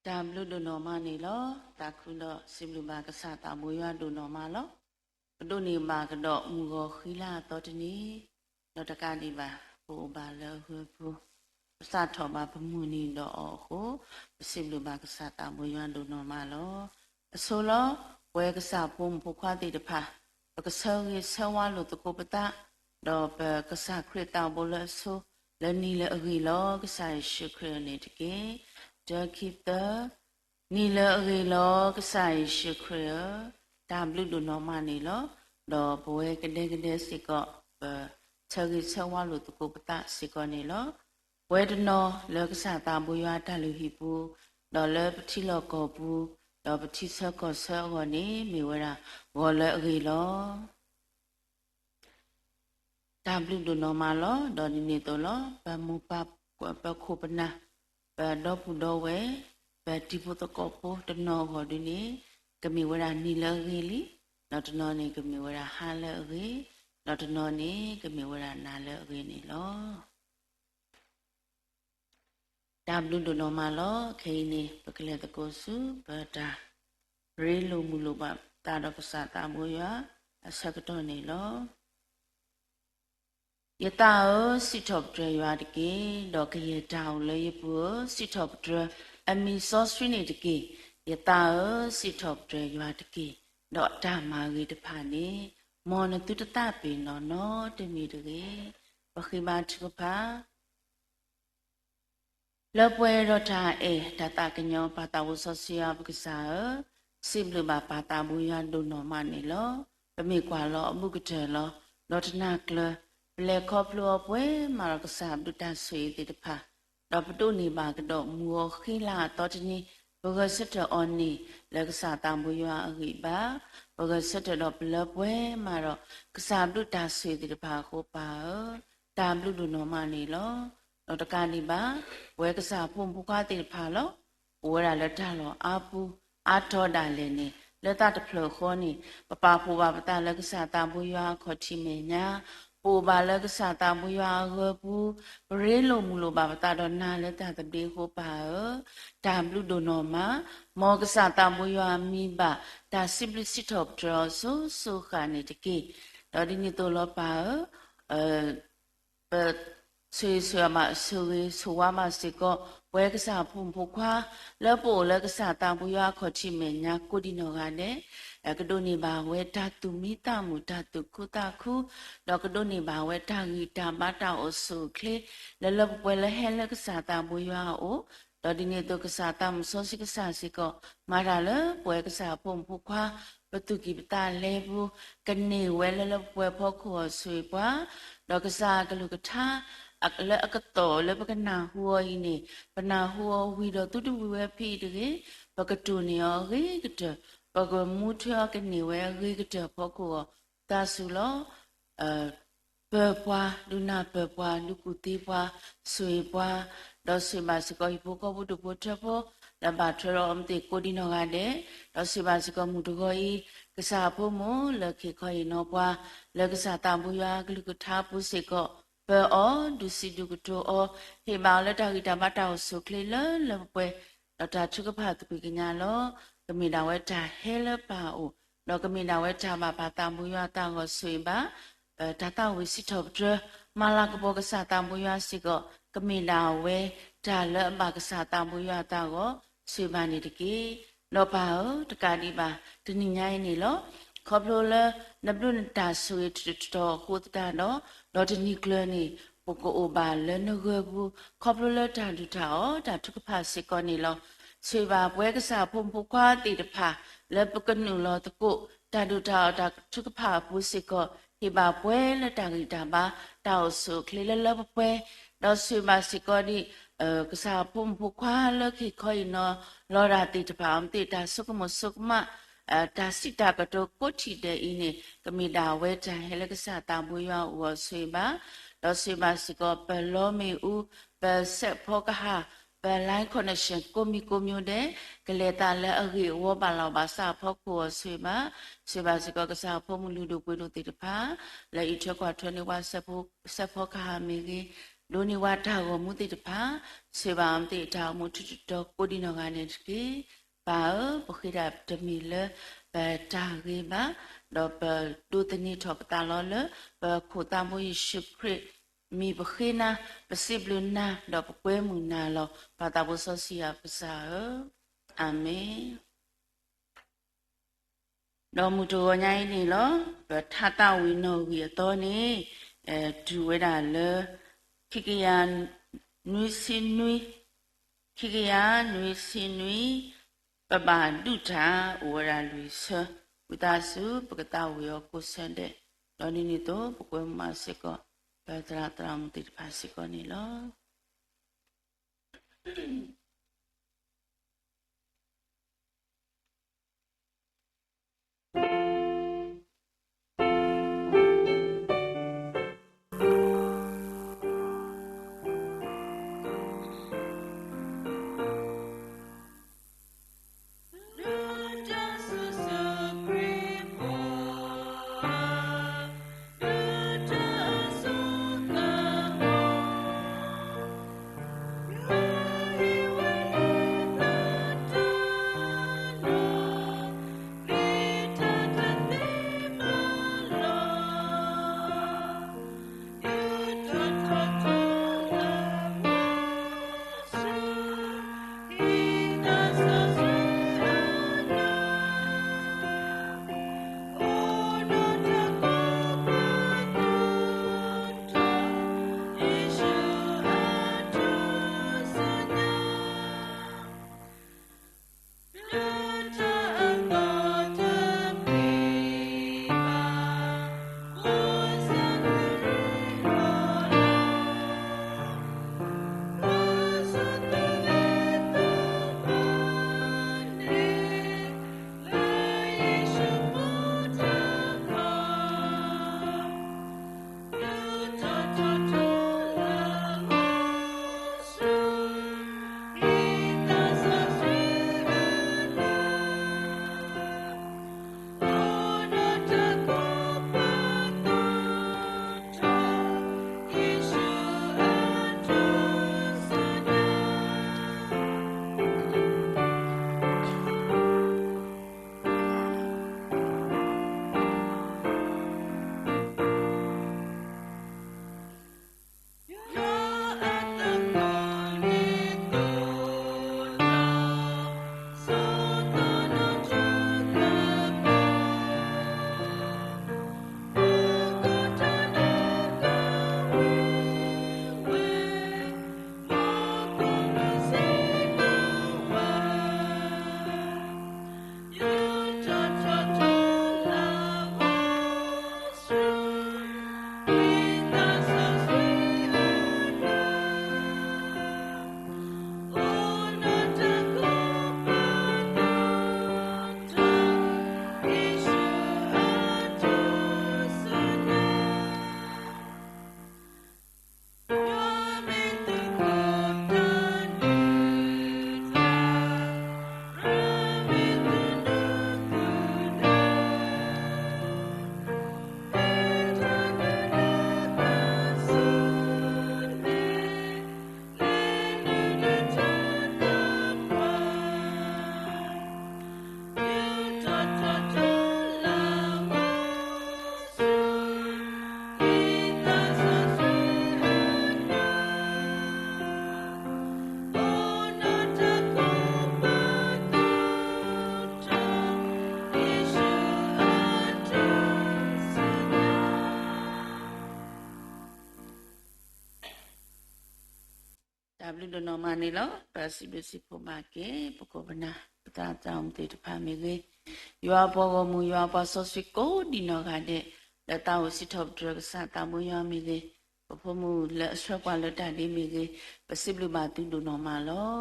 တၢ်ဘျုးဒိၣ်နီၢ်မးန့ၣ်လီၤ. သးခုဒီးစံးဘျုးဘၣ်ကစၢ်သးဘိယွၤဒိၣ်နီၢ်မးလီၤ. ပဒိးန့ၢ်ဘၣ်ကဒီးမုၢ်ဂီၤဃံလၤအသီတနံၤ, ဒီးတကးဒံးဘၣ် ပအိၣ်ဘၣ်လၢအဂၢၢ်ပူၤ, ပသးထီၣ်ဘၣ်ပမုၢ်နံၤဒီးအီၤအဃိ, ပစံးဘျုးဘၣ်ကစၢ်သးဘိယွၤဒိၣ်နီၢ်မးလီၤ. အဆိလီၤ, ပဝဲကစၢ်ဖိမုၣ်ဖိခွါသ့ၣ်တဖၣ်, ပကဆၢဂ့ၤဆၢဝါလိာ်သကိးပသး, ဒီးပကစၢ်ခရံာ်သးဘိလၢအဆိ, လၢနံၤလၢအဂ့ၤလီၤ. ကစၢ်ယ့ၣ်ၡူးခရံာ်န့ၣ်တက့ၢ်. တၢခံသၢ, နံၤလၢအဂ့ၤလီၤ ကစၢ်ယ့ၣ်ၡူးခရံာ်ဧၢ, တၢ်ဘျုးဒိၣ်နီၢ်မးန့ၣ်လီၤ. ဒီးပဝဲကဒဲကဒဲစ့ၢ်ကီး ပဆၢဂ့ၤဆၢဝါလိာ်သကိးပသးစ့ၢ်ကီးန့ၣ်လီၤ. ပဝဲတနီၤလၢကစၢ်သးဘိယွၤအတၢ်လုၢ်ဟံၣ်ပူၤ, ဒီးလၢပထံလီၢ်ကီၢ်ပူၤ, ဒီးပထံဆၢကီၢ်ဆၢအဂီၢ်န့ၣ် မ့ၢ်ဝဲဒၣ်ဂီၤလၢအဂ့ၤလီၤ. တၢ်ဘျုးဒိၣ်နီၢ်မးလီၤ. ဒီးဒ်န့ၣ်အသိးလီၤ, ပမိၢ်ပၢ်, ပခိၣ်ပနၢ်, ပဒီပုၢ်ဒီဝဲၢ်, ပတံၤဖိသကိးဖိတနီၤအဂီၢ်ဒုန့ၣ်, ကမ့ၢ်ဝဲဒၣ်နံၤလၢအဂ့ၤလံ, ဒီးတနီၤန့ၣ်ကမ့ၢ်ဝဲဒၣ်ဟါလၢအဂ့ၤ, ဒီးတနီၤန့ၣ် ကမ့ၢ်ဝဲဒၣ်နၤလၢအဂ့ၤန့ၣ်လီၤ. တၢ်ဘျုးဒိၣ်နီၢ်မးလီၤ. ခဲအံၤန့ၣ် ပကလဲၤသကိးဆူ ပတၢ်ရ့လိာ်မုာ်လိာ်ဘၣ်သးဒီး ကစၢ်သးဘိယွၤအဆၢကတီၢ်န့ၣ်လီၤ. ယသးဧၢ, စံးထီၣ်ပတြၢၤယွၤတက့ၢ်, ဒီးကယဲၢ်တၢ်အိၣ်လၢယပူၤဧၢ, စံးထီၣ်ပတြၢၤအမံၤစီဆှံန့ၣ်တက့ၢ်. ယသးဧၢ, စံးထီၣ်ပတြၢၤယွၤတက့ၢ်, ဒီးအတၢ်မၤဂ့ၤတဖၣ်န့ၣ် မ်နသုတသးပ့ၤနီၣ်နီတမံၤတဂ့ၤ. ပဃ့ဘါထုကဖၣ် လၢပှဲၤဒီးတၢ်အဲၣ်တၢ်သးကညီၤ ပၢ်သးဘိစီဆှံယွၤပကစၢ်ဧၢ, စံးဘျုးဘၣ်ပၢ်သးဘိယွၤဒိၣ်နီၢ်မးန့ၣ်လီၤ. ပမ့ၢ်ကွၢ်လီၤအဘူးကတၢၢ်လီၤ. ဒီးတနၤကျၢၤ ပလဲၤခီဖျိအီၤပှဲၤမးဒီးကစၢ်ဘျုးတၢ်ဆိၣ်ဂ့ၤသ့ၣ်တဖၣ်, ဒီးပဒိးန့ၢ်ဘၣ်ကဒီးမုၢ်ဂီၤဃံလၤအသီတနံၤ, ပဂဲၤဆၢထၢၣ်အီၤန့ၣ် လၢကစၢ်သးဘိယွၤအဂံၢ်အဘါ, ပဂဲၤဆၢထၢၣ်ဒီးပလၢပှဲၤမးဒီး ကစၢ်ဘျုးတၢ်ဆိၣ်ဂ့ၤသ့ၣ်တဖၣ်အဃိ ပၢ်ဧၢ, တၢ်ဘျုးဒိၣ်နီၢ်မးန့ၣ်လီၤ. ဒီးတကးဒံးဘၣ် ပဝဲကစၢ်ဖိမုၣ်ဖိခွါသ့ၣ်တဖၣ်လီၤ. အိၣ်ဝဲဒၣ်လၢတၢ်လီၢ်အါပူၤ အါထီၣ်ဒၣ်လဲာ်န့ၣ် လၢသးတဖျၢၣ်ဃီန့ၣ် ပပာ်ဖှိၣ်ဘၣ်ပသးလၢကစၢ်သးဘိယွၤအခီၣ်ထံးမဲာ်ညါ, ပအိၣ်ဘၣ်လၢကစၢ်သးဘိယွၤအဂၢၢ်ပူၤ, ပရ့လိာ်မုာ်လိာ်ဘၣ်ပသးဒီးနၤလၢတၢ်သဘျ့အဃိ ပၢ်ဧၢ, တၢ်ဘျုးဒိၣ်နီၢ်မး, မ်ကစၢ်သးဘိယွၤအမံၤဘၣ် တၢ်စံးဘျုးစံးထီၣ်ပတြၢၤအီၤစိၤစိၤဃၣ်န့ၣ်တက့ၢ်. ဒီးဒ်န့ၣ်အသိးလီၤ ပၢ်ဧၢ, ပဆိၣ်ဂ့ၤဆိၣ်ဝါဘၣ် ဆိၣ်ဂ့ၤဆိၣ်ဝါဘၣ်စ့ၢ်ကီး ပဝဲကစၢ်ဖိမုၣ်ဖိခွါ လၢပအိၣ်လၢကစၢ်သးဘိယွၤအခီၣ်ထံးမဲာ်ညါကိးဒံးနီၢ်ဂၤဒဲး, ကဒိးန့ၢ်ဘၣ်ဝဲတၢ်သူၣ်မံသးမုာ် တၢ်သူၣ်ခုသးခု, ဒီးကဒိးန့ၢ်ဘၣ်ဝဲတၢ်ဂံၢ်တၢ်ဘါတၢ်အိၣ်ဆူၣ်အိၣ်ချ့ လၢလၢပှဲၤပှဲၤလၢဟဲလၢကစၢ်သးဘိယွၤအအိၣ်, ဒီးဒ်န့ၣ်အသိးကစၢ်သးမုၣ်စီဆှံကစၢ်စ့ၢ်ကီး မၤတၢ်လၢပဝဲကစၢ်ဖိမုၣ်ဖိခွါ ပသူၣ်ကံၢ်ပသးလဲပူၤ ကန့ၢ်ဝဲလၢလၢပှဲၤပှဲၤဖီခိၣ်အီၤဆိၣ်ဂ့ၤပှၤ, ဒီးကစၢ်အကလုၢ်ကထါ လၢအကတီၢ်လၢပကနၢ်ဟူအီၤအံၤန့ၣ် ပနၢ်ဟူအီၤဝံၤဒီးသုတဝံၤဝဲဖဲအံၤတဂ့ၤ, ပကတိၢ်န့ၢ်အီၤအဂ့ၤကတၢၢ်, ပကမူထွဲအီၤကန့ၢ်ဝဲအဂ့ၤကတၢၢ်ဖီခိၣ်အီၤ, သးစူၤလီၤ ပၢၤပှၤ ဒုးနၢ်ပၢၢ်ပှၤ ဒုးကူၣ်သ့ပှၤ ဆိၣ်ဂ့ၤပှၤ, ဒီးဆိၣ်ဂ့ၤဘၣ်စ့ၢ်ကီးဟံၣ်ဖိဃီဖိဒူၣ်ဖိထၢဖိ လၢဘၣ်ထွဲဒီးအီၤမ့ၢ်သ့ၣ်ကိးဒံးနီၢ်ဂၤဒဲး, ဒီးဆိၣ်ဂ့ၤဘၣ်စ့ၢ်ကီးမုၢ်တဂီၤအံၤ ကစၢ်အဖိမုၣ်လၢခံခီအံၤနီၢ်ပှၤ လၢကစၢ်သးဘိယွၤအကလုၢ်ကထါပူၤစ့ၢ်ကီး ပၢၤအီၤ ဒုးစံးဒုးကတိၤအီၤ ဟ့ၣ်ဘၣ်အီၤလၢတၢ်ဂံၢ်တၢ်ဘါတၢ်အိၣ်ဆူၣ်အိၣ်ချ့လၢလၢပှဲၤပှဲၤ ဒီးတၢ်ထုကဖၣ်သကွံာ်ကညးလီၤ. ကမ့ၢ်ဒၣ်ဝဲတၢ်ဟဲလၢပၢ်အအိၣ်, ဒီးကမ့ၢ်ဒၣ်ဝဲတၢ်ဘၣ်ပၢ်သးဘိယွၤအသးဂီၤဆိၣ်ဂ့ၤဘၣ် တၢ်သးဝံၣ်စံးထီၣ်ပတြၢၤ မၤလၤကပီၤကစၢ်သးဘိယွၤစ့ၢ်ကီး ကမ့ၢ်ဒၣ်ဝဲတၢ်လၢအဘၣ်ကစၢ်သးဘိယွၤအသးဂီၤ ဆိၣ်ဂ့ၤဘၣ်န့ၣ်တက့ၢ်. ဒီးပၢ်ဧၢ, တကးဒံးဘၣ် တနံၤညါအံၤန့ၣ်လီၤ. ခီဖျိလၢ နဘျုးနတၢ်ဆိၣ်ဂ့ၤတတီၤအဃိသတးဒီး ဒီးတနံၤကျၢၤန့ၣ် ပကအိၣ်ဘၣ်လၢနဂၢၢ်ပူၤ ခီဖျိလၢတၢ်ဒုၣ်တၢ်အီၣ်တၢ်ထုကဖၣ်စ့ၢ်ကီးန့ၣ်လီၤ. ဆိၣ်ဂ့ၤဘၣ်ပဝဲကစၢ်ဖိမုၣ်ဖိခွါသ့ၣ်တဖၣ် လၢပကနုာ်လီၤသကိး တၢ်ဒုၣ်တၢ်အီၣ်တၢ်ထုကဖၣ်အပူၤစ့ၢ်ကီး ဟ့ၣ်ဘၣ်ပှဲၤလၢတၢ်ဂံၢ်တၢ်ဘါ တၢ်အိၣ်ဆူၣ်အိၣ်ချ့လၢလၢပှဲၤပှဲၤ, ဒီးဆိၣ်ဂ့ၤဘၣ်စ့ၢ်ကီးဒံး ကစၢ်ဖိမုၣ်ဖိခွါလၢခံခီအံၤနီၤ လီၤဒၣ်သ့ၣ်တဖၣ်အမ့ၢ်သ့ၣ် တၢ်ဆိကမိၣ်ဆိကမး တၢ်စံးတၢ်ကတိၤကိးထံၣ်ဒဲးအံၤန့ၣ် ကမ့ၢ်ဒၣ်ဝဲတၢ်ဟဲလၢကစၢ်သးဘိယွၤအအိၣ်အီၤဆိၣ်ဂ့ၤဘၣ်, ဒီးဆိၣ်ဂ့ၤဘၣ်စ့ၢ်ကီး ပလီမ့ၣ်အူ, ပစဲးဖီကဟၣ်, ပ line connection ကိးမံၤကိးမံၤဒဲး ကလဲၤသးလၢအဂ့ၢ်အဝီဘၣ်လီၤဘၣ်စးအဖီခိၣ်အီၤဆိၣ်ဂ့ၤဘၣ်, ဆိၣ်ဂ့ၤဘၣ်စ့ၢ်ကီးကစၢ်ဖိမုၣ်လုၢ်ဒိၣ်ပှ့ၤဒိၣ်သ့ၣ်တဖၣ် လၢအံးထွဲကွၢ်ထွဲန့ၢ်ပှၤ စဲးဖီကဟၣ်မ့ၢ်ဂ့ၤ, ဒိးန့ၢ်ဝဲတၢ်ဂီၤမူသ့ၣ်တဖၣ်, ဆိၣ်ဂ့ၤဘၣ်အီၤသ့ၣ်တၢ်အိၣ်မူထူးတတီၤကိးဒံးနီၢ်ဂၤဒဲးတက့ၢ်. ပၢ်ဧၢ, ပဃ့တၢ်တမံၤလၢ ပတၢ်ဂ့ၤဘၣ်, ဒီးပဒိးသန့ၤထီၣ်ပသးလီၤလၢ ပခိၣ်သးဘိယ့ၣ်ၡူးခရံာ် မံၤပဃ့နၤ, ပစံးဘျုးနၤ, ဒီးပကွဲမုာ်နၤလီၤ. ပၢ်သးဘိစီဆှံယွၤပကစၢ်ဧၢ, အၤမ့ၣ်. ဒီးမုၢ်တဂီၤညါအံၤန့ၣ်လီၤ, ပထါသးဝံၣ်နီၣ်ဂံၢ်အသီန့ၣ် တုၤဝဲဒၣ်လၢ ခံကယၤနွံဆံနွံ, ခံကယၤနွံဆံနွံ, ပဘၣ်ဒုးတၢ်အိၣ်ဝဲဒၣ်လွံၢ်ဆၢ, ဝံသးစူၤ ပကသးဝံၣ်အီၤကိးဆၢဒဲး, ဒီးဒ်န့ၣ်အသိး ပကွဲမုာ်စ့ၢ်ကီး ပသရၣ်သရၣ်မုၣ်သ့ၣ်တဖၣ်စ့ၢ်ကီးန့ၣ်လီၤ.တၢ်ဘျုးဒိၣ်နီၢ်မးန့ၣ်လီၤ. ပစံးဘျုးစံးဖှိၣ်ဘၣ်က့ၤ ပခိၣ်ပနၢ် ပသရၣ်သရၣ်မုၣ်သ့ၣ်တဖၣ်မ့ၢ်ဂ့ၤ, ယွၤပှၤဂီၢ်မုၢ် ယွၤပှၤစီဆှံကိးဒံးနီၢ်ဂၤဒဲး လၢသးအိၣ်စံးထီၣ်ပတြၢၤကစၢ်သးဘိယွၤမ့ၢ်ဂ့ၤ, ပဖိမုၣ်လၢအဆှၢပှၤလၢတၢ်ဒ့မ့ၢ်ဂ့ၤ, ပစံးဘျုးဘၣ်သုဒိၣ်နီၢ်မးလီၤ.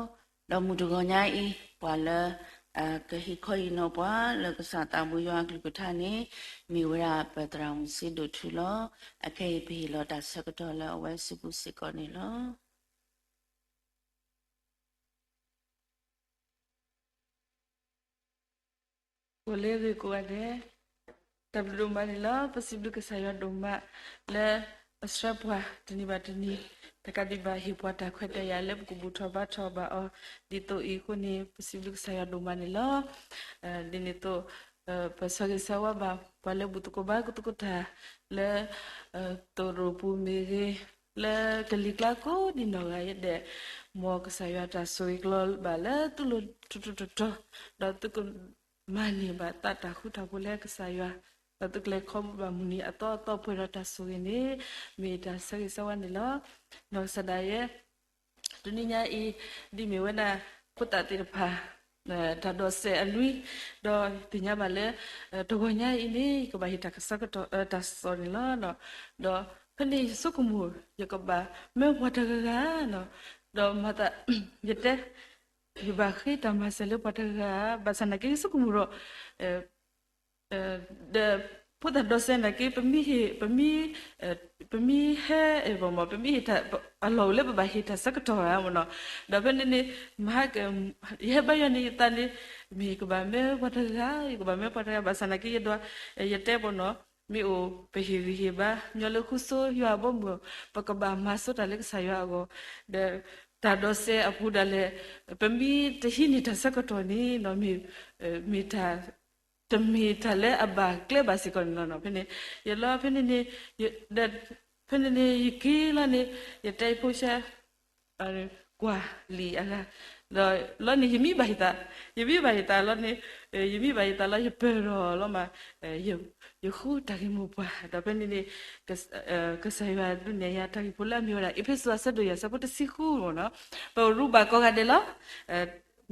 ဒီးမုၢ်တဂီၤညါအံၤ ပှၤလၢ ကဟ့ၣ်ခီဟ့ၣ်နီၤပှၤလၢကစၢ်သးဘိယွၤအကလုၢ်ကထါန့ၣ် မ့ၢ်ဝဲဒၣ်ပသရၣ်မုၣ်စ့ဒိၣ်ထူလီၤ. အခဲအံၤပဟ့ၣ်လီၤတၢ်ဆၢကတီၢ်လၢအဝဲစုပူၤစ့ၢ်ကီးန့ၣ်လီၤ. ကိးလၢဂ့ၤကိးဂၤဒဲး, တၢ်ဘျုးဒိၣ်မးန့ၣ်လီၤ. ပစံးဘျုးကစၢ်ယွၤဒိၣ်မး လၢအဆှၢပှၤတနံၤဘၣ်တနံၤ တကးဒံးဘၣ် ဟ့ၣ်ပှၤတၢ်ခွဲးတၢ်ယာ်လၢပကဘူၣ်ထီၣ်ဘါထီၣ်ဘၣ်အီၤ ဒ်သိးအံၤအဃိန့ၣ် ပစံးဘျုးကစၢ်ယွၤဒိၣ်မးန့ၣ်လီၤ. ဒ်န့ၣ်အသိး ပဆၢဂ့ၤဆၢဝါဘၣ်ပှၤလၢဘူၣ်သကိးဘါသကိးတၢ်လၢ သရိာ်ပူၤမ့ၢ်ဂ့ၤ, လၢကလံၤကျါကိးဒံးနီၢ်ဂၤဒဲး, မ်ကစၢ်ယွၤတၢ်ဆိၣ်ဂ့ၤကလီၤဘၣ်လၢသုလိၤထူထူတီတီ, ဒီးသုကမၤန့ၢ်ဘၣ်သးတၢ်ဃူတၢ်ဖိးလၢကစၢ်ယွၤ, ဒီးသုကလဲၤခီဖျိဘၣ်မုၢ်နံၤအသီအသီပှဲၤဒီးတၢ်ဆိၣ်ဂ့ၤန့ၣ် မ့ၢ်တၢ်ဆၢဂ့ၤဆၢဝါန့ၣ်လီၤ. ဒီးကစၢ်ဒၣ်ယဲ တနံၤညါအံၤ ဒ်မ့ၢ်ဝဲဒၣ် ဖိသၣ်သ့ၣ်တဖၣ် တၢ်ဒိးစဲးအနွံ, ဒီးသ့ၣ်ညါဘၣ်လၢ တဂီၤညါအံၤန့ၣ် ယကဘၣ်ဟ့ၣ်တၢ်ကဆၢကတီၢ် တၢ်ကစီၣ်န့ၣ်လီၤ. ဒီးဖဲန့ၣ်ယဆိကမိၣ် ယကဘၣ်မၢပှၤတဂၤဂၤ, ဒီးမၤသး ယတဲ ယဘၣ်ဃ့တၢ်မၤစၢၤလၢပှၤတဂၤဂၤ, ဘၣ်ဆၣ်နာ်က့ယဆိကမိၣ်ဒီး ဒီးဖိသၣ်ဒိးစဲးနာ်က့ ပမ့ၢ်ဟဲ ပမ့ၢ်ဟဲပမ့ၢ်ဟဲအလီၢ်အိၣ်လၢပဘၣ်ဟ့ၣ်တၢ်ဆၢကတီၢ်ဧါမ့ၢ်နီၤ, ဒီးဖဲန့ၣ်န့ၣ် မဟါက ယဟဲဘါယွၤန့ၣ် ယသးန့ၣ် မ့ၢ်ယကဘၣ်မၢပှၤတဂၤဂၤ, ယကဘၣ်မၢပှၤတဂၤဂၤ, ဘၣ်ဆၣ်နာ်က့ယဒွး ယတဲပနီၤ, မ့ၢ်အိၣ်ပဟ့ၣ်ဂံၢ်ဟ့ၣ်ဘါ ညီလၢဃုဆိယွၤအဘီအမုၢ်, ပကဘၣ်မၤဆိတၢ်လၢကစၢ်ယွၤအဂီၢ်, ဒီးတၢ်ဒိးစဲးအပူၤဒၣ်လဲာ် ပမ့ၢ်တဟံးန့ၢ်တၢ်ဆၢကတီၢ်န့ၣ် မ့ၢ်တၢ် တမ့ၢ်တၢ်လၢအဘၣ်ကျဲဘၣ်စ့ၢ်ကီးန့ၣ်လီၤ. ဖဲန့ၣ် ယလီၤဖဲန့ၣ်န့ၣ် ဒီး ဖဲန့ၣ်န့ၣ် ယက့ၤလီၤန့ၣ် ယတဲဖိဆါ ကွၢ်လံာ်အဂၤ, ဒီးလီၤန့ၣ် ယမံဘၣ်ယသး, ယမံဘၣ်ယသးလီၤန့ၣ် ယမံဘၣ်ယသးလီၤ ယပၢၢ်ထီၣ်လီၤမး, ယဃုတၢ်ဂ့ၢ်မိၢ်ပှၢ်, ဒီးဖဲန့ၣ်န့ၣ် ကစၢ်ယွၤဒုးနဲၣ်ယၤတၢ်ဂ့ၢ်ဖိလၢအမ့ၢ်ဝဲဒၣ် အ့းဖ့းစူးအဆၢဒိၣ်ယဲၢ်အဆၢဖိတဆံဃုမ့ၢ်နီၤ, ပရူးဘၣ်ကိးဂၤဒဲးလီၤ.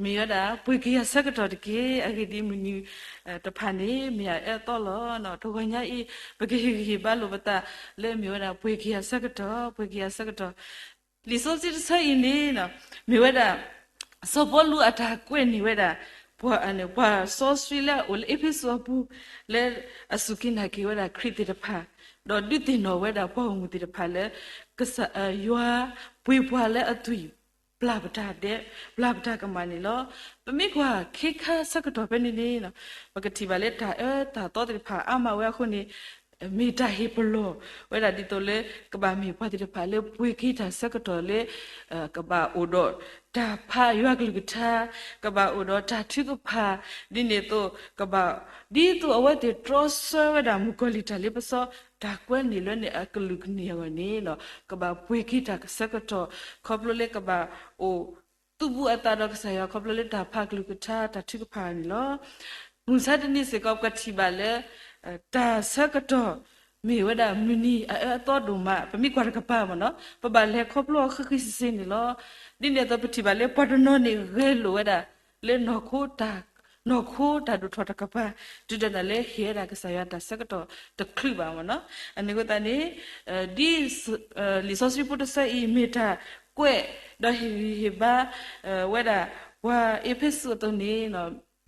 မ့ၢ်ဝဲဒၣ် ပှ့ၤက့ၤယၤဆၢကတီၢ်တက့ၢ်. အဂ့ၢ်ဒ်အံၤ, မုၢ်နံၤတဖၣ်န့ၣ် မ့ၢ်ယၤအၢအသီလီၤ. တဂီၤညါအံၤ ပကဟ့ၣ်ဂံၢ်ဟ့ၣ်ဘါလိာ်ပသးလၢအမ့ၢ်ဝဲဒၣ် ပှ့ၤက့ၤယၤဆၢကတီၢ်, ပှ့ၤက့ၤယၤဆၢကတီၢ်. လံာ်စီဆှံတဆၢအံၤန့ၣ် မ့ၢ်ဝဲဒၣ် စီၤပီလူးအတၢ်ကွဲးန့ၢ်ဝဲဒၣ် ပှၤ ပှၤစီဆှံလၢအအိၣ်လၢအ့းဖ့းစူးအပူၤ လၢအစူၢ်က့ၤနာ်က့ၤဝဲဒၣ်ခရံာ်သ့ၣ်တဖၣ်, ဒီးဒုးသ့ၣ်နီၣ်ဝဲဒၣ်ပှၤဂီၢ်မုၢ်သ့ၣ်တဖၣ်လၢ ကစၢ်ယွၤပှ့ၤပှၤလၢအသွံၣ် ပျၢ်ပတၢ်ဒဲး ပျၢ်ပတၢ်ကမၣ်န့ၣ်လီၤ. ပမ့ၢ်ကွၢ်ခဲခါဆၢကတီၢ်ဖဲန့ၣ်န့ၣ် ပကထံၣ်ဘၣ်လၢတၢ်အၢတၢ်သီသ့ၣ်တဖၣ်အါမးဝဲအဃိန့ၣ် မ့ၢ်တၢ်ဟ့ၣ်ပလီၢ်ဝဲဒၣ်ဒ်သိးလၢ ကဘၣ်မ့ၢ်ပှၤသ့ၣ်တဖၣ်လၢပှ့ၤက့ၤတၢ်ဆၢကတီၢ်လၢ ကဘၣ်အိၣ်ဒီးတၢ်ဖးယွၤကလုၢ်ကထါ, ကဘၣ်အိၣ်ဒီးတၢ်ထုကဖၣ်, ဒ်န့ၣ်အသိး ကဘၣ် ဒ်သိးအဝဲသ့ၣ်တြီဆၢဝဲဒၣ်မုၣ်ကီၤလံၢ်တၢ်လ့ပစီ တၢ်ကွဲန့ၢ်လၢန့ၣ်အကလုာ်ကန့ၢ်အဂီၢ်န့ၣ် ကဘၣ်ပှ့ၤက့ၤတၢ်ဆၢကတီၢ် ခီဖျိလၢကဘၣ်အိၣ် သူၣ်ဘူးအသးဒီးကစၢ်ယွၤခီဖျိလၢတၢ်ဖးကလုၢ်ကထါ တၢ်ထုကဖၣ်န့ၣ်လီၤ. မုၢ်ဆါတနံၤစ့ၢ်ကီး ပကထံၣ်ဘၣ်လၢ တၢ်ဆၢကတီၢ် မ့ၢ်ဝဲဒၣ်မုၢ်နံၤအအၢအသီဒိၣ်မး ပမ့ၢ်ကွၢ်တကပၤမ့ၢ်နီၤ ပဘၣ်လဲၤခီဖျိအီၤဃံဃံစ့စ့န့ၣ်လီၤ. ဒ်န့ၣ်အသိး ပထံၣ်ဘၣ်လၢပှၤတနီၤန့ၣ်ဂဲၤလိာ်ဝဲဒၣ် လၢနီၢ်ခိတၢ် နီၢ်ခိတၢ်ဒိၣ်ထီၣ်တကပၤ တုၤဒၣ်လဲာ်ဟ့ၣ်ဝဲဒၣ်ကစၢ်ယွၤတၢ်ဆၢကတီၢ်တချုးဘၣ်မ့ၢ်နီၤ. အန့ၣ်အဃိသတးန့ၣ် ဒ် လံာ်စီဆှံဖိတဆၢအံၤ မ့ၢ်တၢ်ကွဲး ဒီးဟ့ၣ်ဂံၢ်ဟ့ၣ်ဘါ ဝဲဒၣ် ပှၤအ့းဖ့းစူးအသိးန့ၣ်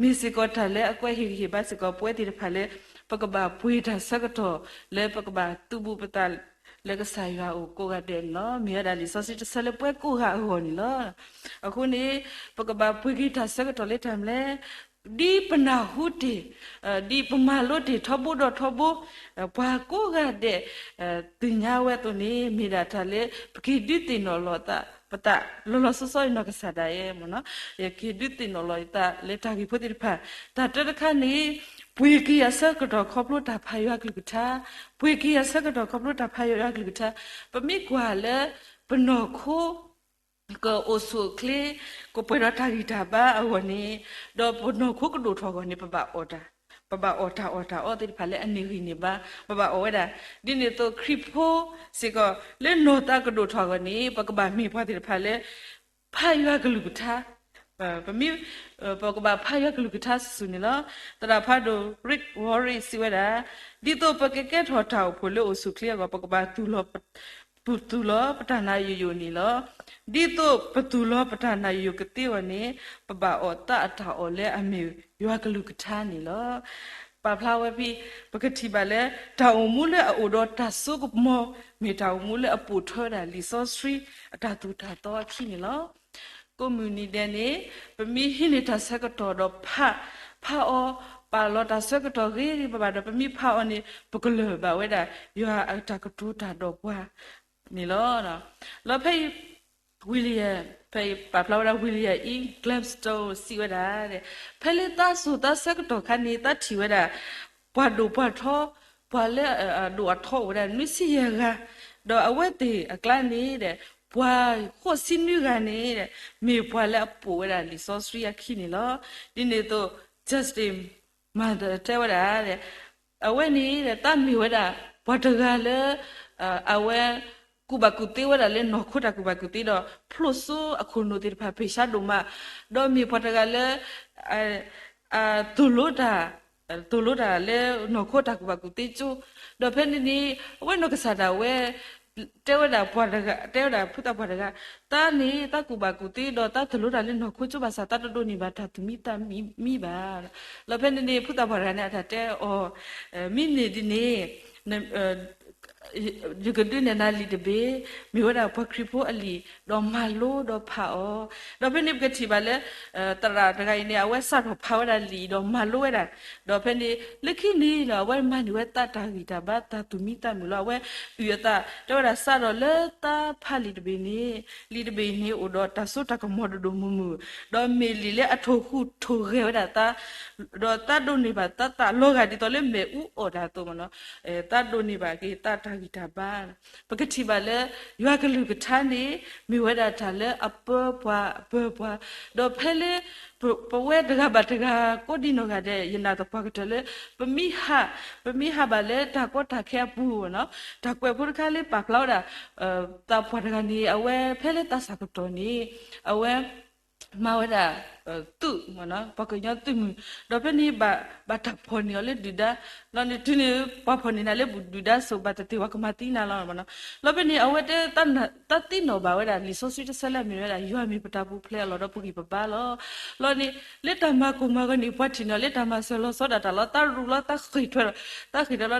မ့ၢ်စ့ၢ်ကီးတၢ်လၢအကွဲးဟ့ၣ်ဂံၢ်ဟ့ၣ်ဘါစ့ၢ်ကီးပဝဲသ့ၣ်တဖၣ်လၢ ပကဘၣ်ပှ့ၤတၢ်ဆၢကတီၢ် လၢပကဘၣ်သူၣ်ဘူးပသးလၢကစၢ်ယွၤအအိၣ်ကိးဂၤဒဲးန့ၣ်လီၤ. မ့ၢ်ဝဲဒၣ်လံာ်စီဆှံတဆၢလၢပဝဲကိးဂၤအဂီၢ်န့ၣ်လီၤ. အဃိန့ၣ် ပကဘၣ်ပှ့ၤက့ၤတၢ်ဆၢကတီၢ်လၢတၢ်မနုၤလဲၣ် ဒ်ပနၢ်ဟူတ့ၢ် ဒ်ပမၤလိတ့ၢ်ထီဘိဒီးထီဘိ ပှၤကိးဂၤဒဲး သ့ၣ်ညါဝဲအသိးန့ၣ် မ့ၢ်ဒၣ်တၢ်လၢ ပက့ၤဒုးသ့ၣ်နီၣ်လီၤသး ပသးလီၤလီၤဆီဆီအံၤနီၢ်ကစၢ်ဒၣ်ယဲမ့ၢ်နီၤ. ယက့ၤဒုးသ့ၣ်နီၣ်လီၤယသးလၢတၢ်ဂ့ၢ်ဖိသ့ၣ်တဖၣ် တၢ်တၢတခါန့ၣ် ပှ့ၤက့ၤယၤဆၢကတီၢ်ခီဖျိတၢ်ဖးယွၤကလုၢ်ကထါ, ပှ့ၤက့ၤယၤဆၢကတီၢ်ခီဖျိတၢ်ဖးယွၤကလုၢ်ကထါ, ပမ့ၢ်ကွၢ်လၢ ပနီၢ်ခိ ကအိၣ်ဆူၣ်အိၣ်ချ့ ကပှဲၤဒီးတၢ်ဂံၢ်တၢ်ဘါအဂီၢ်န့ၣ် ဒီးပနီၢ်ခိကဒိၣ်ထီၣ်အဂီၢ်န့ၣ် ပဘၣ်အီၣ်တၢ် ပဘၣ်အီၣ်တၢ်အီၣ်တၢ်အီသ့ၣ်တဖၣ်လၢအန့ၢ်ဂံၢ်န့ၢ်ဘါ ပဘၣ်အီၣ်ဝဲဒၣ်. ဒ်န့ၣ်အသိးခရံာ်ဖိစ့ၢ်ကီး လၢနီၢ်သးကဒိၣ်ထီၣ်အဂီၢ်န့ၣ် ပကဘၣ်မ့ၢ်ပှၤသ့ၣ်တဖၣ်လၢ ဖးယွၤကလုၢ်ကထါ ပမ့ၢ် ပကဘၣ်ဖးယွၤကလုၢ်ကထါဆူၣ်ဆူၣ်န့ၣ်လီၤ. သရၣ်ဖးဒိၣ် Rick Warren စံးဝဲဒၣ် ဒ်သိးပကကဲထီၣ်တၢ်အိၣ်ဖှိၣ်လၢအိၣ်ဆူၣ်အိၣ်ချ့အဂီၢ် ပကဘၣ်သူၣ်လီၤ ပသူၣ်လီၤပတၢ်နာ်ယိာ်ယိာ်န့ၣ်လီၤ. ဒ်သိးပသူၣ်လီၤပတၢ်နာ်ယိာ်ယိာ်ကသ့အဂီၢ်န့ၣ် ပဘၣ်အီၣ်သးအတၢ်အီၣ်လၢအမ့ၢ်ယွၤကလုၢ်ကထါန့ၣ်လီၤ. ပာ်ဖျါဝဲဖဲ ပကထံၣ်ဘၣ်လၢ တၢ်အိၣ်မူလၢအအိၣ်ဒီးတၢ်စိကမီၤ မ့ၢ်တၢ်အိၣ်မူလၢအပိာ်ထွဲဝဲဒၣ်လံာ်စီဆှံအတၢ်သိၣ်တၢ်သီအခံန့ၣ်လီၤ. ကိးမုၢ်နံၤဒဲးန့ၣ် ပမ့ၢ်ဟံးန့ၢ်တၢ်ဆၢကတီၢ်ဒီးဖး ဖးအီၤ ပာ်လီၤတၢ်ဆၢကတီၢ်ဂ့ၤဂ့ၤဘၣ်ဘၣ်ဒီး ပမ့ၢ်ဖးအီၤန့ၣ် ပကလၢၢ်ဘၣ်ဝဲဒၣ် ယွၤအတၢ်ကတိၤတၢ်ဒီးပှၤ န့ၣ်လီၤ. လီၤဖဲအံၤ William ဖဲအံၤပာ်ဖျါဝဲဒၣ် William E Gladstone စံးဝဲဒၣ်, ဖဲလၢတၢ်စိၤတၢ်ဆၢကတီၢ်ခါန့ၣ် တၢ်ထံၣ်ဝဲဒၣ် ပှၤဒိၣ်ပှၤထီ, ပှၤလၢအဒိၣ်အထီအိၣ်ဝဲဒၣ် နွံဆံယဲၢ်ဂၤ, ဒီးအဝဲသ့ၣ်အကျါန့ၣ် ပှၤဃိးဆံနွံဂၤန့ၣ် မ့ၢ်ပှၤလၢအပိာ်ဝဲဒၣ်လံာ်စီဆှံအခံန့ၣ်လီၤ. ဒ်န့ၣ်အသိး Justin Martyr တဲဝဲဒၣ် အဝဲန့ၣ် တၢ်မ့ၢ်ဝဲဒၣ် ပှၤတဂၤလၢ အဝဲ ကူၣ်ဘၣ်ကူၣ်သ့ဝဲဒၣ်လၢနီၢ်ခိတၢ်ကူၣ်ဘၣ်ကူၣ်သ့ဒီး ဖျိၣ်စိအခိၣ်နူာ်သ့ၣ်တဖၣ်ဖံးဆါဒိၣ်မး, ဒီးမ့ၢ်ပှၤတဂၤလၢ အ သိၣ်လိတၢ် သိၣ်လိတၢ်လၢနီၢ်ခိတၢ်ကူၣ်ဘၣ်ကူၣ်သ့ကၠိ, ဒီးဖဲန့ၣ်န့ၣ် အဝဲနီၢ်ကစၢ်ဒၣ်ဝဲ တဲဝဲဒၣ်ပှၤတဂၤ တဲဝဲဒၣ်ဖုသးပှၢ်တဂၤ, တၢ်န့ၣ် တၢ်ကူၣ်ဘၣ်ကူၣ်သ့ဒီးတၢ်သိၣ်လိတၢ်လၢနီၢ်ခိကၠိဘၣ်ဆၣ် တၢ်တဒိးန့ၢ်ဘၣ်တၢ်သူၣ်မံသးမံဘၣ်. လီၤဖဲန့ၣ်န့ၣ် ဖုသးပှၢ်တဂၤန့ၣ် အတၢ်တဲအီၤ, မ့ၢ်န့ၣ်ဒ်န့ၣ် ယကဒုးနဲၣ်နၤလံာ်တဘ့ၣ်, မ့ၢ်ဝဲဒၣ်ပှၤခရံာ်ဖိအလံာ်, ဒီးမၤလိဒီးဖးအီၤ, ဒီးဖဲန့ၣ်ပကထံၣ်ဘၣ်လၢ သရၣ်တဂၤအံၤန့ၣ် အဝဲစးထီၣ်ဖးဝဲဒၣ်လံာ်ဒီးမၤလိဝဲဒၣ်, ဒီးဖဲန့ၣ် လၢခံန့ၣ်ဒီး အဝဲမၤန့ၢ်ဝဲသးတၢ်ဂံၢ်တၢ်ဘါ တၢ်သူၣ်မံသးမုာ်လီၤ. အဝဲအုၣ်အသး တဲဝဲဒၣ်စးထီၣ်လၢသးဖးလံာ်တဘ့ၣ်န့ၣ်, လံာ်တဘ့ၣ်န့ၣ် အိၣ်ဒီးတၢ်စိတၢ်ကမီၤဒိၣ်ဒိၣ်မုၢ်မုၢ်, ဒီးမ့ၢ်လံာ်လၢအထိၣ်ဟူးထိၣ်ဂဲၤဝဲဒၣ်သး, ဒီးသးဒိးန့ၢ်ဘၣ်သးသးလီၤဂာ်ဒ်သိးလၢမဲာ်အူအီၣ်တၢ်အသိးမ့ၢ်နီၤ, သးဒိးန့ၢ်ဘၣ်က့ၤသးတၢ်ဂံၢ်တၢ်ဘါ ပကထံၣ်ဘၣ်လၢ ယွၤကလုၢ်ကထါန့ၣ် မ့ၢ်ဝဲဒၣ်တၢ်လၢအပၢပှၤအပၢပှၤ, ဒီးဖဲလၢ ပဝဲတဂၤဘၣ်တဂၤ ကိးဒံနီၢ်ဂၤဒဲး ယနာ်သပှၢ်ကတၢၢ်လၢ ပမ့ၢ်ဟး, ပမ့ၢ်ဟးဘၣ်လၢတၢ်ကီတၢ်ခဲအပူၤမ့ၢ်နီၤ, တၢ်ကွဲးဖိတခါလၢပာ်ဖျါဝဲဒၣ် သးပှၢ်တဂၤန့ၣ် အဝဲဖဲလၢသးစၢ်ကတီၢ်န့ၣ် အဝဲ မၤဝဲဒၣ် သုးမ့ၢ်နီၤ, ပှၤကညီသုးမုၢ်, ဒီးဖဲန့ၣ် ဘၣ်တၢ်ဖီၣ်န့ၢ်အီၤလၢဒုၣ်ဒါ, လီၤန့ၣ်တုၤန့ၣ် ပှၤဖီၣ်န့ၢ်နၤလၢဒုၣ်ဒါစိၤ ဘၣ်တသ့ၣ်ဝဲကမၤသံနၤလီၤမ့ၢ်နီၤ, လီၤဖဲန့ၣ် အဝဲတဲ တၢ်သ့ၣ်နီၣ်ဘၣ်ဝဲဒၣ် လံာ်စီဆှံတဆၢလၢအမ့ၢ်ဝဲဒၣ် ယွၤမ့ၢ်ပတၢ်ပူၤဖျဲးအလီၢ်ဒီးပဂံၢ်ပဘါလီၤ. လီၤန့ၣ် လၢတၢ်မၤကိၢ်မၤဂီၤန့ၣ် ပှၤထံၣ်န့ၢ်အီၤလၢတၢ်မၤစၢၤလီၤဆီဒၣ်တၢ်လီၤ, သးရူးလီၤ သးဃ့ၢ်ထွဲလီၤ, သးဃ့ၢ်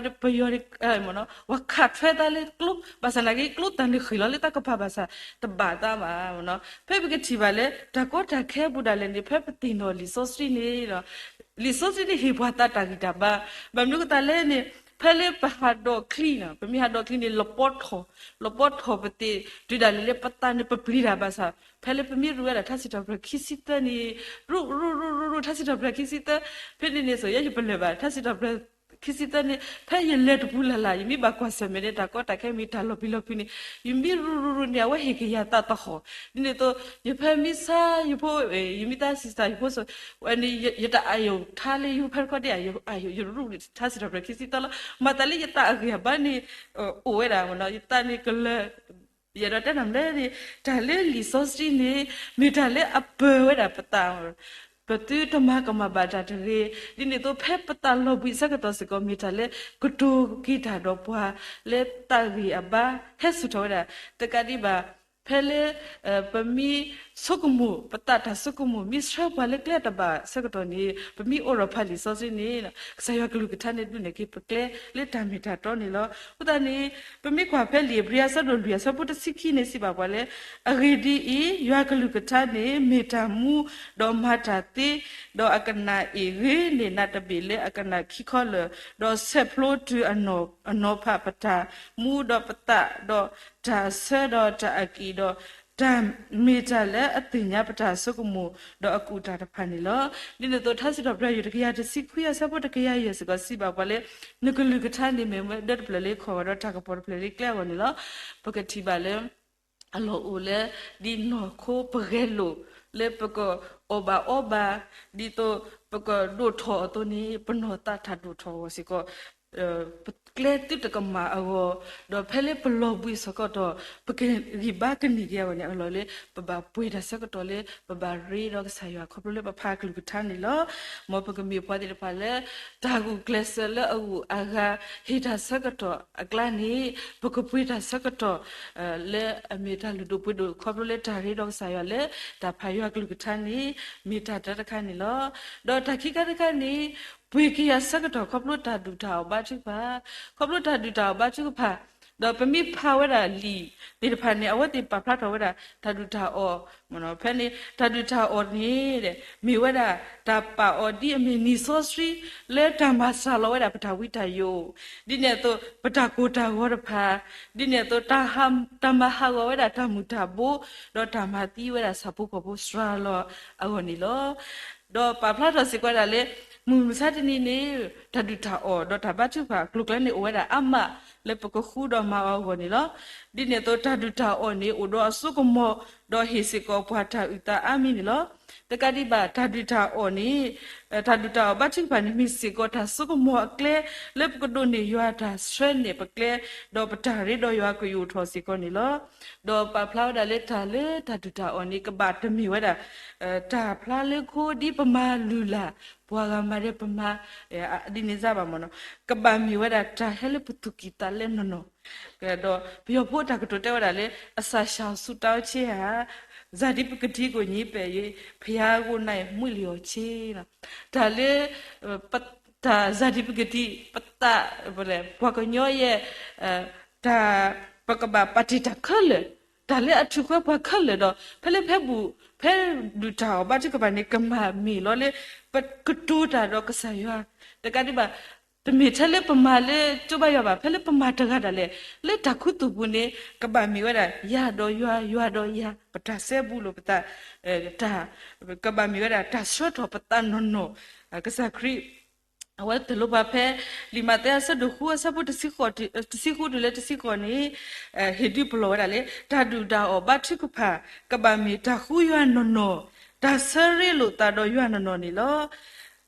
ထွဲလီၤဒီး ပယီၤန့ၣ် ဝဲခးထွဲသးလၢကျိ ဘၣ်ဆၣ်နာ်က့ ကျိတၢ်န့ၣ်ဃ့ၢ်လီၤလၢသးကပၤဘၣ်ဆၣ် တဘၣ်သးဘၣ်မ့ၢ်နီၤ, ဖဲပကထံၣ်ဘၣ်လၢ တၢ်ကီတၢ်ခဲအပူၤဒၣ်လဲာ်န့ၣ် ဖဲပသ့ၣ်နီၣ်လံာ်စီဆှံန့ၣ် လံာ်စီဆှံန့ၣ်ဟ့ၣ်ပှၤသးတၢ်ဂံၢ်တၢ်ဘါ, ဘၣ်မနုၤအဃိသတးလဲၣ်န့ၣ် ဖဲလၢပဟးဒီးချံနီၤ, ပမ့ၢ်ဟးဒီးချံန့ၣ် လပီထီၣ်, လပီထီၣ်ပသ့ၣ် တုၤဒၣ်လဲာ်လၢပသးန့ၣ် ပပျံၤတၢ်ဘၣ်ဆၣ်, ဖဲလၢပမ့ၢ်ရူးဝဲဒၣ်ထါစံးထီၣ်ပတြၢၤခံဆံသၢန့ၣ် ရူးရူးရူးရူးရူး ထါစံးထီၣ်ပတြၢၤခံဆံသၢ, ဖဲန့ၣ်န့ၣ် စိၤယဲယပလၢၢ်ဘၣ် ထါစံးထီၣ်ပတြၢၤခံဆံသၢန့ၣ် ဖဲယလဲၤတပူၤလၢ်လၢ် ယမ့ၢ်ဘၣ်ကွၢ်ဆၢၣ်မဲာ်န့ၣ် တၢ်ကီတၢ်ခဲမ့ၢ်တၢ်လီၤပျံၤလီၤဖုးန့ၣ် ယမ့ၢ်ရူးရူးရူးန့ၣ် အဝဲဟ့ၣ်က့ၤယၤသးသဟီၣ်, ဒ်န့ၣ်အသိး ယဖဲမ့ၢ်ဆါ ယဖိ ယမ့ၢ်သးစံးစၢ်ယဖိစိၤ ဝဲန့ၣ် ယတၢ်အယိာ်ထါလၢယိၤဖဲတခီဒ်အယိာ် ယရူးထါစံးထီၣ်ပတြၢၤခံဆံသၢလီၤ, မၤသးလၢယသးအဂံၢ်အဘါန့ၣ် အိၣ်ဝဲဒၣ်မ့ၢ်နီၤ, ယသးန့ၣ်ကလၢၤ ယအဲၣ်ဒိးတဲနၤမ့ၢ်လဲၣ်န့ၣ် တၢ်လၢလံာ်စီဆှံန့ၣ် မ့ၢ်တၢ်လၢအပၢဝဲဒၣ်ပသး, ပသုတမၤကမၣ်ဘၣ်တၢ်တဂ့ၤ, ဒ်န့ၣ်အသိးဖဲပသးလီၤဘှံးဆၢကတီၢ်စ့ၢ်ကီး မ့ၢ်တၢ်လၢကတိၤက့ၤတၢ်ဒီးပှၤလၢသးဂံၢ်အဘါ ဟဲဆူၣ်ထီၣ်ဝဲဒၣ် တကးဒံးဘၣ် ဖဲလၢ ပမ့ၢ်ဆိကမိၣ် ပသးတၢ်ဆိကမိၣ် မ့ၢ်ဆှၢပှၤလၢကျဲတဘၣ်ဆၢကတီၢ်န့ၣ် ပမ့ၢ်အိးထီၣ်ဖးလံာ်စီဆှံန့ၣ် ကစၢ်ယွၤကလုၢ်ကထါန့ၣ် ဒုးနဲၣ်က့ၤပကျဲလၢတၢ်မ့ၢ်တၢ်တီန့ၣ်လီၤ. အဃိသတးန့ၣ် ပမ့ၢ်ကွၢ်ဖဲလံာ်ဧ့ၤဘြံၤ အဆၢဒိၣ်လွံၢ် အဆၢဖိတဆံခံန့ၣ် စံးဘၣ်ပှၤလၢ အဂ့ၢ်ဒ်အံၤ, ယွၤကလုၢ်ကထါန့ၣ် မ့ၢ်တၢ်မူ ဒီးမၤတၢ်သ့, ဒီးအကနၣ်အ့ၣ်ဂ့ၤန့ၢ်နၤတဘ့ၣ်လၢ အကနၣ်ခံခီလၢာ်, ဒီးဆဲးဖျိတုၤအနီၤဖးပတၢ်မူဒီးပသး, ဒီးတၢ်အဆၢဒီးတၢ်အကံၣ်, ဒီးတၢ်မ့ၢ်တၢ်လၢအသ့ၣ်ညါ ပတၢ်ဆိကမိၣ် ဒီးအကူၣ်တၢ်တဖၣ်န့ၣ်လီၤ. ဒ်န့ၣ်အသိး ထါစံးထီၣ်ပတြၢၤ တကယၤတဆံခွံ အဆၢဖိတကယၤယဲၢ်စ့ၢ်ကီး စံးဘၣ်ပှၤလၢ နကလုၢ်ကထါန့ၣ် မ့ၢ်ဝဲဒၢတဖျၢၣ်လၢခီၣ်ဂီၤဒီး တၢ်ကပီၤတဖျၢၣ်လၢကျဲအဂီၢ်န့ၣ်လီၤ. ပကထံၣ်ဘၣ်လၢ အလီၢ်အိၣ်လၢ ဒ်နီၢ်ခိပဂဲၤလိာ် လၢပကအီၣ်ဘၣ်အီဘၣ် ဒ်သိးပကဒိၣ်ထီၣ်အသိးန့ၣ် ပနီၢ်သးတၢ်ဒိၣ်ထီၣ်အဂီၢ်စ့ၢ်ကီး ပကျဲသုတကမၣ်အဂီၢ်, ဒီးဖဲလၢပလီၤဘှံးဆၢကတီၢ် ပကဂံၢ်ဘါကန့ၢ်က့ၤအဂီၢ်န့ၣ် အလီၢ်လၢ ပဘၣ်ပှ့ၤတၢ်ဆၢကတီၢ်လၢ ပဘၣ်ရ့ဒီးကစၢ်ယွၤ ခီဖျိလၢပဖးကလုၢ်ကထါန့ၣ်လီၤ. မ်ပကမ့ၢ်ပှၤသ့ၣ်တဖၣ်လၢ တၢ်ဂုာ်ကျဲးစၢးလၢအဂုၤအဂၤ ဟ့ၣ်တၢ်ဆၢကတီၢ်အကျါန့ၣ် ပကပှ့ၤတၢ်ဆၢကတီၢ် လၢအမ့ၢ်တၢ်လုၢ်ဒိၣ်ပှ့ၤဒိၣ် ခီဖျိလၢတၢ်ရ့ဒီးကစၢ်ယွၤလၢ တၢ်ဖးယွၤကလုၢ်ကထါန့ၣ် မ့ၢ်တၢ်တၢတခါန့ၣ်လီၤ. ဒီးတၢ်ခံခါတခါန့ၣ် ပှ့ၤက့ၤယၤဆၢကတီၢ် ခီဖျိတၢ်ဒုၣ်တၢ်အီၣ်ဘါထုကဖၣ်, ခီဖျိတၢ်ဒုၣ်တၢ်အီၣ်ဘါထုကဖၣ် ဒီးပမ့ၢ်ဖးဝဲဒၣ်လံာ်သ့ၣ်တဖၣ်န့ၣ် အဝဲသ့ၣ်ပာ်ဖျါထီၣ်ဝဲဒၣ်တၢ်ဒုၣ်တၢ်အီၣ်, ဖဲန့ၣ် တၢ်ဒုၣ်တၢ်အီၣ်န့ၣ် မ့ၢ်ဝဲဒၣ်တၢ်ပာ်အီၤဒ်အမ့ၢ်နံၣ်စီဆှံ လၢတၢ်မၤစှၤလီၤဝဲဒၣ်ပတၢ်ဝံတၢ်ယိာ်, ဒ်န့ၣ်အသိး ပတၢ်ကိၢ်တၢ်ဂီၤတဖၣ်, ဒ်န့ၣ်အသိး တၢ်မၤဟးဂီၤဝဲဒၣ်တၢ်မုၢ်တၢ်ဘိ, ဒီးတၢ်မၤသံဝဲဒၣ်ဆၣ်ဖိကီၢ်ဖိစှၤလီၤအဂီၢ်န့ၣ်လီၤ. ဒီးပာ်ဖျါထီၣ်စ့ၢ်ကီးဝဲဒၣ်လၢ မုၢ်မဆါတနံၤန့ၣ် တၢ်ဒုၣ်တၢ်အီၣ်ဒီးတၢ်ဘါထုကဖၣ်အကျိၤအကျဲန့ၣ် အိၣ်ဝဲဒၣ်အါမး လၢပကဃူဒီးမၤအီၤအဂီၢ်န့ၣ်လီၤ. ဒ်န့ၣ်အသိး တၢ်ဒုၣ်တၢ်အီၣ်န့ၣ် အိၣ်ဒီးအစိကမီၤ ဒီးဟ့ၣ်စ့ၢ်ကီးပှၤတၢ်အုၣ်သးအါမံၤန့ၣ်လီၤ. တကးဒံးဘၣ် တၢ်ဒုၣ်တၢ်အီၣ်န့ၣ် တၢ်ဒုၣ်တၢ်အီၣ်ဘါထုကဖၣ်န့ၣ် မ့ၢ်စ့ၢ်ကီးတၢ်စိကမီၤအကျဲ လၢပကဒိးန့ၢ်ယွၤတၢ်ဆှၢန့ၢ်ပကျဲ, ဒီးပတၢ်ရ့ဒီးယွၤကယူာ်ထီၣ်စ့ၢ်ကီးန့ၣ်လီၤ. ဒီးပာ်ဖျါဝဲဒၣ်လၢတၢ်လၢတၢ်ဒုၣ်တၢ်အီၣ်န့ၣ် ကဘၣ်တမ့ၢ်ဝဲဒၣ် တၢ်ဖျါလၢခိဒ်ပမၤလုၢ်လၢ် ပှၤဂၤမၤဒီးပမၤ ဒ်န့ၣ်စ့ၢ်ဘၣ်မ့ၢ်နီၤ, ကဘၣ်မ့ၢ်ဝဲဒၣ်တၢ်ဟဲလၢပသူၣ်ကံၢ်သးလဲနနီၢ်နီၢ်, ဒီးပယီၤဖိတၢ်ကတိၤတဲဝဲဒၣ်လၢ အစာရှောင်ဆုတောင်းခြင်းဟာ ဇာတိပကတိကို ငြင်းပယ်၍ ဘုရားကိုယ်တိုင် မွေ့လျော်ခြင်း တၢ်လၢ တၢ် ဇာတိပကတိ ပသး ပှၤကညီယဲၢ် တၢ် ပကဘၣ်ပာ်တ့ၢ်တၢ်ခဲလၢာ်, တၢ်လၢအထုးကွံာ်ပှၤခဲလၢာ်ဒီး ဖဲလၢဖဲဘူၣ် ဖဲဒုၣ်တၢ်အီၣ်ဘါထုကဖၣ်န့ၣ် ကမၤမ့ၢ်လီၤလၢ ပကတိၤတၢ်ဒီးကစၢ်ယွၤ, တကးဒံးဘၣ် တမ့ၢ်ထဲလၢပမၤလၢကၠိဘါယွၤဘၣ်, ဖဲလၢပမၤတဂၤဒၣ်လဲာ် လၢတၢ်ခူသူၣ်ပူၤန့ၣ် ကဘၣ်မ့ၢ်ဝဲဒၣ် ယၤဒီးယွၤ, ယွၤဒီးယၤ, ပတၢ်စဲဘူးလိာ်ပသး, တၢ် ကဘၣ်မ့ၢ်ဝဲဒၣ် တၢ်ဆှၢထီၣ်ပသးနီၢ်နီၢ်, ကစၢ်ခရံာ် အဝဲတၢ်လိၣ်ဘၣ်ဖဲ လံာ်မးသဲအဆၢဒိၣ်ဃုအဆၢဖိ တဆံဃုတုၤလၢတဆံဃိးန့ၣ် ဟ့ၣ်ဒုးပလီၢ်ဝဲဒၣ်လၢ တၢ်ဒုၣ်တၢ်အီၣ်ဘါထုကဖၣ် ကဘၣ်မ့ၢ်တၢ်ဃုယွၤနီၢ်နီၢ်, တၢ်ဆၢရ့လိာ်သးဒီးယွၤနီၢ်နီၢ်န့ၣ်လီၤ.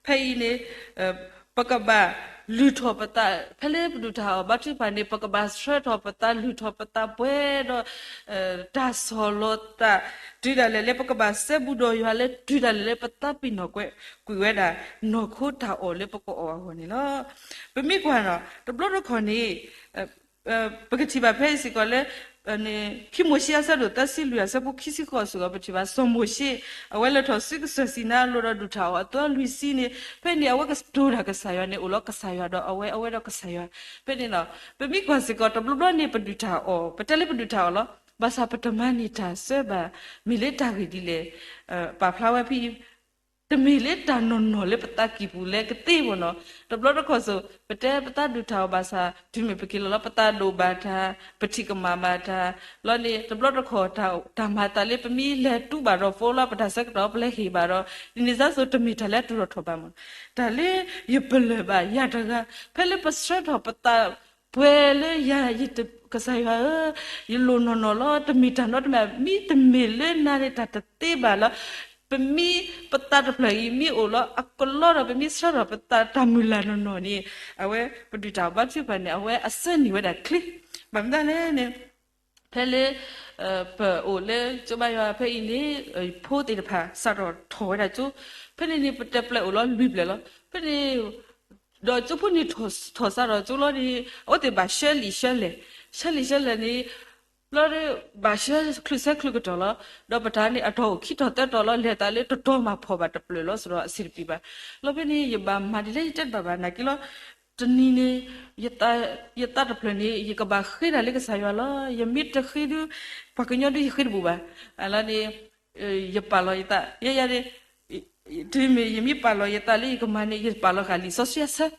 ဖဲအံၤန့ၣ် ပကဘၣ်လုၢ်ထီၣ်ပသး, ဖဲလၢပဒုၣ်တၢ်အီၣ်ဘါထုကဖၣ်န့ၣ် ပကဘၣ်ဆှၢထီၣ်ပသး လုၢ်ထီၣ်ပသးပှဲၤဒီး တၢ်ဆီၣ်လီၤသး, တုၤဒၣ်လဲာ်လၢပကဘၣ်စဲဘူးဒီးယွၤလၢ တုၤဒၣ်လဲာ်လၢပသးပ့ၤနီၣ်ကွံာ်ဝဲဒၣ် နီၢ်ခိတၢ်အီၣ်လၢပကအီၣ်အဂီၢ်န့ၣ်လီၤ. ပမ့ၢ်ကွၢ်နီၤ တဘျီတခီၣ်န့ၣ် ပကထံၣ်ဘၣ်ဖဲအံၤစ့ၢ်ကီးလၢ ခံမိၤၡ့အဆၢဒိၣ်သၢဆံလွံၢ်အဆၢဖိခံဆံဃိးစ့ၢ်ကီး ပထံၣ်ဘၣ်စီၤမိၤၡ့ အဝဲလဲၤထီၣ်ဆူကစၢၢ်စံၤနါအလိၤဒီးဒုၣ်တၢ်အီၣ်အသၢလွံၢ်ဆံန့ၣ် ဖဲန့ၣ် အဝဲကတိၤတၢ်ကစၢ်ယွၤန့ၣ် အိၣ်လီၤကစၢ်ယွၤဒီးအဝဲ အဝဲဒီးကစၢ်ယွၤ, ဖဲန့ၣ်လီၤ. ပမ့ၢ်ကွၢ်စ့ၢ်ကီးတဘျီဘျီန့ၣ် ပဒုၣ်တၢ်အီၣ် ပတဲလၢပဒုၣ်တၢ်အီၣ်လီၤ. ဘၣ်ဆၣ်ပတမၤန့ၢ်တၢ်စၢဘၣ်, မ့ၢ်လၢတၢ်ဂ့ၢ်ဒ်လဲၣ်, ပာ်ဖျါဝဲဖဲအံၤ တမ့ၢ်လၢတၢ်နီၢ်နီၢ်လၢပသးကံၢ်ပူၤလၢကသ့မ့ၢ်နီၤ, တဘျီတခီၣ်စိၤ ပတဲပသးဒုၣ်တၢ်အီၣ်ဘၣ်ဆၣ် တုၤမ့ၢ်ပက့ၤလီၤလီၤ ပသးဒိၣ်ဘၣ်တၢ်, ပထံၣ်ကမၣ်ဘၣ်တၢ်, လီၤန့ၣ် တဘျီတခီၣ် တၢ်မၤသးလၢပမ့ၢ်လဲၤတူၢ်ဘၣ်ဒီး phone လီၤ ပတၢ်ဆၢကတီၢ်ပလဲၤဟ့ၣ်ဘၣ်ဒီး ဒ်န့ၣ်စ့ၢ်ကီး တမ့ၢ်တၢ်လၢအတုၤထီၣ်ထီၣ်ဘးမ့ၢ်နီၤ, တၢ်လၢယပလၢၢ်ဘၣ်ယၤတဂၤ, ဖဲလၢပဆှၢထီၣ်ပသး ပှဲၤလၢယၤ ကစၢ်ယွၤဧၢ, ယလိၣ်နီၢ်နီၢ်လီၤ, တမ့ၢ်တၢ်နီတမံၤ, မ့တမ့ၢ်လၢနၤန့ၣ် တၢ်တသ့ဘၣ်လီၤ. ပမ့ၢ်ပသးတဖျၢၣ်အံၤ မ့ၢ်အိၣ်လီၤအကလီဒီး ပမ့ၢ်ဆှၢထီၣ်ပသးတၢ်မုၢ်လၢ်နီၢ်နီၢ်န့ၣ် အဝဲပဒုၣ်တၢ်အီၣ်ဘါထုကဖၣ်န့ၣ် အဝဲအဆၢန့ၢ်ဝဲဒၣ်ချ့, ဘၣ်မနုၤလဲၣ်န့ၣ် ဖဲလၢ ပအိၣ်လၢကၠိဘါယွၤဖဲအံၤန့ၣ် ဖိသ့ၣ်တဖၣ်စးထီၣ်ထီၣ်ဝဲဒၣ်ကၠိ, ဖဲန့ၣ်န့ၣ် ပတဲပျဲၢ်အိၣ်လီၤလွံၢ်ဖျၢၣ်လီၤ. ဖဲန့ၣ် ဒီးကၠိဖိန့ၣ်ထီၣ်စးထီၣ်ကၠိလီၤန့ၣ် အဝဲသ့ၣ်ဘၣ်ဆှၢလံာ်ဆှၢလဲၢ်, ဆှၢလံာ်ဆှၢလဲၢ်န့ၣ် လီၤဘၣ်ဆှၢချုးဆၢချုးကတီၢ်လီၤ. ဒီးပတၢ်န့ၣ် အတီၢ်အိၣ်ခံတီၤသၢတီၤလီၤ, လဲၤသးလၢတတီၤမၤဖီၣ်ဘၣ်တပျၢၢ်လီၤ စးထီၣ်အဆံးတပံၤဘၣ်. လီၤဖဲန့ၣ် ယဘၣ်မၤဒ်လဲၣ်ယတဲတဘၣ်ဘၣ် နာ်က့လီၤ. တနံၤန့ၣ် ယသးတဖျၢၣ်န့ၣ် ယကဘၣ်ဃ့တၢ်လၢကစၢ်ယွၤလီၤ. ယမ့ၢ်တဃ့ဒုး ပှၤကညီဒုးယဃ့တဘူးဘၣ်. လီၤန့ၣ် ယပာ်လီၤယသး ယဲယၤန့ၣ် တုၤမ့ၢ်ယမ့ၢ်ပာ်လီၤယသးလၢယကမၤန့ၣ် ယပာ်လီၤဃာ်လံာ်စီဆှံအဆၢ,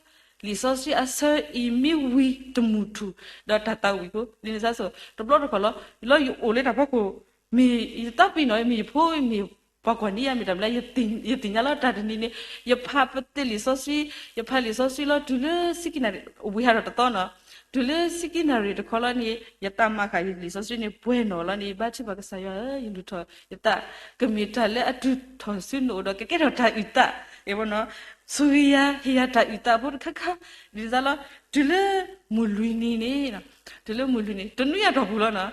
လံာ်စီဆှံအဆၢအံၤမ့ၢ်ဝံၤတမုာ်ထူၣ် ဒီးတၢ်သးဝံၣ်ဖိ ဒ်န့ၣ်စ့ၢ်ကီး တဘျီတခီၣ်လီၤ လီၤယအိၣ်လၢတၢ်ဖီခိၣ် မ့ၢ်ယသးပ့ၤနီၣ် မ့ၢ်ယဖိ မ့ၢ်ပှၤကွၢ်န့ၢ်ယၤ မ့ၢ်တၢ်မနုၤလဲၣ် ယသ့ၣ်ညါလီၤ တၢ်တနံၤန့ၣ် ယဖးပသ့ၣ်လံာ်စီဆှံ, ယဖးလံာ်စီဆှံလီၤ တုၤလၢဆံခံနၣ်ရံၣ် ဝံၤဟးထီၣ်တသီနီၤ, တုၤလၢဆံခံနၣ်ရံၣ်တခီလီၤန့ၣ် ယသးမၤဃာ်ယလံာ်စီဆှံန့ၣ် ပှဲၤနီၣ်လီၤန့ၣ် ယဘါထုကဖၣ်ကစၢ်ယွၤဧၢ ယလုၢ်ထီၣ်ယသး ကမ့ၢ်တၢ်လၢအတုၤထီၣ်ဆူနအိၣ်ဒီး ကကဲထီၣ်တၢ်အုၣ်သး ဆိၣ်ဂ့ၤယၤ ဟ့ၣ်ယၤတၢ်အုၣ်သးဖိတခါခါ ဒ်န့ၣ်စ့ၢ်ကီးလီၤ. တုၤလၢမုၢ်လွံၢ်နံၤန့ၣ် တုၤလၢမုၢ်လွံၢ်နံၤ တနွံ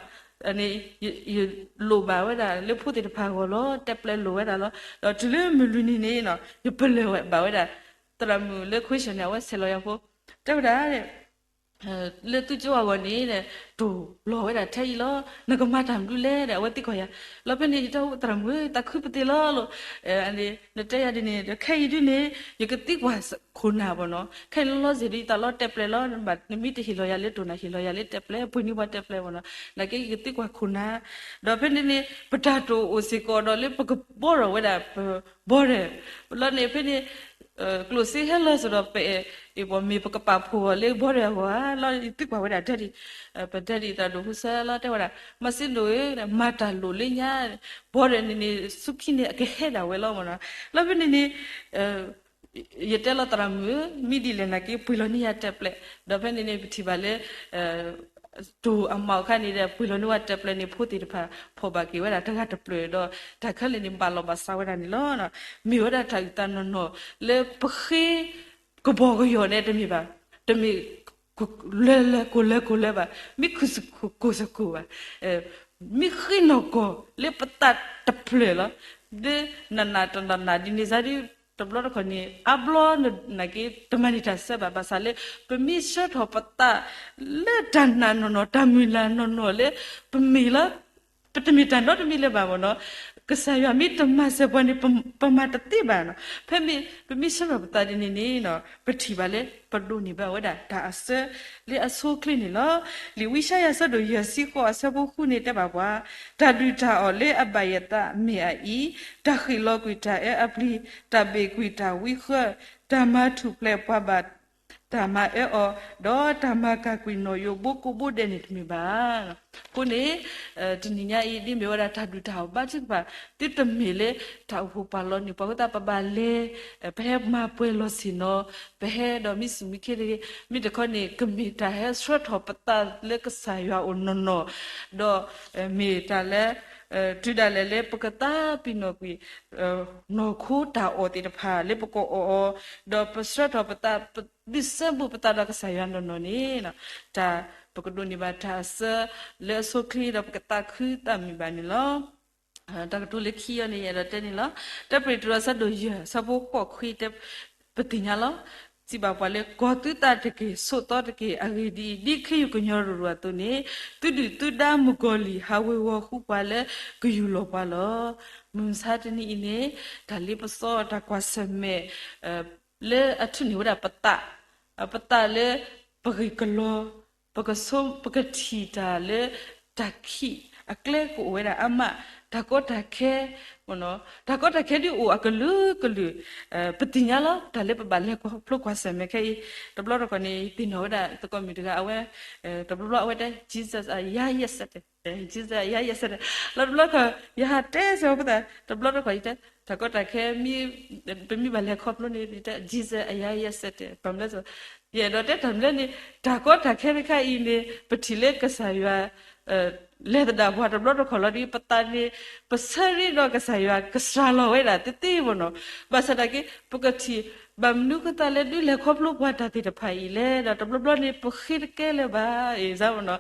အတီၢ်ပူၤလီၤနီၤ န့ၣ် ယလိၣ်ဘၣ်ဝဲဒၣ်လၢဖိသ့ၣ်တဖၣ်အဂီၢ်လီၤ တဲပျဲၢ်လိၣ်ဝဲဒၣ်လီၤ. ဒီးတုၤလၢမုၢ်လွံၢ်နံၤန့ၣ် ယပလၢၢ်ဘၣ်ဝဲဒၣ် သရၣ်မုၣ်လၢ question န့ၣ် အဝဲဆဲးလီၤယၤဖိ တဲဝဲဒၣ် လၢသုကၠိအဂီၢ်န့ၣ် တိၢ်လီၤဝဲဒၣ်ထဲအံၤလီၤ. နကမၤတၢ်မနုၤလဲၣ်ဒီး အဝဲသံကွၢ်ယၤ. လီၤဖဲန့ၣ် ယတဲသရၣ်မုၣ်ဧၢ, သးခုပသ့ၣ်လီၤလီၤ. နတဲယၤဒ်န့ၣ်ဒီး ခဲအံၤဒ်န့ၣ် ယကသံကွၢ်ခိၣ်နၢ်ဘၣ်နီၤ. ခဲအံၤလီၤလီၤဆဲးဒီး ယသးလီၤတဲပျဲလီၤ. နမ့ၢ်တဟ့ၣ်လီၤယၤလၢတိၢ် နဟ့ၣ်လီၤယၤလၢတဲပျဲ, ပှ့ၤန့ၢ်ပှၤတဲပျဲဘၣ်နီၤ. နာ်က့ ယကသံကွၢ်ခိၣ်နၢ်. ဒီးဖဲန့ၣ်န့ၣ် ပတၢ်တိၢ်အိၣ်စ့ၢ်ကီးဒီးလၢပကဘီထီၣ်ဝဲဒၣ် ပဘီထၢၣ် လီၤန့ၣ်ဖဲန့ၣ် ကျိၣ်စ့ဟဲလီၤစ့ၢ်ဒီး ပအဲၣ် ပမ့ၢ်ပကပာ်ဖှိၣ်အီၤလၢဘီထၢၣ်အဂီၢ်ဧါလီၤ. ယသံကွၢ်ဝဲဒၣ် daddy, ပ daddy သရၣ်ဒိၣ်ဟူစဲလီၤ တဲဝဲဒၣ် မၤစ့ဒိၣ်ဧၢ, မၤတၢ်လိၣ်လၢညါ, ဘီထၢၣ်န့ၣ်န့ၣ် ဆူခံန့ၣ် အကဟဲဒၣ်ဝဲလီၤမ့ၢ်နီၤ. လီၤဖဲန့ၣ်န့ၣ် ယတဲလီၤသရၣ်မုၣ်ဧၢ, မ့ၢ်ဒ်လဲၣ်နာ်က့ ပှ့ၤလီၤန့ၢ်ယၤတဲပျဲ. ဒီးဖဲန့ၣ်န့ၣ် ပထံၣ်ဘၣ်လၢ တိၢ်အမးအခါန့ၣ်ဒီး ပှ့ၤလီၤန့ၢ်ဝဲတဲပျဲန့ၣ် ဖိသ့ၣ်တဖၣ် ဖီၣ်ဘၣ်က့ၤဝဲဒၣ်တဂၤတဖျၢၣ်ဒီး တၢ်ခဲလၢာ်န့ၣ် ဘၣ်လီၤဘၣ်စးဝဲဒၣ်န့ၣ်လီၤ. မ့ၢ်ဝဲဒၣ်တၢ်အုၣ်သးနီၢ်နီၢ်လၢပဃ့ ကဘီကယီၤန့ၣ်တမ့ၢ်ဘၣ်, တမ့ၢ် လၢလၢကိၢ်လၢကိၢ်လၢဘၣ်, မ့ၢ်ခုၣ်စကိၢ်စကိၢ်ဘၣ်, မ့ၢ်ဃ့နီၢ်ကီၢ်လၢပသးတဖျၢၣ်လီၤ. ဒ်နနးတနနးဒ်န့ၣ်စ့ၢ်ဒီး တဘျီတခီၣ်န့ၣ် အါဘျီနာ်က့ တမၤန့ၢ်တၢ်ဆၢဘၣ်. ဘၣ်ဆၣ်လၢ ပမ့ၢ်ဆှၢထီၣ်ပသးလၢတၢ်နာ်နီၢ်နီၢ် တၢ်မုၢ်လၢ်နီၢ်နီၢ်လၢ ပမ့ၢ်လၢ ပတမ့ၢ်တၢ်နီတမံၤလၢၤဘၣ်မ့ၢ်နီၤ. ကစၢ်ယွၤမ့ၢ်တမၤစၢၤပှၤန့ၣ် ပမၤတသ့ဘၣ်နီၤ. ဖဲမ့ၢ် ပမ့ၢ်ဆှၢထီၣ်ပသးဒ်န့ၣ်န့ၣ် ပထံၣ်ဘၣ်လၢ ပဒိးန့ၢ်ဘၣ်ဝဲဒၣ်တၢ်အစၢလၢအဆိအချ့န့ၣ်လီၤ. လံာ်ဝံယၡါယၤအဆၢဒိၣ်ယဲၢ်ဆံဃိးအဆၢဖိဃုန့ၣ်တဲဘၣ်ပှၤ, တၢ်ဒုၣ်တၢ်အီၣ်လၢအဘၣ်ယသးမ့ၢ်အအံၤ, တၢ်ဃ့ၣ်လီၤကွံာ်တၢ်အၢအပျံၤ, တၢ်ဘ့ၣ်ကွံာ်တၢ်ဝံဃၢ, တၢ်မၤထူၣ်ဖျဲးပှၤဘၣ် တၢ်မၤအၢအီၤ, ဒီးတၢ်မၤကၢ်ကွံာ်နီၣ်ယိးဘိကိးဘိဒဲးန့ၣ်တမ့ၢ်ဘၣ်. အဃိန့ၣ် တနံၤညါအံၤ ဒ်မ့ၢ်ဝဲဒၣ်တၢ်ဒုၣ်တၢ်အီၣ်ဘါထုကဖၣ် သုတမ့ၢ်လၢ တၢ်အိၣ်ဖှိၣ်ပာ်လီၤန့ၢ်ပှၤအဃိသတး ပဘၣ်လဲၤ ပဟဲမၤပှဲၤလီၢ်ဆ့ၣ်နီၤ, ပဟဲဒီးမ့ၢ်စူၣ်မ့ၢ်ခ့တဂ့ၤ, မ့ၢ်တခီန့ၣ် ကမ့ၢ်တၢ်ဟဲဆှၢထီၣ်ပသးလၢကစၢ်ယွၤအအိၣ်နီၢ်နီၢ်, ဒီးမ့ၢ်တၢ်လၢ တုၤဒၣ်လဲာ်လၢပကသးပ့ၤနီၣ်ကွံာ် နီၢ်ခိတၢ်အီၣ်သ့ၣ်တဖၣ်လၢပကအီၣ်အီၤ, ဒီးပဆှၢထီၣ်ပသး ပဒုးစဲဘူးပသးဒီးကစၢ်ယွၤနီၢ်နီၢ်န့ၣ် တၢ်ပကဒိးန့ၢ်ဘၣ်တၢ်အစၢလၢအဆိအချ့ဒီး ပကသးခုသးမုာ်ဘၣ်န့ၣ်လီၤ. တၢ်ကတိၤလၢခံအံၤန့ၣ် ယအဲၣ်ဒိးတဲန့ၣ်လီၤ. တၢ်ပတြၢၤအဆၢဒိၣ်ယဲၢ် အဆၢဖိဃိးခွံတဲ ပသ့ၣ်ညါလီၤ. စံးဘၣ်ပှၤလၢ ကီၤသုသးတက့ၢ်, ဆိးသီတက့ၢ်. အဂ့ၢ်ဒ်အံၤ, ဒ်ခ့ယုၢ်ကညီၤရူၤရူၤအသိးန့ၣ်, သုဒုၣ်သုဒါမုၣ်ကီၤလံၢ် ဟးဝ့ၤဝီၤဃုပှၤလၢကယူၢ်လီၤပှၤလီၤ. မုၢ်မဆါတနံၤအံၤန့ၣ် တၢ်လ့ပစီအတၢ်ကွၢ်ဆၢၣ်မဲာ် လၢအထုးန့ၢ်ဝဲဒၣ်ပသး, ပသးလၢ ပဂ့ၢ်ကလီၤ, ပကဆိ ပကထံၣ်တၢ်လၢ တၢ်ခံးအကျဲကအိၣ်ဝဲဒၣ်အါမး, တၢ်ကီတၢ်ခဲ တၢ်ကီတၢ်ခဲဒ်အိၣ်အကလုာ်ကလုာ်, ပသ့ၣ်ညါလီၤ တၢ်လၢပဘၣ်လဲၤခီဖျိကွၢ်ဆၢၣ်မဲာ်ခဲအံၤ, တဘျီတခီၣ်န့ၣ် ယသ့ၣ်နီၣ်ဝဲဒၣ်သကိးမုၢ်တဂၤအဝဲ, တဘျီဘျီအဝဲတဲ Jesus အယၤယဲၢ်စဲးတဲာ်, Jesus အယၤယဲၢ်စဲးတဲာ်, လီၤတဘျီတခီၣ် ယဟးတဲစၢၤဖိသၣ် တဘျီတခီၣ်ယတဲ တၢ်ကီတၢ်ခဲ ပမ့ၢ်ဘၣ်လဲၤခီဖျိန့ၣ် ယတဲ Jesus အယၤယဲၢ်စဲးတဲာ်, ဘၣ်မနုၤလဲၣ် ယအဲၣ်ဒိးတဲတၢ်မနုၤန့ၣ် တၢ်ကီတၢ်ခဲတခါအံၤန့ၣ် ပထံၣ်လၢကစၢ်ယွၤ လဲၤသဒၣ်ပှၤတဘျီတခီၣ်လီၤဒီး ပသးန့ၣ် ပဆၢရ့ဒီးကစၢ်ယွၤကစှၤလီၤဝဲဒၣ်သ့သ့မ့ၢ်နီၤ, ဘၣ်ဆၣ်သနာ်က့ ပကထံၣ် ဘၣ်မနုၤအဃိသတးလၢဒုးလဲၤခီဖျိပှၤတၢ်သ့ၣ်တဖၣ်အံၤလဲၣ်, ဒီးတဘျီဘျီန့ၣ် ပဃ့တကဲလၢၤဘၣ် အ့ၣ် စ့ၢ်မ့ၢ်နီၤ,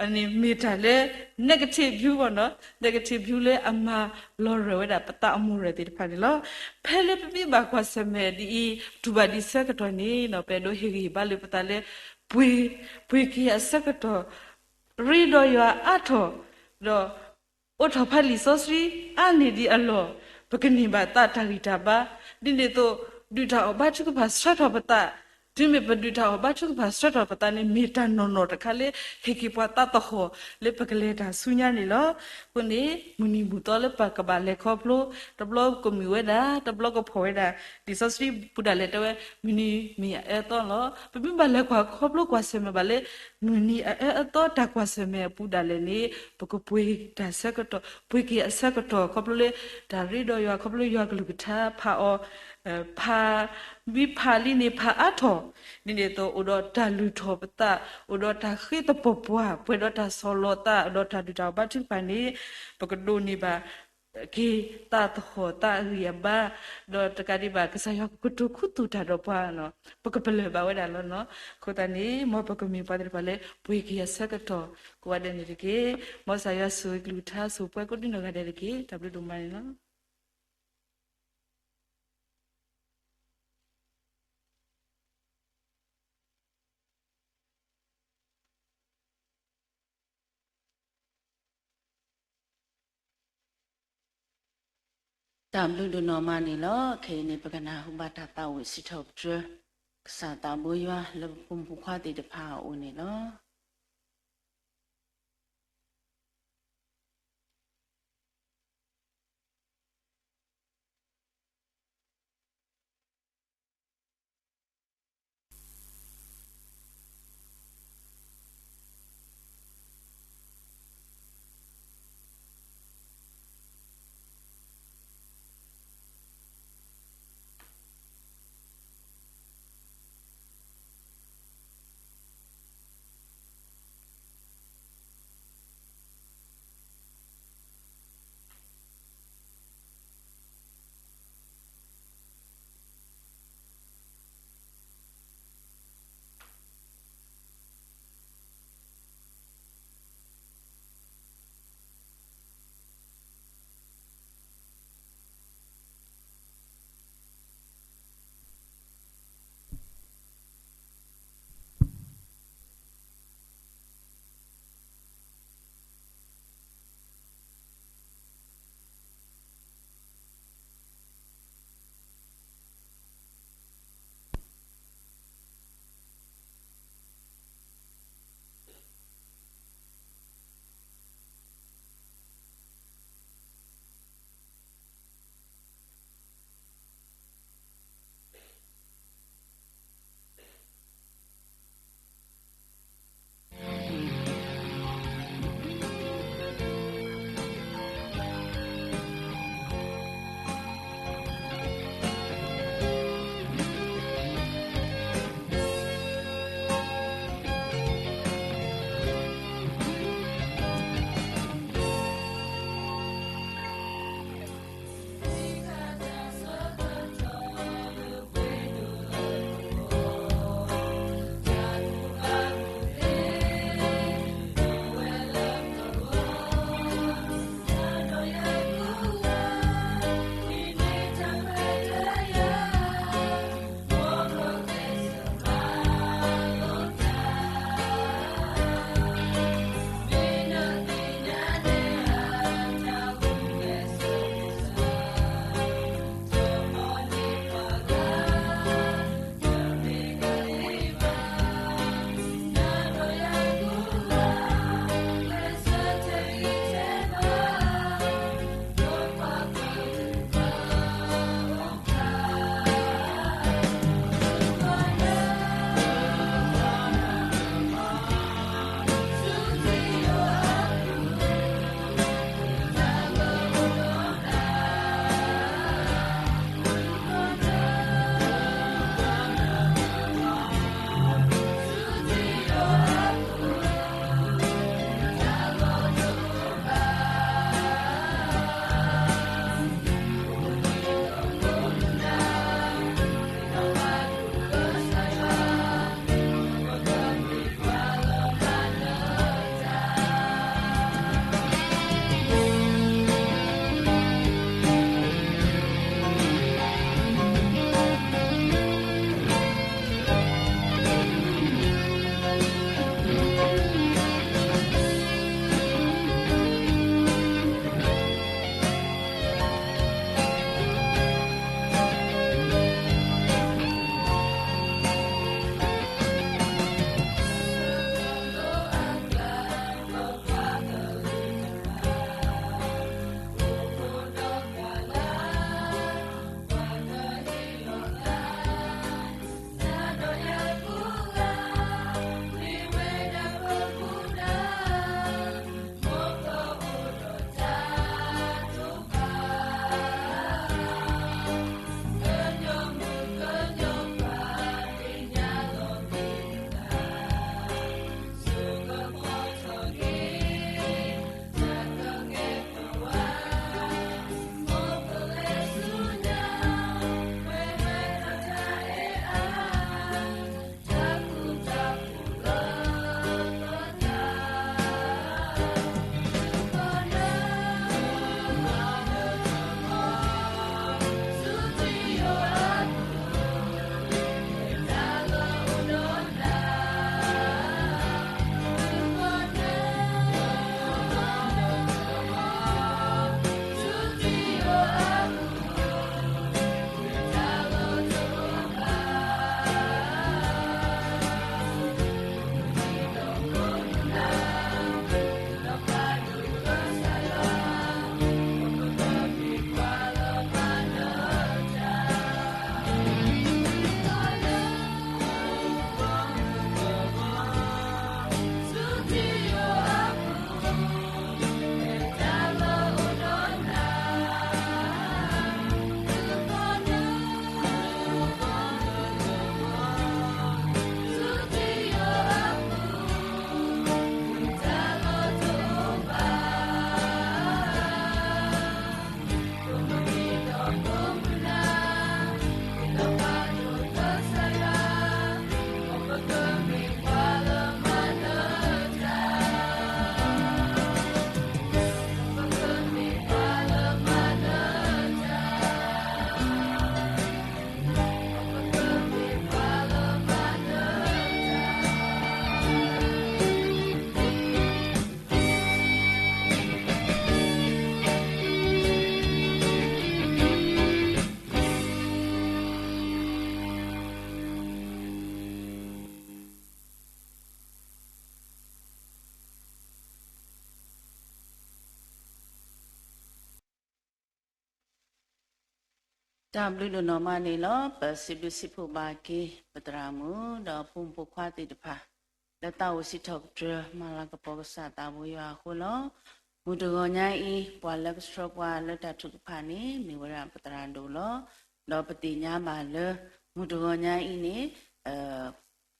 အန့ၣ်မ့ၢ်တၢ်လၢ negative view မ့ၢ်နီၤ, negative view လၢအမၤလီၤရၢၢ်ဝဲဒၣ်ပသးအမိၢ်ရၢၢ်သ့ၣ်တဖၣ်န့ၣ်လီၤ. ဖဲလၢပမ့ၢ်ဘၣ်ကွၢ်ဆၢၣ်မဲာ်ဒ်အံၤ တူၢ်ဘၣ်ဒံးဆၢကတီၢ်န့ၣ်နီၤ ပအဲၣ်ဒိးဟ့ၣ်ဂံၢ်ဟ့ၣ်ဘါလၢပသးလၢ ပှ့ၤ ပှ့ၤက့ၤအဆၢကတီၢ် ရ့ဒီးယွၤအါထီၣ်, ဒီး အိးထီၣ်ဖးလံာ်စီဆှံအါန့ၢ်ဒံးအလီၢ်, ပကန့ၢ်ဘၣ်သးတၢ်ဂံၢ်တၢ်ဘါ, ဒ်န့ၣ်အသိး ဒုၣ်တၢ်အီၣ်ဘါထုကဖၣ်ဆှၢထီၣ်ပသး, တုၤမ့ၢ်ပဒုၣ်တၢ်အီၣ်ဘါထုကဖၣ်ဆှၢထီၣ်ပသးန့ၣ် မ့ၢ်တၢ်နီၢ်နီၢ်တခါလၢ ဟ့ၣ်က့ၤပှၤသးသဟီၣ်လၢပကလဲၤတၢ်ဆူညါန့ၣ်လီၤ. အဃိန့ၣ် မုၢ်နံၤမုၢ်သီလၢပကဘၣ်လဲၤခီဖျိ, တဘျီကမုာ်ဝဲဒၣ်, တဘျီကဖှီၣ်ဝဲဒၣ်, လံာ်စီဆှံပူၤဒၣ်လဲာ်တဲဝဲ မုၢ်နံၤမ့ၢ်အအၢအသီလီၤ. ပမ့ၢ်ဘၣ်လဲၤကွၢ်ခီဖျိကွၢ်ဆၢၣ်မဲာ်ဘၣ်လၢ မုၢ်နံၤအအၢအသီတၢ်ကွၢ်ဆၢၣ်မဲာ်အပူၤဒၣ်လဲာ်န့ၣ် ပကပှ့ၤတၢ်ဆၢကတီၢ်, ပှ့ၤက့ၤအဆၢကတီၢ် ခီဖျိလၢ တၢ်ရ့ဒီးယွၤ ခီဖျိလၢယွၤကလုၢ်ကထါဖးအီၤ, ဖး, မ့ၢ်ဖးလံန့ၣ် ဖးအါထီၣ်, ဒ်န့ၣ်အသိး အိၣ်ဒီးတၢ်လုၢ်ထီၣ်ပသး, အိၣ်ဒီးတၢ်ဃ့သပှၢ်ပှၢ်, ပှဲၤဒီးတၢ်ဆီၣ်လီၤသး, ဒီးတၢ်ဒုၣ်တၢ်အီၣ်ဘါထုကဖၣ်န့ၣ် ပကဒိးန့ၢ်ဘၣ် က့ၤသးသဟီၣ်သးအဂံၢ်အဘါ, ဒီးတကးဒံးဘၣ် ကစၢ်ယွၤကကတိၤခူသူၣ်တၢ်ဒီးပှၤ, ပကပလၢၢ်ဘၣ်ဝဲဒၣ်လီၤနီၤ. အဃိသတးန့ၣ် မ်ပကမ့ၢ်ပှၤသ့ၣ်တဖၣ်လၢ ပှ့ၤက့ၤအဆၢကတီၢ် ကိးဂၤဒဲးန့ၣ်တက့ၢ်. မ်ကစၢ်ယွၤဆိၣ်ဂ့ၤကလုၢ်ကထါ ဆိၣ်ပှဲၤကိးဒံနီၢ်ဂၤဒဲးတက့ၢ်. တၢ်ဘျုးဒိၣ်မးန့ၣ်လီၤ. တၢ်ဘျုးဒိၣ်နီၢ်မးန့ၣ်လီၤ. ခဲအံၤန့ၣ် ပကနၢ်ဟူဘၣ်တၢ်သးဝံၣ်စံးထီၣ်ပတြၢၤ ကစၢ်သးဘိယွၤလၢပဖိမုၣ်ဖိခွါသ့ၣ်တဖၣ်အအိၣ်န့ၣ်လီၤ. တၢ်ဘျုးဒိၣ်နီၢ်မးန့ၣ်လီၤ. ပစံးဘျုးစံးဖှိၣ်ဘၣ်က့ၤ ပသရၣ်မုၣ် ဒီးဖိမုၣ်ဖိခွါသ့ၣ်တဖၣ် လၢသးအိၣ်စံးထီၣ်ပတြၢၤ မၤလၤကပီၤကစၢ်သးဘိယွၤအဃိလီၤ. မုၢ်တဂီၤညါအံၤ ပှၤလၢကဆှၢပှၤလၢတၢ်ထုကဖၣ်န့ၣ် မ့ၢ်ဝဲဒၣ်ပသရၣ်ဒိၣ်လီၤ. ဒီးပသ့ၣ်ညါဘၣ်လၢ မုၢ်တဂီၤညါအံၤန့ၣ်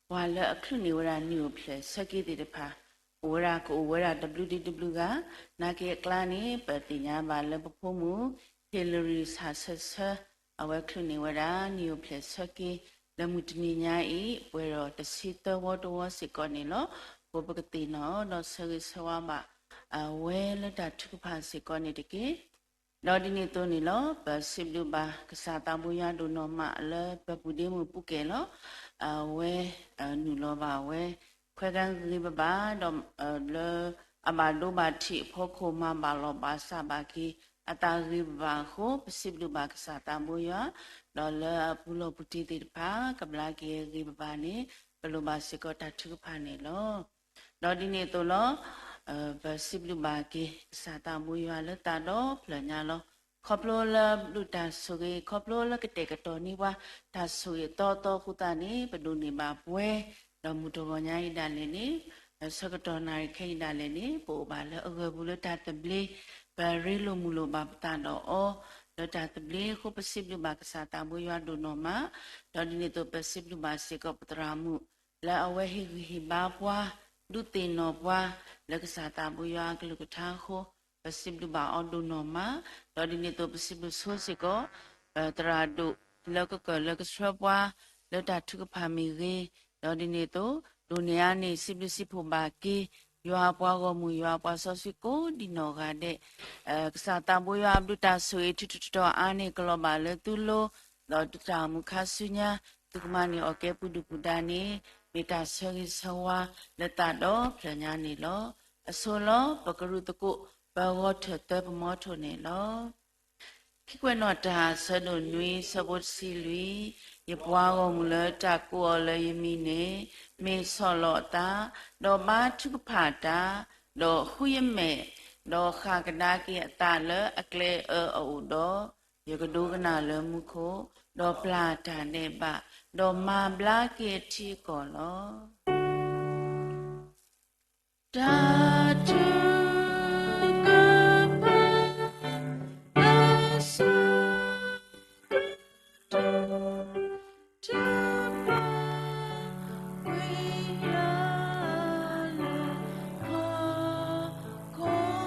ပှၤလၢအချုးန့ၢ်ဝဲဒၣ် နံၣ်အိၣ်ဖျဲၣ်ဆၢက့ၤသ့ၣ်တဖၣ် အိၣ်ဝဲဒၣ်ကအိၣ်ဝဲဒၣ်တဘျုးဒံးတဘျုးဂၤ, နာ်က့အကျါန့ၣ် ပသ့ၣ်ညါဘၣ်လၢပဖိမုၣ် ဟ့လရံၣ် ဆၣ်ဆၢဆၢ အဝဲချုးန့ၢ်ဝဲဒၣ် နံၣ်အိၣ်ဖျဲၣ်ဆၢက့ၤ လၢမုၢ်တနံၤညါအံၤ ပှဲၤဒီးတဆံသၢဝီတဝီစ့ၢ်ကီးန့ၣ်လီၤ. အဃိပကသ့ၣ်နီၣ်ဒီးဆၢဂ့ၤဆၢဝါဘၣ် အဝဲလၢတၢ်ထုကဖၣ်စ့ၢ်ကီးန့ၣ်တက့ၢ်. ဒီးဒ်န့ၣ်အသိးန့ၣ်လီၤ ပစံးဘျုးဘၣ်ကစၢ်သးဘိယွၤဒိၣ်နီၢ်မးလၢပပုၢ်ဒ့မုၣ်ပူၤကဲၣ်လီၤ. အဝဲ နုာ်လီၤဘၣ်ဝဲ ခွဲးကါဂ့ၤဂ့ၤဘၣ်ဘၣ် ဒီး လၢအဘၣ်ဒိဘၣ်ထံးအဖီခိၣ် မၤဘၣ်လီၤဘၣ်စးဘၣ်က့ၤ အသးဂ့ၤဘၣ်ဘၣ်အဃိ ပစံးဘျုးဘၣ်ကစၢ်သးဘိယွၤ ဒီးလၢအပူၤလီၢ်ပူၤတံၢ်သ့ၣ်တဖၣ် ကဘျါက့ၤဂ့ၤဂ့ၤဘၣ်ဘၣ်န့ၣ် ပလိၣ်ဘၣ်စ့ၢ်ကီးတၢ်ထုကဖၣ်န့ၣ်လီၤ. ဒီးဒ်န့ၣ်အသိးလီၤ ပစံးဘျုးဘၣ်က့ၤ ကစၢ်သးဘိယွၤလၢသးဒီဖျၢၣ်ညါလီၤ. ခီဖျိလၢဘျုးတၢ်ဆိၣ်ဂ့ၤ ခီဖျိလၢကတဲာ်ကတီၤန့ၢ်ပှၤ တၢ်ဆိၣ်ဂ့ၤအသီအသီအဃိသတးန့ၣ် ပဒိးန့ၢ်ဘၣ်ပှဲၤ ဒီးမုၢ်တဂီၤညါအံၤဒၣ်လဲာ်န့ၣ် ဆၢကတီၢ်နၣ်ရံၣ်ခဲအံၤဒၣ်လဲာ်န့ၣ် ပအိၣ်ဘၣ်လၢအဂၢၢ်ပူၤလၢတၢ်သဘျ့ ပရ့လိာ်မုာ်လိာ်ဘၣ်ပသးဒီးအီၤ လၢတၢ်သဘျ့အဃိ ပစံးဘျုးဘၣ်ကစၢ်သးဘိယွၤဒိၣ်နီၢ်မး ဒီးဒ်န့ၣ်အသိး ပစံးဘျုးဘၣ်စ့ၢ်ကီးပသရၣ်မုၣ် လၢအဝဲဟ့ၣ်ဂံၢ်ဟ့ၣ်ဘါပှၤ ဒုးသ့ၣ်နီၣ်ပှၤ လၢကစၢ်သးဘိယွၤအကလုၢ်ကထါအဃိ ပစံးဘျုးဘၣ်အီၤဒိၣ်နီၢ်မး ဒီးဒ်န့ၣ်အသိး ပစံးဘျုးဆိစ့ၢ်ကီး ပသရၣ်ဒိၣ် လၢကကၢၢ်လၢကဆှၢပှၤ လၢတၢ်ထုကဖၣ်မ့ၢ်ဂ့ၤ, ဒီးဒ်န့ၣ်အသိး ဒိၣ်န့ၢ်အါန့ၢ် စံးဘျုးစံးဖှိၣ်ဘၣ်က့ၤ ယွၤအပှၤဂီၢ်မုၢ် ယွၤအပှၤစီဆှံကိးဒံနီၢ်ဂၤဒဲး, ကစၢ်သးဘိယွၤအဘျုးတၢ်ဆိၣ်ဂ့ၤ ထူးထူးတီၤတီၤအါန့ၢ် ကလီၤဘၣ်လၢသုလိၤ, ဒီးသုတၢ်အိၣ်မူခါဆူညါ သုကမၤန့ၢ်အီၣ်ကဲပူၤဒုၣ်ပူၤဒါန့ၣ် မ့ၢ်တၢ်ဆၢဂ့ၤဆၢဝါလၢသးဒီဖျၢၣ်ညါန့ၣ်လီၤ. အဆိလီၤ ပကရူၢ်သကိး ပဂီၤထၢၣ်သၢပမီထိၣ်န့ၣ်လီၤ. ခံကွဲးနီၣ်တၢ် ဆၢဒိၣ်နွံ ဆၢဖိတဆံလွံၢ်, ယပှၤဂီၢ်မုၢ်လၢတၢ်ကိးအီၤလၢယမံၤန့ၣ် မ့ၢ်ဆီၣ်လီၤအသး, ဒီးဘါထုကဖၣ်တၢ်, ဒီးဃုယမဲာ်, ဒီးဃၣ်ကဒါက့ၤအသးလၢအကျဲအၢအအိၣ်ဒီး, ယကဒိကနၣ်လၢမူခိၣ်, ဒီးပျၢ်တၢ်ဒဲးဘး, ဒီးမၤဘျါက့ၤအထံအကီၢ်လီၤ. တၢ်ထုကဖၣ် အဆၢကတီၢ် တၢ်ဘၣ်ကွံာ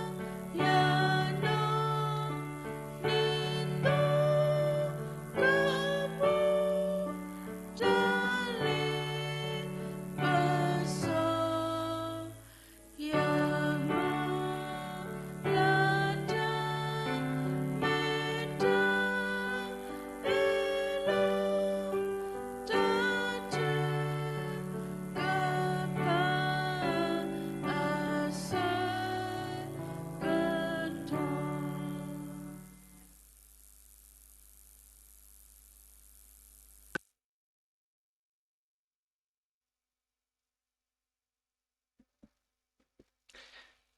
်ယၤလၢဟီၣ်ခိၣ်လီၤ. နုာ်ထီၣ်လီၤယၤလၢယွၤ တၢ်လ့ပစီ ယမၤလၢတၢ် မ့ၢ်တၢ်အ့ၣ်လိာ် တၢ်ထုကဖၣ် အဆၢကတီၢ်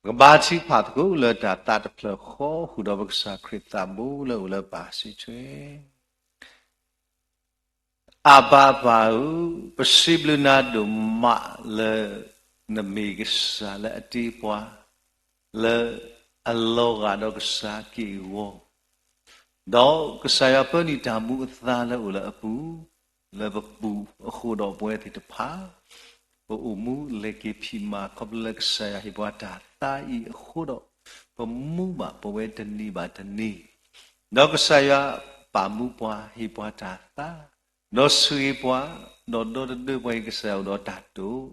ပကဘါထုကဖၣ်သကိးလၢတၢ်သးတဖျၢၣ်ဃီ ဃုာ်ဒီးပကစၢ်ခရံာ်သးဘိလၢအိၣ်လၢပၢ်စုထွဲ အဘၤပၢ်ဧၢ, ပစံးဘျုးနၤဒိၣ်မးလၢ နမ့ၢ်ကစၢ်လၢအတ့ပှၤ လၢအလီၤဂာ်ဒီးကစၢ်အက့ၢ်အဂီၤ ဒီးကစၢ်ယွၤပၢနံၣ်တၢ်မူအသါလၢအိၣ်လၢအပူၤ, လၢပပူၤအဃိဒီးပဝဲသ့ၣ်တဖၣ် ပအိၣ်မူလဲၤက့ၤဖံးမၤ ခီဖျိလၢကစၢ်ယွၤဟ့ၣ်ပှၤတၢ်သါအံၤအဃိဒီး ပမူဘၣ်ပဝဲတနံၤဘၣ်တနံၤ, ဒီးကစၢ်ယွၤပာ်မူပှၤဟ့ၣ်ပှၤတၢ်သါ, ဒီးဆိၣ်ဂ့ၤပှၤ, ဒီးဒီတဒၢပှၤအံၤကစၢ်ယွၤအိၣ်ဒီးတၢ်တိာ်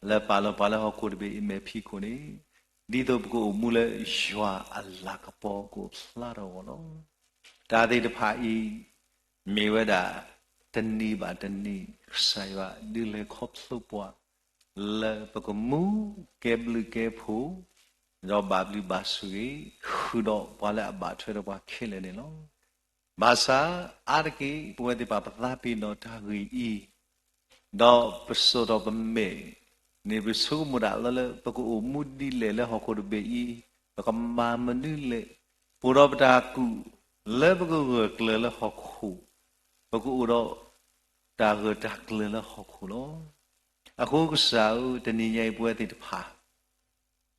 လၢပာ်လီၤပှၤလၢဟီၣ်ခိၣ်တဘ့ၣ်အမဲာ်ဖံးခိၣ်န့ၣ်, ဒ်သိးပကအိၣ်မူလၢယွၤအလၤကပီၤကအိၣ်ဖျါထီၣ်အဂီၢ်လီၤ. တၢ်သ့ၣ်တဖၣ်အံၤ မ့ၢ်ဝဲဒၣ် တနံၤဘၣ်တနံၤ ကစၢ်ယွၤဒုးလဲၤခီဖျိပှၤ လၢပကမူကဲဘျုးကဲဖှိၣ် ဒီးဘၣ်ဘျုးဘၣ်ဆိၣ်ဂ့ၤ ဃုာ်ဒီးပှၤလၢအဘၣ်ထွဲဒီးပှၤခဲလၢာ်န့ၣ်လီၤ. ဘၣ်ဆၣ်အါတက့ၢ် ပဝဲသ့ၣ်တဖၣ်ပသးပ့ၤနီၣ်တၢ်ဂ့ၢ်အံၤ ဒီးပစိာ်ထီၣ်ပမဲာ်န့ၣ် ပဆိကမိၣ်ဒၣ်လၢ လၢပကအိၣ်မူဒ်လဲၣ်လၢဟီၣ်ခိၣ်တဘ့ၣ်အံၤ, ပကမၤမနုၤလဲၣ်, ပအိၣ်ဒီးပတၢ်ကူၣ်လၢပကဂၢၢ်ကျၢၤလၢဟီၣ်ခိၣ်, ပကအိၣ်ဒီးတၢ်ဂၢၢ်တၢ်ကျၢၤလၢဟီၣ်ခိၣ်လီၤ. အဃိကစၢ်ဧၢ, တနံၤညါအံၤပဝဲသ့ၣ်တဖၣ် ဒ်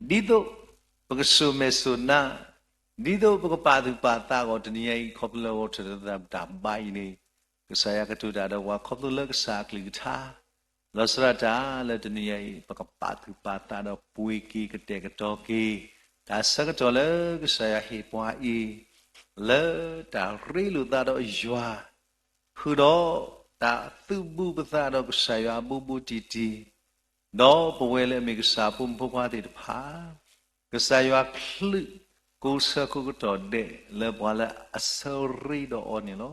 သိးပကစိာ်မဲာ်စိာ်နါ, ဒ်သိးပကပာ်သူၣ်ပာ်သးအဂီၢ် တနံၤညါအံၤ ခီဖျိလၢဂီၢ်ထၢၣ်တၢ်ဘါအံၤန့ၣ်, ကစၢ်ယွၤကတိၤတၢ်ဒီးပှၤခီဖျိလၢကစၢ်အကလုၢ်ကထါ, လီၤဆီဒၣ်တၢ်လၢတနံၤညါအံၤ ပကပာ်သူၣ်ပာ်သးဒီးပှ့ၤက့ၤကတဲာ်ကတီၤက့ၤ တၢ်ဆၢကတီၢ်လၢကစၢ်ယွၤဟ့ၣ်ပှၤအံၤ, လၢတၢ်ရ့လိာ်သးဒီးယွၤ ဃုာ်ဒီးတၢ်သုးဘူးပသးဒီးကစၢ်ယွၤအဘူးဘူးတံၢ်တံၢ်, ဒီးပဝဲလၢအမ့ၢ်ကစၢ်အဖိမုၣ်ဖိခွါသ့ၣ်တဖၣ်, ကစၢ်ယွၤချုးကိးဆၢကိးကတီၢ်ဒဲးလၢပှၤလၢအဆၢရ့ဒီးအီၤန့ၣ်လီၤ.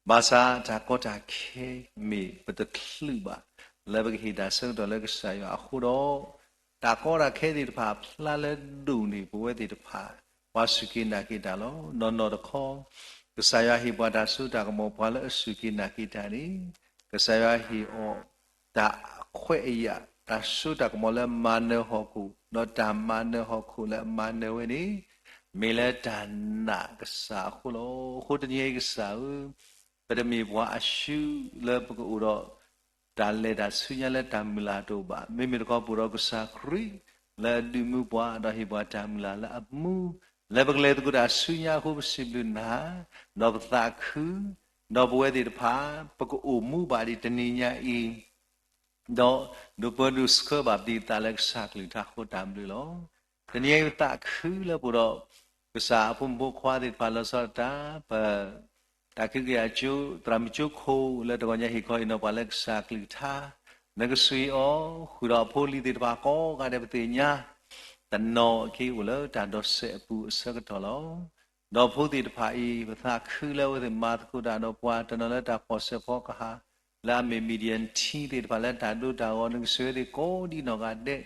ဘၣ်ဆၣ်တၢ်ကီတၢ်ခဲမ့ၢ်ပတချုးဘၣ် လၢပကဟ့ၣ်တၢ်ဆၢကတီၢ်လၢကစၢ်ယွၤအဃိဒီး, တၢ်ကီတၢ်ခဲသ့ၣ်တဖၣ်ဖျါလၢဒိၣ်န့ၢ်ပဝဲသ့ၣ်တဖၣ်, ပှၤစူၢ်က့ၤနာ်က့ၤတၢ်လီၤ. နီၢ်နီၢ်တခီ, ကစၢ်ယွၤဟ့ၣ်ပှၤတၢ်စိတၢ်ကမီၤပှၤလၢအစူၢ်က့ၤနာ်က့ၤတၢ်န့ၣ်, ကစၢ်ယွၤဟ့ၣ်အီၤ တၢ်ခွဲးအယာ် တၢ်စိတၢ်ကမီၤလၢမၤနၢၤဟီၣ်ခိၣ်, ဒီးတၢ်မၤနၢၤဟီၣ်ခိၣ်လၢအမၤနၢၤဝဲန့ၣ်, မ့ၢ်လၢတၢ်နာ်ကစၢ်အဃိလီၤ. အဃိတနံၤအံၤကစၢ်ဧၢ, ပတမ့ၢ်ပှၤအစုလၢပကအိၣ်ဒီး တၢ်လဲၤတၢ်ဆူညါလၢတၢ်မုၢ်လၢ်တအိၣ်ဘၣ်. မ့မ့ၢ်တခီ ပအိၣ်ဒီးကစၢ်ခရံာ်လၢအဒုးမူပှၤ, ဒီးဟ့ၣ်ပှၤတၢ်မုၢ်လၢ်လၢအမူ, လၢပကလဲၤသကိးတၢ်ဆူညါအဃိ ပစံးဘျုးနၤ, ဒီးပသးခု, ဒီးပဝဲသ့ၣ်တဖၣ် ပကအိၣ်မူဘၣ်ဒံးတနံၤညါအံၤ ဒီးဒိးပၢဒိးဆှၢဘၣ်ပသးလၢကစၢ်ကလုၢ်ကထါအဃိ တၢ်ဘျုးလီၤ. တနံၤအံၤပသးခုလၢပအိၣ်ဒီး ကစၢ်အဖိမုၣ်ဖိခွါသ့ၣ်တဖၣ် လီၤဆီဒၣ်တၢ် ပ တၢ်ကဟုကယာ်ကၠိ သရၣ်မုၣ်ကၠိခိၣ် လၢတဂီၤညါဟ့ၣ်ခီဟ့ၣ်နီၤပှၤလၢကစၢ်ကလုၢ်ကထါ, နကဆှၢအီၤ ဃုာ်ဒီးအဖိအလံၤသ့ၣ်တဖၣ်ကိးဂၤဒဲး ပသ့ၣ်ညါ တနီၤက့ၤအိၣ်လၢတၢ်ဒိးစဲးအပူၤအဆၢကတီၢ်လီၤ. ဒီးဖိသ့ၣ်တဖၣ်အံၤ ပသးခုလၢအဝဲသ့ၣ်မၤသကိးတၢ်ဒီးပှၤ တနီၤလၢတၢ်ဖီၣ်ဆဲးဖီကဟၣ် လၢအမ့ၢ် media team သ့ၣ်တဖၣ်လၢတၢ်ဒိတၢ်ဂီၤ နကဆှၢအဝဲသ့ၣ်ကိးဒံးနီၢ်ဂၤဒဲး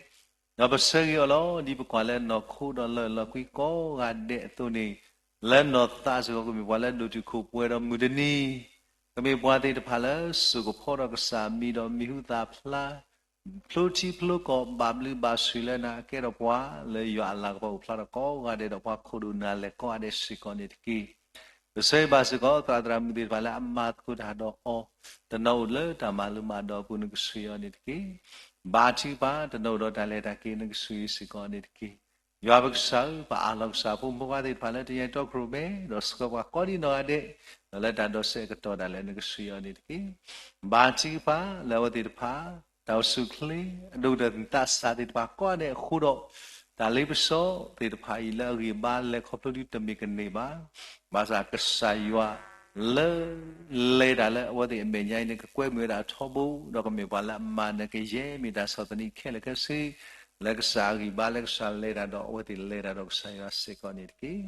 ဒီးပဆၢဂ့ၤအီၤလီၤ. ဒ်ပကွၢ်လၢနီၢ်ခိဒီးလၢၢ်လီၤကွံကိးဂၤဒဲးအသိးန့ၣ်, လၢနီၢ်သးစ့ၢ်ကီး ကမ့ၢ်ပှၤလၢဒိၣ်တုာ်ခိၣ်ပှဲၤဒီးမုၢ်တနံၤ ကမ့ၢ်ပှၤသ့ၣ်တဖၣ်လၢစိာ်ကဖီဒီးကစၢ်အမံၤဒီးမံၤဟူသၣ်ဖျါ, ဖျိထံဖျိကီၢ်ဘၣ်ဘျုးဘၣ်ဆိၣ်လၢနၤအကဲထီၣ်ပှၤ လၢယွၤအလၤကပီၤအိၣ်ဖျါထီၣ်ကိးဂၤဒဲးဒီးပှၤခိၣ်ဒိၣ်နၢ်လဲၢ်ကိးဂၤဒဲးစ့ၢ်ကီးန့ၣ်တက့ၢ်. ပဆၢဂ့ၤဘၣ်စ့ၢ်ကီး သရၣ်သရၣ်မုၣ်သ့ၣ်တဖၣ်လၢအမၤသကိးတၢ်ဒီးအီၤ, တနီၤအိၣ်လၢတၢ်မၤလိမၤဒိးအပူၤ နကဆှၢအီၤန့ၣ်တက့ၢ်. ဘါထုကဖၣ် တနီၤအိၣ်ဒီးတၢ်လဲၤတၢ်က့ၤ နကဆှၢစ့ၢ်ကီးန့ၣ်တက့ၢ်. ယွၤပကစၢ်ဧၢ, ပအၢၣ်လီၤကစၢ်ဖိမုၣ်ဖိခွါသ့ၣ်တဖၣ်လၢတနံၤအံၤတီခိၣ်ရိၣ်မဲ ဒီးဆှၢပှၤကိးဒံးနီၢ်ဂၤဒဲး ဒီးလၢတၢ်ဒိးစဲးအကတီၢ်ဒၣ်လဲာ် နကဆှၢအီၤန့ၣ်တက့ၢ်. ဘါထုကဖၣ်လၢအဝဲသ့ၣ်တဖၣ် တၢ်အိၣ်ဆူၣ်အိၣ်ချ့ အဒိၣ်ကတၢၢ်သးစၢ်သ့ၣ်တဖၣ်ကိးဂၤဒဲးအဃိဒီး တၢ်လ့ပစီသ့ၣ်တဖၣ်အံၤလၢအဂံၢ်အဘါလဲၤခီဖျိဒ်တမ့ၢ်ကန့ၢ်ဘၣ်. ဘၣ်ဆၣ်ကစၢ်ယွၤလၢ လဲၤတၢ်လၢအဝဲသ့ၣ်အမဲာ်ညါအံၤန့ၣ် ကကွဲမုာ်ဝဲဒၣ်ထီဘိ ဒီးကမ့ၢ်ပှၤလၢအမၤနၢၤကယဲၢ်မ့ၢ်တၢ်ဆီၣ်သနံးခဲလၢာ်ခဲဆ့ လၢကစၢ်အဂံၢ်အဘါ လၢကစၢ်လဲၤတၢ်ဒီးအဝဲသ့ၣ်လဲၤတၢ်ဒီးကစၢ်ယွၤစ့ၢ်ကီးန့ၣ်တက့ၢ်.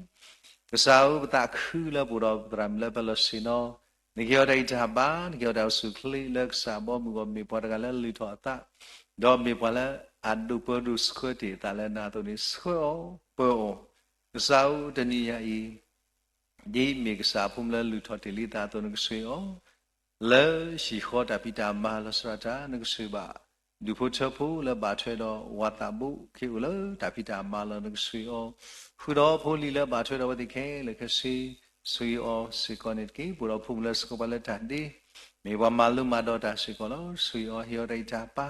ကစၢ်ဧၢ, ပသးခုလၢပအိၣ်ဒီးပသရၣ်မုၣ်လၢပလီၢ်ဆ့ၣ်နီၤ, နကဟ့ၣ်အီၤတၢ်ဂံၢ်တၢ်ဘါ, နကဟ့ၣ်အီၤတၢ်အိၣ်ဆူၣ်အိၣ်ချ့လၢကစၢ်အဘီအမုၢ်အဂီၢ် မ့ၢ်ပှၤတဂၤလၢလုၢ်ထီၣ်အသး, ဒီးမ့ၢ်ပှၤလၢအဒိးပၢဒိးဆှၢတ့ၢ်အသးလၢနၤအသိးန့ၣ် ဆှၢအီၤပၢအီၤ. ကစၢ်ဧၢ, တနံၤညါအံၤ ဒ်မ့ၢ်ကစၢ်အဖိမုၣ်လၢလုၢ်ထီၣ်တ့ၢ်လံအသးအသိး နကဆှၢအီၤ လၢဟံၣ်ဃီတၢ်ဖံးတၢ်မၤလီၤဆီဒၣ်တၢ် နကဆှၢဘၣ် ဒူၣ်ဖိထၢဖိလၢဘၣ်ထွဲဒီးဝၤသးဘိ ကဟ့ၣ်အိၣ်လၢတၢ်ဖံးတၢ်မၤလီၤ နကဆှၢအီၤ, ဃုာ်ဒီးဖိလံၤလၢဘၣ်ထွဲဒီးအဝဲသ့ၣ်ခဲလၢာ်ခဲဆ့ ဆှၢအီၤစ့ၢ်ကီးန့ၣ်တက့ၢ်. ပအိၣ်ဒီးဖိမုၣ်လၢဆှၢပှၤလၢတၢ်ဒ့ မ့ၢ်ပှၤမၤလိမၤဒိးတၢ်စ့ၢ်ကီးလီၤ. ဆှၢအီၤ ဟ့ၣ်အီၤတၢ်ဂံၢ်တၢ်ဘါ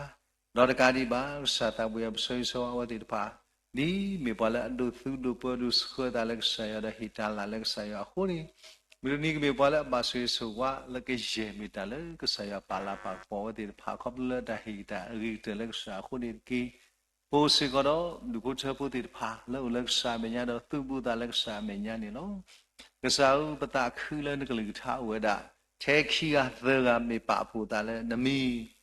ဒီးတကးဒံးဘၣ် ကစၢ်သးဘိယွၤ ပဆၢဂ့ၤဆၢဝါအဝဲသ့ၣ်တဖၣ် ဒ်မ့ၢ်ပှၤလၢအဒိးသူဒိးပၢဒိးဆှၢသးလၢကစၢ်ယွၤဒီးဟ့ၣ်တၢ်လၢ်လၢကစၢ်ယွၤအဃိန့ၣ်, မုၢ်တနံၤကမ့ၢ်ပှၤလၢအဘၣ်ဆိၣ်ဂ့ၤဆိၣ်ဝါလၢကယဲၢ်မ့ၢ်တၢ်လၢကစၢ်ယွၤပာ်လၤပာ်ကပီၤအဝဲသ့ၣ်တဖၣ် ခီဖျိလၢတၢ်ဟ့ၣ်တၢ်အဂ့ၤကတၢၢ်လၢကစၢ်အဃိန့ၣ်တက့ၢ်. ပအိၣ်စ့ၢ်ကီးဒီးဒူၣ်ဖိထၢဖိသ့ၣ်တဖၣ် လၢအိၣ်လၢကစၢ်အမဲာ်ညါဒီးသုးဘူးသးလၢကစၢ်အမဲာ်ညါန့ၣ်လီၤ. ကစၢ်ဧၢ, ပသးခုလၢနကလုၢ်ကထါအိၣ်ဝဲဒၣ် ထဲခံဂၤသၢဂၤမ့ၢ်ပာ်ဖှိၣ်သးလၢနမံၤ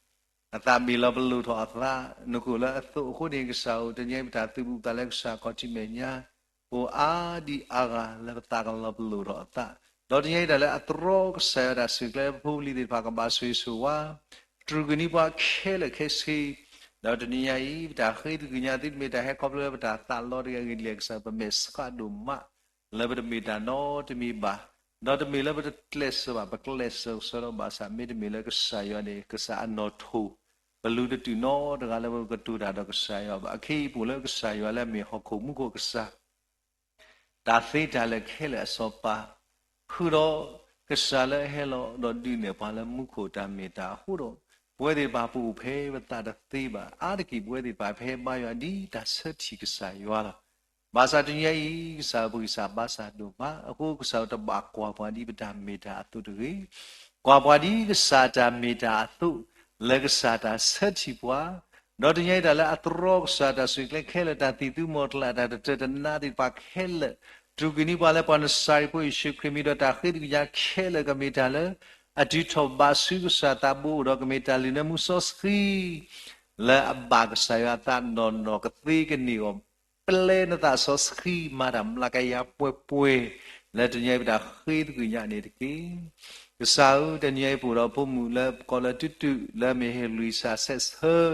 အသးဘ့ၣ်လီၤပလိာ်ထီၣ်အသး, နကိၣ်လၢအသိးအဃိန့ၣ် ကစၢ်ဧၢ, တနံၤအံၤပတၢ်သုးဘူးသးလၢကစၢ်ခီၣ်ထံးမဲာ်ညါ ပအိၣ်အါဒံးအါဂၤလၢပသးကလီၤပလိာ်ထီၣ်အသး, ဒီးတနံၤအံၤတၢ်လၢအတြီကစၢ်ယွၤတၢ်စူၢ်ကျဲလၢပဖိပလံၤသ့ၣ်တဖၣ်ကဘၣ်ဆိၣ်ဂ့ၤဆိၣ်ဝါ တြူာ်ကန့ၢ်ပှၤခဲလၢာ်ခဲဆ့, ဒီးတနံၤညါအံၤ ပတၢ်ဃ့သကွံာ်ကညးသ့ တမ့ၢ်တၢ်ဟဲခီဖျိလၢပတၢ်သးလီတဂ့ၤအဂ့ၢ်ဒ်လဲၣ်, ကစၢ်ပမဲာ်ဆှးဒိၣ်မး လၢပတမ့ၢ်တၢ်နီတမံၤဘၣ်, ဒီးတမ့ၢ်လၢပတကျဲးစၢးဘၣ်, ပကျဲးစၢးကဆၢဒီးဘၣ်ဆၣ် မ့တမ့ၢ်လၢကစၢ်ယွၤန့ၣ် ကစၢ်အနီၣ်ထိၣ်, ပလူၤတတုၤနီတဂၤလၢပကတိၤတၢ်ဒီးကစၢ်ယွၤဘၣ်. အခဲအံၤပအိၣ်လၢကစၢ်ယွၤလၢအမ့ၢ်ဟီၣ်ခိၣ်မူခိၣ်ကစၢ် တၢ်သ့တၢ်လၢာ်ခဲလၢာ်အစီၤပၤ, ဃုာ်ဒီးကစၢ်လၢအဟဲလီၤဒီးဒုးနဲၣ်ပှၤလၢမူခိၣ်တၢ်မ့ၢ်တၢ်အဃိဒီး, ပဝဲသ့ၣ်တဖၣ်ပအိၣ်ဖဲပသးတသ့ဘၣ်. အါတက့ၢ်ပဝဲသ့ၣ်တဖၣ် ပဟဲဘါယွၤဒ်တၢ်ဆၢထံၣ်ကစၢ်ယွၤလီၤ. ဘၣ်ဆၣ်တနံၤညါအံၤ ကစၢ်ပဂံၢ်စၢ်ဘါစၢ်ဒိၣ်မး, အဃိကစၢ်တဘၣ်ကွၢ်ပှၤဒ်ပတၢ်မ့ၢ်တၢ်အသိးတဂ့ၤ, ကွၢ်ပှၤဒ်ကစၢ်တၢ်မ့ၢ်တၢ်အသိး, လၢကစၢ်တၢ်ဆၢထံၣ်ပှၤ, ဒီးတနံၤညါအံၤတၢ်လၢအတြီကစၢ်တၢ်စူၢ်ကျဲခဲလၢာ်, တၢ်သံၣ်သူမီၤကျၢ်, တၢ်တတၢၢ်တနါသ့ၣ်တဖၣ်ခဲလၢာ်, တြူာ်ကန့ၢ်ပှၤလၢပှၤနစၤရ့းဖိယ့ၣ်ၡူးခရံာ်မံၤဒီးတၢ်ဃ့သကွံာ်ကညးခဲလၢာ် ကမ့ၢ်တၢ်လၢ အတုၤထီၣ်ဘးဆူကစၢ်သးဘိအိၣ်ဒီး ကမ့ၢ်တၢ်လုၢ်နၢမူစီဆှံ လၢအဘၣ်ကစၢ်ယွၤအသးနီၢ်နီၢ်ကသ့ကန့ၢ်အီၤ, ပျဲနသးစီဆှံမၤတၢ်မျးကယၤပှဲၤပှဲၤ, လၢတနံၤညါအံၤပတၢ်ဃ့သကွံာ်ကညးန့ၣ်တက့ၢ်. ကစၢ်ဧၢ, တနံၤညါအံၤပအိၣ်ဒီးဖိမုၣ်လၢပကိးလၢတူတူ, လၢအမ့ၢ်ဟ့ၣ်လွံၢ်စၢ်စဲးဆၢ,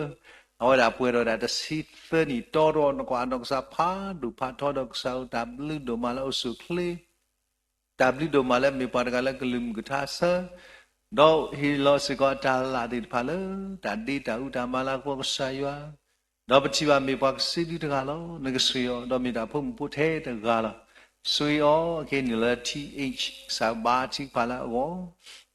အဝဲဒၣ်ပှဲၤဒီးတၢ်တဆံသၢနံၣ်တီဒီး နကွၢ်အနီၢ်ကစၢ်ဖးဒိၣ်ဖးထီဒီး ကစၢ်ဧၢ တၢ်ဘျုးဒိၣ်မးလၢအိၣ်ဆူၣ်အိၣ်ချ့ တၢ်ဘျုးဒိၣ်မးလၢအမ့ၢ်ပှၤတဂၤလၢကလုၢ်မုၢ်ကထါဆၢ, ဒီးဟ့ၣ်လီၤစ့ၢ်ကီးအတၢ်လၢ်သ့ၣ်တဖၣ်လၢ တၢ်ဒ့တၢ်အူတၢ်မၤလၤကပီၤကစၢ်ယွၤ, ဒီးပထံၣ်ဘၣ်မ့ၢ်ပှၤကစံးဒုတဂၤလီၤ. နကဆိၣ်ဂ့ၤအီၤ ဒီးမ့ၢ်တၢ်ဖိမုၣ်ဖိထဲတဂၤလီၤ. ဆိၣ်ဂ့ၤအီၤအခဲအံၤန့ၣ်လၢ ထံၣ်, ကစၢ်ဘါထုကဖၣ်လၢအဂီၢ်,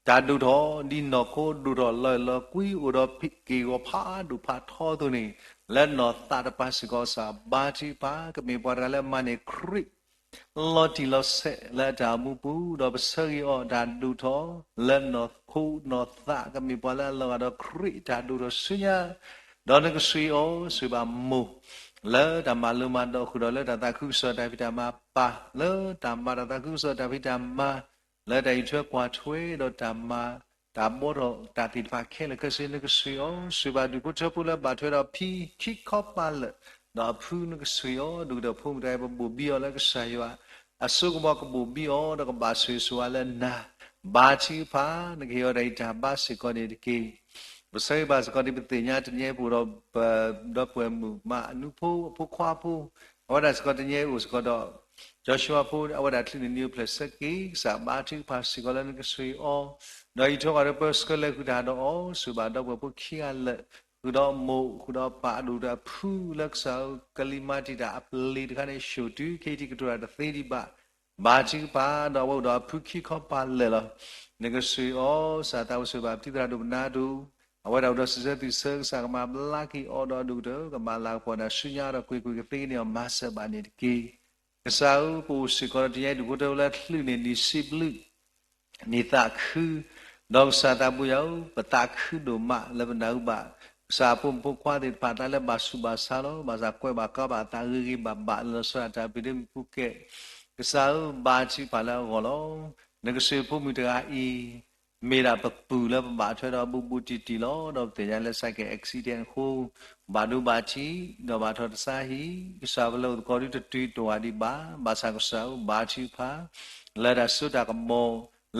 တၢ်ဒိၣ်ထီၣ်ဒ်နီၢ်ခိဒိၣ်ထီၣ်လီၤအဲၣ်လီၤကွံ အိၣ်ဒီးက့ၢ်ဂီၤဖးဒိၣ်ဖးထီအသိးန့ၣ်, လၢနီၢ်သးတပၤစ့ၢ်ကီး ကစၢ်ဘါထုကဖၣ် ကမ့ၢ်ပှၤတဂၤလၢအမၤန့ၢ်ခရံာ် လီၤတံၢ်လီၤဆဲးလၢအတၢ်အိၣ်မူပူၤ, ဒီးပဆၢဂ့ၤအီၤတၢ်ဒိၣ်ထီၣ်လၢနီၢ်ခိနီၢ်သး ကမ့ၢ်ပှၤလၢအလီၤဂာ်ဒီးခရံာ်တၢ်ဒိၣ်ထီၣ်ဆူညါ, ဒီးနကဆိၣ်ဂ့ၤအီၤ ဆိၣ်ဂ့ၤဘၣ်မိၢ် လၢတၢ်မၤလိမၤဒိးဃုာ်ဒီးလၢတၢ်သးခုကစီၣ်တၢ်ဖံးတၢ်မၤပၢ်, လၢတၢ်မၤတၢ်သးခုကစီၣ်တၢ်ဖံးတၢ်မၤ လၢတၢ်အံးထွဲကွၢ်ထွဲဒီးတၢ်မၤ တၢ်ဘှီထီၣ်တၢ်သ့ၣ်တဖၣ်ခဲလၢာ်ခဲဆ့ နကဆိၣ်ဂ့ၤအီၤ, ဆိၣ်ဂ့ၤဘၣ်ဒူၣ်ဖိထၢဖိလၢဘၣ်ထွဲဒီးဖံခံခီပၤလၢာ်, ဒီးအဖုနကဆိၣ်ဂ့ၤအီၤ, ဒိၣ်ကတၢၢ်ဖိမုၣ်တဂၤအံၤ ပဘိၣ်ဘံအီၤလၢကစၢ်ယွၤ အစိကမီၤကဘိၣ်ဘံအီၤ ဒီးကဘၣ်ဆိၣ်ဂ့ၤဆိၣ်ဝါလၢနၤ, ဘါထုကဖၣ် နကဟ့ၣ်အီၤတၢ်ဂံၢ်တၢ်ဘါစ့ၢ်ကီးန့ၣ်တက့ၢ်. ပဆၢဂ့ၤဘၣ်စ့ၢ်ကီးဒ်ပသ့ၣ်ညါတနံၤအံၤပအိၣ်ဒီး ဒီပုၢ်ဝဲၢ်မုၣ်မးအနူဖိအဖိခွါဖိ, အဝဲဒၣ်စ့ၢ်ကီးတနံၤအံၤအိၣ်စ့ၢ်ကီးဒီး ကၠီၤၡူဝါဖိ, အဝဲဒၣ်ချုးန့ၢ်နံၤအိၣ်ဖျဲၣ်ဆၢက့ၤ, ကစၢ်ဘါထုကဖၣ်စ့ၢ်ကီးလၢနကဆိၣ်ဂ့ၤအီၤ, ဒီးအံးထွဲကွၢ်ထွဲပၢဆှၢလဲၤဃုာ်တၢ်ဒီးအီၤ, ဆိၣ်ဂ့ၤဘၣ်ဒီပုၢ်ဝဲၢ်ဖိခံဂၤလၢာ်, ဃုာ်ဒီးမိၢ် ဃုာ်ဒီးပၢ် ဒိၣ်ကတၢၢ်အဖုလၢကစၢ်ဧၢ ကလံၤမၤတံာ်တာ်အပျ့ၤတခါန့ၣ် ဆိၣ်တုၤ ခဲအံၤထံးကတိၤတၢ်တသ့ဒံးဘၣ်, ဘါထုကဖၣ် ဒီးအဝဲအိၣ်ဒီးအဖုခံခီပၤလၢာ်လီၤ. နကဆိၣ်ဂ့ၤအီၤ ကစၢ်သးအိၣ်ဆိၣ်ဂ့ၤဘၣ်ပတံၤသရၣ်ဒိၣ်ပနါဒိၣ်, အဝဲဒၣ်အိၣ်ဒီးစံးဆၢသုးဆၢ ကစၢ်ကမၤဘျါက့ၤအီၤဒီးဒိၣ်ကတၢၢ် ကမၤလၤကပီၤနၤဆူညါဒီး ကွ့ၢ်ကွ့ၢ်ကသ့န့ၢ်အီၤ မၤစၢၤဘၣ်န့ၣ်တက့ၢ်. ကစၢ်ဧၢ ပအိၣ်စ့ၢ်ကီးဒီးတနံၤအံၤ ဒူၣ်ဖိထၢဖိလၢချုးန့ၢ်နံၤစံးဘျုး နံၤသးခု, ဒီးကစၢ်သးဘိယွၤဧၢ, ပသးခုဒိၣ်မးလၢပနၢ်ဟူဘၣ် ကစၢ်အဖိမုၣ်ဖိခွါသ့ၣ်တဖၣ် တၢ်လၢဘၣ်ဆူးဘၣ်ဆါလီၤ. ဘၣ်ဆၣ်ကွဲးဘၣ်ကီဘၣ်အသးဂ့ၤဂ့ၤဘၣ်ဘၣ် လၢလီၤဆီဒၣ်တၢ်ဘျုးဒ့မုၣ်ပူၤကဲ, ကစၢ်ဧၢ, ဘါထုကဖၣ်လၢအဂီၢ်လီၤ. နကဆိၣ်ဂ့ၤဖိမုၣ်တဂၤအံၤ မ့ၢ်ဒၣ်ပပုၢ်လၢပဘၣ်ထွဲဒီးဘူးဘူးတံၢ်တံၢ်လီၤ. ဒီးပသ့ၣ်ညါလၢ စဲးကဲး accident အဃိ ဘၣ်ဒိဘၣ်ထံး ဒီးဘၣ်ထီၣ်တသါဟံၣ်, ကစၢ်ပလၢအိၣ်သကိးဒုတတုၤတဝာ်ဒံးဘၣ်. ဘၣ်ဆၣ်ကစၢ်ဧၢ, ဘါထုကဖၣ် လၢတၢ်စိတၢ်ကမီၤ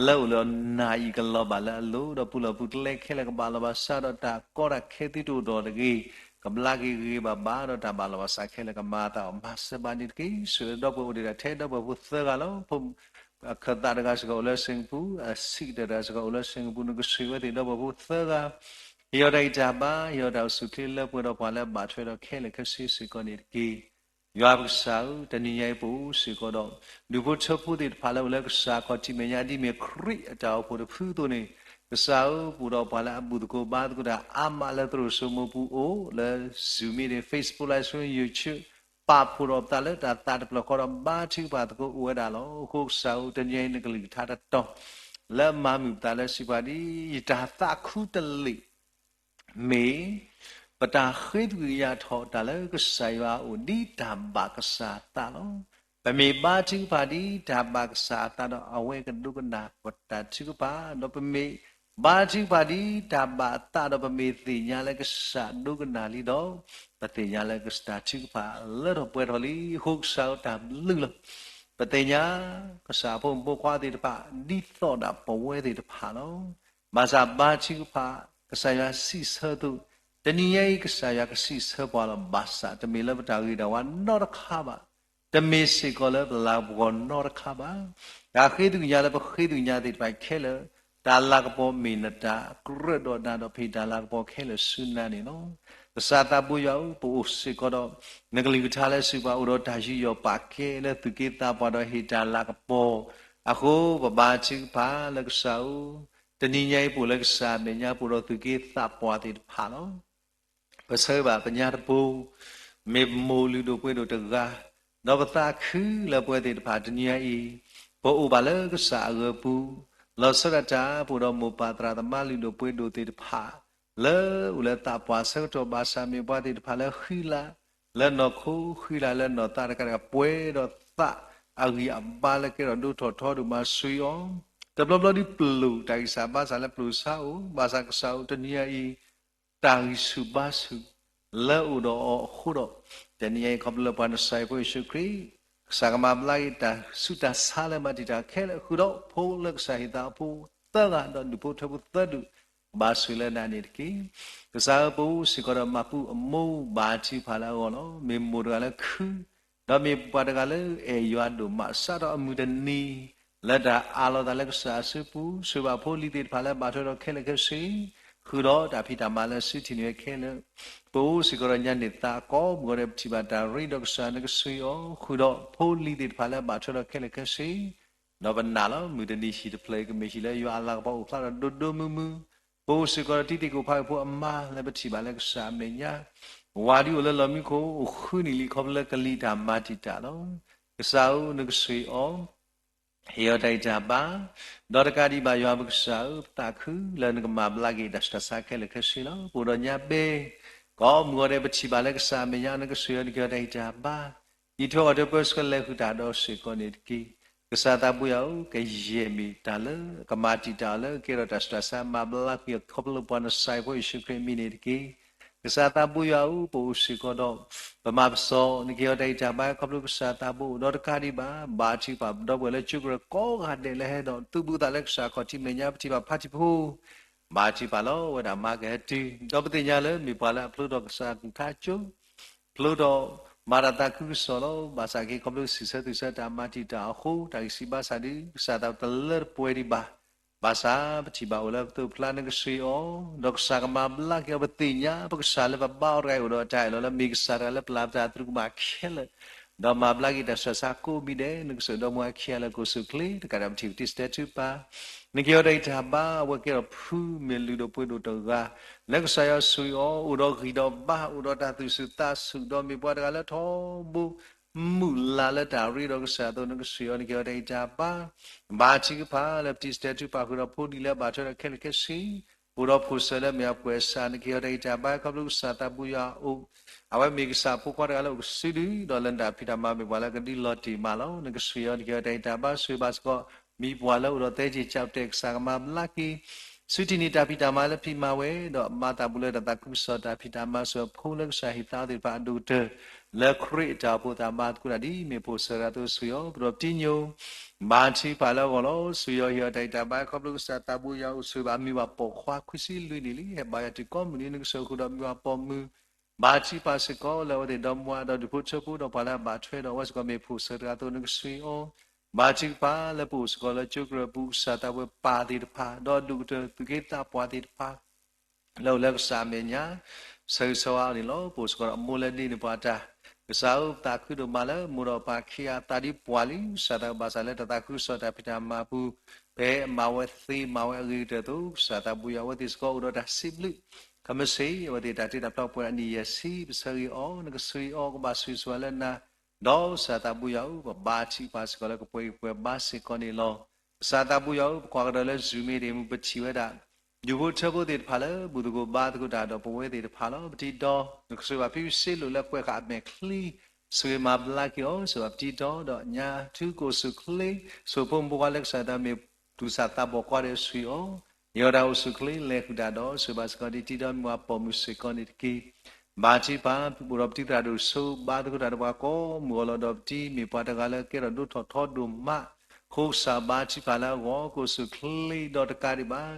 လၢအိၣ်လၢအနၢ်အံၤကလီၤဘၣ်လၢအလိၤ, ဒီးပူၤလီၢ်ပူၤကျဲခဲလၢာ်ကဘၣ်လီၤဘၣ်စးဒီးတၢ်ကီတၢ်ခဲသုတအိၣ်ဒီးတဂ့ၤ, ကဘျါက့ၤဂ့ၤဂ့ၤဘၣ်ဘၣ်ဒီးတၢ်ဘၣ်လီၤဘၣ်စးခဲလၢာ်ကမၤအသးအီၤ မၤစၢၤဘၣ်န့ၣ်တက့ၢ်. ဆိၣ်ဂ့ၤဒီပုၢ်ဝဲၢ်အိၣ်ဒံးဒၣ်ထဲဒီပုၢ်ဝဲၢ်ဖိသၢဂၤလီၤ. အခၢၣ်သးတဂၤစ့ၢ်ကီးအိၣ်လၢ Singapore, အဆံးကတၢၢ်တဂၤစ့ၢ်ကီးအိၣ်လၢ Singapore, နကဆိၣ်ဂ့ၤဝဲသ့ၣ်ဒီပုၢ်ဝဲၢ်ဖိသၢဂၤ, ဟ့ၣ်အီၤတၢ်ဂံၢ်တၢ်ဘါ, ဟ့ၣ်အီၤတၢ်အိၣ်ဆူၣ်ချ့လၢပှဲၤဒီးပှၤလၢအဘၣ်ထွဲဒီးခဲလၢာ်ခဲဆ့စ့ၢ်ကီးန့ၣ်တက့ၢ်. ယွၤပကစၢ်ဧၢ, တနံၤညါအံၤပအိၣ်စ့ၢ်ကီးဒီး ဒူၣ်ဖိထၢဖိသ့ၣ်တဖၣ်လၢအိၣ်လၢကစၢ်ခီၣ်ထံးမဲာ်ညါ ဒ်မ့ၢ်ခရံာ်အတၢ်အိၣ်ဖှိၣ်တဖုအသိးန့ၣ်, ကစၢ်ဧၢ, ပအိၣ်ဒီးပှၤလၢအဘူၣ်သကိးဘါသကိးတၢ်အါမးလၢသရိာ်စိမိပူၤအိၣ်လၢ Zoom meeting, Facebook Live Stream, YouTube, ပာ်ဖှိၣ်ဒီးပသးလၢတၢ်သးတဖျၢၣ်ဃီဒီးဘါထုကဖၣ်သကိးအိၣ်ဝဲဒၣ်လီၤ. အဃိကစၢ်ဧၢ, တနံၤညါအံၤနကလုၢ်ကထါတတီၤ လၢမၤမုာ်ပသးလၢစံးပှၤဒ်အံၤ, ယတၢ်သးခုတလ့ၢ် မ့ၢ် ပတၢ်ဃ့သကွံာ်ကညးထီၣ်တၢ်လၢကစၢ်ယွၤအအိၣ် ဒ်တၢ်ဘၣ်ကစၢ်အသးလီၤ. ပမ့ၢ်ဘါထုကဖၣ်ဒ်တၢ်ဘၣ်ကစၢ်အသးဒီး အဝဲကဒိကနၣ်ပတၢ်ထုကဖၣ်, ဒီးပမ့ၢ်ဘါထုကဖၣ်ဒ်တၢ်ဘၣ်အသးဒီး ပမ့ၢ်သ့ၣ်ညါလၢကစၢ်ဒိကနၣ်လံဒီး ပသ့ၣ်ညါလၢကစၢ်တၢ်ထုကဖၣ်လၢထီၣ်ပှဲၤထီၣ်လံ. အဃိကစၢ်ဧၢ, တၢ်ဘျုးလီၤ. ပသ့ၣ်ညါ ကစၢ်အဖိမုၣ်ဖိခွါသ့ၣ်တဖၣ် ဒ်သိးဒၣ်ပဝဲသ့ၣ်တဖၣ်လီၤ. ဘၣ်ဆၣ်ဘါထုကဖၣ် ကစၢ်ယွၤစံးဆၢအသိး, တနံၤညါအံၤ ကစၢ်ယွၤကစံးဆၢပှၤလီၤ. ဘၣ်ဆၣ်တမ့ၢ်လၢပတၢ်ဂ့ၤတၢ်ဝါနီတခါဘၣ်, တမ့ၢ်စ့ၢ်ကီးလၢပလၤကပီၤနီတခါဘၣ်. တၢ်ဃ့သကွံာ်ညါလၢပဃ့သကွံာ်ညါသ့ၣ်တဖၣ်ခဲလၢာ်, တၢ်လၤကပီၤမ့ၢ်နတၢ်ကြၢးဒီးနၤဒီး ပဟ့ၣ်တၢ်လၤကပီၤခဲလၢာ်ဆူနၤန့ၣ်လီၤ. ကစၢ်သးဘိယွၤဧၢ, ပအိၣ်စ့ၢ်ကီးဒီး နကလုၢ်ကထါလၢအစုပူၤ အိၣ်ဒီးတၢ်ယူးယီၣ်ပာ်ကဲလၢသုးက့သးပှၢ်ဒီးဟ့ၣ်တၢ်လၤကပီၤအဃိ, ပဘါထုကဖၣ်လၢကစၢ်ဧၢ, တနံၤညါအံၤပအိၣ်လၢကစၢ်အမဲာ်ညါ ပအိၣ်ဒီးသုးက့သးပှၢ်သ့ၣ်တဖၣ်လီၤ. ပဆၢဂ့ၤဘၣ်ပညါတပူၤ, မ့ၢ်ပမိၢ်လုၢ်ဒိၣ်ပှ့ၤဒိၣ်တဂၤ, ဒီးပသးခုလၢပဝဲသ့ၣ်တဖၣ်တနံၤညါအံၤ, ပအိၣ်ဘၣ်လၢကစၢ်အဂီၢ်ပူၤ, လီၤဆီဒၣ်တၢ် ပအိၣ်ဒီးမိၢ်ပၢ်သရၣ်သမါလုၢ်ဒိၣ်ပှ့ၤဒိၣ်သ့ၣ်တဖၣ် လၢအိၣ်လၢသးပှၢ်ဆၢကတီၢ် ဘၣ်ဆၣ်မ့ၢ်ပှၤသ့ၣ်တဖၣ်လၢဃံလၤလၢနီၢ်ခိ ဃံလၤလၢနီၢ်သးတကးတကး ပှဲၤဒီးသးအဂံၢ်အဘါလၢကဲထီၣ်ဒိၣ်ထီၣ်ထီဒိၣ်မး စူၢ်အီၤ, တဘျီဘျီဒုးပျိာ်တၢ်ဂံၢ်စၢ်ဘါစၢ်လၢပျိာ်ဆါအိၣ်, ဘၣ်ဆၣ်ကစၢ်ဧၢ တနံၤညါအံၤ တၢ်ဂံၢ်ဆူၣ်ဘါဆူၣ် လၢအိၣ်ဒီးအီၤအဃိဒီး, တနံၤညါအံၤ ခီဖျိလၢပှၤနစၤရ့းဖိယ့ၣ်ၡူးခရံာ် ကစၢ်ကမၤဘျါက့ၤတၢ်ဆူးတၢ်ဆါလၢမၤတံာ်တာ်ခဲလၢာ်အဃိဒီး ဖိလၢကစၢ်ဟ့ၣ်သးအဖိသၢဂၤ ဒီးဒူၣ်ဖိထၢဖိသၢဒူၣ် ဘါဆူၣ်လၢနၤန့ၣ်တက့ၢ်. ကစၢ်ဧၢ ပအိၣ်စ့ၢ်ကီးဒီးမၤပူအမိၢ် ဘါထုကဖၣ်လၢအဂီၢ်လီၤ. မ့ၢ်မိၢ်တဂၤလၢခု ဒီးမ့ၢ်ပှၤတဂၤလၢအဲၣ်ယွၤဒိၣ်မး စးထီၣ်အမုၢ်တနံၤ လၢတၢ်အးလီၤသးလၢကစၢ်အစုပူၤ, ဆိၣ်ဂ့ၤဘၣ်ဖိလံၤသ့ၣ်တဖၣ်လၢဘၣ်ထွဲဒီးခဲလၢာ်ခဲဆ့, ဃုာ်ဒီးတၢ်ဖံးတၢ်မၤလၢစုထံၣ်န့ၢ်ဝဲခဲလၢာ်, ပအိၣ်စ့ၢ်ကီးဒီးညါန့ၢ်သးကိးမုၢ်ဂီၤဒဲး ပထံၣ်ဘၣ်တၢ်ရ့ဒီးကစၢ်နကစူၢ်အီၤ, ဃုာ်ဒီးဖိလံၤသ့ၣ်တဖၣ်လၢဘၣ်ထွဲဒီးခဲလၢာ်ခဲဆ့, ဒီးပနာ်လီၤ မုၢ်တနံၤဟံၣ်တဖျၢၣ်အံၤ ကမ့ၢ်ဟံၣ်လၢယွၤအလၤကပီၤအိၣ်ဖျါဒီးဒိၣ်ဒိၣ်မုၢ်မုၢ်, ပအိၣ်စ့ၢ်ကီးဒီးတံၤသကိးဖးဂ့ၤဖိအမါလၢပထံၣ်ဘၣ်လၢကစၢ်အမဲာ်ညါ, ဝၤဒုးအိၣ်လၢလီၢ်မံခိၣ် အိၣ်ဃုနံၣ်လံ ခီဖျိလၢကလံၤတၢ်မၤတံာ်တာ်လီၤ. ကစၢ်ဧၢ နကစူၢ်အီၤ ဟ့ၣ်အီၤတၢ်ဂံၢ်တၢ်ဘါ, ဒီးတကးဒံးဘၣ်ယွၤပကစၢ်ဧၢ ပသးခုလၢနကမၤဘျါက့ၤတၢ်ဆူးတၢ်ဆါခဲလၢာ်ခဲဆ့လီၤ. ပအိၣ်ဒီးညါဘဲ ကိးမုၢ်ဂီၤဒဲး ပထံၣ်ဘၣ်လၢကစၢ်အမဲာ်ညါ နကစူၢ်အီၤ နကဟ့ၣ်အီၤတၢ်ဂံၢ်တၢ်ဘါ, အံးထွဲကွၢ်ထွဲပၢဆှၢလဲၤဃုာ်တၢ်ဒီးစ့ၢ်ကီးန့ၣ်တက့ၢ်. ကစၢ်သးဘိယွၤဧၢ, ကယဲၢ်မ့ၢ်တၢ်လၢကမၤတံာ်တာ်အီၤလၢ ကဲထီၣ်တၢ်ဆူးတၢ်ဆါ မၤဘျါက့ၤအီၤ ခီဖျိလၢပှၤနစၤရ့းဖိယ့ၣ်ၡူးခရံာ်အမံၤန့ၣ်တက့ၢ်. ကစၢ်သးဘိယွၤဧၢ, ပအိၣ်စ့ၢ်ကီးဒီး ပမၤပစီ, နကဟ့ၣ်အီၤတၢ်ဂံၢ်တၢ်ဘါ ခီဖျိကစၢ်သးဘိ, ဒီးတကးဒံးဘၣ် ဘါထုကဖၣ် ဒီပုၢ်ဝဲၢ်လၢကၠိကရၢကိးဂၤဒဲးလၢဟဲဒီးသုးဘူးသးလၢကစၢ်ခီၣ်ထံးမဲာ်ညါ ပထံၣ်ဘၣ်ဖါတံၢ်ဖိ ဘါထုကဖၣ်လီၤ အဝဲဒၣ်မၤကဟဲတုၤ, ဒီးပသ့ၣ်ညါလၢ မ့ၢ်ပှၤလၢအဖျိထီၣ်ကစၢ်အကလုၢ်ကထါကၠိ, ဖျိထီၣ်မၤတၢ်သးခုကစီၣ်လီၤ. ဘၣ်ဆၣ်က့ၤခီဖျိစံးဆၢသုးဆၢတၢ်မၤတံာ်တာ်အဃိ တၢ်ဂံၢ်စၢ်ဘါစၢ်ဒုး ကစၢ်သးတလၢတပှဲၤဒံးဘၣ်. ဘၣ်ဆၣ်ပထံၣ်ဘၣ်အိၣ်လၢပသိးပကျါ နကစူၢ်အီၤ, ဒီးကစၢ်ကမၤဘျါက့ၤအီၤ, ပသ့ၣ်ညါ ပကစၢ်လၢပဘါအီၤတဂၤအံၤ အိၣ်ဒီးတၢ်အၢၣ်လီၤလၢ မ့ၢ်ကစၢ်တဂၤလၢပျၢ်ပတၢ်သရူးကမၣ်ခဲလၢာ်, ဒီးမၤဘျါက့ၤတၢ်ဆူးတၢ်ဆါကိးမံၤဒဲး, နကစူၢ်ဒီမါဝၤခံဂၤလၢကအိၣ်ဆူၣ်အိၣ်ချ့, တကးဒံးပထံၣ်ပတံၢ်စတဲထုပၢ်, နကဟ့ၣ်အီၤတၢ်ဂံၢ်တၢ်ဘါ, အဝဲကဲထီၣ်ဖုမ့ၢ်လုၢ်ဒိၣ်ပှ့ၤဒိၣ်တဂၤ လၢကစၢ်ယွၤဆိၣ်ဂ့ၤအီၤ အိၣ်ဒီးဂံၢ်ဒီးဘါ, အိၣ်ဒီးတၢ်သူၣ်ဆူၣ်သးဆူၣ်, ဒီးမ့ၢ်ပှၤတဂၤလၢထီဘိ မုၢ်လၢ်လၢတၢ်ရ့ဒီးကစၢ်အသိး နကစူၢ်အီၤ နကဟ့ၣ်အီၤတၢ်ဂံၢ်တၢ်ဘါ, ဘါထုကဖၣ်လၢပတံၢ်စတဲထုပၢ် ဃုာ်ဒီးဖိလံၤလၢဘၣ်ထွဲဒီးခဲလၢာ်ခဲဆ့, အိၣ်ဒီးဖိၣ်စၢၤလၢမ့ၢ်အပှဲၤစၢ်, နကဟ့ၣ်အီၤတၢ်ဂံၢ်တၢ်ဘါ ခီဖျိကစၢ်သးဘိယွၤအအိၣ်, အဝဲမ့ၢ်ကစၢ်ဖိခွါတဂၤလၢအိၣ်ကစုဒု, ဒီးလၢနတၢ်ဖံးတၢ်မၤမ့ၢ်ပှၤလၢကဒုးလီၤတ့ၢ်မးလီၤ. နကစူၢ်အီၤ နကဟ့ၣ်အီၤတၢ်ဂံၢ်တၢ်ဘါ ဆိၣ်ဂ့ၤဘၣ်စ့ၢ်ကီး မ့ၢ်ပှၤလၢအိၣ်ဒီးသဲက့ၤကၠးတဲာ် ကစၢ်ကမၤဘျါက့ၤ စုထံၣ်န့ၢ်တၢ်ဖံးတၢ်မၤလၢဖံးမၤဝဲ, ဒီးမၤသးဘူးလၢတၢ်သးခုကစီၣ်တၢ်ဖံးတၢ်မၤ စ့ၢ်ကီးဖိလၢကစၢ်ဟ့ၣ်သးအီၤသ့ၣ်တဖၣ်အဒိၣ်ကတၢၢ်, လၢခရံာ်အတၢ်အိၣ်ဖှိၣ်သးဘါသကိးတၢ်ဒ်အမ့ၢ်ဖိၣ်စၢၤတဂၤအသိး ဆိၣ်ဂ့ၤအီၤ, ပဒီးပတံၢ်ညိ ဘါထုကဖၣ်လၢအဂီၢ်လီၤ. ဆိၣ်ဂ့ၤအီၤ ဟ့ၣ်အီၤတၢ်ဂံၢ်တၢ်ဘါ ခီဖျိကစၢ်သးဘိယွၤအအိၣ်, ဆိၣ်ဂ့ၤဘၣ်မ့ၢ်ဝၤပိာ်ခွါခွံဆံလွံၢ်နံၣ်လံ, ဟဲဘါယွၤတုၤကိးမုၢ်နံၤ နကစူၢ်ဃုာ်ဒီးမ့ၢ်ဝၤပိာ်မုၣ်, ဘါထုကဖၣ်စ့ၢ်ကီးလၢအဝဲသ့ၣ်ဒီမါဝၤ ဒီးဒူၣ်ဖိထၢဖိ ဒီးပှၤလၢအဘၣ်ထွဲဒီးအဝဲစ့ၢ်ကီး မ့ၢ်ဖိၣ်စၢၤတဂၤအသိး နကစူၢ်အီၤ, ဘါထုကဖၣ်လၢပအိၣ်စ့ၢ်ကီးလၢကၠိကရၢပူၤ ကစၢ်သးပှၢ်ပၢ်သ့ၣ်တဖၣ် ဒီးအဒိၣ်ကတၢၢ်သုးက့သးပှၢ်သ့ၣ်တဖၣ် လၢအိၣ်လၢကစၢ်အမဲာ်ညါ ဆၢဂ့ၤဆၢဝါအီၤန့ၣ်လီၤ. ပအိၣ်စ့ၢ်ကီးဒီးအမိၢ်လၢဒ့န့ၢ်ပှၤတၢ်, ကစၢ်ဧၢ ပသးခုဒိၣ်မးလၢမိၢ်ဒီးပၢ်ခံဂၤသးဒ်ပှၢ်လံ, ကစၢ်သးဘၣ်ဆၣ်လၢတၢ်သးခုကစီၣ်တၢ်ဖံးတၢ်မၤပူၤ ပဟဲမၤဝဲသ့မၤဝဲအဂ့ၤကတၢၢ်အသိး ကစၢ်သးဘိယွၤအဝဲသ့ၣ်စ့ၢ်ကီးအိၣ်ဒီးတၢ်စံးဘျုး, ကမ့ၢ်စ့ၢ် အဝဲသ့ၣ်တၢ်တ့တၢ်ဖျီပှဲၤအနံၣ်ယဲၢ်ဆံ ပဆၢဂ့ၤအီၤ နကစူၢ်အီၤ ကဘၣ်ဆိၣ်ဂ့ၤဆိၣ်ဝါလၢနၤ, ဒီးကစၢ်သးဘိယွၤဧၢ ပဘါထုကဖၣ်စ့ၢ်ကီးလၢကပှဲၤဂံၢ်ပှဲၤဘါစ့ၢ်ကီးန့ၣ်လီၤ. ကစၢ်သးဘိယွၤဧၢ ပကွၢ်ကဒီးလၢ Zoom မ့ၢ်တ့ၢ်မူ ပထံၣ်ဝဲဒၣ် ဒူၣ်ဖိထၢဖိသ့ၣ်တဖၣ်လၢ ဘူၣ်သကိးဘါသကိးတၢ်ဒီးပဝဲသ့ၣ်တဖၣ်လီၤ. ပတံၤဒီး နကစူၢ်ဘၣ်ဖံဖုစ့လိာ်လၢကွဲးဃာ်အမဲာ်ချံ, ဆိၣ်ဂ့ၤမၤဘျါက့ၤအီၤ, ဆိၣ်ဂ့ၤဘၣ်ပတံၤဒီး ဒီးညါထုကအိၣ်ဆူၣ်အိၣ်ချ့, ဆိၣ်ဂ့ၤဖိမုၣ်ဖိခွါလၢကစၢ်သးမ့ၢ်သူၣ်စၢ်သးဘီၣ်ကိးဂၤဒဲး ဆိၣ်ဂ့ၤအီၤ, ယွၤတၢ်အိၣ်ဆူၣ်အိၣ်ချ့လဲၤဃုာ်တၢ်ဒီး ဆိၣ်ဂ့ၤဘၣ်စ့ၢ်ကီး ဒ်တံၤဒီးမ့ၢ်ဝၤပိာ်မုၣ်စ့ၢ်ကီးန့ၣ်တက့ၢ်. ဘါထုကဖၣ် ပအိၣ်ဒီးပတံၤသရၣ်ဒိၣ်စိ ဘါသကိးတၢ်ဒီးပှၤကိးမုၢ်ဂီၤလီၤဒီး ပတံၤမ့ၢ်ပှၤတဂၤလၢကဲထီၣ်ဒိၣ်ထီၣ်ထီဒိၣ်မးအဃိ ကစၢ်ဘါထုကဖၣ်လၢအဂီၢ် ကအိၣ်ဆူၣ်ချ့ဒီးတကးဒံးဘၣ်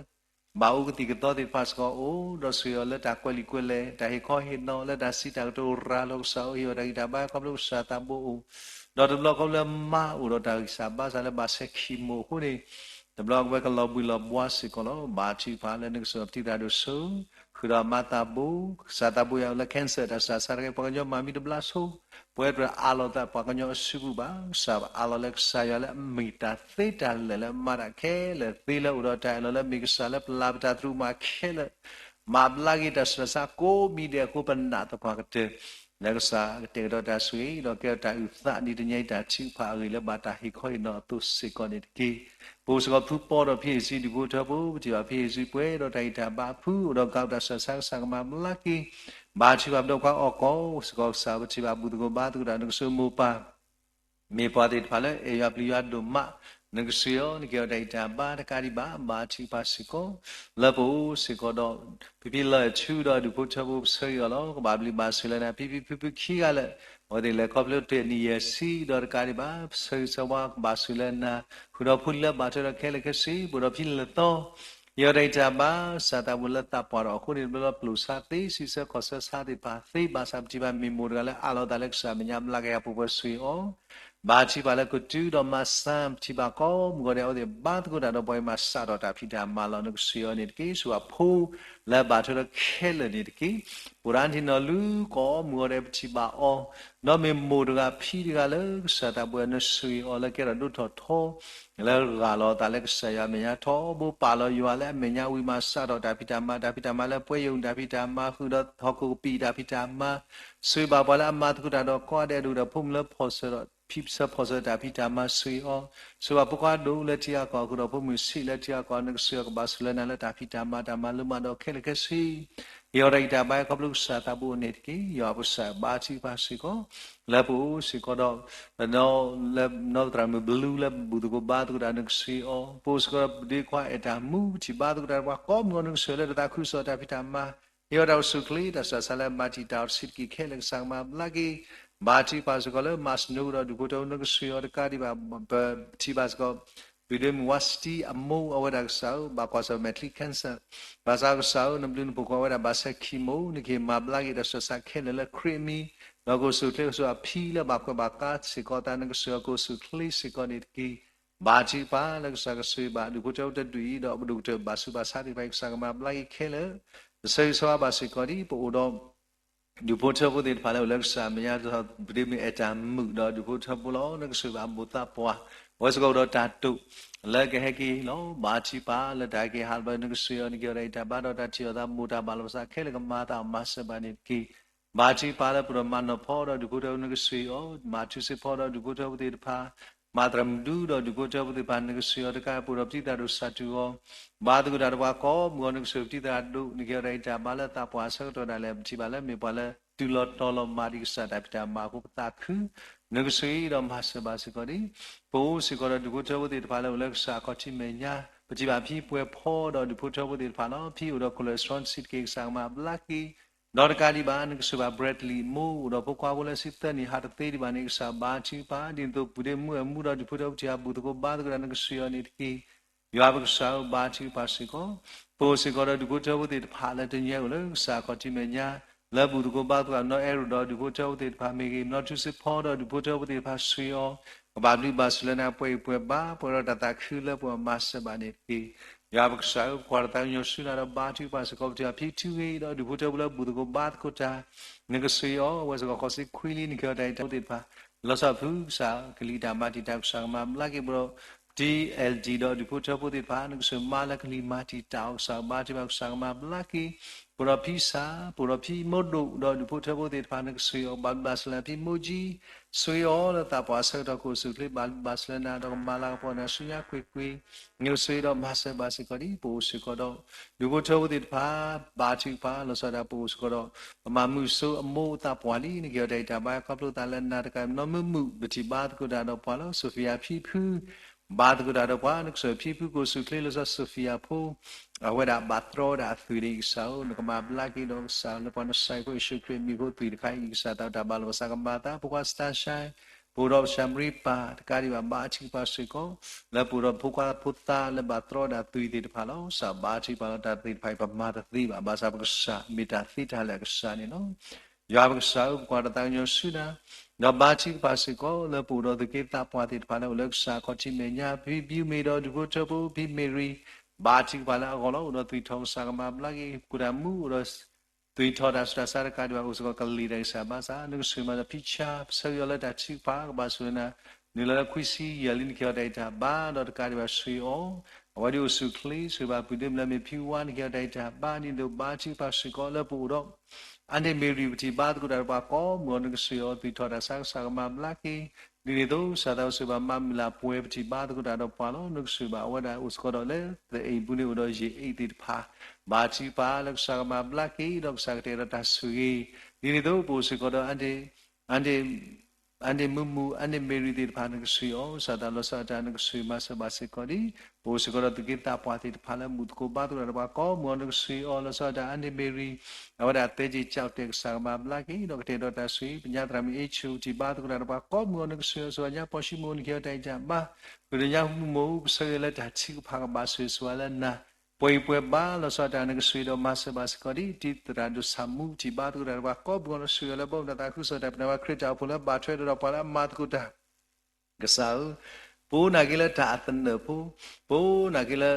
ဘၣ်အိၣ်ကသံၣ်ကသီသ့ၣ်တဖၣ်စ့ၢ်ကီးအိၣ် ဒီးဆိၣ်ဂ့ၤအီၤလၢတၢ်ကွဲးလံာ်ကွဲးလဲၢ် တၢ်ဟ့ၣ်ခီဟ့ၣ်နီၤ လၢတၢ်စံးတၢ်ကတိၤရၤလီၤ ကစၢ်အိၣ်ဟ့ၣ်အီၤတၢ်ဂံၢ်တၢ်ဘါ ခီဖျိကစၢ်သးဘိအိၣ် ဒီးတဘျီခီဖျိလၢမါအိၣ်ဒီးတၢ်ဂံၢ်စၢ်ဘါစၢ်လၢဘၣ်ဆဲးခံမိၢ်အဃိန့ၣ် တဘျီကဝဲကလီၤဘှံးလီၤဘှါစ့ၢ်ကီးလီၤ. ဘါထုကဖၣ်လၢနကစၢ်ပတံၤသရၣ်ဒိၣ်စိ ဃုာ်ဒီးမါသးဘိ, ကစၢ်သးဘိယွၤအိၣ်လၢ cancer တၢ်စၢ်ဆါတဂ့ၤ ပှၤကညီမၤမံတဘျါဆိ ပဝဲတကြၢးအးလီၤသးပှၤကညီအစုပူၤဘၣ်. ကစၢ်အးလီၤလၢကစၢ်ယွၤလၢအမ့ၢ်တၢ်သ့တၢ်လၢာ်လၢအမၤတၢ်ခဲလၢာ် သ့လၢအိၣ်ဒီးတၢ်အၢၣ်လီၤလၢမ့ၢ်ကစၢ်လၢပလၤပတၢ်သရူးမၤခဲလၢာ် မၤဘျါက့ၤတၢ်ဆူးတၢ်ဆါကိးမံၤဒဲးအဃိ ပနာ်သပှၢ်ကတၢၢ် လၢကစၢ်ကတဲာ်ကတီၤတၢ်ဆိၣ်ဂ့ၤ ဒီးကဲထီၣ်တၢ်အုၣ်သးဒ်တညီအံၤတၢ်ထုကဖၣ်အဂ့ၢ်လၢဘၣ်တၢ်ဟ့ၣ်ခီဟ့ၣ်နီၤအသိးစ့ၢ်ကီးန့ၣ်တက့ၢ်. ပအိၣ်စ့ၢ်ကီးဖုပီဒီးဖံအ့ၣ်စုဒူၣ်ဖိထၢဖိ ပထံၣ်ဘၣ်ဖံအ့ၣ်စုပှဲၤဒီးတၢ်ဂံၢ်တၢ်ဘါဖု အိၣ်ဒီးကးတၢ်ဆူးတၢ်ဆါ ကစၢ်ကမၤဘျါက့ၤ ဘါထုကဖၣ်ပဒီပုၢ်ဝဲၢ်အီၣ်ကီးစ့ၢ်ကီး ကစၢ်ပထံၣ်ဘၣ်ဘူၣ်သကိးဘါသကိးတၢ် နကစၢ်မိၢ်ပၢ် မ့ၢ်ပှၤသ့ၣ်တဖၣ်လၢအဲၣ်ယွၤပျံၤယွၤဒိၣ်မး နကစၢ်အီၤ နကဲထီၣ်တၢ်ဂံၢ်တၢ်ဘါတကးဒံးဘၣ် ဘါထုကဖၣ်စ့ၢ်ကီး လၢပအိၣ်စ့ၢ်ကီးဒီး ဖံဖံလၢအထူဒီးဒူၣ်ဖိထၢဖိ ပဆၢဂ့ၤအီၤလီၤ. ကဘၣ်ဘျုးဘၣ်ဆိၣ်လၢနၤ ဖံဖံဖုဖုခံဂၤလၢာ် အဝဲသ့ၣ်လဲၤခီဖျိတနံၣ်ယဲၢ်ဆံဒီးတကးဒံးဘၣ် ပဆၢဂ့ၤဆၢဝါ ကဘၣ်ဆိၣ်လၢနၤ ဃုာ်ဒီးဖိလံၤလၢဘၣ်ထွဲဒီးခဲလၢာ်ခဲဆ့ ပအိၣ်ဒီးဖံလၢာ်သီ ယွၤတၢ်ဂံၢ်တၢ်ဘါ ကစၢ်သးဘိလၢသးပှၢ်ဒီးအဃိန့ၣ် တဘျီလၢပျိာ်ဆါသ့ စံးဆၢခီၣ်ဆၢဆါသ့ၣ်တဖၣ်သ့ ဘၣ်ဆၣ်ပထံၣ်ဘၣ်မ့ၢ်မိၢ်တဂၤလၢအးလီၤသးလၢကစၢ်မဲာ်ညါ ဘျါက့ၤအပူၤ ပှၤဆိၣ်ဂ့ၤအီၤ ဘါထုကဖၣ်လၢကတုၤဒီးမၤစၢၤ ပထံၣ်ဘၣ်ကိးမုၢ်ဂီၤဒဲး အဝဲသ့ၣ်ဘါသကိးတၢ်ဒီးပှၤအံၤမၤစၢ်ထီၣ်တၢ်ဖံးတၢ်မၤလီၤ နကစၢ်အီၤန့ၣ်တက့ၢ်. ဆိၣ်ဂ့ၤဖိလၢဘၣ်ထွဲဒီးခဲလၢာ်န့ၣ်တက့ၢ်. ပအိၣ်ဒီးအါတနံၤနီၢ်လူၤကိးမုၢ်ဂီၤဒဲး ပထံၣ်ဘၣ်အီၤ ဒီးမ့ၢ်မိၢ်တဂၤဖံတဂၤလၢကစၢ်သးဘိယွၤ နဆိၣ်ဂ့ၤအီၤလၢကဲထီၣ်ဒိၣ်ထီၣ်ထီ လၢဂၢ်လီၤအသးလၢကစၢ်ယွၤအမဲာ်ညါ ထီဘိပာ်လီၤယွၤလၢအမဲာ်ညါဝံၤ မၤစၢ်ထီၣ်တၢ်ဖံးတၢ်မၤ တၢ်ဖံးတၢ်မၤလၢပှဲၤယိာ် တၢ်ဖံးတၢ်မၤ ဃုာ်ဒီးဟီၣ်ခိၣ်ကပံာ်တၢ်ဖံးတၢ်မၤ ဆိၣ်ဂ့ၤဘၣ်ပှၤလၢအမၤသကိးတၢ်ဒီးကိးဂၤဒဲး ဒိၣ်ဒီးဖိမုၣ်လၢဖီၣ်စၢၤဒီး ဖံးစၢၤဖီၣ်စၢၤတၢ်ဖံးတၢ်မၤ ဆိၣ်ဂ့ၤအီၤ ဆိၣ်ဂ့ၤဘၣ်ဖိခွါဒိၣ်လၢထံဂၤကီၢ် ဃုာ်ဒီးဖိမုၣ်ဆံးလၢထံဂၤကီၢ် နကစၢ်ကဘၣ်ဆိၣ်လၢနၤလၢတၢ်ဖံးတၢ်မၤ တၢ်မၤလိမၤဒိးခဲလၢာ်ခဲဆ့ ယွၤတၢ်ဂံၢ်တၢ်ဘါ ခီဖျိကစၢ်သးဘိအိၣ်န့ၣ်တက့ၢ်. ယွၤပကစၢ်ဘါထုကဖၣ်စ့ၢ်ကီး လၢပအိၣ်စ့ၢ်ကီးဒီး လၢနီၢ်သရၣ်မုၣ်ဘလူလၢဘူၣ်သကိးဘါသကိးတၢ် နကဆိၣ်ဂ့ၤအီၤ ပအိၣ်စ့ၢ်ကီးဒီးပဒ့ခွါအဲၣ်တၢ်မူ ပထံၣ်ဘါသကိးတၢ်ဒီးပှၤကိးမုၢ်ဂီၤ နကဆိၣ်ဂ့ၤလၢတၢ်သးခုကစီၣ်တၢ်ဖံးတၢ်မၤ ဟ့ၣ်အီၤတၢ်အိၣ်ဆူၣ်အိၣ်ချ့ တၢ်ဆူးတၢ်ဆါလၢမၤတံာ်တာ်အီၤတဆံးတက့ၢ်ခဲလၢာ် ကစၢ်ကမၤဘျါက့ၤ ဘါထုကဖၣ်စ့ၢ်ကီးလၢမၤစနိဒီးဒူၣ်ဖိထၢဖိ နကဆိၣ်ဂ့ၤအီၤတကးဒံးဘၣ် ပထံၣ်ဘၣ်စ့ၢ်ကီး ပဒ့မုၣ်ဝါစတံအမိၢ် အဝဲဒၣ်ကစၢ်ဧၢ ဘၣ်ကွၢ်ဆၢၣ်မဲာ်ချံ cancer ဘၣ်ဆၣ်ကစၢ်ဧၢ နဘျုးနဖှိၣ်ဃီဝဲဒၣ်ဘၣ်ဆဲးခံမိၢ် နကဟ့ၣ်မၤဘျါက့ၤတၢ်ဆူးတၢ်ဆါခဲလၢာ်လၢခရံာ်အမံၤ ဒီးကအိၣ်ဆူၣ်အိၣ်ချ့ ကစၢ်အဖံလၢဘၣ်ကွဲးဘၣ်ကါစ့ၢ်ကီးသး နကဆိၣ်ဂ့ၤအီၤကအိၣ်ဆူၣ်အိၣ်ချ့စ့ၢ်ကီးန့ၣ်တက့ၢ်. ဘါထုကဖၣ်လၢကစၢ်ကဆိၣ်ဂ့ၤဘၣ် ဒူၣ်ဖိထၢဖိတဒူၣ်အံၤ ဒီးပဒိၣ်ကတၢၢ်ဘၣ်ဆူးဘၣ်ဆါသ့ၣ်တဖၣ်အံၤ ကစၢ်ကမၤဘျါက့ၤခဲလၢာ် ပဆၢဂ့ၤဆၢဝါဘၣ်စ့ၢ်ကီးဒ် ပအိၣ်ဒီး ဒူၣ်ဖိထၢဖိသ့ၣ်တဖၣ်လၢအိၣ်လၢကစၢ်မဲာ်ညါ ပဒ့မုၣ်အဲၣ်တၢ်မုာ်ဒီးဒူၣ်ဖိထၢဖိလီၤ နကဆိၣ်ဂ့ၤဘၣ်အမိၢ်သးပှၢ် အဝဲစ့ၢ်ကီးအိၣ်ဒီးတၢ်တိာ် လၢကဟဲက့ၤလီၤ ဘါထုကဖၣ်လၢတၢ်ဟဲက့ၤဟးဘျီ နကဆိၣ်ဂ့ၤအီၤ နကဲထီၣ်တၢ်ဂံၢ်တၢ်ဘါဒီးတၢ်ထံၣ်အီၤသး မိၢ်တၢ်ဘၣ်လီၤပသးခဲလၢာ်ကမၤအသးအီၤမၤစၢၤဘၣ်န့ၣ်တက့ၢ်. ဘါထုကဖၣ်လၢပဒိၣ်မၤနီၢ်ဖီဒီးဒူၣ်ဖိထၢဖိ နကဆိၣ်ဂ့ၤအီၤ မၤထူစ့ၢ်ဖီဒီးဒူၣ်ဖိထၢဖိသ့ၣ်တဖၣ် မၤသရၣ်မုၣ်ဒူဒီးဒူၣ်ဖိထၢဖိသ့ၣ်တဖၣ် နကဆိၣ်ဂ့ၤအီၤတကး ပအိၣ်ဒီးပတံၤသရၣ်ဒိၣ်စၢ်တူၢ်အီၤ ဘါသကိးတၢ်ဒီးပှၤကိးမုၢ်ဂီၤ နကဆိၣ်ဂ့ၤပတံၤသရၣ်ဒိၣ် နကဲထီၣ်တၢ်ဂံၢ်တၢ်ဘါလၢသးပှၢ်အဆၢကတီၢ်ဒၣ်လဲာ် ပထံၣ်ဘၣ်လၢမ့ၢ်ပှၤလၢတုၤလီၤတီၤလီၤမၤဒံးကစၢ်တၢ်ဖံးတၢ်မၤအဃိ ပသးခု နကဆိၣ်ဂ့ၤဒီးမၤစၢၤဘၣ်စ့ၢ်ကီးဒံး ပအိၣ်စ့ၢ်ကီးဒီးဒူၣ်ဖိထၢဖိသ့ၣ်တဖၣ်လၢအိၣ်လၢကစၢ်အခီၣ်ထံးမဲာ်ညါ ပထံၣ်ဘၣ်ဖံပှဲၤဖီဒီးဒူၣ်ဖိထၢဖိသ့ၣ်တဖၣ်လီၤ ဖံအိၣ်ဒီး cholesterol တဆံးတက့ၢ် ကစၢ်ကမၤဘျါက့ၤ ဒီးတကးဒံးဘၣ် နကဆိၣ်ဂ့ၤဘၣ် Bradley မိၢ်အိၣ်ဒီးဖိခွါဖိလၢဆံသၢနံၣ်ဟးတသ့ဒံးဘၣ်န့ၣ် ကစၢ်ဘါထုကဖၣ် ဒ်သိးပုၢ်ဒ့မုၣ်အဲၣ်မူဒီးဒူၣ်ဖိထၢဖိထံၣ်အဘူၣ်သကိးဘါသကိးဒီး နကဆိၣ်ဂ့ၤအီၤန့ၣ်တက့ၢ်. ယွၤပကစၢ်ဧၢ ဘါထုကဖၣ်စ့ၢ်ကီး ပအိၣ်စ့ၢ်ကီးဒီးဒူၣ်ဖိထၢဖိသ့ၣ်တဖၣ်လၢတနံၤအံၤအိၣ်လၢကစၢ်အခီၣ်ထံးမဲာ်ညါ လၢဘူၣ်သကိးဘါသကိး နီၢ်အဲၣ်ရိၣ်ဒီးဒူၣ်ဖိထၢဖိသ့ၣ်တဖၣ်မ့ၢ်ဂ့ၤ နီၢ်ထူစ့ၢ်ဖီဒီးဒူၣ်ဖိထၢဖိသ့ၣ်တဖၣ်ဆိၣ်ဂ့ၤအီၤ ကဘၣ်ဘျုးဘၣ်ဆိၣ်လၢနၤ ပှဲၤဂံၢ်ပှဲၤဘါ ပှဲၤဒီးတၢ်သးခုလၢပှဲၤမၤစၢၤဘၣ်န့ၣ်တက့ၢ်. ယွၤပကစၢ်ဧၢ ပကွၢ်တၢ်သးကညီၤဆူနၤဒီးဘါထုကဖၣ်စ့ၢ်ကီး ပထံၣ်ဘၣ်ဖံထူဂ့ၤဒီးဒူၣ်ဖိထၢဖိလၢဘူၣ်သကိးဘါသကိးတၢ် နကဆိၣ်ဂ့ၤအီၤ အဝဲစ့ၢ်ကီးဃီၤစ့ခွံလံ နကဲထီၣ်တၢ်ဂံၢ်တၢ်ဘါသ့ၣ်တဖၣ် လီၤဆီဒၣ်တၢ် ကစၢ်ကလံၤတၢ်မၤတံာ်တာ် ကစၢ်ကမၤဘျါက့ၤ ပအိၣ်ဒီး တံၤ အဲလ်ဒံၣ် ဒီးဒူၣ်ဖိထၢဖိသ့ၣ်တဖၣ် နကဆိၣ်မါလၢကလံၤမၤတံာ်တာ်အီၤ ကစၢ်ဘါထုကဖၣ် ကစၢ်ကမၤဘျါက့ၤ ပအိၣ်ဒီးဖံစၢ် ပအိၣ်ဒီးဖံမိၢ်ဒိၣ်ဒီးဒူၣ်ဖိထၢဖိသ့ၣ်တဖၣ် နကဆိၣ်ဂ့ၤအီၤ ဘၣ်ဘျုးဘၣ်ဆိၣ်လၢဖံမိၢ်ကၠံ ဆိၣ်ဂ့ၤအီၤလၢသးပှၢ်အဆၢကတီၢ် ကအိၣ်ဆူၣ်အိၣ်ချ့ ဘၣ်ဘျုးဘၣ်ဆိၣ်လၢနၤ ဒီးကမၤလၤကပီၤနၤဆူညါကွ့ၢ်ကွ့ၢ် နကဆိၣ်ဂ့ၤဒီးမၤစၢၤဘၣ်စ့ၢ်ကီးဒ် ပအိၣ်စ့ၢ်ကီးဒီး ဒူၣ်ဖိထၢဖိသ့ၣ်တဖၣ် ဘါထုကဖၣ် လီၤဆီဒၣ်တၢ် ပအိၣ်စ့ၢ်ကီးဒီး ပမၤမုာ်စိအမိၢ်အသးပှၢ်လံ နကဲထီၣ်တၢ်ဂံၢ်တၢ်ဘါ ခီဖျိသးလၢနၤတကး နီၢ်မုာ်မုာ် ပထံၣ်ဘါသကိးတၢ်ဒီးပှၤလီၤ Sophia ဖံဖု ဘါသကိးတၢ်ဒီးပှၤ နကစၢ်ဖံဖုကအိၣ်ဆူၣ်ချ့လၢစီၤစီၤဖံယၤဖိ အဝဲဒၣ်ဘၣ်တြီဝဲဒၣ်အသွံၣ်န့ၣ် ကစၢ်ဧၢ, နကမၤဘျါက့ၤဒီးကစၢ်လၢပှၤနဆဲးဖိယ့ၣ်ၡူးခရံာ်အမံၤဖိသွံၣ်တခါအံၤ ကစၢ်သးတၢ်ဘၣ်လီၤဘၣ်စးကမၤသး ဖိခွါစတၢ်ဆါ ပအိၣ်ဒီးပစၢ်မရံပၢ် တကးဒံးဘၣ် ဘါထုကဖၣ်စ့ၢ်ကီး လၢပအိၣ်ဒီးဖိခွါဖိသၣ်လၢဘၣ်တြီဝဲဒၣ်သွံၣ်သ့ၣ်တဖၣ်လီၤ. ကစၢ်ဘါထုကဖၣ်လၢတၢ်သ့ၣ်တဖၣ်အံၤ ပမၤတသ့ဘၣ်, ဘၣ်ဆၣ်ပကစၢ်မ့ၢ်တၢ်သ့တၢ်လၢာ်အကစၢ်န့ၣ်လီၤ. ယွၤပကစၢ်ဧၢ, ပကွၢ်တၢ်သးကညီၤဆူနၤ, ဒီးဘါထုကဖၣ်စ့ၢ်ကီး လၢပအိၣ်ဒီးသုးက့သးပှၢ်သ့ၣ်တဖၣ်လၢအိၣ်လၢကစၢ်အခီၣ်ထံးမဲာ်ညါ ဖံဖံမ့ၢ်ဒီးဒူၣ်ဖိထၢဖိ ဖံမ့ၢ်ရံ, ဘါထုကဖၣ်လၢအဂီၢ်လီၤ. အိၣ်ဒီးသွံၣ်ထီၣ် ကစၢ်ကမၤဘျါက့ၤ ကိၣ်တၢ်မူ အိၣ်ဒီး သွံၣ်ထီၣ်တၢ်ဆူးတၢ်ဆါတကးဒံးဘၣ် အိၣ်စ့ၢ်ကီးကလံၤတၢ်ဂံၢ်စၢ်ဘါစၢ် နကဆိၣ်ဂ့ၤမၤစၢၤဖံဆါ ပဆၢဂ့ၤအီၤလၢတၢ်ထုကဖၣ် ကဘၣ်ဆိၣ်ဂ့ၤနၤ နုာ်လီၤလၢခွံဆံယဲၢ်လံ နကဟ့ၣ်အီၤတၢ်ဂံၢ်တၢ်ဘါ ဒီးတကးဒံးဘၣ်ဆိၣ်ဂ့ၤအီၤ အဝဲဒၣ်အိၣ်ဆူၣ်ချ့ ဆိၣ်ဂ့ၤဘၣ်ပုၢ်ဒ့မုၣ်လၢမ့ၢ်ဖံဝါ နကဟ့ၣ်အီၤတၢ်ဂံၢ်တၢ်ဘါ ဒ်န့ၣ်အသိးဘါထုကဖၣ်စ့ၢ်ကီး လၢပအိၣ်ဒီး အါန့ၢ်မ့ၢ်ရံၣ် ပထံၣ်ဘါသကိးတၢ်ဒီးပှၤကိးမုၢ်အီၤ နကဆိၣ်ဂ့ၤအီၤ သွံၣ်ထီၣ်တၢ်ဆါ ကစၢ်ကမၤဘျါက့ၤ ဒ်န့ၣ်အသိး ကစၢ်သးအိၣ်ဆိၣ်ဂ့ၤဘၣ်မးမုၢ်လၢ်ပှဲၤ ပထံၣ်ဘါသကိးတၢ်ဒီးပှၤလီၤ. နကဆိၣ်ဂ့ၤဘၣ်အဝဲဒၣ်အိၣ်စ့ၢ်ကီးဒီးလၢ သအ့ၣ်ပူၤန့ၣ်အိၣ်ဒီးယ့ၣ်အ့ၣ်သ့ၣ်တဖၣ် ဘါထုကဖၣ်လၢကစၢ်ကမၤဘျါက့ၤ ဒီးကစၢ်ကတဲာ်ဒီးတၢ်ဆိၣ်ဂ့ၤ ဒ်န့ၣ်အသိး ပအိၣ်စ့ၢ်ကီးဒီး အါန့ၢ် အါန့ၢ်မုာ်မုာ် အါန့ၢ်မ့ၢ်ရံၣ်သ့ၣ်တဖၣ် နကဆိၣ်ဂ့ၤအီၤ ကစၢ်သးလီၤဆီဒၣ်တၢ် နကဆိၣ်ဂ့ၤမၤစၢၤဘၣ်စ့ၢ်ကီးဒ် ပအိၣ်စ့ၢ်ကီးဒီးသုးက့သးပှၢ်သ့ၣ်တဖၣ်လၢဘူၣ်သကိးဘါသကိးတၢ်ဒီးပှၤကိးမုၢ်အီၤ နကဆိၣ်ဂ့ၤအီၤ လီၤဆီဒၣ်တၢ် အါန့ၢ်မ့ၢ်ရံၣ် အဝဲဒၣ်သဲက့ၤကၠီၣ်တဲာ် ကစၢ်ကမၤဘျါက့ၤ ဒီးကတဲာ်ဒီးတၢ်ဆိၣ်ဂ့ၤ ပညါသရၣ်မုၣ်အ့ၣ်ဆူၣ် ပထံၣ်ဘါသကိးတၢ်ဒီးပှၤကိးမုၢ်အီၤ နကဆိၣ်ဂ့ၤအီၤ ဆိၣ်ဂ့ၤညါပီၣ်ၡံမိၣ် နကဟ့ၣ်အီၤတၢ်ဂံၢ်တၢ်ဘါ ဃုာ်ဒီးညါဟူမူမိၢ် ပဆၢဂ့ၤလၢတၢ်ထုကဖၣ်ကဘၣ်ဆိၣ်ဂ့ၤဆိၣ်ဝါလၢနၤ ပှဲၤအံၤပှဲၤဘၣ် လီၤဆီဒၣ်တၢ် နကဆိၣ်ဂ့ၤဒီးမၤစၢၤဘၣ်စ့ၢ်ကီးဒ် တံၤသရၣ်ဒိၣ်ဆၣ်မူ ပထံၣ်ဘါသကိးတၢ်ဒီးပှၤကိးမုၢ်အီၤ နဆိၣ်ဂ့ၤအီၤလၢပအိၣ်ဒီးသးခုကစီၣ်တၢ် ပနၢ်ဝဲခရံာ်တၢ်အိၣ်ဖှိၣ်လၢဘၣ်ထွဲဒီးပှၤလၢအမၤသကိးတၢ် ကစၢ်ဧၢ, ပအိၣ်နာ်က့လၢတၢ်အသနၢၣ်ဖိ, ပအိၣ်နာ်က့လၢ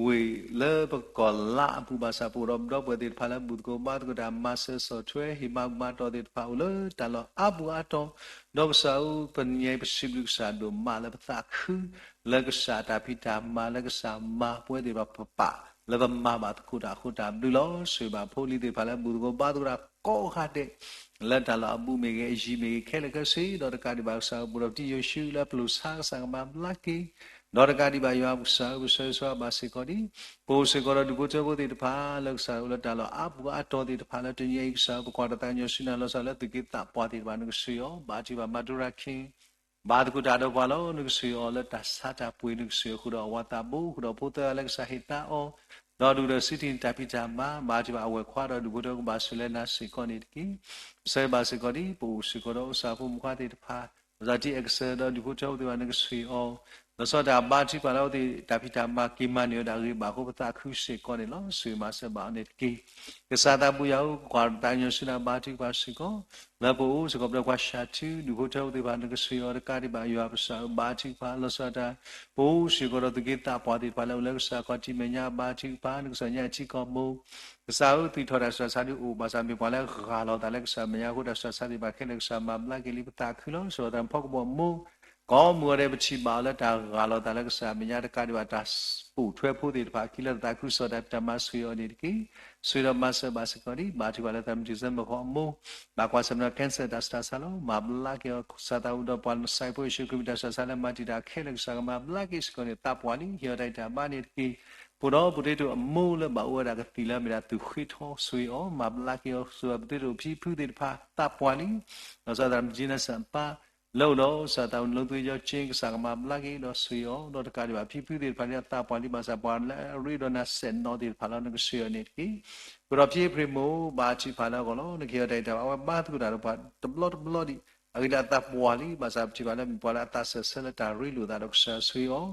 ဝ့ၢ်လၢပကီၢ်လါအပူၤ ဘၣ်ဆၣ်ပအိၣ်ဒီးပဒီပုၢ်ဝဲၢ်သ့ၣ်တဖၣ်လၢဘူၣ်သကိးဘါသကိးတၢ် မၤစၢၤဆီၣ်ထွဲ ဟ့ၣ်မၤဘူၣ်မၤတီၢ်သ့ၣ်တဖၣ် အိၣ်လၢတၢ်လီၢ်အါပူၤအါတီၤ, ဒီးကစၢ်ဧၢ, ပညါပစံးဘျုးကစၢ်ဒိၣ်မးလၢပသးခု လၢကစၢ်တၢ်ဖံးတၢ်မၤ လၢကစၢ်မၤပဝဲသ့ၣ်တဖၣ်ပပာ် လၢပမၤဘၣ်သကိးတၢ်အဃိ တၢ်ဘျုးလီၤ. ဆိၣ်ဂ့ၤဘၣ်ဖိလံၤသ့ၣ်တဖၣ်လၢဘူၣ်သကိးဘါသကိးတၢ်ကိးဂၤဒဲး လၢတၢ်လီၢ်အဘူးမ့ၢ်ဂ့ၤ အယံၤမ့ၢ်ဂ့ၤ ခဲလၢာ်ခဲဆ့ ဒီးတကးဒံးဘၣ်ကစၢ်ဧၢ ပအိၣ်ဒီးပတံၤယိၤၡူလၢအပျိာ်ဆါ ကစၢ်ကမၤဘျါက့ၤ, ဒီးတကးဒံးဘၣ်ယွၤကစၢ်ဧၢ ပဆၢဂ့ၤဆၢဝါဘၣ်စ့ၢ်ကီးဒ် ပအိၣ်စ့ၢ်ကီးဒီးဒူၣ်ဖိထၢဖိသ့ၣ်တဖၣ် လၢကစၢ်အိၣ်လၢတၢ်လီၢ်အါပူၤအါတီၤသ့ၣ်တဖၣ် လၢတနံၤအံၤကစၢ်ဧၢ ပကွၢ်တၢ်သးကညီၤဆူနၤ လီၤဆီလၢသုးက့သးပှၢ်သ့ၣ်တဖၣ် နကဆိၣ်ဂ့ၤအီၤ ဘါထုကဖၣ်မၤဒိရၣ်ခ့ ဘါသကိးတၢ်ဒီးပှၤလီၤ. နကဆိၣ်ဂ့ၤအီၤလၢတၢ်ဆါတၢ်ပှ့ၤ နကဆိၣ်ဂ့ၤအဃိဒီးအဝၤသးဘိ ဃုာ်ဒီးဖိသၢဂၤလၢကစၢ်ဟ့ၣ်သါအီၤ ဒီးဒုၣ်ဒီးစံးထံၣ်တၢ်ဖံးတၢ်မၤ ဘါထုကဖၣ်အဝဲၢ်ခွါဒီးဒူၣ်ဖိထၢကဘၣ်ဆိၣ်လၢနၤစ့ၢ်ကီးန့ၣ်တက့ၢ်. ပဆၢဂ့ၤဘၣ်စ့ၢ်ကီးဒ် ပအိၣ်စ့ၢ်ကီးဒီးအိၣ်စၢ်ဖိမုၣ်ခွါသ့ၣ်တဖၣ် လီၤဆီဒၣ်တၢ် အဲၣ်ကစၢ် ဒီးဒူၣ်ဖိထၢဖိသ့ၣ်တဖၣ် နကဆိၣ်ဂ့ၤအီၤ လီၤဆီဒၣ်တၢ် ဘါထုကဖၣ်လၢအဝဲသ့ၣ်တၢ်ဖံးတၢ်မၤက့ၤမၤန့ၢ်ဝဲဒၣ်အဂ့ၤဘၣ်အဃိ ပသးခုစ့ၢ်ကီးန့ၣ်လီၤ. ဆိၣ်ဂ့ၤမၤစၢၤဘၣ်အီၤန့ၣ်တက့ၢ်. ကစၢ်သးပူၤယွၤဧၢ ကွၢ်တၢ်သးကညီၤဆူနၤ ဘါထုကဖၣ်စ့ၢ်ကီး လၢပအိၣ်စ့ၢ်ကီးပဒီးပှၤၡၤထူ ဒူၣ်ဖိထၢဖိသ့ၣ်တဖၣ် နကဆိၣ်ဂ့ၤအီၤတကးဒံးဘၣ် ယွၤကစၢ်ဧၢ ဘါထုကဖၣ် လီၤဆီဒၣ်တၢ် ပအိၣ်စ့ၢ်ကီးဒီးသုးက့သးပှၢ်သ့ၣ်တဖၣ်လၢအိၣ်လၢကစၢ်အခီၣ်ထံးမဲာ်ညါ ဘါထုကဖၣ် နကစၢ်ညါအထံကီၢ်မိၢ် ကစၢ်ဧၢ သွံၣ်ထီၣ်တၢ်ဆူးတၢ်ဆါဒုးအိၣ် ဘၣ်ဆၣ်မ့ၢ်ပှၤလၢဂၢ်လီၤသးလၢကစၢ်မဲာ်ညါအဃိ တၢ်ဆူးတၢ်ဆါသ့ၣ်တဖၣ်ခဲလၢာ် ကစၢ်မၤဘျါက့ၤလံ ပသးခုလီၤ. ဆိၣ်ဂ့ၤသးဖီကဘီၣ်မိၢ် ကိးမုၢ်ဂီၤဒဲး ပထံၣ်ဘၣ်အီၤလၢတၢ်ဂၢ်လီၤသးလၢကစၢ်မဲာ်ညါတကးဒံးဘၣ် တၢ်ပိာ်ထွဲဖိသ့ၣ်တဖၣ်အခံလၢတၢ်သးခုကစီၣ်တၢ်ဖံးတၢ်မၤ ဆိၣ်ဂ့ၤအီၤန့ၣ်တက့ၢ်. ဆိၣ်ဂ့ၤဒီးမၤစၢၤဘၣ်စ့ၢ်ကီးဒ် ဘါထုကဖၣ်လၢသးမုၢ်ထူၣ်စၢမုၢ်ဖီအမိၢ် ဘၣ်ကွၢ်ဆၢၣ်မဲာ်ဒီး cancer တၢ်ဆူးတၢ်ဆါလီၤ. မၤဘျါက့ၤအီၤ ကစၢ်သးအိၣ်ဒီးပှၤနဆဲးဖိယ့ၣ်ၡူးခရံာ် မ့ၢ်တၢ်ဆူးတၢ်ဆါလၢမၤတံာ်တာ်ခဲလၢာ် ကစၢ်ကမၤဘျါက့ၤစ့ၢ်ကီးန့ၣ် သးပှၢ်လံ ဟ့ၣ်အီၤတၢ်ဂံၢ်တၢ်ဘါန့ၣ်တက့ၢ်. ပအိၣ်ဒီး potato အမိၢ်လၢဘၣ်အိၣ်ဝဲဒၣ်ကသံၣ်လၢမ့ၢ်ဒၣ်သူၣ်ဃ့ထီ ဆိၣ်ဂ့ၤအီၤ မၤဘျါက့ၤအီၤ ဆိၣ်ဂ့ၤ potato ဖံဖုသ့ၣ်တဖၣ် သးပှၢ်လံ လီၤဆီဒၣ်တၢ် မုၢ်ကၠံနါစၢ်အပၢ် လၢအိၣ်ဒီးကစၢ်သးအိၣ် နလိသဝ့ယီကၠ့ ကစၢ်ကမၤဘျါက့ၤဒီးဆိၣ်ဂ့ၤအီၤ ဒီးတကးဒံးဘၣ် ဖံဖုသ့ၣ်တဖၣ်န့ၣ် အသးပှၢ်လံ ဘၣ်ဆၣ်ပှၤလၢအရ့ဒီးနၤစဲးနီၣ်သ့ၣ်တဖၣ်လီၤ နကဆိၣ်ဂ့ၤအီၤန့ၣ်တက့ၢ်. ပအိၣ်ဒီးဖံအ့ဖြ့ၣ်မိၢ် ဘါထုကဖၣ်လၢအဂီၢ်လီၤ နကဟ့ၣ်အီၤတၢ်ဂံၢ်တၢ်ဘါ အဝဲဘါသကိးတၢ်ဒီးပှၤတဘျီတဘျီဒံး အဂ့ၢ်ဒ်အံၤ အသးပှၢ်လံ ဘၣ်ဆၣ်ပထံၣ်ဘၣ်လၢမ့ၢ်ပှၤလၢအသးစၢၢ်ဆၢလၢတၢ်ရ့လိာ်သးဒီးကစၢ် ဆိၣ်ဂ့ၤအီၤ အိၣ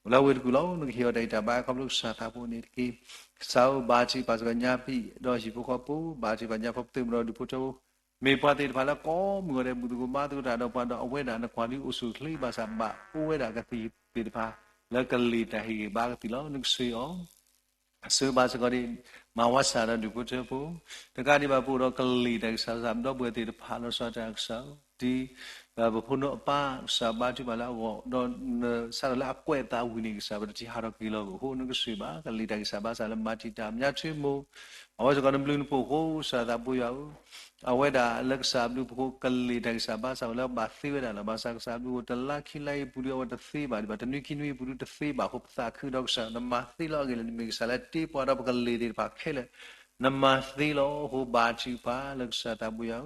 ်လၢဝ့ၢ်တကူၣ်လီၤ နကဟ့ၣ်အီၤတၢ်ဂံၢ်တၢ်ဘါ ခီဖျိကစၢ်သးဘိန့ၣ်တက့ၢ်. ကစၢ်ဧၢ ဘါထုကဖၣ်စ့ၢ်ကီးညါပံာ် ဒီးဟံၣ်ဖိဃီဖိ ဘါထုကဖၣ်ညါဖိပသ့ၣ်မုၣ်ဒီးဒူၣ်ဖိထၢဖိ မ့ၢ်ပှၤသ့ၣ်တဖၣ်လၢကိးမုၢ်ဂီၤဒဲး ဘူၣ်သကိးဘါသကိးတၢ်ဒီးပှၤဒီး အဝဲဒၣ်နကွၢ်လံအိၣ်ဆူၣ်အိၣ်ချ့ ဘၣ်ဆၣ်ဘၣ်အိၣ်ဝဲဒၣ်ကသံၣ်သ့ၣ်တဖၣ် လၢကလ့ၢ်တၢ်ဟ့ၣ်ဂံၢ်ဘါကသံၣ်လီၤ နကဆိၣ်ဂ့ၤအီၤ ဆိၣ်ဂ့ၤဘၣ်စ့ၢ်ကီးဒ် မၤဝါစၢ်ဒီးဒူၣ်ဖိထၢဖိ တကးဒံးဘၣ် ပအိၣ်ဒီးကလ့ၢ်တၢ်ဂံၢ်စၢ် ဘၣ်ဆၣ်ဒီပုၢ်ဝဲၢ်သ့ၣ်တဖၣ် လီၤဆီဒၣ်တၢ် ကစၢ်ဧၢ ဒ် ပဖိနိအပၢ် ကစၢ်ဘါထုကဖၣ်လၢအဂီၢ် ဒီးနဆါထီၣ်လၢအကွဲးအသးဝံၤန့ၣ် ကစၢ် ပတထံၣ်ဟးထီၣ်က့ၤလီၤဘၣ်အဃိ နကဆိၣ်ဂ့ၤဘၣ် ကလ့ၢ်တၢ်ဂံၢ်စၢ်ဘါစၢ်လၢမၤတံာ်တာ် မညါထွ့မိၢ် အဝဲစ့ၢ်ကီးနဘျုးနဖှိၣ်အဃိ ကစၢ်သးဘိယွၤဧၢ အဝဲဒၣ်လၢကစၢ်အဘျုးအဖှိၣ် ကလ့ၢ်တၢ်ဂံၢ်စၢ်ဘါစၢ်ဝဲလၢအဘၣ်သ့ဝဲဒၣ်လီၤ. ဘၣ်ဆၣ်ကစၢ်အဘျုးအဖှိၣ် တလါခံလါအံၤအပူၤဒုး အဝဲတသ့ဘၣ်ဒံးဘၣ်, တနွံခံနွံအပူၤဒုးတသ့ဘၣ်အဃိ ပသးခုဒီးကစၢ် နမၤသ့လီၤအဂ့ၢ်လၢနမ့ၢ်ကစၢ်လၢတ့ပှၤ ဒီးပကလ့ၢ်သ့ၣ်တဖၣ်ခဲလၢာ် နမၤသ့လီၤအဃိ ဘါထုကဖၣ်လၢကစၢ်သးဘိယွၤ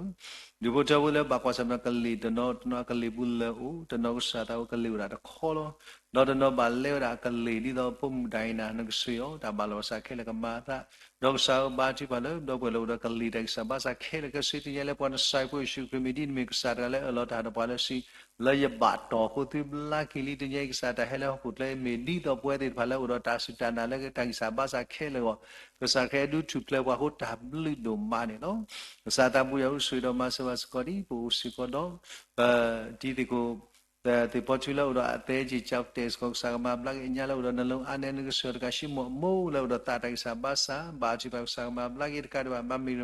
ဧၢ ဒူၣ်ဖိထၢဖိလၢဘၣ်ကွၢ်ဆၢၣ်မဲာ်ကလ့ၢ်တနီၤ, တနီၤအကလ့ၢ်ပူၤလၢာ်အိၣ်, တနီၤကစၢ်သးဝဲကလ့ၢ်အိၣ်ဒၣ်တခီလီၤ. ဒီးတနီၤဘၣ်လဲဝဲဒၣ်အကလ့ၢ်ဒ်သိးဖိမုၣ်တၢ်အံၤနၤ, နကစၢ်ယွၤ တၢ်ဘၣ်လီၤဘၣ်စးခဲလၢာ်ကမၤအသး, ဒီးကစၢ်ဧၢ ဘါထုကဖၣ်လၢ ဒီပုၢ်ဝဲၢ်လၢအိၣ်ဒီးကလ့ၢ်တၢ်ဂံၢ်စၢ်ဘါစၢ်ခဲလၢာ်ခဲဆ့ တနံၤညါလၢပှၤနစၢ်ဖိယ့ၣ်ၡူးခရံာ်မံၤ ဒ်နမ့ၢ်ကစၢ်တဂၤလၢအၢၣ်လီၤတၢ်ဒီးပှၤလၢအဆံး, လၢယဘၣ်တီၢ်အဃိသုဘျါက့ၤလံ. တနံၤညါအံၤ ကစၢ်တၢ်ဟဲလၢဟီၣ်ခိၣ်ချၢအံၤ မ့ၢ်ဒ်သိးပဝဲသ့ၣ်တဖၣ်လၢအိၣ်ဒီးတၢ်စူၢ်တၢ်နာ်လၢတၢ်ဂံၢ်စၢ်ဘါစၢ်ခဲလၢာ်အဂီၢ်, ကစၢ်ခရံာ်အဲၣ်ဒိးထူၣ်ဖျဲးပှၤအဃိတၢ်ဘျုးဒိၣ်မးန့ၣ်လီၤ. ကစၢ်သးဘိယွၤဧၢ, ဆိၣ်ဂ့ၤဒီးမၤစၢၤဘၣ်စ့ၢ်ကီးဒ်ပအိၣ်စ့ၢ်ကီးဒီး ပတံၤသကိး သ့ၣ်ဖီထူလၢအိၣ်ဒီးအသဲက့ၤကၠီတဲာ်စ့ၢ်ကီး ကစၢ်ကမၤဘျါက့ၤ, အညါလၢအိၣ်ဒီးနလီအါနဲ နကစၢ်ယွၤ တကးဆံမိၢ်အမိၢ် လၢအိၣ်ဒီးသးတၢ်ဂံၢ်စၢ်ဘါစၢ်, ဘါထုကဖၣ် ကစၢ်ကမၤဘျါက့ၤ. တကးဒံးဘၣ် မ့ၢ်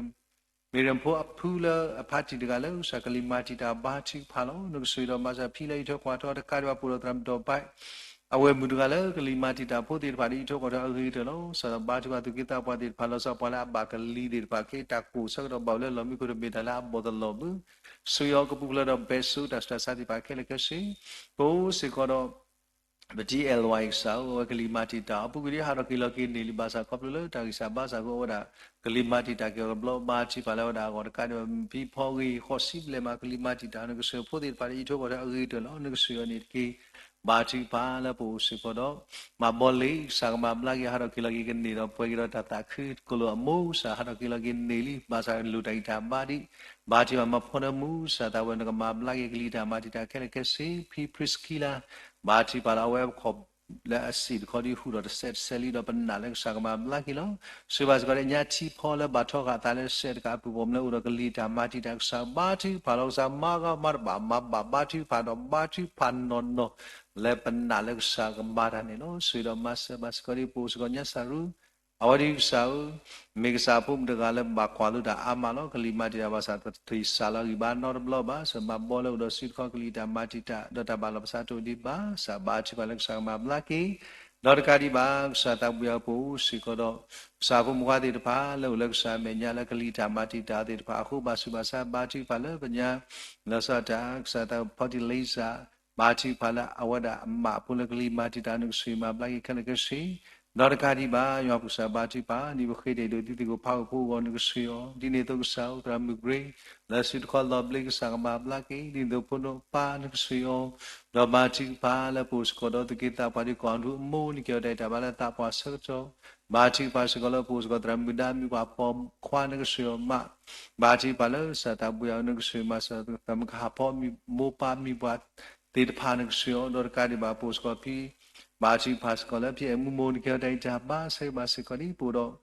ရ့ၣ်ဖိအဖုလၢအဖါတံၢ်တဂၤလၢ ကစၢ်ကလံၤမၤတံာ်တာ် ဘါထုကဖၣ်လီၤ. နကစၢ်ယွၤဒီးမၤစၢၤဖံလၢဟံၣ်ထီၣ်ကွၢ်ထီၣ် တကးဒံးဘၣ် ပအိၣ်ဒီးသရၣ်မုၣ်ဒီးဘါ အဝဲၢ်မုၣ်တဂၤလၢကလံၤမၤတံာ်တာ်ဖိသ့ၣ်တဖၣ်ဒီး ဟံၣ်ထီၣ်ကွၢ်ထီၣ်အဂ့ၤကတၢၢ်လီၤ. ကစၢ်ဒီးဘါထုကဖၣ် သူၣ်က့သးပှၢ်သ့ၣ်တဖၣ် လီၤဆီပှၤလၢအဘၣ်ကလံၤသ့ၣ်တဖၣ် က့ၤတၢ်ကိၢ်ဆၢကတီၢ်ဘၣ်ဝဲလၢလီၢ်မံခိၣ်တဘ့ၣ် တၢ်လၢအဘီၣ်သလီၢ်ဘၣ် ဆူယီၤကပူၤဖျဲးဒီး ဘဲးစိတၢ်ဆူးတၢ်ဆါသ့ၣ်တဖၣ်ခဲလၢာ်ခဲဆ့, ပအိၣ်စ့ၢ်ကီးဒီး ပတံၤအဲၣ်လဝါအံၤ ကစၢ်ဧၢ, အဝဲကလံၤမၤတံာ်တာ်အီၤ ပူၤကွံာ်ဒ်ဟးထီၣ်က့ၤလီၤက့ၤန့ၢ်လံ ဘၣ်ဆၣ်ခီဖျိလၢတၢ်ဂံၢ်စၢ်ဘါစၢ်အဃိ အဝဲဒၣ်ကလံၤမၤတံာ်တာ်က့ၤအီၤတဘျီ ဘါထုကဖၣ်လၢအဝဲဒၣ်အဂီၢ် တကးဒံးဘၣ် ဖံဖီဂ့ၤ ဃိးဆံဘျဲၣ်မး ကလံၤမၤတံာ်တာ် နကစၢ်ယွၤဖိသ့ၣ်တဖၣ်ဒီး ဟံၣ်ထီၣ်ကွၢ်ထီၣ်အဂ့ၤကတၢၢ်လီၤ. နကစၢ်ယွၤန့ၣ်တက့ၢ်. ဘါထုကဖၣ်လၢပအိၣ်စ့ၢ်ကီးဒီး မၤဘီလ့ၣ် ကစၢ်ကမၤဘျါက့ၤ ဟးထီၣ်က့ၤလီၤက့ၤကန့ၢ်ဒီး ပှဲၤက့ၤဒီးတၢ်သးခုကလိာ်အမိၢ် ကစၢ်ဟးထီၣ်က့ၤလီၤက့ၤန့ၢ်လံ ဘၣ်ဆၣ်လိၣ်တၢ်ဂံၢ်တၢ်ဘါဒံး ဘါထုကဖၣ်မၤဖီနၢမူ ကစၢ်သးဝဲ နကမၤဘျါက့ၤကလံၤတၢ်မၤတံာ်တာ်ခဲလၢာ်ခဲဆ့ ဖံဖရံစကံလါ ဘါထုကဖၣ်လၢအဝဲပခီၣ်လၢအစ့ၣ်တခီဒ်ဟူးထီၣ်တစဲးတစဲးလံ ဒီးပနာ်လၢကစၢ်ကမၤဘျါက့ၤလီၤ. ဆိၣ်ဂ့ၤဘၣ်စ့ၢ်ကီးဒီးညါထံဖီလၢဘၣ်ထီဃာ်အသးလၢတစဲးတကးအပူၤ ပိာ်မုၣ်လၢအိၣ်ဒီးကလံၤတၢ်မၤတံာ်တာ် ကစၢ်ဘါထုကဖၣ်လီၤ. ကစၢ်မၤဂီၤမၤတဘၣ် မၤဘၣ်ဘါထုကဖၣ်ဒီး ဘါထုကဖၣ်နီၢ်နီၢ် လၢပနာ်လၢကစၢ်ကမၤတၢ်န့ၣ်လီၤ. ဆိၣ်ဂ့ၤဒီးမၤစၢၤဘၣ်စ့ၢ်ကီးဒ်ပအိၣ်စ့ၢ်ကီးညါစၢ်ရူ အဝဲဒၣ်ကစၢ်ဧၢ, မ့ၢ်ကစၢ်အဖိမုၣ်တဂၤလၢဘၣ်ကွၢ်လိတၢ်အါမးလီၤ. ကလံၤမၤတံာ်တာ်ဘၣ်ဆၣ် တထံၣ်စၢ်လီၤဂံၢ်ဘါနီတဘျီဘၣ်. ကစၢ်မၤဘီလၢအိၣ်ဒီးစုတခီကလံၤတၢ်မၤတံာ်တာ် ဒီးတၢ်ဘၣ်လီၤပသးတအိၣ်ဒံးဘၣ်. ကစၢ်ဘါထုကဖၣ်လၢကစၢ်ကမၤဘျါက့ၤ ဒီးတကးဒံးဘၣ် ကစၢ်သးဘိယွၤပအိၣ်စ့ၢ်ကီးဒီး ကစၢ်ဖိမုၣ်ခွါသ့ၣ်တဖၣ် လၢအိၣ်လၢကစၢ်အမဲာ်ညါလၢကလံၤတၢ်မၤတံာ်တာ်သ့ၣ်တဖၣ်အဃိ ဘၣ်ဆူးဘၣ်ဆါ ဘါထုကဖၣ်လၢပညါ လီၤဆီဒၣ်တၢ် ကစၢ်သးဖီတံၢ်လံစၢ် ဘါထုကဖၣ်လၢအဝဲဒၣ်အမးဖိလၢကလံၤမၤတံာ်တာ် နကစၢ်ယွၤမၤဘျါက့ၤခဲလၢာ်ခဲဆ့ ဒီးတကးဒံးဘၣ် ယွၤပကစၢ်ဘါထုကဖၣ် ဒ်ပဃ့တ့ၢ်ဒိးသုသ့ၣ်ကိးဖးအိၣ်ဖိအဂီၢ် နကစၢ်ယွၤ ဒ်န့ၣ်အသိးကစၢ်ဧၢ သရၣ်မုၣ်ကရ့ လၢစုတခီလီၤဘျ့ ကစၢ်ကမၤဘျါက့ၤ ဒ်န့ၣ်အသိးဖိဒိၣ်ပၢ် နကစၢ်ယွၤ ဒီးဘါထုကဖၣ်လၢပအိၣ်စ့ၢ်ကီးဒီး သူၣ်က့သးပှၢ်ဒ်ကီၢ်ဒူအမိၢ် နကဲထီၣ်တၢ်အံၤတၢ်ဘါလၢသးပှၢ်ဆၢကတီၢ် ဘါထုကဖၣ်စ့ၢ်ကီးလၢပအိၣ်စ့ၢ်ကီး သရၣ်မုၣ်ဒါမုၣ်ပှၢ်ပိာ်ခွါ နကစၢ်ယွၤမး ဘါထုကဖၣ်လၢကစၢ်သးဘိယွၤ နကစၢ်မၤစၢၤ သရၣ်မုၣ်ကဟၣ်ဖီ မိၢ်ပၢ်မိၢ်ပှၢ်သ့ၣ်တဖၣ် နကစၢ်ယွၤ ဒီးတကးဒံးဘၣ် ပအိၣ်စ့ၢ်ကီးဖံ ဘါထုကဖၣ်စ့ၢ်ကီးလၢဖံအဲၣ်မူမိၢ် နကဲထီၣ်တၢ်အံၤတၢ်ဘါ ဆိၣ်ဂ့ၤဘၣ်စ့ၢ်ကီးဒ်ပအိၣ်ဒီး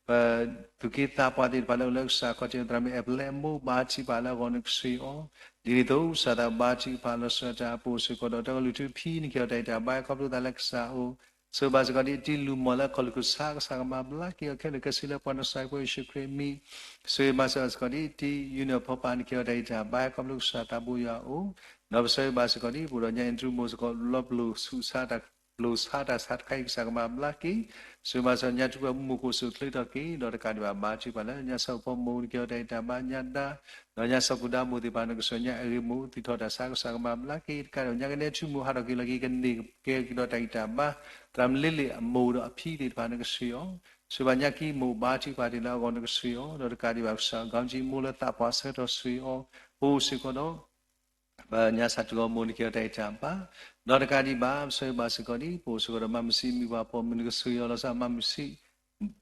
ပသူၣ်က့သးပှၢ်သ့ၣ်တဖၣ်လၢအိၣ်လၢကစၢ်ခီၣ်ထံး သရၣ်မုၣ်အဲၣ်ပလဲအမိၢ် ဘါထုကဖၣ်လၢအဂီၢ် နကစၢ်ယွၤ ဒ်န့ၣ်အသိး ကစၢ်သးဘါထုကဖၣ်လီၤဆီဒၣ်တၢ် ပအိၣ်စ့ၢ်ကီးဒီး တၢ်ကလုၢ်ထူဖံ နကဲထီၣ်တၢ်အံၤတၢ်ဘါ ခီဖျိသးလၢကစၢ်အအိၣ် ဆိၣ်ဂ့ၤဘၣ်စ့ၢ်ကီးဒ်အတံၤလူၤမီၢ်လၢခီၣ်လူၢ်ခိၣ်ဆါ ကစၢ်ကမၤဘျါက့ၤအီၤခဲလၢာ်ခဲဆ့လၢပှၤနစၢ်ဖိယ့ၣ်ၡူးခရံာ်အမံၤ ဆိၣ်ဂ့ၤမၤစၢၤဘၣ်စ့ၢ်ကီးဒ်အတံၤယူနၢ်ဖီပၢ် နကဲထီၣ်တၢ်အံၤတၢ်ဘါ ခီဖျိကစၢ်သးဘိယွၤအအိၣ် ဒီးပဆိၣ်ဂ့ၤဘၣ်စ့ၢ်ကီးဒ်ပအိၣ်ဒီး ညါအ့ဒရူမိၢ်စ့ၢ်ကီး လီၤပျိၢ်ဆူးဆါတၢ် ပျိၢ်ဆါတၢ်ဆါတခါအံၤ ကစၢ်ကမၤဘျါက့ၤ ဆိၣ်ဂ့ၤဘၣ်စ့ၢ်ကီး ညါထူပှဲၤမူခိၣ် စိၣ်ချ့ထီၣ်က့ၤ ဒီးတကးဒံးဘၣ် ဘါထုကဖၣ်လၢ ညါစီၤဖိမိၢ် နကဲထီၣ်တၢ်အံၤတၢ်ဘါ ညါဒါ ဒီးညါစီၤကူၤဒါမိၢ်သ့ၣ်တဖၣ် နကစၢ်ယွၤ ညါအဂ့ၢ်မိၢ် သူၣ်ထီၣ်တၢ်ဆါ ကစၢ်ကမၤဘျါက့ၤ တကးဒံးဘၣ် ညါကနဲထူမိၢ် ဟးထီၣ်က့ၤလီၤက့ၤကန့ၢ်ကဲက့ၤဒီးတၢ်အံၤတၢ်ဘါ သရၣ်မုၣ်လ့လ့ၣ်အမိၢ်ဒီးအဖံသ့ၣ်တဖၣ် နကစၢ်ယွၤ ဆိၣ်ဂ့ၤဘၣ်ညါကံမိၢ် ဘါထုကဖၣ်တ့ၢ်လၢအဂီၢ် နကစၢ်ယွၤ ဒီးတကးဒံးဘၣ် ကစၢ် ကီၤကံမိၢ်လၢသးပှၢ်ဆၢကတီၢ် စၢ်ယွၤ ပအိၣ်စ့ၢ်ကီးဒီး ပညါစၢ်ထူးဂီၤမိၢ် နကဲထီၣ်တၢ်အံၤတၢ်ဘါ ဒီးတကးဒံးဘၣ် ပဆိၣ်ဂ့ၤဘၣ်စ့ၢ်ကီးဒ် ပအိၣ်စ့ၢ်ကီးဒီး မၤမုၢ်ဆံးမုၢ်ပှၢ်ပိာ်မုၣ် နကစၢ်ယွၤ လီၤဆီမၤမုၢ်ဆံး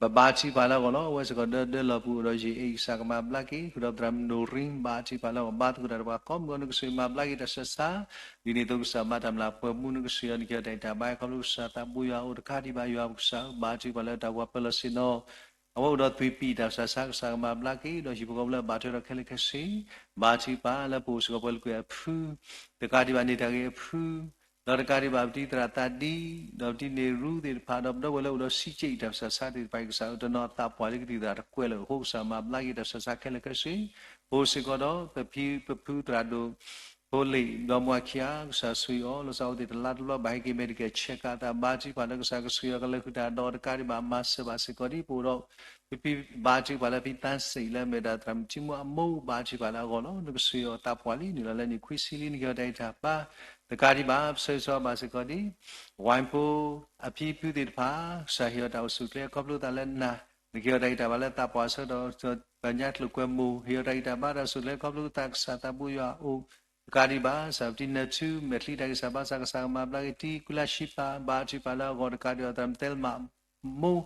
ပဘါထုကဖၣ်လၢအဂီၢ်လီၤ. အဝဲစ့ၢ်ကီးဒီး ဒၢလီၤပူၤအိၣ်ဒီးယံာ်အ့ၣ် ကစၢ်ကမၤဘျါက့ၤ ဃုာ်ဒီးသရၣ်မုၣ်နိၣ်ရံ ဘါထုကဖၣ်လၢအဂီၢ် ဘါသကိးတၢ်ဒီးပှၤကိးမုၢ်ဂီၤ နကစၢ်ယွၤမၤဘျါက့ၤတၢ်ဆူးတၢ်ဆါ ဒ်န့ၣ်အသိးကစၢ် ဘါတၢ်မျၢ်ပှဲၤမူ နကစၢ်ယွၤ နကဲထီၣ်တၢ်အံၤတၢ်ဘါ ခီဖျိကစၢ်သးဘိယွၤအအိၣ် တကးဒံးဘၣ် ယွၤပကစၢ် ဘါထုကဖၣ်လၢတၢ်ဝၤပၢၤလီၢ်ဆ့ၣ်နီၤ အဝဲအိၣ်ဒီးသွံၣ်ပံၣ်တၢ်ဆူးတၢ်ဆါ ကစၢ်ကမၤဘျါက့ၤ ဒီးဟံၣ်ဖိဃီဖိလၢအဘၣ်ထွဲဒီးခဲလၢာ်ခဲဆ့ ဘါထုကဖၣ်လၢပအိၣ်စ့ၢ်ကီးပှၤလၢကွံာ်အဖု တကးဒံးဘၣ်န့ၢ်တၢ်ဂ့ၤအဖု ဒီးတကးဒံးဘၣ်ပတံၤသရၣ်သးဒံ ဒီးပတံၤန့ၢ်ရူသ့ၣ်တဖၣ် ဒီးပဒီပုၢ်ဝဲၢ်လၢအိၣ်ဒီးစံးက့ၣ်အံၤတၢ်ဆူးတၢ်ဆါသ့ၣ်တဖၣ်အံၤ ကစၢ်ဧၢ တနီၤအသးပှၢ်လၢကသံၣ်သရၣ်တကွဲးလၢာ်အဃိ ကစၢ်မၤဘျါက့ၤတၢ်ဆူးတၢ်ဆါခဲလၢာ်ခဲဆ့ ပအိၣ်စ့ၢ်ကီးဒီး ပဖံပဖုသရၣ်ဒိၣ် ဖိလ့ၣ် ဒီးမွၤခံဂၤ ကစၢ်ဆိၣ်ဂ့ၤအီၤ လီၤဆီအိၣ်သ့ၣ်တလါတဘျီ ဘၣ်ဟဲက့ၤမဲာ်တကဲး ဆဲးကးသး ဘါထုကဖၣ်လၢကစၢ်ကဆိၣ်ဂ့ၤအီၤ ကလဲၤဃုာ်တၢ်ဒီး တကးဒံးဘၣ် မၤစၢၤဘၣ်စ့ၢ်ကီးဒ်ပအိၣ်ဒီး ပဖံ ဘါထုကဖၣ်လၢဖံသးစံးလၢအမ့ၢ်ဒၣ်သရၣ်မုၣ်ထံမိၢ်အမိၢ် ဘါထုကဖၣ်လၢအဂီၢ်လီၤ. နကစၢ်ယွၤသးပှၢ်လံ နုာ်လီၤလၢနံၣ်ခွံဆံလံ နကဲထီၣ်တၢ်အံၤတၢ်ဘါ တကးဒံးဘၣ် ပဆိၣ်ဂ့ၤဘၣ်စ့ၢ်ကီးဒ် ဝဲၢ်ဖိ အဖံဖုသ့ၣ်တဖၣ် ကစၢ်ဟ့ၣ်အီၤတၢ်အိၣ်ဆူၣ်အိၣ်ချ့ ခီဖျိသးလၢနၤ နကဟ့ၣ်အီၤတၢ်ဂံၢ်တၢ်ဘါလၢသးပှၢ်ဆၢကတီၢ် ပညါကျိၤကွဲမုာ်, ဟ့ၣ်အီၤတၢ်ဂံၢ်တၢ်ဘါတၢ်ဆိၣ်ဂ့ၤလၢခီဖျိသးကစၢ်သးဘိယွၤအအိၣ်, တကးဒံးဘၣ် စၢ်ပတံနၢၤထူ မဲာ်ချံတၢ်ဂံၢ်စၢ်ဘါစၢ် ကစၢ်ကမၤဘျါက့ၤတံၤ ကုလၢၡံပၢ် ဘါထုကဖၣ်လၢအဂီၢ် တကးဒံးဘၣ် သရၣ်မုၣ်သဲလမး မိၢ်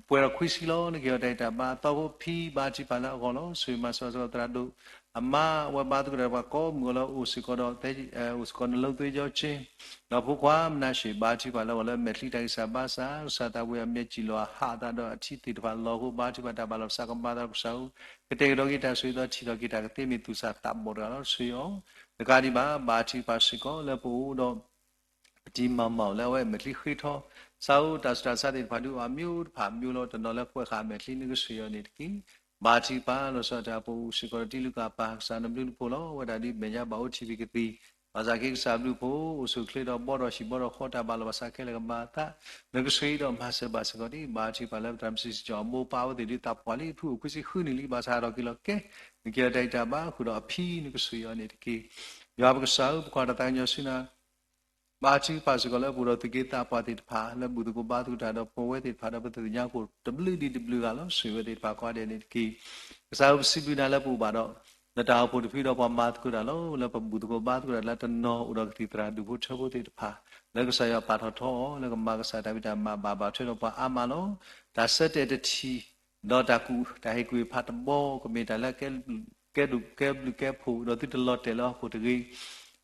ပှဲၤဒီးခွံဆံလီၤ နကဟ့ၣ်အီၤတၢ်ဂံၢ်တၢ်ဘါ, သီဖိဖံ ဘါထုကဖၣ်လၢအဂီၢ်လီၤ. ဆိၣ်ဂ့ၤမၤစၢၤစ့ၢ်ကီးသရၣ်ဒိၣ် အမါ အဝဲဘါသကိးတၢ်ဒီးပှၤကိးမုၢ်ဂီၤလၢအိၣ်စ့ၢ်ကီးဒီး အိၣ်စ့ၢ်ကီး နလိသ့ကၠီကၠ့ ဒီးဖိခွါမနၤၡ့ ဘါထုကဖၣ်လၢအဂီၢ်လၢမဲာ်ချံတၢ်ဂံၢ်စၢ်ဘါစၢ်, ကစၢ်သးဘိယွၤအမံၤစံၣ်လီၤအဟးအသးဒီးအထံသ့ၣ်တဖၣ်လီၤအဃိ ဘါထုကဖၣ်တၢ်ဘၣ်လီၤပသးကမၤသးကစၢ်ဧၢ, ကတဲာ်ကတီၤက့ၤတၢ်ဆိၣ်ဂ့ၤဒီးထံၣ်ထီၣ်က့ၤတၢ်ကသ့မ့ၢ်သူၣ်စၢ်သးဘီၣ်တဂၤလီၤ ဆိၣ်ဂ့ၤအီၤ, တကးဒံးဘၣ် ဘါထုကဖၣ်စ့ၢ်ကီးလၢပအိၣ်ဒီး ပတံၤမၤမီၣ်လၢအဝဲမဲာ်ချံဃ့ထီ, စးဧိၤတၢ်ဆူးတၢ်ဆါသ့ၣ်တဖၣ်ဒုးအီၤ အမျိုးတဖၣ်မျိုးလီၤ တနီၤလၢကွဲးဃာ်အမဲာ်ချံ နကဆိၣ်ဂ့ၤအီၤန့ၣ်တက့ၢ်. ဘါထုကဖၣ်လီၤဆီဒၣ်တၢ် ပအိၣ်စ့ၢ်ကီးဒီးတံၤလုၢ်ကၣ်ပၢ် ကစၢ်နဘျုးနဖှိၣ်လီၤ. အဝဲဒၣ်ဒ်မဲာ်ညါဘၣ်အိၣ်ထံၣ်ဖံးကသံၣ် ဘၣ်ဆၣ်က့ၤကစၢ်ဘျုးဖှိၣ် အိၣ်ဆူၣ်အိၣ်ချ့ဒီးဘီဒီးဟံၣ်ဘီဒီးဃီ တၢ်ဘၣ်လီၤပသးခဲလၢာ်ကမၤအသး, နကဆိၣ်ဂ့ၤဒီးမၤစၢၤဘၣ်စ့ၢ်ကီးဒံး ဘါထုကဖၣ်လၢပတၢ်မုၢ်ဆ့ၣ်စီၤအမိၢ်ပၢ်အဝဲသ့ၣ်ဒ်သးပှၢ်လံ ဖုအိၣ်ခွံဆံဃုနံၣ်လံ ဘၣ်ဆၣ်ဟးထီၣ်က့ၤလီၤကဲ, နကဟ့ၣ်အီၤတၢ်ဂံၢ်တၢ်ဘါဃုာ်ဒီးအဖံ နကဆိၣ်ဂ့ၤအီၤန့ၣ်တက့ၢ်. ယွၤပကစၢ်ဧၢ ပကွၢ်တၢ်သးကညီၤဆူနၤ ဘါထုကဖၣ်စ့ၢ်ကီးလၢပအိၣ်ဒီးသုးက့သးပှၢ်သ့ၣ်တဖၣ် လၢဘူၣ်သကိးဘါသကိးတၢ်ဒီးပဝဲသ့ၣ်တဖၣ်ဒီးပသ့ၣ်ညါအဃိ တဘျုးဒံးတဘျုးဂၤလီၤ ဆိၣ်ဂ့ၤဝဲသ့ၣ်တဖၣ်ကိးဂၤဒဲးန့ၣ်တက့ၢ်. ကစၢ်ဧၢ ပစံးဘျုးနၤလၢပအိၣ်ဘၣ်ဒီး နတၢ်အိၣ်ဖှိၣ်တဖုဒီးပှၤမၤသကိးတၢ်လီၤ. လၢပဘူၣ်သကိးဘါသကိးတၢ်လၢတနီၤအိၣ်ဒီးကသံၣ်သရၣ်ဒူၣ်ဖိထၢဖိသ့ၣ်တဖၣ် လၢကစၢ်ယွၤပာ်ထီၣ်ထီအီၤ လၢကမၤကစၢ်တၢ်ဖံးတၢ်မၤဘၣ်ဘၣ်ထွဲဒီးပှၤအါမးလီၤ. တၢ်ဆၢတဲာ်တထံၣ် ဒီးတၢ်ကူၣ်တၢ်ဟ့ၣ်ကူၣ်ဟ့ၣ်ဖးတဘီ ကမ့ၢ်တၢ်လၢကဲဒိၣ်ကဲဘျုးကဲဖှိၣ် ဒီးသုတလီၤတဲာ်လၢဟီၣ်ခိၣ်တဂ့ၤ,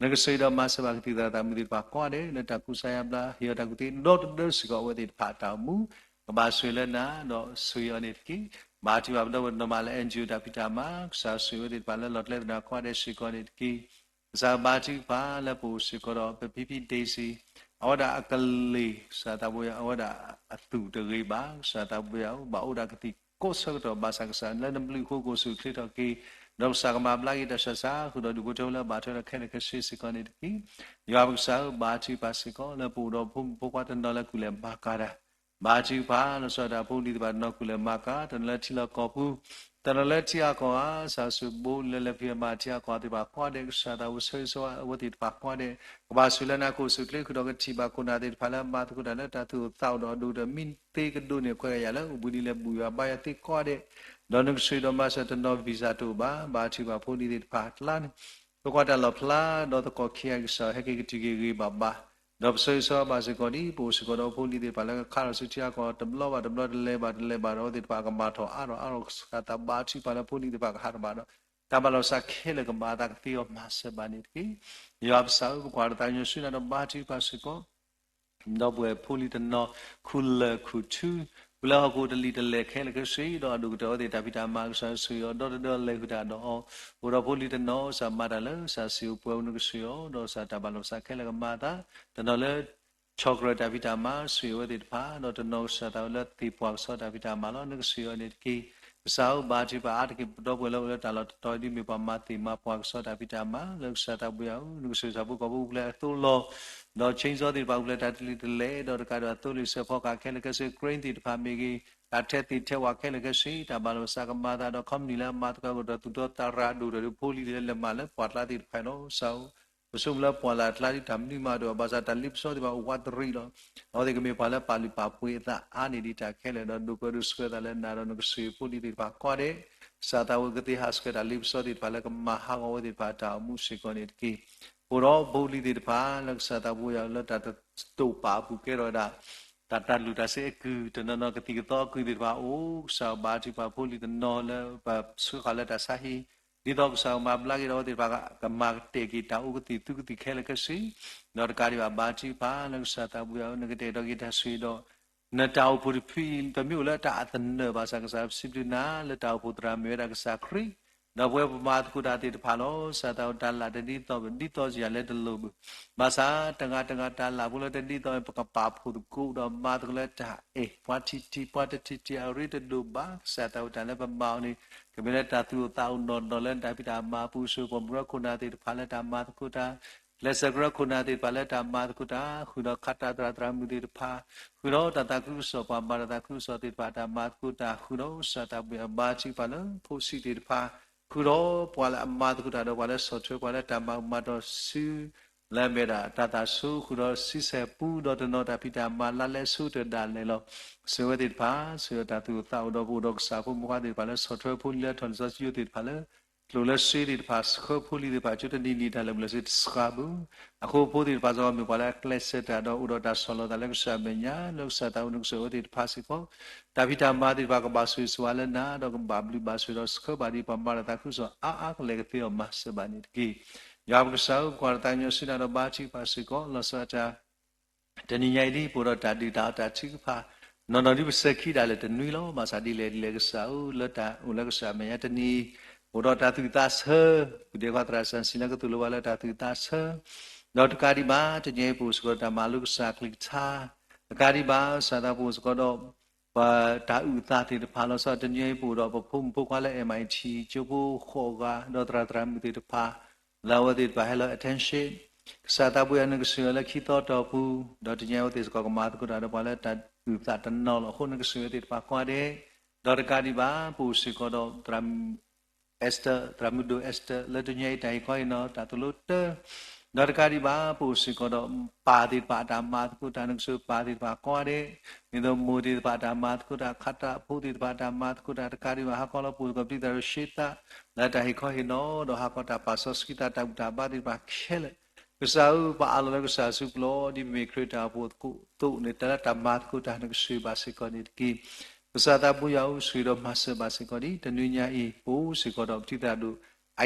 နကဆိၣ်ဂ့ၤဒီးမၤစၢၤဘၣ်ကသံၣ်သရၣ်သးမုာ်သ့ၣ်တဖၣ်ကိးဂၤဒဲး လၢတၢ်ကူစါယါဘျါ ဟ့ၣ်အီၤတၢ်ကူၣ်သ့ ဒီတဒၢစ့ၢ်ကီးအဝဲသ့ၣ်တဖၣ်အတၢ်အိၣ်မူ ကဘၣ်ဆိၣ်ဂ့ၤလၢနၤ ဒီးဆိၣ်ဂ့ၤအီၤန့ၣ်တက့ၢ်. ဘါထုကဖၣ်ပဒီပုၢ်ဝဲၢ်နီၢ်မးလၢ NGO တၢ်ဖံးတၢ်မၤ ကစၢ်ဆိၣ်ဂ့ၤဝဲသ့ၣ်တဖၣ်လၢလီၢ်ကျဲသနၤကိးဂၤဒဲးစ့ၢ်ကီးန့ၣ်တက့ၢ်. ကစၢ်ဘါထုကဖၣ်လၢပအိၣ်စ့ၢ်ကီးဒီး ပဖံဖံ Daisy အဝဲဒၣ်အကလ့ၢ် ကစၢ်သးဘိယွၤ အဝဲဒၣ်အသူၣ်တဂ့ၤဘၣ် ကစၢ်သးဘိယွၤ ဘၣ်အိၣ်ဒၣ်ကသံၣ်ကိးဆၢကတီၢ် ဘၣ်ဆၣ်ကစၢ်လၢနဘျုးအဃိ ကအိၣ်ဆူၣ်အိၣ်ချ့ထီၣ်က့ၤ ဒီးကစၢ်ကမၤဘျါက့ၤတၢ်ဆှၢစး ဃုာ်ဒီးဒူၣ်ဖိထၢဖိလၢအဘၣ်ထွဲဒီးခဲလၢာ်ခဲဆ့စ့ၢ်ကီးန့ၣ်တက့ၢ်. ယွၤပကစၢ်ဧၢ ဘါထုကဖၣ်စ့ၢ်ကီးလၢပအိၣ်ဒီးဖိမုၣ်ဖိခွါတနီၤလၢကူၣ်လဲၤမၤကၤတၢ် ဘါထုကဖၣ်လီၤဆီဒၣ်တၢ်ဖိလံၤသ့ၣ်တဖၣ်တနီၤကူၣ်လဲၤမၤကၤ တနီၤလၢထံလီၢ်ကီၢ်ပူၤ တနီၤလၢထံဂၤကီၢ်ဂၤ ကစၢ်ဆိၣ်ဘိလၢလဲၤဖံးမၤထံဂၤကီၢ်ဂၤသ့ၣ်တဖၣ်ကိးဂၤဒဲး ကစၢ်သးဘိဆိၣ်ဂ့ၤဆိၣ်ဝါအဝဲသ့ၣ်တဖၣ်ကိးဂၤဒဲး ကဘၣ်ဆိၣ်လၢနၤ ကအိၣ်ဆူၣ်အိၣ်ချ့ ဃုာ်ဒီးကထံၣ်ဘၣ်ခိၣ်နၢ်သ့ၣ်တဖၣ်လၢအမၤသကိးတၢ်လၢတၢ်သူၣ်အိၣ်သးအိၣ်ဒီးအဒိၣ်ကတၢၢ် မ့ၢ်သ့ကဒိးန့ၢ်ခွဲးယာ်လၢ အိၣ်ဘှံးနံၤလဲၤဘူၣ်ယွၤဘါယွၤသ့ကိးဂၤဒဲး ဒီးနကဆိၣ်ဂ့ၤဒီးမၤစၢၤတနီၤ visa တအိၣ်ဘၣ် ဘါထုကဖၣ်ဖိလံၤသ့ၣ်တဖၣ်ကျါန့ၣ် ပကွၢ်တၢ်လီၣ်ဖျါ ဒီးသကိးခံဂၤကစၢ်ဟဲက့ၤကတုၤက့ၤဂ့ၤဂ့ၤဘၣ်ဘၣ် ဒီးပဆိၣ်ဂ့ၤဆိၣ်ဝါဘၣ်စ့ၢ်ကီးဒ် ပအိၣ်စ့ၢ်ကီးဒီးဖိလံၤသ့ၣ်တဖၣ်လၢကခါထီၣ်ဆူထံဂၤကီၢ်ဂၤ တဘျီဘၣ်တဘျီ တလဲၤဘၣ်တလဲၤဘၣ်ဒီး အဝဲသ့ၣ်တဖၣ်ကမၤထီၣ်အါထီၣ်အါထီၣ် ကစၢ်သးဘါထုကဖၣ်လၢဖိလံၤသ့ၣ်တဖၣ်ကဟးထီၣ်ဘၣ်ဒီး တၢ်ဘၣ်လီၤစးခဲလၢာ်ကမၤအသးကသ့အီၤ မၤစၢၤဘၣ်န့ၣ်တက့ၢ်. ယွၤပကစၢ်ဧၢ ပကွၢ်တၢ်သးကညီၤဆူနၤဒီးဘါထုကဖၣ်စ့ၢ်ကီး ဒီပုၢ်ဝဲၢ်ဖိလံၤတနီၤ ခူၣ်လၢၢ်ခူၣ်ထူ ပူၤလၢဟီၣ်ခိၣ်တလံာ်တလဲၢ်ခဲလၢာ်ခဲဆ့ ဒီးအဒိၣ်ကတၢၢ်အဝဲသ့ၣ်တၢ်ဖံးတၢ်မၤ ကစၢ်ဆိၣ်ဂ့ၤအီၤ ဒီတဒၢလဲၤဃုာ်တၢ်ဒီးအီၤ အိၣ်ဒီးဖိလံၤတနီၤ ကစၢ်မၤတၢ်လၢ ကစၢ်စံၣ်အိၣ်ပှဲၤအိၣ် နကဆိၣ်ဂ့ၤအီၤ ဒီးကစၢ်တၢ်ဘၣ်လီၤစးခဲလၢာ်ကမၤအသး တနီၤလၢ ဆီၣ်ကြၢးတၢ်ဖံးတၢ်မၤ ဆိၣ်ဂ့ၤအဝဲသ့ၣ်တဖၣ် ဒီးတနီၤကစၢ်သးဝဲလၢသ့ၣ်ပှၢ်ကဆီတၢ်ဖံးတၢ်မၤလီၤ နကဆိၣ်ဂ့ၤအီၤန့ၣ်တက့ၢ်. ကစၢ်ဧၢ ဘါထုကဖၣ်အါတက့ၢ် ပဒီပုၢ်ဝဲၢ်လၢအိၣ်လၢတၢ်လီၢ်တတီၤအံၤ ဒ်မ့ၢ်ပှၤမၤသ့ၣ်မၤပှၢ်ကဆီတၢ်ဖံးတၢ်မၤ လၢကစၢ်သးဘိယွၤဧၢ နကဆိၣ်ဂ့ၤဆၣ်ဖိကီၢ်ဖိအိၣ်ဖျဲၣ်အသိးလီၤ ဒီး chainsaw သ့ၣ်တဖၣ်အိၣ်ဖျဲၣ်တၢ်တလံာ်တလဲၢ် ဒီးတကးဒံးအသိးလံာ်စဲးဖီကဟးခဲလၢာ်ခဲဆ့ crane သ့ၣ်တဖၣ်မ့ၢ်ဂ့ၤ တၢ်ထဲသ့ၣ်ထဲဝဲခဲလၢာ်ခဲဆ့ တၢ်ဘၣ်လီၤစးကမၤအသးဒီး ခီပနံၣ်လၢအမၤသကိးဒီးသူၣ်တီသးရၤဒိၣ်ဒီးဖိလံၤလၢလဲၤမၤလၢပှၢ်ကျါသ့ၣ်တဖၣ်အံၤလီၤ ကစၢ်ဧၢ ပဆိကမိၣ်လၢပှၢ်လၢ်ကျါဒ်တၢ်မနုၤမးတအိၣ် ဘၣ်ဆၣ်တၢ်လ့ပစီသ့ၣ်တဖၣ်အိၣ်ဝးတရံးလီၤ. အဝဲသ့ၣ်ကမ့ၢ်ပှၤလၢပာ်လုၢ်ပာ်ပှ့ၤအသးအါန့ၢ်ဒံးတၢ်ခဲလၢာ် ဒီးဒိၣ်ပှဲၤဒိၣ်ဆှၢသးလၢနၤဒီးနကဆိၣ်ဂ့ၤဖိလံၤသ့ၣ်တဖၣ်ကိးဂၤဒဲး ကစၢ်သးဝဲကသ့ဟးဆှဲးတၢ်လ့ပစီသ့ၣ်တဖၣ်လၢကမၤဟးဂီၤအဝဲသ့ၣ်တဖၣ်တၢ်အိၣ်မူစ့ၢ်ကီးန့ၣ်တက့ၢ်. အိၣ်ဒီးဖိလံၤသ့ၣ်တဖၣ်လၢကစၢ်သးဘိယွၤလၢတၢ်တတိာ်ပာ်အပူၤကဲထီၣ်ဝဲဒၣ် တၢ်တၢ်လုၢ်တၢ်စ့အကုၢ် တနီၤနီၤကသံၣ်ကသီအကုၢ်သ့ၣ်တဖၣ်အိၣ် ကစၢ်ဘါထုကဖၣ်ဖိလံၤတနီၤလၢပဆှၢဃာ်လၢတၢ်ဆါဟံၣ် ဒ်သိးကစၢ်ကမၤဘျါက့ၤဒီးအဝဲသ့ၣ်တဖၣ် ကမၤကတဲာ်က့ၤတၢ်အိၣ်ကသံၣ်သူကသံၣ်ခဲလၢာ်ခဲဆ့ ဒီးတကးဒံးဘၣ် ဘါထုကဖၣ်လၢကစၢ်သးဘိယွၤဧၢ နကတဲာ်ကတီၤက့ၤတၢ်ဆိၣ်ဂ့ၤဒီး နတၢ်အိၣ်ဖှိၣ်တဖုအံၤ ပမ့ၢ်အိၣ်လၢတၢ်အသနၢၣ်ဘၣ်ဆၣ် ကစၢ်ပစံးဘျုးနၤလၢတၢ်အိၣ်ဖှိၣ်သရၣ်မ့ၢ်ဝဲဒၣ်ကစၢ်ခရံာ် ဒီးပဝဲပမၤသကိးတၢ်သ့ၣ်တဖၣ်လီၤ. ကစၢ်သးဝဲတၢ်လၢ်တဒ်သိး ဒ်သိးယၤလၢတလိၣ်ဘၣ် ဘၣ်ဆၣ်တဂၤတဂၤတၢ်လၢ်ဖိလၢတဒ်သိး ပကပာ်ဖှိၣ်သကိးဒီးမၤသကိးလၢတၢ်အဲၣ် ပှၤထံၣ်ထံၣ် ပှၤတထံၣ်ထံၣ်အရ့တဒိၣ်ဘၣ် ကစၢ်သးဝဲတၢ်လၢပမၤအီၤန့ၣ် ကမ့ၢ်လၢတၢ်သူၣ်အိၣ်သးအိၣ်နီၢ်နီၢ်လၢနတၢ်ဖံးတၢ်မၤအပူၤ ဆိၣ်ဂ့ၤပှၤမုၢ်ကရၢခိၣ်နၢ်သ့ၣ်တဖၣ်လၢတၢ်မၤသကိးတၢ် ကျဲးစၢးကရၢခိၣ်နၢ်သ့ၣ်တဖၣ်လၢတၢ်မၤသကိးတၢ် ဃုာ်ဒီးခးတၢ်သရၣ်သရၣ်မုၣ်သ့ၣ်တဖၣ် ဃုာ်ဒီးတၢ်သးခုကစီၣ် ပှၤမၤတၢ်သးခုကစီၣ်သ့ၣ်တဖၣ်တၢ်မၤသကိးတၢ် ဃုာ်ဒီးကစၢ်သးဘိယွၤဘါထုကဖၣ်လၢဖိဆံးသ့ၣ်တဖၣ် ဃုာ်ဒီးပှၤလၢအမၤသကိးတၢ်ဒီးပှၤလၢဆီၣ်ထွဲပှၤလၢတၢ်မၤအူမၤတီၢ်စု လၢအမ့ၢ်ဒၣ်တၢ်သးဆူဃုာ်ဒီးဆံဆဲၣ်ပူဒီးတနီၤတၢ်ဖံးတၢ်မၤလၢလဲၤဆူတဒၣ်လဲာ်လီၤ. ကစၢ်ဝဲသ့ၣ်တဖၣ် ဆၢတၢ်သူၣ်အိၣ်သးအိၣ်ဒီးပအိၣ်ဒီးကစၢ်ဖိမုၣ်ခွါသ့ၣ်တဖၣ်လၢ ဆီၣ်ထွဲဖိလံၤလၢထီၣ်လံာ်စီဆှံယိၣ်သ့ၣ်တဖၣ်လၢ ကျိၣ်လၢစ့သ့ၣ်တဖၣ် ဆှၢဖိလံၤသ့ၣ်တဖၣ် ကၠိတနံၤနံၤတၢ်လၢာ်ဘူၣ်လၢာ်စ့တစှၤဘၣ်. အဃိဖိသ့ၣ်တဖၣ်စ့ၢ်ကီးမ့ၢ်ပှၤလၢအကျဲးစၢးတၢ်ဒီးအိၣ်ဒီးတၢ်ဆီၣ်လီၤသးလၢကစၢ်အမဲာ်ညါ လၢကစၢ်သးအိၣ်နကစၢ်အဝဲသ့ၣ်တဖၣ်စ့ၢ်ကီး တၢ်ဖံးတၢ်မၤသ့ၣ်တဖၣ်ကဘၣ်ဆိၣ်ဂ့ၤဆိၣ်ဝါလၢနၤ ဒီးကဘၣ်ဘျုးဘၣ်ဆိၣ်ဒီးဆှၢဘၣ်ဒ်ပှၤမၤတၢ်သးခုကစီၣ်အါအါကလဲာ်ကသ့အီၤမၤစၢၤဘၣ်န့ၣ်တက့ၢ်. ယွၤပကစၢ်ဧၢ ပကွၢ်တၢ်သးကညီၤဆူနၤဒီးဘါထုကဖၣ်စ့ၢ်ကီး လီၤဆီဒၣ်တၢ် တနံၤညါအံၤဒ်ပအိၣ်ဒီးတၢ်ဒုၣ်တၢ်အီၣ်တၢ်ထုကဖၣ် နီၢ်နီၢ်ဒ်ပစဲၤခံဒၣ်လဲာ်တနွံလီၤ. ဘၣ်ဆၣ်ဒ်လဲၣ်ဒ်လဲၣ်ကစၢ်ဧၢ လၢတၢ်အိၣ်လၢကစၢ်အမဲာ်ညါတနံၤ အိၣ်ဒီးတၢ်သူၣ်အုးသးဆၢ ပဒဲခွါသရၣ်စံးလၢကသိၣ်လိပှၤလၢတၢ်သူၣ်အုးသးဆၢ ဒီးတကးဒံးဘၣ် တနံၤအံၤပအိၣ်စ့ၢ်ကီးတၢ်မၤလိကစၢ်ကလုၢ်ကထါ တကးဒံးဘၣ် ကစၢ်သးပအိၣ်စ့ၢ်ကီးဒီး ပတၢ်အုၣ်အသးသ့ၣ်တဖၣ် လီၤဆီဒၣ်တၢ်တနံၤအံၤပအိၣ်ဒီးပဖိမုၣ်ဖိခွါလၢ MIT ကၠိဖိဃိးဂၤ ဒီးသရၣ်သရၣ်မုၣ်သ့ၣ်တဖၣ် လၢအဝဲသ့ၣ်တဖၣ်ဟဲလီၤ attention ကစၢ်သးပှၢ်ယွၤနကဆိၣ်ဂ့ၤအီၤလၢခံသီတီၢ်ပူၤ ဒီးတနံၤအံၤအဝဲသ့ၣ်စ့ၢ်ကီးကမၤသကိးတၢ်ဒီးပှၤလၢတၢ်အုၣ်သးတနီၤလီၤ. အဃိနကဆိၣ်ဂ့ၤအဝဲသ့ၣ်တဖၣ်ကိးဂၤဒဲး ဒီးတကးဒံးဘၣ် ပအိၣ်စ့ၢ်ကီးဒီးသရၣ်မုၣ် Esther သရၣ်မုၣ်ဒိၣ် Esther လၢတနံၤအံၤတၢ်ဟ့ၣ်ခီဟ့ၣ်နီၤတၢ်သိၣ်လိတၢ် ဒီးတကးဒံးဘၣ် ပအိၣ်စ့ၢ်ကီးဒီးပၢ်သ့ၣ်တဖၣ်အတၢ်မၤသကိးတၢ် နကဆိၣ်ဂ့ၤပၢ်သ့ၣ်တဖၣ်ကိးဂၤဒဲး ဒ်သိးမိၢ်သ့ၣ်တဖၣ်အတၢ်မၤသကိးတၢ် ခးတၢ်ဖိသ့ၣ်တဖၣ်အတၢ်မၤသကိးတၢ် တကးဒံးဘၣ် ဟးခီလီၤပအိၣ်စ့ၢ်ကီးပတံၤသရၣ်ဒိၣ်ရှ့သး လၢတၢ်ဟ့ၣ်ခီဟ့ၣ်နီၤ ဒီးဟးခီတၢ်ပာ်စီဆှံသးတၢ်ဘူၣ်တၢ်ဘါသ့ၣ်တဖၣ်ခဲလၢာ် ကစၢ်ဧၢ ပအးလီၤလၢကစၢ်အစုပူၤလီၤ. ဒ်ပမ့ၢ်ခရံာ်တၢ်အိၣ်ဖှိၣ်သကိးသိးန့ၣ် တၢ်လၢတၢ်မၤသကိးတၢ် နကဆိၣ်ဂ့ၤဘၣ်စ့ၢ်ကီးန့ၣ်တက့ၢ်. ကစၢ်သးပှၢ်ယွၤဧၢ ဆိၣ်ဂ့ၤဒီးမၤစၢၤဘၣ်စ့ၢ်ကီးဒ် တနွံညါအံၤ ပအိၣ်စ့ၢ်ကီးဒီးပတံၤသရၣ်ဒိၣ်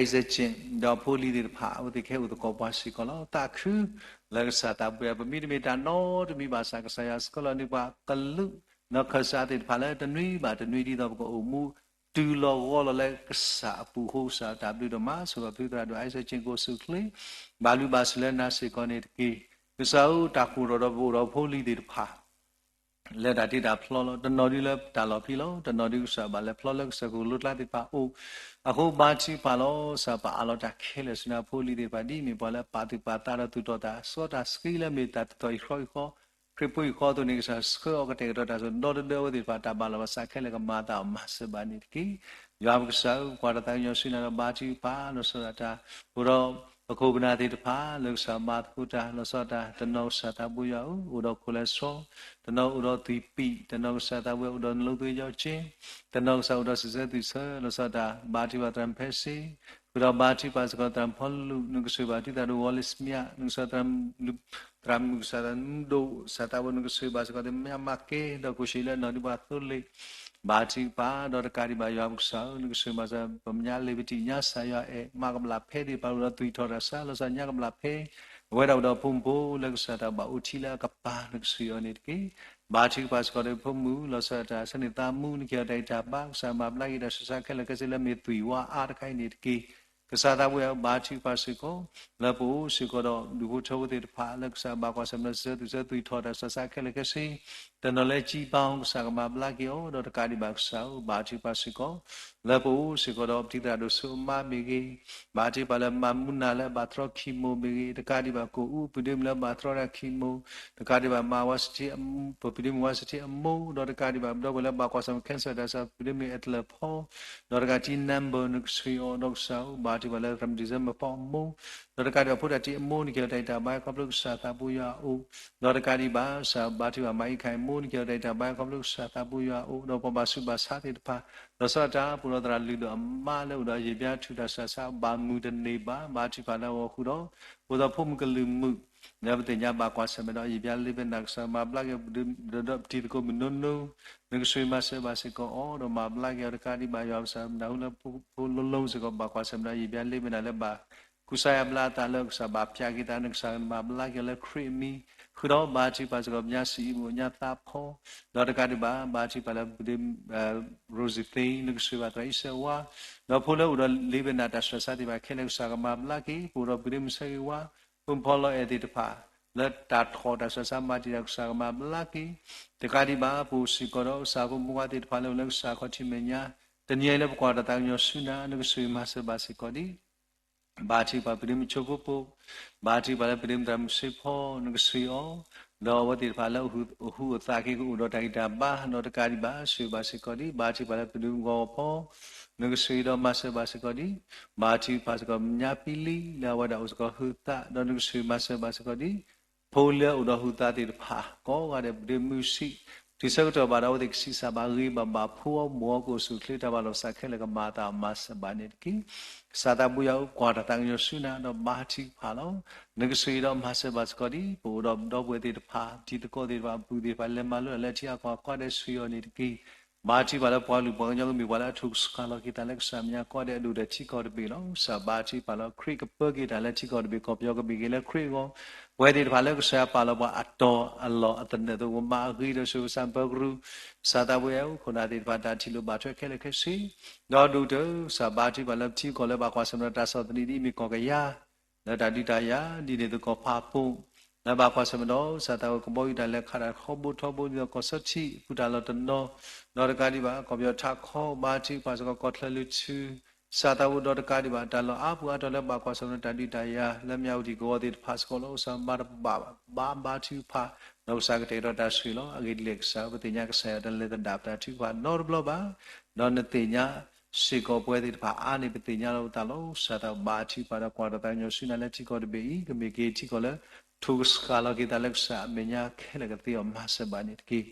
Isaac Chin ဒီးအဖိအလံၤသ့ၣ်တဖၣ် အဝဲသ့ၣ်ကဟဲအိၣ်သကိးပှၤစ့ၢ်ကီးလီၤ. သးခု လၢကစၢ်သးပှၢ်ယွၤ ပမ့တမ့ၢ်တၢ်နီတမံၤဘၣ်ဆၣ် ကစၢ်ယွၤဆှၢလီၤန့ၢ်ပှၤကလုာ် ဒီးခၢၣ်စးသ့ၣ်တဖၣ်လၢတနွံဘၣ်တနွံ ဒ်သိးပကအိၣ်မူ တုၤလီၤဂီၢ်လီၤလၢကစၢ်အပူၤအဃိ ကစၢ်တၢ်ဘျုးဒိၣ်မး ဆိၣ်ဂ့ၤပတံၤသရၣ်ဒိၣ် Isaac Chin ကိးဆူၣ်ချ့ ဘၣ်ဘျုးဘၣ်ဆိၣ်လၢနၤစ့ၢ်ကီးန့ၣ်တက့ၢ်. ကစၢ်ဧၢ တၢ်ကိၢ်ထီၣ်ဒီးပအိၣ်ဒီးဖိလံၤသ့ၣ်တဖၣ် လၢတၢ်တ့တၢ်ဖျီလီၤ. တနီၤဒ်လၢတၢ်လီၢ်ခံလီၤ. တနီၤဒ်ကစၢ်ဘၣ်လဲၤဖျီလၢကစၢ်ကလိၤကျါသ့ၣ်တဖၣ်အအိၣ် အဃိဘါထုကဖၣ်လီၤ. ကစၢ်ပအးလီၤတၢ်ခဲလၢာ်ဆူနၤ ဖိလံၤသ့ၣ်တဖၣ် ဒ်အမ့ၢ်ပှၤလၢအပာ်သူၣ်ပာ်သးဒီးသူၣ်ထီၣ်တၢ် စီတၢ်ဆှံလၢအမ့ၢ်တၢ်သူၣ်ထီၣ်အံၤဃီအံၤဃီ ခရံာ်ဖိအံၤဃီအသိးန့ၣ် ကစၢ်ဆှၢအီၤကတဲာ်ကတီၤတၢ်စိၤဒီတဒၢအဝဲသ့ၣ်တဖၣ် တၢ်ဘၣ်လီၤဘၣ်စးခဲလၢာ်ကမၤအသးအီၤမၤစၢၤဘၣ်န့ၣ်တက့ၢ်. ယွၤပကစၢ်ဧၢ ပကွၢ်တၢ်သးကညီၤဆူနၤဒီးဘါထုကဖၣ် လီၤဆီဒၣ်တၢ် ပအိၣ်ဒီး ပခိၣ်ပနၢ်သ့ၣ်တဖၣ် လၢကစၢ်မၤသကိးတၢ် လီၤဆီဒၣ်တၢ် တနီၤကစၢ်သးပှၢ်ယွၤဧၢ အိၣ်ဒီး cholesterol တနီၤအိၣ်ဒီးသွံၣ်ပံၣ် တနီၤကစၢ်သးပှၢ်ယွၤအိၣ်ဒီး နလိသ့ယီက့ တနီၤကစၢ်အိၣ်ဒီးစံးဆၢသွံၣ်ဆၢ လီၤဆီဒၣ်တၢ် ဘါထုကဖၣ်သရၣ်မုၣ်ဖဲစ့ ဃုာ်ဒီးဘါထုကဖၣ်စ့ၢ်ကီးသရၣ်မုၣ်ဖီလူး နကဆိၣ်ဂ့ၤဘၣ်တံၤသရၣ်ဒိၣ် Wallace Smith နကစၢ်သရၣ်မုၣ် သရၣ်မုၣ်ကစၢ်သရၣ်မုၣ်ဒိၣ် ကစၢ်သးပှၢ် နကဆိၣ်ဂ့ၤဘၣ်စ့ၢ်ကီးသ့ၣ်မ့ၢ်မၤကဲ ဒီးကိၣ်ဆံးလၢနီၢ်ဒံးပှၤသိလ့ၣ် ဘါထုကဖၣ် ဒီးတကးဒံးဘၣ်ယွၤပကစၢ်ဧၢ နကဆိၣ်ဂ့ၤဘၣ်စ့ၢ်ကီး ပမဲာ်ညါလ့ၤပတံၢ်ညါစၢ်ယွၤအဲၣ် မၤကဘျၣ်ဖဲသ့ၣ်တဖၣ်အိၣ်ဒီးသွံၣ်ထီၣ်တၢ်စၢ် လီၤဆီဒၣ်ညါကဘျၣ်ဖဲ အဝဲဒၣ်အိၣ်ဒီးဖိမုၣ်ဖိလၢကစၢ်တၢ်ဘၣ်အိၣ်ထံလၢအကပၤ နကဆိၣ်ဂ့ၤအီၤန့ၣ်တက့ၢ်. ဘါထုကဖၣ်စ့ၢ်ကီးဒီးဖိမုၣ် လီၤဆီဒၣ်တၢ် ဆၢန့ၣ်သးမူ နကဟ့ၣ်အီၤတၢ်ဂံၢ်တၢ်ဘါ ကစၢ်မၤဘျါက့ၤတၢ်ဆူးဆါခဲလၢာ်ခဲဆ့လၢမ့ၢ်သွံၣ်ဝါအါတခါအံၤန့ၣ်တက့ၢ်. ကစၢ်သးပှၢ်ယွၤ ဘါထုကဖၣ်စ့ၢ်ကီး လၢပအိၣ်စ့ၢ်ကီးဒီး ဒူၣ်ဖိထၢဖိသ့ၣ်တဖၣ် လၢကစၢ်ဘၣ်ကွၢ်ဆၢၣ်မဲာ်ဒီးစံးဆၢသွံၣ်ဆၢသွံၣ်ထီၣ်တၢ်ဆူးဆါခဲလၢာ်ခဲဆ့ တနီၤလၢကၠံဘါ ကစၢ်ကမၤဘျါက့ၤအီၤ ဒီးတကးဒံးဘၣ်ကစၢ်ဧၢ ဘါထုကဖၣ်စ့ၢ်ကီး လၢပအိၣ်စ့ၢ်ကီးဒီးပတံၤသရၣ်ဒိၣ်စိအမါမ့ၢ်ဂ့ၤ, ဘါထုကဖၣ်လၢမၤမူနၤလၢအဘၣ်တြီ chemo မ့ၢ်ဂ့ၤ, တကးဒံးဘၣ်ကအိၣ် ပဒိမုၣ်လၢဘၣ်တြီတၢ် chemo, တကးဒံးဘၣ်မါဝါစထံ ပဒိမုၣ်ဝါစထံအမိၢ်, ဒီးတကးဒံးဘၣ်ပဒီပုၢ်ဝဲၢ်လၢဘၣ်ကွၢ်ဆၢၣ်မဲာ် cancer တၢ်ဆူးဆါ ပဒိမုၣ်အဲၣ်တလၢၢ်ဖီ, ဒီးတကး team member နကဆိၣ်ဂ့ၤအီၤ ဒီးကစၢ်ဧၢ ဘါထုကဖၣ်လၢသရၣ်မုၣ် December ဖီအမိၢ်, ဒီးတကးဒံးဘၣ်ဖိတၢ်တံၤအမိၢ် နကဟ့ၣ်အီၤတၢ်ဂံၢ်တၢ်ဘါ ခီဖျိကစၢ်သးပှၢ်ယွၤအအိၣ်, ဒီးတကးဒံးဘၣ် ကစၢ်ဘါထုကဖၣ်မၤအံခါအမိၢ် နကဟ့ၣ်အီၤတၢ်ဂံၢ်တၢ်ဘါ ခီဖျိကစၢ်သးပှၢ်ယွၤအအိၣ်, ဒီးပှၤဘၣ်ဆူးဘၣ်ဆါသ့ၣ်တဖၣ် လီၤဆီဒၣ်တၢ် ပအိၣ်ဒီးသရၣ်လုၢ်ဒိၣ်အမါလၢအိၣ်ဒီးယံာ်ဘျါထုးတၢ်ဆူးဆါ ဘၣ်မုာ်တန့ၢ်ဘၣ် ဘါထုကဖၣ်လၢအဂီၢ်ဃုာ်ဒီး ပအိၣ်ဒီးဖိမုၣ်ကလုာ်မုၣ် လၢပသ့ၣ်ညါဘၣ်ကွၢ်ဆၢၣ်မဲာ်ဒီးယံာ်ဘျါလ့ဘဲနၤ ကစၢ်မၤဘျါက့ၤ ဒီးပတံၤသကိးမုၣ်နိနိ နကဆိၣ်ဂ့ၤမၤစၢၤဘၣ်စ့ၢ်ကီးအီၤ ဒီးမၤဘျါက့ၤအီၤတကးဒံးဘၣ် ယွၤကစၢ်မတၤဟူလၢဖိဖိလိၤလိၤစ့ၢ်ကီး ဘၣ်ကွၢ်ဆၢၣ်မဲာ်ဒီးယံာ်ဘျါလ့ဘဲနၤလၢဘၣ် ကူစါယါဘျါအသးလၢကစၢ်ဘၣ်ဖျါက့ၤသး နကစၢ်မၤဘျါက့ၤအီၤလၢခရံာ်အမံၤ, ဃုာ်ဒီးဘါထုကဖၣ်စ့ၢ်ကီး ပညါစံးအံၤ ပညါသးဖီ ဒီးတကးဒံးဘၣ် ဘါထုကဖၣ်လၢပဒိ Rosie Thing နကဆိၣ်ဂ့ၤဘၣ်သရၣ်အံၣ်စၢဝါ, ဒီးဖိလၢအိၣ်ဒီးလ့ဘဲနၤတၢ်ဆူးတၢ်ဆါသ့ၣ်တဖၣ်ခဲလၢာ် ကစၢ်ကမၤဘျါက့ၤ ပအိၣ်ဒီးပဒိမုၣ်ဆၢဂ့ၤဝါ, ဖိမုၣ်ဖီလီၤအဲၣ်သ့ၣ်တဖၣ် လၢတၢ်ထီၣ်တၢ်ဆူးတၢ်ဆါမၤတံာ်တာ် ကစၢ်ကမၤဘျါက့ၤ, တကးဒံးဘၣ် ပအိၣ်စ့ၢ်ကီးဒီးကစၢ်ဖိမုၣ်ခွါသ့ၣ်တဖၣ်လၢအိၣ်လၢကစၢ်ခီၣ်ထံးမဲာ်ညါ, တနံၤအံၤလၢပကွၢ်တၢ်သးကညီၤဆူနၤ နကဆိၣ်ဂ့ၤမၤစၢၤဘၣ်စ့ၢ်ကီးဒ် ဘါထုကဖၣ်ပဒိမုၣ်ဆိဖိဖိ, ဘါထုကဖၣ်လၢပဒိမုၣ်သရၣ်မုၣ်စ့ဖီ နကဆိၣ်ဂ့ၤအီၤ, ဒီးအဝဲသ့ၣ်တဖၣ်လၢအဟူးအသးက့ၤကအိၣ်ဒီးတၢ်ဂံၢ်တၢ်ဘါ ဒီးတကးဒံးဘၣ် ဆိၣ်ဂ့ၤဘၣ်စ့ၢ်ကီးဒ် ဘါထုကဖၣ်လၢပဒိမုၣ်ဂီၤဂီၤဖီ နကဆိၣ်ဂ့ၤဒီးမၤစၢၤဘၣ်စ့ၢ်ကီးဒံး ဘါထုကဖၣ်စ့ၢ်ကီး မဲာ်ညါပံလံ လၢအဝဲဒၣ်အိၣ်စ့ၢ်ကီးဟုးသး ဒီးနကဆိၣ်ဂ့ၤမၤစၢၤဘၣ်စ့ၢ်ကီးဒံး ဖိလၢအအိၣ်ဒီးဟုးသးသ့ၣ်တဖၣ် ကိးဂၤဒဲး ပဒ့မုၢ်ဆံး တုၤဆၢကတီၢ်ဘၣ်ဒီး အဝဲသ့ၣ်ကဆံးစၢ်ဘၣ်ဂ့ၤဘၣ်ဘၣ် ဖိအီၤမိၢ်အီၤ ကအိၣ်ဆူၣ်အိၣ်ချ့ တၢ်ဘၣ်လိာ်သးခဲလၢာ် ကမၤအသးမၤစၢၤဘၣ်န့ၣ်တက့ၢ်. ကစၢ်သးဘိယွၤဧၢ ကွၢ်တၢ်သးကညီၤဆူနၤ ဒီးဘါထုကဖၣ်လီၤ. နကဆိၣ်ဂ့ၤဒီးမၤစၢၤဘၣ်စ့ၢ်ကီးဒံး ပအိၣ်ဒီးဒီပုၢ်ဝဲၢ်သ့ၣ်တဖၣ် တံၤသကိးသ့ၣ်တဖၣ် အပုၢ်သ့ၣ်တဖၣ် လဲၤမၤလိတၢ်လၢထံအကီၢ် ကိးဂၤဒဲး ဆိၣ်ဂ့ၤအီၤန့ၣ်တက့ၢ်. ဘါထုကဖၣ်လၢပှၤကလုာ်ပှၤကညီ ကမ့ၢ်ပှၤလၢအထူၣ်ကဆှီလီၤက့ၤတၢ်လၢကစၢ်အမဲာ်ညါ ကိးဂၤဒဲး အဒိၣ်ဒီးထံကီၢ်တဘ့ၣ်လီၤ. ကစၢ်ဘါထုကဖၣ်လီၤ. ခရံာ်ကပၢက့ၤတၢ်လၢထံကီၢ်တဘ့ၣ် ကီၢ်ပယီၤကဘ့ၣ်က့ၤလၢခရံာ်အဂီၢ် ပဝဲသ့ၣ်တဖၣ်လၢကစၢ်ယွၤပာ်လီၤပှၤအတီၤအလီၢ်အသနၢၣ်အသိး ကမၤအဂ့ၤဒီးဆိၣ်ဂ့ၤကစၢ်ပၢကရူၢ် ကစၢ်သးဘိယွၤဧၢ ခိၣ်နၢ်သ့ၣ်တဖၣ် တၢ်ထံၣ်လိာ်ဘၣ်ထွဲခဲလၢာ်ခဲဆ့ ဒီးဒိၣ်ကတၢၢ် ကစၢ်ဘါထုကဖၣ်လၢပထံကီၢ်လၢဘၣ်ကွၢ်ဆၢၣ်မဲာ်ဒီးတၢ်ဆီၣ်သနံးဒ်အမ့ၢ်ကီၢ်ကယၤ လၢတၢ်ဒုးတၢ်ယၤ ဒ်န့ၣ်အသိးကီၢ်ဖးပိၢ် လၢဘၣ်ကွၢ်ဆၢၣ်မဲာ်ဒီး ကစၢ်သးဘိကဘီယူၤတၢ်လဲၤခးတၢ်ထီဘိထီဘိ ဒ်သိးကီၢ်စီထံး အဖုတၢ်လီၢ်တနီၤ ဒီးတကးဒံးဘၣ် ကီၢ်ပယီၤထးခီ ဘါထုကဖၣ်စ့ၢ်ကီး ကီၢ်ချၢလုၢ်ထူ ကစၢ်သးဘိဒီးတကးဒံးဘၣ် တၢ်လီၢ်အါပူၤအါတီၤလၢဘၣ်ကွၢ်ဆၢၣ်မဲာ်ဒီးတၢ်ဒုးတၢ်ယၤ လၢမၠးဝတံၣ်ကဝီၤသ့ၣ်တဖၣ်စ့ၢ်ကီးလီၤ. ကစၢ်မၤတဘၣ်ဘၣ် ဘါထုကဖၣ် ဒီးကစၢ်ကတဲာ်ကတီၤတၢ်ဆိၣ်ဂ့ၤလီၤ. အဂ့ၢ်ဒ်လဲၣ် ကစၢ်ဧၢ ပသ့ၣ်ညါကစၢ်ယွၤတလဲၤသဒၣ်ပတၢ်ထုကဖၣ်နီတဘျီဘၣ် ဒီးနသ့ၣ်ညါစ့ၢ်ကီးပဝဲသ့ၣ်တဖၣ်အါန့ၣ် ပသ့ၣ်ညါလီၤပသးလီၤ. ကစၢ်သးဘိဘါထုကဖၣ်ဒီးကွၢ်တၢ်သးကညီၤဆူနၤလၢထံကီၢ်တဘ့ၣ်အံၤ ကမ့ၢ်က့ၤထံကီၢ်လၢ ထူၣ်ကဆှီလီၤက့ၤသးလၢကစၢ်အမဲာ်ညါခဲလၢာ်ကသ့အီၤ မၤစၢၤဘၣ်န့ၣ်တက့ၢ်.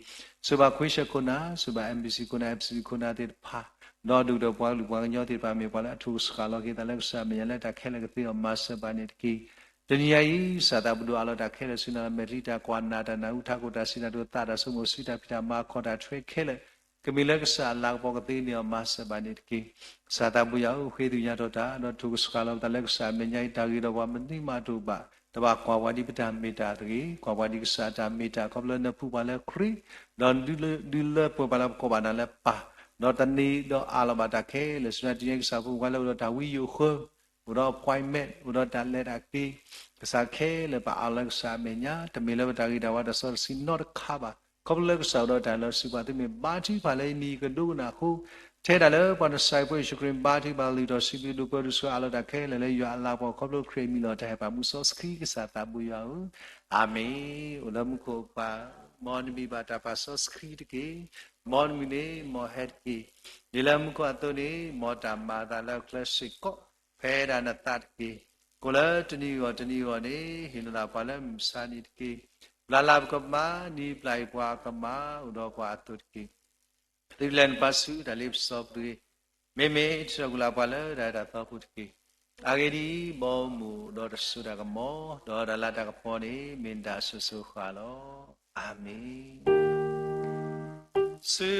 ဆိၣ်ဘၣ်ခွံဆၢခိၣ်နၢ်, ဆိၣ်ဘၣ် M B C ခိၣ်နၢ်, M C C ခိၣ်နၢ်သ့ၣ်တဖၣ်, ဒီးဒိၣ်ကတၢၢ်ပှၤကလုာ်ပှၤကညီသ့ၣ်တဖၣ် မ့ၢ်ပှၤလၢအထူၣ်ကဆှီလီၤက့ၤသးလၢကစၢ်အမဲာ်ညါလၢတၢ်ခဲလၢာ်ကသ့အီၤ မၤစၢၤဘၣ်န့ၣ်တက့ၢ်. တနံၤညါအံၤ ကစၢ်သးဘိဒိၣ်အးလီၤတၢ်ခဲလၢာ်ဆူနၤလီၤ. မဲာ်ချံတၢ်ကွၢ်နၢ်တၢ်နၢ်ဟူထးခိၣ် တၢ်စံးတၢ်ကတိၤသးတၢ်ဆိကမိၣ်ဆူတၢ်ဖံးတၢ်မၤခီၣ်တၢ်ထွဲခဲလၢာ် ကမ့ၢ်လၢကစၢ်အလၤကပီၤကသ့န့ၢ်အီၤ မၤစၢၤဘၣ်န့ၣ်တက့ၢ်. ကစၢ်သးဘိယွၤဧၢ, ဃ့သ့ၣ်ညါထီၣ်တၢ် ဒီးထူၣ်ကဆှီလီၤပသးလၢကစၢ်အမဲာ်ညါအံၤ တၢ်ဂ့ၤဒီးပှၤမနုၤမးတအိၣ်ဘၣ်, တဘၣ်ကွၢ်ပှၤဒ်ပတၢ်မ့ၢ်တၢ်တဂ့ၤ, ကွၢ်ပှၤဒ်ကစၢ်အတၢ်မ့ၢ်တၢ် ခီဖျိလၢနဖှူပှၤလၢခရံာ်, ဒီးဒုးလၢပှဲၤပှၤလၢပကိးဘၣ်နၤလၢပၢ်, ဒီးသန့ၤဒီးအးလီၤဘၣ်တၢ်ခဲလၢာ်ဆူနၤ တနံၤညါအံၤ ကစၢ်ဖိမုၣ်ဖိခွါလၢအိၣ်ဒီးတၢ်ဝံယိာ်ဃၢ အိၣ်ဒီး appointment အိၣ်ဒီးတၢ်လဲၤတၢ်က့ၤ, ကစၢ်ခဲလၢာ်ပအးလီၤလၢကစၢ်အမဲာ်ညါ, တမ့ၢ်လၢပတၢ်ဂံၢ်တၢ်ဘါတၢ်စီတဆှံနီတခါဘၣ်. ခီဖျိလၢကစၢ်အိၣ်ဒီးတၢ်လၢစံးပှၤ သုမ့ၢ်ဘါထုကဖၣ်လၢယမံၤယကဒိကနၣ်အဃိ, ထဲဒၣ်လၢပှၤနစၤရ့းဖိယ့ၣ်ၡူးခရံာ် ဘါထုကဖၣ်လုၢ်ထီၣ်စံးဘျုးဒိးပၢဒိၣ်ဆူအးလီၤတၢ်ခဲလၢာ်လၢယွၤအလၤကပီၤ ခီဖျိခရံာ်အမံၤလီၤ တၢ်ဟဲပာ်မူစီဆှံ ကစၢ်သးဘိယွၤဧၢ, အၤမ့ၣ်. အိၣ်လၢမူခိၣ်အပၢ်, မ်နမံၤဘၣ်တၢ်ပာ်စီဆှံတက့ၢ်. မ်နမုၢ်န့ၣ်မ်ဟဲတက့ၢ်. ဒ်လၢမူခိၣ်အသိးန့ၣ် မ်တၢ်မၤအသးလၢအချၢစ့ၢ်ကီး ဖဲဒၣ်နသးတက့ၢ်. ကိးလၢတနံၤအဂီၢ်တနံၤအဂီၢ်န့ၣ် ဟ့ၣ်နသးပှၤလၢမုၢ်မဆါနံၤတက့ၢ်. ပျၢ်လၢ်ပကမၢ်, နံၤပျၢ်အံၤပှၤကမၢ်, အိၣ်ဒီးပှၤအသိးတက့ၢ်. သုလဲၤနပၢ်ဆူတၢ်လ့ပစီပူၤတဂ့ၤ. မ့မ့ၢ်ထံၣ်ထီၣ်ကွံာ်လၢပှၤလၢတၢ်အဲၣ်တၢ်သီပူၤတက့ၢ်. အဂ့ၢ်ဒ်အံၤ, မ်မူၣ်ဒီးတစိၤတၢ်ကမီၤ, ဒီးတၢ်လၤတၢ်ကပီၤန့ၣ် မ့ၢ်နတၢ်အစိၤစိၤဃၣ်ဃၣ်လီၤ. အၤမ့ၣ်. စု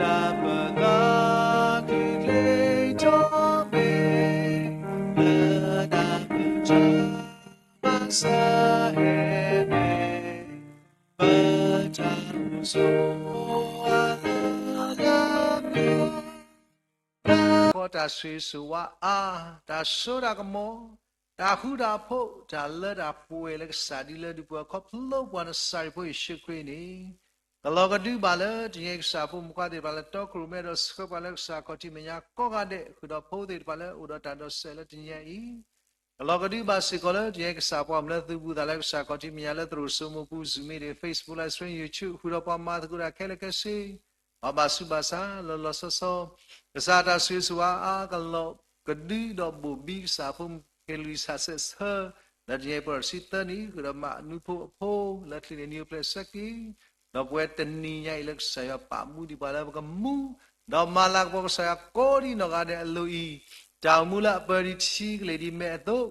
ဒၣ်ပသးကဂ့ၤထီၣ်မ့ၢ် လၢတၢ်မုာ်တၢ်ဘၣ်စၢ်ဟဲမ့ၢ် ပတၢ်ဆိၣ်ဂ့ၤဆိၣ်ဝါအါလၢအမ့ၢ် တၢ်ဆိၣ်ဂ့ၤဆိၣ်ဝါအါ, တၢ်စိတၢ်ကမီၤ, တၢ်ဃူတၢ်ဖိး, တၢ်လၢတၢ်ပှဲၤလၢကစၢ်ဒ်လၢဒုးပှဲၤ ခီဖျိပှၤနစၤရ့းဖိယ့ၣ်ၡူးခရံာ်န့ၣ်, ကလီၤကဒုဘၣ်လၢတနံၤညါအံၤ ကစၢ်ဖိမုၣ်ဖိခွါသ့ၣ်တဖၣ်လၢတီခိၣ်ရိၣ်မဲ ဒီးဆှၢပှၤလၢကစၢ်ခီၣ်ထံးမဲာ်ညါကိးဂၤဒဲး ဃုာ်ဒီးဖိသ့ၣ်တဖၣ်လၢအိၣ်ဒီးတၢ်ဒိးစဲးလၢတနံၤညါအံၤ ကလီၤကဒုဘၣ်စ့ၢ်ကီးလၢတနံၤညါအံၤ ကစၢ်ပှၤမၢလၢသုးဘူးသးလၢကစၢ်ခီၣ်ထံးမဲာ်ညါလၢသရိာ်စိမိၤပူၤ Zoom meeting, Facebook, live stream, YouTube ဃုာ်ဒီးပှၤမၤသကိးတၢ်ခဲလၢာ်ခဲဆ့ ပှၤဘၣ်ဆူးဘၣ်ဆါလီၤလီၤဆီဆီ, ကစၢ်တၢ်ဆိၣ်ဂ့ၤဆိၣ်ဝါအါ ကလီၤကဒုဒီးဘိၣ်ဘံကစၢ်ဖိမုၣ်ဖိခွါ လွံၢ်ဆံဆၢဆၢ လၢတနံၤညါအံၤ ပှဲၤဒီးတဆံသၢနံၣ် ဃုာ်ဒီးမးနူဖိအဖိ လၢချံးန့ၣ်နံၤအိၣ်ဖျဲၣ်ဆၢက့ၤ ဒီးပဝဲတနံၤညါအံၤလၢကစၢ်ယွၤပာ်မူဒံးပှၤလၢပကမူ ဒီးမၤလၤကပီၤကစၢ်ယွၤကိးဒံးနီၢ်ဂၤဒဲးအလိၤအံၤ, တၢ်အိၣ်မူလၢအပၢၤဒံးထံကလ့ၢ်ဒံးမဲာ်အသိး,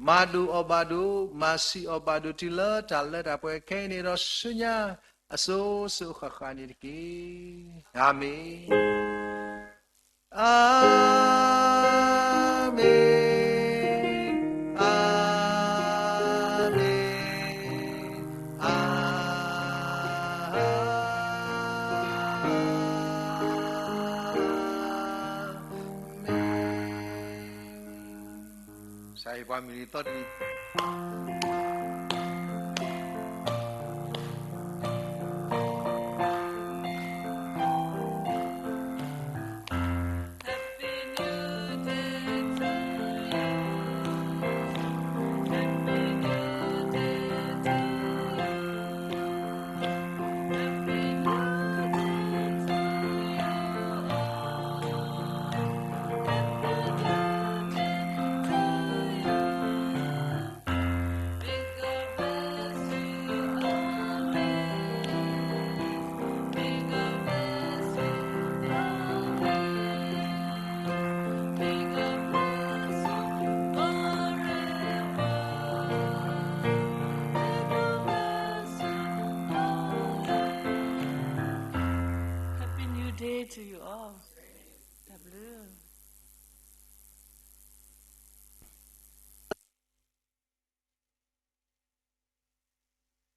မၤဒိၣ်အီၣ်ဘၣ်ဒိၣ်, မၤဆံးအီၣ်ဘၣ်ဒိၣ်တုၤလၢတၢ်လၢတၢ်ပှဲၤခဲအံၤန့ၣ်ဒီးဆူညါ အစိၤစိၤဃၣ်ဃၣ်န့ၣ်တက့ၢ်. အၤမ့ၣ်. အၤမ့ၣ်, အၤမ့ၣ်, အၤမ့ၣ်. ကစၢ်ဟ့ၣ်ပှၤမုၢ်နံၤသီတနံၤ to you all. တၢ်ဘျုး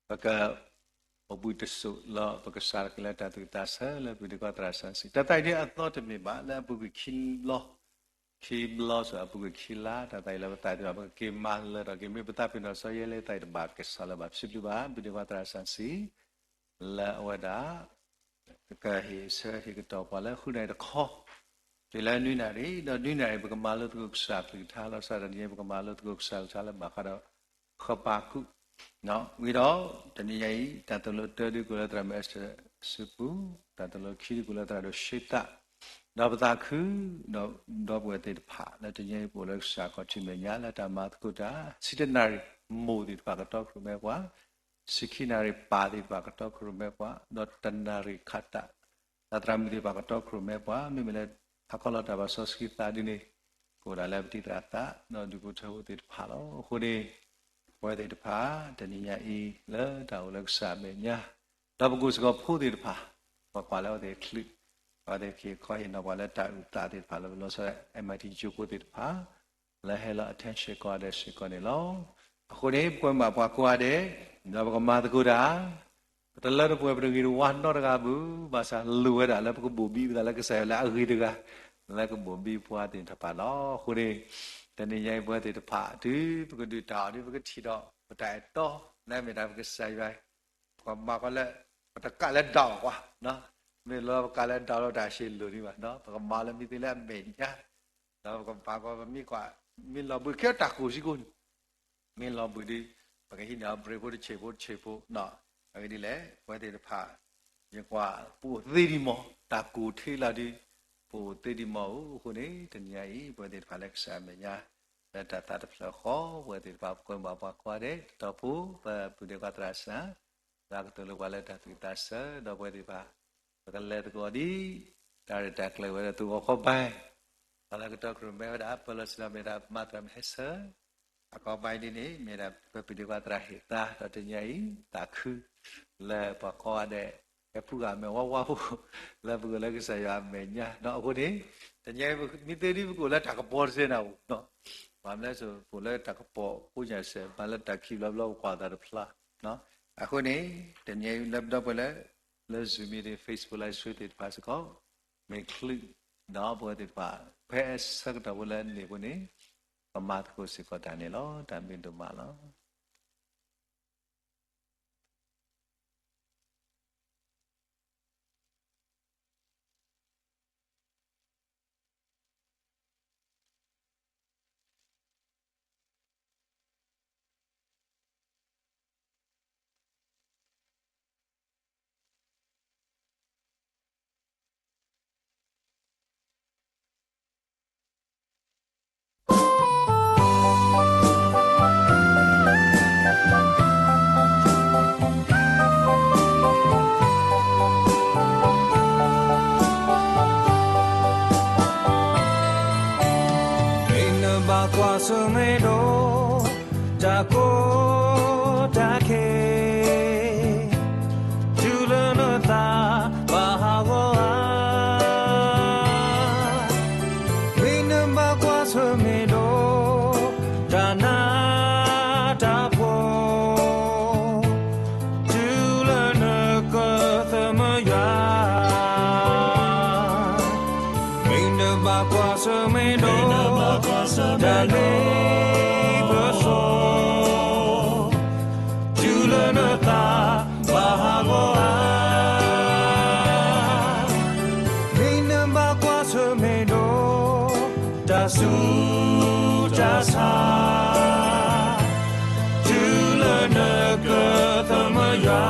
ပကအိၣ်ဘှံးတစိၢ်လီၤ ပကစၢ်တကလၢၤတၢ်သူၣ်သးဆၢလၢပဒုးကွၢ်သရၣ်စီဆှံ တၢ်သးအံၤဒ်အသီတမ့ၢ်ဘၣ် လၢအပူၤကွံာ်ခံဘျီ, ခံဘျီစ့ၢ်အပူၤကွံာ်ခံလါ တၢ်သးအံၤလၢပသးဒံးဘၣ် ပကက့ၤမၤလၢထီၣ်က့ၤ မ့ၢ်ပသးပ့ၤနီၣ်စီယဲလၢသးအံၤတဘၣ်ကစီၣ်လၢၤဘၣ် ပစံးဘျုးဘၣ် ပဒုးကွၢ်သရၣ်စီဆှံ လၢအဝဲဒၣ် ကဟ့ၣ်ဆၢဟ့ၣ်ကတီၢ်ပှၤလၢဃုနၣ်ရံၣ်တခီ တုၤလၢနွံနၣ်ရံၣ် ဒီးနွံနၣ်ရံၣ် ပကမၤလိသကိးကစၢ်အကလုၢ်ကထါ လီၤဆီဒၣ်တနံၤအံၤ ပကမၤလိသကိးကစၢ်အကလုၢ်ကထါလၢဘၣ်ဃးဒီး ဃပၤကူး ဝံၤဒီး တနံၤညါအံၤ တၢ်သိၣ်လိတၢဒုးကိးလၢသရၣ်မုၣ်အ့စတၢၣ်စုပူၤ, တၢ်သိၣ်လိခံဒုးကိးလၢသရၣ်ဒိၣ်ရှ့သး, ဒီးပသးခု ဒီပုၢ်ဝဲၢ်သ့ၣ်တဖၣ် လၢတနံၤအံၤပအိၣ်လၢကစၢ်ခီၣ်ထံးမဲာ်ညါ လၢတၢ်မၤသကိးတၢ် ဆံတနၣ်ရံၣ်မိၢ်သ့ၣ်တဖၣ်ကတီခိၣ်ရိၣ်မဲပှၤ ဆံခံနၣ်ရံၣ်ပၢ်သ့ၣ်တဖၣ်ကတီခိၣ်ရိၣ်မဲပှၤ, ဒီးတနၣ်ရံၣ်ခးတၢ် သရၣ်မုၣ်သ့ၣ်တဖၣ်ကတီခိၣ်ရိၣ်မဲပှၤ မ့မ့ၢ်လၢ ဟးခီလီၤတၢ်ဘၣ်စီဆှံသးဒ်န့ၣ် ကအိၣ်ဒၣ်လၢပတံၤသရၣ်သး ဒီးဒူၣ်ဖိထၢဖိသ့ၣ်တဖၣ်လီၤ. အဃိန့ၣ် ပဝဲသ့ၣ်တဖၣ် တနံၤညါအံၤ လၢတၢ်အိၣ်လၢကစၢ်အမဲာ်ညါ ဒီးပကအိၣ်စ့ၢ်ကီးဖိသ့ၣ်တဖၣ် ပကွၢ်လၢအဝဲသ့ၣ်ချုး အဝဲသ့ၣ်က့ၤခီဟ့ၣ်နီၤပှၤလၢတၢ်အုၣ်သးသ့ၣ်တဖၣ်လၢပလီၤဆီ MIT ကၠိဖိသ့ၣ်တဖၣ် လၢဟဲလီၤ attention ကိးဂၤဒဲးစ့ၢ်ကီးန့ၣ်လီၤ. အဃိန့ၣ် ပကွဲမုာ်ဘၣ်ပှၤကိးဂၤဒဲး ဒီးပကမၤသကိးတၢ် ပတလၢတပှဲၤပတဂ့ၤတဝါနီတဂၤဘၣ် ဘၣ်ဆၣ်လိၣ်ဝဲဒၣ်လၢပကဘိၣ်ဘံပသးလၢကစၢ်ယွၤလၢအဂ့ၤတဂၤ လၢကဘိၣ်ဘံပှၤသ့ၣ်တဖၣ်လီၤ. အဃိန့ၣ် တနံၤညါအံၤပဝဲသ့ၣ်တဖၣ် တုၤပကဒုးတၢ်အီၤဒ်ပကထံၣ်ဒီး ပတၢ်အဲၣ်တီ လၢအမ့ၢ်တၢ်ပကစၢ်ယွၤ ပကမၤကီးလၢ ပတကးလၢဒၣ်အီၤကွၢ်, မ့ၢ်လၢပကးလၢဒၣ်လီၤတၢ်ရှဲလိာ်န့ၣ်ဘၣ်, ပကမၤလၢမ့ၢ်သ့လၢအမဲာ်ညါ, ဒီးပကမၤကီးပမ့ၢ်ကွၢ် မ့ၢ်လီၤဘှံးခဲတၢ်ကိၢ်စ့ၢ်ကီးန့ၣ် မ့ၢ်လီၤဘှံးဒီး ပကဟံးန့ၢ်အီၤ break ဖိတဆံးဖိတဆံးဖိ, အဂ့ၢ်ဒ်လဲၣ် ပဝဲသ့ၣ်တဖၣ် ယကွၢ် ပအိၣ်သ့ဒံးမး တၢ်ကိၢ်ထံလီၤဒီး ပအိၣ်သ့ဒံးမးဧိၤ, အဃိန့ၣ် တနံၤညါအံၤ ပဝဲသ့ၣ်တဖၣ်လၢကစၢ်အမဲာ်ညါ လၢတၢ်သးတဖျၢၣ်ဃီ ပဝဲသ့ၣ်တဖၣ် ပကွဲမုာ်ဘၣ်ပှၤကိးဂၤဒဲး တတီဖိ ပပူၤဒဲးကွၢ်သရၣ်စၢ် လၢအကသိၣ်လိပှၤလၢတၢ်သူၣ်သးဆၢ ဒီးပဝဲသ့ၣ်တဖၣ် ပကလဲၤသကိးဒ် တၢ်ရဲၣ်တၢ်ကျဲၤဝဲဒီးသူၣ်ဂီၤခီဘၣ် ပှၤလၢကတီခိၣ်ရိၣ်မဲဝဲဒၣ် ပၢလီၤဆ့ၣ်နီၤမ့ၢ်ဒၣ်မၤသရၣ်မုၣ်ဟဲဆၢ အခီဘၣ်ဒ်န့ၣ် မ့ၢ်ဒၣ်ပပူၤဒဲးကွၢ်သရၣ်ဟ့ၣ်သါ ဒီးတနံၤညါအံၤ သးခု လၢပှၤကိးဂၤဒဲး ဟဲဖုဂၤမဲာ်ဝါဝါဖိ လၢပကအိၣ်လၢကစၢ်ယွၤအမဲာ်ညါ အဃိန့ၣ် တနံၤအံၤ မ့ၢ်သ့ဒ်ပကအိၣ်လၢတၢ်ကပီၤတစဲးနၤဧိၤ ဘၣ်မနုၤလဲၣ် ပအိၣ်လၢတၢ်ကပီၤဖိညါစဲး မၤလၢတၢ်ခံဘျီဘျီပကွၢ်သးတဖျါ အဃိန့ၣ် တနံၤအံၤလၢပဒီပုၢ်ဝဲၢ်လၢ လၢ Zoom meeting Facebook live stream သ့ၣ်တဖၣ်စ့ၢ်ကီး မ့ၢ်ချုး ဒီးပဝဲသ့ၣ်တဖၣ် ဖဲအဆၢကတီၢ်ဖိလၢအန့ၣ်အဃိန့ၣ် ပမၤသကိးစ့ၢ်ကီးတၢ်န့ၣ်လီၤ. တၢ်ဘျုးဒိၣ်မးလီၤ. Mene ba kwa so me do, ta ko ta ke, tu le na ta ba ha go a. Mene ba kwa so me do, ta na ta po. Tu le ne ke the me ya. Mene ba kwa se me do. Da le pe so. Tu le ne ta ba ha go a. Mene ba kwa se me do. Ta su ta sa. Tu le ne ke the me ya.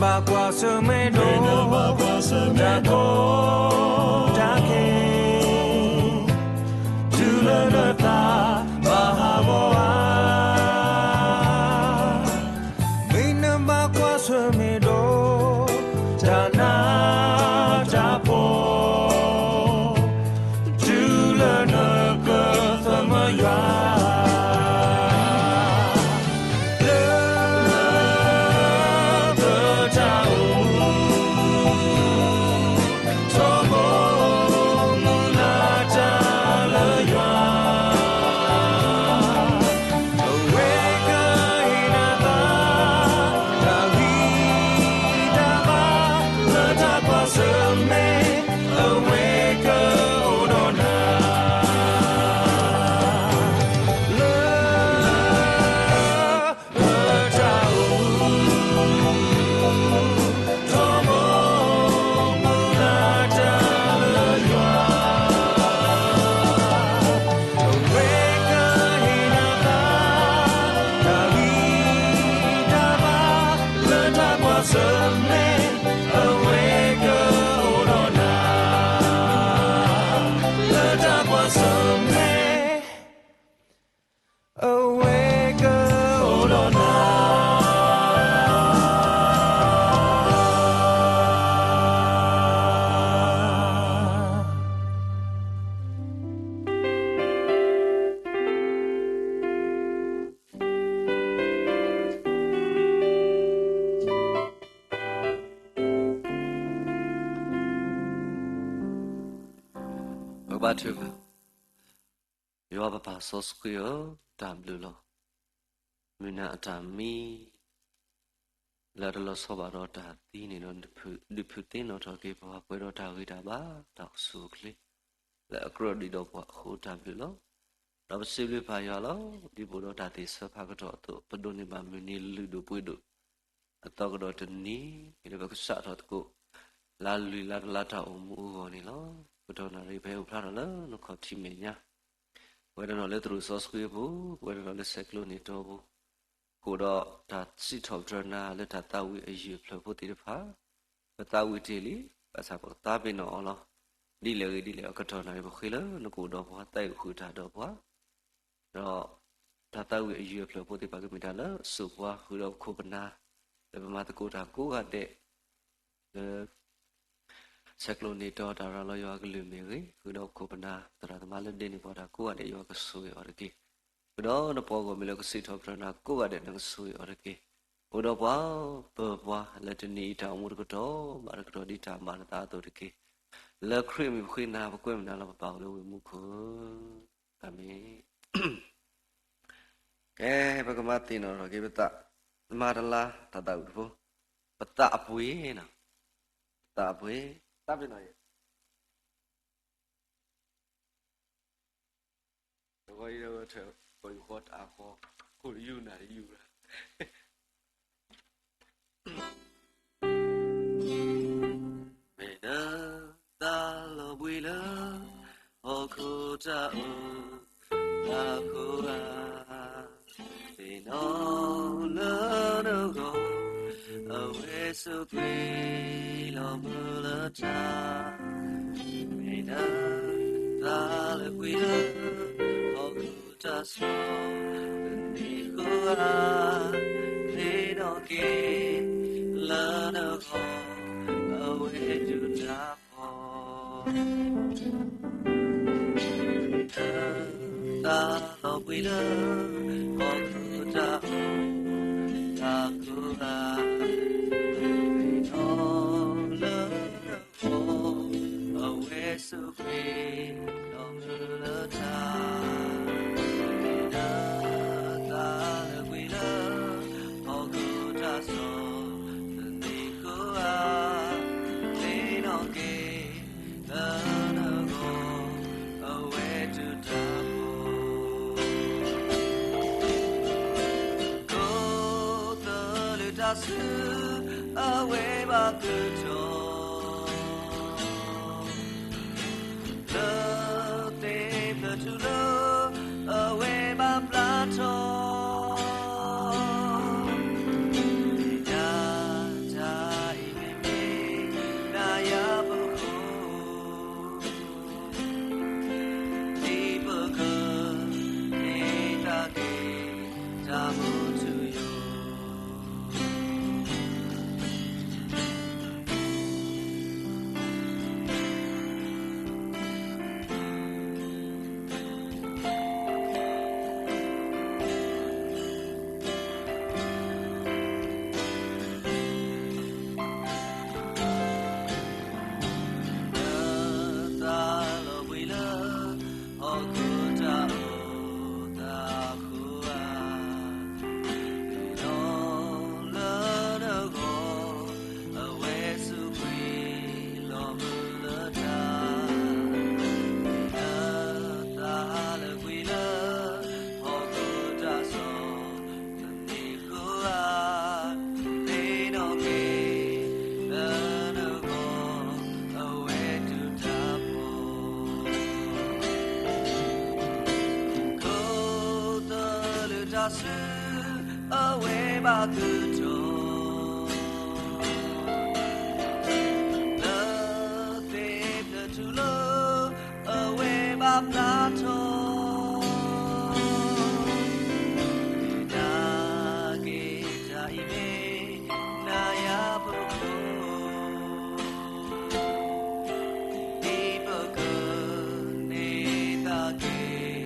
မ့ၢ်နဘၣ်ကွၢ်ဆၢၣ်မဲာ်ဒီး တၢ်ကီတၢ်ခဲ တုၤလၢနသးဘၣ်ဟးဂီၤဧါ. မ့ၢ်နဘၣ်ကွၢ်ဆၢၣ်မဲာ်ဒီး တၢ်နးတၢ်ဖှီၣ် တုၤလၢနကသးမုာ်ယွၤ လၢပတၢ်အိၣ်မူ ဆိကမိၣ်မုာ်လၤတၢ်လၢယွၤ အဝဲကဟ့ၣ်နၤသး တၢ်ဂံၢ်တၢ်ဘါ လၢတၢ်ကွၢ်ဆၢၣ်မဲာ် အဝဲကအိၣ်ဒီးနၤ လၢ ပတၢ်အိၣ်မူ ဆိကမိၣ်မုာ်လၤတၢ်လၢယွၤ အဝဲကဟ့ၣ်နၤသး တၢ်ဂံၢ်တၢ်ဘါ လၢတၢ်ကွၢ်ဆၢၣ်မဲာ် အဝဲကအိၣ်ဒီးနၤ လၢတၢ်ကွၢ်ဆၢၣ်မဲာ် အဝဲကအိၣ်ဒီးနၤ ပကဘါထုကဖၣ်, ယွၤပပၢ်စီဆှံဧၢ, တၢ်ဘျုးလီၤ. မုၢ်နၤအတၢ်မံ လၢအတလီၤဆီဘၣ်ဒီးတၢ်သံန့ၣ်ဒီး ဒုးဖုးသ့ၣ်နီၣ်ထီၣ်က့ၤပှၤ ပှဲၤဒီးတၢ်ဂ့ၤတၢ်ဘၣ် တၢ်အိၣ်ဆူၣ်အိၣ်ချ့ လၢအကြၢးဒံးဒီးပှၤအဃိ တၢ်ဘျုးလီၤ. ဒီးပစံးဘျုးပၢ်ယွၤလီၤ. ဒ်ပအိၣ်ဒီးတၢ်သ့ၣ်ဆၢဖးကတီၢ်အသိး ပဒိးန့ၢ်ဘၣ်မုၢ်နံၤလုၢ်ဒိၣ်ပှ့ၤဒိၣ် အသီကဒီးတနံၤ ဒီးပကစးထီၣ်သကိး လါလွံၢ်လါတလါတၢ်အိၣ်မူအဂီၢ်န့ၣ်လီၤ. ကတီၢ်နၣ်ရံၣ် ပဟဲအိၣ်ဖျါထီၣ်လၢနခီၣ်ထံးမဲာ်ညါ, ပဝဲတနီၤလၢသရိာ်စီဆှံအပူၤ, ပဝဲတနီၤလၢဆဲးကျိးန့ၣ်တီပူၤ, ကအိၣ်ဒီးတၢ်စံးထီၣ်ပတြၢၤနၤလၢတၢ်သးဝံၣ်အယုၢ်အဖျၢၣ်ဖိသ့ၣ်တဖၣ်, ပသးဝံၣ်တ့ၢ်လံ, ဘၣ်ဆၣ်ပကသးပ့ၤနီၣ်အီၤလီၤ. ဒ်လဲၣ်ဂ့ၤဒ်လဲၣ်အကတီၢ်နၣ်ရံၣ် ပဃ့လၢနကအိၣ်ဒီးပှၤ သးဝံၣ်ဃုာ်တၢ်ဒီးပှၤ ဒီးတၢ်သးဝံၣ်အယုၢ်အဖျၢၣ်ဖိသ့ၣ်တဖၣ်ကမ့ၢ်တၢ်လၢအစိာ်ပှၤ ဃုာ်ဒီးပခိၣ်ပနၢ် လၢပမၤသကိးတၢ်ကိးဂၤဒဲး လၢ ဆဲးကျိးန့ၢ်တီတၢ်ရၤလီၤယွၤအကလုၢ်မ့ၢ်ဂ့ၤ, ဃုာ်ဒီးပခိၣ်ပနၢ်သရၣ်သမါလၢဒဲန့ၢ်ပှၤတၢ်ကိးဂၤဒဲး ယွၤကဆိၣ်ဂ့ၤအီၤတက့ၢ်. ဃုာ်ဒီးနပှၤဂီၢ်မ့ၢ်လၢကစံးထီၣ်ပတြၢၤနၤကိးဂၤဒဲး နကဆိၣ်ဂ့ၤအီၤတက့ၢ်. အိၣ်ဒီးပှၤ ပၢၤပှၤလၢတနံၤအံၤတၢ်အိၣ်မူတကတီၢ်ဘၣ်တကတီၢ် ဒ်တၢ်မၤနသးအသိးတက့ၢ်. လၢခရံာ်အမံၤပဃ့နၤ ပကွဲမုာ်နၤလီၤ ပပၢ်အိၣ်လၢဝ့ၢ်မူခိၣ်ဧၢ. အၤမ့ၣ်. ကဲ, ပကမၤသ့ၣ်နီၣ်ထီၣ်က့ၤပသး, မၤတလါတၢ်သးဝံၣ်တဖိ, ပသးအပှ့ၤနီၤ, ပသးအပှ့ၤ, သးပ့ၤနီၣ်ယဲ တဂီၤအံၤဒီးထၢၣ် ပယူၢ်ဃီတၢ်ဃီ, ခိၣ်တယူၢ်နၢ်တယူၢ်လၢ မ့ၢ်နသးလီၤဘှံးလၢ ဟီၣ်ခိၣ်တၢ်အိၣ်ဖျါအဃိဧါ, သ့ၣ်နီၣ်လၢနဂီၢ် အဝဲစူၢ်က့ၤလီၤမုၢ်လၢတၢ်, မ့ၢ်နသးလီၤဘှံးလၢ ဟီၣ်ခိၣ်တၢ်စီ တနံၤဃီဧါ, သ့ၣ်နီၣ်က့ၤ လၢနဂီၢ် အဝဲဒုၣ်တၢ်ဖှီၣ် သးလီၤဘှံးလၢ ဟီၣ်ခိၣ်တၢ်အိၣ်ဖျါအဃိဧါ, သ့ၣ်နီၣ်လၢနဂီၢ် အဝဲစူၢ်က့ၤလီၤမုၢ်လၢတၢ်, မ့ၢ်နသးလီၤဘှံးလၢ ဟီၣ်ခိၣ်တၢ်စီ တနံၤဃီဧါ, သ့ၣ်နီၣ်က့ၤ လၢနဂီၢ် အဝဲဒုၣ်တၢ်ဖှီၣ် ကိးသလုးတၢ်စု အဝဲဘၣ်ဃုထီၣ်, လၢသ့ၣ်ဖျၢၣ်ထူၣ်လၢ အဝဲဘၣ်ပျၢ်ထီၣ်, မ့ၢ်ဒၣ်တၢ် လၢသ့ၣ်ဖျၢၣ်ထူလၢ အဝဲဘၣ်ပျၢ်ထီၣ် နာ်က့တၢ်အံၤမ့ၢ် နၤယၤဖိခိၣ် ဒ်ပကန့ၢ်သးက့ၤ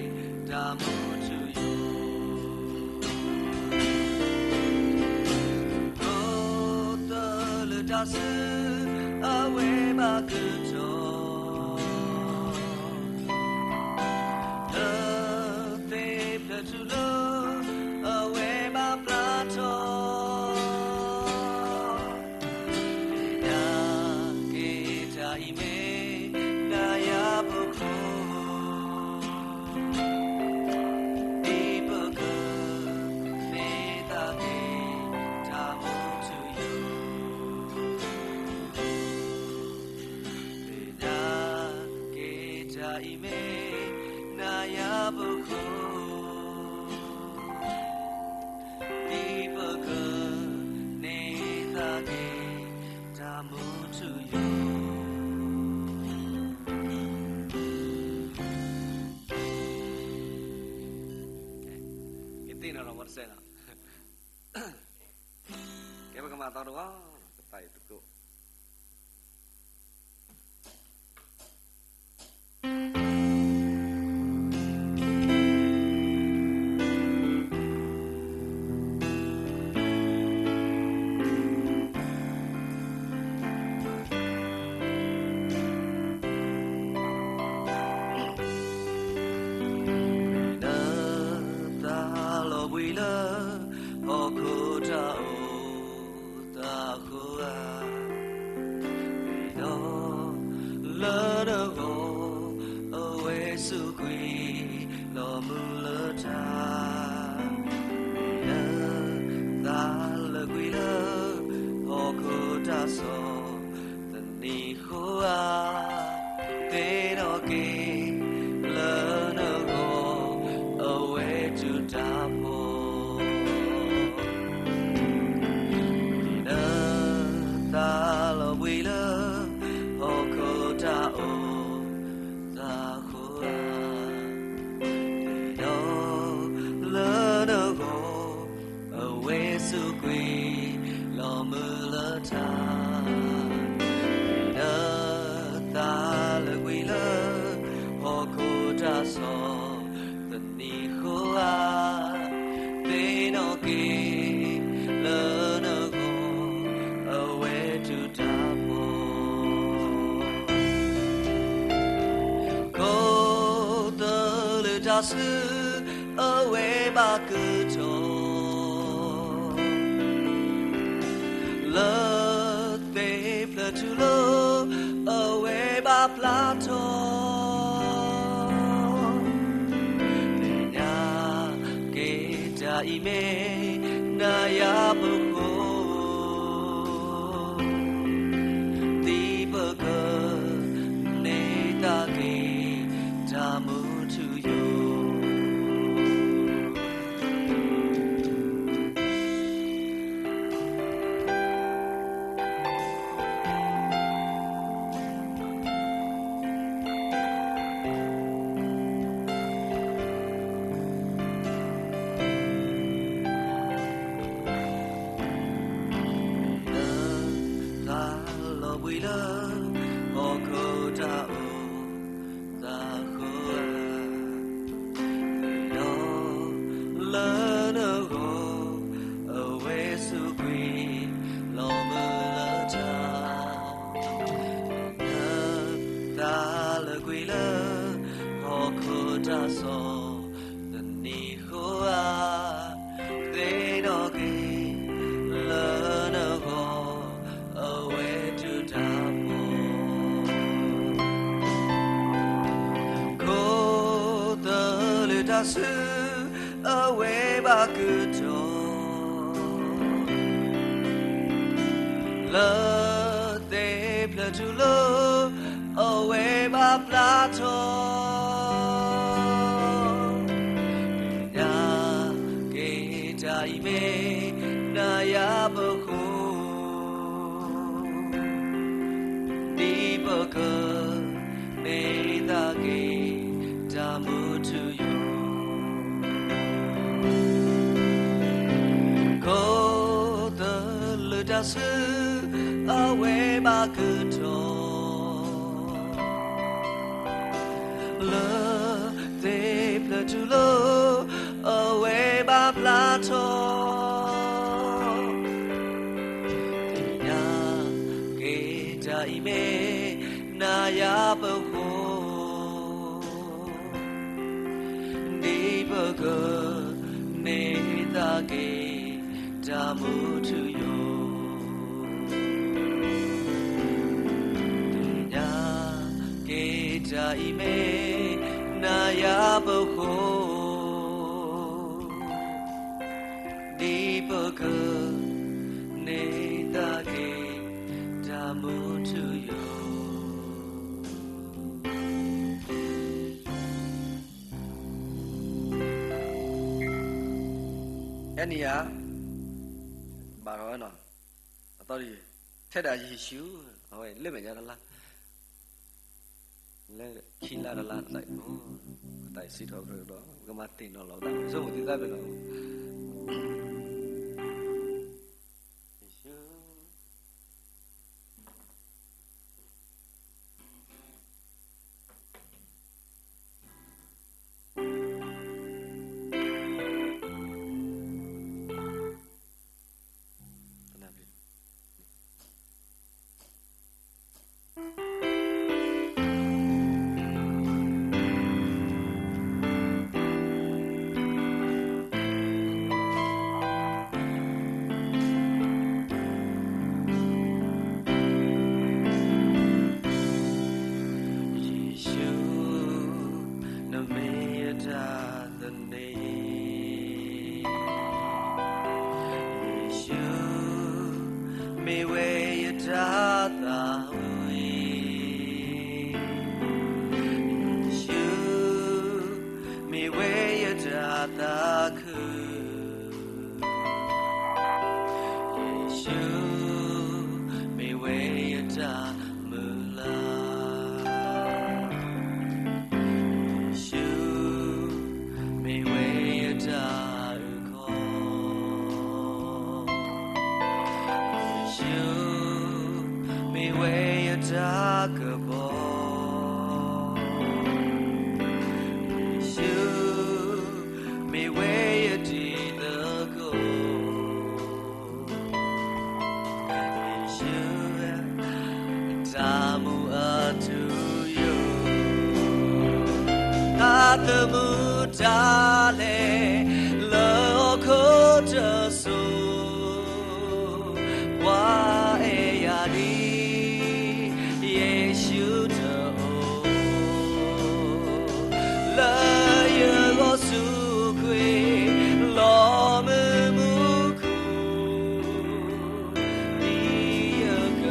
တၢ်မူထူယိာ် ခိၣ်သလုးတၢ်ဆူ အဝဲဘၣ်ကုၢ်ထီၣ် လၢသ့ၣ်ဖျၢၣ်ထူလၢ အဝဲဘၣ်ပျၢ်ထီၣ် နာ်က့တၢ်အံၤမ့ၢ် နၤယၤဖိခိၣ် ဒ်ပကန့ၢ်သးက့ၤ တၢ်မူထူယိာ် နာ်က့တၢ်အံၤမ့ၢ် နၤယၤဖိခိၣ် ဒ်ပကန့ၢ်သးက့ၤ တၢ်မူထူယိာ် ကသ့ၣ်နီၣ်ထီၣ်ဝဲတစဲးလီၤ. ကဲ ပကမၤသီတဝီ ပသးအံၤတကိး နသးလီၤဘှံးလၢ ဟီၣ်ခိၣ်တၢ်အိၣ် သးဃိဧါ, ဒီးလၢနဂီၢ် အဝဲစူးကွံာ် လီၤမုၢ်လၢထါ, နသးလီၤဘှံးလၢ ဟီၣ်ခိၣ်တၢ်စီ သနံၤဃိဧါ, သ့ၣ်နီၣ်က့ၤ လၢနဂီၢ် အဝဲတူၢ်တၢ်ဖှီၣ်, နသးလီၤဘှံးလၢ ဟီၣ်ခိၣ်တၢ်အိၣ် သးဃိဧါ, ဒီးလၢနဂီၢ် အဝဲစူးကွံာ် လီၤမုၢ်လၢထါ, နသးလီၤဘှံးလၢ ဟီၣ်ခိၣ်တၢ်စီ သနံၤဃိဧါ, သ့ၣ်နီၣ်က့ၤ လၢနဂီၢ် အဝဲတူၢ်တၢ်ဖှီၣ်, ခိၣ်သလုးတၢ်ဆူ အဝဲဘၣ်ကုၢ်ထီၣ် လၢသ့ၣ်ဖျၢၣ်ထူလၢ အဝဲဘၣ်ပျၢ်ထီၣ်, သ့ၣ်နီၣ်က့ၤတၢ်အံၤမ့ၢ် နၤယၤဖိဃိၣ်, ဒ်ပကန့ၢ်သးက့ၤ တၢ်မူထူယိာ် နသးလီၤဘှံးလၢ ဟီၣ်ခိၣ်တၢ်အိၣ် သးဃိဧါ, ဒီးလၢနဂီၢ် အဝဲစူးကွံာ် လီၤမုၢ်လၢထါ, နသးလီၤဘှံးလၢ ဟီၣ်ခိၣ်တၢ်စီ သနံၤဃိဧါ, သ့ၣ်နီၣ်က့ၤ လၢနဂီၢ် အဝဲတူၢ်တၢ်ဖှီၣ်, ခိၣ်သလုးတၢ်ဆူ အဝဲဘၣ်ကုၢ်ထီၣ် လၢသ့ၣ်ဖျၢၣ်ထူလၢ အဝဲဘၣ်ပျၢ်ထီၣ်, သ့ၣ်နီၣ်က့ၤ မ့ၢ်နၤယၤပဃိ, ဒ်ပက န့ၢ်သးက့ၤ တၢ်မူထူယိာ်, ခိၣ်သလုးတၢ်ဆူ အဝဲဘၣ်ကထီၣ်, လၢသ့ၣ်ဖျၢၣ်ထူလိၤ အဝဲဘၣ်ဖျါထီၣ်, သ့ၣ်ညါက့ၤတၢ်အံၤမ့ၢ် နၤယၤပဃိ, ဒ်ပက န့ၢ်သးက့ၤ တၢ်မူထူယိာ်, သ့ၣ်ညါက့ၤတၢ်အံၤမ့ၢ် နၤယၤပဃိ, ဒ်ပက န့ၢ်သးက့ၤ တၢ်မူထူယိာ်. အဲန့ၣ်ဧါ, ဘၣ်ထီၣ်ဝဲနီၤ, အသီတယုၢ်, ထဲဒၣ်ယ့ၣ်ၡူး, အဝဲလၢမဲာ်ညါတလါ, လၢခံလါတလါတသးအံၤ, အသးအံၤစံးထီၣ်ပတြၢၤဒီး ပကမၤသ့ၣ်နီၣ်လီၤပသး ဆိကမိၣ်သ့ၣ်သၣ်ပ့ၤနီၣ် ယ့ၣ်ၡူး ယ့ၣ်ၡူး, နမ့ၢ်ယတၢ်သန့ၤ, ယ့ၣ်ၡူး, မ့ၢ်ဝဲယတၢ်သးဝံၣ်, ယ့ၣ်ၡူး, မ့ၢ်ဝဲယတၢ်သးခု, ယ့ၣ်ၡူး, မ့ၢ်ဝဲယတၢ်မုၢ်လၢ်, ယ့ၣ်ၡူး, မ့ၢ်ဝဲယတၢ်အုၣ်ကီၤ, ယ့ၣ်ၡူး, မ့ၢ်ဝဲယတၢ်ကပီၤ, ယ့ၣ်ၡူး, မ့ၢ်ဝဲယတံၤသကိး, ယ့ၣ်ၡူး, တၢ်မူအထူယိာ်, တၢ်သမူတၢ်လဲၤ လၢဟီၣ်ခိၣ်တစိၤ ပှၤအဲၣ်ယၤဒ် ယ့ၣ်ၡူးတအိၣ်, လၢယဂီၢ်ဆူခွ့ လီၤမုၢ်မူခိၣ်, ဒ်ယက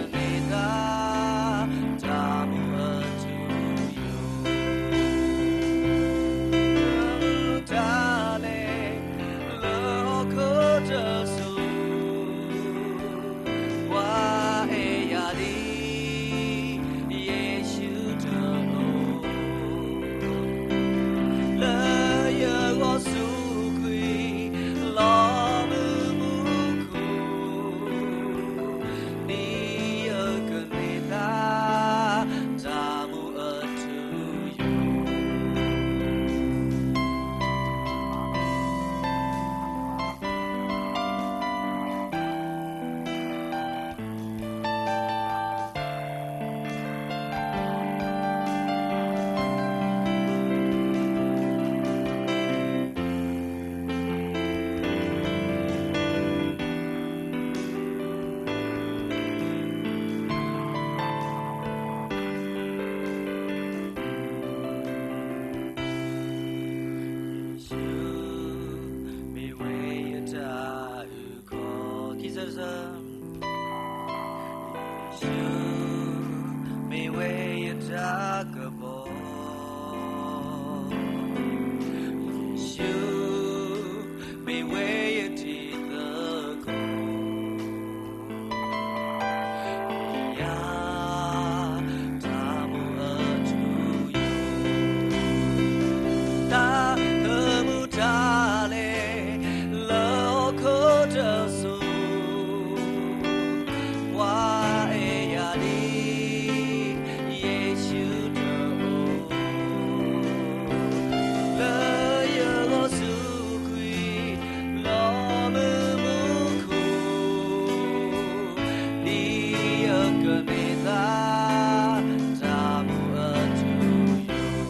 ဒ်အကမ့ၢ်သး တၢ်မူအထူအယိာ်,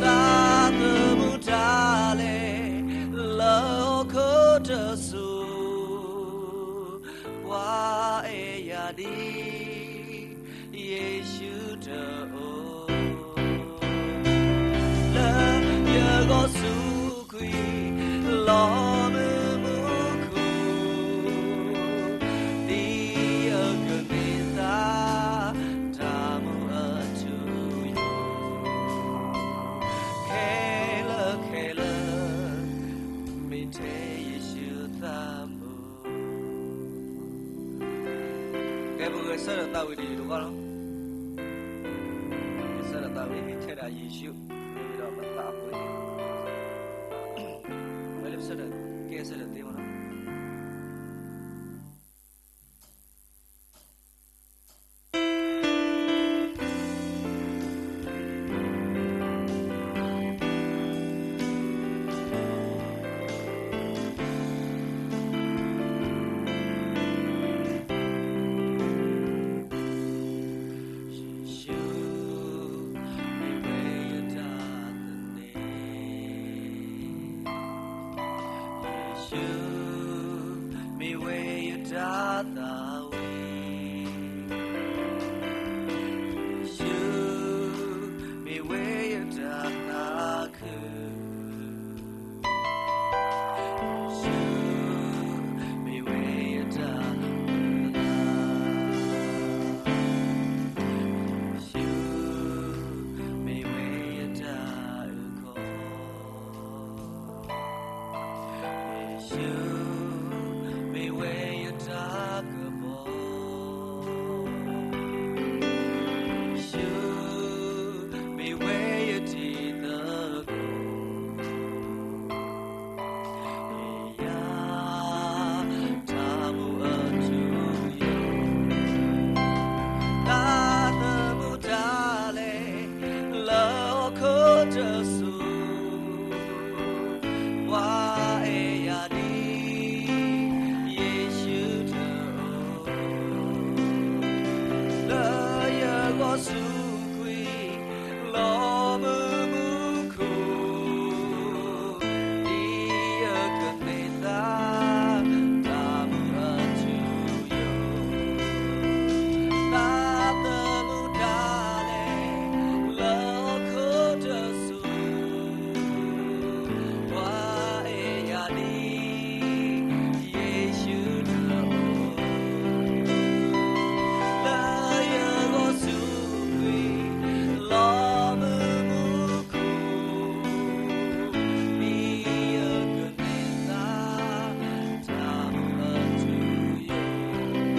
သးသမူတၢ်လဲၤ လၢဟီၣ်ခိၣ်တစိၤ, ပှၤအဲၣ်ယၤဒ် ယ့ၣ်ၡူးတအိၣ်, လၢယဂီၢ်ဆူၣ်ကွံာ် လီၤမုၢ်မူခိၣ်, ဒ်အကမ့ၢ်သး တၢ်မူအထူအယိာ်, ခဲလၢာ်ခဲလၢာ် မ့ၢ်ထဲယ့ၣ်ၡူးသးမူ. ကဲ ပဂဲၤဆၢထၢၣ်သးဝံၣ်တယုၢ်တကီလီၤ. ဂဲၤဆၢထၢၣ်သးဝံၣ် ထဲဒၣ်ယ့ၣ်ၡူး မ့ၢ်ဝံၤဒီးပသးပှ့ၤ, ဝဲလၢပဆၢထၢၣ် ကဲဆၢထၢၣ်သ့မနီၤ. ယ့ၣ်ၡူး မ့ၢ်ဝဲယတၢ်သန့ၤ, ယ့ၣ်ၡူး မ့ၢ်ဝဲယတၢ်သးဝံၣ်, ယ့ၣ်ၡူး မ့ၢ်ဝဲယတၢ်သးခု, ယ့ၣ်ၡူး မ့ၢ်ဝဲယတၢ်သန့ၤ, ယ့ၣ်ၡူး မ့ၢ်ဝဲယတၢ်အုၣ်ကီၤ, ယ့ၣ်ၡူး မ့ၢ်ဝဲယတၢ်ကပီၤ, ယ့ၣ်ၡူး မ့ၢ်ဝဲယတံၤသကိး, ယၤ တၢ်မူအထူအယိာ်, သးသမူတၢ်လဲၤ လၢဟီၣ်ခိၣ်တစိၤ, ပှၤအဲၣ်ယၤဒ် ယ့ၣ်ၡူးတအိၣ်, လၢယဂီၢ်ဆူၣ်ကွံာ် လီၤမုၢ်မူခိၣ်, ဒ်အကသ့ၣ်သး တၢ်မူအထူအယိာ်, သးသမူတၢ်လဲၤ လၢဟီၣ်ခိၣ်တစိၤ, ပှၤအဲၣ်ယၤဒ် ယ့ၣ်ၡူးတအိၣ်, လၢယဂီၢ်ဆူၣ်ကွံာ် လီၤမုၢ်မူခိၣ်, ဒ်အကသ့ၣ်သး တၢ်မူအထူအယိာ်.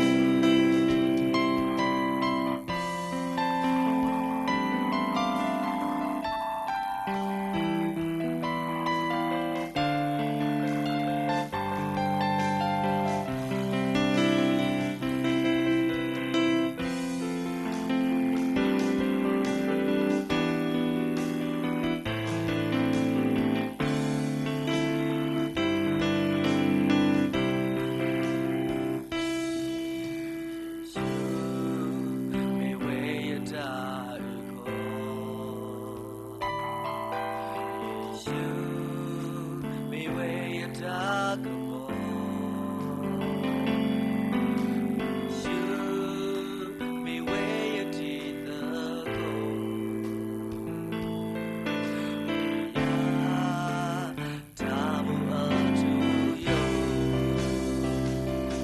ယ့ၣ်ၡူး မ့ၢ်ဝဲယတၢ်ကပီၤ, ယ့ၣ်ၡူး မ့ၢ်ဝဲယတံၤသကိး, ယၤ တၢ်မူအထူအယိာ်,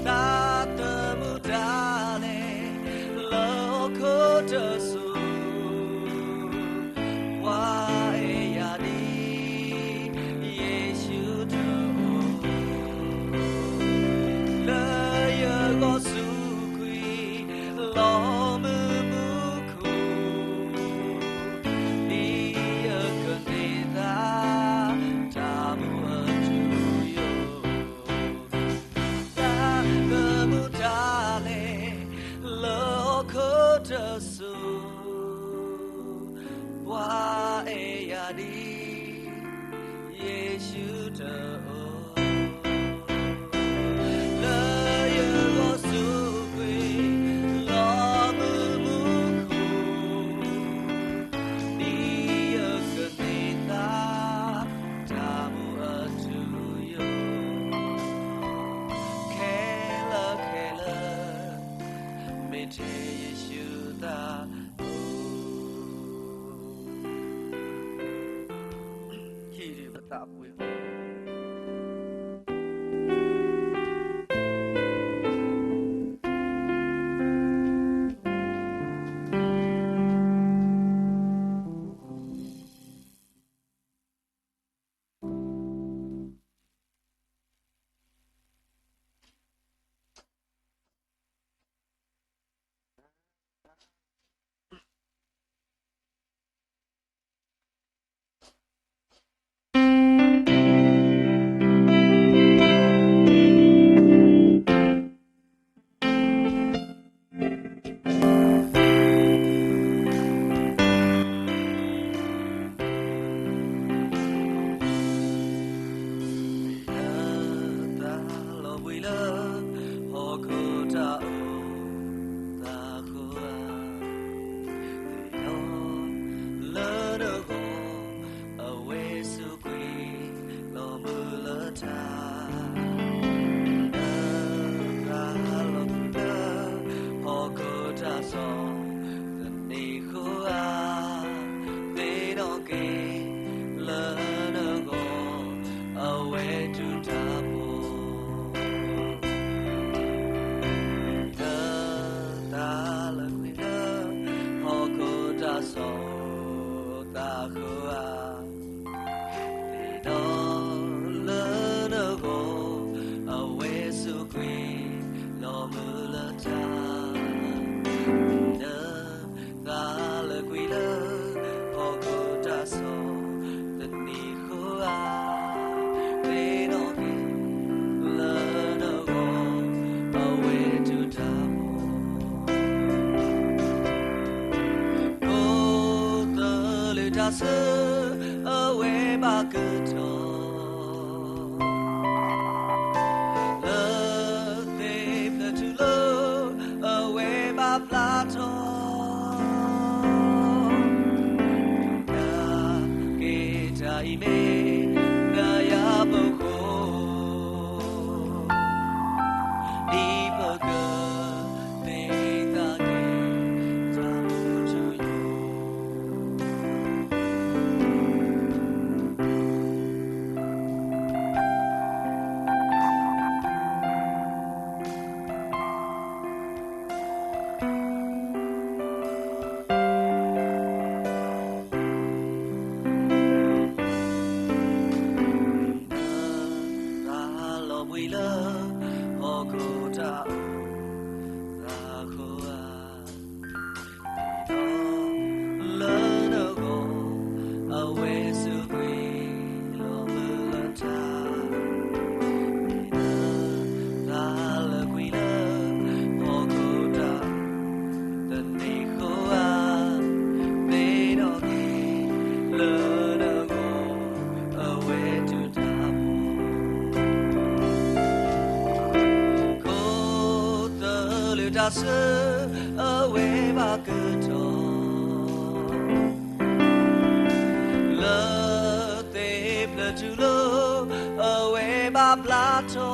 သးသမူတၢ်လဲၤ လၢဟီၣ်ခိၣ်တစိၤ, ပှၤအဲၣ်ယၤဒ် ယ့ၣ်ၡူးတအိၣ်, လၢယဂီၢ်ဆူၣ်ကွံာ် လီၤမုၢ်မူခိၣ်, ဒ်အကသ့ၣ်သး တၢ်မူအထူအယိာ်, သးသမူတၢ်လဲၤ လၢဟီၣ်ခိၣ်တစိၤ, ပှၤအဲၣ်ယၤဒ် ယ့ၣ်ၡူးတအိၣ်, လၢယဂီၢ်ဆူၣ် တၢ်အပှ့ၤအီၤ. သးလီၤဘှံးလၢ ဟီၣ်ခိၣ်တၢ်အိၣ်သးဃိဧါ, သ့ၣ်နီၣ်လၢနဂီၢ် အဝဲစူးကွံာ်လီၤမုၢ်လၢ်တၢ်, သးလီၤဘှံးလၢ ဟီၣ်ခိၣ်တၢ်စီ သန့ၤဃိဧါ, သ့ၣ်နီၣ်က့ၤလၢနဂီၢ် အဝဲတူၢ်တၢ်ဖိ သးလီၤဘှံးလၢ ဟီၣ်ခိၣ်တၢ်စီသးဃိဧါ, သ့ၣ်နီၣ်လၢနဂီၢ် အဝဲစူးကွံာ်လီၤမုၢ်လၢ်တၢ်, သးလီၤဘှံးလၢ ဟီၣ်ခိၣ်တၢ်စီ သန့ၤဃိဧါ, သ့ၣ်နီၣ်က့ၤလၢနဂီၢ် အဝဲတူၢ်တၢ်ဖိ, ခိၣ်သလုးတၢ်ဆၢ အဝဲဘၣ်ကဲထီၣ် လၢသ့ၣ်ဖျၢၣ်ထူၣ်လၢ အဝဲဘၣ်ဘျါထီၣ်, ကဲတၢ်အံၤမ့ၢ် နၤယၤပဃိ ဒ်ပက သ့သးက့ၤ တၢ်မူထူယိာ် သးလီၤဘှံးလၢ ဟီၣ်ခိၣ်တၢ်အိၣ်သးဃိဧါ, လၢနဂီၢ် အဝဲစူးကွံာ်လီၤမုၢ်လၢ်တၢ်, သးလီၤဘှံးလၢ ဟီၣ်ခိၣ်တၢ် သန့ၤဃိဧါ, သ့ၣ်နီၣ်က့ၤလၢနဂီၢ် အဝဲတူၢ်တၢ်ဖိ, ခိၣ်သလုးတၢ်ဆၢ အဝဲဘၣ်ကဲထီၣ် လၢသ့ၣ်ဖျၢၣ်ထူၣ်လၢ အဝဲဘၣ်ဘျါထီၣ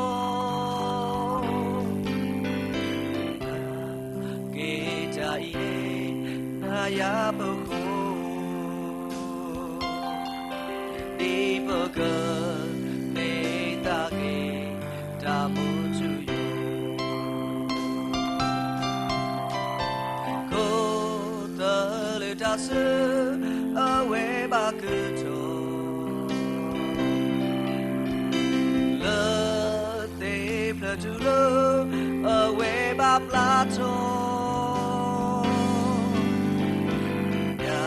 ်, ကဲတၢ်အံၤ နၤယၤပဃိ ဒ်ပက သ့သးက့ၤ တၢ်မူထူယိာ်, ခိၣ်သလုးတၢ်ဆၢ အဝဲဘၣ်ကဲထီၣ် လၢသ့ၣ်ဖျၢၣ်ထူၣ်လၢ အဝဲဘၣ်ဘျါထီၣ်,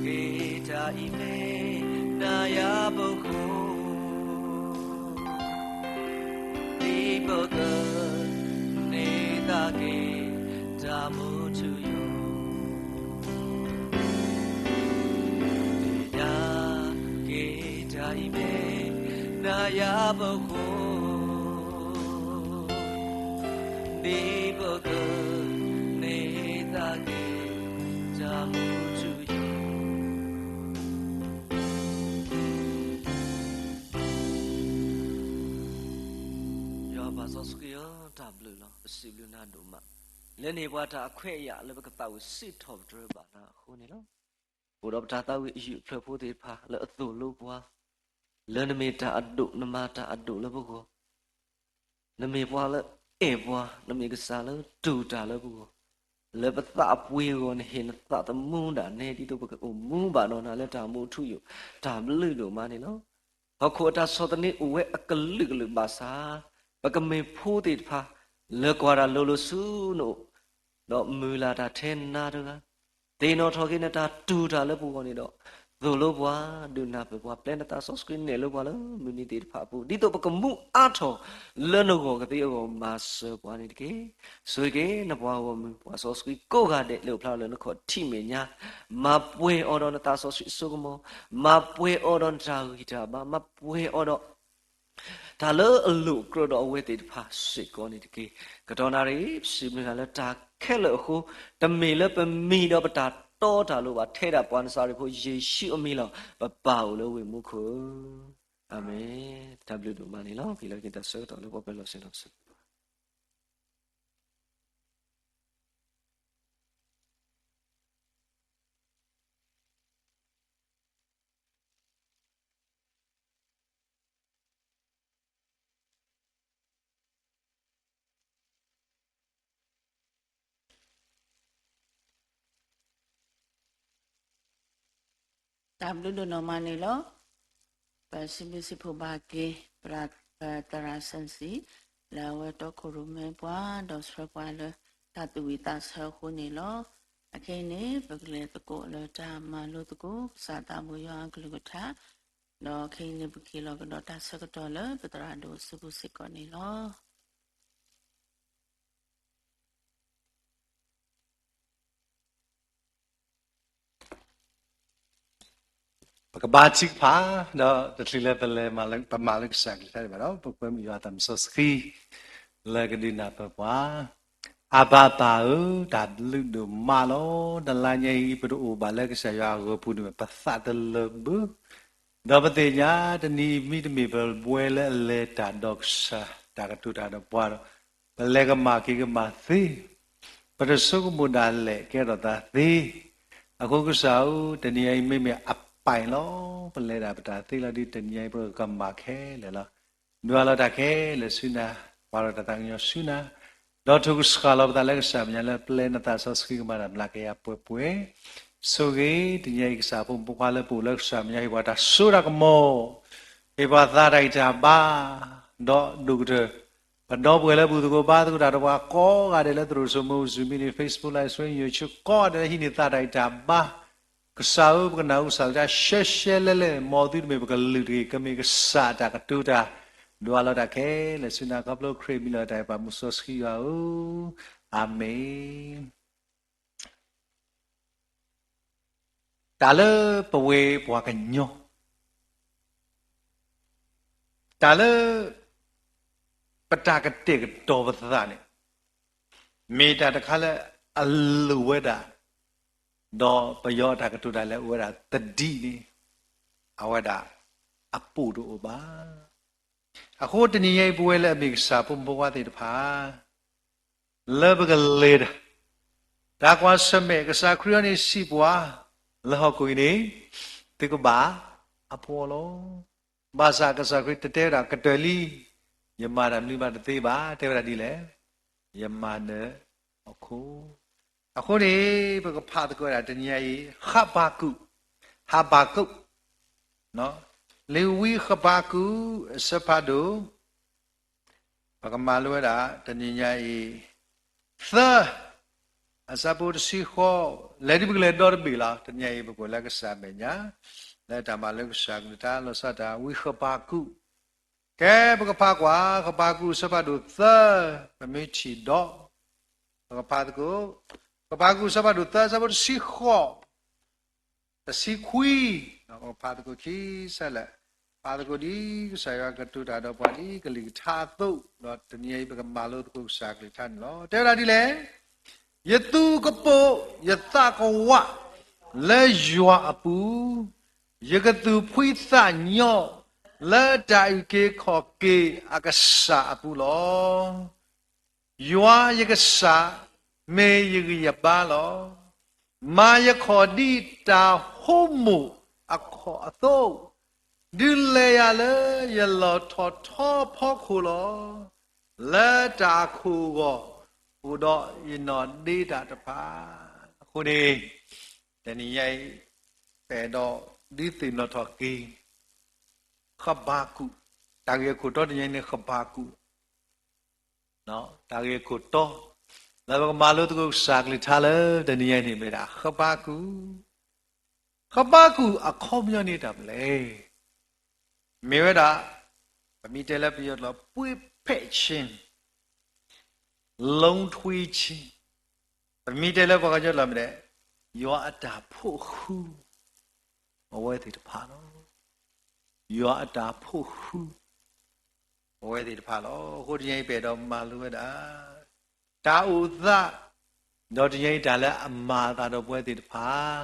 ကဲတၢ်အံၤမ့ၢ် နၤယၤပဃိ ဒ်ပက သ့သးက့ၤ တၢ်မူထူယိာ်, ကဲတၢ်အံၤမ့ၢ် နၤယၤပဃိ ဒ်ပက သ့သးက့ၤ တၢ်မူထူယိာ်. ယွၤပၢ်စီဆှံဧၢ, တၢ်ဘျုးလီၤ. ပစံးဘျုးနၤဒိၣ်မး, လၢန့ၣ်ပှၤတၢ်အခွဲးအယာ်လၢပကသးဝံၣ်စံးထီၣ်ပတြၢၤဘၣ်နၤအဃိန့ၣ်လီၤ. အိၣ်ဒီးပတၢ်သးဝံၣ်အယုၢ်အဖျၢၣ်ဖိသ့ၣ်တဖၣ်လၢအသိၣ်လိပှၤ, လၢနမ့ၢ်တၢ်အဒိၣ် နမၤတၢ်အဒိၣ်လၢပဂီၢ်, နမ့ၢ်ပှၤလၢအဲၣ်ပှၤ, နမ့ၢ်ကစၢ်လၢတူၢ်တၢ်လၢပဂီၢ်, လၢပသးအပှ့ၤအဂီၢ် နဟ့ၣ်နသးသမူဒၣ်နဲ ဒ်သိးပကအိၣ်မူဘၣ်ဒီးနၤလၢတၢ်မူအထူအယိာ်, တၢ်ဘျုးဒိၣ်မးန့ၣ်လီၤ. ဟီၣ်ခိၣ်အတၢ်ဆီၣ်သနံးအိၣ်ဝဲအကလုာ်ကလုာ်ဘၣ်ဆၣ်, ပကမ့ၢ်ဖိသ့ၣ်တဖၣ် လၢကွၢ်တၢ်လိၤလိၤဆူနအိၣ်, ဒီးမုၢ်လၢ်တၢ်ထဲနၤတဂၤ, သ့ၣ်နီၣ်ထီၣ်က့ၤနတၢ်တူၢ်တၢ်လၢပဂီၢ်န့ၣ်ဒီး, သိၣ်လိပှၤ, ဒုးနၢ်ပၢၢ်ပှၤ, ပျဲနသးစီဆှံနဲၣ်လိပှၤလၢမုၢ်နံၤသ့ၣ်တဖၣ်အပူၤ, ဒ်သိးပကမူအါထီၣ်လၢနဂီၢ်ကသ့အဂီၢ် မၤစၢၤပှၤန့ၣ်တက့ၢ်. ဆိၣ်ဂ့ၤက့ၤနပှၤဂီၢ်မုၢ် ပှၤစီဆှံကိးဂၤဒဲး လၢအိၣ်ဖျါလၢနခီၣ်ထံးမဲာ်ညါ, မၤပှဲၤအီၤဒီးနသးစီဆှံအစိကမီၤ, မၤပှဲၤအီၤဒီးနတၢ်ဂံၢ်တၢ်ဘါ, မၤပှဲၤအီၤဒီး တၢ်လၢအလိၣ်ကြၢးဒီးအဝဲသ့ၣ်တဖၣ်စ့ၢ်ကီးန့ၣ်တက့ၢ်. ကတီၢ်နၣ်ရံၣ် ပစံးဘျုးနၤလၢတၢ်ခဲလၢာ်အဃိ, တမ့ၢ်လၢပမံၤဒီးပတၢ်တီတၢ်လိၤဘၣ်, ထဲဒၣ်ပှၤနစၤရ့းဖိယ့ၣ်ၡူးအမံၤလီၤ. ပပၢ်အိၣ်လၢဝ့ၢ်မူခိၣ်ဧၢ, အၤမ့ၣ်. တၢ်ဘျုးဒိၣ်မးန့ၣ်လီၤ. ပဟ့ၣ်လီၤက့ၤတၢ်ဆၢကတီၢ်လၢပှၤပၢၤလီၢ်ဆ့ၣ်နီၤ တၢ်ဘျုးဒိၣ်နီၢ်မးန့ၣ်လီၤ. ပစံးဘျုးစံးဖှိၣ်ဘၣ်က့ၤ ပသရၣ်စၢၣ်စံၣ် လၢအဝဲတီခိၣ်ရိၣ်မဲပှၤ ဒီးဆှၢပှၤလၢတၢ်သူၣ်ဝံၣ်သးဆၢအဃိန့ၣ်လီၤ. အခဲအံၤန့ၣ် ပကလဲၤသကိးလၢတၢ်မၤလိသကိး ကစၢ်သးဘိယွၤအကလုၢ်ကထါ, ဒီးခဲအံၤန့ၣ် ပကဟ့ၣ်လီၤကဒီးတၢ်ဆၢကတီၢ်လၢပသရၣ်ဒိၣ်အစုပူၤစ့ၢ်ကီးန့ၣ်လီၤ. ပကဘါထုကဖၣ်, ဒီးတချုးလၢပလဲၤမၤလၢ ပမၤလၢကစၢ်အကလုၢ်ကထါဒံးဘၣ်ဒီး ပကွဲမုာ်ယွၤအသးစီဆှံ လၢကဒုးနၢ်ပၢၢ်ပှၤ. အဘၣ်ပၢ်ဧၢ, တၢ်ဘျုးဒိၣ်မးလီၤ. တလါညါအံၤ ပတအိၣ်ဘၣ်လၢကစၢ်ယွၤအဂီၤပူၤန့ၣ် ပသးတလၢာ်ဘၣ် ဒီးပသ့ၣ်ညါ တနံၤအံၤမ့တမ့ၢ်ပဝဲလၢအလဲၤတၢ်ဒီးကစၢ် တၢ်ကတိၤတၢ်ဒီးပှၤဒီး ပလဲၤကမၣ်က့ၤကမၣ်သ့, ပတဆိကမိၣ်ဒၣ်လဲာ်ကဲထီၣ်သးသ့. အဃိကစၢ်ဧၢ, တနံၤအံၤမ့မ့ၢ်အပၢ်လီၤ, ပလဲၤဒၣ်ပတၢ်သ့လီၤဒီး တနံၤအံၤပကမၣ်ခဲလၢာ်လီၤ. ဒွးလီၤတၢ်ခဲလၢာ်ဆူနၤ, ပာ်လီၤတၢ်သးကညီၤဆူနၤ, ဒီးထုကဆှၣ်လီၤပသးလၢကစၢ်မဲာ်ညါလၢပျဲနသးစီဆှံကမၤတၢ်မျးကယၤပှဲၤပှဲၤ. ဆိၣ်ဂ့ၤတနံၤအံၤကစၢ်ဖိမုၣ်ဖိခွါလၢပအိၣ်လၢကစၢ်မဲာ်ညါ ဟ့ၣ်ပှၤတၢ်စိတၢ်ကမီၤ, ဟ့ၣ်ပှၤသါတၢ်ဂံၢ်တၢ်ဘါ, ဒီးဒိၣ်ကတၢၢ် ပဒီပုၢ်ဝဲၢ်လၢပူၤသကိးဘါသကိးတၢ်ဒီးပှၤကိးဂၤဒဲးလၢသရိာ်စိမိ Zoom meeting, Facebook live stream, YouTube ကိးဂၤဒဲးလၢဟံးန့ၢ်သးတၢ်ဂံၢ်တၢ်ဘါ, ကစၢ်ဧၢ ပကနၢ်ဟူကစၢ်ကလုၢ်ကထါရှဲရှဲလဲလဲ, မ်သုတမ့ၢ်ပကလုၢ်တဂ့ၤ, ကမ့ၢ်ကစၢ်တၢ်ကတိၤတၢ်, ဒွးလီၤတၢ်ခဲလၢာ်ဆူနၤ ခီဖျိခရံာ်မံၤလီၤတၢ်အံၤ ပၢ်မုၢ်စီဆှံယွၤဧၢ, အၤမ့ၣ်. တၢ်လၢပဝဲပှၤကညီ, တၢ်လၢ ပတၢ်ကတဲာ်ကတီၤပသးန့ၣ် မ့ၢ်တၢ်တခါလၢအလိၣ်ဝဲဒၣ်, ဒီးပယီၤအတၢ်ကတိၤတၢ်လဲၤအိၣ်ဝဲဒၣ်သဒံးန့ၣ် အဝဲဒၣ်အပိာ်တအိၣ်ဘၣ်. အဃိတနံၤညါအံၤ ပဝဲလၢအမ့ၢ်ကစၢ်ဖိမုၣ်ဖိခွါသ့ၣ်တဖၣ် လၢပကလဲၤတၢ်, တၢ်ကွၢ်ဆၢၣ်မဲာ် ကစၢ်ခရံာ်အံၤန့ၣ်စံးပှၤ လၢဟီၣ်ခိၣ်အံၤန့ၣ် သုကဘၣ်အဖှီၣ်လီၤ. ဘၣ်ဆၣ်ကစၢ်ခရံာ်တတဲဝဲဒၣ်ကတၢၢ်လံ, ယမၤတၢ်မနုၤမးတသ့ဘၣ်, တဲဝဲဒၣ်ဒ်လဲၣ်, ယမၤနၢၤအခိၣ်. အဃိန့ၣ် ပကဖးသကိးဝဲဒၣ်တနံၤညါအံၤ ဟဘကူာ်, ဟဘကူာ်, လံာ်ဝံဟဘကူာ် အဆၢဖးဒိၣ် ပကမၤလိဝဲဒၣ်တနံၤညါအံၤ သၢ, အဆၢဖိတဆံဃိး, လဲၤဒ်ပကလဲၤဒီတဘ့ၣ်လီၤ. တနံၤညါအံၤ ပကအိၣ်လၢကစၢ်မဲာ်ညါ လၢတၢ်မၤလိကစၢ်အကလုၢ်ကထါ လီၤဆီဒၣ်တၢ် ဝံဟဘကူာ်. ကဲ ပကဖးကွၢ် ဟဘကူာ်အဆၢဖးဒိၣ်သၢ, ပမ့ၢ်ထံၣ်ဒီး ပကဖးသကိး, ဟဘကူာ်အဆၢဖးဒိၣ်သၢ အဆၢဖိတဆံဃိး တဆံခွံ, ပကဖးသကိးခံဆၢလဲၣ်, ဖးသကိးဒ်ကစၢ်ယွၤကတိၤတၢ်ဒီးပှၤဒ်ကလုၢ်ကထါအသိး, ဒီးတနံၤအံၤ ပကမၤလိသကိးကစၢ်ကလုၢ်ကထါန့ၣ်လီၤ. တဲဝဲဒၣ်ဒ်လဲၣ်, ယသူကပိာ်ယသးကဝး လၢယွၤအပူၤ, ယကသူၣ်ဖှံသးညီ လၢတၢ်အုၣ်က့ၤခီၣ်က့ၤအကစၢ်အပူၤလီၤ. ယွၤယကစၢ် မ့ၢ်ယဂံၢ်ယဘါလီၤ. မၤယခီၣ်ဒ်တၢ်ဟိမိၣ်အခီၣ်အသိး, ဒုးလဲၤယၤလၢယလီၢ်ထီၣ်ထီဖီခိၣ်လီၤ. လၢတၢ်အခိၣ်အဂီၢ် အိၣ်ဒီးယနီၢ်ဒ့တၢ်တဖၣ်. အဃိန့ၣ် တနံၤညါအံၤ ပအဲၣ်ဒိးဒုးသ့ၣ်နီၣ်ထီၣ်က့ၤ ဃဘးကူာ်, တၢ်ဂ့ၢ်အခိၣ်တီတနံၤညါအံၤန့ၣ် ဃဘးကူာ် တၢ်ဂ့ၢ်အခိၣ်တီ လၢပကမၤလိသကိးကစၢ်ကလုၢ်ကထါလၢတနံၤညါအံၤန့ၣ် မ့ၢ်ဒၣ်ဃဘးကူာ်. ဃဘးကူာ်အခီပညီန့ၣ်တၢ်မနုၤလဲၣ်. မ့ၢ်ဝဲဒၣ် ပမ့ၢ်တဲလၢပယီၤကျိာ် ပွ့ဖဲးဆ့ၣ် လူထွ့ဆ့ၣ်, ပမ့ၢ်တဲလၢပှၤကညီကျိာ်မ့ၢ်ဒၣ် ယွၤအတၢ်ဖိးဃူ အဝဲသ့ၣ်တဖၣ်လီၤ. ယွၤအတၢ်ဖိးဃူ အဝဲသ့ၣ်တဖၣ်လီၤ. အဃိတနံၤညါအံၤ ပအဲၣ်ဒိးမၤလိဝဲဒၣ် တၢ်အိၣ်သး, ဒီးတနံၤညါအံၤ တၢ်လၢအမၤအသးဒီးပဝဲသ့ၣ်တဖၣ်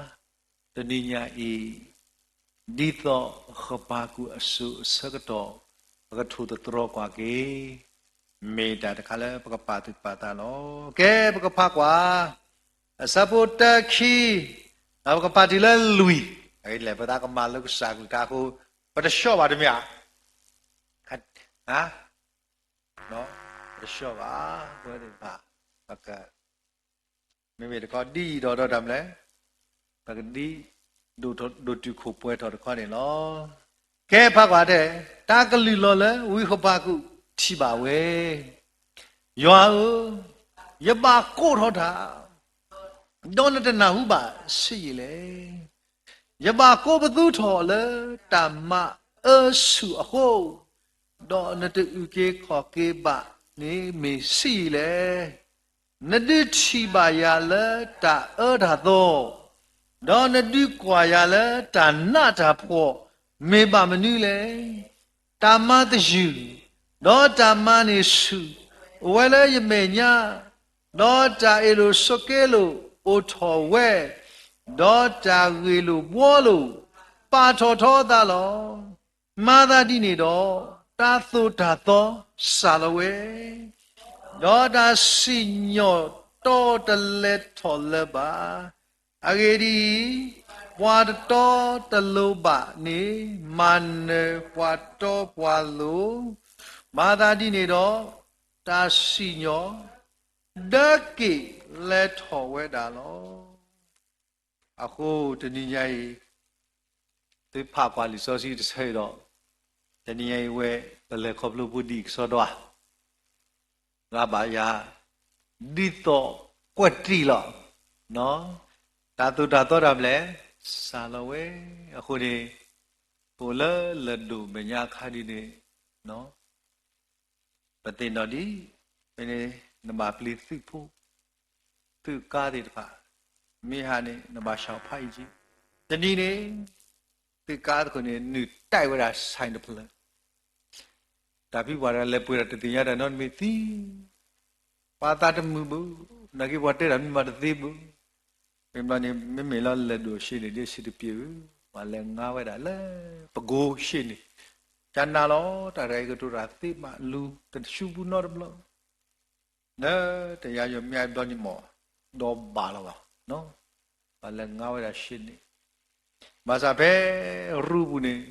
တနံၤညါအံၤ ဒ်သိးဃဘးကူာ်အစိၤအဆၢကတီၢ် ပကထိၣ်သတြီၤကွၢ်က့ၤ မ့ၢ်တၢ်တခါလၢပကပာ်သူၣ်ပာ်သးလီၤ. ကဲ ပကဖးကွၢ် အဆၢဖိတၢ ခံ, ဒီးပကဖးတုၤလၢလွံၢ်, အဂ့ၢ်ဒ်လဲၣ် ပသးကမၤလိကစၢ်ကလုၢ်ကထါအဃိ ပတဆှီဘၣ်တမ့ၢ်ဧါ. ပတဆှီဘၣ် ပဝဲသ့ၣ်တဖၣ် ပက မ့မ့ၢ်တခီ ဒ်ယံာ်ဒီးဒီးတၢ်မနုၤလဲၣ်, ပကဒ် ဒိၣ်တုာ်ခိၣ်ပှဲၤထီၣ်တခီန့ၣ်လီၤ. ကဲ ဖးကွၢ်တဲ, တၢ်ကလုၢ်လီၤလၢဝံဃဘးကူာ်ထံၣ်ဘၣ်ဝဲ, ယွၤဧၢ, ယဘၣ်ကိးထီၣ်တၢ်, ဒီးနတနၢ်ဟူဘၣ်ဆံးယံာ်လဲၣ်. ယဘၣ်ကိးပသူထီၣ်လၢတၢ်မၤအၢဆူၣ်အဃိ, ဒီးနတအုၣ်က့ၤခီၣ်က့ၤဘၣ်န့ၣ်မ့ၢ်ဆံးယံာ်လဲၣ်. နဒုးထံၣ်ဘၣ်ယၤလၢတၢ်အၢတၢ်သီ, ဒီးနဒုးကွၢ်ယၤလၢတၢ်နးတၢ်ဖှီၣ် မ့ၢ်ဘၣ်မနုၤလဲၣ်. တၢ်မၤသယုၢ်, ဒီးတၢ်မၤန့ၢ်ဆူၣ် အိၣ်ဝဲလၢယမဲာ်ညါ, ဒီးတၢ်အ့ၣ်လိာ်ဆိးက့လိာ်အိၣ်ထီၣ်ဝဲ, ဒီးတၢ်ဂ့ၢ်လိာ်ဘှီလိာ် ပာ်ထီၣ်ထီအသးလီၤ. မၤသးဒ်န့ၣ်ဒီး, တၢ်သိၣ်တၢ်သီစှၤလီၤဝဲ, ဒီးတၢ်စံၣ်ညီၣ်တီတလဲထီၣ်လၢၤဘၣ်. အဂ့ၢ်ဒ်အံၤ, ပှၤတတီတလိၤဘၣ်န့ၣ် မၤနၢၤပှၤတီပှၤလိၤ, မၤသးဒ်န့ၣ်ဒီး, တၢ်စံၣ်ညီၣ်ဒၢက့ၤလဲၤထီၣ်ဝဲဒၣ်လီၤ. အဃိတနံၤညါအံၤ သုဖးကွၢ်လံာ်စီဆှံတဆၢအံၤဒီး, တနံၤညါအံၤဝဲ ပလဲၤခီဖျိဖိဒံးကစီဒီဧါ, ဂၤဘၣ်ယၤ ဒ်သိးကွဲးတံၢ်လီၤ. တၢ်သိၣ်တၢ်သီတၢ်မနုၤလဲၣ် စှၤလီၤဝဲ. အဃိန့ၣ် ပအိၣ်လၢလၢၢ်ဒိၣ်မဲာ်ညါအခါဒ်န့ၣ် ပသ့ၣ်နီၣ်ဒ် ဖဲန့ၣ် နဘၣ်ပျံၤသုးဖိ သုးကါသ့ၣ်တဖၣ်, မ့ၢ်ဟးန့ၣ် နဘၣ်ဆှၢဖးအံၤက့, တနံၤန့ၣ် သုးကါသ့ၣ်တဖၣ်န့ၣ် နုာ်တဲဝဲဒၣ် ဆိုင်တဖျၢၣ်, တၢ်ဖံးပှၤတဂၤလဲၤပှ့ၤဒီးတသ့ၣ်ညါတၢ်နီတမံၤသံ, ပှၤသးတမုာ်ဘၣ်, နာ်က့ပှၤတဲတၢ်မ့ၢ်မးတသ့ဘၣ်. မ့ၢ်ဘျီန့ၣ် မ့မ့ၢ်လၢလၢၢ်ဒိၣ်အဆ့န့ၣ် ဒ်ဆ့တပျ့ၤဧၢ, ပှၤလဲၤငါဝဲဒၣ်လၢ ပကိၤဆ့န့ၣ်, ကနၣ်လီၤ တၢ်တဂၤအံၤကတိၤတၢ်သ့မး လူၤတဆူပူၤနီတဘျီ လၢတယၤယိာ်မ့ၢ်အဘျီန့ၣ်မး ဒီးဘၣ်လီၤဘၣ်, ပှၤလဲၤငါဝဲဒၣ်ဆ့န့ၣ်, ဘၣ်ဆၣ်ဖဲရူပူၤန့ၣ်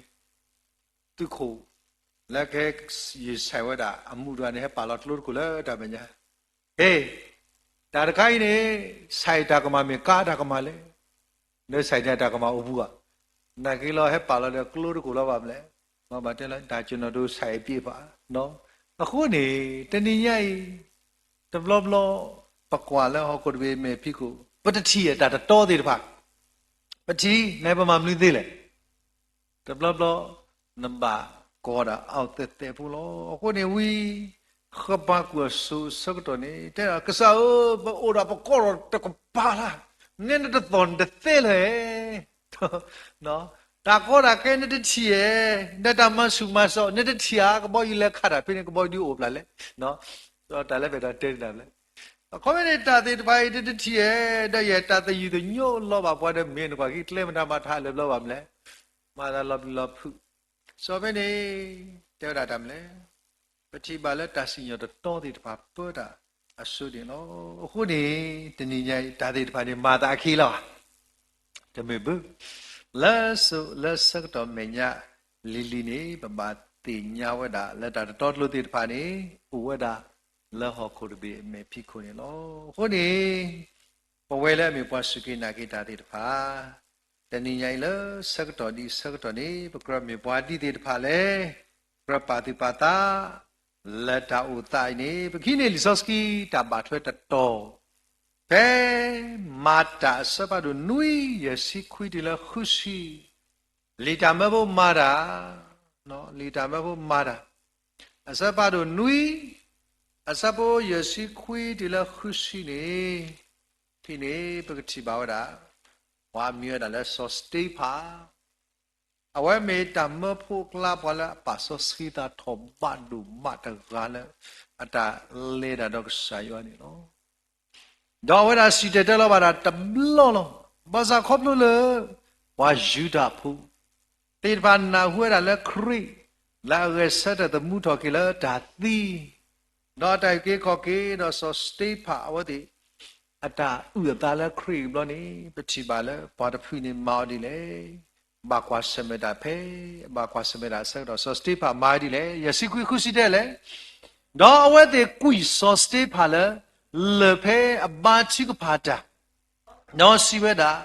သုးခိၣ် လၢကဟဲယ့ၢ်ဆိုင်ဝဲဒၣ် အမူးတဂၤန့ၣ် ဟဲပာ်လီၤကျိတခိၣ်လၢတၢ်မဲာ်ညါ, ဟ့, တၢ်တခါအံၤန့ၣ် ဆိုင်တၢ်ကမၣ်မ့ၢ်ကါတၢ်ကမၣ်လဲၣ်, လၢဆိုင်န့ၣ်တၢ်ကမၣ်အိၣ်ပူၤဧါ, နာ်က့လီၤဟဲပာ်လီၤဒီးကျိတခိၣ်လီၤဘၣ်မလဲၣ်, ဘၣ်တဲလီၤ တၢ်ကနီၤဒိ ဆိုင်အပျ့ၤဘၣ်, အဃိန့ၣ် တနံၤညါအံၤ တဘျီဘျီ ပကွၢ်လၢဟီၣ်ခိၣ်တဘ့ၣ်မဲာ်ဖံးခိၣ် ပတထံၣ်တၢ်တတီသ့ၣ်တဖၣ်, ပထံၣ်န့ၣ် ပမၤမနုၤသ့လဲၣ်, တဘျီဘျီ နဘၣ်ကိးဒၣ်အဝဲသ့ၣ်သ့ၣ်ဖိလီၤ. အဃိန့ၣ်ဝံၤ ဃဘးကူာ်အစိၤအဆၢကတီၢ်န့ၣ် တဲဒၣ် ကစၢ်ဧၢ, ပအိၣ်ဒီးပကီၢ်ဒီးတကပၤလၢ်, နဲနတသီၣ်နတသဲလဲၣ်, တၢ်ကီတၢ်ခဲနတထံၣ်ဧါ, နတၢ်မၤဆူၣ်မၤစိး နတထံၣ်ဧါ, ကဘီယူၤလဲၤခးတၢ်ဖဲန့ၣ် ကဘီယူၤဒုးအိၣ်ဖျါလဲၣ်, တၢ်လၢပအဲၣ်ဒိးတဲန့ၣ်တၢ်လဲၣ်, အခီပညီန့ၣ် တၢ်သ့ၣ်တဖၣ်အံၤ နတထံၣ်ဧါ, ဒီးယဲတၢ်သယုၢ်သညိလီၤဘၣ်ပှၤဒီးမ့ၢ်နကွၢ်က့ၤကျဲမတၤမၤထါလၢာ်ဘျီဘၣ်မလဲၣ်, မၤသးလီၤပျံၤလီၤဖုး, စီၤဖဲန့ၣ် တဲဝဲဒၣ်တၢ်မလဲၣ်, ပထံၣ်ဘၣ်လၢတၢ်စံၣ်ညီၣ်တတီသ့ၣ်တဖၣ်ပၢတၢ်အစိန့ၣ်လီၤ. အဃိန့ၣ် တနံၤညါအံၤ တၢ်သ့ၣ်တဖၣ်န့ၣ် မၤသးအခံလီၤဧါ, တမ့ၢ်ဘၣ်, လၢစိၤလၢဆၢကတီၢ်မဲာ်ညါ လံၤလံၤန့ၣ် ပဘၣ်သ့ၣ်ညါဝဲဒၣ်လၢတၢ်တတီတလိၤသ့ၣ်တဖၣ်န့ၣ် အိၣ်ဝဲဒၣ်လၢဟီၣ်ခိၣ်တဘ့ၣ်အမဲာ်ဖံးခိၣ်န့ၣ်လီၤ. အဃိန့ၣ် ပဝဲလၢအမ့ၢ်ပှၤစူၢ်က့ၤနာ်က့ၤတၢ်သ့ၣ်တဖၣ် တနံၤညါအံၤလၢဆၢကတီၢ်ဒ်ဆၢကတီၢ်န့ၣ် ပကြၢးမ့ၢ်ပှၤဒ်သ့ၣ်တဖၣ်လဲၣ်, ကြၢးပာ်သူၣ်ပာ်သး လၢတၢ်အိၣ်သးအံၤန့ၣ် ပကဟံးန့ၢ်လံာ်စီဆှံတၢ်ဘၣ်ထွဲတတီၤ, ဖဲမၤတၢ်အဆၢဖးဒိၣ်နွံ ယဲၢ်ဆံခွံတုၤလၢဃုဆံ, လံာ်တၢ်မၢဖိမၤတၢ်, လံာ်တၢ်မၢဖိမၤတၢ် အဆၢဖးဒိၣ်နွံ အဆၢဖိယဲၢ်ဆံခွံတုၤလၢဃုဆံန့ၣ် ဖဲန့ၣ် ပကထံၣ်ဘၣ်ဝဲဒၣ် ပှၤမံၤဝဲဒၣ်လၢစီၤစတ့ဖၣ် အဝဲမ့ၢ်တၢ်မၢဖိအကျါ ပှၤလၢအပာ်စီဆှံသးထီၣ်ဘၣ်ဒိၣ်မးတဂၤလၢ အတၢ်လဲၤတၢ်ဒီးကစၢ်ယွၤန့ၣ်လီၤ. ဒီးအဝဲဒၣ်စံၣ်တဲၤတဲလီၤဘၣ်တၢ်တဘျီလီၤ. ဘၣ်ဆၣ်ခီဖျိလၢ ပှၤယူဒၤဖိ သ့ၣ်တဖၣ်နၢ်ဟူဝဲဒၣ်လၢခရံာ် လၢအဂဲၤဆၢထၢၣ်သမူထီၣ်က့ၤလၢတၢ်သံ ဒီးအတၢ်အုၣ်က့ၤခီၣ်က့ၤ ဒီးစီၤစတ့ဖၣ်အဝဲသ့ၣ် အတၢ်အုၣ်အသးလၢခရံာ်အဘျီန့ၣ် ပထံၣ်ဘၣ်လၢပှၤတဖုန့ၣ်မၤအီၤဒ်လဲၣ်, ဘၣ်ကွၢ်ဆၢၣ်မဲာ်တၢ်ဖဲ ဘၣ်ကွၢ်ဆၢၣ်မဲာ်တၢ်အဆၢကတီၢ် စီၤစတ့ဖၣ်မၤဒ်လဲၣ်, ယဲၢ်ဆံခွံဃုဆံတဲလဲၣ်, ဒီးအဝဲသ့ၣ်ကွံာ်စီၤစတ့ဖၣ်လၢ လၢၢ်ဖဲအဘါထုကဖၣ်တၢ် ဒီးစံးဝဲဒၣ်,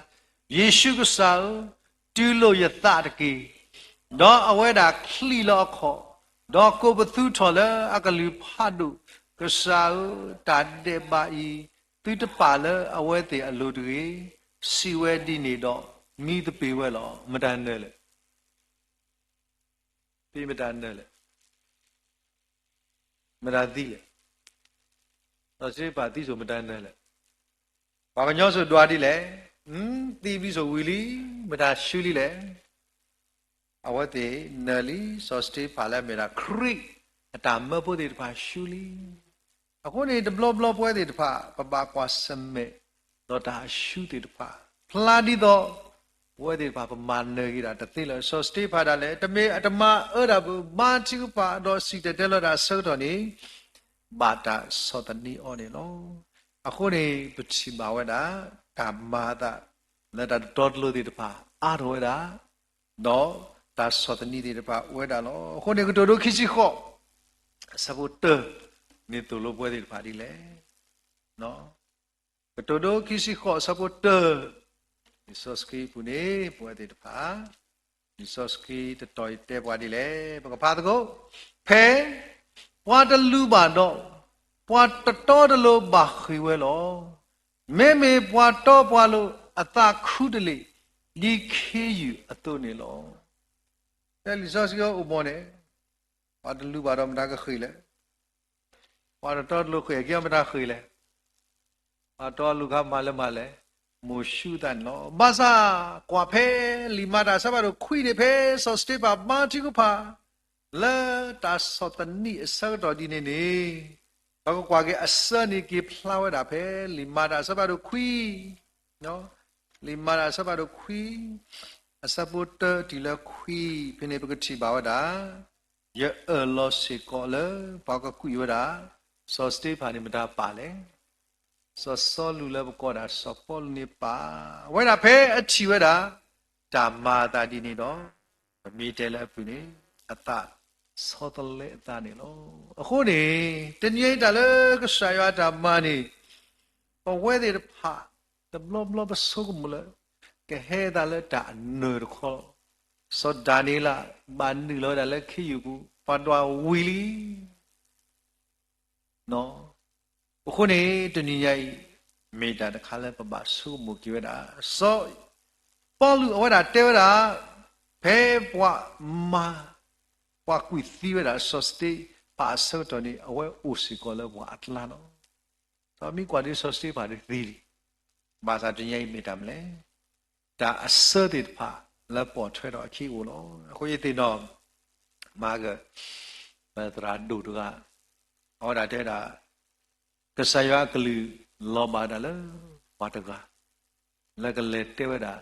ယ့ၣ်ၡူးကစၢ်ဧၢ, တုၤလိာ်ယသးတက့ၢ်. ဒီးအဝဲဒၣ်ချံးလီၤအခီၣ်, ဒီးကိးပသူထီၣ်လၢအကလုၢ်ဖးဒိၣ်, ကစၢ်ဧၢ, တၢ်ဒဲးဘးအံၤ သုတပာ်လၢအဝဲသ့ၣ်အလိၤတဂ့ၤ, စံးဝဲဒ်န့ၣ်ဒီး မံသပ့ၤဝဲလီၤ. မတၤနၢၤလဲၣ်, မတၤနၢၤလဲၣ်, မတၤသံလဲၣ်, စီၤစတ့ဖၣ်သံစိၤမတၤနၢၤလဲၣ်, ပှၤကညီစိၤဒွးဒ်လဲၣ်, သံဘံစိၤဝံၤလံ, မတၤဆှုလံလဲၣ်. အဝဲသ့ၣ်နၢၤလံ စီၤစတ့ဖၣ်လၢအမ့ၢ်ဒၣ်ခရံာ်အတၢ်မၢဖိသ့ၣ်တဖၣ်ဆှုလံ. အဃိန့ၣ် တဘျီဘျီပဝဲသ့ၣ်တဖၣ် ပဘၣ်ကွၢ်ဆၢၣ်မဲာ်ဒီးတၢ်အဆှုသ့ၣ်တဖၣ် ဖျါဒ်သိး ပဝဲသ့ၣ်တဖၣ်ပမၤနၢၤက့ၤဒၣ်တသ့လၢၤ. စီၤစတ့ဖၣ်ဒၣ်လဲာ် တမ့ၢ်အတမၤအၢတၢ်ဘၣ် ဘါထုကဖၣ်ဒီးစံၣ်တဲၤတဲလီၤတၢ်အဆၢကတီၢ်န့ၣ် ဘၣ်တၢ်ဆီၣ်သနံးအီၤန့ၣ်လီၤ. အဃိန့ၣ် ပထံၣ်ဘၣ်ဝဲဒၣ် တၢ်မၤအသး လၢတၢ်တတီတလိၤသ့ၣ်တဖၣ် အါထီၣ်ဝဲဒၣ် ဒီးတၢ်ဆီၣ်သနံးသ့ၣ်တဖၣ်အိၣ်ဝဲဒၣ်လီၤ. အဃိန့ၣ် ကတိၤဒိခံဆံဃိး အဆၢဖိတၢ န့ၣ်သိၣ်လိပဝဲသ့ၣ်တဖၣ်ဒ်လဲၣ်. ကတိၤဒိခံဆံဃိး အဆၢဖိတၢ လံာ်စီဆှံပူၤန့ၣ် ပဝဲသ့ၣ်တဖၣ် လံာ်စီဆှံတတီၤအံၤတဲပှၤဒ်လဲၣ်. ပကဖးသကိး, ဖဲပှၤတလူၤဘၣ်ဒီး ပှၤတတီတလိၤဘၣ်ဃ့ၢ်ဝဲလီၤ. မ့မ့ၢ်ပှၤတီပှၤလိၤအသးခူတလ့ၢ် ဒ်ခ့ယုၢ်အသိးန့ၣ်လီၤ. ဖဲလံာ်စီဆှံအိၣ်မးန့ၣ် ပှၤတလူၤဘၣ်ဒီးမတၤကဃ့ၢ်လဲၣ်. ပှၤတတီတလိၤဃ့ၢ်အက့ၤမတၤဃ့ၢ်လဲၣ်. ပှၤတီအလိၤခါမၤလၢမၤလဲၣ်, မိၤၡူသးန့ၣ်လီၤ. ဘၣ်ဆၣ်ကွၢ်ဖဲလံာ်မၤတၢ်အဆၢဖးဒိၣ်ခွံန့ၣ် ဖဲစီၤစတ့ဖၣ်ဘါထုကဖၣ် လၢတၢ်ဆီၣ်သနံးအဆၢကတီၢ်ဒ်န့ၣ်န့ၣ် ပကကွၢ်က့ၤအဆၢန့ၣ်က့ၤဖျါဝဲဒၣ်ဖဲလံာ်မၤတၢ်အဆၢဖးဒိၣ်ခွံ လံာ်မၤတၢ်အဆၢဖးဒိၣ်ခွံ အဆၢဖိတၢတုၤလၢခွံ ဖဲန့ၣ်ပကထံၣ်ဘၣ်ဝဲဒၣ် ယအၢၣ်လီၤစ့ၢ်ကီးလၢပှၤကကွံာ်ဝဲဒၣ် စီၤစတ့ဖၣ်န့ၣ်မတၤပာ်လဲၣ်. စီၤစီလူးလၢပကိးဒၣ်စီၤပီလူးန့ၣ်ပာ်ဝဲဒၣ်ဖဲအထံၣ်ဝဲဒၣ် တၢ်မၤအသးဒ်န့ၣ်ဒီး ပမ့ၢ်တဲလၢအပူၤန့ၣ် အသးဆီတလဲအသးန့ၣ်လီၤ. အဃိန့ၣ် တနံၤအံၤတၢ်လၢကစၢ်ယွၤအတၢ်မၤန့ၣ် ပဝဲသ့ၣ်တဖၣ် တဘျီဘျီပဆိကမိၣ်လၢ ကဟဲသးလၢတၢ်အနၢၤတခီလီၤ. စီၤဒၤနံးယ့လး ဘၣ်နုာ်လီၤဝဲဒၣ်လၢခ့ယုၢ်ပူၤ ပှၤဒွးဝံၤလံ. အဃိန့ၣ် တနံၤညါအံၤ မ့ၢ်တၢ်တခါလၢပဘၣ်ဆိကမိၣ်က့ၤဝဲဒၣ် စီၤပီလူးအဝဲဒၣ်တဲဝဲဒၣ် ဖဲပှၤမၤ ပှၤကွံာ်သံဝဲဒၣ်စီၤစတ့ဖၣ်အဆၢကတီၢ်န့ၣ် အဝဲအိၣ်စ့ၢ်ကီးလၢပှၤအကျါလီၤ. ဒီးမ့ၢ်ကွၢ်ဒ်စီၤစတ့ဖၣ်ဒ်သံလံ. ဘၣ်ဆၣ်တနံၤညါအံၤမ့ၢ်တၢ်မနုၤလဲၣ်. တၢ်အဆၢသ့ၣ်တဖၣ်လၢပိာ်ထွဲထီၣ်အခံအိၣ်လီၤ. အဃိယသ့ၣ်နီၣ် မၤက ပသရၣ်ဒိၣ်တဂၤ အဝဲဒၣ်တဲဝဲဒၣ် ကစၢ်ယွၤအကလုၢ်လီၤဘၣ်ဒၣ်လၢ ပှၤတဂၤ လၢကလဲၤတဲဝဲဒၣ်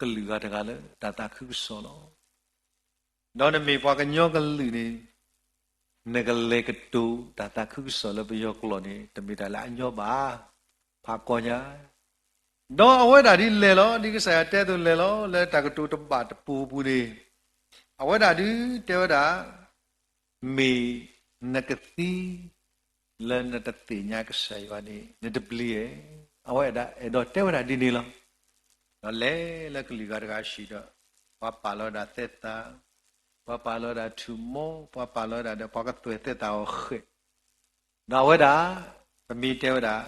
ကလုာ်ဂၤတဂၤလၢတၢ်သးခုကစီၣ်လီၤ. ဒီးနမ့ၢ်ပှၤကညီကလုာ်န့ၣ် နကလဲၤကတိၤတၢ်သးခုကစီၣ်လၢပယီၤကျိာ်န့ၣ် တမ့ၢ်တၢ်လၢအညီဘၣ်. ဖးကီညါ ဒီးအဝဲဒၣ်ဒ်လဲၤလီၤ ဒ်ကစၢ်ယွၤတဲအသိးလဲၤလီၤ လၢတၢ်ကတိၤတဘၣ်တပိၤပူၤန့ၣ် အဝဲဒၣ်ဒုးတဲဝဲဒၣ်, မ့ၢ်နကသံလၢနတသ့ၣ်ညါကစၢ်ယွၤန့ၣ် နတပျံၤဧါ. အဝဲဒၣ်အဲၣ်ဒိးတဲဝဲဒၣ်ဒ်န့ၣ်လီၤ. ဒီးလဲၤလၢကလုာ်ဂၤတဂၤအဟံၣ်ဒီး ပှၤပာ်လီၤဝဲဒၣ်သဲသၣ်, ပှၤပာ်လီၤဝဲဒၣ်ထူၣ်မိ, ပှၤပာ်လီၤဝဲဒၣ်ဒီး ပှၤကသွဲၣ်သဲသၣ်အီၤဃဲး ဒီးအဝဲဒၣ်, ပမ့ၢ်တဲဝဲဒၣ်,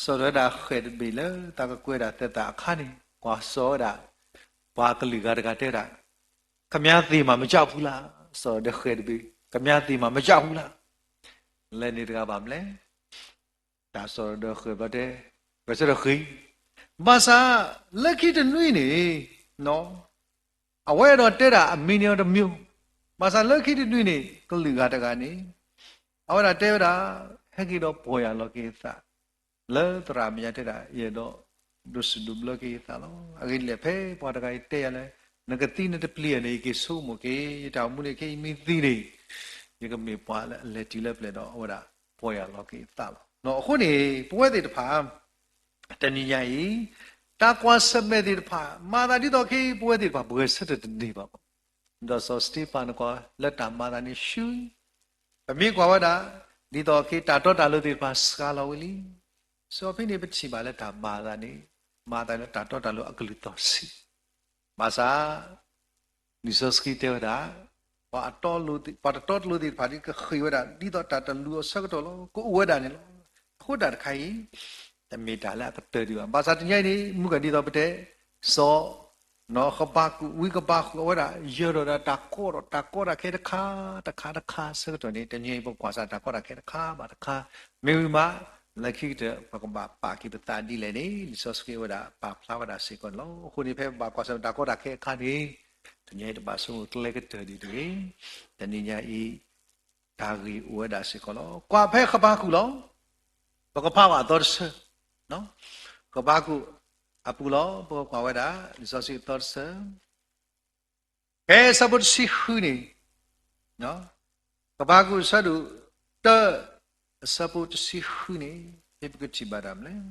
စိာ်ထီၣ်ဝဲဒၣ်ဃဲးတဘ့ၣ်လၢတၢ်ကကွဲးဒၣ်သဲသၣ်အခါန့ၣ်, ကွၢ်စိဝဲဒၣ်, ပှၤကလုာ်ဂၤတဂၤတဲဝဲဒၣ်, ခင်ဗျားသေမှာမကြောက်ဘူးလား, စိာ်ဒီးဃဲးတဘ့ၣ်, ခင်ဗျားသေမှာမကြောက်ဘူးလား, လဲၤန့ၣ်တဂၤဘၣ်မလဲၣ်. တၢ်စိာ်ဒီးဃဲးဘျီတဲ, ဂဲၤဆၢထၢၣ်ဃ့, ဘၣ်ဆၣ်လၢခံတနွံန့ၣ် အဝဲအဲၣ်ဒိးတဲဒၣ်အမံၤန့ၣ်အီၤတမံၤ, ဘၣ်ဆၣ်လၢခံတနွံန့ၣ် ကလုာ်ဂၤတဂၤန့ၣ် အဝဲဒၣ်တဲဝဲဒၣ်, ဟဲက့ၤဒီးပီၢ်ယၢ်လီၤက့ၤယသး, လၢသရၣ်မဲာ်ညါတဲဒၣ် ယအဲၣ်ဒိးဒိးစံးဒိးဘျၢက့ၤယသးလီၤ. အဂ့ၢ်ဒ်လဲၣ် ဖဲပှၤတဂၤအံၤတဲယၤလၢ နကသံနတပျံၤဧါန့ၣ် ယက့ၤဆိကမိၣ်က့ၤ ယတၢ်အိၣ်မူန့ၣ် ခဲအံၤမ့ၢ်သံန့ၣ် ယကမ့ၢ်ပှၤလၢအလဲၤတုၤလၢပျဲၢ်ဒီး အဝဲဒၣ်ပီၢ်ယၢ်လီၤက့ၤယသးလီၤ. အဃိန့ၣ် ပဝဲသ့ၣ်တဖၣ် တနံၤညါအံၤ တၢ်ကွၢ်ဆၢၣ်မဲာ်သ့ၣ်တဖၣ် မၤသးဒ်သိးခဲအံၤ ပဝဲသ့ၣ်တဖၣ် ပဂဲၤဆၢထၢၣ်တန့ၢ်ဘၣ်ဘၣ်. ဒ်သိးစီၤစတ့ဖၣ်န့ၣ်ကွၢ်လၢတၢ်မၤသးန့ၣ်ဆူ ပမ့ၢ်ကွၢ်ဝဲဒၣ် ဒ်သိးခဲအံၤ တၢ်တီတၢ်လိၤသ့ၣ်တဖၣ်စှၤလီၤဝဲလံ. စီၤဖဲန့ၣ် ပထံၣ်ဘၣ်လၢတၢ်မၤသးန့ၣ် မၤသးလၢတၢ်တီတၢ်လိၤအကလုၢ်သီၣ်ဆံး ဘၣ်ဆၣ် လံာ်စီဆှံတဲဝဲဒၣ်, ပှၤတတီတလိၤသ့ၣ်တဖၣ် ကဃ့ၢ်ဝဲဒၣ် ဒ်သိးတၢ်တလူၤအဆၢကတီၢ်လီၤ. ကအိၣ်ဝဲဒၣ်န့ၣ်လီၤ. အဃိတၢ်တခါအံၤ တမ့ၢ်တၢ်လၢအကတၢၢ်ဒံးဘၣ်. ဘၣ်ဆၣ်တနံၤအံၤန့ၣ် မုၢ်ကဒ်သိးပတဲ စီၤ ဃဘးကူာ် ဝံဃဘးကူာ် အဝဲဒၣ်ယၢၤထီၣ်ဒီးတၢ်ကီဒီး တၢ်ကီတၢ်ခဲတခါ တခါတခါဆၢကတီၢ်န့ၣ် တနံၤအံၤ ပကွၢ်စၢ်တၢ်ကီတၢ်ခဲတခါဘၣ်တခါ မ့ၢ်ဝံၤမး လၢခံကတၢၢ် ပကဘၣ်ပာ်က့ၤပသးဒ်လဲၣ်န့ၣ် လံာ်စီဆှံဝဲဒၣ်ပာ်ဖျါဝဲဒၣ်စ့ၢ်ကီးန့ၣ်လီၤ. အဃိန့ၣ် ဖဲပဘၣ်ကွၢ်စၢ်တၢ်ကီတၢ်ခဲအခါန့ၣ် တနံၤအံၤတဘၣ်ဆိကမိၣ်ကျဲကတၢၢ်ဒံးတဂ့ၤ. တနံၤညါအံၤ တၢ်ဂ့ၢ်အိၣ်ဝဲဒၣ်စ့ၢ်ကီးလီၤ. ကွၢ်ဖဲဃဘးကူာ်လီၤ. ပကဖးဘၣ်အသီတဆၢ ဃဘးကူာ်အပူၤလီၤ. ပကကွၢ်ဝဲဒၣ် လံာ်စီဆှံအသီတဆၢ ဖဲအဆၢဖိတဆံဃုန့ၣ်, ဃဘးကူာ်အဆၢဒိၣ်တၢ အဆၢဖိတဆံဃုန့ၣ် မ့ၢ်ပကထံၣ်ဘၣ်ဒၣ်မလဲၣ်.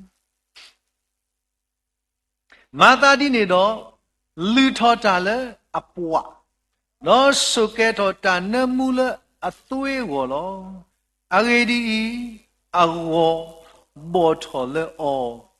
မၤသးဒ်န့ၣ်ဒီး လုၢ်ထီၣ်တၢ်လၢအပှၤ, ဒီးစိာ်ကဲထီၣ်တၢ်နၢမူလၢအသွ့အဂီၢ်လီၤ. အဂ့ၢ်ဒ်အံၤ, အဂီၤဘီၣ်ထီၣ်လၢအီၤ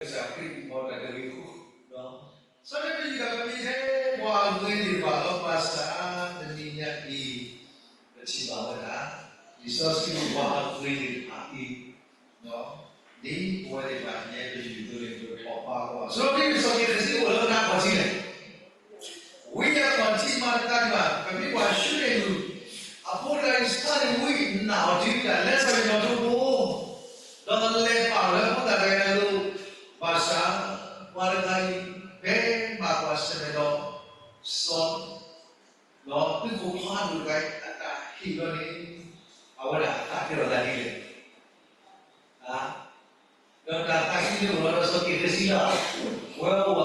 ကစၢ်ခရံာ်မ့ၢ်တၢ်တဂ့ၤအဃိ, ဒီး ဆီတလဲပယူၢ်ဒီးပမ့ၢ်ထဲပှၤအဂ့ၤသ့ၣ်တဖၣ်လီၤ. ဘၣ်ဆၣ်တနံၤညါအံၤ ပထံၣ်ဘၣ်ဝဲဒၣ် လံာ်စီဆှံပှၤအဂ့ၤသ့ၣ်တဖၣ်အံၤ ဒ်ပဝဲသ့ၣ်တဖၣ်ညါပယူၢ်အသိးန့ၣ် ပထီၣ်ပာ်ကွၢ် စီၤပ့းတရူးစီၤက့ၤသစံအိၣ်လၢကနၣ်ခီၣ်ထံးလဲၣ်. ဝံယၤခီၣ်ထံးမၤတခါဒံးဘၣ်, ပမ့ၢ်ကွၢ်ဆူန့ၣ်လူၤ အဖိတဂၤအံၤ ဆါန့ၣ်ဝံနၢ်အီၤတုၤဒၣ်လဲာ် စီၤယိၤနါထိဖိ, ဒီးလဲၤပာ်လၢဖိသၣ်တဂၤအလိၤ, ဘၣ်ဆၣ် ပှၤတဂၤအံၤ ဖဲမၤကွၢ်ဆၢၣ်မဲာ်ဒီး စီၤ ဒီးသုးခိၣ်ဖးဒိၣ်တဂၤအံၤ အတၢ်ဟ့ၣ်လီၤန့ၣ် အဝဲဒၣ်အသးကဲထီၣ်သးဒ်လဲၣ်. ဒီးတၢ်သးခုန့ၣ်အိၣ်လီၤဒီးစီၤက့ၤသစံလီၤ, ဝဲအိၣ်ဘၣ်,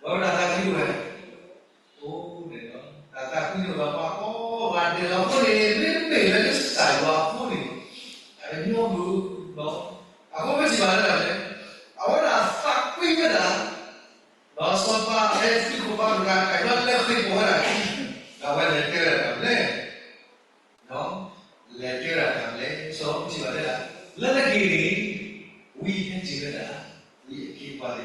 ဝဲဝဲဒၣ်သးခုဝဲ, အိၣ်န့ၣ်ဒီး တၢ်သးခုန့ၣ်အိၣ်ဒီးပှၤကိးဂၤဒဲးလီၤ. အဃိန့ၣ် မ့မ့ၢ်လၢကစၢ်ယွၤအဃိန့ၣ် အတညီမုာ်လီၤ. အဃိမ့ၢ်ထံၣ်ဘၣ်လၢဒၣ်လဲၣ်, အဝဲဒၣ်သးကွံဝဲဒၣ် ဒီးစီၤပၤအဲၣ်သုးခိၣ်ဖးဒိၣ်တဂၤ တၢ်လၢလဲၤဃ့ၢ်ပီၤဝဲဒၣ်ခံ, ဒီးအဝဲလဲၤတဲဝဲဒၣ်တၢ်မနုၤလဲၣ်, လဲၤတဲဝဲဒၣ်တၢ်မနုၤလဲၣ်, စီၤပၤထံၣ်ဘၣ်တဲဒၣ်, လၢနဂ့ၢ်န့ၣ် ဝံဟဲစၢၤဝဲဒၣ်,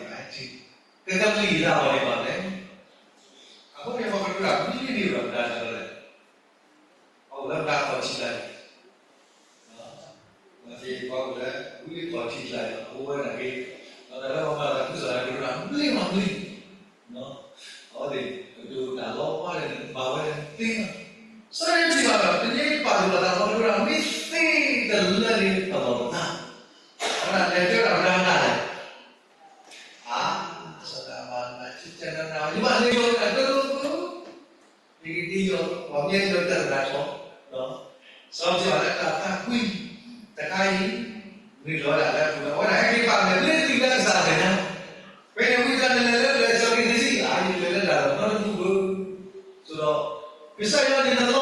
ဝံအခ့အပှၤသ့ၣ်တဖၣ်ဟဲစၢၤ, ကကမံလီၤအီၤန့ၣ်ဘၣ်လဲၣ်. အဃိန့ၣ် ပှၤကတိၤတၢ်မနုၤန့ၣ်ဘၣ်မတၤတၢ်လီၤလဲၣ်, ပှၤအိၣ်လၢမတၤခီၣ်ထံးကျါန့ၣ် ပှၤသ့ၣ်ပှၤအိၣ်လၢ ဝံအခီၣ်ထံးကျါန့ၣ် အအိၣ်ဝဲဒၣ်က့ၤ, ဒီးတၢ်လၢပှၤမၤတၢ်သးခုကစီၣ်န့ၣ် ကတိၤတၢ်မနုၤမနုၤ, အဝဲသ့ၣ်ကတိၤတၢ်လီၤပှီၢ်န့ၣ် ဘၣ်ဝဲသ့ၣ်လီၤ. စီၤပၤထံၣ်ဘၣ်ဒီး တန့ၢ်ပာ်သူၣ်ပာ်သး ပှၤကတိၤတၢ်မ့ၢ်သ့တလၢန့ၣ် တလီၤပသး, အဝဲဒၣ်လဲၤတဲဝဲဒၣ်ပှၤတဂၤန့ၣ် အါ, စီၤဒၤမၤနၤ ယဘၣ်လဲၤယီၤတၢ်တလိၤလိၤ, ယကဒ့ယီၤ ပှၤမ့ၢ်ယီၤတၢ်သရၣ်ထီၣ်, စီၤပၤထံၣ်ဘၣ်လၢတၢ်သးကွံတခါအံၤ နုာ်လီၤဝဲဒၣ်လၢအပူၤလီၤ. အဝဲဒၣ်ဟဲက့ၤပာ်လၢ မ့ၢ်သုးလၢကစၢ်အမဲာ်ညါ, ဖဲန့ၣ်ဝံသးနလဲၤလၢပျၢၤစီၤက့ၤသစံ အါ ယလဲၤလၢတၢ်လီၢ်နီတမံၤဘၣ်, ဆိုတော့ ကစၢ်ယွၤန့ၣ်နလီန့ၢ်ဧါ,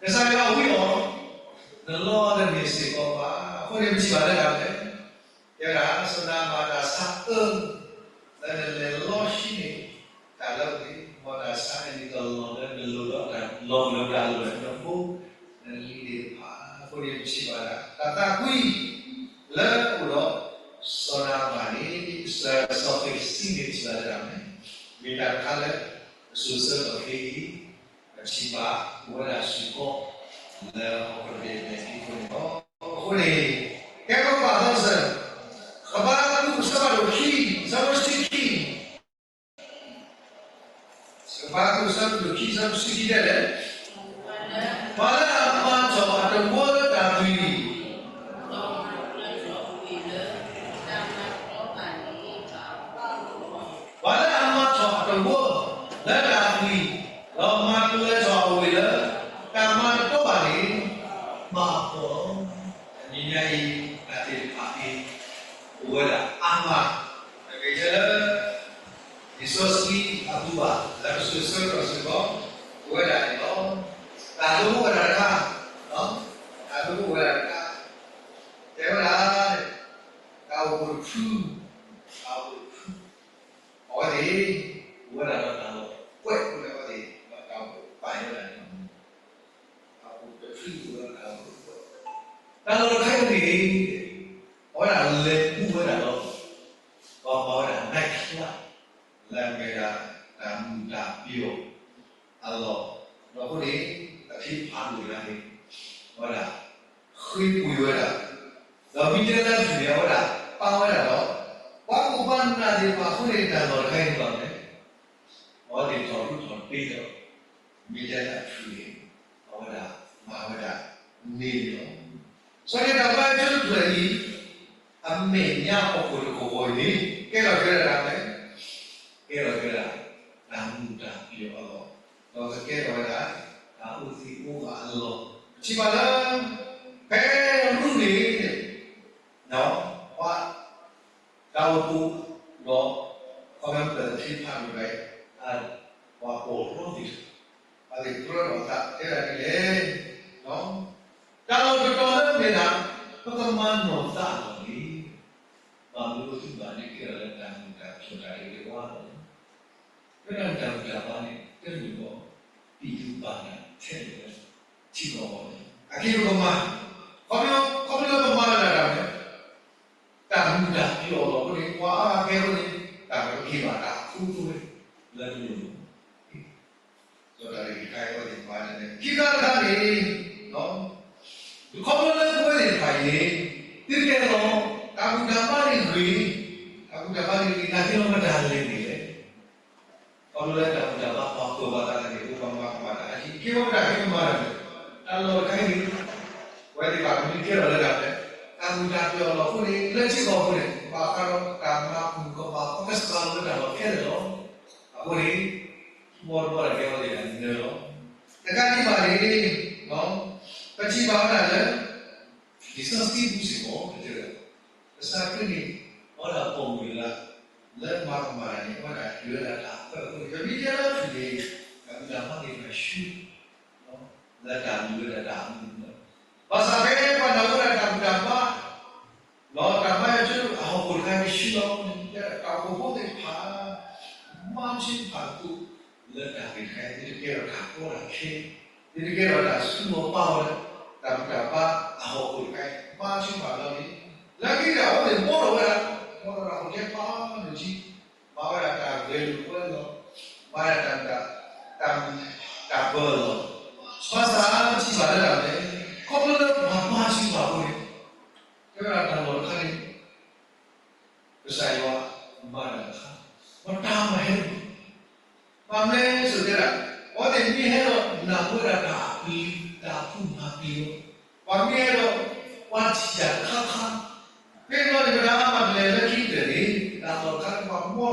ကစၢ်ယွၤအဝံအီၤ, နလီတန့ၢ်စ့ၢ်ကီးဘၣ်. အဃိန့ၣ် ပထံၣ်ဘၣ်လၢဒၣ်လဲၣ် တဲဝဲဒၣ် စီၤနၤအမၣ်တၢ်ဆါအၢ လၢနလဲၤလီဆံန့ၣ် တၢ်လၢအဂ့ၤ မ်တၢ်ဆါန့ၣ် နကလီၤလၢနလိၤဒီးတၢ်လီၤဂာ်လၢတၢ်လိၤလၢနဖိနလံၤသ့ၣ်တဖၣ်. အဃိန့ၣ် ပထံၣ်ဘၣ်ဒၣ် တၢ်သးကွံ လၢအအိၣ်ဒီး စီၤနၤအမၣ်န့ၣ် စီၤက့ၤသစံန့ၣ် ပထံၣ်ဘၣ်လၢဒၣ်လဲၣ် မ့ၢ်တၢ်တခါလၢ ပစိၤဆၢကတီၢ်ခဲအံၤ ပထံၣ်ဘၣ်အိၣ်ဝဲဒၣ်စ့ၢ်ကီး လၢဟီၣ်ခိၣ်တဘ့ၣ်အမဲာ်ညါအဃိန့ၣ်လီၤ. အဃိန့ၣ် ကဲထီၣ်ပာ်သီစၢၤ ဃဘးကူာ်အဆၢဖးဒိၣ်ခံ အဆၢဖိတဆံခံ, ဃဘးကူာ်အဆၢဖးဒိၣ်ခံ အဆၢဖိတဆံခံတဲလဲၣ်, ပှၤလၢအမၤထီၣ်အတဝၢလၢတၢ်သွံၣ် ပှၤလၢအမၤထီၣ်အတဝၢလၢတၢ်သွံၣ် ဒီးမၤကျၢၤထီၣ်အဝ့ၢ်လၢ တၢ်မၤတတီဘၣ်န့ၣ် မၤအီၤ. တနံၤညါအံၤ တၢ်သ့ၣ်တဖၣ်အံၤ အိၣ်ဝဲဒၣ်အါမး, ပကတဲလၢ လံာ်စီဆှံအပူၤဘၣ် လၢပစိၤဆၢကတီၢ်စ့ၢ်ကီး အိၣ်ဝဲဒၣ်န့ၣ်လီၤ. တၢ်ဒိအိၣ်ဝဲဒၣ်တခါ, တၢ်ဒိအိၣ်ဝဲဒၣ်တခါ, တဲဝဲဒၣ် တၢ်အိၣ်ဖှိၣ်တဖု, တၢ်အိၣ်ဖှိၣ်တဖု, အဝဲသ့ၣ် အိၣ်ဝဲဒၣ်ဒီးတၢ်လီၢ်ကွဲးအဃိန့ၣ် အဝဲသ့ၣ် တၢ်အိၣ်ဖှိၣ်ပာ်ယဲဒၣ်န့ၣ်လီၤ. တၢ်အိၣ်ဖှိၣ်တဖုအိၣ်ဒီးတၢ်လီၢ်ကွဲး, တၢ်လီၢ်တခါအံၤန့ၣ် အဝဲဒၣ်လဲၤပူၤဝဲဒၣ်ဒီး ပှၤမၤဝဲဒၣ် night club လၢအမ့ၢ်ဒၣ်တၢ်မုာ်တၢ်ပျီၣ်အလီၢ်, ဒီးအဃိန့ၣ် အခ့အဖးဒိၣ်တဂၤန့ၣ် အဝဲဒၣ် ဃ့ပှ့ၤဝဲဒၣ်, ဒီးမ့ၢ်တဲလၢအထူၣ်န့ၣ် အဝဲဒၣ်ပာ်ဝဲဒၣ်ဒီး ပှၤခိၣ်ပှၤနၢ်သ့ၣ်တဖၣ်အဃိန့ၣ် တၢ်လီၢ်တခါအံၤန့ၣ်ဘၣ်လဲၣ်, အဝဲသ့ၣ်ထီၣ်ရူၢ်ထီၣ်တ့ၢ်ဒီး မ့ၢ်တဲလၢအထူၣ်န့ၣ် အဝဲဒၣ်မၤဝဲဒၣ်န့ၣ်လီၤ. စီၤယိၤနါတၢ်ဘါယွၤအဖျၢၣ်အံၤ အမဲာ်ညါဟီၣ်ခိၣ်တကဝီၤအံၤန့ၣ် ကဲထီၣ်က့ၤဝဲဒၣ်တၢ်မနုၤလဲၣ်, ကဲထီၣ်က့ၤဝဲဒၣ် တၢ်မုာ်တၢ်ပျီၣ်အလီၢ်, ဒီးကကဲထီၣ်ဝဲဒၣ် တၢ်အိၣ်သံးအိၣ်ဂၢၢ်အလီၢ်, ပထံၣ်ဘၣ်လၢ ဖဲရူၢ်န့ၣ် ပှၤ တၢ်အိၣ်ဖှိၣ်ဒီး ခီဖျိလၢသ့ၣ်တဖၣ်န့ၣ် ပှၤပိာ်ရီသ့ၣ်တဖၣ် အဝဲသ့ၣ်ကြၢးဒီးသးတဲဒၣ်ဒ်လဲၣ်, တၢ်လီၢ်တတီၤလၢအမ့ၢ်ဒၣ် ပကမၤနီၢ်သးအလီၢ်န့ၣ် ဘၣ်မနုၤအဃိဘၣ်န့ၣ် ကဲထီၣ်လၢတၢ်မုာ်တၢ်ပျီၣ်တၢ်အံၤတဝါလီၤ. ဖဲဒၣ်တၢ်မုာ်တၢ်ပျီၣ်န့ၣ် တမ့ၢ်ဘၣ် ပံၣ်သူဘၣ်နၢ်ထဲလဲၣ်လၢ ထံကီၢ်အဂီၢ်န့ၣ် အက့ၢ်ပကမၤ, ခီဖျိ ခီဖျိလၢပမၤလၢတၢ်မနုၤလဲၣ်, တၢ် တၢ်မုာ်တၢ်ပျီၤအလီၢ်အဃိန့ၣ် ပှၤအါဂၤခဲအံၤန့ၣ် တၢ်ကက့ၤဘၣ်တၢ်အဖိအဃိန့ၣ် လၢတလိၣ်လီၤ. ဒီးတၢ်ဂ့ၢ်တခါအံၤ အဝဲသ့ၣ်တဖၣ်န့ၣ် ခံခါတခါန့ၣ် ခီဖျိလၢပဝဲသ့ၣ်တဖၣ်အံၤန့ၣ် သုတဲလီၤ တၢ်ဘူၣ်တၢ်ဘါန့ၣ်ဂ့ၤ, တၢ်ဘူၣ်တၢ်ဘါန့ၣ်ဂ့ၤ နာ်က့လီၤမတၤလဲၣ်န့ၣ်လဲၣ်. ခီဖျိလၢတၢ်ဘူၣ်တၢ်ဘါပှၤပၢၤဘၣ်သးန့ၣ် အိၣ်ပှၤမၤကမၣ်တၢ်အါက့ ကဲဝဲဒၣ်ကဲမၤတၢ်န့ၣ် တၢ်လီၢ်တခါအံၤန့ၣ် ပဝဲသ့ၣ်တဖၣ်ကမ့ၢ်ကဲထီၣ်လၢတၢ်ဖဲ တၢ်ဘူၣ်တၢ်ဘါအလီၢ်အဃိန့ၣ် လၢထံကီၢ်ပူၤန့ၣ် ဘၣ်ဃးဒီးတၢ်မၤမုာ်ကမၣ် focus လၢတၢ်လီၢ်ခဲလၢာ်လီၤ. အဃိန့ၣ် ဘီတဘီတၢ်ကဲထီၣ်သ့ၣ်တဖၣ်န့ၣ်လီၤ. တကးဒံးဘၣ်န့ၣ် ပထံၣ်ဘၣ်ဝဲဒၣ်လၢ လံာ်စီဆှံပူၤစ့ၢ်ကီး တဲဝဲဒၣ် ကစၢ်ခရံာ်န့ၣ် အဝဲဒၣ်ပိာ်မုၣ်တဂၤ လၢမၤကမၣ်တၢ်န့ၣ် အဝဲဒၣ်တုၤဝဲဒၣ်တၢ်အဖၢအဃိန့ၣ် ပမ့ၢ်တဲလၢထူၣ်န့ၣ် တၢ်ဘူၣ်တၢ်ဘါသ့ၣ်တဖၣ်ဆှၢ လၢတၢ်မုာ်ဝဲဒၣ်တၢ်အမုာ်လီၤ. ဘၣ်ဆၣ်ဖဲပှၤနာ်ဝဲဒၣ်တၢ်ဘူၣ်တၢ်ဘါ ဒီးတၢ်ဘါယွၤကၠိအဟီၣ်ခိၣ်တခါအံၤဆှၢလီၤန့ၣ် တၢ်အိၣ်ဖှိၣ်ဖိသ့ၣ်တဖၣ် မၤဆူၣ်ဖးဒိၣ်လၢတၢ်ဂ့ၢ်တခါအံၤ သုတကဲထီၣ်တၢ်ကီတၢ်ခဲ သုတကဲထီၣ်တၢ်ဆူၣ်လီၤပာ်လီၤ တၢ်ဘူၣ်တၢ်ဘါအဟီၣ်ခိၣ်တခါအံၤ မၤဆူၣ်ဖးဒိၣ်လီၤန့ၣ် လၢခံကတၢၢ်အဝဲသ့ၣ်ဘှီထီၣ်ဝဲဒၣ် ဘှီထီၣ်တၢ်ဟီၣ်ခိၣ်ဖးဒိၣ်ကံ မၤဝဲဒၣ်တၢ်ဂဲၤလိာ်ကွဲလီၤ မၤဒၣ်တၢ် တၢ်မုာ်တၢ်ပၢၤလီၤ. ဘၣ်ဆၣ်ပထံၣ်ဘၣ်လၢဒၣ်လဲၣ် ခီဖျိလၢပှၤမၤဆူၣ်ဖးဒိၣ်န့ၣ် တဲဝဲဒၣ်တၢ်လီၢ်တခါန့ၣ် ကစၢ်ယွၤမၤတၢ်တခါ ပတၢ်မၤဟဲတမုာ် ဘၣ်မနုၤလဲၣ်ဆိတဲဒၣ် အဝဲသ့ၣ်မ့ၢ်ဟဲဒီးနၢ်ဟူဝဲဒၣ်တၢ်အပျံၤ တၢ်အဖုၣ်မၤပျံၤလီၤ. ပှၤမ့ၢ်ဟဲဒီး ပှၤထံၣ်တၢ်တခါခါ ဖဲန့ၣ်န့ၣ် ပတၢ်မၤ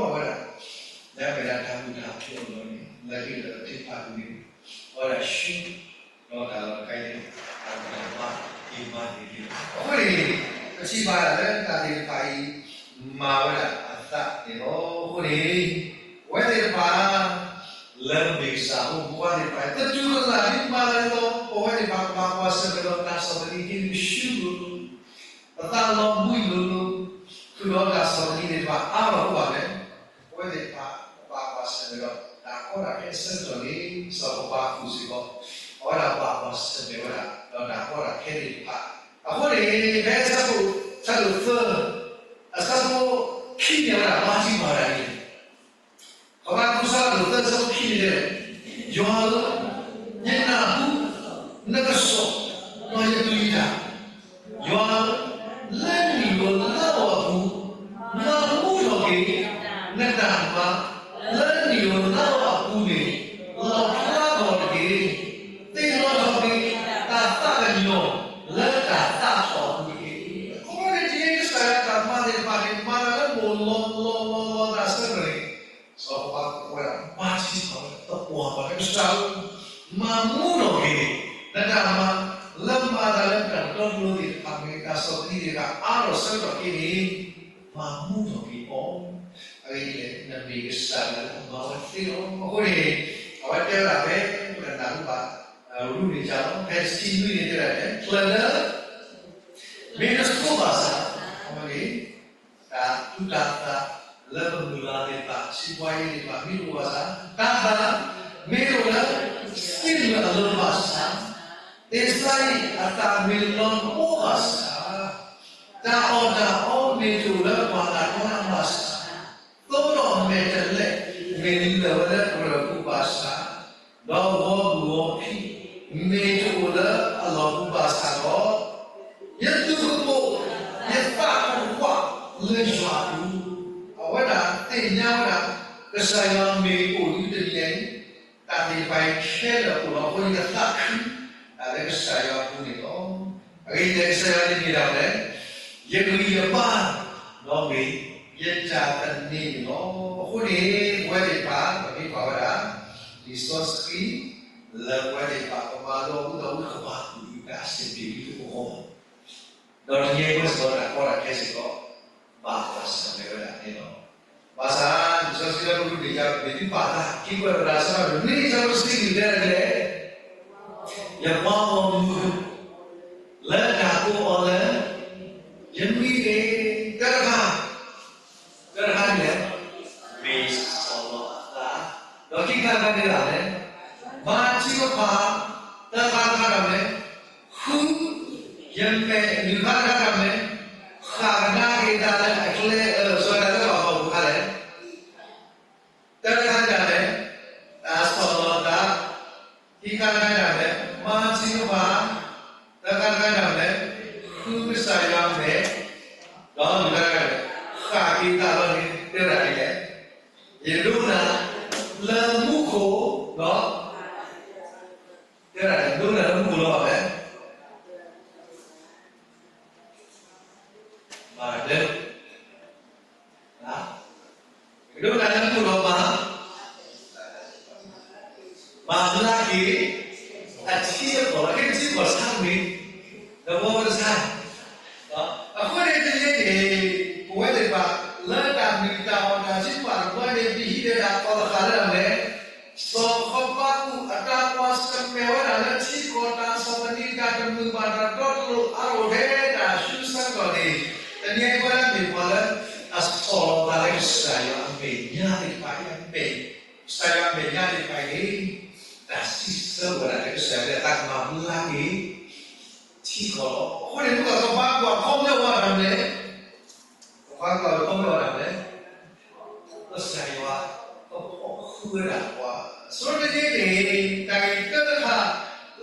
တလဲၤလၢခံကတၢၢ်န့ၣ် တၢ်လီၢ်တခါန့ၣ် ပှၤမၤထီၣ်ဝဲဒၣ် လၢအမ့ၢ်ဒၣ်တၢ်ဘူၣ်တၢ်ဘါအလီၢ်န့ၣ် လၢခံကတၢၢ်ပထံၣ်ဘၣ်န့ၣ် အဝဲဒၣ်ဆှၢ ဒီးတၢ်လီၢ်တခါအံၤန့ၣ် တၢ်ဘူၣ်တၢ်ဘါ က့ၤမၤန့ၢ်က့ၤလီၤ. အဃိန့ၣ် ပထံၣ်ဘၣ်လၢတၢ်သ့ၣ်တဖၣ်အံၤ မၤဝဲဒၣ်အသးန့ၣ်လီၤ. အဃိန့ၣ် ပဝဲသ့ၣ်တဖၣ် လၢပမ့ၢ်ကစၢ်ဖိမုၣ်ဖိခွါသ့ၣ်တဖၣ် သတူၢ်ကလာ်ဒ်မၤလၢလီၤ ပဝဲသ့ၣ်တဖၣ် ပဘၣ်ကွၢ်ဆၢၣ်မဲာ်ဒီးတၢ်ဆီၣ်သနံးက့ၤဆူလိၤလိၤ ပသးလီၤဘှံးလိၤလိၤ ဃုာ်ဒီးတၢ်ဆီၣ်သနံးသ့ၣ်တဖၣ်အါထီၣ်အဃိဘၣ်လဲၣ် ပဝဲသ့ၣ်တဖၣ် ပဘၣ်ကွၢ်ဆၢၣ်မဲာ်ဒီး တၢ်ကီတၢ်ခဲအဆၢကတီၢ်န့ၣ် စီၤပၤပာ်ဃုာ်စ့ၢ်ကီး အဝဲဒၣ်ဘၣ်ကွၢ်ဆၢၣ်မဲာ်ဝဲဒၣ် ဒီးတၢ်ကီတၢ်ခဲသ့ၣ်တဖၣ် အဃိန့ၣ် ဖဲအဆၢဒိၣ်သၢ အဆၢဖိခံန့ၣ်ဝဲဒၣ် ဘါထုကဖၣ်ဝဲဒၣ်န့ၣ် ကဘးကူစါဒိၣ်သၢဆၢခံန့ၣ် ယွၤဧၢ, ယနၢ်ဟူ နကစီၣ် ဒီးယပျံၤတၢ်, ယွၤဧၢ, လၢနံၣ်ဧိၤလါဧိၤအပူၤ မၤမူထီၣ်က့ၤ နတၢ်မၤ လၢနံၣ်ဧိၤလါဧိၤအပူၤန့ၣ် လီၣ်ဖျါထီၣ်တက့ၢ်. သ့ၣ်နီၣ်ထီၣ်က့ၤ တၢ်သးကညီၤ လၢတၢ်သးထီၣ်အပူၤတက့ၢ်. အဃိန့ၣ် တနံၤအံၤကစၢ်ယွၤတၢ်မၤသ့ၣ်တဖၣ်န့ၣ် မၤတၢ်လၢမိၢ်လီၤလီၤလီၤလီၤတၢ်ဆၢကတီၢ်န့ၣ် စီၤပၤကွဲးဝဲဒၣ် ဘါထုကဖၣ်ဝဲ သပှၢ်ပှၢ်လၢကစၢ်ဧၢ, မၤမူထီၣ်က့ၤ နတၢ်မၤ လၢမၤတၢ်လၢတၢ်တတီတလိၤသ့ၣ်တဖၣ်မ့ၢ် တၢ်ဆီၣ်သနံးသ့ၣ်တဖၣ်အါထီၣ်ဆၢကတီၢ်က့ၤန့ၣ် မၤမူထီၣ်က့ၤအီၤ. အဂ့ၢ်ဒ်လဲၣ် နမ့ၢ်ကစၢ်လၢအမၤဝဲသ့လီၤ. အဃိန့ၣ် အဝဲတဲဝဲဒၣ်ဖဲ ပကနၢ်ဟူဘၣ် ရူၢ်န့ၣ်ယါလီၤ ဖဲတဆံနွံန့ၣ်တဲဒၣ်လဲၣ် ချၢၣ်လၢ မ့ၢ်တဆိဘၣ်ဆၣ် အဝဲန့ၣ် တၢ်သူၣ်တၢ်သးလၢပမုၢ်လၢ်သ့ၣ်တဖၣ် စံးပှၤအံၤသ့ၣ်တဖၣ် မ့ၢ်တအိၣ်ဘၣ်ဆၣ် တၢ်သး မ့ၢ်တအိၣ်လၢ သ့ၣ်မုၢ်အလၢဘၣ်ဆၣ် သ့ၣ်စါအံၤအသးမ့ၢ်လီၤမီဘၣ်ဆၣ် တၢ်အီၣ်တၢ်အီမ့ၢ်တအိၣ်လၢပှၤသးပှၢ်ဘၣ်ဆၣ် သိဒီးမဲာ်တဲးလဲး မ့ၢ်လၢာ်ဝဲလၢကရၢၢ်ပူၤဘၣ်ဆၣ်, ဒီးဂီၤမုၢ်ဂီၤဖံး မ့ၢ်တအိၣ်လၢအလီၢ်ပူၤဘၣ်ဆၣ်ဒီး, ယသူၣ်ကပိာ် ယသးကဝးလၢယွၤအပူၤ, အဝဲဒၣ်သ့ၣ်ညါဝဲဒၣ် ကစၢ်ယွၤမ့ၢ်အိၣ်ဒံးတနံၤအံၤ တၢ်သ့ၣ်တဖၣ်အံၤခဲလၢာ်အိၣ်လီၤ. အဃိန့ၣ် ယသးခု တၢ်လၢကစၢ်ယွၤအပူၤန့ၣ်လီၤ. အဂ့ၢ်ဒ်လဲၣ် ကစၢ်ယွၤန့ၣ်မ့ၢ်ဒၣ်လဲၣ်, ယဂံၢ်ယဘါ ဒီးမ့ၢ်ယတၢ်သန့ၤန့ၣ်လီၤ. အဃိန့ၣ် ပဝဲသ့ၣ်တဖၣ် ပမ့ၢ်ကွၢ်ဝဲဒၣ် လံာ်စီဆှံ လၢပဝဲသ့ၣ်တဖၣ် ပမၤလိအီၤဒီး ဝံသးစူၤကဘၣ်သူၣ်ဒူတၢ်စံးဘျုးဒ်သိးပဂီၢ် ဒီးတနံၤအံၤပဝဲစ့ၢ်ကီး တၢ်ကီတၢ်ခဲစ့ၢ်ကီး ဘၣ်ကွၢ်ဆၢၣ်မဲာ်ဝဲဒၣ်န့ၣ်လီၤ. ဘၣ်ဆၣ် လံာ်စီဆှံလၢပရူၢ်န့ၣ်ယါ ပမ့ၢ်သုဘၣ်သး က့ၤကွဲးဒီးတၢ်ဆၢကတီၢ် နွံဆၢဖိတဆံလွံၢ်တဲဒ်လဲၣ်, ယကွၢ်ဂီၢ်မုၢ် လၢတၢ်ကိးအီၤလၢ ယမံၤန့ၣ် တၢ်တခါ တၢ်တခါန့ၣ်လဲၣ်, မ့ၢ်စီၤလီအသး, ဒီးခံခါတခါန့ၣ်ဒၣ်လဲၣ်, မၤထံကဖၣ် တၢ်တခါတခါဒၣ်လဲၣ်, ဃု ယမဲာ်နုာ်ခါတခါဒၣ်လဲၣ်, ဃၣ်ကဒါက့ၤ တၢ်လၢအကျဲအၢ ဆိတၢ်လၢပှၤဟီၣ်ခိၣ်ခါလဲၣ်. တၢ်တခါန့ၣ်လဲၣ်, တၢ်ဆီၣ်လီၤသး, ခံခါတခါန့ၣ်လဲၣ်, မၤထံကမၣ်, တၢ်တခါတခါန့ၣ်လဲၣ်, ဃုကစၢ်ယွၤမဲာ်, ဒီးတၢ်တခါန့ၣ်လဲၣ်, ဃၣ်က့ၤတၢ်လီၤန့ၣ် တဲဝဲဒၣ်ဒ်လဲၣ်, ယဒိကနၣ် လၢမူခိၣ်, ဒီး တဲဝဲဒၣ်ဒိကနၣ်လၢမူခိၣ်လီၤဘၣ်လဲၣ်. မၤဒၢ, ဒိကနၣ်လၢမူခိၣ်လီၤဘၣ်, မၤဘျါက့ၤ အထံအကီၢ်လီၤ. ဟ့ၣ်ပထံပကီၢ်ဆါမ့ၢ်, ဒီးဘီဝဲတဆါ, အဃိန့ၣ်တနံၤအံၤန့ၣ် ပဝဲသ့ၣ်တဖၣ် လၢတၢ်မ့ၢ်တၢ်အီၣ်တၢ်ထံပာ်တပှဲၤန့ၣ် ပဟံးဒီးတၢ်ကီၢ်တဃာ်လၢအမဲာ် စီၤဃီးဘးကူးအတၢ်ကွၢ်ဆၢၣ်မဲာ်ဝဲဒၣ်လၢထံကီၢ်တၢ်ဆီၣ်သနံးတၢ်တမုာ်ဘၣ်တၢ်တီတလိၤအါထီၣ်ထဲတၢ်ဆူစၢကတီၢ်န့ၣ်, တနံၤအံၤပဝဲဒၣ်မ့ၢ်ပှၤလၢ အဆီၣ်လီၤသးလၢကစၢ်ယွၤအမဲာ်ညါသ့ၣ်တဖၣ်အံၤ အမဲာ်, ကစၢ်ယွၤအမဲာ်ညါသ့ၣ်တဖၣ်အံၤန့ၣ်, တၢ်စံးဆၢဝဲဒၣ်လၢကစၢ်ယွၤအသးကမၤဘျါက့ၤ ထံကီၢ်လီၤ. အဃိန့ၣ် မ့ၢ်စီၤဃီးဘးကူးအခီပညီဝဲဒၣ်မနုၤလဲၣ်, စီၤဃီးဘးကူးအခီပညီဝဲဒၣ်မနုၤလဲၣ်, ကစၢ်ယွၤ ကဖီၣ်ဃုာ်ဝဲဒၣ်ပှၤ, အဆိကတၢၢ်န့ၣ် တၢ်ဂ့ၢ်တၢတခါ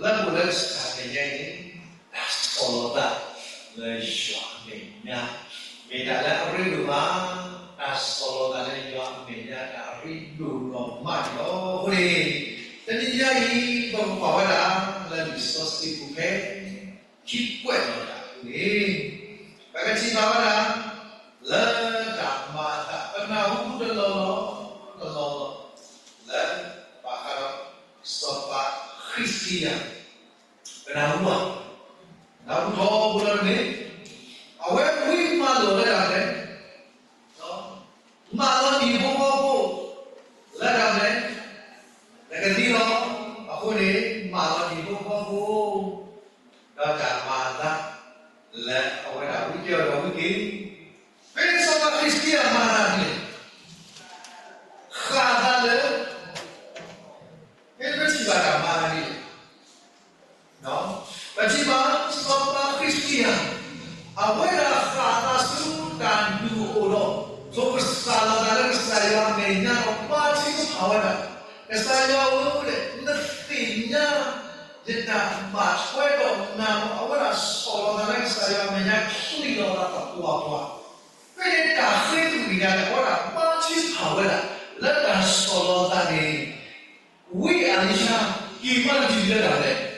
လၢပအိၣ်လၢကစၢ်မဲာ်ညါအံၤန့ၣ်, တၢ်ဆီၣ်လီၤသး လၢယွၤအမဲာ်ညါ, မ့ၢ်တၢ်လၢအရ့ဒိၣ်မး, တၢ်ဆီၣ်လီၤသးလၢယွၤအမဲာ်ညါ တၢ်အရ့ဒိၣ်နီၢ်မးန့ၣ်လီၤ. အဃိန့ၣ် တနံၤညါအံၤ ပကကွၢ်ဝဲဒၣ် လၢလံာ်စီဆှံပူၤဖဲ ခံကွဲးနီၣ်တၢ်အပူၤန့ၣ်, ပကထံၣ်ဘၣ်ဝဲဒၣ် လၢတၢ်မၤအသး ပနၢ်ဟူတလီၢ်လီၢ် တလီၢ်လီၢ် လၢဘၣ်ဃးဒီး စီၤပၤဃံးစကံယၤ, ပနၢ်ဟူဘၣ်, နၢ်ဟူထီဘိလီၤတမ့ၢ်, အဝဲဝံမၤလိာ်လၢတၢ်လဲၣ် မၤလီၤနံၤဖိဃီဖိ လၢတၢ်လဲၣ်, နကသံလီၤ. အဃိန့ၣ် မၤလီၤနံၤဖိဃီဖိ ဒီးတၢ်မၤအသး လၢအဝဲဒၣ်ဝံက့ၤဒီးဝံက့ၤ, ဖဲစီၤပၤဃံးစကံယၤမၤတၢ်ဒ်လဲၣ်, ဃၣ်သးလၢ ဖဲပထံၣ်ဘၣ်တၢ်မၤအသးဒ်လဲၣ် ပထံၣ်ဘၣ် စီၤပၤဃံးစကံယၤ အဝဲဒၣ်ဃၣ်သးဆူတၢ်ဒုးအအိၣ်ဒီး ထိးကစၢ်လီၤသးလၢကစၢ်ယွၤအမဲာ်ညါဒီး ဘါထုကဖၣ်ဝဲဒၣ်, ကစၢ်ယွၤဧၢ, နသ့ၣ်ညါ ယတၢ်ဘၣ်ထွဲဒီးနၤလီၤ. အဝဲဒၣ်ဆီၣ်လီၤသးလၢကစၢ်ယွၤအမဲာ်ညါ ချံးလီၤသးသပှၢ်ပှၢ်, ဖဲန့ၣ်တၢ်ဃ့ကညးန့ၣ် အဝဲဒၣ်ဘါထုကဖၣ်ဝဲဒၣ် လၢတၢ်ဆီၣ်လီၤသးန့ၣ် ဝံအလံၤၡါ က့ၤမးတတုၤလၢတၢ်လဲၣ်, လၢနီၢ်ချၢဒံးဘၣ်, ဖဲန့ၣ်ကစၢ်ယွၤတဲဒ်လဲၣ်,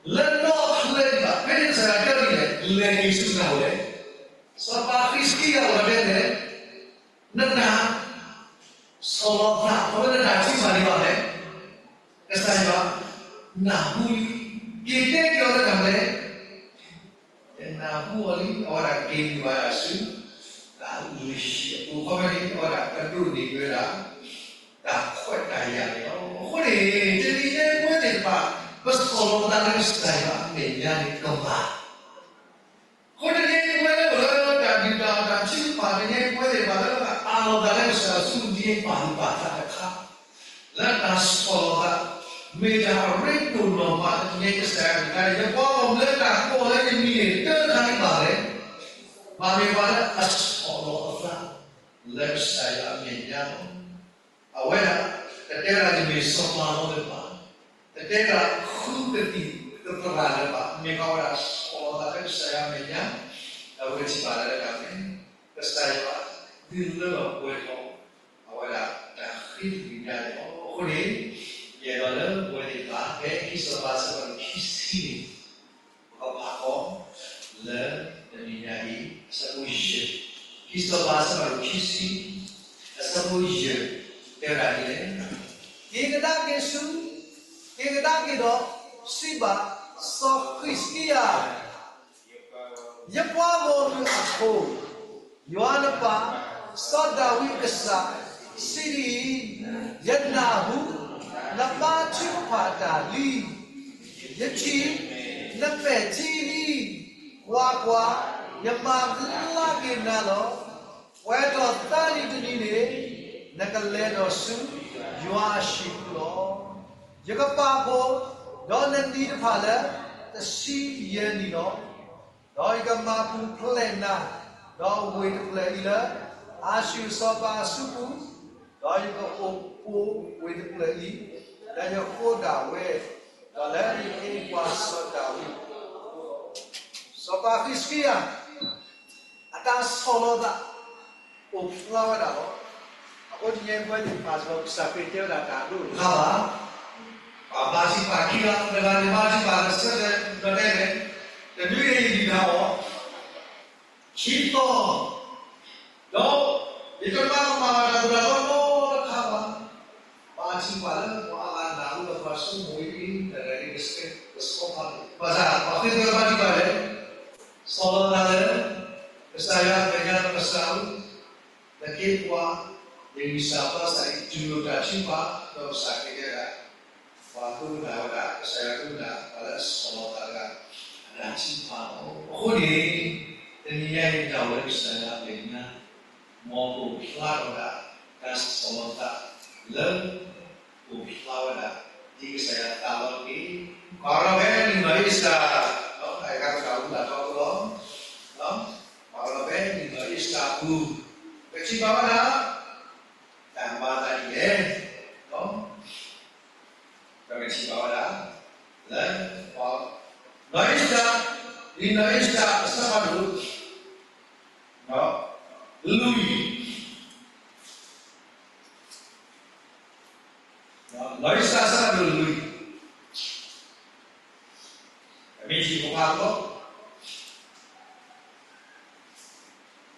လဲၤက့ၤဆူနၤဧိၤလဲၣ်. စီၤပၤဃံးစကံယၤအဝဲတဲလဲၣ်, နတၢ်ဆီၣ်လီၤသး အဝဲနတၢ်ထုကဖၣ်ဒံးဘၣ်လဲၣ်, ကစၢ်ယွၤနၢ်ဟူလံ, က့ၤတဲက့ၤအီၤလၢတၢ်လဲၣ် ယနၢ်ဟူအီၤလံ, အဝဲဒၣ်က့ၤနုာ်ဘၣ်တၢ်ဆူ တၢ်လံၡံအပူၤ ခီဖျိန့ၣ် အဝဲဒၣ်ကဒိးန့ၢ်က့ၤဝဲဒၣ် တၢ်ခွဲးတၢ်ယာ်န့ၣ်လီၤ. အဃိန့ၣ် တနံၤညါပဝဲသ့ၣ်တဖၣ် ပဆီၣ်လီၤသးလၢကစၢ်ယွၤအမဲာ်ညါန့ၣ်ကမၣ် အဃိန့ၣ် ပဝဲလၢပအိၣ်လၢတၢ်ဒုၣ်တၢ်အီၣ်တၢ်ထုကဖၣ်တနံၤညါ ပဝဲသ့ၣ်တဖၣ်လၢပကအးလီၤသးလၢကစၢ်ယွၤဆူနံၤပာ်သူၣ်ပာ်သးတခါ, လၢတၢ်ဆီၣ်လီၤသး မ့ၢ်တၢ်အရ့ဒိၣ်နီၢ်မးတနံၤညါကစၢ်ယွၤတခါ ယကွၢ်အီၤလၢတၢ်ကိးလၢယမံၤန့ၣ် တၢတခါဒံးဘၣ်လဲၣ်, ဘၣ်မ့ၢ်ပှၤလၢအဆီၣ်လီၤအသး လၢကစၢ်ယွၤအမဲာ်ညါလီၤ. အဝဲဒၣ် တတဲဒၣ်ယမ့ၢ်စီၤပၤလီၤလၢၤဘၣ်, တတဲဒၣ်ဃုကသံၣ်ကသရၣ်လၢၤဘၣ်, မ့ၢ်ပှၤဝဲဒၣ်ဆီၣ်လီၤသးလၢကစၢ်ယွၤအမဲာ်ညါ, ဒီးပကထံၣ်ဘၣ်လၢတၢ်န့ၣ် ကစၢ်ယွၤဒုးလၢလီၤပှဲၤထီၣ် အဝဲဒၣ်တၢ်ဃ့ကညးန့ၣ်လီၤ. အဃိန့ၣ် ယအဲၣ်ဒိးလၢပဝဲသ့ၣ်တဖၣ် ဖဲခံစီၤပၤအဆၢဖးဒိၣ်ခံဆံန့ၣ် ပကဖးဃီၤ လၢတနံၤညါအံၤ အဆၢဖိယဲၢ်, ခံစီၤပၤအဆၢဖးဒိၣ်ခံဆံ အဆၢဖိယဲၢ် တဲဝဲဒၣ်ဒ်လဲၣ်, က့ၤကဒါက့ၤဆူ, က့ၤကဒါက့ၤဒီး စံးဘၣ်စီၤဃံးစကံယၤ, ယပှၤဂီၢ်မုၢ်အခိၣ် ယွၤနပၢ် စီၤဒၤဝံးအကစၢ် စံးဒ်အံၤ, ယနၢ်ဟူ နဘါထုကဖၣ်တၢ်လံ, ယထံၣ် နပဲာ်ထံလံ, ကွၢ်ကွၢ်, ယမၤဘျါက့ၤနၤလီၤ. ပှဲၤထီၣ်သၢနံၤတနံၤန့ၣ် နကလဲၤဒီးဆူယွၤအဟံၣ်ပူၤလီၤ. ယကပာ်ဖှိၣ်ဒီးနနံၣ်တဖၣ်လၢ တဆံယဲၢ်နံၣ်လီၤ. ဒီးယကမၤပူၤဖျဲးနၤ ဒီးဝ့ၢ်တဖျၢၣ်အံၤလၢ အၤၡူၢ်စီၤပၤအစုပူၤ, ဒီးယကအိၣ်ပိာ်ဝ့ၢ်တဖျၢၣ်အံၤ လၢယဃိဒၣ်ဝဲ, ဒီးလၢယကဟ့ၣ်ပှၤစီၤဒၤဝံး, စီၤပၤဃံးစကံယၤ အတၢ်ဆီၣ်လီၤသး အိၣ်ဖျါဝဲဒၣ်လီၤ. အဃိတနံၤညါပဝဲသ့ၣ်တဖၣ်စ့ၢ်ကီး ကစၢ်ခရံာ်တဲဝဲဒၣ်တၢ်ဒိၣ်တခါဘၣ်, ပှၤမၤထံပှၤခံဂၤ တဂၤန့ၣ်မၤထံပှၤကဆၢထၢၣ်ဒီးတဲန့ၣ်, တနွံန့ၣ်ယဒုၣ်တၢ်အီၣ် ခံသီ, ဒီးယတမၤကမၣ်ဘၣ်တၢ်သိၣ်တၢ်သီနီတခါဘၣ်. မၤထံပှၤလၢပှၤအါဂၤနၢ်ဟူဒီးပှၤဆိကမိၣ်အံၤ တဂၤန့ၣ် ကဆှီပာ်ဘၣ်ဆၣ် ပှၤဃ့ၢ်သၢမၤထံပှၤလဲၣ်, ဆီၣ်လီၤသးလၢ ကစၢ်ယွၤအမဲာ်ညါ ကစၢ်ဧၢ, နကဟ့ၣ်ပှၤ နဂံၢ်စၢ်ဘါစၢ်အံၤ တုၤလီၤတၢ်ထံပှၤ ဒီးကစၢ်ခရံာ်တဲဒၣ် ပှၤဒိကနၣ်ဝဲဒၣ် ကစၢ်ယွၤဒိကနၣ် ပှၤလၢအဆီၣ်လီၤသးတဂၤ အတၢ်ထံပှၤလီၤ. အဃိန့ၣ် တနံၤညါအံၤ တၢ်အိၣ်လၢကစၢ်ယွၤအမဲာ်ညါ မ်ကအိၣ်ဖျါထီၣ်ဝဲဒၣ် တၢ်ဆီၣ်လီၤသးလၢ အိၣ်ဖျါဝဲဒၣ် ဒ်ကစၢ်ယွၤအသးလီၤတက့ၢ်. ပှၤကလီၤဖဲနံၣ်နီၢ်အ့စတၢ် တၢ်ဂ့ၢ်ကီတၢ်အိၣ်ဖျါထီၣ်အဃိလီၤ. ပှၤကလီၤဖဲနံၣ်နီၢ်အ့စတၢ်အပူၤ ပထံၣ်ဘၣ်ဝဲဒၣ် တၢ်မၤသးဒ်လဲၣ်, ပကထံၣ်ဘၣ်ဝဲဒၣ် လၢ နီၢ်အ့စတၢ်, နံၣ်နီၢ်အ့စတၢ် အဆၢဖးဒိၣ် လွံၢ်, နီၢ်အ့စတၢ်အဆၢဖးဒိၣ်လွံၢ်, အမ့ၢ်ထံၣ်ပဖးကီ အဆၢဖိတဆံသၢ တုၤလၢတဆံ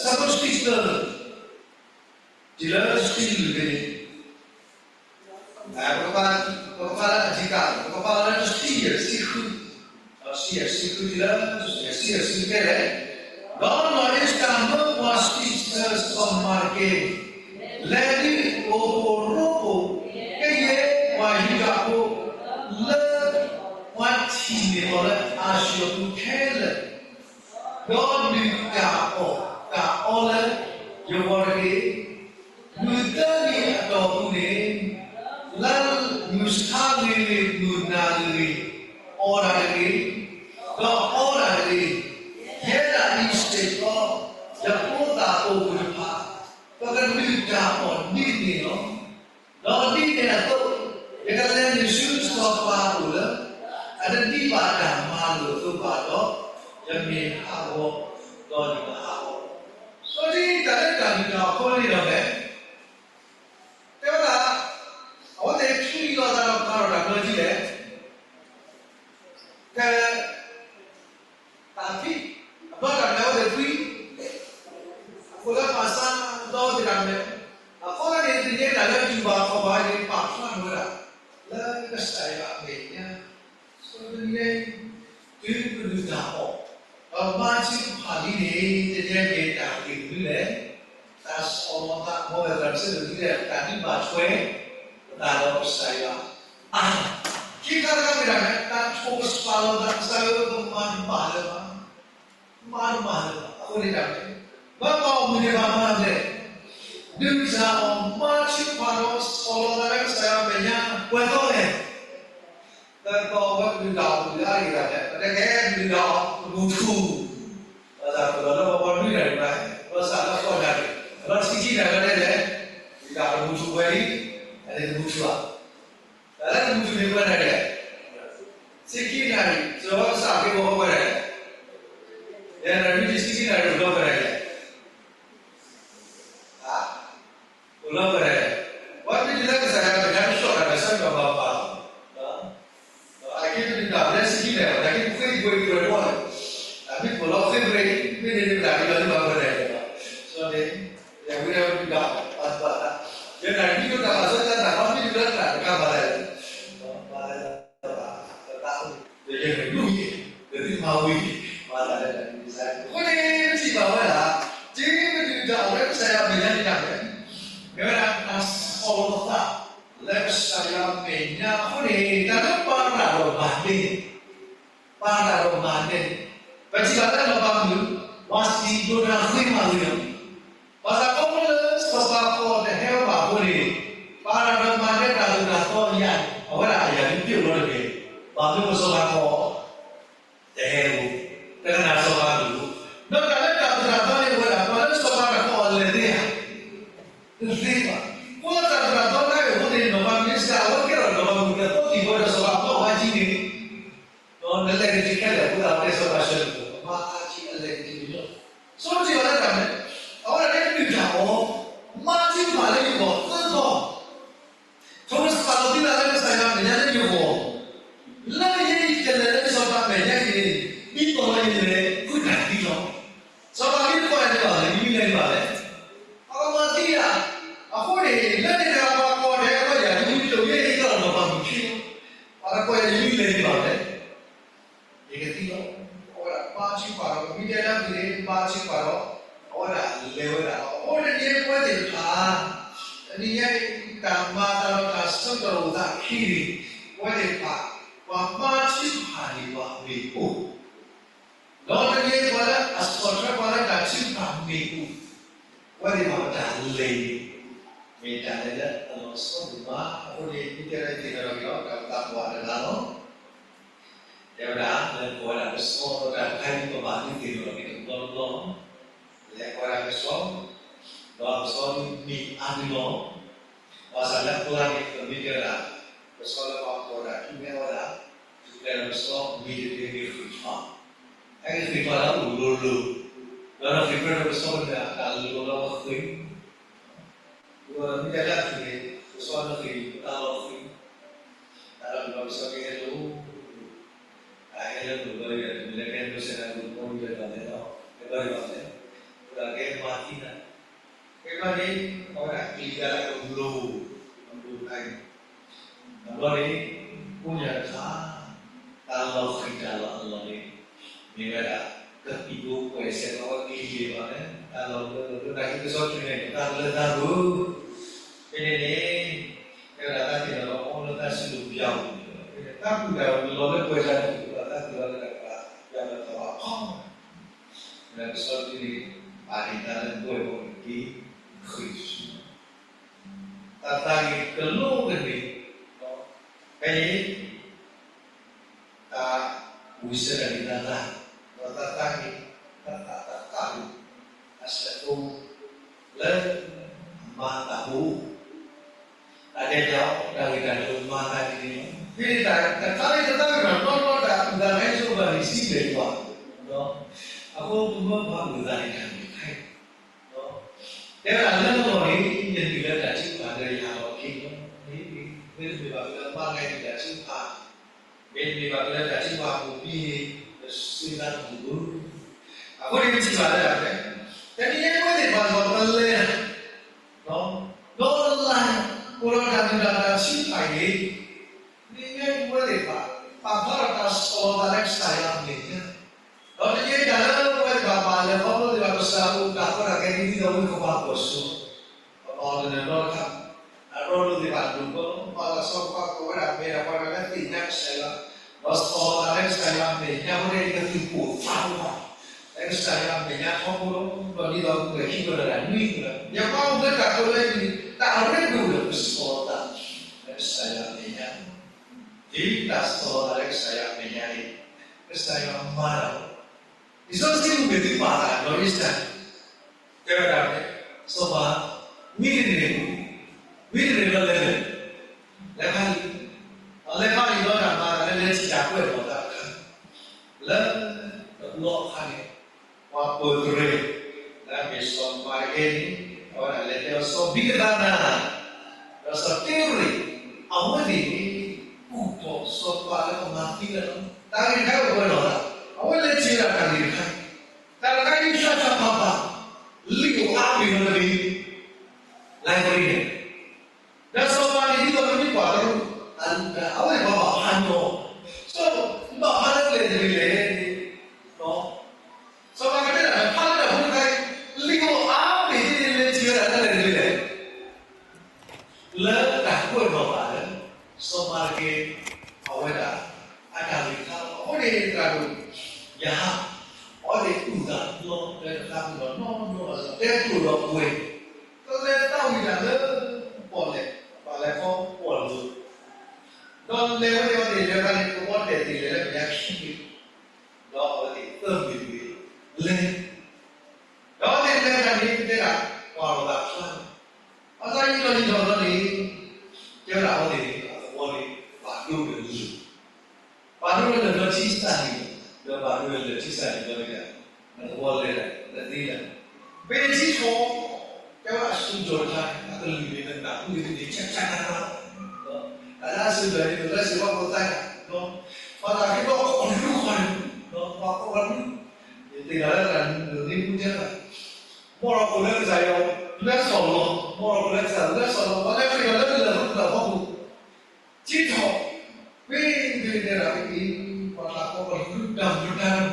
လွံၢ်ဖဲန့ၣ်, ပကဖးလၢအထံက ပကဖးလၢတဆံယဲၢ်တဆံဃု, တဆံယဲၢ်တဆံဃုတုၤလၢ တဆံယဲၢ်တဆံဃုတဲလဲၣ်, ဒီးနီၢ်အ့စတၢ်မၢပှၤစံးဆၢစီၤပၤတက့ၢ်, လဲၤဒုးအိၣ်ဖှိၣ်ရိဖှိၣ် ကယဲၢ်ပှၤယူဒၤဖိ လၢ ပှၤထံၣ်န့ၢ်အီၤလၢအၤၡူၢ်အပူၤခဲလၢာ် ဒီးဒုၣ်တၢ်အီၣ်တၢ်အီလၢယဂီၢ်တက့ၢ်. မုၢ်သၢနံၤအတီၢ်ပူၤန့ၣ် လၢမုၢ်ဆါဂ့ၤဂ့ၤ မုၢ်နၤဂ့ၤဂ့ၤ အီၣ်တၢ်တဂ့ၤ, ဒီးအီတၢ်တဂ့ၤ, ယဲဒၣ်အံၤစ့ၢ်ကီး ယဖိသၣ်ပိာ်မုၣ်တဖၣ် ပကဒုၣ်တၢ်အီၣ်ဒ်န့ၣ်လီၤ. ဒီးဒ်န့ၣ်အသိး ယကလဲၤနုာ်ဆူစီၤပၤအအိၣ်လၢ အတဒံးဘၣ်တၢ်မၤလိာ်အသိးဘၣ်ဒီး ယမ့ၢ်ဟးဂီၤ ဒီးယကဟးဂီၤ. စီၤဒၤဝံးတၢ်လၢတၢ်ဒုၣ်တၢ်အီၣ်အဃိန့ၣ်ဒီးလဲၣ်, တဲဝဲဒၣ် အဝဲသ့ၣ်ထံၣ်လိာ်သးဒီးပှၤဒီးတၢ်ဘျၢထံလဲၣ်, က တၢ်ဖံး အဘၢတၢ်မၤဝဲသ့ၣ်ဖှံ, အဃိလၢပာ်စၢ်ဒီးသ့ၣ်တၢ်မၤ, အဃိသတးန့ၣ် တနံၤညါတၢ်လၢတူၢ်ဘၣ်ခီၣ်ဘၣ်န့ၣ် ပာ်ဖျါထီၣ်ဝဲဒၣ် လၢကစၢ်ယွၤအမဲာ်ညါ, ဆိတနံၤညါအံၤ တုၤပဒုၣ်တၢ်အီၣ် ဒီးမၤထံကဖၣ်လံန့ၣ် တနံၤညါမ့ၢ်တၢ်ဂ့ၢ်မနုၤလဲၣ်, တၢ်ဆီၣ်လီၤသး မ်ပသရၣ်စ့ၢ်ကီးလံလဲၣ် တၢ်ဒုးဘၣ်ထွဲ ပသးဒီးကစၢ်ယွၤ အါ, ခံခါတခါမ့ၢ်ဒၣ်လဲၣ် တၢ်ထိၣ်ကစၢ်လီၤသး ကစၢ်ဧၢ ပမၤတမၤလၢၤဘၣ်, မၤတမၤလၢၤဘၣ် အဃိန့ၣ်တၢ်မၤ, မၤပှၤအီၣ်မုၢ်န့ၣ်ဘၣ်မၤလဲၣ်, ဒုးတၢ်အီၣ်မၤထံကဖၣ်ဒီးဆီၣ်လီၤသးလၢကစၢ်ယွၤအမဲာ်ညါ ပှဲၤသီလဲၣ်, သၢသီဝဲဒုၣ်တၢ်အီၣ်မုၢ်လၢအဂ့ၤတၢ်လဲၣ် ပတဲကဲဒုၣ်တၢ်အီၣ်တမူထူ ဘၣ်ဆၣ်ပလီၢ်လၢပပှၤနွံတၢ်ဒံးဘၣ်, ဘၣ်ဆၣ်လၢဃိးတၢ်ဒံး, လီၤဆံခံတၢ်လၢတဲလဲၣ်, ဒုၣ်တၢ်တမူထူဝဲလံ, အန့ၣ်တမူထူဘၣ်, တၢ်လၢတမူထူန့ၣ်ပှဲၤတၢ်ဒံးလဲၣ်, ဆံခံတၢ်ဒံး စၢၤဝဲကစၢ်ခ့ဘီပှဲၤတၢ်ဒံးလဲၣ်, ယဲဒၣ်မ့ၢ်တဆံခံတၢ်ဒံး အိၣ်လီၤပှဲၤတၢ်ဒံးလဲၣ်, အိၣ်လီၤပှဲၤတၢ်ဒံး, ပှၤမ့ၢ်တုၤလၢကစၢ်ယွၤမဲာ်ညါ ကဆှီၣ်တၢ်ဒီးဆၢကတီၢ်ဘၣ်ပာ်လီၤ အက့ၤတဒုၣ်တၢ်အီၣ်လၢဆံခံန့ၣ် တၢ်က့ၤဃ့ဘှ့ၣ်ပှဲၤဝဲလီၤ, တၢ်မ့ၢ်ပလီၢ်ဃ့ဘှ့ၣ် မ့ၢ်န့ၣ်န့ၣ် ပတၢ်က့ၤလီၤလံဘၣ်ပှဲၤတၢ်ဒံးလီၤ, စီၤဒၤဝံး ယဝံၤဒီးဒုၣ်တၢ်အီၣ်ပာ်သူၣ်ပာ်သး, ယဲဒၣ်မ့ၢ်ဒိတၢ်ဘၣ်စီတၢ်သး ပှၤမ့ၢ်တုၤလၢတၢ်တခါဘၣ်လဲၣ်, ဘၣ်လဲၣ် ပသးအိၣ် ဒီးယဲၢ်မ့ၢ်ဒိၣ်ယဲၢ် ဒီးသုမၤဝံၤ မၤသးလၢတၢ်ဒ်န့ၣ်စ့ၢ်ကီး အဃိန့ၣ် ပထံၣ်ဘၣ်ဝဲဒၣ် ဒ်ပဒုၣ်တၢ်အီၣ်လၢကစၢ်ယွၤအမဲာ်ညါန့ၣ်တၢ်လဲၣ်, မ့ၢ်ဝဲဒၣ်တၢ်ဆီၣ်လီၤသး လၢကစၢ်ယွၤအမဲာ်ညါအဃိန့ၣ် တၢ်လၢပာ်တၢ်ဒီးမၤန့ၢ်န့ၣ် ပာ်တၢ်ဒီးမၤန့ၢ်န့ၣ် ပထံၣ်ဘၣ်လၢလီၤဘၣ်မုၢ် ပှၤစံၣ်ဒိတၢ်ဃ့မၤဂ့ၤလီၤ, ဘၣ်ဆၣ်ခီဖျိလၢစီၤပၤကီၢ်တဟဲဘၣ်အဃိန့ၣ် ပာ်တၢ်ဒီးမၤန့ၢ်တၢ်သိၣ်တၢ်သီအယၤန့ၣ် အဝဲဒၣ်အယၤဒုးပျိၣ်လီၤတဂ့ၤ, ဘၣ်မနုၤစီၤပၤကီၢ် တဟဲတဂ့ၤ, တကနၣ်စီၤပၤကလုၢ်, ဒီးတၢ်လၢတၢ်သိၣ်တၢ်သီ ဝဲဒၣ်လီၤ. အဃိတနံၤအံၤပဝဲသ့ၣ်တဖၣ်, တနံၤအံၤ တၢ်မၤတၢ်ဒီးတၢ်ဆၢကတီၢ်အိၣ်သးအခံန့ၣ်, ပဝဲသ့ၣ်တဖၣ် ပှၤမၤထုကဖၣ်န့ၢ်ပှၤမ့ၣ်ပိၢ်, ဒီးတနံၤအံၤပှၤလၢအဆီၣ်ထွဲပှၤလၢတၢ်ထုကဖၣ်မ့ၣ်ပိၢ်, ပဝဲသ့ၣ်တဖၣ်ပတၢ်လဲၤန့ၣ် မ့ၢ်တၢ်လၢအလီၤဆီဒိၣ်မး. အဃိန့ၣ် မ့ၢ်တဲဒၣ်သ့ၣ်နီၣ်ထီၣ်က့ၤဒီး တၢ်အိၣ်သးပှၢ်တဂၤလီၤ. တဲဝဲဒၣ်လၢကိးဝဲဒၣ်ကဆီဒီးတၢ်တခါအံၤ ပဘၣ်ဒုးသ့ၣ်နီၣ်ထီၣ်က့ၤတဘျီတဘျီလီၤ. လဲၤကိးဝဲဒၣ်ကဆီ, ဒီးကဆီဒုးမ့ၢ်အါဒုးလီၤ. ဘၣ်ဆၣ်လၢအကျါန့ၣ် ပမ့ၢ်တဲဝဲဒၣ် ကဆီလၢပှၤကိးတၢ်ထူၣ်ဖျဲးဝဲဒၣ်, ထူၣ်ဖျဲးဒီးကဆီမ့ၢ်တဂ့ၤဂ့ၤဃ့ၢ်ထွါ, အဂ့ၢ်ဃ့ၢ်ထွါလၢအအိၣ်လိၤလိၤ, ဒီးနဃ့ၢ်ထွါဒီးကဆီန့ၣ် တၢ်လိၤလၢအဃ့ၢ် မ့ၢ်တဲလၢအဃ့ၢ်န့ၣ် ကဆီလၢဃ့ၢ်တၢ်လီၤဃ့ၢ်, တၢ်လီၤဃ့ၢ်ဒီးကဆီကဟဲလၢ တၢ်ဟဲလၢမုၢ်ဘၣ်ယွၤ မ့ၢ်လၢကဲမုၢ်ဆ့ၣ်တၢ်မုၢ်ဘၣ်ယွၤဘၣ်လဲၣ်ဒီး ကဲဘၣ်ယွၤဘၣ်လဲၣ်, အဃိဒီးကဲမၤသံနၤ, ကဲဘၣ်န့ၣ် အဝဲဒၣ်ကလံၤတၢ်လၢကလိၤ, ကလိၤတခါအံၤ, အဘျီန့ၣ် ကိးညါတခါ, တၢ်လီၤဃံၤတၢ်လီၤအလီၢ်န့ၣ် မ့ၢ်ဝဲဒၣ် ကသံၣ်ဖိကွဲးစဲးဒီးအဝဲကလံၤဘၣ်လဲၣ်, တၢ်လီၤလၢလၢတၢ်က့ၤကဆီကၠူၣ်န့ၣ် တၢ်လၢတၢ်ပူၤ, ဖဲန့ၣ်န့ၣ် ဖဲဒၣ်တၢ်သ့ၣ်နီၣ်ဒီးအီလၢတၢ်စုလိၤပျီပူၤန့ၣ်, တၢ်ကူၣ်တၢ်လီၤလၢပှဲၤတၢ်န့ၣ် တၢ်ကူၣ်တၢ်လီၤလၢတၢ်ပှၤပျီလၢတၢ်ဘၣ်ဖီၣ် ဒီးကဆီကၠူၣ်န့ၣ် ပာ်န့ၢ်တၢ်လၢဘှဲၣ်ဘီန့ၣ် က့ၤဃ့ၢ်ဆူၣ်, တၢ်သးဂ့ၤကလိကန့ၢ်, ဖဲန့ၣ် တၢ်ဝံၤဆၢတၢ်န့ၣ်တၢ်သး, ဒီးတၢ်သးဂ့ၤ, တၢ်သးတၢ်သးဂ့ၤ, အဆၢဖိ လၢ အမၤသးဖိ တၢ်ဒဲးဘး တၢ်ဂ့ၢ်တၢ်ကျိၤမၤသးဒ်န့ၣ်လီၤ. ဖဲန့ၣ်တၢ်တခါန့ၣ်တသးဂ့ၤဘၣ် နီၢ်နီၢ်တၢ်အုၣ်သးခဲအံၤဆိဘၣ်န့ၣ် စံးဘျဲၣ်ယွၤ, အဃိပမၢပှၤအုၣ်သးန့ၣ်တၢ်ဂ့ၢ်တခါအံၤ, တဲဝဲဒၣ်လၢလီၢ်န့ၣ် ယဒုးလၢတၢ်ထုကဖၣ်ဒီးယဟးလီၤက့ၤလီၤ, မ့တမ့ၢ်ဘၣ်ကလၢမၤဂ့ၤဒုးတၢ်ထုကဖၣ် မ့တမ့ၢ်ဘၣ်ကလၢတၢ်ထုကဖၣ်အပူၤကွံာ်န့ၣ် ပစံးသးတမုာ်ဘၣ်. အဃိန့ၣ်ပထံၣ်ဘၣ်လၢဒၣ်ဖဲ တနံၤအံၤပဝဲသ့ၣ်တဖၣ်လီၤပလဲၤ ဒီးလၢ အိၣ်ဒီးတၢ်ဒုးတၢ်တၢ်ထုကဖၣ်အံၤန့ၣ် တနံၤအံၤပဝဲသ့ၣ်တဖၣ် ပာ်ဖျါထီၣ်တၢ်ဆီၣ်လီၤသးလၢကစၢ်ယွၤအမဲာ်ညါ ဒီးတနံၤအံၤတၢ်လၢပဝဲသ့ၣ်တဖၣ်ဘၣ်လဲၤခီဖျိသ့ၣ်တဖၣ် ကစၢ်အိၣ်တၢ်ကီတၢ်ခဲဒ်သိးဝံသးစူၤ ပဘၣ်အီၤတနၢၤနီတခါ အရ့ဒိၣ်သ့ၣ်တဖၣ်ဒိၣ်ကီလီၤ ပှၤလၢစီၤပၤကိးဝဲဒၣ်မ့ၢ်ဒၣ်ပှၤတဂၤလၢသ့ၣ်ညါကစၢ်ယွၤ, ဒီးဆီၣ်လီၤသးလၢကစၢ်ယွၤအမဲာ်ညါအဃိန့ၣ် ကသံၣ်ပိၢ်သးလီၤ လၢကစၢ်ယွၤအမဲာ်ညါထီဘိလီၤ. ဒီးဒ်သိးအကကွဲၢ်ခံဘျီတဂၤနွံကလၢာ် ယပှၤအိၣ်လၢတၢ်ကီလၢအံၤန့ၣ် တၢ်အရ့ဒိၣ်လၢပဆီၣ်လီၤသး လၢကစၢ်ယွၤအမဲာ်ညါ, ဒ်တၢ်ဆီၣ်လီၤသးလၢကစၢ်ယွၤအမဲာ်ညါန့ၣ် ကစၢ်ယွၤမၤတၢ်လီၤ. လံာ်စီဆှံပူၤမ့ၢ်သုပာ်သးဒီးအံၣ်စတၢၢ် တဲဝဲဒၣ်ဖဲ စီၤပၤ မံတန့ၢ် မံတန့ၢ်ဘျီလဲၤလဲၤ လဲၤဖးလံာ်, လဲၤဖးလံာ်ဘျီတၢ်မၤသးလၢလဲၤထံၣ်တၢ်ကွဲးလီၤသးတခါ လၢတဘျီအခါန့ၣ် ပှၤပၢၤကရၢ လၢအမ့ၢ်စီၤမၤရဒကဲန့ၣ် အဝဲဒၣ်လဲၤတဲအီၤ စီၤဘံကသၤနၤ ဒီးစီၤတံရ့ၣ် အဝဲသ့ၣ်န့ၣ် ကူၣ်ထီၣ်စီၤပၤလၢအမၤသံဝဲလီၤ. တၢ်ဂ့ၢ်တခါအိၣ်ဝဲလီၤသး အဝဲလဲၤထံၣ်ဝဲဒၣ်တၢ်ဂ့ၢ်တခါ တၢ်တခါအံၤ ဆှၢဆှၢပၤပၤ လံာ်အိၣ်အါပ့ၤလီၤတဘ့ၣ် library န့ၣ် ဒီးစီၤပၤန့ၣ် ဒ်သိးလၢမ့ၢ်ပှၤတရူး အဝဲသ့ၣ်ပှၤဘၣ်ဖးညီ စီၤပၤဘၣ်ဖးလၢကျဲတဘ့ၣ်လဲၣ် စီၤပၤကတဲဒၣ် ဖးလၢတၢ်ဖိတခါအံၤ လံာ်အိၣ်အါပ့ၤဒ်န့ၣ် လဲၤထံၣ်ဝဲဒၣ်တၢ်လဲၣ်တဘ့ၣ်လဲၣ် လၢတၢ်ကွဲးလီၤသးလၢ စီၤမၤရဒကဲ အဝဲဒၣ် အတၢ်ဂ့ၢ်တခါလီၤ. အဃိန့ၣ်သရၣ်ဒိၣ် ယဟး အဝဲသ့ၣ်အုၣ်သးလီၤလၢတၢ်သးမုာ်လီၤနီၢ်နီၢ်လီၤ တဲကျိာ်ဒီးပှဲၤ ကလဲၤသးဝံၣ်တၢ်လၢပီၣ်လဲၣ် ပာ်လဲၤခီပီၣ်လိၤ ဒီးလဲၤဝဲန့ၣ်အဝဲသ့ၣ်လဲၤတၢ်န့ၣ် ကဘီတဲာ်သ့ၣ်လဲၤလၢမဲာ်ညါခံဘ့ၣ် ဒီးအဝဲသ့ၣ်သၢဘ့ၣ်ဘ့ၣ်လဲၤ ဒီးအဝဲသ့ၣ်လဲၤတၢ်န့ၣ် ပတဲဒၣ် ကွၢ်လီၤသးဖျါ ဘၣ်ဆၣ်ယံာ်ထီၣ်ယံာ်ထီၣ်ဘျီန့ၣ် တဲဝဲဒၣ်အဝဲသ့ၣ်န့ၣ် အသဝီန့ၣ် ဘၣ်ဒိဝဲလၢာ် ဘၣ်ဒိဝဲလၢာ်ဒီးထံစးန့ၣ် ဒီးဘၣ်ဒိဝဲလၢာ်ထံစးန့ၣ်ဒီး အသဝီလဲၤဒၣ်လၢသ့လၢ် ဖဲန့ၣ်ထံထီၣ် တဲဝဲဒၣ်အစုကၠီၤတခါန့ၣ် အကလုၢ်န့ၣ် နနၢ်ဟူန့ၣ် ဆးဆးနးနး တၢ်လၢအစုကၠီၤန့ၣ် လၢစ့ၢ်ကီးဖိသၣ်ညါ ပှၤသးခ့ဒီးအီၣ်လုၢ်ဃီန့ၣ် ပှၤအီၣ်လုၢ် ယသ့ၣ်ညါလၢတၢ်နုာ်န့ၢ်မူတဲဘၣ် မ်ဒီးကိးလၢကစၢ်ယွၤလၢစီၣ်လီၤ, မ်ဒီးကိးလၢကစၢ်လၢစီၣ်လီၤ, ပှၤလၢဃ့ၢ်ဒီးလၢလၢၢ်လၢဖီခိၣ်, ထံထီၣ်, မ့ၢ်မ့ၢ်တဲဒၣ်မ့ၢ်အံၤ ပှၤသးခီပီၣ်လုၢ်တၢ်မတၤ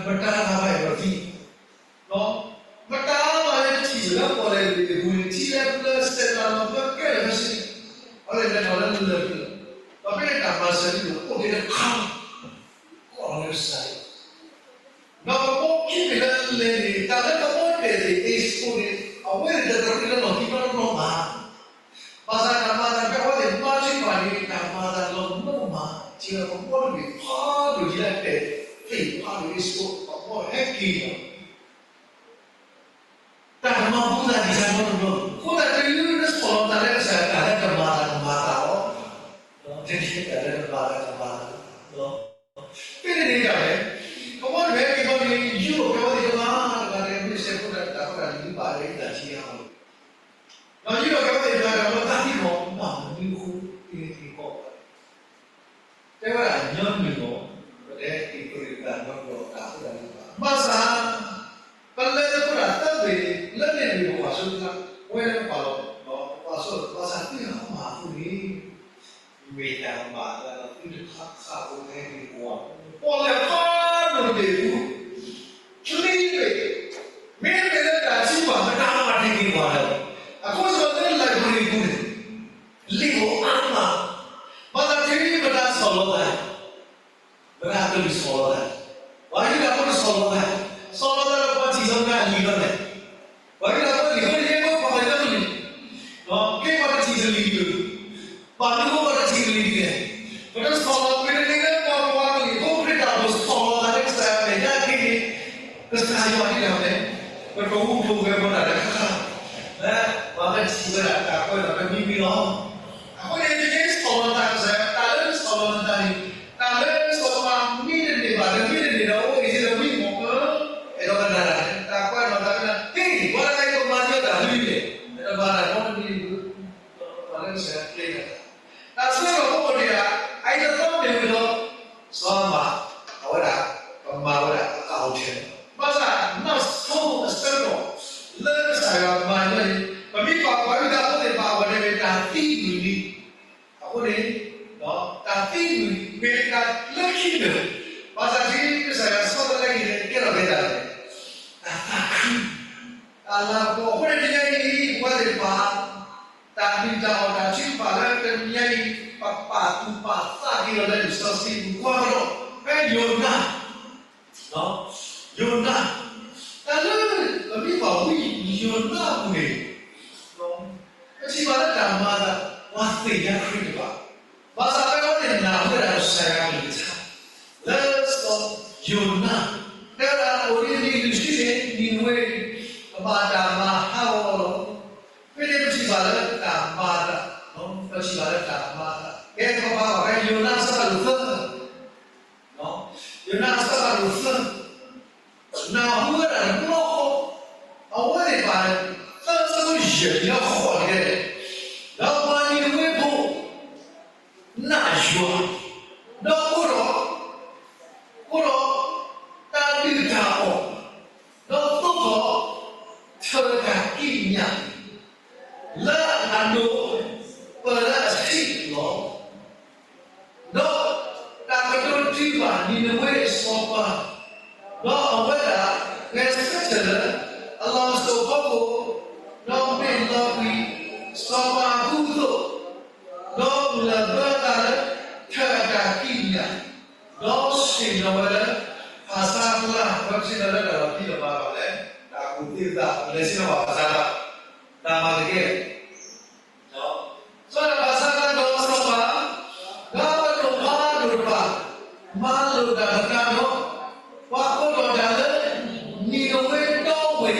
မတၤတၢ်ဘၣ်ယွၤဒီးသံ, မတၤဘၣ်လၢထံၣ်လၢပီၣ်လဲၣ် ပှၤလၢအလဲၤလၢပူၤန့ၣ် ထံလၢပျၢၤစဲးတၢ်လီၢ်ပျၢၤကဲလၢာ်ခဲဆ့န့ၣ်, ပှၤလၢလဲၤထီၣ်လၢလၢၢ်ပူၤလီၤ. ဒီးဖဲန့ၣ်တၢ်မၤစၢၤန့ၣ်အိၣ်ဒံးတခါ, ကိးလီၤလၢကစၢ်ယွၤ ဒီးကဘီခံဘ့ၣ်လၢအလဲၤန့ၣ် တၢ်လၢကဘီတဲာ်သ့ၣ် Ace Force န့ၣ် အဝဲန့ၣ်တကြၢးလၢလီၢ်ခံနီတဘျီဘၣ်. ဘၣ်ဆၣ်တၢ်မၤတၢ်ဖဲအဝဲသ့ၣ်မၤဆူၣ်မၤန့ၣ် တၢ်မၤတၢ်လီၤမၢ်မး ထံၣ်ဝဲကဘီတဘ့ၣ်ဖးဒိၣ်ဒ်လဲၣ်တဲာ်သ့ၣ်ဖးဒိၣ် Ace Force ကဘီဟဲက့ၤလီၤ တၢ်ကမၤဘူၣ်သးဒံးတၢ်နီတဘျီ, အဃိသတးတုၤလၢနဆီၣ်လီၤသးလၢကစၢ်ယွၤ တၢ်လၢကမၤသးကမၤသးလီၤ. တၢ်လၢကမၤသးကမၤသးလီၤ. ဖဲန့ၣ်န့ၣ်ဒၣ်လဲာ်, ကဘီတဘ့ၣ်ဟဲက့ၤဘျီန့ၣ် ယူၢ်အီၣ်ကဲဝဲသ့ၣ်တဂၤတဂၤန့ၣ် မ့ၢ်စဲးဖိတၢ်တၢ်ဃိတၢ်လံၤဘၣ်လၢယတၢ်ထံၣ်အါလီၤ. ဒီးယူၢ်အီၣ်ကဲဝဲသ့ၣ်တဂၤတဂၤလၢတၢ်သံကွၢ် ဘၣ်မနုၤအဃိ သ့ၣ်သ့ၣ်ကီးဘၣ် တဲဝဲဒၣ်ညီနုၢ်လီၤ. ပတဲက့ၤပရ့းတၢ်ညီနုၢ်လီၤ တၢ်ဃိတၢ်လံၤဘၣ် ဘၣ်ဆၣ် ပလဲၤသကိးတၢ်သၢဘ့ၣ် လၢန့ၣ်တဘ့ၣ်ပကွၢ်စိသ့လၢ ပဝဲလၢပကွၢ်လီၤ ပကွၢ်စိ ဘၣ်ဆၣ်သ့ၣ်တဖၣ်မၤအဃိန့ၣ် မ့ၢ်တၢ်ဘၣ်လၢသုတခါခးဖိဟဲက့ၤကွၢ် ပီၣ်လဲၣ်ဖးဒိၣ်တဘ့ၣ်အူ ချံတဘ့ၣ် မ့တမ့ၢ်လၢတၢ်ထံဘၣ် ပတၢ်မၤတ့ၢ်က့ၤကွၢ်လီၤ. အဃိသတးလၢ library ပူၤန့ၣ် လံာ်အိၣ်အါမး, ဘၣ်သးတုၤပတၢ်ဆီၣ်လီၤသး ပတၢ်ကလုၢ်ဆီၣ်လီၤသး, ပှၤယူဒၤဖိတဆီၣ်လီၤသး, ဆီၣ်လီၤသးဒီးပှၤထံၣ်လီၤသးအလံာ်လီၤလဲၣ်. ပှၤယူဒၤဖိလံာ်ဖိတယဲၢ်ဖိပှၤကညီကလုၢ်, ကဲပှၤတထံၣ်တလံာ်ဒၣ်, ဘၣ်မနုၤဃိပှၤတထံၣ်တလံာ်ဒၣ်လဲၣ်. ပတဆီၣ်လီၤပတန့ၢ်လၢပှၤကညီကလုၢ် အဃိပတၢ်အိၣ်ဆီၣ်လီၤသးလၢကစၢ်ယွၤမဲာ်ညါတက့ၢ်န့ၣ် ကစၢ်ယွၤဒ်လဲၣ်လဲၣ်, ပတအိၣ်ဖှိၣ်ဝဲပတၢ်တခါခါ လၢပှၤကထံၣ်ဝဲဒၣ်တၢ်ကွဲးလီၤတမံၤမံၤလီၤ. အဃိန့ၣ် ပကဆီၣ်လီၤသးကစၢ်ယွၤ တၢ်လၢဆီၣ်လီၤနသးန့ၣ် တၢ်လၢစီၤပၤမ့ၢ်တန့ၢ်ဘၣ် တမ့ၢ်တန့ၢ်ဒီး အိၣ်အ့ၣ်စ့ဒီးဝံမီၢ်အၢ အဲၣ်ဒိးကနၣ်တၢ်န့ၣ် တၢ်ကွဲးလီၤသးဝဲဒၣ် ဟ့ၣ် ပှၤတဂၤအံၤကမၤဒ်အတၢ်လုၢ်လဲၣ်, အဲၣ်ဒိးမၤတၢ်နီတမံၤ ပှၤလၢကစၢ်ယွၤကျဲၤတၢ် တၢ်ဆၢကတီၢ်ဖိအဃိန့ၣ် အအံၤတသီမ့ၢ်ဝံၤဒီး စီၤပၤ အဝဲဒၣ် ကမၤဝဲဒၣ်အကၣ်အိၣ်ထဲန့ၣ်လီၤ. ဘၣ်ဆၣ် နောက်ဆုံးအဆင့် လၢကစၢ်ယွၤမၤညီန့ၣ် ပမ့ၢ်ကွၢ်ပှၤယူဒၤဖိသ့ၣ်တဖၣ်အဂီၢ်န့ၣ် မ့ၢ်တၢ်သံကွံာ်လံ. အဃိန့ၣ် တၢ်သံကွံာ် မ့ၢ်တၢ်လၢခံကတၢၢ်, ဘၣ်ဆၣ်ဒ်ကစၢ်ယွၤဆီတလဲက့ၤန့ၣ် ကဲထီၣ်က့ၤဒၣ်လဲာ် တၢ်သးခု တၢ်လၤကပီၤအဃိန့ၣ် တနံၤညါအံၤ ပဝဲသ့ၣ်တဖၣ် တၢ်ဒုၣ်တၢ်အီၣ်တၢ်ထုကဖၣ်လၢတနံၤညါအံၤ ပပာ်သူၣ်ပာ်သးက့ၤလီၤလၢလံာ်စီဆှံပူၤ ကွၢ်ကဒီး ဖဲယိၤနါ ယိၤနါ တၢ်လၢပမ့ၢ်ကွၢ်ဝံယိၤနါအပူၤန့ၣ် ပထံၣ်ဘၣ်လၢတၢ်မၤအသး ပှၤသ့ၣ်ညါခရံာ်တဖၣ် ဘၣ်ဆၣ်ဖဲအဝဲသ့ၣ်နာ်ဝဲဒၣ်ကစၢ်ယွၤအကလုၢ်ကထါ လၢစီၤယိၤနါ တဲဝဲဒၣ်အိၣ်ဒံးနံၣ်လွံၢ်ဆံန့ၣ် နံၤနဝ့ ကဘၣ်တၢ်မၤဟးဂီၤလီၤ. ဖဲန့ၣ်ပထံၣ်ဘၣ်လၢတၢ်မၤအသး ပထံၣ်ဘၣ်လၢတၢ်မၤအသး ကဲပဘၣ်ကွၢ်ဖဲယိၤနါအဆၢဖးဒိၣ်သၢ ယိၤနါအဆၢဖးဒိၣ်သၢ နၢ်ဟူဝဲဒၣ်တဘျီဃီ အဝဲသ့ၣ်တဖၣ် သၢဆၢယဲၢ်လၢဃိးန့ၣ် ဒီးပှၤနံၤနဝ့ဖိ နာ်ယွၤ ဒီးအိၣ်ဒီး အိၣ်ဒီးတၢ်ဒုၣ်တၢ်အီၣ် ဒီးသိးထီၣ် ထၢၣ်တၢ်ကံးညာ် လၢအဒိးပၢၢ်လၢအဆံးလီၤ. ဒီးတၢ်ကတိၤတုၤဘၣ်နံၤနဝ့အစီၤပၤ, ဒီးအဝဲဒၣ်ဂဲၤဆၢထၢၣ်လၢ အလီၢ်စိၤဖီခိၣ်, ဒီးမ့ၢ်လီၤကွံာ်စီၤပၤအဃူအသိး, ဒီးလၢၢ်ဘၢအသးလၢ ထၢၣ်အတၢ်ကံးညာ်, ဒီးဆ့ၣ်နီၤဝဲလၢ ဖၣ်ဆါကျါ, ဝဲဆ့ၣ်နီၤလၢတၢ်လီၢ်ခံလီၤဘၣ်လီၤလဲၣ်, တၢ်ကူၣ်သ့အသး လဲၤဆ့ၣ်နီၤဘၣ်ဖၣ်ဆါကျါ တၢ်မၤတကဲ စီၤဒၤဖၣ်ဆါတၢ်ဒီးစီၤပၤ, ဒီးပဒိၣ်ဖးဒိၣ်တဖၣ် မၤလိာ်တၢ်တကးဒီး ပှၤကိးထီၣ်တၢ်လၢ နံၤနဝ့ဒီဝ့ၢ်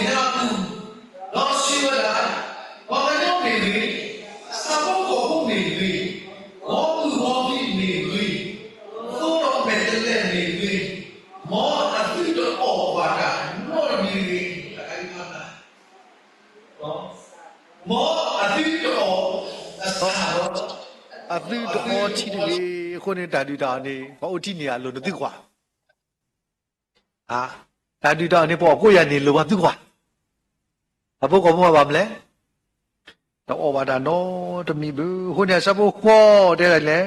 ညါအပူၤ, ဒီးစံးဝဲဒၣ်, ပှၤကညီမ့ၢ်ဂ့ၤ, ဆၣ်ဖိကီၢ်ဖိမ့ၢ်ဂ့ၤ, ဂီၤမုၢ်ဂီၤဖံးမ့ၢ်ဂ့ၤ, သိဒီးမဲာ်တဲးလဲးမ့ၢ်ဂ့ၤ, မ်အသုတအီၣ်ဘၣ်တၢ်နီတမံၤတဂ့ၤ, တၢ်ခါအံၤဖးနၤ မ်အသုတအီၣ်အဆၣ်ဒီး အသုတအီထံတဂ့ၤ. အဃိန့ၣ် တၢ်ဒုၣ်တၢ်အီၣ်န့ၣ် ပှၤအိၣ်ထံန့ၢ်အလိၤန့ၣ်သုကွၢ်, တၢ်ဒုၣ်တၢ်အီၣ်န့ၣ် ပှၤအီၣ်ကိးယၤန့ၣ်လိၤဘၣ်သုကွၢ်, ဆၣ်ဖိကီၢ်ဖိမၤဘၣ်မနုၤလဲၣ်, တအီၣ်ဘၣ်တၢ်နီတမံၤဘၣ်. အဃိန့ၣ် အဆၢဖိဃိးတဲဒ်လဲၣ်,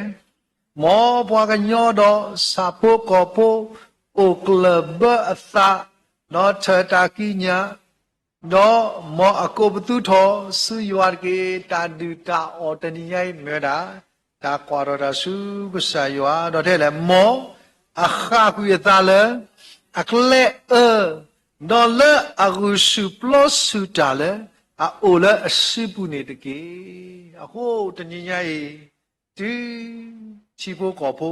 မ်ပှၤကညီဒီးဆၣ်ဖိကီၢ်ဖိ အိၣ်ကျၢၢ်ဘၢအသး, ဒီးထၢၣ်တၢ်ကံးညာ်, ဒီးမ်အကိးပသူထီၣ်ဆူယွၤတက့ၢ်. တၢ်ဒုၣ်တၢ်အီၣ်တနံၤညါအံၤမ့ၢ်ဝဲဒၣ် တၢ်ကွၢ်ထီၣ်တၢ်ဆူကစၢ်ယွၤ ဒီးတဲလဲၣ် မ်အဃၣ်ကွံာ်အသးလၢအကျဲအၢ, ဒီးလၢအဂုာ်ဆူၣ်ပျီဆူၣ်တၢ်လၢအအိၣ်လၢအစုပူၤန့ၣ်တက့ၢ်. အဃိတနံၤညါအံၤ တုၤထံဖိကီၢ်ဖိ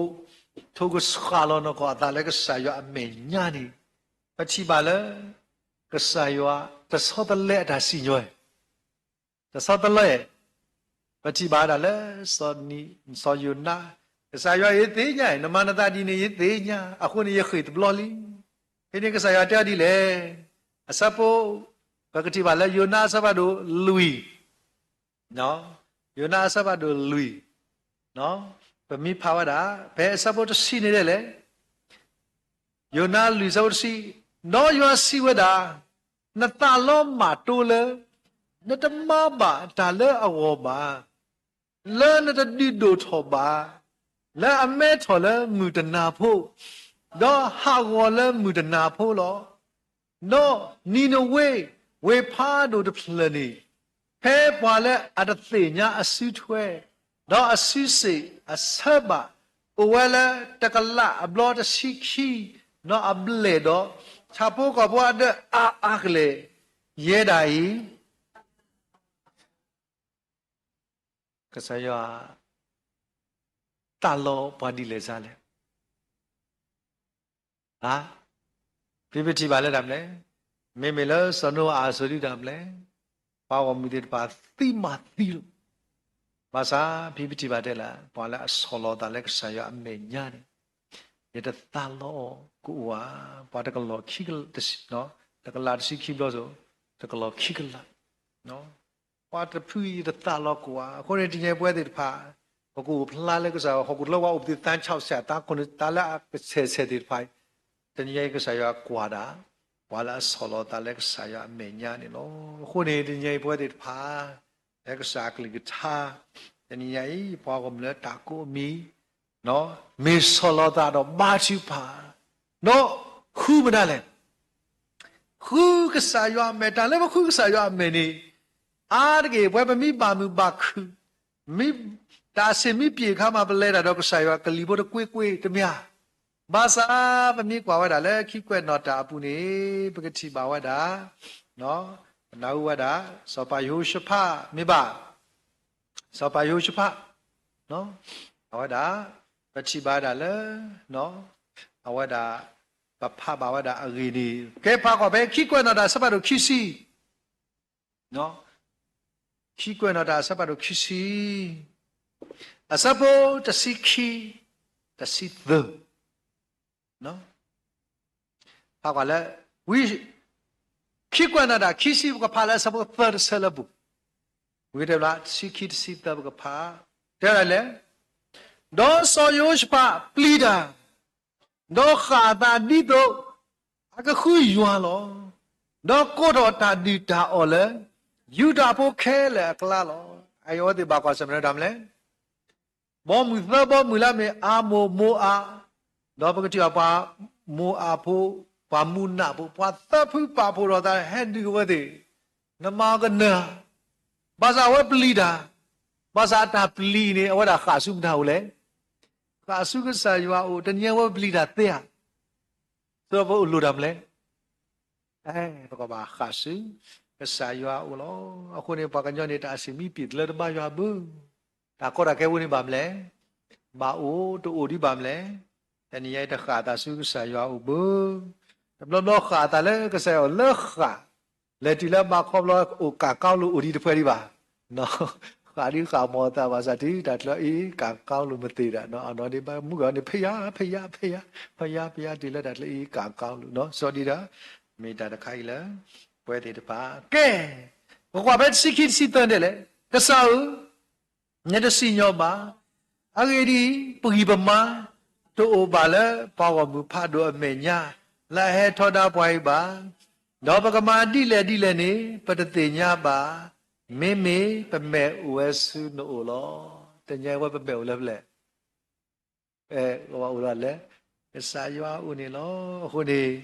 ထိၣ်ကဆှၣ်လီၤနီၢ်ကီၢ်အသးလၢကစၢ်ယွၤအမဲာ်ညါန့ၣ် ပထံၣ်ဘၣ်လၢ ကစၢ်ယွၤတဆီတလဲအတၢ်စံၣ်ညီၣ်, တဆီတလဲ, ပထံၣ်ဘၣ်ဒၣ်လၢ စီၤယိၤနါ, ကစၢ်ယွၤ ယသ့ၣ်ညါ နမၤနသးဒ်န့ၣ် ယသ့ၣ်ညါ, အဃိန့ၣ်ယဃ့ၢ်တဘျီလံ. ဖဲန့ၣ်ကစၢ်ယွၤတဲအီၤဒ်လဲၣ်. အဆၢဖိ ပကထံၣ်ဘၣ်လၢယိၤနါအဆၢဖးဒိၣ်လွံၢ် ယိၤနါအဆၢဖးဒိၣ်လွံၢ်, ပမ့ၢ်ဖးဝဲဒၣ် ဖဲအဆၢဖိတဆံန့ၣ်ဒ်လဲၣ်, ယိၤနါလွံၢ်အဆၢဖိတဆံ, ဒီးယွၤစံးဝဲဒၣ်, နသးလီမၢ်တိလၢ နတမၤဘၣ်တၢ်လၢအဂီၢ်ဘၣ်, လၢနတဒုးဒိၣ်ထီၣ်ဘၣ် လၢအမဲထီၣ်လၢမုၢ်တနၤဖိ, ဒီးဟးဂီၤလၢမုၢ်တနၤဖိလီၤ. ဒီးနံၤနဝ့ ဝ့ၢ်ဖးဒိၣ်တဖျၢၣ်န့ၣ်, ဖဲပှၤလၢအတသ့ၣ်ညါအစုထွဲ, ဒီးအစုစ့ၣ်အဆၢဘၣ်, အိၣ်ဝဲလၢတကလးအဘျီတဆံခံ, ဒီးအဘျဲၣ်ဒီး ဆၣ်ဖိကီၢ်ဖိအဒၢးအါအါကလဲာ် ယဲဒၣ်အံၤ ကစၢ်ယွၤ သးလီပှၤဒ်လဲၣ်စါလဲၣ်. ဖဲပထံၣ်ဘၣ်လၢတၢ်မနုၤလဲၣ်, မ့မ့ၢ်လၢစီၤနိအၤအစိၤဒုတၢ်မနုၤလဲၣ်, ပှၤဂီၢ်မုၢ်သ့ၣ်တဖၣ်သံမၤသံလိာ်, ဘၣ်ဆၣ်ဖဲပထံၣ်ဘၣ်တဲလၢ ပှၤလၢအဆီၣ်လီၤသးလၢကစၢ်ယွၤအမဲာ်ညါန့ၣ်, ယတသးလီအီၤကအိၣ်ဧါ, ပှၤတကလီၢ်ခံ, တကလးတဆံခံဘျီစိၤ, တကလီၢ်ခံကလး ပှၤတဖုအံၤယတသးလီကအိၣ်ဧါ. အဃိန့ၣ် တနံၤအံၤပဝဲသ့ၣ်တဖၣ် ပကအိၣ်ဖျါလၢကစၢ်ဟီၣ်ခိၣ်တလၢ ပှၤအိၣ်ပသ့ၣ်သးဆးစဲး သးခိၣ်သးလၢအကဆဲးဆဲးသ့ၣ်တဖၣ်, တနံၤအံၤကစၢ်ယွၤကွၢ်ဒၣ် ပှၤလၢအဆီၣ်လီၤသးလၢကစၢ်ယွၤအမဲာ်ညါန့ၣ်လီၤ. အဃိန့ၣ် တနံၤအံၤပဝဲသ့ၣ်တဖၣ် လၢကစၢ်အကလုၢ်ကထါ တနံၤအံၤ ပှၤဂီၢ်မုၢ်လၢတၢ်ကိးအမံၤ မ့ၢ်ဆီၣ်လီၤသးဒီးဘါထုကဖၣ်, ဒီးဃုမတၤလဲၣ်, ဃုကစၢ်ယွၤအမဲာ်, တၢ်လၢပဃုကစၢ်ယွၤအမဲာ်န့ၣ် အါတက့ၢ် ပဝဲပမ့ၢ်ဘၣ်မုာ်ဘၣ်ခုၣ်, မ့ၢ်တၢ်အဆံးမ့ၢ်ပျံၤအခါမး ပလဲၤတၢ်ဒီးကစၢ်ယွၤကလံၤဖိတကွ့ကွ့တမ့ၢ်ဧါ. ဘၣ်ဆၣ်ပမ့ၢ်ကွၢ်ဝဲဒၣ်လၢခံကွဲးနီၣ်တၢ်အပူၤန့ၣ် ပကထံၣ်ဘၣ်ဝဲဒၣ် ပနၢ်ဟူဝဲဒၣ် စီၤပၤယဟိၤၡဖးမ့ၢ်ဘၣ်, စီၤပၤယဟိၤၡဖး အဝဲဒၣ် ပထံၣ်ဘၣ်ဝဲဒၣ်လၢ အဝဲဒၣ် ပဖးဘၣ်ဝဲဒၣ်အဂ့ၢ်န့ၣ် ကဲဖးကွၢ်ဖဲခံကွဲးနီၣ်တၢ်အဆၢဖးဒိၣ်ခံဆံ, ခံကွဲးနီၣ်တၢ်အဆၢဖးဒိၣ်ခံဆံ, အဆၢဖိတဆံခံ, တဆံသၢ ဖးကွၢ်လၢ ဝံ ခံကွဲးနီၣ်တၢ်ခံဆံ ပကဖးလၢအဆၢဖိသၢတဆၢလၢပူၤ, ဝံတဘျီ တဆံခံ တဆံသၢ ပကဖး, တဲဒ်လဲၣ်, ဒီးစီၤယဟိၤၡဖးပျံၤတၢ်, ဒီးဃၣ်အသးဒ်သိးအကဃုယွၤလီၤ. ဒီးကိးထီၣ်တၢ်ဒုၣ်တၢ်အီၣ်လၢ ယူဒၤဖိခဲလၢာ်အကျါလီၤ. အအံၤအဝဲသ့ၣ်ဘၣ်ကွၢ်ဆၢၣ်မဲာ်ဒီးတၢ်မနုၤလဲၣ်, ဘီမုၢ်သၢဘီမုၢ်လၢအမ့ၢ်အၤမိၣ်, မိၤအၤ, ဒီးပကထံၣ်ဘၣ်ပှၤမိၤအၤဖိ, ပှၤမူနးဖိ, ပှၤသၢဖုပာ်ဖှိၣ်ထီၣ်သးဟဲဒုးအဝဲသ့ၣ်, နမၤအီၤကနၢၤဧါ, ဘၣ်ဆၣ်အဝဲပျံၤတၢ်, ဘၣ်ဆၣ်အတၢ်ပျံၤန့ၣ် အဝဲဒၣ်ဃၣ်ဆူမတၤအိၣ်လဲၣ်, ဃၣ်ဆူကစၢ်ယွၤအအိၣ်, တနံၤအံၤအဝဲပျံၤတၢ်သ့ဧါ, စီၤပၤအိၣ်လိၣ်တၢ်မနုၤလဲၣ် အဲ ပကဘၣ်ဃၣ်ဆူ ကစၢ်ယွၤအအိၣ်လီၤ. အဃိန့ၣ် ပှၤကညီန့ၣ် တၢ်အဆံးမ့ၢ်ပျံၤတလၢတဘါယွၤဘၣ်, တၢ်ကီတၢ်ခဲအဝဲန့ၣ်ဘၣ်မနုၤလဲၣ်, ဘၣ်အိၣ်တအိၣ်ဒံးဘၣ်မနုၤလဲၣ်, တနံၤအံၤတဃၣ်အသးဆူကစၢ်ယွၤအအိၣ်ဘၣ်, တဘျီဘျီဃၣ်အသးလၢကစၢ်ယွၤအအိၣ်လၢဃၣ်, လဲၤတုၤလၢဘါခီဘျီအိၣ်ကၣ်ကီလိာ်အိၣ်ဒံးတဖှဲဒံးဘၣ် ဃၣ်ဒံးဃၣ်မီၤအသးဘၣ်ဆၣ်တုၤတၢ်ကျၢၤအံၤ ကၣ်ကီလိာ်မသ့ၣ်ဒၣ်, အနီၢ်ဒံးဘၣ်မုၢ်ဂီၤန့ၣ် ဖဲယါ ဖဲယါ ဖဲယါ ဖဲယါ တုၤလၢတၢ်ကျၢၤအံၤ ကၣ်ကီလိာ်, စီဒံးဒီး မ့ၢ်တၢ်တခါအံၤလၢ ပဝဲသ့ၣ်တဖၣ် ကဲ ပကွၢ်ဖဲတဆံခံ တဆံသၢဒ်လဲၣ်, ကစၢ်ဧၢ နတစံၣ်ညီၣ်ဘၣ်. အဂ့ၢ်ဒ်အံၤ, ပဂံၢ်ပမါ တအိၣ်ဘၣ်လၢပှၤဂီၢ်မုၢ်ဖးဒိၣ်အမဲာ်ညါ လၢအဟဲထီဒါပှၤအံၤဘၣ်. ဒီးပကမၤဒ်လဲၣ်ဒ်လဲၣ်န့ၣ် ပတသ့ၣ်ညါဘၣ်, မ့မ့ၢ်ပမဲာ်အိၣ်ဝဲဆူနအိၣ်လီၤ. တနံၤအံၤဝဲပမဲာ်အိၣ်လၢဖဲလဲၣ် ပအိၣ်လီၤလၢ ကစၢ်ယွၤအအိၣ်န့ၣ်လီၤ. အဃိန့ၣ်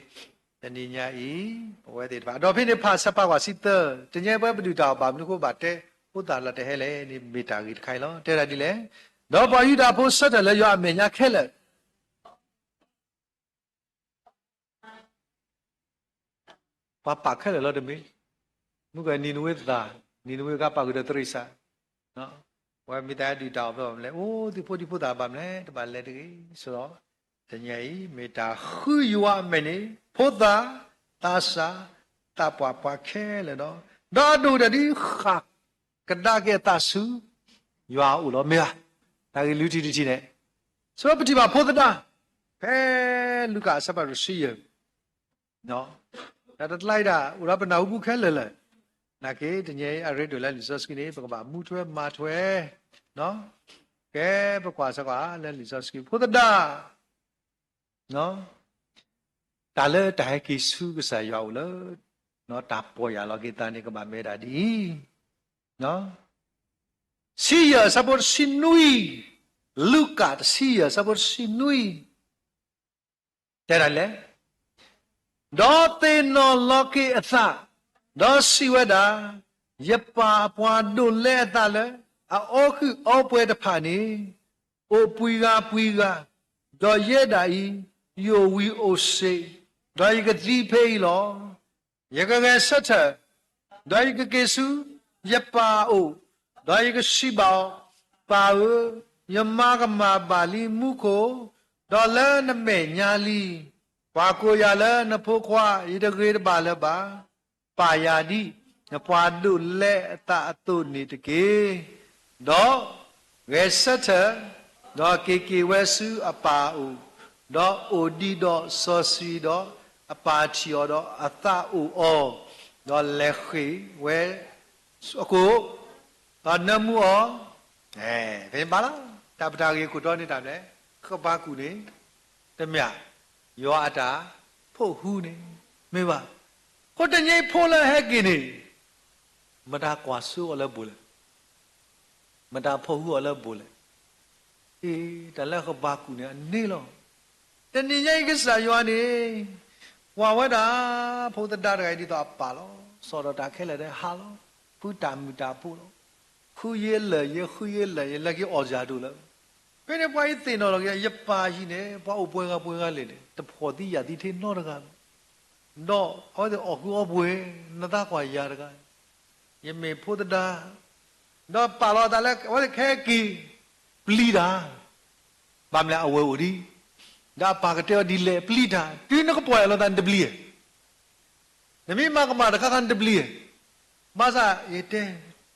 တနံၤညါအံၤ ပဝဲသ့ၣ်တဖၣ် ဒီးဖဲန့ၣ်ဖးဆၢဖးကွၢ်ဆံသၢ, တနံၤညါပဝဲပဒုၣ်တၢ်အီၣ်ဘၣ်မနုၤအဃိဘၣ်တဲ ဖိသၣ်လီၤတဟဲလဲၣ်န့ၣ် မ့ၢ်တၢ်ဂ့ၢ်တခါအံၤလီၤ. တဲဒၣ်ဒ်လဲၣ်, ဒီးပှၤယူဒၤဖိဆၢထၢၣ်လၢယွၤအမဲာ်ညါခဲလၢာ် ပှၤပာ်ခဲလၢာ်လီၤတမ့ၢ်, မုၢ်ကနံၤနဝ့သၣ်, နံၤနဝ့ကါပာ်ဃုာ်ဒီးတရံးစၢ်, ပဝဲမ့ၢ်သးဒုၣ်တၢ်အီၣ်ဘၣ်မနုၤလဲၣ်, အိၣ်သုးဖိဒံဖိသၣ်ဘၣ်မနုၤလဲၣ် တဘၣ်လဲၤတဂ့ၤ, ဆိဒီး တနံၤညါအံၤ မ့ၢ်တၢ်ဃုယွၤအမဲာ်န့ၣ် ဖိသၣ်, သးစၢ်, သးပှၢ်ပှၤခဲလၢာ်ဒီး, ဒီးအဒိၣ်ကတၢၢ်ဒ်ဃၣ်ကဒါက့ၤအသးဆူ ယွၤအအိၣ်လီၤ မ့ၢ်ဧါ. တၢ်ဂ့ၢ်လွံၢ်ထံၣ်တထံၣ်န့ၣ်, ဆိပထံၣ်ဘၣ်ဖိသဒါ ဖဲလူၤကၣ်အဆၢဖးဒိၣ်တဆံယဲၢ် တၢ်တကျါအံၤဒၣ် အိၣ်ဒီးပနၢ်ဟူပူၤခဲလၢာ်လၢာ်, နာ်က့ တနံၤအံၤအရ့ဒိၣ်လၢလံာ်စီဆှံန့ၣ် ပကဘၣ်မူထွဲမၤထွဲ, ကဲပကွၢ်စ့ၢ်ကီးလၢလံာ်စီဆှံ ဖိသဒါ တၢ်လၢတၢ်ဟဲက့ၤဆူကစၢ်ယွၤအအိၣ်လၢ တၢ်ပီၢ်ယၢ်လီၤက့ၤသးန့ၣ် ကဘၣ်မ့ၢ်ဒၣ်ဒ်အံၤ, တဆံယဲၢ်အဆၢဖိတဆံနွံ, လူၤကၣ်တဆံယဲၢ်အဆၢဖိတဆံနွံ တဲဒၣ်လဲၣ်, ဒီးသ့ၣ်နီၣ်လီၤက့ၤအသး, ဒီးစံးဝဲဒၣ်, ယပၢ်အပှၤဒိးလဲအသးလၢ အအီကုၢ်အီပှဲၤတဖၣ်န့ၣ် အိၣ်ပှံၤဂၤပှံၤဂၤ, ဒီးယဲဒၣ်အံၤ ယအိၣ်ဝံၤအိၣ်စ့ၢ်, ဒီးယကသံဖဲအံၤလီၤ. ယကဂဲၤဆၢထၢၣ်, ဒီးယကက့ၤဆူယပၢ်အအိၣ်, ဒီးယကစံးဘၣ်အီၤ, ပၢ်ဧၢ, ယမၤကမၣ်ဘၣ်လံမူခိၣ်, ဒီးလၢနမဲာ်ညါလံ. ကွၢ်ကိးယၤလၢနဖိခွါ, ယတဂ့ၤတဘၣ်လၢၤဘၣ်. ပာ်ယၤဒ်နပှၤဒိးလဲအသးအသိးန့ၣ်တက့ၢ်. ဒီးဂဲၤဆၢထၢၣ်, ဒီးက့ၤက့ၤဝဲဆူအပၢ်အအိၣ်, ဒီးအိၣ်ဒံးဒီးစီဆှံဒီးအပၢ်ထံၣ်အီၤဒီးအသးအိၣ်အီၤ, ဒီးလဲၤဃ့ၢ်ဝဲအကိာ်, ဒီးနၢမူအီၤ, ဖဲန့ၣ်ဘၣ်လီၤ. တၢ်ပတၢ်ဂ့ၢ်ခိၣ်တီန့ၣ်တၢ်မနုၤလဲၣ်, ဃဘးကူာ်န့ၣ်, တမ့ၢ် ယွၤအတၢ်ဖိးဟုန့ၣ်, မ့ၢ်ဘၣ်. အဃိတနံၤဖိလၢဟဲက့ၤန့ၣ်, မတၤကွၢ်စိအီၤလၢအပူၤလဲၣ်, မတၤဖိးဟုအီၤလၢအပူၤလဲၣ်. အ့ တၢ်လၢဃဘးကူာ်န့ၣ်အန့ၣ်လီၤ. တနံၤညါအံၤကစၢ်ယွၤန့ၣ် ကွၢ်ဝဲဒၣ် ဖိသဒါတဂၤအံၤဒ်သိးအပၢ်လီၤ. စီၣ်ဒီးတၢ်ခဲလၢာ်ဒီးဟးလီၤ. ဃုတၢ်မုာ်တၢ်ဖိးလီၤ. ဃုယဲလၢာ်ယဲ ဃုယဲလၢာ်ယဲ လၢက့ၤအီၣ်စၢ်ဒိၣ်လၢ ဖဲန့ၣ်ပှၤအံၤသ့ၣ်နီၣ်လီၤက့ၤ ယပၢ်ဟံၣ်န့ၣ် ပှၤအိၣ်ပှဲၤဂၤပှဲၤဂၤလဲၣ်န့ၣ် တဖှီၣ်သံယာ်သံထဲနီတဂၤဘၣ်. ဒီးအဝဲသ့ၣ်အီၣ်ဃုအီပှဲၤ နသးကွၢ်ယၤတဂၤ ယမ့ၢ်ဖိသဒါ, ဒီးပာ်လီၤအသးလၢ အဝဲသ့ၣ်ခဲက့ၤ ပျံၤတၢ်, ဘၣ်မနုၤလဲၣ်အဝဲၢ်အိၣ်ဒံး, ဒီးအပၢ်ကတဲအီၤဒ်လဲၣ် ပျံၤတၢ်, တုၤနကပီၢ်ယၢ်လီၤသးနတပျံၤဧါ, နမ့ၢ်မၤကမၣ်တခါခါနတပျံၤဧါ, ဘၣ်ဆၣ်ယတဲ,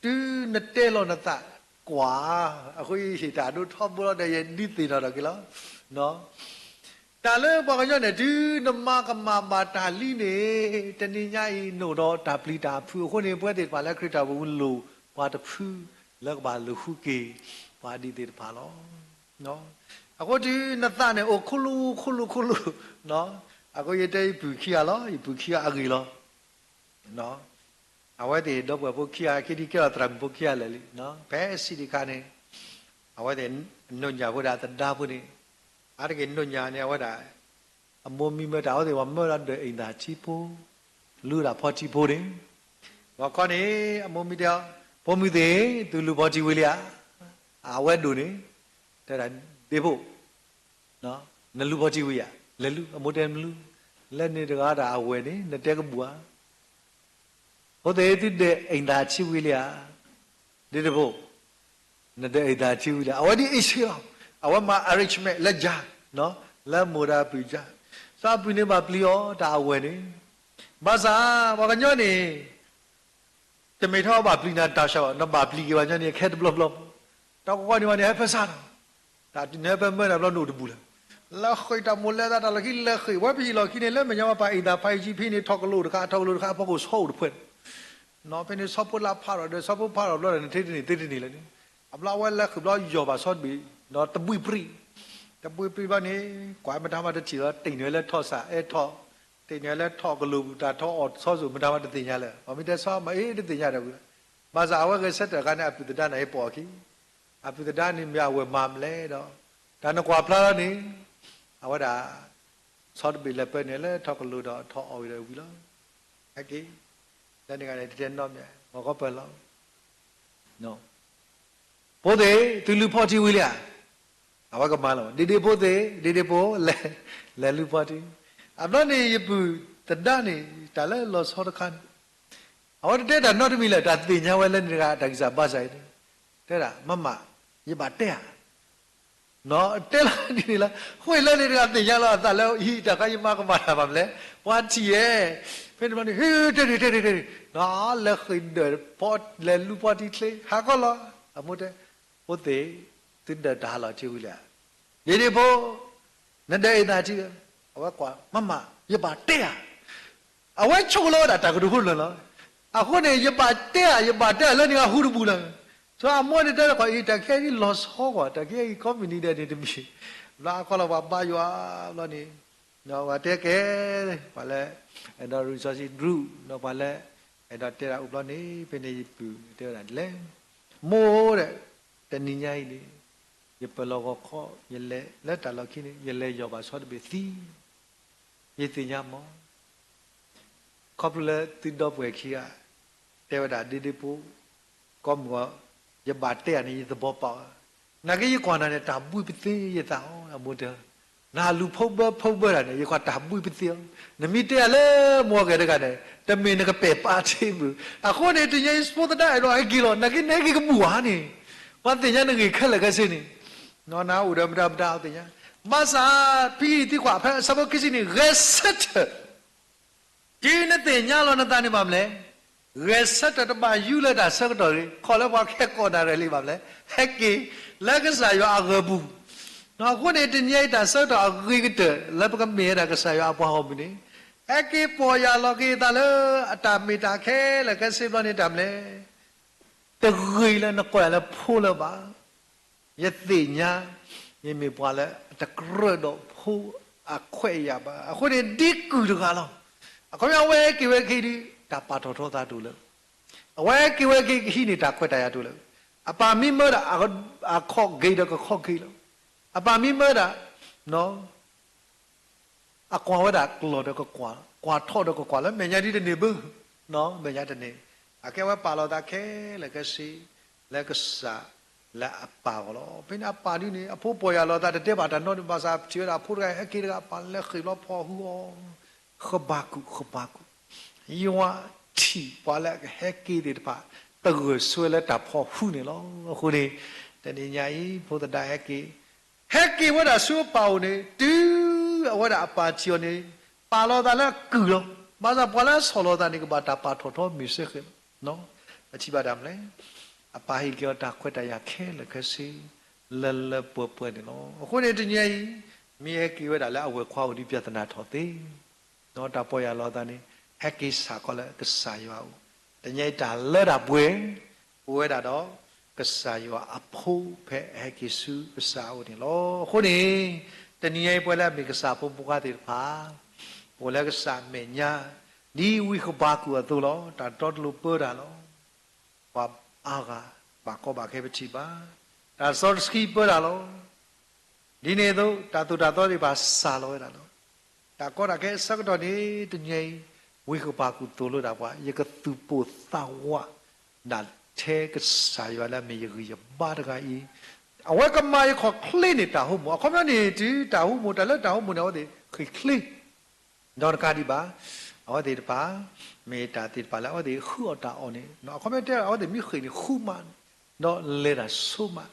တုၤနတဲလီၤနသးကွၢ်, အဃိယဟ့ၣ်တၢ်ဒိထီဘိလီၤဒီး ယဒုးသ့ၣ်နီၣ်ထီၣ်က့ၤလီၤ. တၢ်လၢပှၤကညီန့ၣ် တုၤနမၤကမၣ်ဘၣ်တၢ်လံန့ၣ် တနံၤညါအံၤ နအိၣ်ဒီးတၢ်ပျံၤတၢ်ဖုးအဃိန့ၣ် ပဝဲသ့ၣ်တဖၣ်လၢခရံာ်တၢ်အိၣ်ဖှိၣ်ပူၤလိၣ်ပှၤတဖု လၢကဘၣ်လူၤဃုက့ၤ ပှၤဒ်သ့ၣ်တဖၣ်လီၤ. အဃိတုၤနသးန့ၣ် အိၣ်ခူလူၤခူလူၤခူလူၤ, အဃိယတဲယပုၢ်ခံဂၤလီၤ, ယပုၢ်ခံဂၤအဂ့ၢ်လီၤ. အဝဲသ့ၣ်ဒီပုၢ်ဝဲၢ်ဖိခံဂၤ ခံထံၣ်ကဲထီၣ်သရၣ်မုၣ်ဖိခံဂၤလၢာ်လံ, ဖဲစံးတခါန့ၣ် အဝဲသ့ၣ်နိၣ်ညၣ်ဖိဒၣ်သဒါဖိန့ၣ်, အါတက့ၢ်နိၣ်ညၣ်န့ၣ် အဝဲဒၣ် အမိၢ်မံမၢတၢ် အဝဲသ့ၣ်ပှၤမၢဝဲဒၣ်ဒီးအိမ်သာဆံးဖိ, လူဝဲဒၣ်ဖီထံဖိန့ၣ်, ဂီၤခီန့ၣ် အမိၢ်မံတဲအီၤ, ဖိမုၣ်သ့ၣ် သုလူဖီထံဝံၤလံဧါ, အဝဲဒိၣ်န့ၣ်, တဲဒၣ်ဒ့ဖိ နလူဖီထံဝံၤဧါ, လဲၤလူ, အမိၢ်တဲနလူ, လဲၤန့ၣ်တဂၤဒၣ်အဝဲၢ်န့ၣ် နတဲကဘူၣ်ဧါ. ဖိသ့ၣ် သုဒဲးအိမ်သာဆံးဝံၤလံဧါ, ဒ့တဖိ, နဒဲးအိမ်သာဆံးဝံၤလံဧါ, အဝဲဒ်အံၤဆ့လီၤ, အဝဲမၤ arrangement လၢယၤ, လၢမိၢ်ဒီးအပုၢ်ယၤ, စီၤအပုၢ်န့ၣ်ဘၣ်ပျံၤအီၤတၢ်အဝဲၢ်န့ၣ်, ဘၣ်ဆၣ် ပှၤကညီန့ၣ် တမ့ၢ်ထီၣ်ဘၣ်ပျံၤနၤတၢ်ဆၢဘၣ်, နဘၣ်ပျံၤက့ၤပှၤကညီန့ၣ် ခဲတဘျီဘျီ, တၢ်ကီကီန့ၣ်ဝဲန့ၣ် ဟဲဖၢဆါနီၤ, တၢ်နဟဲဖၢမၢနၤဘျီနအိၣ်တဘူၣ်လၢၤ, လဲၤဃ့ၢ်တၢ်မိၣ်လဲၤသးတၢ်လီၢ်ခံလဲၤဃ့ၢ်, ဝဲပဟံၣ်လီၢ်ခံန့ၣ် လၢမဲာ်ညါပှၤပာ်အိမ်သာဖးယံၤဖံန့ၣ် ထီၣ်ကလိာ်တခါ ထီၣ်ကလိာ်တခါ အဖီခိၣ်ဆီအိၣ်တဖှဲး, ဖဲန့ၣ်ဆီဖိလၢဖးထီၣ်ဒီး ဆီဖိဖးထီၣ်ဘျီဒီး နထ့တန့ၢ်သ့တန့ၢ်လၢၤန့ၣ်, အဘျီအဝဲလဲၤဃ့ၢ်ဘျီယီၢ်ဘၣ်ဆီတဘ့ၣ်, ဒီးတဘှံးပြံ, တဘှံးပြံဘျီန့ၣ် ကွၢ်မတၤမးတထံၣ်လီၤ, တ့ၢ်န့ၢ်ဝဲလၢထီၣ်စၢ်အဲၣ်ထီၣ်, တ့ၢ်န့ၢ်ဝဲလၢထီၣ်ကလိာ်ပူၤ တၢ်ထီၣ်အီၣ်ဆီစိၤ မတၤမးတသ့ၣ်ညါလၢၤ, ပှၤမ့ၢ်တဲဆီမၤအ့ၣ်တသ့ၣ်ညါဒီးဝံၤလီၤ, ဘၣ်ဆၣ်အဝဲဂဲၤဆၢထၢၣ်အခါန့ၣ် အပုၢ်သဒါန့ၣ်ဟဲပိာ်အခံ, အပုၢ်သဒါန့ၣ်မ့ၢ်အဝဲၢ်မၤမလဲၣ်ဒီး, တၢ်နကွၢ်ဖျါလီၤန့ၣ်, အဝဲဒၣ် ဆီတဘ့ၣ်လဲၤပၢန့ၣ်လၢထီၣ်ကလိၤဒီးထီၣ်အီၣ်ဝံၤဒီးဝံၤလီၤ. ဟဲက့ၤ, လၢန့ၣ်ဂၤန့ၣ် တတဲနီတမံၤ ဂီၤခီပၢၤလီၤ. ဖိသ့ၣ်, သုလူၤဖီထံဝံၤလံဧါ. အဝဲကမၤလီၤ. ဒ့ဒ့ဖိသ့ၣ်, ဒ့ဒ့ဖိ, လဲၤ, လဲၤလူၤဖီထံ. အဘျီန့ၣ် ယပုၢ်သဒါန့ၣ် တၢ်လၢလီၤဆီတခါန့ၣ် အဝဲတတဲတၢ်နီတမံၤလၢၤ, တၢ်သ့ၣ်ညါဝဲလၢန့ၣ်တဂၤ တၢ်ဂံၢ်စၢ်ဘါစၢ်အံၤန့ၣ်, တဲဒၣ် မမ, ယဘၣ်တဲဧါ. တဲလီၤဒ်န့ၣ်လၢ ဃိလၢန့ၣ်တဂၤသ့ၣ်ညါလီၤအသးလၢ အံၤတၢ်ခါယမၤကမၣ်တၢ်ဘၣ်မနုၤလဲၣ်, ပှၤထံၣ်ဧါ. ဖဲန့ၣ်ဘျီန့ၣ် ဟ့ တဲဒၣ် တဲဒၣ် တဲဒၣ်, လဲၤဃ့ၢ်ဒၢး လဲၤလူၤဖီထံချ့ ဟးကီလီၤ. အမိၢ်တဲ, ဖိသ့ၣ်, သုဒၢးတၢ်ဟးလီၤထံဝံၤလံဧါ. ဒ့ဒ့ဖိ, နဒၢးအ့ၣ်သးထံဧါ. အဝဲကွၢ်, မမ, ယဘၣ်တဲဧါ. အဝဲဆိကမိၣ်ဝဲဒၣ်တၢ်ကတိၤဖိလၢာ်လီၤ. အဃိန့ၣ် ယဘၣ်တဲဧါ, ယဘၣ်တဲဧါ လၢန့ၣ်အဟူတဘူးလၢၤ. ဆိအမိၢ်န့ၣ်တဲလီၤကွၢ်အံၤ တၢ်ခဲအံၤလီၤဆီကွၢ်, တၢ်ခဲအံၤကိးမုၢ်နံၤဒဲးန့ၣ်တမံၤ, ဘျီအကီလီၤပှၤဘါယွၤဘျီန့ၣ်, ဒီးပှၤတဲကဲ, ပှၤလၢ အဲၣ်ဒိး resource group ဒီးပှၤလၢ အဲၣ်ဒိးတဲဒၣ်အိၣ်ဘျီန့ၣ် ဖဲန့ၣ်ယပုၢ်တဲဝဲဒၣ်ဒ်လဲၣ်, မိၢ်ဒီး တနံၤညါအံၤန့ၣ် ယပၢၤလီၤဂီၤခီ ယလဲၤလၢတၢ်လီၢ်ခံန့ၣ် ယလဲၤယီၢ်ဘၣ်ဆီတဘ့ၣ်သံ, ယသ့ၣ်ညါမး ခီဖျိလၢသုဒီပုၢ်ဝဲၢ်ခံဂၤ တဲဝဲဒၣ်ဒ့ဒ့ဖိ, ကိးမုၢ်ဂီၤ, ယဘၣ်တဲဧါန့ၣ် ယသဘီပာ်အီၤ, နာ်က့ယကွၢ်နၤန့ၣ် တၢ်ဘှံးပသ့ယသးအီၤ အမိၢ်တဲ, နလူၤဖီၣ်ဘၢဖီၣ်ဘၢတၢ်န့ၣ် ယကွၢ်တၢ်ဘှံးပသ့အီၤ, နမ့ၢ်တဲဧါလၢမိၢ်ဂဲၤတဂၤန့ၣ် တမ့ၢ်နကပဲာ်ပာ်ထံမုၢ်, အဃိန့ၣ် တနံၤအံၤ ဖိသဒါအဲၣ်ဒိးဟဲက့ၤလီၤ နာ်က့နဟဲက့ၤကဘူၣ်ဧါန့ၣ်, ပှၤသ့ၣ်ညါနဂ့ၢ်ခဲလၢာ်ခဲဆ့န့ၣ်, နအိၣ်ဒီးမတၤမတၤအသ့ၣ်ညါ, ဘၣ်ဆၣ် ဖဲအံၤသံကွၢ် ဖဲအဆၢဖိခံဆံန့ၣ် ဂဲၤဆၢထၢၣ် တုၤနသ့ၣ်ညါလီၤနသးန့ၣ်ဘၣ်မနုၤလဲၣ်, ဂဲၤဆၢထၢၣ်တဘၣ်ယူလၢတၢ်ဆၢကတီၢ်ရ့ၣ် ခီၣ်လၢပှၤခဲကိးနၣ်ရံၣ်လံဘၣ်မနုၤလဲၣ်, ဟဲက့ၤလၢကစၢ်ယွၤအဂၢၤပူၤ, အဃိန့ၣ် တနံၤအံၤတၢ်ဆၢကတီၢ်အဂ့ၤကတၢၢ် လၢပကမ့ၢ်ဝဲဒၣ်ကစၢ်ယွၤအပှၤဂီၢ်မုၢ်န့ၣ်, ဟဲက့ၤပီၢ်ယၢ်လီၤက့ၤသးလၢအတၢ်မ့ၢ်တၢ်ခဲလၢာ်ခဲဆ့ဘျီန့ၣ်တၢ်မနုၤလဲၣ် တဂ့ၤလၢနကိးယၤလၢဖိလၢဘၣ်, ယသ့ၣ်ညါ ယမ့ၢ်ပှၤလၢအတကြၢးဒီးဖိအခွဲးအယာ်ဘၣ်. အဃိန့ၣ် ဒ်ကုၢ်တဂၤလီၤ. အခီပညီ အဝဲက့ၤဝဲခဲအံၤဒီး တၢ်ပာ်ထီၣ်ထီသးတအိၣ်လၢၤ, အဝဲက့ၤဝဲခဲအံၤဟံးန့ၢ်တၢ်ခွဲးတၢ်ယာ်တအိၣ်လၢၤ, အပၢ်မ့ၢ်မၢဒၣ် အခီၣ်က့ၤဒီးကခီၣ်က့ၤလီၤ. အပၢ်မ့ၢ်မၢဒၣ် အကွၢ်ဝဲဒၣ်ကျီၢ်ဒီးကကွၢ်, ကွၢ်ထီၣ်ဒီးကကွၢ်လၢမဲာ်ညါဒ်တန့ၢ်ဘၣ်, မဲာ်ညါတန့ၢ်, အကဲဝဲပာ်လီၤသးခဲလၢာ်ခဲဆ့ လၢကစၢ်လၢအပၢ်အဂီၢ်လီၤ. ဖဲန့ၣ်အပၢ်ဒ်န့ၣ် အဖိပီၢ်ယၢ်လီၤသးတတဲဘၣ်တၢ်နီတမံၤဘၣ်ဆၣ် ထံၣ်ဝဲဒၣ်အဖိတဂၤဟဲက့ၤတဂၤ အပၢ်လဲၤဃ့ၢ်ဘျီဖီၣ်ဟုအီၤ, ဃဘးကူာ် ဃဘးကူာ်, ယွၤထံၣ်ပှၤလၢအကဟဲက့ၤသ့ၣ်တဖၣ် သဂၢၢ်ဆၢလၢတၢ်ဖီၣ်ဟုန့ၣ်လီၤ. အဃိန့ၣ် တနံၤညါအံၤ ဖိသဒါဟဲက့ၤ ဟဲက့ၤဝဲဒၣ်ဆူအပၢ်အိၣ်န့ၣ် တုၤအဝဲဒၣ်အပၢ်ထံၣ်အီၤန့ၣ် ပာ်လီၤသးလၢအကုၢ်လီၤ. ဘၣ်ဆၣ်ပှၤလၢအဆီၣ်လီၤသးန့ၣ် ကဘၣ်တၢ်ပာ်ထီၣ်ထီမ့ၢ်စ့ၢ်ကီးလီၤ. ပထံၣ်ဘၣ်ဒၣ်မနုၤလဲၣ်, အပၢ်ဟ့ၣ်က့ၤအီၤတၢ်ခွဲးတၢ်ယာ်ခဲလၢာ်ခဲဆ့ လၢလၢပှဲၤပှဲၤန့ၣ်လီၤ. အဃိန့ၣ် တနံၤညါအံၤ မ့ၢ်ဟဲက့ၤဝဲဒၣ်လၢအဝဲၢ်ခွါအိၣ်ဒီး ပြဿနာ ထီၣ်သ့ ဒီးတၢ်ပီၢ်ယၢ်လီၤသးန့ၣ် ဟဲက့ၤဆၣ်ကီးလၢကစၢ်ယွၤအအိၣ်, တနံၤညါအံၤတၢ်လၢတၢ်ပှဲၤ အိၣ်ဝဲဒၣ်ဒီး ကစၢ်ယွၤအဖိဖဲအဟဲက့ၤဆူကစၢ်အအိၣ်န့ၣ်လီၤ. အဃိန့ၣ် တနံၤညါအံၤပဝဲလၢအမ့ၢ်ကစၢ်ဖိမုၣ်ဖိခွါသ့ၣ်တဖၣ် ပအိၣ်လၢကစၢ်အမဲာ်ညါ ဒ်ဝံဃဘးကူာ်အသိးလီၤ. တၢ်တီတလိၤပၢတၢ်လီၤ. ပှၤအါဂၤ ဘၣ်ကီဘၣ်ခဲပထံၣ်ဘၣ်. တၢ်စီတဆှံပၢတၢ်လီၤ. ဒ်န့ၣ်အသိး တၢ်သိၣ်တၢ်သီသ့ၣ်တဖၣ်စှၤလီၤဝဲဒၣ်လီၤ. တၢ်ကီတၢ်ခဲအဆၢကတီၢ်န့ၣ် တနံၤညါအံၤ ဝံဃဘးကူာ်သိၣ်လိတၢ်ပှၤ ယကသူၣ်ပိၢ်သးဝးဒၣ်ထဲကစၢ်ယွၤလၢအမ့ၢ်ယဂံၢ်ယဘါတဂၤအံၤ, အဝဲကမၤယခီၣ်ချ့န့ၢ်တၢ်ဟိမိၣ်. အခီပညီန့ၣ် တုၤတၢ်ဟိမိၣ် တၢ်လၢတၢ်ဟိမိၣ်န့ၣ် အဝဲသ့ၣ်ဃ့ၢ်ချ့ ဒီးတကးဒံးဘၣ် အဝဲသ့ၣ်တဖၣ် မ့ၢ်တၢ်သ့ၣ်တဖၣ်လၢအဝဲသ့ၣ်ဃုအီၣ်တၢ်အီၣ်န့ၣ် အခီပညီတဲ အဝဲသ့ၣ်မ့ၢ်ဃ့ၢ်န့ၣ် ဃုမး ဒီးလဲၤတၢ်ဆိမး,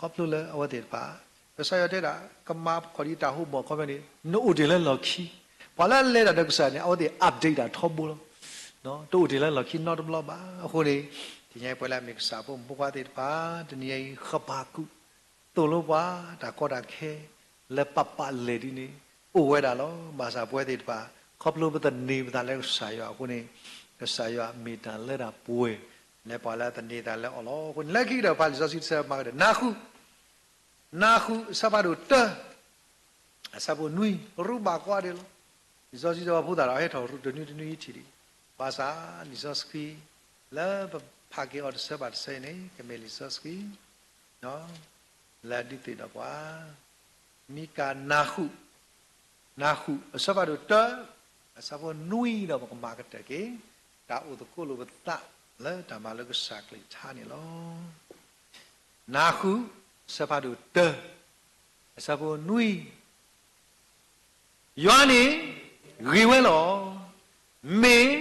ခီဖျိလၢအဝဲသ့ၣ်တဖၣ် ကစၢ်ယွၤတဲဒၣ် ကမၤခီၣ်ဒ်တၢ်ဟိမိၣ်အခီပညီန့ၣ် နအိၣ်တ့ၢ်လၢလီၢ်ခံ, ပှၤလၢအလဲၤတၢ်ဒီးကစၢ်န့ၣ် အဝဲသ့ၣ် update တၢ်ထီဘိလီၤ. တအိၣ်တ့ၢ်လၢလီၢ်ခံနီတဘျီဘၣ်. အဃိန့ၣ် တနံၤညါအံၤပဝဲလၢအမ့ၢ်ကစၢ်ဖိမုၣ်ဖိခွါသ့ၣ်တဖၣ် တနံၤညါအံၤဃဘးကူာ် သိၣ်လိပှၤ တၢ်ကီတၢ်ခဲ လၢပပာ်လဲၢ်ဒ်န့ၣ် အိၣ်ဝဲဒၣ်လီၤ. ဘၣ်ဆၣ်ပဝဲသ့ၣ်တဖၣ် ခီဖျိပသန့ၤပသးလၢကစၢ်ယွၤအဃိန့ၣ် ကစၢ်ယွၤမ့ၢ်တၢ်လၢတၢ်ပှဲၤ လၢပှၤလၢအသန့ၤသးလၢအီၤလီၤ. အဃိန့ၣ် လၢခံကတၢၢ် ဖးလံာ်စီဆှံတဆၢမၤကဒီး နၢ်ဃုာ် နၢ်ဃုာ် အဆၢဖးဒိၣ်တၢ အဆၢဖိနွံ ရူးဘၣ်ကွၢ်ဒံးလီၤ. လံာ်စီဆှံတဆၢဖိသၣ်ဒီး ဟဲထီၣ်ရူးတနွံတနွံထံၣ်ဒံး, ဘၣ်ဆၣ်လံာ်စီဆှံ လၢပဖးက့ၤအီၤတဆၢဘၣ်တဆၢအံၤန့ၣ် ကမ့ၢ်လံာ်စီဆှံ လၢအဒုးသ့ၣ်နီၣ်ပှၤ မံကၤနၢ်ဃုာ် နၢ်ဃုာ် အဆၢဖးဒိၣ်တၢ အဆၢဖိနွံဒီး ပကမၤကတၢၢ်က့ၤ တၢ်အိၣ်သကိးလိာ်ပသးလၢတၢ်မၤလိကစၢ်ကလုၢ်ကထါန့ၣ်လီၤ. နၢ်ဃုာ် အဆၢဖးဒိၣ်တၢ အဆၢဖိနွံ ယွၤန့ၣ်ဂ့ၤဝဲလီၤ. မ့ၢ်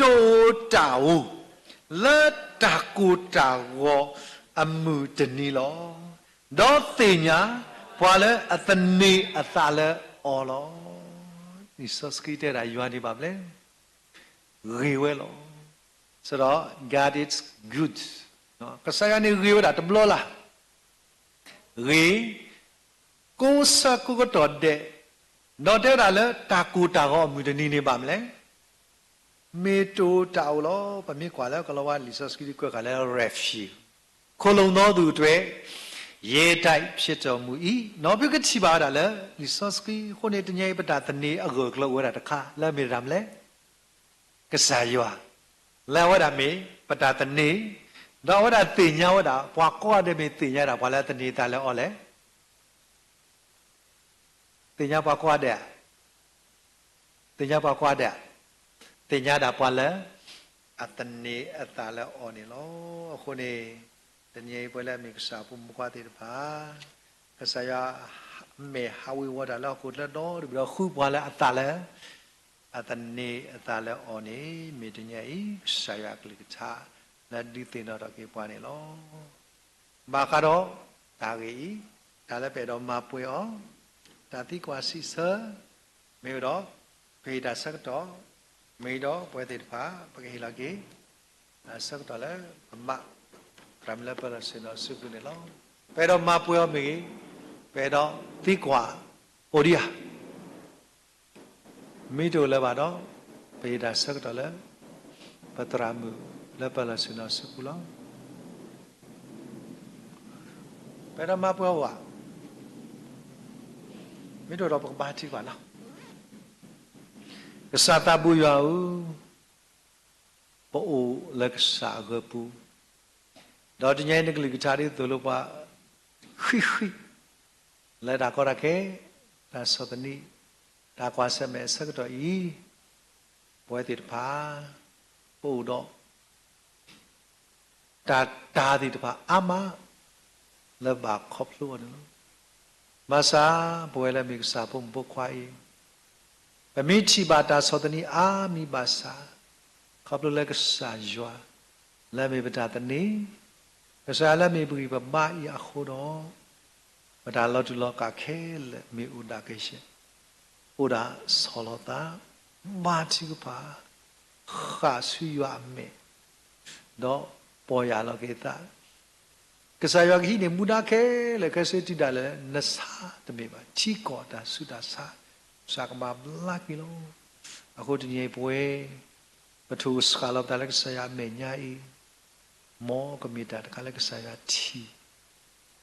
တအိၣ်တၢ်အိၣ် လၢတၢ်ကိၢ်တၢ်ဂီၤအမုၢ်တနံၤလီၤ. ဒီးသ့ၣ်ညါပှၤလၢအသန့ၤအသးလၢအီၤလီၤ. လံာ်စီဆှံတဲဒၣ်ယွၤန့ၣ်ဘၣ်မနုၤလဲၣ်, ဂ့ၤဝဲလီၤ. စးဒီး God is good, ကစၢ်ယွၤန့ၣ်ဂ့ၤဝဲဒၣ်တဘျီလၢ် ဂ့ၤ ကိးဆၢကိးကတီၢ်ဒဲး, ဒီးတဲဝဲဒၣ်လၢတၢ်ကိၢ်တၢ်ဂီၤအမုၢ်တနံၤန့ၣ်ဘၣ်မနုၤလဲၣ်, မ့ၢ်တအိၣ်တၢ်အိၣ်လီၤ. ပမ့ၢ်ကွၢ်လၢကလီၤဝါလံာ်စီဆှံဒ်ကွဲးဃာ်လၢ refuge, ခိုလှုံသောသူအတွက် ရဲတိုက်ဖြစ်တော်မူ၏. နီၢ်ပကထံၣ်ဘၣ်ဝဲဒၣ်လၢ လံာ်စီဆှံအဃိန့ၣ် တနံၤအံၤပတၢ်သန့ၤအဂၢၢ်အကျၢၤအိၣ်ဝဲဒၣ်တခါ လၢအမ့ၢ်တၢ်မနုၤလဲၣ်, ကစၢ်ယွၤ, လၢအဝဲဒၣ်မ့ၢ်ပတၢ်သန့ၤ, ဒီးအဝဲဒၣ်သ့ၣ်ညါဝဲဒၣ် ပှၤကိးဂၤဒဲးမ့ၢ်သ့ၣ်ညါဒၣ်ပှၤလၢအသန့ၤအသးလၢအီၤလဲၣ်. သ့ၣ်ညါပှၤကိးဂၤဒဲးဧါ, သ့ၣ်ညါပှၤကိးဂၤဒဲးဧါ, သ့ၣ်ညါဒၣ်ပှၤလၢ အသန့ၤအသးလၢအီၤန့ၣ်လီၤ. အဃိန့ၣ် တနံၤအံၤပဝဲလၢအမ့ၢ်ကစၢ်ဖိမုၣ်ဖိခွါသ့ၣ်တဖၣ် ကစၢ်ယွၤအမဲာ်ဟးဝ့ၤဝီၤတၢ်လၢဟီၣ်ခိၣ်ချၢဒီတဘ့ၣ်ဒီးဃုပှၤလၢအသးလၢ အသန့ၤအသးလၢအီၤန့ၣ် မ့ၢ်တနံၤအံၤ ကစၢ်ယွၤအကလုၢ်ကထါ လၢဒုးသ့ၣ်နီၣ်ထီၣ်က့ၤပှၤန့ၣ်လီၤ. ဘၣ်ဃးဒီးတၢ်ဂ့ၢ်အံၤ တၢ်လၢပအဲၣ်ဒိးမၤပှဲၤအီၤ, တၢ်သံကွၢ်စံးဆၢ မ့ၢ်ဝဲဒီး ပဟ့ၣ်တၢ်ဆၢကတီၢ်, မ့ၢ်ဒီးပဝဲသ့ၣ်တဖၣ် ပကဟ့ၣ်လီၤက့ၤ တၢ်ဆၢကတီၢ်လၢပမၤ သရၣ်မုၣ်လၢပၢၤလီၢ်ဆ့ၣ်နီၤစုပူၤန့ၣ်လီၤ. ပအဲၣ်ဒိးမၤပှဲၤအီၤမ့ၢ်ဂ့ၤ, ပအဲၣ်ဒိးသံကွၢ်အိၣ်ဒံးဧါ, မ့ၢ်တအိၣ်လၢၤဘၣ်ဒီး ပဟ့ၣ်တၢ်ဆၢကတီၢ်လၢ ပသရၣ်မုၣ်လၢပၢၤလီၢ်ဆ့ၣ်နီၤစုပူၤလီၤ. ပအဲၣ်ဒိးမၤပှဲၤအီၤဧါ, မ့ၢ်တအိၣ်ဒီးပကဘါထုကဖၣ်လီၤ. ကစၢ်သးဘိယွၤဧၢ, ပအိၣ်လၢကစၢ်အဂီၢ်ပူၤ, ဒီးတနံၤအံၤနကလုၢ်ကထါဒ်သိးလိာ်ပှၤ ဃံးဃံး လၢတၢ်ကီတၢ်ခဲ, တၢ်ဆီၣ်သနံး, တၢ်ကွၢ်ဆၢၣ်မဲာ်အဆၢကတီၢ်အံၤ, ပဝဲသ့ၣ်တဖၣ် ပအိၣ်ဒီး တၢ်တၤသ့ၣ်တဖၣ်အါမး လၢဘၣ်ခီဖျိအီၤန့ၣ်လီၤ. ဘၣ်ဆၣ် ပဝဲလၢမ့ၢ်ကစၢ်ဖိမုၣ်ဖိခွါအံၤ, ပမ့ၢ်ထံၣ်ဘၣ်တၢ်ဆီၣ်သနံးအါမံၤဘၣ်ဆၣ်, ခီဖျိလၢကစၢ်ယွၤ လၢအမ့ၢ်ပတၢ်သန့ၤ, ကစၢ်ယွၤလၢအမ့ၢ်ပဂံၢ်ပဘါအံၤအဃိဒီး, ပတၢ်လီၤတူာ်လီၤကာ်ခဲလၢာ်မ့ၢ်အိၣ်ဒၣ်ကဲယဲၢ် အိၣ်ဒၣ်ဆီၣ်လီၤသး, ဘါထုကဖၣ်, ဃၣ်ဆူယွၤအမဲာ်, ဒီးပီၢ်ယၢ်လီၤက့ၤသး, ကစၢ်ယွၤကဟံးန့ၢ်မူဒါခဲလၢာ်ခဲဆ့တုၤဒၣ်လဲာ် နဆါတမ့ၢ်ဘၣ်, ထံကီၢ်တၢ်ဆူးတၢ်ဆါ, ကစၢ်ကမၤဘျါက့ၤလီၤ. အဃိတနံၤအံၤပဝဲ ပထိၣ်ကဆှၣ်လီၤပသးလၢကစၢ်ယွၤအမဲာ်ညါအံၤ, မ်ကမ့ၢ်တၢ်တခါလၢကစၢ်ယွၤထံၣ်,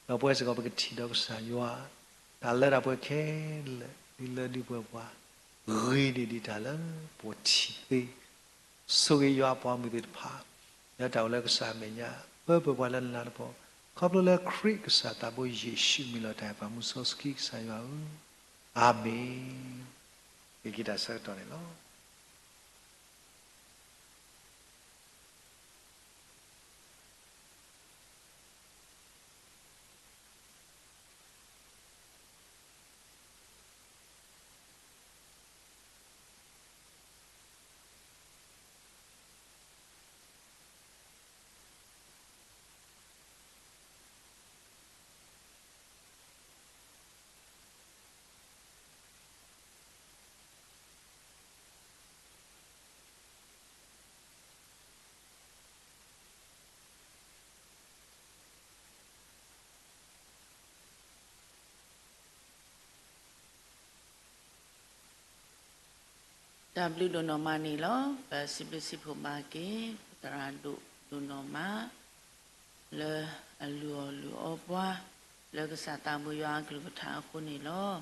ဒီးပဝဲစ့ၢ်ကီးပကထံၣ်ဒီးကစၢ်ယွၤ, တၢ်လၢတၢ်ပှဲၤခဲလၢာ် ဒ်လၢဒုးပှဲၤပှၤ, ဂ့ၤန့ၢ်ဒံးတၢ်လၢပထံၣ်သ့ ဆိၣ်ဂ့ၤယွၤအပှၤမုၣ်သ့ၣ်တဖၣ်, လၢတၢ်အိၣ်လၢကစၢ်အမဲာ်ညါ, ပၢပၢၤပှၤလၢနလၤတဘီ, ခီဖျိလၢခရံာ်ကစၢ်သးဘိယ့ၣ်ၡူးမံၤလီၤတၢ်အံၤပှၤမူစီဆှံကစၢ်ယွၤဧၢ, အၤမ့ၣ်. က့ၤက့ၤတၢ်ဆၢကတီၢ်န့ၣ်လီၤ. တၢ်ဘျုးဒိၣ်နီၢ်မးန့ၣ်လီၤ. ပစံးဘျုးစံးဖှိၣ်ဘၣ်က့ၤ ပသရၣ်ဒိၣ်ဒိၣ်နီၢ်မး လၢအလုၢ်အီၣ်လုၢ်အီပှၤ လၢကစၢ်သးဘိယွၤအကလုၢ်ကထါအဃိန့ၣ်လီၤ.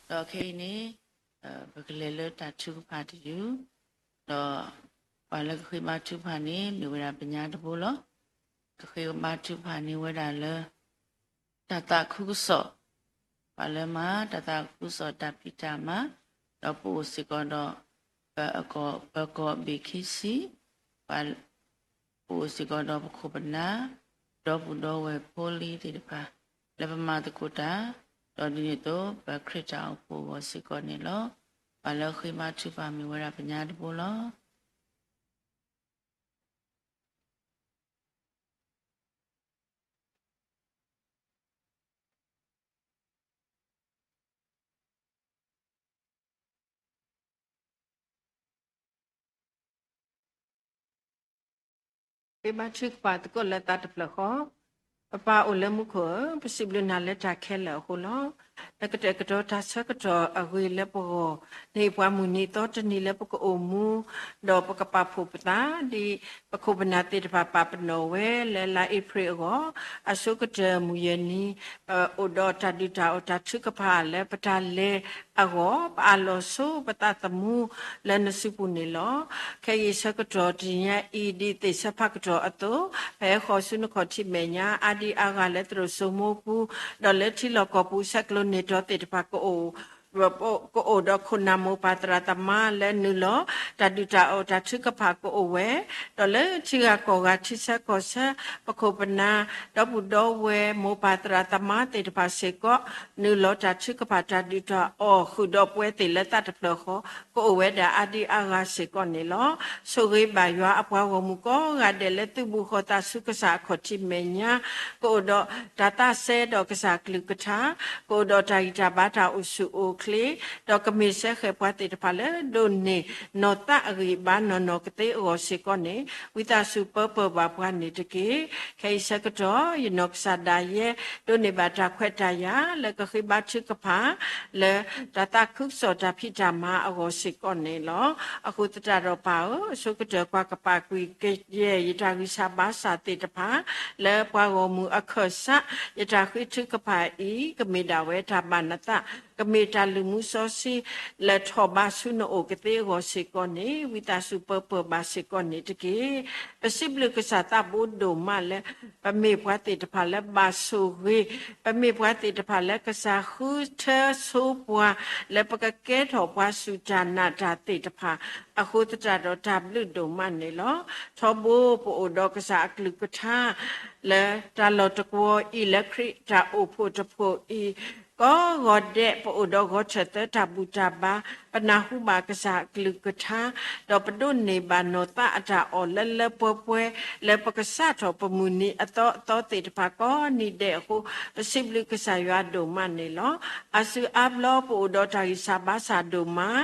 ဒီးခဲအံၤန့ၣ် ပကလဲၤလၢတၢ်ထုကဖၣ်တယုၢ်, ဒီးပှၤလၢကဃ့ဘါထုကဖၣ်န့ၣ် မ့ၢ်ဝဲဒၣ်ပညါတဘိလီၤ. ကဃ့ဘါထုကဖၣ်န့ၢ်ဝဲဒၣ်လၢ တၢ်သးခုကစီၣ်, ပှၤလၢမၤတၢ်သးခုကစီၣ်တၢ်ဖံးတၢ်မၤ ဒီးပအိၣ်စ့ၢ်ကီးဒီး ပကီၢ်ဘ့ၣ်ခံဆံ, ပ ပအိၣ်စ့ၢ်ကီးဒီးပခိၣ်ပနၢ်, ဒီပုၢ်ဒီဝဲၢ်ဖိလံၤသ့ၣ်တဖၣ် လၢပမၤသကိးတၢ်, ဒီးဒ်န့ၣ်အသိး ပခရံာ်တၢ်အိၣ်ဖှိၣ်အဂီၢ်စ့ၢ်ကီးန့ၣ်လီၤ. ပှၤလၢဃ့ဘါထုကဖၣ်မ့ၢ်ဝဲဒၣ်ပညါတဘိလီၤ. ဃ့ဘါထုကဖၣ်သကိးလၢသးတဖျၢၣ်ဃီ, ပပၢ်အိၣ်လၢမူခိၣ်ဧၢ, ပစံးဘျုးနၤလၢတၢ်ခဲလၢာ်အဃိလီၤ. လၢကတဲာ်ကတီၤတၢ်ဆၢကတီၢ်အဂ့ၤလၢပဂီၢ်, န့ၢ်ပှၤမုၢ်နံၤသီတနံၤလၢပကအိၣ်မူ, ဒီးပကပာ်ဖှိၣ်ပသး, ဒ်ပခိၣ်ပနၢ်သ့ၣ်တဖၣ်ပာ်ပနီၣ်ဝဲလၢလါအ့ဖြ့ၣ်အဂီၢ်, အဆိကတၢၢ်မုၢ်ယဲၢ်နံၤ အိၣ်ဒီးတၢ်ဒုၣ်တၢ်အီၣ်တၢ်ထုကဖၣ်လၢပတၢ်လဲၤအဂီၢ်, ပအးလီၤဆိပသးသမူလၢနစုပူၤန့ၣ်လီၤ. ခဲအံၤဆၢကတီၢ်တနံၤညါအံၤ ဒ်သ့ၣ်ဆၢဖးကတီၢ်အသိး, ပဟဲဃီၤဆူနခီၣ်ထံးမဲာ်ညါ အါဒံအါဂၤလၢသရိာ်စိမိပူၤ, ဒီးလၢထံလီၢ်ကီၢ်ပူၤ ဆဲးကျိးန့ၢ်တီသ့ၣ်တဖၣ်ကအိၣ် ကအိၣ်ဒီးခိၣ်နၢ်မိၢ်ပၢ်သရၣ်သမါလၢနုာ်လီၤ တၢ်ဒုၣ်တၢ်အီၣ်တၢ်ထုကဖၣ်ကအိၣ်ဝဲ, ဒီးလၢထံဂၤကီၢ်ဂၤထံဆၢကီၢ်ဆၢ ပခိၣ်ပနၢ် ဒီပုၢ်ဒီဝဲၢ်မိၢ်ပၢ်သရၣ်သမါသ့ၣ်တဖၣ်စ့ၢ်ကီး နုာ်လီၤတၢ်ထုကဖၣ်တၢ်ဒုၣ်တၢ်အီၣ်ဃုာ်ဒီးပဝဲသ့ၣ်လၢသးတဖျၢၣ်ဃီ ကအိၣ်ဝဲဒၣ်အါဒံအါဂၤစ့ၢ်ကီးန့ၣ်လီၤ. ဆိၣ်ဂ့ၤဘၣ်ယွၤအပှၤဂီၢ်မုၢ်ကိးဂၤဒဲးလၢသုးဘူးဃီၤသးဆူကစၢ်အခီၣ်ထံးမဲာ်ညါ, ကအိၣ်ဒီးတၢ်သးစဲဒီးကစၢ်အကလုၢ်ကထါ, ကအိၣ်ဒီးတၢ်ဂံၢ်တၢ်ဘါတၢ်အိၣ်ဆူၣ်အိၣ်ချ့, ဒီးကမ့ၢ်စဲဃဲၤပှၤသ့ၣ်တဖၣ်လၢဒိးန့ၢ်နီၢ်သးအဂံၢ်အဘါနီၢ်နီၢ်ကသ့အဂီၢ်စ့ၢ်ကီးန့ၣ် ဝံသးစူၤပၢပၢၢ်ဘၣ်ပှၤန့ၣ်တက့ၢ်. ခဲအံၤဆၢကတီၢ် ယနီၢ်ကစၢ်ဒၣ်ယဲ ဒိးန့ၢ်ဘၣ်တၢ်ခွဲးတၢ်ယာ် လၢကဃ့ဘါထုကဖၣ် လၢတၢ်သးခုကစီၣ်တၢ်ဖံးတၢ်မၤအဂီၢ်စ့ၢ်ကီးန့ၣ်လီၤ. အဃိသတးဒီးပၢ်ဧၢ, အဆိကတၢၢ်ကွၢ်ကပာ်ကွံာ်ကယဲၢ်ယတၢ်ဂံၢ်စၢ်ဘါစၢ်သ့ၣ်တဖၣ် လၢပှၤဂီၢ်မုၢ်အခၢၣ်စး ယတၢ်ဃ့ထုကဖၣ်အံၤ ကမ့ၢ်ဒၣ်ဝဲတၢ်ဘၣ်နသး, ကမ့ၢ်တၢ်လုၢ်မူစီဆှံ လၢထီၣ်ဘးဆူနအိၣ်ကသ့အဂီၢ်စ့ၢ်ကီးန့ၣ် ဝံသးစူၤပၢပၢၢ်ဘၣ်စ့ၢ်ကီးန့ၣ်တက့ၢ်. ပစံးဘျုးကစၢ်သးဘိဒိၣ်မးလၢ ပမ့ၢ်ပှၤသ့ၣ်တဖၣ်လၢဘၣ်ဆိၣ်ဂ့ၤ, ပမ့ၢ်ပှၤသ့ၣ်တဖၣ်လၢကစၢ်ဃုထၢဆိပှၤ လၢပကကဲထီၣ်ပှၤစူၢ်တၢ်နာ်တၢ်သ့ၣ်တဖၣ် အဃိသတးဒီးတၢ်ဘျုးဒိၣ်မးန့ၣ်လီၤ. ထီဘိပအိၣ်ဒီးကစၢ်အကလုၢ်ကထါ လၢတၢ်လီၢ်တကွီၤအံၤလၢခရံာ်တၢ်အိၣ်ဖှိၣ်တဖှိၣ်အံၤ ကိးဂီၤဒဲး ပအိၣ်ဒီးဂီၤထၢၣ်သၢတၢ်ဘူၣ်တၢ်ဘါ, ပနၢ်ဟူဘၣ်ကစၢ်အကလုၢ်ကထါ, ဒီးပဒိးန့ၢ်ဘၣ်နီၢ်သးအတၢ်အီၣ်လၢလၢပှဲၤပှဲၤ လၢပကစးထီၣ်ပမုၢ်နံၤအသီအသီသ့ၣ်တဖၣ်ကိးနံၤဒဲးအဃိ ပစံးဘျုးကစၢ်ယွၤဒိၣ်မးန့ၣ်လီၤ. အါစုအါဘျီပအိၣ်ဒီးတၢ်ဂံၢ်စၢ်ဘါစၢ်ဒိၣ်မး,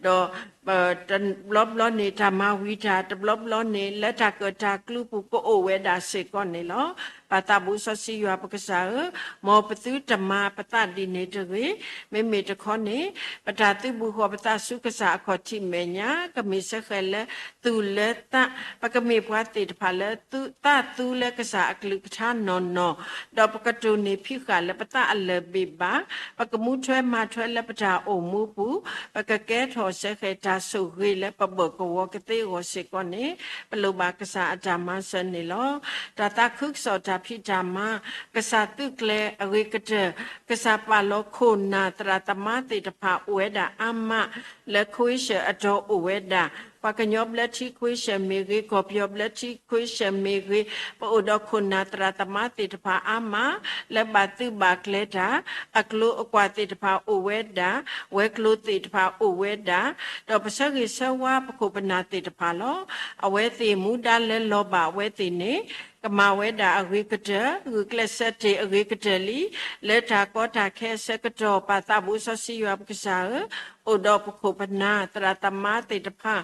ဒီး တဘျီဘျီန့ၣ် တၢ်မၤဝံၤတၢ်, တဘျီဘျီန့ၣ် လၢတၢ်ကၢၣ်တၢ်ကျူပူၤကအိၣ်ဝဲဒၣ်စ့ၢ်ကီးန့ၣ်လီၤ. ပသးဘိစီဆှံယွၤပကစၢ်ဧၢ, မ်ပသုတမၤပသးဒ်န့ၣ်တဂ့ၤ. မ့မ့ၢ်တခီန့ၣ် ပတၢ်သုးဘူးဃီၤပသးဆူကစၢ်အခီၣ်ထံးမဲာ်ညါ ကမ့ၢ်စဲဃဲၤလၢသူၣ်လၢသး, ပကမ့ၢ်ပှၤသ့ၣ်တဖၣ်လၢသးသူလၢကစၢ်အကလုၢ်ကထါနီၢ်နီၢ်, ဒီးပကတိၢ်န့ၢ်ဖံးဃာ်လၢပသးအလၢၢ်ဘ့ၣ်ဘၣ်, ပကမူထွဲမၤထွဲလၢပတၢ်အိၣ်မူပူၤ, ပကကဲထီၣ်စဲဃဲၤတၢ်ဆိၣ်ဂ့ၤလၢပဘၢၣ်ကဝီၤကသ့အဂီၢ်စ့ၢ်ကီးန့ၣ် ပလိၣ်ဘၣ်ကစၢ်အတၢ်မၤစၢၤန့ၣ်လီၤ. တၢ်သးခုကစီၣ်တၢ်ဖံးတၢ်မၤ, ကစၢ်သုးကျဲၤအဂ့ၤကတၢၢ်, ကစၢ်ပာ်လီၤခိၣ်နၢ်သရၣ်သမါသ့ၣ်တဖၣ်အိၣ်ဝဲဒၣ်အါမး လၢခွ့ၡၢၣ်အတီၤအိၣ်ဝဲဒၣ်, ပှၤကညီဘျၢထံခွ့ၡၢၣ်မ့ၢ်ဂ့ၤ, ကီၢ်ပယီၤဘျၢထံခွ့ၡၢၣ်မ့ၢ်ဂ့ၤ, ပအိၣ်ဒီးခိၣ်နၢ်သရၣ်သမါသ့ၣ်တဖၣ်အါမး လၢဘၣ်သုးဘၣ်ကျဲၤတၢ်, အကျိၤအကွာ်သ့ၣ်တဖၣ်အိၣ်ဝဲဒၣ်, ဝဲၤကျိၤသ့ၣ်တဖၣ်အိၣ်ဝဲဒၣ်, ဒီးပဆၢဂ့ၤဆၢဝါပခိၣ်ပနၢ်သ့ၣ်တဖၣ်လီၤ. အဝဲသ့ၣ်မူဒါလၢလီၤဘၣ်အဝဲသ့ၣ်န့ၣ် ကမၤဝဲဒၣ်အဂ့ၤကတၢၢ်, ဂုာ်ကျဲးစၢးတ့ၢ်အဂ့ၤကတၢၢ်လံ, လၢတၢ်ကီတၢ်ခဲအဆၢကတီၢ် ပၢ်သးဘိစီဆှံယွၤပကစၢ်ဧၢ, အိၣ်ဒီးပခိၣ်ပနၢ်သရၣ်သမါသ့ၣ်တဖၣ်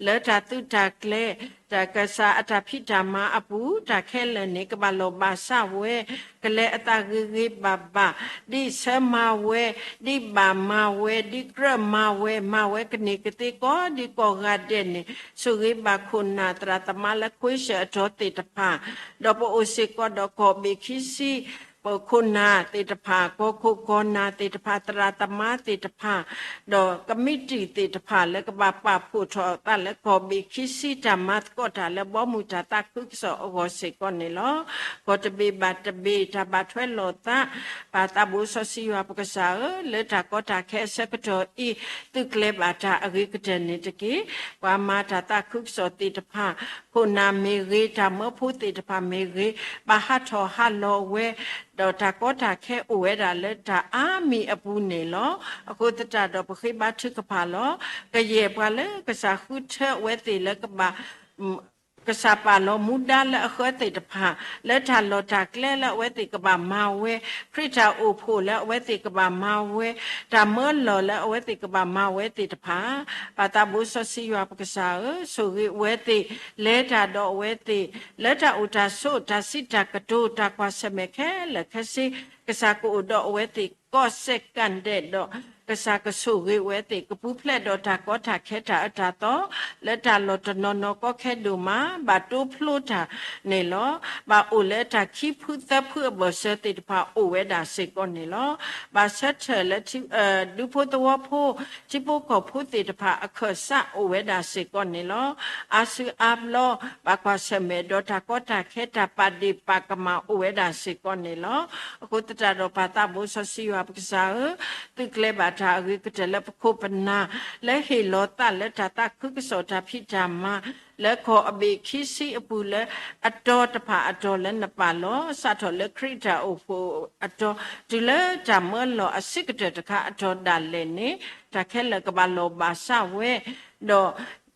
လၢတၢ်သုးတၢ်ကျဲၤ, တၢ်ကစၢ်အတၢ်ဖံးတၢ်မၤအပူၤ တၢ်ခဲလၢာ်န့ၣ် ကဘၣ်လီၢ်ဘၣ်စးဝဲ, ကလဲၤအသးဂ့ၤဂ့ၤဘၣ်ဘၣ်, ဒ်ဆၢမၤဝဲ, ဒ်ဘၣ်မၤဝဲ, ဒ်ကြၢးမၤဝဲ, မၤဝဲကန့ၢ်ကသ့ကိးဒံကိးဂၤဒဲးန့ၣ်, ဆိၣ်ဂ့ၤဘၣ်ခိၣ်နၢ်သရၣ်သမါလၢခွ့ၡၢၣ်အတီၤသ့ၣ်တဖၣ်, ဒီးပအိၣ်စ့ၢ်ကီးဒီးကီၢ်ဘ့ၣ်ခံဆံ ပခိၣ်နၢ်သ့ၣ်တဖၣ်, ကီၢ်ခိၣ်ကီၢ်နၢ်သ့ၣ်တဖၣ်, သရၣ်သမါသ့ၣ်တဖၣ်, ဒီးကမံးတံာ်သ့ၣ်တဖၣ် လၢကဘၣ်ပာ်ဖှိၣ်ထီၣ်အသးလၢကီၢ်ဘ့ၣ်ခံဆံတၢ်မၤသကိးတၢ်လၢဘီမုၢ်တၢ်သးခုကစီၣ်အဂီၢ်စ့ၢ်ကီးန့ၣ်လီၤ. ကီၢ်တဘ့ၣ်ဘၣ်တဘ့ၣ်တၢ်ဘၣ်ထွဲလိာ်သး, ပၢ်သးဘိစီဆှံယွၤပကစၢ်ဧၢ, လၢတၢ်ကီတၢ်ခဲအဆၢကတီၢ်အံၤ သုးကျဲၤဘၣ်တၢ်အဂ့ၤကတၢၢ်န့ၣ်တက့ၢ်. ပှၤမၤတၢ်သးခုကစီၣ်သ့ၣ်တဖၣ်, ခိၣ်နၢ်မ့ၢ်ဂ့ၤ, တၢ်မၢဖိသ့ၣ်တဖၣ်မ့ၢ်ဂ့ၤ, ဘၣ်ဟးထီၣ်ဟးလီၤဝဲ, ဒီးတၢ်ကီတၢ်ခဲအိၣ်ဝဲဒၣ်လၢတၢ်အါမံၤအပူၤန့ၣ်လီၤ. အဃိသတးဒီးပဃ့ဘါထုကဖၣ်လီၤ. ကယဲၢ်ပှၤလၢကစၢ်ဃုထၢအဝဲသ့ၣ်လၢကဘၣ် ကစၢ်ပာ်လီၤမူဒါလၢအဃၢသ့ၣ်တဖၣ်, လၢတၢ်လီၢ်တၢ်ကျဲလၢအဝဲသ့ၣ်ကဘၣ်မၤဝဲ, ခရံာ်တၢ်အိၣ်ဖှိၣ်လၢအဝဲသ့ၣ်ကဘၣ်မၤဝဲ, တၢ်မၢလီၢ်လၢအဝဲသ့ၣ်ကဘၣ်မၤဝဲသ့ၣ်တဖၣ်, ပၢ်သးဘိစီဆှံယွၤပကစၢ်ဧၢ, ဆိၣ်ဂ့ၤအဝဲသ့ၣ်, လဲၤတၢ်ဒီးအဝဲသ့ၣ်, လၢတၢ်အိၣ်တၢ်ဆိး တၢ်စံးတၢ်ကတိၤ တၢ်ကွၢ်ဆၢၣ်မဲာ်ခဲလၢာ်ခဲဆ့, ကစၢ်ကအိၣ်ဒီးအဝဲသ့ၣ် ကီၢ်စဲၣ်ကၣ်ဒဲးဒီး ကစၢ်ကဆိၣ်ဂ့ၤဝဲသ့ၣ် ကပူၤဖျဲးဒီးတၢ်ကီတၢ်ခဲတၢ်အၢတၢ်သီ လၢတၢ်လီၢ်တနီၤနီၤကီခဲဒိၣ်မး ဘၣ်တိဖျိတၢ်န့ၣ်လီၤ. ဘၣ်အိၣ်လၢတၢ်ခံဖုသၢဖုအဘၢၣ်စၢၤသ့ၣ်တဖၣ်အိၣ်ဝဲဒၣ်စ့ၢ်ကီးန့ၣ်လီၤ. ဘၣ်ဆၢထၢၣ်လၢ ဒူဖိသဝီဖိ ထံဖိကီၢ်ဖိသ့ၣ်တဖၣ်အခၢၣ်စးအိၣ်ဝဲဒၣ်စ့ၢ်ကီးန့ၣ်လီၤ. အါစုအါဘျီ ဘၣ်ကွၢ်ဆၢၣ်မဲာ်ဒီးတၢ်ကီတၢ်ခဲတၢ်ပာ်ဒ့ၣ်ပာ်ကမၣ်အိၣ်ဝဲဒၣ်စ့ၢ်ကီးန့ၣ်လီၤ. အဃိသတးဒီးပၢ်သးဘိစီဆှံယွၤပကစၢ်ဧၢ, သုးကျဲၤဘၣ်တၢ်အဂ့ၤကတၢၢ်လၢပခိၣ်ပနၢ် လၢဟ့ၣ်လီၤသးလၢတၢ်သးခုကစီၣ်တၢ်ဖံးတၢ်မၤ လၢကီၢ်အဘ့ၣ်ခံဆံအပူၤလၢအတီတဖၣ်အတီၤလၢနပာ်လီၤ စးထီၣ်လၢခရံာ်တၢ်အိၣ်ဖှိၣ်အတီၤ တုၤလၢတၢ်မၢလီၤအဆံးကတၢၢ်တခါအတီၤဒၣ်လဲာ်န့ၣ် တၢ်ခဲလၢာ်ကဘၣ်လီၤဘၣ်စးဝဲ, ဒီး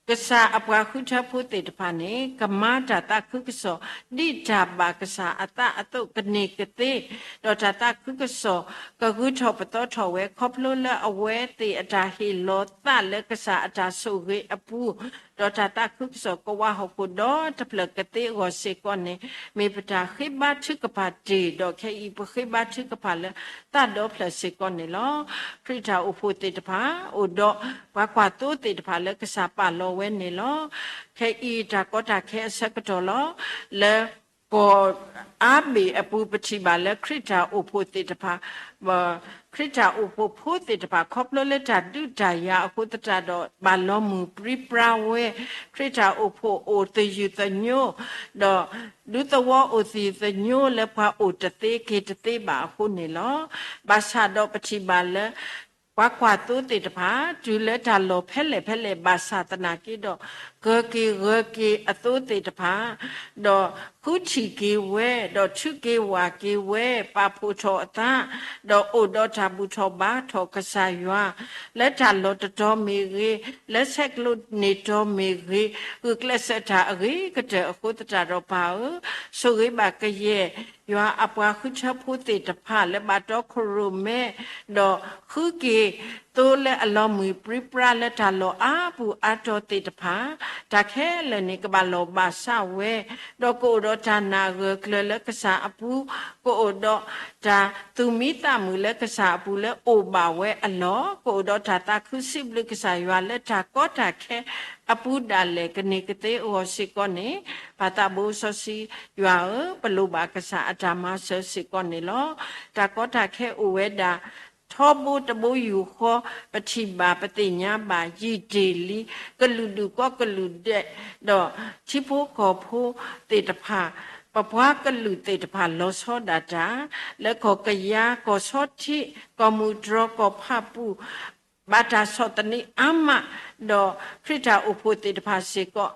ကစၢ်အပှၤဃုထၢဖိသ့ၣ်တဖၣ်န့ၣ် ကမၤတၢ်သးခုကစီၣ် ဒ်တၢ်ဘၣ်ကစၢ်အသးအသိးကန့ၢ်ကသ့, ဒီးတၢ်သးခုကစီၣ်ကဂုာ်ထီၣ်ပသီထီၣ်ဝဲ ခီဖျိလၢအဝဲသ့ၣ်အတၢ်ဟ့ၣ်လီၤသးလၢကစၢ်အတၢ်ဆိၣ်ဂ့ၤအပူၤ, ဒီးတၢ်သးခုကစီၣ်ကဝးဟီၣ်ခိၣ်ဒီတဖျၢၣ်ကသ့အဂီၢ်စ့ၢ်ကီးန့ၣ် မ့ၢ်ပတၢ်ဃ့ဘါထုကဖၣ်တ့ၢ် ဒီးခဲအံၤပဃ့ဘါထုကဖၣ်လၢသးဒီဖျၢၣ်စ့ၢ်ကီးန့ၣ်လီၤ. ခရံာ်တၢ်အိၣ်ဖှိၣ်သ့ၣ်တဖၣ် အိၣ်ဒီးပှၤကွၢ်သိသ့ၣ်တဖၣ်လၢကစၢ်ပာ်လီၤဝဲန့ၣ်လီၤ. ခဲအံၤတၢ်ကီတၢ်ခဲအဆၢကတီၢ်လီၤ. လၢကီၢ်အါဘ့ၣ်အပူၤပထံၣ်ဘၣ်လၢခရံာ်တၢ်အိၣ်ဖှိၣ်သ့ၣ်တဖၣ် ခရံာ်တၢ်အိၣ်ဖှိၣ်ဖိသ့ၣ်တဖၣ် ခီဖျိလၢတၢ်ဒုးတၢ်ယၤအဃိသတးဒီး ဘၣ်လီၤမုၢ်ပြံပြါဝဲ, ခရံာ်တၢ်အိၣ်ဖှိၣ်အိၣ်သယုၢ်သညိ, ဒီးဒူသဝီအိၣ်သယုၢ်သညိလၢပှၤအိၣ်တသ့က့ၤတသ့ဘၣ်အဃိန့ၣ်လီၤ. ဘၣ်ဆၣ်ဒီးပထံၣ်ဘၣ်လၢ ပှၤကွၢ်သိသ့ၣ်တဖၣ် တုၤလၢတၢ်လီၢ်ဖဲလဲၣ်ဖဲလဲၣ်ဘၣ်ဆၣ်သနာ်က့ဒီး ကၢၤက့ၤဂၢၤက့ၤအသိသ့ၣ်တဖၣ် ဒီးဃုထံၣ်က့ၤဝဲ ဒီးထုးက့ၤဝၢ်က့ၤဝဲ ပာ်ဖှိၣ်ထီၣ်အသး ဒီးအိၣ်ဒီးတၢ်ဘူၣ်ထီၣ်ဘါထီၣ်ကစၢ်ယွၤ လၢတၢ်လီၢ်တတီၤမ့ၢ်ဂ့ၤ, လၢဆဲးကျိးန့ၢ်တီၤမ့ၢ်ဂ့ၤ, ဂုာ်ကျဲးစၢးတၢ်အဂ့ၤကတၢၢ်အဃိသတးဒီးပၢ်ဧၢ, ဆိၣ်ဂ့ၤဘၣ်ကယဲၢ် ယွၤအပှၤဃုထၢဖိသ့ၣ်တဖၣ်လၢဘၣ်တီခိၣ်ရိၣ်မဲ ဒီးဃုက့ၤသိလၢအလီၤမုၢ်ပြံပြါလၢတၢ်လီၢ်အါပူၤအါတီၤသ့ၣ်တဖၣ်, တၢ်ခဲလၢာ်န့ၣ်ကဘၣ်လီၤဘၣ်စးဝဲ, ဒီးကအိၣ်ဒီးတၢ်နာ်ဂၢၢ်ကျၢၤလၢကစၢ်အပူၤ, ကအိၣ်ဒီးတၢ်သူၣ်မံသးမုာ်လၢကစၢ်အပူၤလၢအိၣ်ဘၣ်ဝဲအလီၢ်, ကအိၣ်ဒီးတၢ်သးခုစံးဘျုးကစၢ်ယွၤလၢတၢ်ကီတၢ်ခဲအပူၤဒၣ်လဲာ်ကန့ၢ်ကသ့အဂီၢ်စ့ၢ်ကီးန့ၣ်, ပၢ်သးဘိစီဆှံယွၤဧၢ, ပလိၣ်ဘၣ်ကစၢ်အတၢ်မၤစၢၤစ့ၢ်ကီးန့ၣ်လီၤ. တၢ်ကီတၢ်ခဲအိၣ်ဝဲဒၣ် ထီဘိတဘိယူၢ်ဃီ ပထံၣ်ဘၣ်ပသ့ၣ်ညါဘၣ်ယံာ်တ့ၢ်လံ, ကလုာ်ဒူၣ်ကီၢ်ကလုာ်ဒဲး, ဒီးထံဖိကီၢ်ဖိသ့ၣ်တဖၣ်, ပပှၤကလုာ်သ့ၣ်တဖၣ်လီၤဆီဒၣ်တၢ်, လၢကီၢ်ကယၤ ကီၢ်ဆီထံး ကီၢ်မုၢ်တြီၢ် ကီၢ်ဖၣ်ပူၣ် ဘၣ်တၢ်ဆီၣ်သနံးအါမး, ဒီးခရံာ်တၢ်အိၣ်ဖှိၣ်သ့ၣ်တဖၣ်စ့ၢ်ကီး,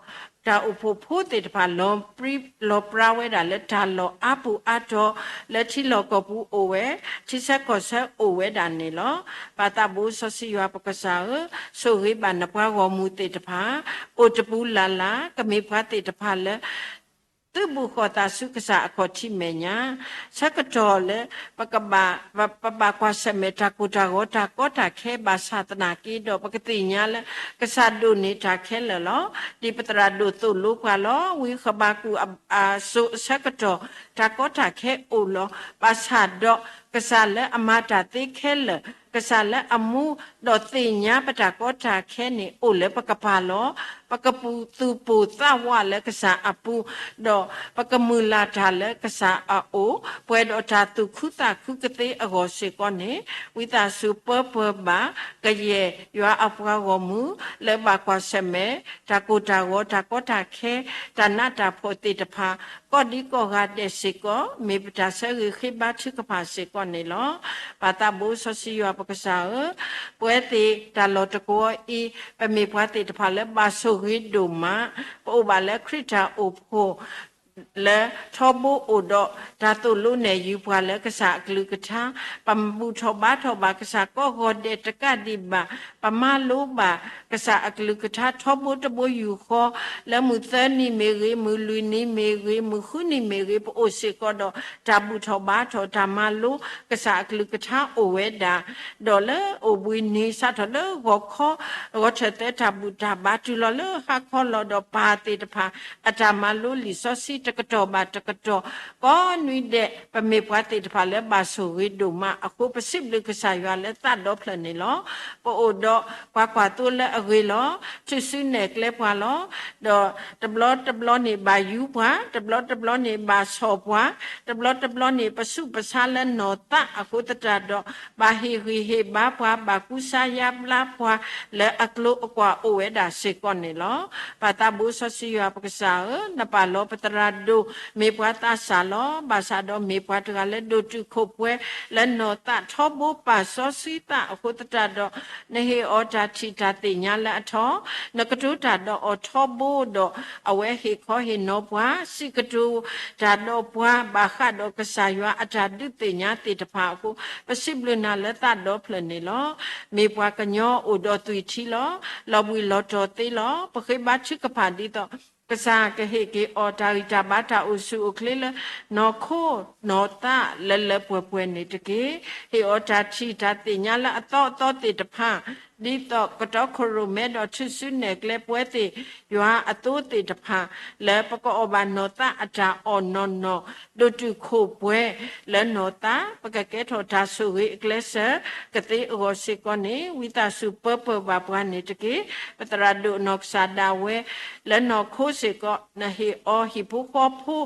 တၢ်အိၣ်ဖှိၣ်ဖိသ့ၣ်တဖၣ် လီၤပြံလီၤပြါဝဲဒၣ်လၢတၢ်လီၢ်အါပူၤအါတီၤ, လၢထံလီၢ်ကီၢ်ပူၤအိၣ်ဝဲ, ထံဆၢကီၢ်ဆၢအိၣ်ဝဲဒၣ်န့ၣ်လီၤ. ပၢ်သးဘိစီဆှံယွၤပကစၢ်ဧၢ, ဆိၣ်ဂ့ၤဘၣ်နပှၤဂီၢ်မုၢ်သ့ၣ်တဖၣ်, အိၣ်တပူၤလၢ်လၢ် ကမ့ၢ်ပှၤသ့ၣ်တဖၣ်လၢ သုးဘူးဃီၤသးဆူကစၢ်အခီၣ်ထံးမဲာ်ညါ, ဆၢကတီၢ်လၢ ပကဘၣ်, ပဘၣ်ကွၢ်ဆၢၣ်မဲာ်တၢ်ကိၢ်တၢ်ဂီၤတၢ်ကီတၢ်ခဲဘၣ်ဆၣ်သနာ်က့ဒီး ပကသ့ၣ်ညါလၢ ကစၢ်ဒိၣ်န့ၢ်တၢ်ခဲလၢာ်လီၤ. ဒ်ပသရၣ်ဒိၣ်သိၣ်လိပှၤလီၤ. ဝံဃဘးကူာ်အစိၤအဆၢကတီၢ် တၢ်ကီတၢ်ခဲအိၣ်လီၤ. ဘၣ်ဆၣ်ဒီးကစၢ်လၢအမၤတၢ်သ့ခဲလၢာ် ကစၢ်လၢအမူ, ဒီးသ့ၣ်ညါပတၢ်ကီတၢ်ခဲန့ၣ် အိၣ်လၢပကပၤလီၤ. ပကပူၤသူၣ်ပိၢ်သးဝးလၢကစၢ်အပူၤ, ဒီးပကမုၢ်လၢ်တၢ်လၢကစၢ်အအိၣ်, ပှဲၤဒီးတၢ်သူၣ်ခုသးခုကသ့အဂီၢ်စ့ၢ်ကီးန့ၣ်, ဝံသးစူၤပၢပၢၢ်ဘၣ် ကယဲၢ်ယွၤအပှၤဂီၢ်မုၢ် လၢဘၣ်ကွၢ်ဆၢၣ်မဲာ် တၢ်ကိၢ်တၢ်ဂီၤ တၢ်ကီတၢ်ခဲ တၢ်နးတၢ်ဖှီၣ်သ့ၣ်တဖၣ် ကိးဒံကိးဂၤဒဲးစ့ၢ်ကီး မ့ၢ်ပတၢ်ဆၢဂ့ၤဃ့ဘါထုကဖၣ်စ့ၢ်ကီးန့ၣ်လီၤ. ပၢ်သးဘိစီဆှံယွၤပကစၢ်ဧၢ, ပဝဲသ့ၣ်တၢ်လီၢ်တကဝီၤအံၤ ပမ့ၢ်ပှၤသ့ၣ်တဖၣ်လၢဘၣ်ဆိၣ်ဂ့ၤဒိၣ်မး, ပအိၣ်ဘၣ်လၢခရံာ်တၢ်အိၣ်ဖှိၣ် လၢထီဘိအိၣ်ဒီးတၢ်သိၣ်လိနဲၣ်ယုၤပှၤလၢကစၢ်အကလုၢ်ကထါ, ပဘူၣ်ထီၣ်ဘါထီၣ်ဘၣ်ကစၢ်ကိးဂီၤဒဲးတကးဒံးဘၣ်, ပမၤလိဘၣ်ကစၢ်အကလုၢ်ကထါထီဘိတဘိယူၢ်ဃီ, လၢမုၢ်သၢနံၤမ့ၢ်ဂ့ၤ, မုၢ်လွံၢ်နံၤမ့ၢ်ဂ့ၤ, မုၢ်ဃုနံၤမ့ၢ်ဂ့ၤ, ပအိၣ်စ့ၢ်ကီးဒီးတၢ်ဘူၣ်ထီၣ်ဘါထီၣ် တၢ်မၤလိကစၢ်အကလုၢ်ကထါအိၣ်ဝဲဒၣ်, ဒီးလၢအိၣ်ဘှံးနံၤစးထီၣ်လၢဂီၤခီ ဂီၤထၢၣ်သၢတၢ်ဘူၣ်တၢ်ဘါတုၤလီၤလၢဟါခီလီၤဒီး ပၢ်သ့ၣ်တဖၣ်အတၢ်မၤလိလံာ်စီဆှံတကတီၢ်ဘၣ်တကတီၢ်, ကိးနွံဒဲး ပမ့ၢ်ပှၤသ့ၣ်တဖၣ်လၢဘၣ်ဆိၣ်ဂ့ၤဒိၣ်မးအဃိ ပစံးဘျုးကစၢ်ယွၤလၢသးဒီဖျၢၣ်န့ၣ်လီၤ. ပအိၣ်ဒီးပှၤကွၢ်သိလၢအဂ့ၤလီၤ. ထူၣ်စုနဲၣ်ကျဲပှၤလီၤ. ဒီးတဘျီတဘျီန့ၣ်ဘၣ်ယူၤပှၤ, တဘျီတဘျီန့ၣ်ဘၣ်ဆီၣ်ပှၤ, တဘျီတဘျီန့ၣ်ပဆူးပဆါလၢနီၢ်သးအဃိသတးဒီး ဘၣ်ဟ့ၣ်ဂံၢ်ဟ့ၣ်ဘါပှၤ, ဘၣ်ကူစါယါဘျါပှၤ လၢအကျိၤအကွာ်အိၣ်ဝဲဒၣ်စ့ၢ်ကီးန့ၣ်လီၤ. ပၢ်သးဘိစီဆှံယွၤပကစၢ်ဧၢ, နပာ်လီၤပသရၣ်ဒိၣ် မ့ၢ်ပှၤသးစၢ်လီၤ. ဘၣ်ဆၣ်ဒီးမ့ၢ်ပှၤတဂၤလၢဒိၣ်တုာ်ခိၣ်ပှဲၤ လၢနီၢ်သးထီဘိပာ်စီဆှံသးအဃိသတးဒီး နဟ့ၣ်အီၤတၢ်ထံၣ်တၢ်သ့ၣ်ညါလၢအထီ, နကတိၤတၢ်ဒီးအီၤထီဘိဒီး အဝဲဟ့ၣ်ခီဟ့ၣ်နီၤပှၤ, စံးကတိၤတၢ်ဒီးပှၤ ဘၣ်ဃးဒီးကစၢ်ယွၤအတၢ်ဒုးသ့ၣ်ညါသ့ၣ်တဖၣ်အဃိ ပစံးဘျုးနၤလၢသးဒီဖျၢၣ်န့ၣ်လီၤ. မ့ၢ်ပှၤကညီအိၣ်ဒီးသွံၣ်ထံလီၤ. လီၤဘှံးလီၤတီၤသ့လီၤ. ပဃ့ဘါထုကဖၣ်ဒ်သိး ကစၢ်ကဟ့ၣ်က့ၤအီၤတၢ်ဂံၢ်တၢ်ဘါတၢ်အိၣ်ဆူၣ်အိၣ်ချ့လၢ နီၢ်ခိနီၢ်သးလၢလၢပှဲၤပှဲၤန့ၣ်တက့ၢ်. ဟ့ၣ်အီၤတၢ်ထံၣ်တၢ်သ့ၣ်ညါလၢအသီအသီသ့ၣ်တဖၣ် ဒ်သိးကတီခိၣ်ရိၣ်မဲဒီးထူၣ်စုနဲၣ်ကျဲပဝဲသ့ၣ် ယွၤအသိသ့ၣ်တဖၣ် လၢပကအီၣ်ဘၣ်နီၢ်သးအတၢ်အီၣ်နီၢ်နီၢ် ဒိၣ်တုာ်ခိၣ်ပှဲၤလၢနီၢ်သး ပကကဲထီၣ်တၢ်ဆိၣ်ဂ့ၤအကျဲစၢၤ ကသ့အဂီၢ်စ့ၢ်ကီးန့ၣ် ဝံသးစူၤပၢပၢၢ်ဘၣ်ပှၤန့ၣ်တက့ၢ်. ပသရၣ်ဒိၣ်အနီၢ်ကစၢ်ဒၣ်ဝဲ လၢနီၢ်ခိစ့ၢ်ကီး နဟ့ၣ်အီၤဟံၣ်ဖိဃီဖိ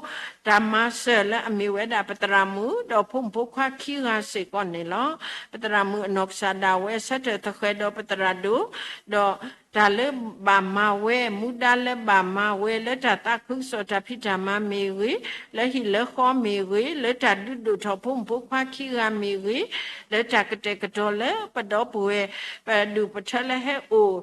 တၢ်မၤစၢၤလၢအမ့ၢ်ဝဲဒၣ်ပသရၣ်မုၣ် ဒီးဖိမုၣ်ဖိခွါခံဂၤစ့ၢ်ကီးန့ၣ်လီၤ. ပသရၣ်မုၣ်အနီၢ်ကစၢ်ဒၣ်ဝဲ ဆၢထၢၣ်သဃဲၤဒီးပသရၣ်ဒိၣ် ဒီးတၢ်လၢဘၣ်မၤဝဲ မူဒါလၢဘၣ်မၤဝဲ လၢတၢ်သးခုကစီၣ်တၢ်ဖံးတၢ်မၤမ့ၢ်ဂ့ၤ, လၢဟံၣ်လၢဃီမ့ၢ်ဂ့ၤ, လၢတၢ်ဒုးဒိၣ်ထီၣ်ဖိမုၣ်ဖိခွါခံဂၤမ့ၢ်ဂ့ၤ, လၢတၢ်ကတဲာ်ကတီၤလၢပဒီပုၢ်ဝဲၢ် ပဒူၣ်ပထၢလၢဟဲအိၣ်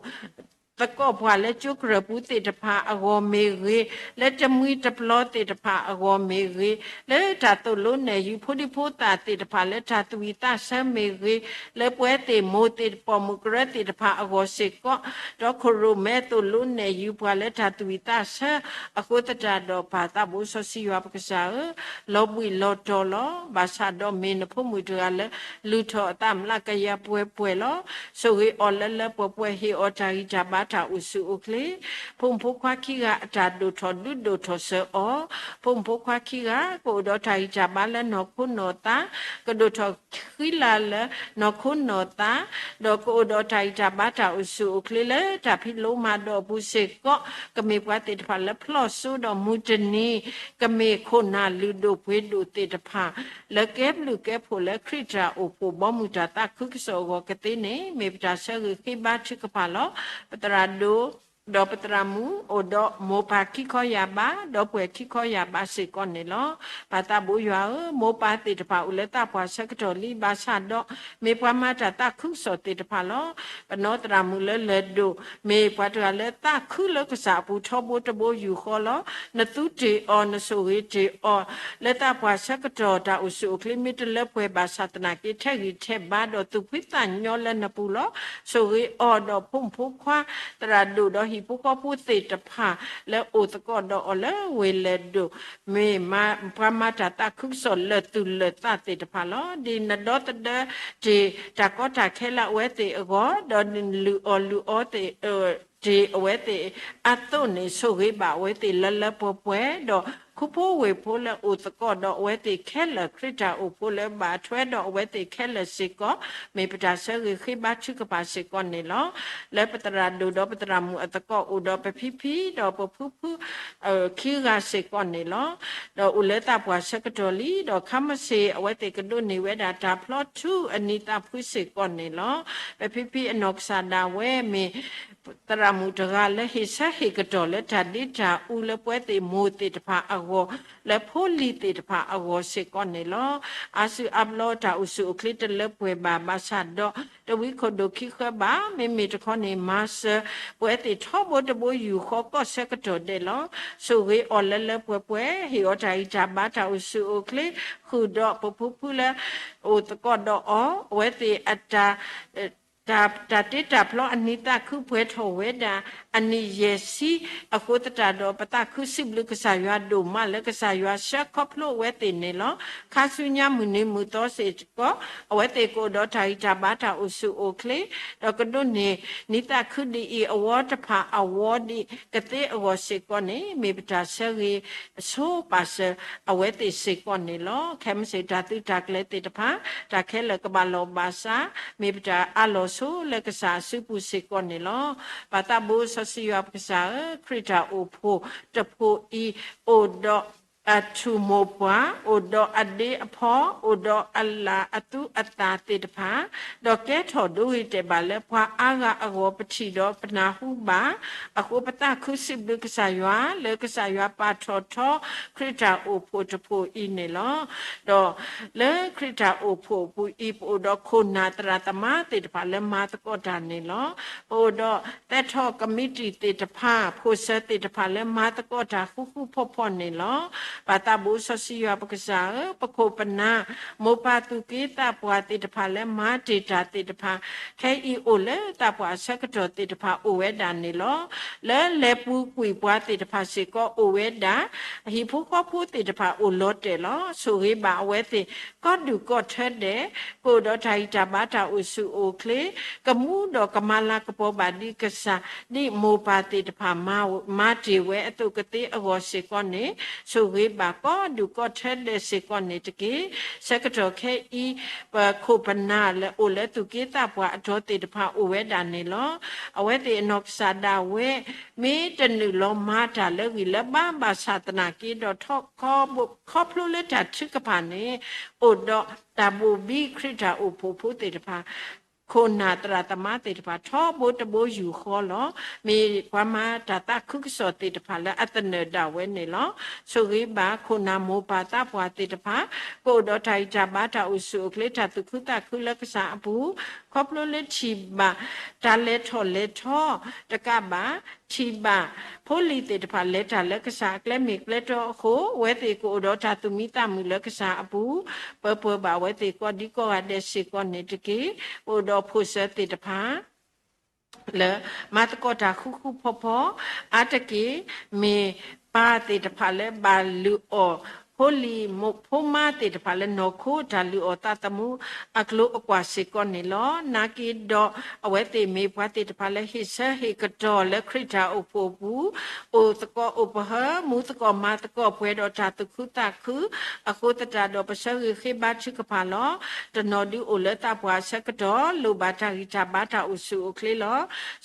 သကိးပှၤလၢကၠိကရၢၢ်ပူၤသ့ၣ်တဖၣ်အဂီၢ်မ့ၢ်ဂ့ၤ, လၢတမှံၤတပျီသ့ၣ်တဖၣ်အဂီၢ်မ့ၢ်ဂ့ၤ, လၢတၢ်သိၣ်လိနဲၣ်ယုၤဖိဒံဖိသၣ်သ့ၣ်တဖၣ်လၢတၢ်သူၣ်ဝံၣ်သးဆၢမ့ၢ်ဂ့ၤ, လၢပဝဲသ့ၣ်မိၢ်သ့ၣ်ပိာ်မုၣ်ကရၢသ့ၣ်တဖၣ်အဂီၢ်စ့ၢ်ကီး, ဒီးခိၣ်ရိၣ်မဲသိၣ်လိနဲၣ်ယုၤပှၤလၢတၢ်သူၣ်ဝံၣ်သးဆၢ အဃိသတးဒီးပၢ်သးဘိစီဆှံယွၤပကစၢ်ဧၢ, လီၤဘှံးလီၤတီၤလီၤ. ဘၣ်ဆၣ်ဒီးမ့ၢ်နဖိမုၣ်တဂၤလၢ လုၢ်ထီၣ်အသးမျးကယၤပှဲၤပှဲၤလီၤ. ဆိၣ်ဂ့ၤအီၤလၢလၢပှဲၤပှဲၤ ဟ့ၣ်အီၤတၢ်ဂံၢ်တၢ်ဘါတၢ်အိၣ်ဆူၣ်အိၣ်ချ့, ဖိမုၣ်ဖိခွါခံဂၤအတၢ်ဒိၣ်ထီၣ်ဒုးဒိၣ်ထီၣ်စၢၤအီၤ, ဖိမုၣ်ဖိခွါခံဂၤ ကအိၣ်ဒီးတၢ်ဂံၢ်တၢ်ဘါလၢနီၢ်ခိနီၢ်သး, ကဒိၣ်ထီၣ်ဃံလၤလၢနီၢ်ခိနီၢ်သး, ဒီးကအိၣ်ဒီးတၢ်ဂံၢ်တၢ်ဘါတၢ်အိၣ်ဆူၣ်အိၣ်ချ့လၢတၢ်ဖံးလိမၤဒိးအပူၤစ့ၢ်ကီး, ကမ့ၢ်ပှၤသ့ၣ်တဖၣ်လၢဖျီၣ်စိဒီးမုၢ်တနံၤ ကမ့ၢ်ခိၣ်နၢ်လုၢ်ဒိၣ်ပှ့ၤဒိၣ်သ့ၣ်တဖၣ် လၢကဲဘျုးကဲဖှိၣ်လၢခရံာ်တၢ်အိၣ်ဖှိၣ်ဘီမုၢ်တၢ်သးခုကစီၣ်အဂီၢ်ကသ့န့ၣ် မ့ၢ်ပတၢ်ဆၢဂ့ၤဃ့ဘါထုကဖၣ်လီၤ. ပသရၣ်ဒိၣ် ဒီးပသရၣ်မုၣ် အိၣ်ဒီးမိၢ်ပၢ်ခံခီယၢ်ဘး ဒီးပှဲၤခံခီယၢ်ဘးစ့ၢ်ကီးန့ၣ်လီၤ. ပၢ်သးဘိယွၤဧၢ, မိၢ်ပၢ်သ့ၣ်တဖၣ်အိၣ်လၢသးပှၢ်ဆၢကတီၢ်လံ ဘၣ်ဆၣ်ဒီး မ့ၢ်ပှၤမၤတၢ်သးခုကစီၣ်သ့ၣ်တဖၣ်လီၤ. ပနီၢ်သရၣ်မုၣ်လၢလၢၢ်ဒိၣ် မ့ၢ်ပှၤတဂၤလၢသးခုလၢကစၢ်အပူၤထီဘိတဘိယူၢ်ဃီလီၤ. နသူတ့ၢ်အီၤ နဆိၣ်ဂ့ၤတ့ၢ်အီၤ လၢသးပှၢ်ဆၢကတီၢ်တၢ်အိၣ်ဆူၣ်အိၣ်ချ့မ့ၢ်တလၢပှဲၤဘၣ်ဆၣ်သနာ်က့ ထဲဂံၢ်ထဲဘါဒီးသူၣ်ဖှံသးညီလၢနပူၤလီၤ. ဆိၣ်ဂ့ၤအီၤဒီးဖိမုၣ်ဖိခွါ သရၣ်ဒိၣ်ဒီးဟံၣ်ဖိဃီဖိသ့ၣ်တဖၣ် လၢအိၣ်သကိးဒီးအီၤလၢဝ့ၢ်လၢၢ်ဒိၣ် မ့ၢ်ပှၤမၤတၢ်သးခုကစီၣ်လၢာ်သူၣ်လၢာ်သးသ့ၣ်တဖၣ်လီၤ. ဒ်နဒီသဒၢတ့ၢ်တၢ်ကီတၢ်ခဲလၢအဝဲသ့ၣ်အဂီၢ်, ဒီးလုၢ်အီၣ်လုၢ်အီသ့ၣ် တ့ၢ်အဝဲသ့ၣ်အသိးန့ၣ် ဆိၣ်ဂ့ၤဘၣ်အဝဲသ့ၣ်လၢလၢပှဲၤပှဲၤ, ဒီး ခူဖိဝ့ၢ်ဖိလၢအိၣ်သကိးဒီးအဝဲသ့ၣ်ခဲလၢာ်, ခရံာ်တၢ်အိၣ်ဖှိၣ်လၢဘၣ်ထွဲဒီးအဝဲသ့ၣ်ခဲလၢာ်စ့ၢ်ကီး, မ့ၢ်ပတၢ်ဆၢဂ့ၤဃ့ဘါထုကဖၣ်စ့ၢ်ကီးန့ၣ်လီၤ. လၢပသရၣ်ဒိၣ်ဒီးပသရၣ်မုၣ်အသကိးအိၣ်ဒီးပဖံဖံဒီးပဖုဖု ခံဂၤစ့ၢ်ကီးန့ၣ်လီၤ. ဒီးအိၣ်လၢသးပှၢ်ဆၢကတီၢ်လံ, ဒီးခါမ့ၢ်စ့ၢ်အဝဲသ့ၣ်ကဒိးန့ၢ်ဝဲဒၣ်တၢ်ဖျီထူအနံၤသးဖှံစ့ၢ်ကီးန့ၣ်လီၤ. ပဖံဖံအနီၢ်ကစၢ်ဒၣ်ဝဲမ့ၢ် သရၣ်မုၣ်တဂၤလၢဟ့ၣ်ဆၢဟ့ၣ်ကတီၢ်လၢတၢ်ဒ့တၢ်အူလၢပဝဲသ့ၣ်မိၢ်သ့ၣ်တဖၣ်အဂီၢ်, လၢဖိလံၤသ့ၣ်တဖၣ်အဂီၢ်စ့ၢ်ကီးန့ၣ်လီၤ. အါစုအါဘျီတၢ်အိၣ်ဆူၣ်အိၣ်ချ့တလၢပှဲၤဘၣ် ဘၣ်ဆၣ်ဒီးတဝံခိၣ်ဒိၣ်ခံဃၢဘၣ်, မ့မ့ၢ်တခီန့ၣ် မၤစၢၤပဝဲသ့ၣ်ထီဘိတဘိယူၢ်ဃီကီၢ်ဆၢကတီၢ်ဒဲးလီၤ. ဆိၣ်ဂ့ၤအီၤလၢလၢပှဲၤပှဲၤ, ဟ့ၣ်အီၤတၢ်ဂံၢ်တၢ်ဘါတၢ်အိၣ်ဆူၣ်အိၣ်ချ့, ဃုာ်ဒီးပဖုဖုလၢ အိၣ်သကိးဒီးအီၤ, အဝဲသ့ၣ်အတၢ် တၢ် တၢ်တ့တၢ်ဖျီအနံၤသးခုပှဲၤထီၣ်ဝဲဒၣ် အနံၣ်ယဲၢ်ဆံ, အဃိသတးဒီး ပသးခုစံးဘျုးကစၢ်ယွၤဒိၣ်မးလၢကစၢ်ယွၤဆှၢခီဖျိအဝဲသ့ၣ်န့ၣ်လီၤ. ခါဆူညါမုၢ်နံၤမုၢ်သီစ့ၢ်ကီး အဝဲသ့ၣ်ကအိၣ်ဒီးတၢ်ဂံၢ်တၢ်ဘါတၢ်အိၣ်ဆူၣ်အိၣ်ချ့, ဒီးကဒိးန့ၢ်နံၤသးခုဒ်အံၤအဝီတဖၣ်အဝီဒ်ကသ့အဂီၢ်စ့ၢ်ကီးန့ၣ် မ့ၢ်ပတၢ်ဆၢဂ့ၤဆိပာ်စၢၤအဝဲသ့ၣ်စ့ၢ်ကီးန့ၣ်လီၤ. ခဲမုၢ်ဆ့ၣ်တၢ်သုးတၢ်ကျဲၤသ့ၣ်တဖၣ်, တၢ်ခဲလၢာ်ကဘၣ်လီၢ်ဘၣ်စး, မ့ၢ်ပတၢ်အးလီၤဆိလၢကစၢ်အစုပူၤစ့ၢ်ကီးန့ၣ်လီၤ. ပၢ်သးဘိစီဆှံယွၤပကစၢ်ဧၢ, ခရံာ်တၢ်အိၣ်ဖှိၣ်တဖှိၣ်အံၤ အိၣ်ဒီးအထူၣ်မိၢ်ပှၢ်, အိၣ်ဒီးအဒ့အဖီ, အိၣ်ဒီးအလၣ်အသူအသၣ်သ့ၣ်တဖၣ်, ဒီးကဲထီၣ်ဒိဂ့ၤတဲာ်ဘၣ်လၢပှၤအါဂၤအဂီၢ် ပထံၣ်ဒီးပနၢ်ဟူဘၣ်, အဃိပသးခုစံးဘျုးကစၢ်ယွၤ လၢကစၢ်ယွၤပာ်ထီၣ်ထီ ခရံာ်တၢ်အိၣ်ဖှိၣ်တဖှိၣ်အံၤန့ၣ်လီၤ. ဒီးလၢခရံာ်တၢ်အိၣ်ဖှိၣ်အပူၤအံၤ ပအိၣ်ဒီးခိၣ်နၢ်သရၣ်သမါသ့ၣ်တဖၣ်လၢမၤသကိးတၢ်န့ၣ်လီၤ. ပအိၣ်ဒီးသဲထီၣ်ကမံးတံာ်သ့ၣ်တဖၣ်, ဖိၣ်စၢၤသ့ၣ်တဖၣ်လၢမၤသကိးတၢ်ဃူဃူဖိးဖိးန့ၣ်လီၤ. ပၢ်သးဘိစီဆှံယွၤပကစၢ်ဧၢ, ပခိၣ်ပနၢ် မိၢ်ပၢ်သူၣ်က့သးပှၢ်သ့ၣ်တဖၣ်လၢမၤတ့ၢ်တၢ်သ့ၣ်တဖၣ် ခဲအံၤအိၣ်လၢသးပှၢ်အဆၢကတီၢ်သ့ၣ်တဖၣ်အိၣ်ဝဲဒၣ်န့ၣ်လီၤ. လၢလဲၤပူၤကွံာ်ပှၤသ့ၣ်တဖၣ်စ့ၢ်ကီးအိၣ်ဝဲဒၣ်, ဟံၣ်ဖိဃီဖိသ့ၣ်တဖၣ်အိၣ်လီၤတဲာ်လီၤ. ဆိၣ်ဂ့ၤဘၣ်အဝဲသ့ၣ် ကီဒူၣ်ကီထၢဒဲး, ကအိၣ်ဒီးတၢ်ဂံၢ်တၢ်ဘါတၢ်အိၣ်ဆူၣ်အိၣ်ချ့, ကမူဒီးကမၤလၤကပီၤဘၣ်ဒ်ကစၢ်, ဒ်မိၢ်ပၢ်သ့ၣ်တဖၣ်မၤတ့ၢ်ဝဲအသိးကသ့အဂီၢ်စ့ၢ်ကီးန့ၣ်, ဆိၣ်ဂ့ၤဘၣ်ကီဒူၣ်ကီထၢဒဲးစ့ၢ်ကီးန့ၣ်တက့ၢ်. ဆၢကတီၢ်ခဲအံၤ ပခိၣ်ပနၢ်လၢအိၣ်လၢသူၣ်က့သးပှၢ်အတီၤသ့ၣ်တဖၣ်အိၣ်ဝဲဒၣ်န့ၣ်လီၤ. အဝဲသ့ၣ်အနီၢ်ကစၢ်ဒၣ်ဝဲ မ့ၢ်တနုာ်လီၤမၤတၢ်လၢဂံၢ်လၢဘါဘၣ်ဆၣ်သနာ်က့ဒီး ထီၣ်ခီဖျိလၢတၢ်ထုကဖၣ်န့ၣ် အိၣ်ဒီးတၢ်ဘိၣ်ဘံခရံာ်တၢ်အိၣ်ဖှိၣ်ဖိသ့ၣ်တဖၣ် ခိၣ်နၢ်သရၣ်သမါသ့ၣ်တဖၣ် ထီဘိတဘိယူၢ်ဃီလီၤ. မ့ၢ်ပှၤမၤတၢ်သးခုကစီၣ်သ့ၣ်တဖၣ်လၢအသနၢၣ်ဒၣ်ဝဲန့ၣ်လီၤ. ဆိၣ်ဂ့ၤဘၣ်ခိၣ်နၢ်မိၢ်ပၢ်သးပှၢ်သ့ၣ်တဖၣ် ကအိၣ်ဒီးတၢ်ဂံၢ်တၢ်ဘါတၢ်အိၣ်ဆူၣ်အိၣ်ချ့ တၢ်သူၣ်ခုသးခုလၢကစၢ်အပူၤ, ခီဖျိလၢထံၣ်ဘၣ် တၢ်လဲၤထီၣ်လဲၤထီတကးဘၣ်, ထံၣ်ဘၣ်ဖိလံၤသ့ၣ်တဖၣ်လဲၤတၢ်လၢကစၢ်အကျဲမ့ၢ်ကျဲတီအဃိ, အဝဲသ့ၣ်ကအိၣ်ဒီးတၢ်သူၣ်မံသးမုာ်လၢကစၢ်အပူၤ, ပၢၤပၢၤဘၣ်အဝဲသ့ၣ်ကိးဒံကိးဂၤဒဲးစ့ၢ်ကီးန့ၣ်တက့ၢ်. ပအိၣ်ဒီးဖိၣ်စၢၤသ့ၣ်တဖၣ် လၢမၤသကိးတၢ်ဃူဃူဖိးဖိး အါတက့ၢ် မ့ၢ်ပၢ်သ့ၣ်တဖၣ်လၢဘၣ်လုၢ်အီၣ်ဖိလံၤ ဖိမါသ့ၣ်တဖၣ်လၢနီၢ်ခိတၢ်လုၢ်အီၣ်သးသမူအကျိၤအကွာ်စ့ၢ်ကီးန့ၣ်လီၤ. နာ်က့ဒီး အဝဲသ့ၣ်မ့ၢ်ပှၤသ့ၣ်တဖၣ်လၢဟ့ၣ်ဆၢဟ့ၣ်ကတီၢ်လၢခရံာ်တၢ်အိၣ်ဖှိၣ်အပူၤ, အိၣ်သကိးအိၣ်ပဟၢ မူသကိးမၤသကိးပှဲၤဒီးတၢ်သူၣ်ခုသးခု, အဃိသတးဒီးပဆၢဂ့ၤဃ့ဘါထုကဖၣ်လီၤ. တနီၤဒုးအိၣ်လၢသးပှၢ်အဆၢကတီၢ် လိၣ်ဘၣ်တၢ်ဂံၢ်တၢ်ဘါတၢ်အိၣ်ဆူၣ်အိၣ်ချ့လီၤ.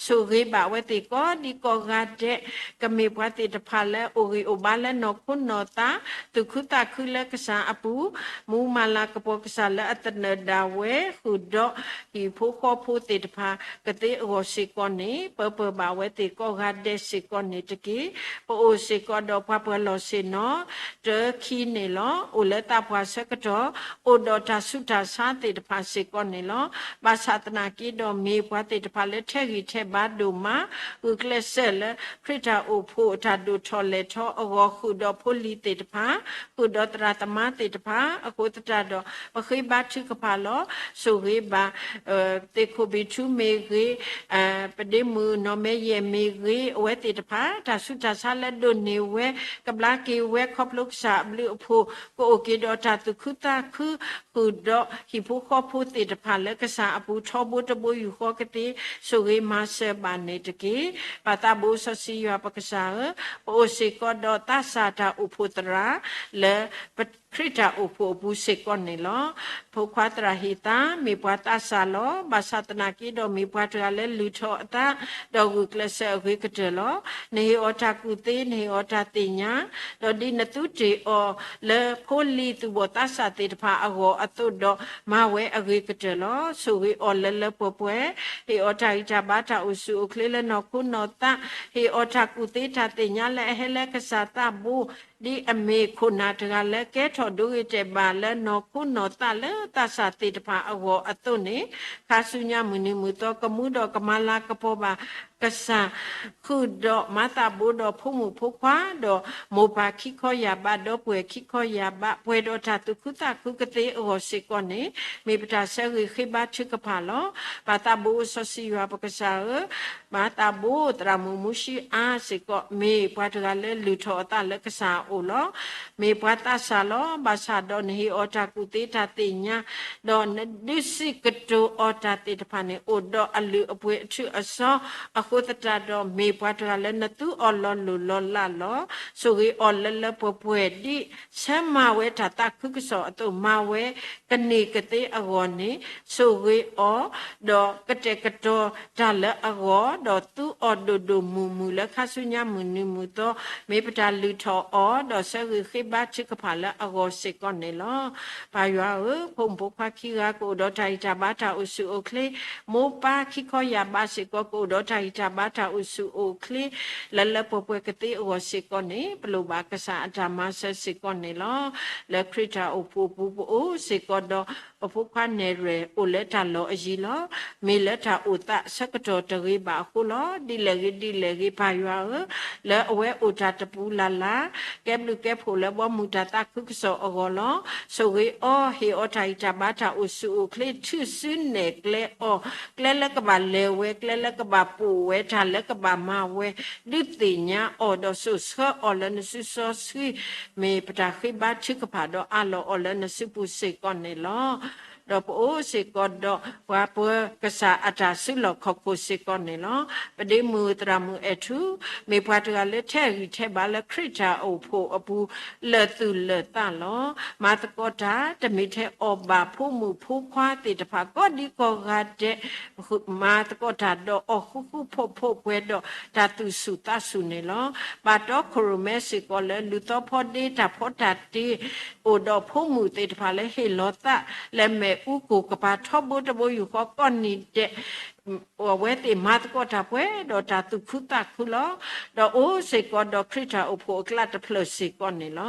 ဆိၣ်ဂ့ၤဘၣ်အဝဲသ့ၣ်ကိးဒံကိးဂၤဒဲး, ကမ့ၢ်ပှၤသ့ၣ်တဖၣ်လၢအိၣ်ဂံၢ်အိၣ်ဘါလၢနီၢ်ခိနီၢ်သး, သူၣ်ခုသးခုလၢကစၢ်အပူၤ, မူမၤလၤကပီၤကစၢ်လၢအသနၢၣ်ဒၣ်ဝဲ ဃုာ်ဒီးဟံၣ်ဖိဃီဖိသ့ၣ်တဖၣ်ကသ့အဂီၢ်စ့ၢ်ကီးန့ၣ်, ပၢၤပၢၤဘၣ်အဝဲသ့ၣ်ကိးဂၤဒဲးစ့ၢ်ကီးန့ၣ်တက့ၢ်. ပအိၣ်စ့ၢ်ကီးဒီးပှၤပၢၤလီၢ်ဆ့ၣ်နီၤ တၢခံန့ၣ်လီၤ. အိၣ်လၢသးပှၢ်ဆၢကတီၢ် အိၣ်ဒီးတၢ်ဆူးတၢ်ဆါသ့ၣ်တဖၣ်စ့ၢ်ကီးန့ၣ်လီၤ. ဘၣ်ဆၣ်သနာ်က့ဒီးမ့ၢ်ပှၤသ့ၣ်တဖၣ်လၢထဲးဂံၢ်ထဲးဘါဒိၣ်မး, ဂုာ်ကျဲးစၢးလၢ ခရံာ်တၢ်အိၣ်ဖှိၣ်အတၢ်ဒိၣ်ထီၣ်လဲၢ်ထီၣ်အဂီၢ် ဃုာ်ဒီးဖိလံၤသ့ၣ်တဖၣ်, ဃုာ်ဒီးသရၣ်သမါသ့ၣ်တဖၣ် အဃိသတးဒီး ပဃ့ဘါထုကဖၣ်လီၤ. ဆိၣ်ဂ့ၤဘၣ် သ့ၣ်ခိၣ်ဘံၣ်ထူမ့ၢ်ဂ့ၤ, ပဒ့မုၣ်နီၢ်မဲယဲၢ်မ့ၢ်ဂ့ၤ, အဝဲသ့ၣ်တဖၣ် တၢ်ဆူးတၢ်ဆါလၢဒိးန့ၢ်ဝဲ ကဘျါက့ၤဝဲခီဖျိကစၢ်အဘျုးအဖှိၣ် ကအိၣ်က့ၤဒီးတၢ်သူၣ်ခုသးခု ဃုာ်ဒီးဟံၣ်ဖိဃီဖိသ့ၣ်တဖၣ်လၢကစၢ်အပူၤ ထီဘိတဘိယူၢ်ဃီကသ့ ဆိၣ်ဂ့ၤမၤစၢၤဘၣ်န့ၣ်တက့ၢ်. ပၢ်သးဘိစီဆှံယွၤပကစၢ်ဧၢ, ပအိၣ်စ့ၢ်ကီးဒီးသးစၢ်တၢ်အိၣ်ဖှိၣ်သရၣ် လၢပခရံာ်တၢ်အိၣ်ဖှိၣ်အပူၤစ့ၢ်ကီးန့ၣ်လီၤ. ဖိခွါသရၣ်ဟ့ၣ်သါ မ့ၢ်ပှၤသးစၢ်လီၤ. ဘၣ်ဆၣ်သနာ်က့ဒီး မ့ၢ်ပှၤတဂၤလၢလုၢ်ထီၣ်အသး ဒီးဂုာ်ကျဲးစၢးအဂ့ၤကတၢၢ်လီၤ. နဟ့ၣ်အီၤတၢ်ကူၣ်သ့, နဟ့ၣ်အီၤတၢ်သ့ၣ်ညါ, ဒီးဒ်နသုတ့ၢ်အီၤလၢဖိလံၤသူၣ်ဘီၣ်သးစၢ်သ့ၣ်တဖၣ်အဂီၢ်အသိးဒီး မၤဝဲအဂ့ၤကတၢၢ်လီၤ. ဆိၣ်ဂ့ၤအီၤလၢလၢပှဲၤပှဲၤ, ဟ့ၣ်အီၤတၢ်ဂံၢ်တၢ်ဘါတၢ်အိၣ်ဆူၣ်အိၣ်ချ့လၢနီၢ်ခိနီၢ်သး, ဟ့ၣ်အီၤတၢ်ကူၣ်သ့တၢ်သ့ၣ်ညါလၢအဟဲလၢကစၢ်သးဘိ ဒ်အမ့ၢ်ခိၣ်နၢ်တဂၤလၢကဲထီၣ်ဒိဂ့ၤတဲာ်ဘၣ်လၢနီၢ်ခိနီၢ်သးလၢသးစၢ်သ့ၣ်တဖၣ်အဂီၢ်အသိးန့ၣ်, ခါဆူညါမုၢ်နံၤမုၢ်သီကမူဒီးကမၤလၤကပီၤဘၣ်ကစၢ် ဃုာ်ဒီးမၤသးဘိဒီးဖိမုၣ်ဖိခွါ ဒီးမိၢ်ပၢ်ခံခီယာ်ဘး ဒီပုၢ်ဝဲၢ်ခံခီယာ်ဘး ပှဲၤဒီးတၢ်သူၣ်ခုသးခုကသ့အဂီၢ်စ့ၢ်ကီးန့ၣ်, မ့ၢ်ပတၢ်ဆၢဂ့ၤဃ့ဘါထုကဖၣ်လီၤ. ပၢ်သးဘိစီဆှံယွၤပကစၢ်ဧၢ, မၤသးဘိသရၣ်မုၣ်မူၡံအါစ့ၢ်ကီး မ့ၢ်ပှၤတဂၤလၢလုၢ်ထီၣ်အသးလၢကစၢ်အအိၣ်လီၤ. မ့ၢ်ပှၤသးစၢ်လီၤ. ဘၣ်ဆၣ်ဒီးနဟ့ၣ်အီၤတၢ်ကူၣ်သ့တၢ်သ့ၣ်ညါ, ဒီးနဒုးစံးကတိၤအီၤတၢ်သ့ၣ်တဖၣ်န့ၣ် အိၣ်ဒီးအလုၢ်အပှ့ၤအထူးအစီ, အဃိသတးဒီး မ့ၢ်ပှၤတဂၤလၢနသူအီၤလီၤလိၢ်လီၤလးလီၤ. ဆိၣ်ဂ့ၤအီၤလၢလၢပှဲၤပှဲၤ ဒ်ဆၢမၤဝဲတၢ်သးခုကစီၣ်အသိး မၤဝဲကန့ၢ်ကသ့အဂီၢ်န့ၣ်, ဆိၣ်ဂ့ၤအီၤ ဒီးကတဲာ်ကတီၤတၢ်လၢအဂီၢ်, ဒီးသူအီၤဒိၣ်ဒိၣ်မုၢ်မုၢ်လၢခါဆူညါမုၢ်နံၤမုၢ်သီ, မ့ၢ်ပတၢ်လုၢ်ထီၣ်အီၤ ဒီးဆၢဂ့ၤဃ့ဘါထုကဖၣ်လၢအဂီၢ်စ့ၢ်ကီးန့ၣ်လီၤ. ပၢ်ယွၤဧၢ, ဖိမုၣ်ဖိခွါခံဂၤကအိၣ်ဒီးတၢ်ဂံၢ်တၢ်ဘါတၢ်အိၣ်ဆူၣ်အိၣ်ချ့, မိၢ်ပၢ်ခံခီယာ်ဘးစ့ၢ်ကီး ကအိၣ်ဒီးတၢ်ဂံၢ်တၢ်ဘါတၢ်အိၣ်ဆူၣ်အိၣ်ချ့ လၢလၢပှဲၤပှဲၤကသ့အဂီၢ်စ့ၢ်ကီးန့ၣ်, ပလိၣ်ဘၣ်ကစၢ်အတၢ်မၤစၢၤစ့ၢ်ကီးန့ၣ်လီၤ. လၢခရံာ်တၢ်အိၣ်ဖှိၣ်အပူၤ ပအိၣ်စ့ၢ်ကီးဒီး ပဖိခွါနဲၣ်ရွဲၣ်အိၣ်လၢတၢ်လီၢ်အယံၤလီၤ. မ့ၢ်လၢတၢ်အိၣ်သးဆၢကတီၢ်တဂ့ၤဘၣ်အဃိလီၤ. ဒ်လဲၣ်ဂ့ၤဒ်လဲၣ်ဂ့ၤ ပၢ်ယွၤဧၢ, လၢအဝဲအိၣ်တၢ်တပူၤလၢ်လၢ်, ကဲဘျုးကဲဖှိၣ်လၢဘီမုၢ်တၢ်သးခုကစီၣ်အဂီၢ်လီၤ. ဆိၣ်ဂ့ၤအီၤ, ဟ့ၣ်အီၤတၢ်ဂံၢ်တၢ်ဘါတၢ်အိၣ်ဆူၣ်အိၣ်ချ့, ထုးစုနဲၣ်ကျဲအီၤ, ကျဲလၢကဘၣ်လဲၤဝဲ, ကျဲလၢကဘၣ်ပိာ်ဝဲ, တၢ်လၢကဘၣ်မၤဝဲ, ဒုးသ့ၣ်ညါအီၤဒီးစိာ်ဆှၢအီၤလၢနစုစီဆှံ, မ့ၢ်ပတၢ်ဃ့ဘါထုကဖၣ်ဒီးအးလီၤအီၤလၢနစုပူၤစ့ၢ်ကီးန့ၣ်လီၤ. ဒီးပအိၣ်စ့ၢ်ကီးဒီးပှၤပၢၤကစၢ်အတၢ်စုလီၢ်ခီၣ်ခိၣ်စ့ၢ်ကီးန့ၣ်လီၤ. ပဒ့မုၣ်သရၣ်မုၣ်အဲၣ်ထူ, မ့ၢ်ပှၤတဂၤလၢထဲးဂံၢ်ထဲးဘါလၢခရံာ်တၢ်အိၣ်ဖှိၣ်အပူၤ လၢာ်သူၣ်လၢာ်သးလီၤ. မၤသကိးတၢ် တမ့ၢ်ထဲအီၣ်ဘၣ်ဖိမုၣ်ဖိခွါသ့ၣ်တဖၣ် ကိးဒံကိးဂၤဒဲး မၤသကိးတၢ်ဒီးအီၤဃူဃူဖိးဖိးပှဲၤဒီးတၢ်သူၣ်ဆူၣ်သးဆူၣ်န့ၣ်လီၤ. ပာ်တီခိၣ်ရိၣ်မဲစ့ၢ်ကီးလၢ လုၢ်သီဖီဒ့တၢ်ဖီတၢ်တ့ အိၣ်ဒီးဖိမုၣ်သ့ၣ်တဖၣ်လၢဟ့ၣ်လီၤသးလၢမဲာ်အူကိၣ်ကပၤထီဘိတဘိယူၢ်ဃီကိးနံၤဒဲး အဝဲသ့ၣ်မၤသကိးတၢ်ပှဲၤဒီးတၢ်သူၣ်ခုသးခုလီၤ. ဒီးအိၣ်စ့ၢ်ကီးဒီးခရံာ်တၢ်အိၣ်ဖှိၣ်အကျါတဖျၢၣ်စ့ၢ်ကီးန့ၣ်လီၤ.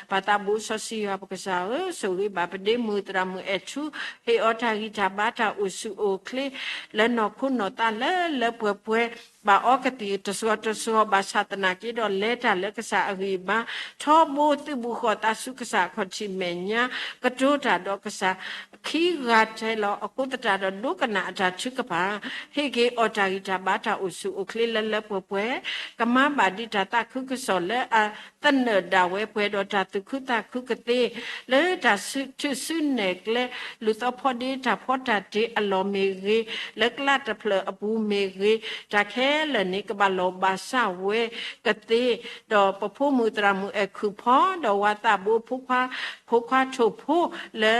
ပၢ်သးဘိစီဆှံယွၤပကစၢ်ဧၢ, ဆိၣ်ဂ့ၤဘၣ်ပဒ့မုၣ်သရၣ်မုၣ်အဲၣ်ထူ, ဟ့ၣ်အီၤတၢ်ဂံၢ်တၢ်ဘါတၢ်အိၣ်ဆူၣ်အိၣ်ချ့ လၢနီၢ်ခိနီၢ်သးလၢလၢပှဲၤပှဲၤ, ဘၣ်အီကသံၣ်တစှီၤတစှီၤ ဘၣ်ဆၣ်သနာ်က့ဒီးလဲၤတၢ်လၢကစၢ်အဂံၢ်အဘါ, ထီဘိသုးဘူးဃီၤသးဆူကစၢ်အခီၣ်ထံးမဲာ်ညါ, ကတိၤတၢ်ဒီးကစၢ် ခံဂၤထဲလီၤ. အဃိသတးဒီးဒိကနၣ်အတၢ်ထုကဖၣ်, ဟ့ၣ်က့ၤအီၤတၢ်ဂံၢ်တၢ်ဘါတၢ်အိၣ်ဆူၣ်အိၣ်ချ့လၢလၢပှဲၤပှဲၤ, ကမၤဘၣ်ဒံးတၢ်သးခုကစီၣ်လၢအသနၢၣ်ဒၣ်ဝဲပှဲၤဒီးတၢ်သူၣ်ခုသးခုကသ့, လၢတၢ်ထုးစုနဲၣ်ကျဲ လုၢ်သီဖီဒ့တၢ်ဖီတၢ်တ့အလီၢ်မ့ၢ်ဂ့ၤ, လၢကျါတဖျၢၣ်အပူၤမ့ၢ်ဂ့ၤ, တၢ်ခဲလၢာ်န့ၣ်ကဘၣ်လီၤဘၣ်စၢ်ဝဲကသ့, ဒီးပဖိမုၣ်သရၣ်မုၣ်အဲၣ်ခူၣ်ဖီ, ဒီးဝၤသးဘိဖိခွါ, ဖိခွါထိၣ်ဖိလၢ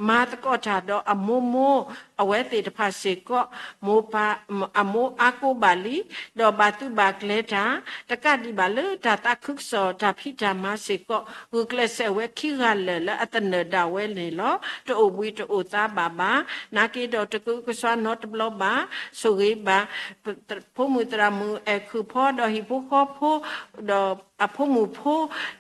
မၤသကိးတၢ်ဒီးအမိၢ်မိၢ်, အဝဲသ့ၣ်တဖၣ်စ့ၢ်ကီး, မိၢ်ပၢ်, အမိၢ်အါကိးဘၣ်လံ, ဒီးဘၣ်သုးဘၣ်ကျဲၤတၢ်, တကးဒံးဘၣ်လၢတၢ်သးခုကစီၣ်တၢ်ဖံးတၢ်မၤစ့ၢ်ကီး, ဂုာ်ကျဲးစၢးဝဲခံဂၤလၢာ်လၢအသနၢၣ်ဒၣ်ဝဲန့ၣ်လီၤ. တအိၣ်ဘှံးတအိၣ်သါဘၣ်ဘၣ်, နာ်က့ဒီးတကၢကစွါနီတဘျီဘၣ်, ဆိၣ်ဂ့ၤဘၣ် ဖိမုၣ်သရၣ်မုၣ်အဲၣ်ခူၣ်ဖီ ဒီးဟံၣ်ဖိဃီဖိ, ဒီးအဖိမုၣ်ဖိ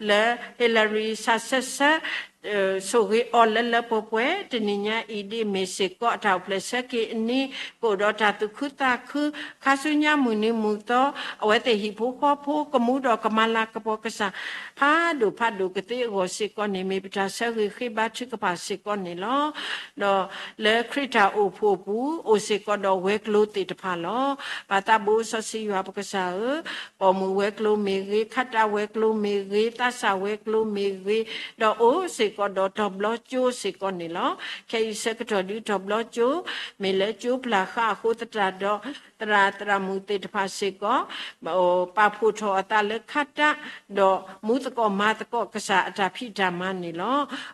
လၢ Hillary စးဆၢဆၢ ဆိၣ်ဂ့ၤအီၤလၢလၢပှဲၤပှဲၤ တနံၤညါအံၤ ဒ်အမ့ၢ်စ့ၢ်ကီးအတၢ်အိၣ်ဖျဲၣ်ဆၢက့ၤအနံၤ ကအိၣ်ဒီးတၢ်သူၣ်ခုသးခု ခါဆူညါမုၢ်နံၤမုၢ်သီ အဝဲသ့ၣ်ဟံၣ်ဖိဃီဖိ ကမူဒီးကမၤလၤကပီၤကစၢ် ဖးဒိၣ်ဖးဒိၣ်ကသ့အဂီၢ်စ့ၢ်ကီးန့ၣ် မ့ၢ်ပတၢ်ဆၢဂ့ၤဃ့ဘါထုကဖၣ်စ့ၢ်ကီးန့ၣ်လီၤ. ဒီးလၢခရံာ်တၢ်အိၣ်ဖှိၣ်အပူၤ အိၣ်စ့ၢ်ကီးဒီးဝဲၤကျိၤသ့ၣ်တဖၣ်လီၤ. ပၢ်သးဘိစီဆှံယွၤပကစၢ်ဧၢ, ပိာ်မုၣ်ဝဲၤကျိၤမ့ၢ်ဂ့ၤ, ခးတၢ်ဝဲၤကျိၤမ့ၢ်ဂ့ၤ, သးစၢ်ဝဲၤကျိၤမ့ၢ်ဂ့ၤ, ဒီးအိၣ်စ့ၢ်ကီးဒီးတီၤဘျီကၠိစ့ၢ်ကီးန့ၣ်လီၤ. ခဲအံၤဆၢကတီၢ်ဒုးတီၤဘျီကၠိ မ့ၢ်လၢကၠိပျၢ်ဃာ်အဃိသတးဒီး သရၣ်သရၣ်မုၣ်သ့ၣ်တဖၣ်စ့ၢ်ကီး ပာ်ဖှိၣ်ထီၣ်အသးလၢခးတၢ် ဒီးမူသကိးမၤသကိးကစၢ်အတၢ်ဖံးတၢ်မၤန့ၣ်လီၤ.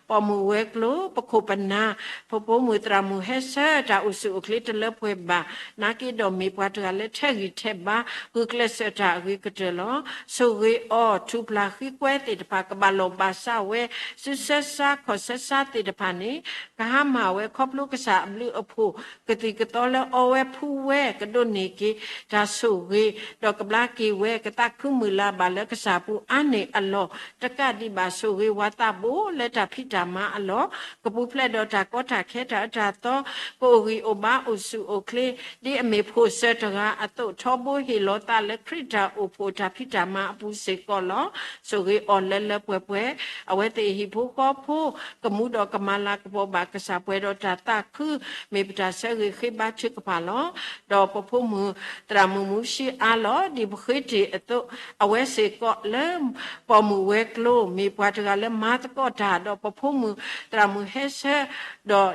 ပိာ်မုၣ်ဝဲၤကျိၤ ပခိၣ်ပနၢ် ပဖိမုၣ်သရၣ်မုၣ်ဟဲဆၢတၢ်အိၣ်ဆူၣ်အိၣ်ချ့တလၢပှဲၤဘၣ် နာ်က့ဒီးမ့ၢ်ပှၤတဂၤလၢထဲးဂံၢ်ထဲးဘါ ဂုာ်ကျဲးစၢးတၢ်အဂ့ၤကတၢၢ်လီၤ. ဆိၣ်ဂ့ၤအီၤ ထူၣ်ဖျၢၣ်ဃံကွဲသ့ၣ်တဖၣ် ကဘၣ်လီၢ်ဘၣ်စးဝဲ စုဆၢဆါခီၣ်ဆၢဆါသ့ၣ်တဖၣ်န့ၣ် ကဟါမၢ်ဝဲခီဖျိကစၢ်အဘျုးအဖှိၣ် ကသံၣ်ကသီလၢအီဝဲဖှူဝဲ ကဒိးန့ၢ်က့ၤတၢ်ဆိၣ်ဂ့ၤ ဒီးကဘျါက့ၤဝဲ ကသးခုမုၢ်လၢ်ဘၣ်လၢကစၢ်အပူၤအါန့ၢ်အလီၢ် တကးဒံးဘၣ် ဆိၣ်ဂ့ၤဝၤသးဘိလၢတၢ်ဖံးတၢ်မၤအလီၢ် ကပူၤဖျဲးဒီးတၢ်ကီတၢ်ခဲတၢ်အၢတၢ်သီ ကအိၣ်ဂံၢ်အိၣ်ဘါအိၣ်ဆူၣ်အိၣ်ချ့ ဒ်အမ့ၢ်ဖိၣ်စၢၤတဂၤအသိး ထီဘိဟ့ၣ်လီၤသးလၢခရံာ်တၢ်အိၣ်ဖှိၣ်တၢ်ဖံးတၢ်မၤအပူၤစ့ၢ်ကီးလီၤ. ဆိၣ်ဂ့ၤအီၤလၢလၢပှဲၤပှဲၤ အဝဲသ့ၣ်ဟံၣ်ဖိဃီဖိ ကမူဒီးကမၤလၤကပီၤဘၣ်ကစၢ်ပှဲၤဒီးတၢ်သးခု မ့ၢ်ပတၢ်ဆၢဂ့ၤဃ့ဘါထုကဖၣ်လီၤ. ဒီးပဖိမုၣ်သရၣ်မုၣ်မူရှံအါလီၤ ဒ်ပဃ့တ့ၢ်အသိး အဝဲစ့ၢ်ကီးလၢ ပိာ်မုၣ်ဝဲၤကျိၤ မ့ၢ်ပှၤတဂၤလၢမၤသကိးတၢ် ဒီးပဖိမုၣ်သရၣ်မုၣ်ဟဲဆၢ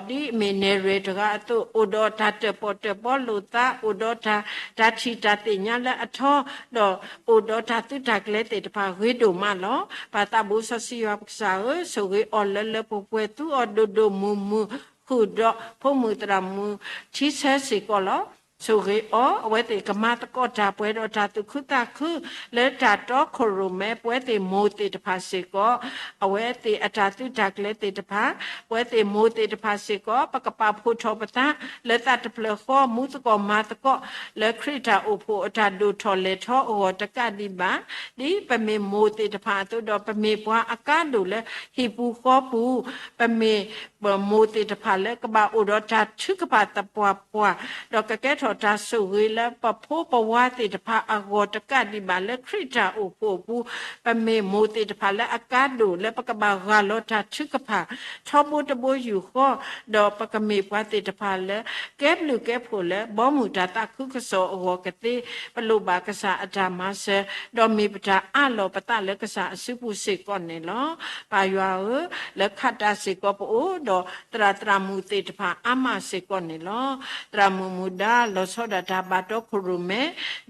ဒီးဒ်အမ့ၢ်နဲၣ်ရွဲၣ်တဂၤအသိး အိၣ်ဒီးတၢ်တၢၣ်ပီၣ်တၢၣ်ပီလိာ်သး အိၣ်ဒီးတၢ် တၢ်ထံၣ်တၢ်သ့ၣ်ညါလၢအထီ ဒီးအိၣ်ဒီးတၢ်သုးတၢ်ကျဲၤသ့ၣ်တဖၣ်ဂ့ၤဒိၣ်မးလီၤ. ပၢ်သးဘိစီဆှံယွၤပကစၢ်ဧၢ, ဆိၣ်ဂ့ၤအီၤလၢလၢပှဲၤပှဲၤ သူအီၤဒိၣ်ဒိၣ်မုၢ်မုၢ် ဃုာ်ဒီးဖိမုၣ်သရၣ်မုၣ်ထံဆၢစ့ၢ်ကီးလီၤ. ဆိၣ်ဂ့ၤအီၤ, အဝဲသ့ၣ်ကမၤသကိးတၢ်ပှဲၤဒီးတၢ်သူၣ်ခုသးခု လၢတၢ်တီခိၣ်ရိၣ်မဲ ပဝဲသ့ၣ်မိၢ်သ့ၣ်တဖၣ်စ့ၢ်ကီး, အဝဲသ့ၣ်အတၢ်သုးတၢ်ကျဲၤသ့ၣ်တဖၣ်, ပဝဲသ့ၣ်မိၢ်သ့ၣ်တဖၣ်စ့ၢ်ကီး ပကပာ်ဖှိၣ်ထီၣ်ပသး လၢသးတဖျၢၣ်ဃီ မူသကိးမၤသကိး လၢခရံာ်တၢ်အိၣ်ဖှိၣ်အတၢ်ဒိၣ်ထီၣ်လဲၢ်ထီၣ်အဂီၢ်တကးဒံးဘၣ်, ဒ်ပမ့ၢ်မိၢ်သ့ၣ်တဖၣ်အသိးဒီး ပမ့ၢ်ပှၤအကါဒိၣ်လၢဟံၣ်ပူၤဃီပူၤ, ပမ့ၢ် ပမိၢ်သ့ၣ်တဖၣ်လၢကဘၣ်အိၣ်ဒီးတၢ်ထုကဖၣ်သပှၢ်ပှၢ်, ဒီးကကဲထီၣ်တၢ်ဆိၣ်ဂ့ၤလၢပဖိပဝါသ့ၣ်တဖၣ်အဂီၢ်တကးဒံးဘၣ်လၢခရံာ်တၢ်အိၣ်ဖှိၣ်အပူၤ, ပမ့ၢ်မိၢ်သ့ၣ်တဖၣ်လၢအကါဒိၣ်လၢပကဘၣ်ဂၢ်လီၤတၢ်ထုကဖၣ် ထီဘိတဘိယူၢ်ဃီ, ဒီးပကမ့ၢ်ပှၤသ့ၣ်တဖၣ်လၢ ကဲဘျုးကဲဖှိၣ်လၢဘီမုၢ်တၢ်သးခုကစီၣ်အဂီၢ်ကသ့, ပလိၣ်ဘၣ်ကစၢ်အတၢ်မၤစၢၤ, ဒီးမ့ၢ်ပတၢ်အးလီၤပသးလၢကစၢ်အစုပူၤစ့ၢ်ကီးန့ၣ်လီၤ. ပၢ်ယွၤဧၢ, လၢခးတၢ်စ့ၢ်ကီးပအိၣ်ဒီးသရၣ်သရၣ်မုၣ်သ့ၣ်တဖၣ်အါမးစ့ၢ်ကီးန့ၣ်လီၤ. သရၣ်မုၣ်မူဒါလီၤဆီဒၣ်တၢ်ဘၣ်တီခိၣ်ရိၣ်မဲ,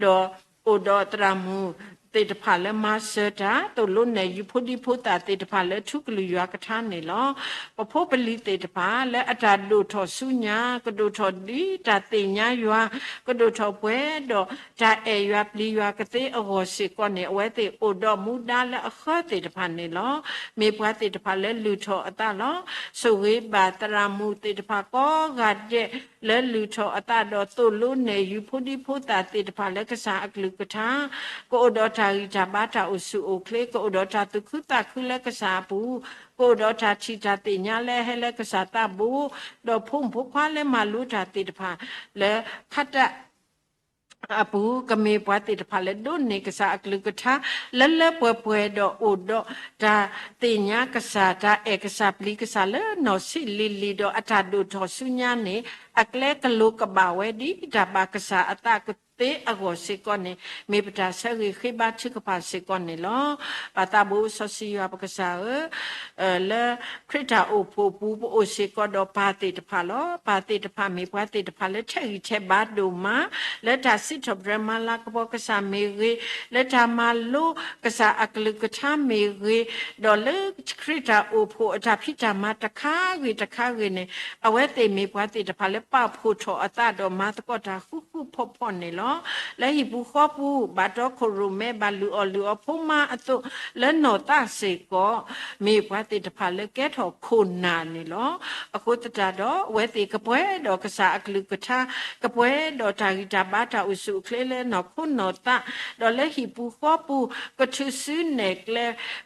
ဒီးအိၣ်ဒီးသရၣ်မုၣ်သ့ၣ်တဖၣ်လၢမၤစၢၤတၢ် သိၣ်လိနဲၣ်ယုၤဖိဒံဖိသၣ်သ့ၣ်တဖၣ်လၢထူကလုၢ်ယွၤကထါန့ၣ်လီၤ. ပဖိပလံၤသ့ၣ်တဖၣ်လၢအတၢ်ဒိၣ်ထီၣ်ဆူညါ ကဒိၣ်ထီၣ်ဒ်တၢ်သ့ၣ်ညါယွၤ, ကဒိၣ်ထီၣ်ပှဲၤဒီးတၢ်အဲၣ်ယွၤပျံၤယွၤကသ့အဂီၢ်စ့ၢ်ကီးန့ၣ် အဝဲသ့ၣ်အိၣ်ဒီးမူဒါလၢအဃၢသ့ၣ်တဖၣ်န့ၣ်လီၤ. မ့ၢ်ပှၤသ့ၣ်တဖၣ်လၢလုၢ်ထီၣ်အသးလီၤ. ဆိၣ်ဂ့ၤဘၣ်သရၣ်မုၣ်သ့ၣ်တဖၣ်ကိးဂၤဒဲး လၢလုၢ်ထီၣ်အသးဒီးသိၣ်လိနဲၣ်ယုၤဖိဒံဖိသၣ်သ့ၣ်တဖၣ်လၢကစၢ်အကလုၢ်ကထါ, ကအိၣ်ဒီးတၢ်ဂံၢ်တၢ်ဘါတၢ်အိၣ်ဆူၣ်အိၣ်ချ့, ကအိၣ်ဒီးတၢ်သူၣ်ခုသးခုလၢကစၢ်အပူၤ, ကအိၣ်ဒီးတၢ်ထံၣ်တၢ်သ့ၣ်ညါလၢအဟဲလၢကစၢ်သးဘိ, ဒီးဖိမုၣ်ဖိခွါလၢမၤလိတၢ်သ့ၣ်တဖၣ် လၢခးတၢ် အပူၤ ကမ့ၢ်ပှၤသ့ၣ်တဖၣ်လၢဒိးန့ၢ်ကစၢ်အကလုၢ်ကထါ လၢလၢပှဲၤပှဲၤဒီးအိၣ်ဒီးတၢ်သ့ၣ်ညါကစၢ် တၢ်အဲၣ်ကစၢ်ပျံၤကစၢ်လၢနီၢ်ဆံးလံၤလံၤဒီးအတၢ်ဒိၣ်ထီၣ်ဆူညါန့ၣ် အကျဲကလိၤကဘၣ်ဝဲဒ်တၢ်ဘၣ်ကစၢ်အသးကသ့အဂီၢ်စ့ၢ်ကီးန့ၣ် မ့ၢ်ပတၢ်ဆၢဂ့ၤဃ့ဘါထုကဖၣ်စ့ၢ်ကီးန့ၣ်လီၤ. ပၢ်သးဘိစီဆှံယွၤပကစၢ်ဧၢ, လၢခရံာ်တၢ်အိၣ်ဖှိၣ်ပူၤ ပအိၣ်စ့ၢ်ကီးဒီးပၢ်သ့ၣ်တဖၣ်လီၤ. ပၢ်သ့ၣ်တဖၣ်မ့ၢ်ပှၤသ့ၣ်တဖၣ်လၢထဲးဂံၢ်ထဲးဘါဒိၣ်မး လၢတၢ်စံးထီၣ်ပတြၢၤမၤလၤကပီၤကစၢ်မ့ၢ်ဂ့ၤ, လၢတၢ်မၤလိကစၢ်အကလုၢ်ကထါမ့ၢ်ဂ့ၤ, ဒီးလၢခရံာ်တၢ်အိၣ်ဖှိၣ်အတၢ်ဖံးတၢ်မၤတခါဂ့ၤတခါဂ့ၤန့ၣ် အဝဲသ့ၣ်မ့ၢ်ပှၤသ့ၣ်တဖၣ်လၢပာ်ဖှိၣ်ထီၣ်အသးဒီးမၤသကိးတၢ်ဃူဃူဖိးဖိးန့ၣ်လီၤ. လၢဟံၣ်ပူၤဃီပူၤ ဘၣ်တီခိၣ်ရိၣ်မဲ ဘၣ်လုၢ်အီၣ်လုၢ်အီဖိမါအသိး လၢနီၢ်သးစ့ၢ်ကီး မ့ၢ်ပှၤသ့ၣ်တဖၣ်လၢကဲထီၣ်ခိၣ်နၢ်န့ၣ်လီၤ. အဃိသတးဒီး အဝဲသ့ၣ်ကပှဲၤဒီးကစၢ်အကလုၢ်ကထါ, ကပှဲၤဒီးတၢ်ဂံၢ်တၢ်ဘါတၢ်အိၣ်ဆူၣ်အိၣ်ချ့လၢနီၢ်ခိနီၢ်သး, ဒီးလၢဟံၣ်ပူၤဃီပူၤ ကထုးစုနဲၣ်ကျဲ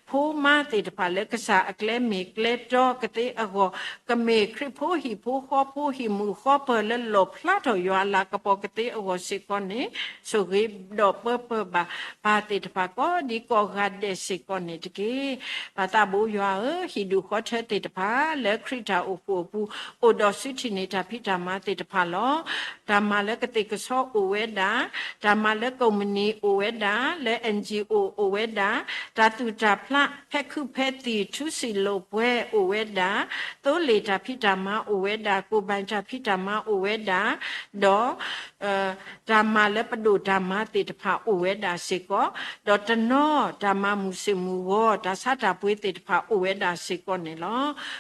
ဖိမါသ့ၣ်တဖၣ်လၢကစၢ်အကျဲမ့ၢ်ကျဲတီကသ့အဂီၢ်, ကမ့ၢ်ခရံာ်ဖိဟံၣ်ဖိဃီဖိ ဟံၣ်မုာ်ဃီပၢၤလၢလီၣ်ဖျါထီၣ်ယွၤအလၤကပီၤကသ့အဂီၢ်စ့ၢ်ကီးန့ၣ်, ဆိၣ်ဂ့ၤဒီးပၢပၢဘၣ်ပၢ်သ့ၣ်တဖၣ်ကိးဒံကိးဂၤဒဲးစ့ၢ်ကီးန့ၣ်တက့ၢ်. ပၢ်သးဘိယွၤဧၢ, ဟံၣ်ဒူၣ်ဃီထၢသ့ၣ်တဖၣ် လၢခရံာ်တၢ်အိၣ်ဖှိၣ်အပူၤ အိၣ်ဒီးစုထံၣ်န့ၢ်တၢ်ဖံးတၢ်မၤသ့ၣ်တဖၣ်လီၤ. တၢ်မၤလၢကသ့ၣ်ကဆီအိၣ်ဝဲဒၣ်, တၢ်မၤလၢကိးမုၢ်နံၤအိၣ်ဝဲဒၣ်, လၢ NGO အိၣ်ဝဲဒၣ်, တၢ်သူၣ်တၢ်ဖျး ဖဲခုးဖဲသံၣ် ထူစံာ်လိာ်ပှဲၤအိၣ်ဝဲဒၣ်, သိလ့ၣ်တၢ်ဖံးတၢ်မၤအိၣ်ဝဲဒၣ်, ကိၣ်ဘၣ်တၢ်ဖံးတၢ်မၤအိၣ်ဝဲဒၣ်, ဒီး တၢ်မၤလၢပဒိၣ်တၢ်မၤသ့ၣ်တဖၣ်အိၣ်ဝဲဒၣ်စ့ၢ်ကီး, ဒီးတနီၤတၢ်မၤမုၢ်ဆ့ၣ်မုၢ်ဂီၤ တၢ်ဆါတၢ်ပှ့ၤသ့ၣ်တဖၣ်အိၣ်ဝဲဒၣ်စ့ၢ်ကီးန့ၣ်လီၤ.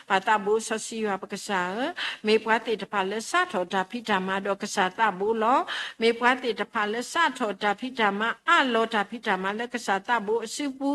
ပၢ်သးဘိစီဆှံယွၤပကစၢ်ဧၢ, မ့ၢ်ပှၤသ့ၣ်တဖၣ်လၢစးထီၣ်တၢ်ဖံးတၢ်မၤဒီးကစၢ်သးဘိလီၤ. မ့ၢ်ပှၤသ့ၣ်တဖၣ်လၢစးထီၣ်တၢ်ဖံးတၢ်မၤ အးလီၤတၢ်ဖံးတၢ်မၤလၢကစၢ်သးဘိအစုပူ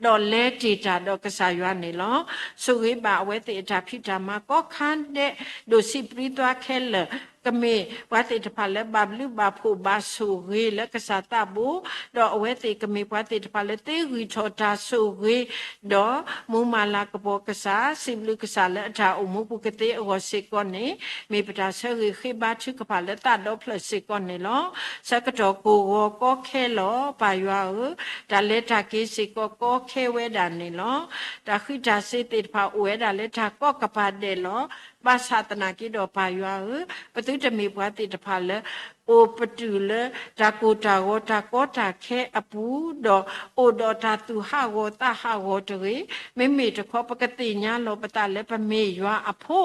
ၤ, ဒီးလဲၤတ့ၢ်တၢ်ဒီးကစၢ်ယွၤန့ၣ်လီၤ. ဆိၣ်ဂ့ၤဘၣ်အဝဲသ့ၣ်အတၢ်ဖံးတၢ်မၤကိးခါဒဲး ဒိၣ်ဆံးပြံသွါခဲလၢာ်, ကမ့ၢ်ပှၤသ့ၣ်တဖၣ်လၢဘၣ်ဘျုးဘၣ်ဖှိၣ်ဘၣ်ဆိၣ်ဂ့ၤလၢကစၢ်သးဘိ, ဒီးအဝဲသ့ၣ်ကမ့ၢ်ပှၤသ့ၣ်တဖၣ်လၢသ့ဂံၢ်ထီၣ်တၢ်ဆိၣ်ဂ့ၤ, ဒီးမူမၤလၤကပီၤကစၢ် စံးဘျုးကစၢ်လၢအတၢ်အိၣ်မူပူၤကသ့အဂီၢ်စ့ၢ်ကီးန့ၣ်, မ့ၢ်ပတၢ်ဆၢဂ့ၤဃ့ဘါထုကဖၣ်လၢသးဒီဖျၢၣ်စ့ၢ်ကီးန့ၣ်လီၤ. ဆၢကတီၢ်ကိၢ်ဂီၤကီခဲလီၤ ပၢ်ယွၤဧၢ, တၢ်လဲၤတၢ်က့ၤစ့ၢ်ကီးကီခဲဝဲဒၣ်န့ၣ်လီၤ. တၢ်ဃံးတၢ်စ့ၤသ့ၣ်တဖၣ်အိၣ်ဝဲဒၣ်လၢတၢ်ကီကပၤဒဲးလီၤ. ဘၣ်ဆၣ်သနာ်က့ဒီးပၢ်ယွၤဧၢ, ပသုတမ့ၢ်ပှၤသ့ၣ်တဖၣ်လၢ အိၣ်ပတုာ်လၢတၢ်ကိၢ်တၢ်ဂီၤတၢ်ကီတၢ်ခဲအပူၤ, ဒီးအိၣ်ဒီးတၢ်သူၣ်ဟးဂီၤသးဟးဂီၤတဂ့ၤ. မ့မ့ၢ်တခီ ပကသ့ၣ်ညါလီၤပသးလၢပမ့ၢ်ယွၤအဖိ,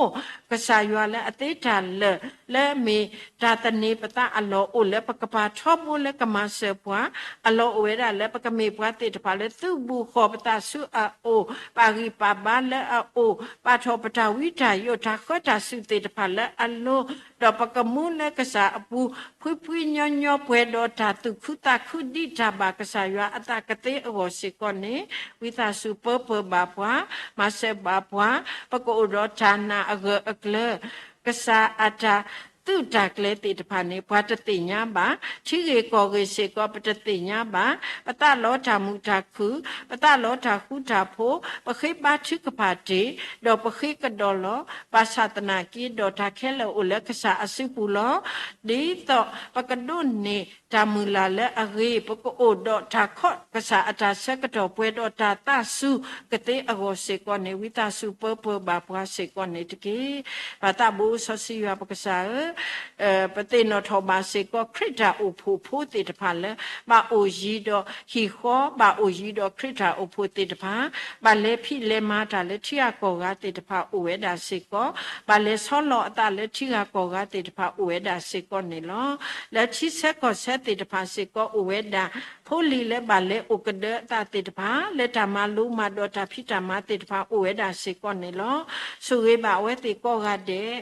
ကစၢ်ယွၤလၢအသ့တၢ်လၢာ် လၢမ့ၢ်တၢ်သန့ၤပသးအလီၢ်အိၣ်လၢပကပၤထီဘိလၢကမၤစၢၤပှၤ, အလီၢ်အိၣ်ဝဲဒၣ်လၢပကမ့ၢ်ပှၤသ့ၣ်တဖၣ်လၢသုးဘူးဃီၤပသးဆူအအိၣ်, ပာ်ဂံၢ်ပာ်ဘါလၢအအိၣ်, ပာ်ထီၣ်ပတၢ်ဝံတၢ်ယိးတၢ်ဃၢတၢ်စူၣ်သ့ၣ်တဖၣ်လၢအလိၤ, ဒီးပကမူလၢကစၢ်အပူၤ ဖှံဖှံညီညီပှဲၤဒီးတၢ်သူၣ်ခုသးခုဒ်တၢ်ဘၣ်ကစၢ်ယွၤအသးကသ့အဂီၢ်စ့ၢ်ကီးန့ၣ်, ဝံသးစူၤပၢပၢဘၣ်ပှၤ, မၤစၢၤဘၣ်ပှၤ, ပကအိၣ်ဒီးတၢ်နာ်အဂၢၢ်အကျၢၤ ကစၢ်အတၢ်သုးတၢ်ကျဲၤသ့ၣ်တဖၣ်န့ၣ် ပှၤတသ့ၣ်ညါဘၣ်, ထံဂ့ၢ်ကီၢ်ဂ့ၢ်စ့ၢ်ကီးပတသ့ၣ်ညါဘၣ်, ပသးလီတၢ်မုာ်တၢ်ခုၣ်, ပသးလီတၢ်ဃူတၢ်ဖိး, ပဃ့ဘါထုကဖၣ်တ့ၢ်, ဒီးပဃ့ကဒီးလီၤ, ဘၣ်ဆၣ်သနာ်က့ဒီးတၢ်ခဲလၢာ်အိၣ်လၢကစၢ်အစုပူၤလီၤ. ဒ်သိးပကဒိးန့ၢ်တၢ်မုၢ်လၢ်လၢအဂ့ၤ, ပကအိၣ်ဒီးတၢ်ခီၣ်ကစၢ်အတၢ်ဆၢကတီၢ်ပှဲၤဒီးတၢ်သးစူၤကသ့အဂီၢ်စ့ၢ်ကီးန့ၣ်, ဝံသးစူၤပၢပၢဘၣ်ပှၤစ့ၢ်ကီးန့ၣ်တက့ၢ်. ပၢ်သးဘိစီဆှံယွၤပကစၢ်ဧၢ, ပသ့ၣ်နီၣ်ထီၣ်ဘၣ်စ့ၢ်ကီး ခရံာ်တၢ်အိၣ်ဖှိၣ်ဖိသ့ၣ်တဖၣ်လၢ ဘၣ်အိၣ်ယံၤဒီးဟံၣ်ဃီ, ဘၣ်အိၣ်ယံၤဒီးခရံာ်တၢ်အိၣ်ဖှိၣ်သ့ၣ်တဖၣ်, ဘၣ်လဲၤဖံးလဲၤမၤတၢ်လၢထံဂၤကီၢ်ဂၤသ့ၣ်တဖၣ်အိၣ်ဝဲဒၣ်စ့ၢ်ကီး, ဘၣ်လဲၤဆီလီၤအသးလၢထံဂၤကီၢ်ဂၤသ့ၣ်တဖၣ်အိၣ်ဝဲဒၣ်စ့ၢ်ကီးန့ၣ်လီၤ. လၢထံဆၢကီၢ်ဆၢသ့ၣ်တဖၣ်စ့ၢ်ကီးအိၣ်ဝဲဒၣ်, ဖိလံၤလၢဘၣ်လဲၤအိၣ်ကဒၢအသးသ့ၣ်တဖၣ်, လၢတၢ်မၤလိမၤဒိးတၢ်ဖံးတၢ်မၤသ့ၣ်တဖၣ်အိၣ်ဝဲဒၣ်စ့ၢ်ကီးန့ၣ်လီၤ. ဆိၣ်ဂ့ၤဘၣ်အဝဲသ့ၣ်ကိးဂၤဒဲး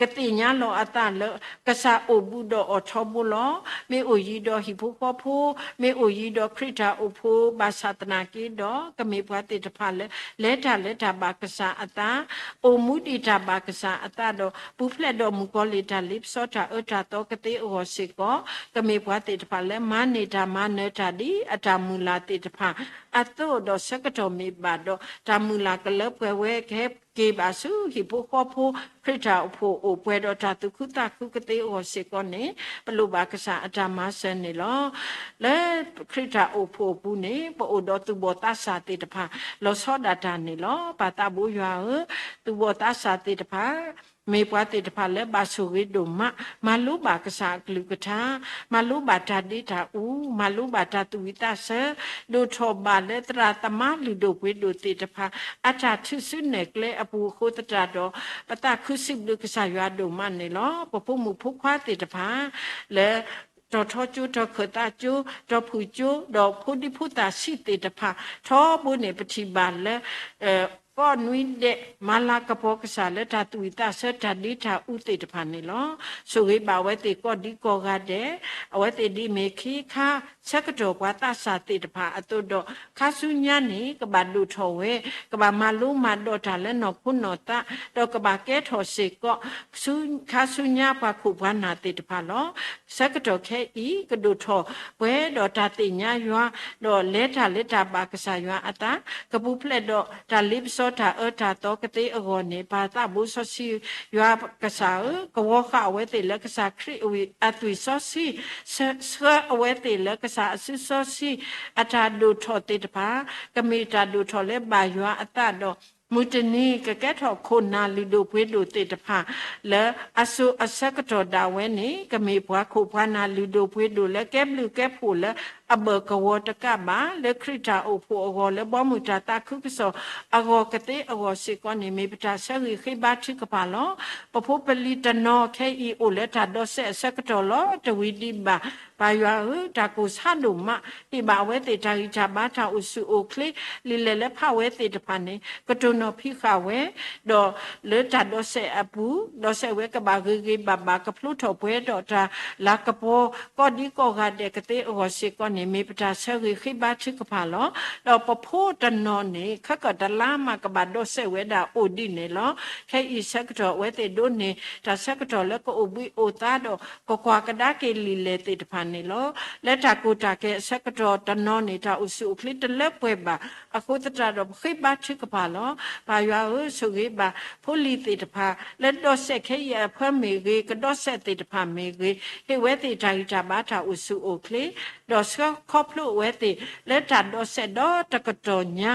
ကသ့ၣ်ညါလီၤအသးလၢ ကစၢ်အိၣ်ဘူးဒီးအီၤထီဘိလီၤ. မ့ၢ်အိၣ်ယံၤဒီးဟံၣ်ဖိဃီဖိ, မ့ၢ်အိၣ်ယံၤဒီးခရံာ်တၢ်အိၣ်ဖှိၣ်, ဘၣ်ဆၣ်သနာ်က့ဒီး ကမ့ၢ်ပှၤသ့ၣ်တဖၣ်လၢ လဲၤတၢ်လၢတၢ်ဘၣ်ကစၢ်အသး, အိၣ်မူဒံးတၢ်ဘၣ်ကစၢ်အသးဒီး ပူၤဖျဲးဒီးမုၣ်ကီၤလံၢ်တၢ်လ့ပစီတၢ်အၢတၢ်သီကသ့အဂီၢ်စ့ၢ်ကီး, ကမ့ၢ်ပှၤသ့ၣ်တဖၣ်လၢ မၤန့ၢ်တၢ်မၤနၢၤတၢ်ဒ်အတၢ်မုၢ်လၢ်သ့ၣ်တဖၣ် အသိးဒီးဆၢကတီၢ်မ့ၢ်ဘၣ်ဒီး တၢ်မုၢ်လၢ်ကလၢပှဲၤဝဲကဟဲက့ၤဘၣ်ဆူဟံၣ်ဖိဃီဖိ ခရံာ်တၢ်အိၣ်ဖှိၣ်အိၣ်ပှဲၤဒီးတၢ်သူၣ်ခုသးခုကသ့အဂီၢ်စ့ၢ်ကီးန့ၣ် ပလိၣ်ဘၣ်ကစၢ်အတၢ်မၤစၢၤန့ၣ်လီၤ. လၢခရံာ်တၢ်အိၣ်ဖှိၣ်အပူၤန့ၣ် ပအိၣ်ဒီးသူၣ်ဘီၣ်သးစၢ်သ့ၣ်တဖၣ် လီၤဆီဒၣ်တၢ်န့ၣ်လီၤ. ပၢ်သးဘိယွၤဧၢ, သူၣ်ဘီၣ်သးစၢ်သ့ၣ်တဖၣ် မ့ၢ်ပှၤသ့ၣ်တဖၣ်လၢဘၣ်ဆိၣ်ဂ့ၤဒိၣ်မး, မၤလိဘၣ်ကစၢ်အကလုၢ်ကထါ, မၤလိဘၣ်တၢ်ဒ့တၢ်အူ, မၤလိဘၣ်တၢ်သူၣ်ဝံၣ်သးဆၢ, ဒိၣ်ထီၣ်ဘၣ်လၢသရၣ်သမါလုၢ်ဒိၣ်ပှ့ၤဒိၣ်သ့ၣ်တဖၣ် အတၢ်ထုးစုနဲၣ်ကျဲအပူၤအဃိသတးဒီး ပသးခုစံးဘျုးကစၢ်ယွၤဒိၣ်မးန့ၣ်လီၤ. ပဖိမုၣ်ဖိခွါသ့ၣ်တဖၣ် လၢ တီၤထီကၠိ, တီၤခၢၣ်သးကၠိ, တီၤဖုၣ်ကၠိ, ဒီးဖိဒံဖိသၣ်ဆံးသ့ၣ်တဖၣ် ထီဘိန့ၣ် ပထံၣ်ဘၣ်လၢ ကီၢ်နွံဒဲး မၤလၤကပီၤကစၢ်လၢတၢ်သူၣ်ဝံၣ်သးဆၢတၢ်ဒ့တၢ်အူသ့ၣ်တဖၣ်န့ၣ်လီၤ. ဆိၣ်ဂ့ၤဘၣ်အဝဲသ့ၣ်ကိးဒံကိးဂၤဒဲး, အဝဲသ့ၣ်ဒ်မ့ၢ်ခ့ခါ ဆၢကတီၢ်ပှၤသးစၢ်သ့ၣ်တဖၣ်အသိးဒီး ခါဆူညါန့ၣ် ကဘၣ်ဒိၣ်ထီၣ်ဝဲ, ကဘၣ်မၤလိမၤဒိးတၢ်လၢနီၢ်ခိနီၢ်သး, ဒီးကဘၣ်ကဲထီၣ်စ့ၢ်ကီး ခါဆူညါပှၤခိၣ်ပှၤနၢ်သ့ၣ်တဖၣ်လီၤ. ဆၢကတီၢ်ခဲအံၤ ကဒိၣ်ထီၣ်ပှဲၤဒီးတၢ်သ့ၣ်ညါယွၤ, ဒီးလဲၤတၢ်လၢတၢ်ဘၣ်ကစၢ်ယွၤအသး, ကပူၤဖျဲးဒီးတၢ်လ့ပစီတၢ်အၢတၢ်သီကသ့အဂီၢ်န့ၣ်, ပၢ်သးဘိစီဆှံယွၤကစၢ်ဧၢ, ကဝီၤဃာ်အဝဲသ့ၣ်လၢကစၢ်ခရံာ်အသွံၣ်စီဆှံ, ဆှၢအဝဲသ့ၣ်လၢကစၢ်အစုစီဆှံ အတၢ်ဒိၣ်ထီၣ်သ့ၣ်တဖၣ်, ကမ့ၢ်တၢ်ဒိၣ်ထီၣ်လၢဘၣ်ယွၤအသးဒီး မုၢ်တနံၤကကဲထီၣ်ခိၣ်နၢ်လုၢ်ဒိၣ်ပှ့ၤဒိၣ်သ့ၣ်တဖၣ် လၢအစိၤအဆၢကတီၢ်ဒၣ်ဝဲန့ၣ် ကမ့ၢ်ပှၤခိၣ်ပှၤနၢ်လုၢ်ဒိၣ်ပှ့ၤဒိၣ်လၢကဲဘျုးကဲဖှိၣ်လၢအဘၢၣ်ကဝီၤတကးဘၣ်, လၢခရံာ်တၢ်အိၣ်ဖှိၣ်အဂီၢ် လၢဘီမုၢ်တၢ်သးခုကစီၣ်အဂီၢ်ကသ့အဂီၢ်စ့ၢ်ကီးန့ၣ် မ့ၢ်ပတၢ်ဆၢဂ့ၤဃ့ဘါထုကဖၣ်လီၤ. ပဖိပလံၤတနီၤခဲအံၤအိၣ်လၢတၢ်ဒိးစဲးအဆၢကတီၢ်လီၤ. တဝံၤဒံးဘၣ် ပၢ်ယွၤဧၢ, တၢ်ကိၢ်ဆါဒိၣ်မး, ဟ့ၣ်ဘၣ်အဝဲသ့ၣ်တၢ်ဂံၢ်တၢ်ဘါ တၢ်အိၣ်ဆူၣ်အိၣ်ချ့, လံာ်လဲၢ်လၢဖးဝဲသ့ၣ်တဖၣ်န့ၣ် ကတိၤနီၣ်ဖံးဃာ်ဝဲ, ဒီးလၢတၢ်ဒိးစဲးအပူၤ ဒိးစဲးဝဲကဘၣ်ဂ့ၤဂ့ၤဘၣ်ဘၣ် ကဖျိထီၣ်ပှဲၤဒီးတၢ်လၤကပီၤ ကိးဒံကိးဂၤဒဲးကသ့အဂီၢ်စ့ၢ်ကီးန့ၣ် မ့ၢ်ပတၢ်ဆၢဂ့ၤဃ့ဘါထုကဖၣ်လီၤ. ဒီးပဖိတနီၤန့ၣ် ခဲကၢၣ်တလါမးကဘၣ်ဒိးစဲးဝဲဒၣ်အိၣ်ဒံးန့ၣ်လီၤ. ခဲအံၤဆၢကတီၢ်အဝဲသ့ၣ်ဒိးန့ၢ် တၢ်ဆၢကတီၢ်လၢကအိၣ်ဘှံးအိၣ်သါဒီး ကကွၢ်ကဒါက့ၤလံာ်လဲၢ်သ့ၣ်တဖၣ်န့ၣ်လီၤ. လၢတၢ်ကိၢ်တၢ်ဂီၤအဆၢကတီၢ်တနီၤန့ၣ် တၢ်အိၣ်ဆူၣ်အိၣ်ချ့တလၢပှဲၤဘၣ်. အဃိသတးဒီး ပဃ့ဘါထုကဖၣ်လီၤ. ပၢ်ယွၤဧၢ, ဆိၣ်ဂ့ၤဘၣ်ဖိလံၤသ့ၣ်တဖၣ် လၢဒိးစဲးခဲအံၤအဖၢမ့ၢ်ဂ့ၤ, ကဒိးစဲးသ့ၣ်တဖၣ်မ့ၢ်ဂ့ၤ, ဟ့ၣ်ဝဲသ့ၣ်တၢ်ဂံၢ်တၢ်ဘါတၢ်အိၣ်ဆူၣ်အိၣ်ချ့, ဒီးဆှၢခီဖျိဝဲသ့ၣ် လၢတၢ်ဒိးစဲးဒီတကတီၢ်ညါ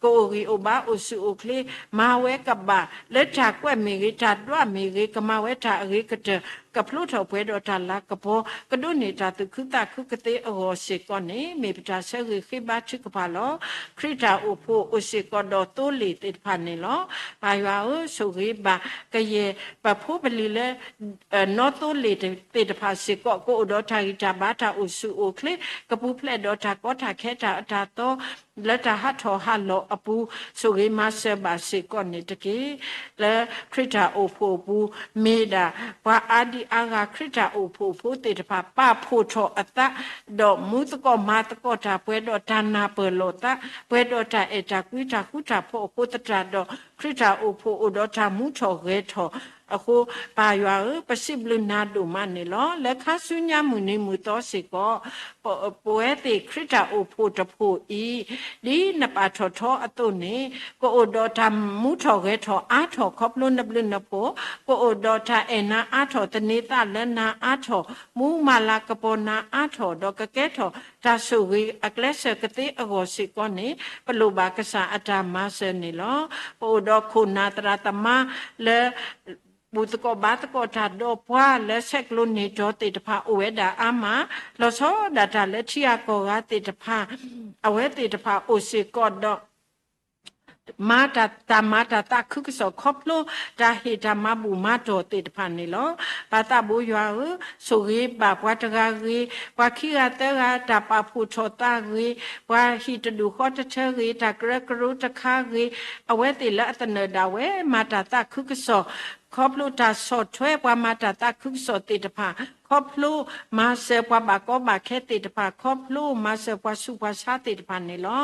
ကအိၣ်ဂံၢ်အိၣ်ဘါအိၣ်ဆူၣ်အိၣ်ချ့, မၤဝဲကဘၣ်လၢတၢ်ကွဲးမ့ၢ်ဂ့ၤ, တၢ်ဒွးမ့ၢ်ဂ့ၤ, ကမၤဝဲတၢ်အဂ့ၤကတၢၢ်, ကဖျိထီၣ်ပှဲၤဒီးတၢ်လၤကပီၤ, ကဒိးန့ၢ်တၢ်သူၣ်ခုသးခုကသ့အဂီၢ်စ့ၢ်ကီးန့ၣ် မ့ၢ်ပတၢ်ဆၢဂ့ၤဃ့ဘါထုကဖၣ်လီၤ. ခရံာ်တၢ်အိၣ်ဖှိၣ်အိၣ်စ့ၢ်ကီးဒီးသိလ့ၣ်သ့ၣ်တဖၣ်န့ၣ်လီၤ. ပၢ်ယွၤဧၢ, ဆိၣ်ဂ့ၤဘၣ်ကယဲၢ်ပဖိပလံၤလၢ နီသိလ့ၣ်သ့ၣ်တဖၣ်စ့ၢ်ကီး ကအိၣ်ဒီးတၢ်ဂံၢ်တၢ်ဘါတၢ်အိၣ်ဆူၣ်အိၣ်ချ့, ကပူၤဖျဲးဒီးတၢ်ကီတၢ်ခဲတၢ်အၢတၢ်သီ လၢတၢ်ဟးထီၣ်ဟးလီၤအပူၤ ဆိၣ်ဂ့ၤမၤစၢၤဘၣ်စ့ၢ်ကီးန့ၣ်တက့ၢ်. လၢခရံာ်တၢ်အိၣ်ဖှိၣ်အပူၤ မ့ၢ်ဒၣ်ပှၤအါဒံအါဂၤ ခရံာ်တၢ်အိၣ်ဖှိၣ်ဖိသ့ၣ်တဖၣ် ပာ်ဖှိၣ်ထီၣ်အသး ဒီးမူသကိးမၤသကိးတၢ် ပှဲၤဒီးတၢ်နၢ်ပၢၢ်လိာ်သး, ပှဲၤဒီးတၢ်အဲၣ်တၢ်ကွံတၢ်ဃူတၢ်ဖိးအဃိသတးဒီး ခရံာ်တၢ်အိၣ်ဖှိၣ်အိၣ်ဒီးတၢ်မူထီၣ်ဂဲၤထီၣ်အဃိ, ပၢ်ယွၤဧၢ, ပစံးဘျုးနၤဒိၣ်မးန့ၣ်လီၤ. လၢခါဆူညါမုၢ်နံၤမုၢ်သီစ့ၢ်ကီး ပဝဲသ့ၣ်ခရံာ်တၢ်အိၣ်ဖှိၣ်တဖှိၣ်အံၤ ဒ်နပာ်ထီၣ်ထီအသိးန့ၣ် ကအိၣ်ဒီးတၢ်မူထီၣ်ဂဲၤထီၣ်အါထီၣ်ခီဖျိနဘျုးနဖှိၣ်, ကအိၣ်ဒီးတၢ်အဲၣ်နၤအါထီၣ် သန့ၤသးလၢနၤအါထီၣ် မူမၤလၤကပီၤနၤအါထီၣ် ဒီးကကဲထီၣ်တၢ်ဆိၣ်ဂ့ၤအကျဲးစၢးကသ့အဂီၢ်စ့ၢ်ကီးန့ၣ် ပလိၣ်ဘၣ်ကစၢ်အတၢ်မၤစၢၤန့ၣ်လီၤ. ပအိၣ်ဒီးခိၣ်နၢ်သရၣ်သမါလၢ ဘူၣ်သကိးဘါသကိးတၢ်ဒီးပှၤလၢဆဲးကျိးန့ၢ်တီၤသ့ၣ်တဖၣ်အိၣ်ဝဲဒၣ်အါမး, လီၤဆီဒၣ်တၢ်လၢထံဂၤကီၢ်ဂၤသ့ၣ်တဖၣ်, အဝဲသ့ၣ်တဖၣ်အိၣ်စ့ၢ်ကီးဒီး မၤတၢ် တၢ်မၤတၢ်သးခုကစီၣ်ခီဖျိ တၢ်ဟ့ၣ်တၢ်မၤဘူၣ်မၤတီၢ်သ့ၣ်တဖၣ်န့ၣ်လီၤ. ပၢ်သးဘိယွၤဧၢ, ဆိၣ်ဂ့ၤဘၣ်ပှၤတဂၤဂ့ၤ, ပှၤခံဂၤသၢဂၤ တၢ်ပာ်ဖှိၣ်ထီၣ်သးဂ့ၤ, ပှၤဟံၣ်တဒူၣ်ဃီတထၢဂ့ၤ, တၢ်ကရၢကရိတခါဂ့ၤ, အဝဲသ့ၣ်လၢအသနၢၣ်ဒၣ်ဝဲ မၤတၢ်သးခုကစီၣ် ခီဖျိတၢ်ဆီၣ်ထွဲပှၤမၤတၢ်သးခုကစီၣ်သ့ၣ်တဖၣ်, ခီဖျိမၤစၢၤပှၤဘၣ်ကီဘၣ်ခဲသ့ၣ်တဖၣ်, ခီဖျိမၤစၢၤပှၤဆူးပှၤဆါသ့ၣ်တဖၣ်န့ၣ်လီၤ.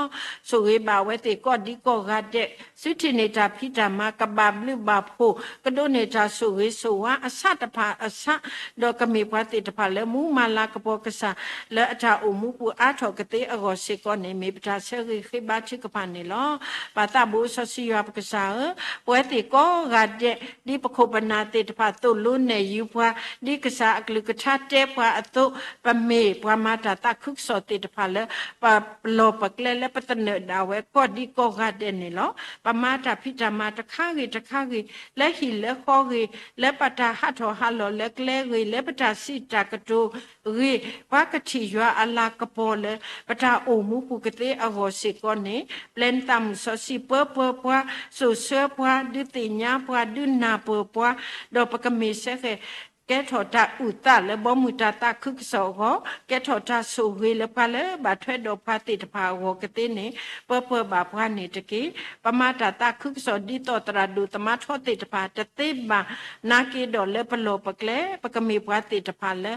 ဆိၣ်ဂ့ၤဘၣ်အဝဲသ့ၣ်ကိးဒံကိးဂၤဒဲး, စုထံၣ်န့ၢ်တၢ်ဖံးတၢ်မၤ ကဘၣ်ဘျုးဘၣ်ဖှိၣ်, ကဒိးန့ၢ်တၢ်ဆိၣ်ဂ့ၤဆိၣ်ဝါအဆၣ်တဖၣ်အဆၣ်, ဒီးကမ့ၢ်ပှၤသ့ၣ်တဖၣ်လၢမူမၤလၤကပီၤကစၢ် လၢအတၢ်အိၣ်မူပူၤအါထီၣ်ကသ့အဂီၢ်စ့ၢ်ကီးန့ၣ် မ့ၢ်ပတၢ်ဆၢဂ့ၤဃ့ဘါထုကဖၣ်န့ၣ်လီၤ. ပၢ်သးဘိစီဆှံယွၤပကစၢ်ဧၢ, ပဝဲသ့ၣ်ကိးဂၤဒဲး ဒ်ပခိၣ်ပနၢ်သ့ၣ်တဖၣ် သိၣ်လိနဲၣ်ယုၤပှၤ, ဒ်ကစၢ်အကလုၢ်ကထါတဲပှၤအသိး, ပမ့ၢ်ပှၤမၤတၢ်သးခုကစီၣ်သ့ၣ်တဖၣ်လၢ ပလီၢ်ပကျဲလၢပသနၢၣ်ဒၣ်ဝဲကိးဒံကိးဂၤဒဲးန့ၣ်လီၤ. ပမၤတၢ်ဖံးတၢ်မၤတခါဂ့ၤတခါဂ့ၤ, လၢဟံၣ်လၢဃီဂ့ၤ, လၢပတၢ်ဟးထီၣ်ဟးလီၤလၢကျဲဂ့ၤ, လၢပတၢ်စံးတၢ်ကတိၤဂ့ၤ, ပှၤကထံၣ်ယွၤအလၤကပီၤလၢ ပတၢ်အိၣ်မူပူၤကသ့အဂီၢ်စ့ၢ်ကီးန့ၣ်, ပျဲနသးမုၣ်စီဆှံပၢပၢပှၤ, စိာ်ဆှၢပှၤ, ဒုးသ့ၣ်ညါပှၤ, ဒုးနၢ်ပၢၢ်ပှၤ, ဒီးပကမ့ၢ်စ့ၢ်ကီး ကဲထီၣ်တၢ်အုၣ်သးလၢဘီမုၢ်တၢ်သးခုကစီၣ်အဂီၢ်, ကဲထီၣ်တၢ်ဆိၣ်ဂ့ၤလၢပှၤလၢဘၣ်ထွဲဒီးပှၤသ့ၣ်တဖၣ်အဂီၢ်ကသ့န့ၣ် ပၢပၢဘၣ်ပှၤန့ၣ်တက့ၢ်. ပမၤတၢ်သးခုကစီၣ်ဒ်သိးသရၣ်ဒိၣ်သမါထီသ့ၣ်တဖၣ်တသ့ဘၣ် နာ်က့ဒီးလၢပလီၢ်ပကျဲ ပကမ့ၢ်ပှၤသ့ၣ်တဖၣ်လၢ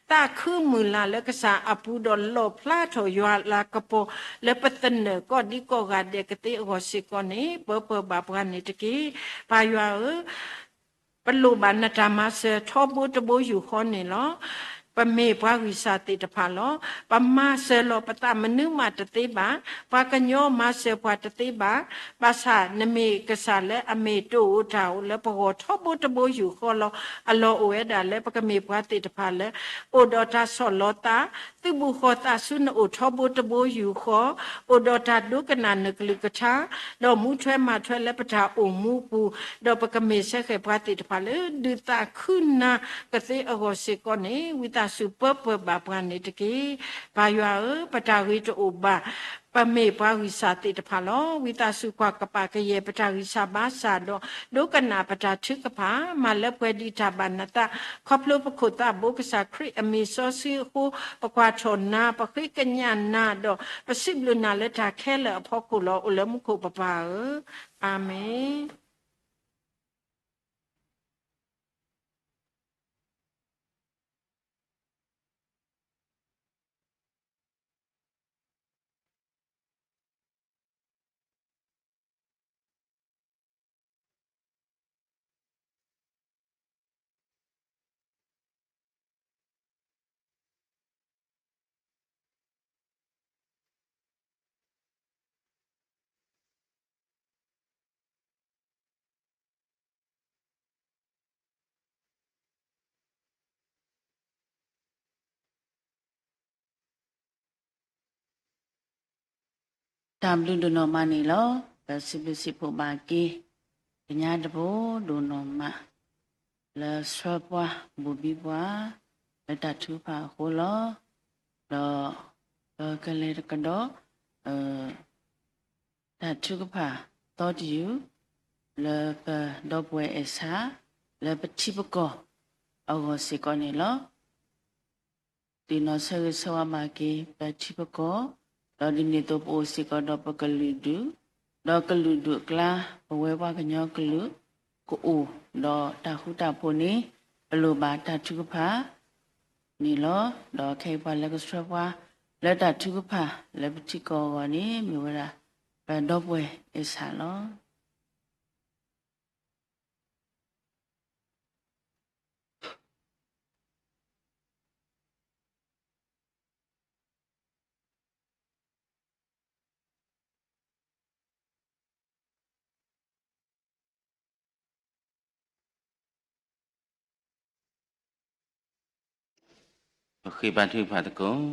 သးခုမုၢ်လၢ်လၢကစၢ်အပူၤဒီးလီၣ်ဖျါထီၣ်ယွၤလၤကပီၤ လၢပသနၢၣ်ကိးဒံကိးဂၤဒဲးကသ့အဂီၢ်စ့ၢ်ကီးန့ၣ် ပၢပၢဘၣ်ပှၤန့ၣ်တက့ၢ်. ပၢ်ယွၤဧၢ, ပလိၣ်ဘၣ်နတၢ်မၤစၢၤထီဘိတဘိယူၢ်ဃီန့ၣ်လီၤ. ပမ့ၢ်ပှၤဂံၢ်စၢ်သ့ၣ်တဖၣ်လီၤ. ပမၤစၢၤလီၤပသးမနုၤမးတသ့ဘၣ်. ပှၤကညီမၤစၢၤပှၤတသ့ဘၣ်. ဘၣ်ဆၣ်နမ့ၢ်ကစၢ်လၢအမ့ၢ်တအိၣ်တၢ်အိၣ်လၢပဂီၢ်ထီဘိတဘိယူၢ်ဃီလီၤ. အလီၢ်အိၣ်ဝဲဒၣ်လၢပကမ့ၢ်ပှၤသ့ၣ်တဖၣ်လၢ အိၣ်ဒီးတၢ်ဆီၣ်လီၤသး သုးဘူးဃီသးဆူနအိၣ်ထီဘိတဘိယူၢ်ဃီ, အိၣ်ဒီးတၢ်ဒိကနၣ်နကလုၢ်ကထါ, ဒီးမူထွဲမၤထွဲလၢပတၢ်အိၣ်မူအပူၤ, ဒီးပကမ့ၢ်စဲဃဲၣ်ပှၤသ့ၣ်တဖၣ်လၢဒုးသးခုနၤကသ့အဂီၢ်စ့ၢ်ကီးန့ၣ် ဝံသးစူၤပၢပၢဘၣ်ပှၤန့ၣ်တက့ၢ်. ပၢ်ယွၤဧၢ, ပတၢ်ဂ့ၤတအိၣ်ဘၣ် ပမ့ၢ်ပှၤဂံၢ်စၢ်သ့ၣ်တဖၣ်လီၤ. ဝံသးစူၤကွၢ်ကပာ်ကယဲၢ်ပတၢ်ဂံၢ်စၢ်ဘါစၢ်ဒီး ဒိကနၣ်ပတၢ်ထုကဖၣ်, မၤလၢပှဲၤဒံးတၢ်ဘၣ်နသး, ခီဖျိပခိၣ်သးဘိကစၢ်ခရံာ်အမံၤစီဆှံအဃိ, ပကွၢ်ထီၣ်နၤ, ပဃ့ကညးနၤ, ဒီးပစံးဘျုးနၤလၢတၢ်ခဲလၢာ်အဖီခိၣ်လီၤ. အိၣ်လၢမူခိၣ်ပပၢ်ဧၢ, အၤမ့ၣ်. တၢ်ဘျုးဒိၣ်နီၢ်မးန့ၣ်လီၤ. ပစံးဘျုးစံးဖှိၣ်ဘၣ်က့ၤ ကညးတဘိဒိၣ်နီၢ်မး လၢဆှၢပှၤဘူးဘံပှၤ လၢတၢ်ထုကဖၣ်အဃိလီၤ. ဒီးပကလဲၤတကဒီး တၢ်ထုကဖၣ်သီတယုၢ် လၢပဒီပုၢ်ဝဲၢ်အဲၣ်ဆၣ် လၢပထံပကီၢ်အဂီၢ်စ့ၢ်ကီးန့ၣ်လီၤ. ဒုးနီၢ်ဆၢဂ့ၤဆၢဝါဘၣ်က့ၤပထံပကီၢ်, ဒီးဒ်န့ၣ်အသိးပအိၣ်စ့ၢ်ကီးဒီးပကလုာ်ဒူၣ်, ဒီးကလုာ်ဒူၣ်အကျါ ပဝဲပှၤကညီကလုာ် ကအိၣ်ဒီးတၢ်ဃူတၢ်ဖိးန့ၣ် ပလိၣ်ဘၣ်တၢ်ထုကဖၣ် န့ၣ်လီၤ. ဒီးခဲအံၤပှၤလၢကဆှၢပှၤ လၢတၢ်ထုကဖၣ်လၢပထံကီၢ်အဂီၢ်န့ၣ် မ့ၢ်ဝဲဒၣ် ပဒီပုၢ်ဝဲၢ်အဲၣ်ဆၣ်လီၤ. ပဃ့ဘါထုကဖၣ်သကိး.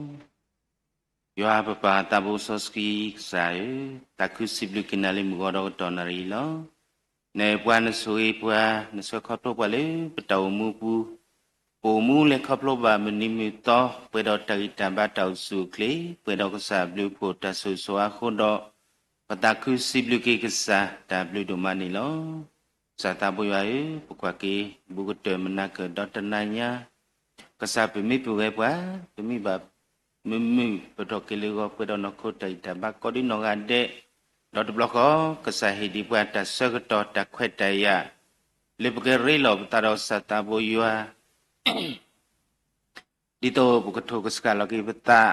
ယွၤပပၢ်သးဘိစီဆှံကစၢ်ဧၢ, သးခုစံးဘျုးက့ၤနၤလၢမုၢ်ဂီၤဒီးကတီၢ်နၣ်ရံၣ်အံၤလီၤ. နအဲၣ်ပှၤ နဆိၣ်ဂ့ၤပှၤ နဆှၢခီဖျိပှၤလၢပတၢ်အိၣ်မူအပူၤ, ပအိၣ်မူလဲၤခီဖျိဘၣ်မုၢ်နံၤမုၢ်သီ ပှဲၤဒီးတၢ်ဂံၢ်တၢ်ဘါတၢ်အိၣ်ဆူၣ်အိၣ်ချ့ ပှဲၤဒီးကစၢ်အဘျုးအဖှိၣ်တၢ်ဆိၣ်ဂ့ၤဆိၣ်ဝါအဃိဒီး ပသးခုစံးဘျုးက့ၤကစၢ်တၢ်ဘျုးဒိၣ်မးန့ၣ်လီၤ. ကစၢ်သးဘိယွၤဧၢ, ပကွၢ်က့ၤဘူးကတၢၢ်မနၤကၢၣ်ဒီးတနၤညါ ကစၢ်ပမ့ၢ်ပဂဲၤပှၤ ပမ့ၢ်ဘၣ်မုာ်မုာ် ပထီၣ်က့ၤလၢဂီၤ ပှဲၤဒီးနီၢ်ခိတၢ်ဂံၢ်တၢ်ဘါကိးဒံနီၢ်ဂၤဒဲး, ဒီးတဘျီဃီ ကစၢ်ဟ့ၣ်ဒံးပှၤတၢ်ဆၢကတီၢ်တၢ်ခွဲးတၢ်ယာ် လၢပကရ့လိာ်ပသးဒီးကစၢ်သးဘိယွၤ ဒ်သိးပကထိၣ်ကစှၤလီၤက့ၤပသး,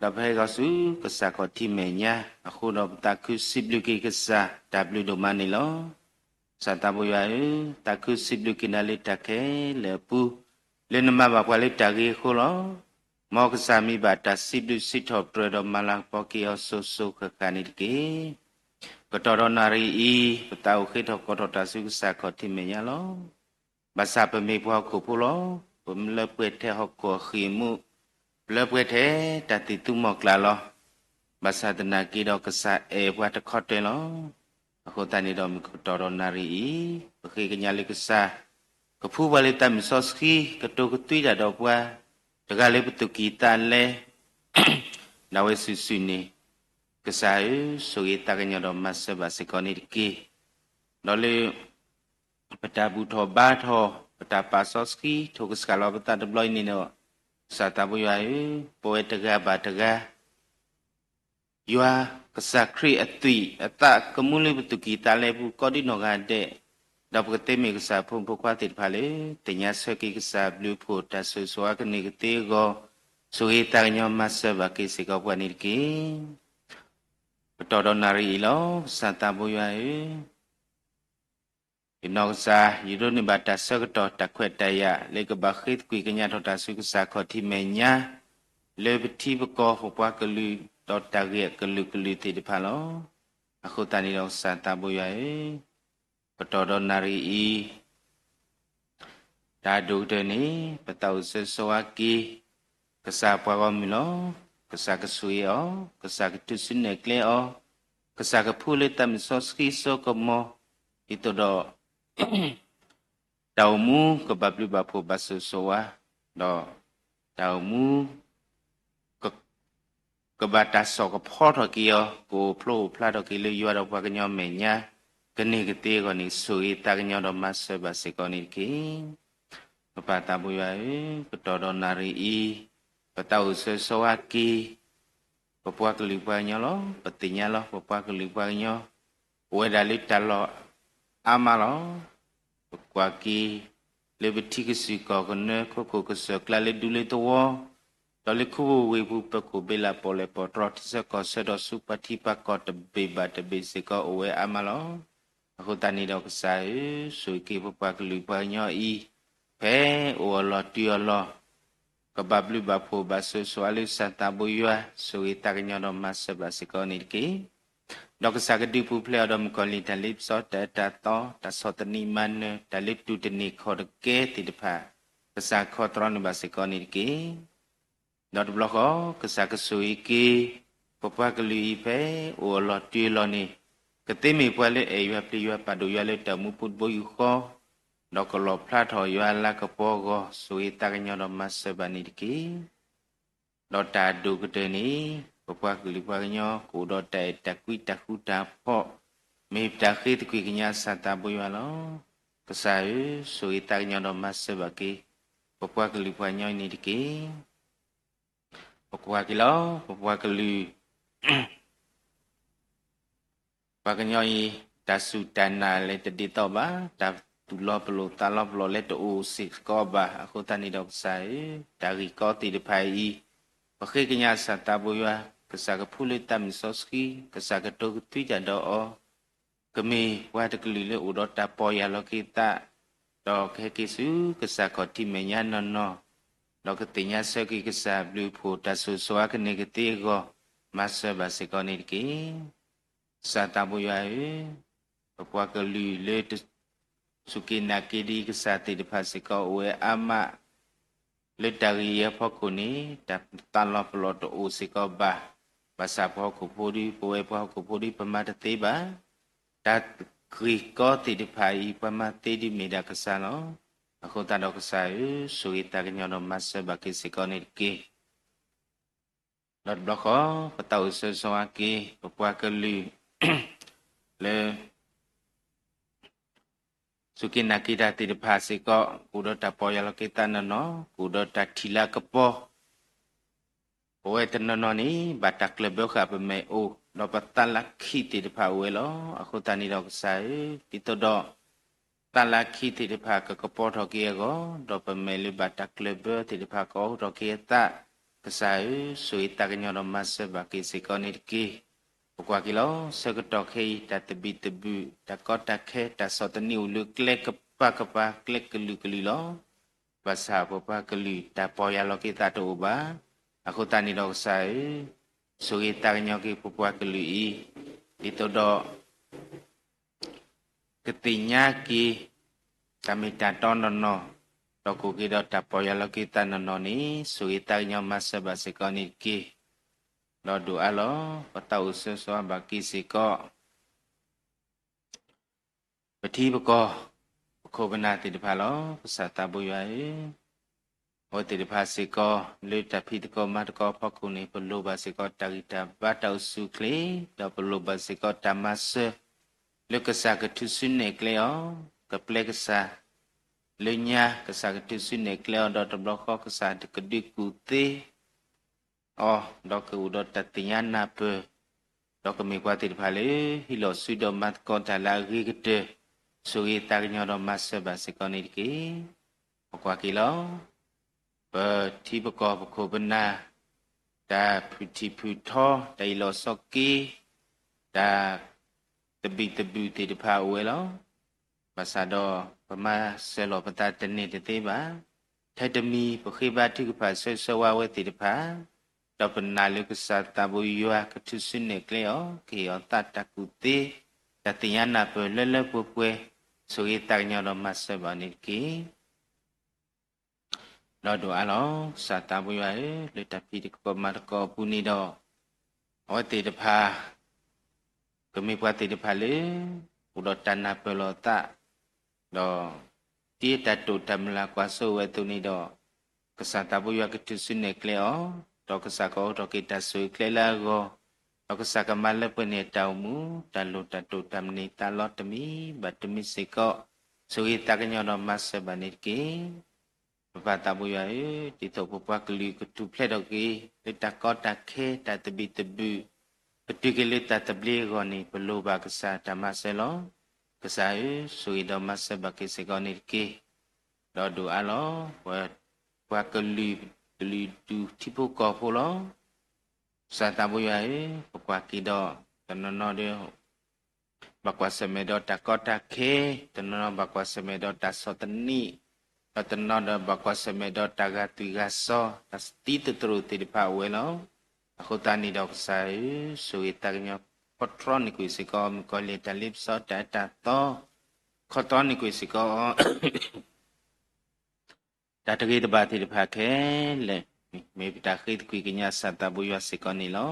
ဒီးပဟဲဂီၤဆူကစၢ်ခီၣ်ထံးမဲာ်ညါအဃိဒီး ပသးခုစံးဘျုးက့ၤကစၢ်တၢ်ဘျုးဒိၣ်မးန့ၣ်လီၤ. ကစၢ်သးဘိယွၤဧၢ, သးခုစံးဘျုးက့ၤနၤလၢတၢ်ခဲလၢာ်အပူၤ, လၢနမၤဘၣ်ပှၤလၢတၢ်ဂ့ၤအဃိလီၤ. မ်ကစၢ်မံဘၣ်တၢ်စံးဘျုးစံးထီၣ်ပတြၢၤဒီးမၤလၤကပီၤက့ၤအီၤစိၤစိၤဃၣ်ဃၣ်န့ၣ်တက့ၢ်. ကတီၢ်ဒီးနၣ်ရံၣ်အံၤ ပသးအိၣ်ဃ့ထီၣ်ကီၢ်ထီၣ်တၢ်ဆူကစၢ်ခီၣ်ထံးမဲာ်ညါလီၤ. ဘၣ်ဆၣ်ပမ့ၢ်ပှၤဟီၣ်ခိၣ်ဖိလီၤ. ပလၢပှဲၤထဲဟီၣ်ခိၣ်အဃံၢ်အမူး, ပလၢပှဲၤထဲတၢ်သံၣ်သူမီၢ်ကျၢ်လီၤ. ဘၣ်ဆၣ်သနာ်က့ဒီးကစၢ်အဲၣ်ပှၤတခီတၢၢ်လီၤ. အဃိသတးန့ၣ်ဒီးမုၢ်ကတီၢ်ဒီးနၣ်ရံၣ်အံၤ, ပဃ့ကညးလၢကစၢ် ကဖှူပှၤလၢသးမုၢ်စီဆှံ ကတိၤကသွံတၢ်ဒီးပှၤ, တဂၤလၢပသူၣ်ကံၢ်သးလဲ ဒၣ်ဝဲစုာ်စုာ်န့ၣ်, ကစၢ်ဧၢ, ဆိၣ်ဂ့ၤသးကညီၤဒီးမၤစၢၤဘၣ်စ့ၢ်ကီးန့ၣ်တက့ၢ်. ဒီးလၢ ပတၢ်ဘူၣ်ထီၣ်ဘါထီၣ်, ပ တၢ်ပာ်စီဆှံထိၣ်ကစၢ်လီၤပသးတဘျီအံၤန့ၣ်ဒီး, ကစၢ်သးဘိယွၤဧၢ, ပဝဲတဂၤဘၣ်တဂၤ ယွၤကစၢ်ခရံာ်အသွံၣ်အသးကမူလၢပသူၣ်ကံၢ်သးလဲပူၤ ကိးဒံနီၢ်ဂၤဒဲး, ဒီးပကသ့မ့ၢ်ကစၢ်ဖိမုၣ်ဖိခွါသ့ၣ်တဖၣ်လၢ သ့ၣ်ညါဆၢက့ၤကစၢ်ဘျုးဖှိၣ်တၢ်ဆိၣ်ဂ့ၤဆိၣ်ဝါကန့ၢ်ကသ့အဂီၢ်, ဆိၣ်ဂ့ၤသးကညီၤမၤစၢၤဘၣ်က့ၤစ့ၢ်ကီးပှၤန့ၣ်တက့ၢ်. ကတီၢ်ဒီးနၣ်ရံၣ်အံၤလီၤ, ကစၢ်သးဘိယွၤဧၢ, ယနီၢ်ကစၢ် ယဒိးန့ၢ်ဘၣ်တၢ်ဆၢကတီၢ်တၢ်ခွဲးတၢ်ယာ် လၢကဘၣ်ဃ့သကွံၢ်ကညးထီၣ်တၢ်ဆူကစၢ်ခီၣ်ထံးမဲာ်ညါ လၢပထံပကီၢ်ပပှၤကလုာ် ဒီးတၢ်ဂ့ၢ်အကလုာ်ကလုာ်သ့ၣ်တဖၣ်လီၤ. အဃိသတးန့ၣ်ဒီးကစၢ်သးဘိယွၤဧၢ, ကတီၢ်ဒီးနၣ်ရံၣ်အံၤ တၢ်ဒိၣ်ကတၢၢ်န့ၣ် ပသးအိၣ်ဆၢဂ့ၤဆၢဝါက့ၤ ကစၢ်ပှၤဂီၢ်မုၢ်လီၤ. ကစၢ်ကဆိၣ်ဂ့ၤအီၤ, ကစၢ်ကထုးစုနဲၣ်ကျဲအီၤ, ကစၢ်ကဖှူလၢသးမုၣ်စီဆှံစိကမီၤ, ဒ်သိးဒီး တၢ်အိၣ်မူကဘၣ်ဘျုးဘၣ်ဖှိၣ်ဘၣ်ဆိၣ်ဂ့ၤဆိၣ်ဝါ, ဒီးတၢ်အိၣ်မူ ကဘၣ်တၢ်စိာ်ကဖီထီၣ်က့ၤအီၤ, ကအိၣ်ဖျိအိၣ်ဖျါထီၣ်က့ၤလၢယွၤဒီးပှၤကညီမဲာ်ညါ ကန့ၢ်ကသ့အဂီၢ်န့ၣ် ဆိၣ်ဂ့ၤသးကညီၤဒီးမၤစၢၤဘၣ်စ့ၢ်ကီးန့ၣ်တက့ၢ်. ပပၢ်သးဘိယွၤဧၢ, ကတီၢ်ဒီးနၣ်ရံၣ်အံၤ ပသးအိၣ်ဆၢဂ့ၤဆၢဝါက့ၤ ပပှၤကလုာ်ပှၤကညီလီၤ. ပသ့ၣ်ညါလီၤ ပပှၤကလုာ်ပှၤကညီ အိၣ်ဝဲဒၣ်လၢတၢ်လီၢ်အါမးလီၤ. ပကွၢ်က့ၤ လၢပထံကစူၢ်ကီၢ်ကနၢ ခိခိၣ်ကစၢၢ်ကျါလၢဒူလၢသဝီ, ဒီးလၢခူဝ့ၢ်ပူၤ ပခိၣ်ဘ့လး ပီၣ်လဲၣ်ပီၣ်တြီၤ ထံဆၢကီၢ်ဆၢ ဒီးဆူပှၤထံပှၤကီၢ်တဘ့ၣ်ဘၣ်တဘ့ၣ်စ့ၢ်ကီးအိၣ်ဝဲအါမးလီၤ. အဃိသတးန့ၣ်ဒီးကစၢ်ဧၢ, ဆိၣ်ဂ့ၤက့ၤပပှၤကလုာ်ပှၤကညီအံၤ ဖဲအိၣ်အလီၢ်တုၤအလီၢ် ကဘၣ်ဘျုးဘၣ်ဖှိၣ်ဘၣ်ဆိၣ်ဂ့ၤဆိၣ်ဝါ လၢကစၢ်သးဘိယွၤ ဆိၣ်ဂ့ၤသးကညီၤဒီးမၤစၢၤဘၣ်စ့ၢ်ကီးန့ၣ်တက့ၢ်. ဒီးကစၢ်ကဒုးပူၤဖျဲးအီၤဒီးမုၣ်ကီၤလံၢ် တၢ်လ့ပစီ တၢ်အၢတၢ်သီ တၢ်ဆီၣ်သနံးမၤနၢၤ တၢ်လၢတူၢ်တန့ၢ်ခီၣ်တကဲသ့ၣ်တဖၣ် ကစၢ်ခီတြီန့ၢ်ဘၣ်စ့ၢ်ကီးန့ၣ်တက့ၢ်. ဒီးတဘျီဃီ ကစၢ်ကဆိၣ်ဂ့ၤက့ၤ ပပှၤကလုာ်အံၤဖဲအိၣ်အလီၢ်တုၤအလီၢ်န့ၣ် ကသ့မ့ၢ်ပှၤလၢအဲၣ်ယွၤပျံၤယွၤ ပာ်ဒိၣ်ယွၤလၢတၢ်မူပူၤတဘိယူၢ်ဃီ, ဒီးကလီၣ်ဖျါထီၣ်ယွၤအလၤကပီၤအဂီၢ် ဆိၣ်ဂ့ၤသးကညီၤဒီးမၤစၢၤဘၣ်န့ၣ်တက့ၢ်. ဒီးတၢ်ဒိၣ်ကတၢၢ်န့ၣ် ပပှၤကလုာ်ပှၤကညီ ကအိၣ်ဒီးတၢ်အဲၣ်တၢ်ကွံတၢ်ဃူတၢ်ဖိး, မ့ၢ်ပတၢ်ဃ့သကွံၢ်ကညးကစၢ်သးဘိယွၤလီၤ. ကစၢ်ဧၢ, ဆိၣ်ဂ့ၤသးကညီၤဒီးမၤစၢၤဘၣ်က့ၤ ပပှၤကလုာ်ပှၤကညီအံၤန့ၣ်တက့ၢ်. ပကွၢ်က့ၤလီၤ ပပှၤကလုာ် ပှၤကညီအံၤ တၢ်စူၢ်တၢ်နာ်လဲၤတဒ်သိးဘၣ်, တၢ်သူၣ်လီၤပလိာ်သးလီၤပလိာ်လဲၤတအိၣ်စ့ၢ်ကီးဘၣ်. အဃိသတးန့ၣ်ဒီးကစၢ်ဧၢ, တၢ်ဂ့ၢ်ကီသ့ၣ်တဖၣ်အံၤ ပဃ့ကညးကစၢ်သးဘိယွၤ, ကစၢ်ကဖှူလၢသးမုၣ်စီဆှံ, ကစၢ်ကတိၤကသွံတၢ်ဒီးအီၤ, ကမ့ၢ်ပှၤတကလုာ်လၢအိၣ်ဒီးတၢ်ပီၢ်ယၢ်လီၤက့ၤသး, ဒီးကဟဲက့ၤဆူကစၢ်ခီၣ်ထံးမဲာ်ညါနီၢ်နီၢ်, ဒီးကသ့ၣ်ညါဆၢက့ၤကစၢ်ဘျုးဖှိၣ်တၢ်ဆိၣ်ဂ့ၤဆိၣ်ဝါကန့ၢ်ကသ့အဂီၢ်, မၤစၢၤဘၣ်စ့ၢ်ကီးန့ၣ်တက့ၢ်. ကစၢ်သးဘိယွၤဧၢ, ပပှၤကလုာ်လၢ စူၢ်က့ၤနာ်က့ၤဒံးကစၢ်သ့ၣ်တဖၣ်စ့ၢ်ကီးအိၣ်ဝဲအါမး, လၢတၢ်ဂ့ၢ်အံၤအဖီခိၣ်န့ၣ် တၢ်သးလီၤပလိာ်တအိၣ်စ့ၢ်ကီးဘၣ်. ဘၣ်ဆၣ်ပှၤဟီၣ်ခိၣ်ဖိဒု ပဝဲပှၤဟီၣ်ခိၣ်ဖိဒု ပမၤတသ့ဘၣ်. တၢ်ဂ့ၢ်ကီသ့ၣ်တဖၣ်အံၤ ပှၤမၤသ့ဒုးမ့ၢ်ဒၣ်ကစၢ်လီၤ. အဃိသတးဒီးကစၢ်ဧၢ, ဆိၣ်ဂ့ၤသးကညီၤဒီးမၤစၢၤဘၣ်က့ၤစ့ၢ်ကီးန့ၣ်တက့ၢ်. ဒီးတဘျီဃီ ပသးအိၣ်ဆၢဂ့ၤဆၢဝါက့ၤ ပပှၤကလုာ် လၢ စူၢ်က့ၤနာ်က့ၤတၢ်သ့ၣ်တဖၣ်စ့ၢ်ကီး ကအိၣ်ဒီးတၢ်ပီၢ်ယၢ်လီၤက့ၤသးနီၢ်နီၢ်, ကအိၣ်ဒီးတၢ်ထံၣ်လၤကပီၤ, ပဝဲတနီၤနီၤန့ၣ် ဘၣ်တၢ်ကျၢၢ်ဘၢဃာ်ပမဲာ်အိၣ်, ဒီးပသးလၢခံသ့ၣ်တဖၣ်အိၣ်ဝဲလီၤ. အဃိသတးန့ၣ်ဒီးကစၢ်ဧၢ, ဒ်သိးဒီး သးလၢခံသ့ၣ်တဖၣ်ကကပီၤထီၣ်က့ၤအဂီၢ်, ဒီးပမဲာ်လၢဘၣ်တၢ်ကျၢၢ်ဘၢသ့ၣ်တဖၣ်ကအိးထီၣ်က့ၤအသး, ကစၢ်ဧၢ, ဆိၣ်ဂ့ၤသးကညီၤဒီးမၤစၢၤဘၣ်က့ၤစ့ၢ်ကီးန့ၣ်တက့ၢ်. ပကွၢ်က့ၤလီၤ ဆၢကတီၢ်ခဲအံၤ တၢ်သဘံၣ်သဘုၣ်, တၢ်ကီတၢ်ခဲ, တၢ်ဆီၣ်သနံးအိၣ်လၢကျဲကပၤကပၤ ကျဲကလုာ်ကလုာ်လီၤ. ဘၣ်ဆၣ်ပပှၤကလုာ်တၢ်ပီၢ်ယၢ်လီၤက့ၤသးတအိၣ်ဘၣ်. အဃိသတးန့ၣ်ဒီးကစၢ်ဧၢ, ဆိၣ်ဂ့ၤသးကညီၤက့ၤပပှၤကလုာ်အံၤ, ဒ်သိးဒီး ကသ့ၣ်ညါက့ၤ တၢ်မ့ၢ်တၢ်တီနီၢ်နီၢ်, ဒီးကအိၣ်က့ၤဒီးတၢ်ပီၢ်ယၢ်လီၤက့ၤသးနီၢ်နီၢ်န့ၣ် ဆိၣ်ဂ့ၤသးကညီၤမၤစၢၤဘၣ်စ့ၢ်ကီးန့ၣ်တက့ၢ်. ဒီးဒိၣ်အါလီၤ ပသးအိၣ်ဆၢဂ့ၤဆၢဝါဘၣ်က့ၤစ့ၢ်ကီး ပထံပကီၢ် ပခိၣ်ပနၢ်သ့ၣ်တဖၣ်လီၤ. ကစၢ်သးဘိယွၤဧၢ, အဝဲသ့ၣ်တဖၣ်စ့ၢ်ကီး လၢတၢ်ဖံးသကိးမၤသကိးအဖီခိၣ်န့ၣ် ပလိၣ်ဘၣ်စ့ၢ်ကီးတၢ်ဂံၢ်တၢ်ဘါတၢ်အိၣ်ဆူၣ်အိၣ်ချ့, ဒီးပလိၣ်ဘၣ်စ့ၢ်ကီးတၢ်မၤစၢၤ လၢကစၢ်ကထုးစုနဲၣ်ကျဲအီၤ, ကပျဲကစၢ် လၢညါကစၢ်ကထုးစုနဲၣ်ကျဲအီၤဒီးတဘျီဃီ ကစၢ်ကဒုးကူၣ်သ့ အီၤ ဒီးကအိၣ်ဒီးတၢ်သ့ၣ်ညါနၢ်ပၢၢ်, ဒီးကမ့ၢ်ပှၤသ့ၣ်တဖၣ်လၢ ဟံးလီၤစုဒီးမၤသကိးတၢ်လၢအဂ့ၤကတၢၢ်, ဆိၣ်ဂ့ၤသးကညီၤဒီးမၤစၢၤဘၣ်စ့ၢ်ကီးန့ၣ်တက့ၢ်. ပကွၢ်က့ၤလီၤ. ပထံပကီၢ်ပခိၣ်ပနၢ်, တၢ်ဖုၣ်ထံၣ်ဖုၣ်ထီ, တၢ်အ့ၣ်လိာ်ဆိးက့, တၢ်သဘံၣ်သဘုၣ်သ့ၣ်တဖၣ်အိၣ်ဝဲလီၤ. ဘၣ်ဆၣ်ဒီး ပမၤစၢၤလီၤပသးတန့ၢ်တသ့ဘၣ်. ထဲတမံၤ ပဃ့ဘါထုကဖၣ်ဆၢဂ့ၤဆၢဝါဝဲသ့ၣ်တဖၣ်, ဒီးပနာ်လၢကစၢ်သးဘိယွၤကထုးစုနဲၣ်ကျဲအီၤ, ကဟ့ၣ်အီၤသးတၢ်ကူၣ်သ့, တၢ်သ့ၣ်ညါနၢ်ပၢၢ်လၢလၢပှဲၤပှဲၤ, ဆိၣ်ဂ့ၤသးကညီၤဒီးမၤစၢၤဘၣ်န့ၣ်တက့ၢ်. ဒီးဒိၣ်အါလီၤ. ကစၢ်သးဘိယွၤဧၢ, လၢတၢ်ဖံးသကိးမၤသကိးအပူၤန့ၣ်ဒီး, အဝဲသ့ၣ်တဖၣ် ကမ့ၢ်ပှၤသ့ၣ်တဖၣ်လၢ အိၣ်ဒီးတၢ်နၢ်ပၢၢ်လီၤသး, ဒီး ဒ်တၢ်တိာ်တၢ်မုၢ်လၢ်ကွၢ်စိဝဲအသိးန့ၣ်ဒီး, ကစၢ်သးဘိယွၤကထုးစုနဲၣ်ကျဲအီၤ, ဒီးကစၢ်ကအိးထီၣ်က့ၤတၢ်ဆိၣ်ဂ့ၤကျဲလၢအဂီၢ်, ဒီးကစၢ်ကမၤလၢပှဲၤန့ၢ်အတၢ်အိၣ်မူ, တၢ်လိၣ်တၢ်တိာ်တၢ်မနုၤသးလီတမံၤဘၣ်တမံၤစ့ၢ်ကီး, ဆိၣ်ဂ့ၤသးကညီၤဒီးမၤစၢၤဘၣ်န့ၣ်တက့ၢ်. ပပၢ်သးဘိယွၤဧၢ, ဒ်သိးပပှၤကလုာ်ကထူၣ်ဖျဲးထီၣ်က့ၤ လၢတၢ်ကီတၢ်ခဲ တၢ်သဘံၣ်သဘုၣ်, ကတုၤက့ၤလၢတၢ်သဘျ့အဂီၢ်န့ၣ် ပလိၣ်ဘၣ်ကစၢ်တၢ်မၤစၢၤလီၤ. ကစၢ်ဧၢ, ဆိၣ်ဂ့ၤဒီးမၤစၢၤဘၣ်က့ၤစ့ၢ်ကီးန့ၣ်တက့ၢ်. ဒီးဒိၣ်အါလီၤ. ပပှၤကလုာ် ကလုာ်ဒူၣ်ထံဖိကီၢ်ဖိလီၤ. ကစၢ်သးဘိယွၤဧၢ, ပကွၢ်က့ၤဒီး တနီၤနီၤဒီး ဘၣ်ကွၢ်ဆၢၣ်မဲာ်ဒီးတၢ်ကီတၢ်ခဲ, တနီၤနီၤဘၣ်ကွၢ်ဆၢၣ်မဲာ်ဒီးတၢ်ဆီၣ်သနံး, ဒီးတနီၤဒီးဘၣ်ကွၢ်ဆၢၣ်မဲာ်ဒီးတၢ်ဂာ်သွံၣ်ဂာ်စီၤ, တၢ်သံသတြိာ်သ့ၣ်တဖၣ်အိၣ်ဝဲလီၤ. အဃိသတးန့ၣ်ဒီးကစၢ်ဧၢ, ဆိၣ်ဂ့ၤသးကညီၤ ခီတြီန့ၢ်ကွံာ်စ့ၢ်ကီး မုၣ်ကီၤလံၢ်တၢ်လ့ပစီတၢ်အၢတၢ်သီ, ခီတြီန့ၢ်ကွံာ်စ့ၢ်ကီး တၢ်တဂ့ၤတဘၣ်သ့ၣ်တဖၣ်ခဲလၢာ်, မ့ၢ်ပတၢ်ဃ့သကွံၢ်ကညးကစၢ်သးဘိယွၤစ့ၢ်ကီးန့ၣ်လီၤ.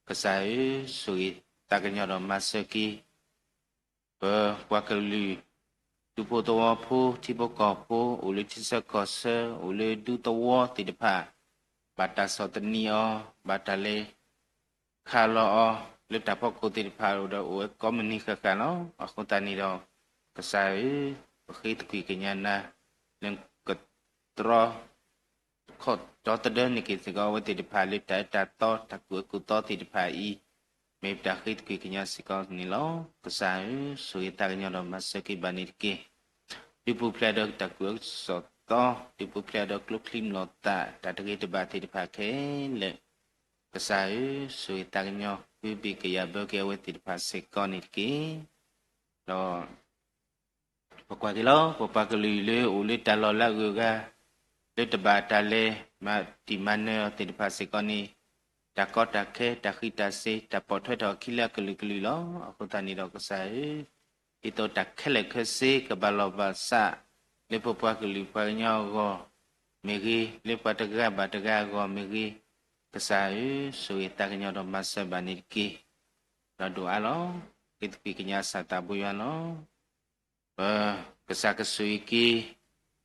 ကစၢ်ဧၢ, ဆိၣ်ဂ့ၤသးကညီၤဒီးမၤစၢၤက့ၤ ပပှၤကလုာ် ဒူဖိသဝီဖိ ထံဖိကီၢ်ဖိ, အိၣ်လၢထံဆၢကီၢ်ဆၢ, အိၣ်လၢဒူသဝီသ့ၣ်တဖၣ်, ဘၣ်တၢ်ဆီၣ်သနံးအီၤ, ဘၣ်တၢ်လဲၤခးလီၤအီၤ လၢတၢ်ဖီခိၣ်သ့ၣ်တဖၣ်ဒီး အိၣ်ဝဲကိးမုၢ်နံၤဃၣ်ဃၣ်လီၤ. အဃိသတးန့ၣ်ဒီး ကစၢ်ဧၢ, ပဃ့သကွံၢ်ကညးနၤ လၢကတြီ ခီၣ်ဒီသဒၢန့ၢ်က့ၤစ့ၢ်ကီး အဝဲသ့ၣ်တဖၣ်လၢတၢ်အၢတၢ်သီ တၢ်ကူၣ်အၢကူၣ်သီသ့ၣ်တဖၣ်အံၤ, မ့ၢ်ပတၢ်ဃ့သကွံၢ်ကညးစ့ၢ်ကီးန့ၣ်လီၤ. ကစၢ်ဧၢ, ဆိၣ်ဂ့ၤသးကညီၤဒီးမၤစၢၤက့ၤဘၣ်န့ၣ်တက့ၢ်. ဒုးပူၤဖျဲးဒီးတၢ်ကူၣ်အၢကူၣ်သီ, ဒုးပူၤဖျဲးဒီးကျိချံမျိာ်သၣ် တၢ်တဂ့ၤတဘၣ်သ့ၣ်တဖၣ်ခဲလၢာ်, ကစၢ်ဧၢ, ဆိၣ်ဂ့ၤသးကညီၤ ကွံဘံၣ်ကယၤဘၢက့ၤအဝဲသ့ၣ်တဖၣ်စ့ၢ်ကီးန့ၣ်တက့ၢ်. ဒီး ပကွၢ်က့ၤလီၤ. ပပှၤကလုာ်လၢအိၣ်လၢတၢ်လီၢ်လၢအဂုၤအဂၤ, လၢတဘၣ်တၢ်လဲၤမၤတံၢ်မၤနၢၤအီၤသ့ၣ်တဖၣ်စ့ၢ်ကီးန့ၣ်, တၢ်ကီတၢ်ခဲ တၢ်ဃံးတၢ်စ့ၤ တၢ်ပိာ်ထွဲထီၣ်အခံလၢအကလုာ်ကလုာ်လီၤ. အဃိသတးန့ၣ်ဒီးကစၢ်ဧၢ, ဒ်သိးတၢ်ခဲလၢာ်ခဲဆ့ကဘၣ်လီၢ်ဘၣ်စး လၢပပှၤကလုာ်ပှၤကညီအဂီၢ်မ့ၢ်ဂ့ၤ, လၢပှၤတဂၤဘၣ်တဂၤအဂီၢ်မ့ၢ်ဂ့ၤ, ကစၢ်ဧၢ, ဆိၣ်ဂ့ၤသးကညီၤဒီးမၤစၢၤဘၣ်န့ၣ်တက့ၢ်. ဒီးဒိၣ်အါလီၤ. ဃ့သကွံၢ်ကညးကစၢ်သးဘိယွၤလီၤ. ပကစၢ်ကဆိၣ်ဂ့ၤ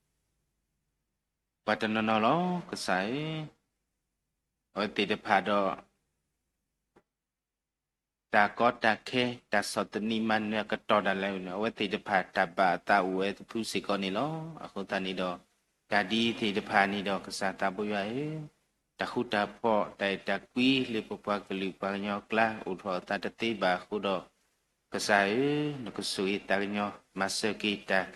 က့ၤ ပှၤတနီၤနီၤလီၤ. ကစၢ်ဧၢ, အဝဲသ့ၣ်တဖၣ်ဒီး တၢ်ကီတၢ်ခဲ တၢ်ဆီၣ်သနံးမၤနၢၤအကတီၢ်ဒၣ်လဲာ်န့ၣ် အဝဲသ့ၣ်တဖၣ်တၢ်ဘၣ်အသးအိၣ်ဝဲတဖုစ့ၢ်ကီးန့ၣ်လီၤ. အဃိသတးန့ၣ်ဒီး တၢ်ဒ်အံၤသ့ၣ်တဖၣ်န့ၣ်ဒီး ကစၢ်သးဘိယွၤဧၢ, တၢ်ဃူတၢ်ဖိး တၢ်အဲၣ်တၢ်ကွံလၢပပှၤကလုာ်ပှၤကညီအကျါ အိၣ်ထီၣ်အသးတသ့ဘၣ်အဃိဒီး, ကစၢ်ဧၢ, နကဆိၣ်ဂ့ၤသးကညီၤ မၤစၢၤက့ၤတၢ် ဒ်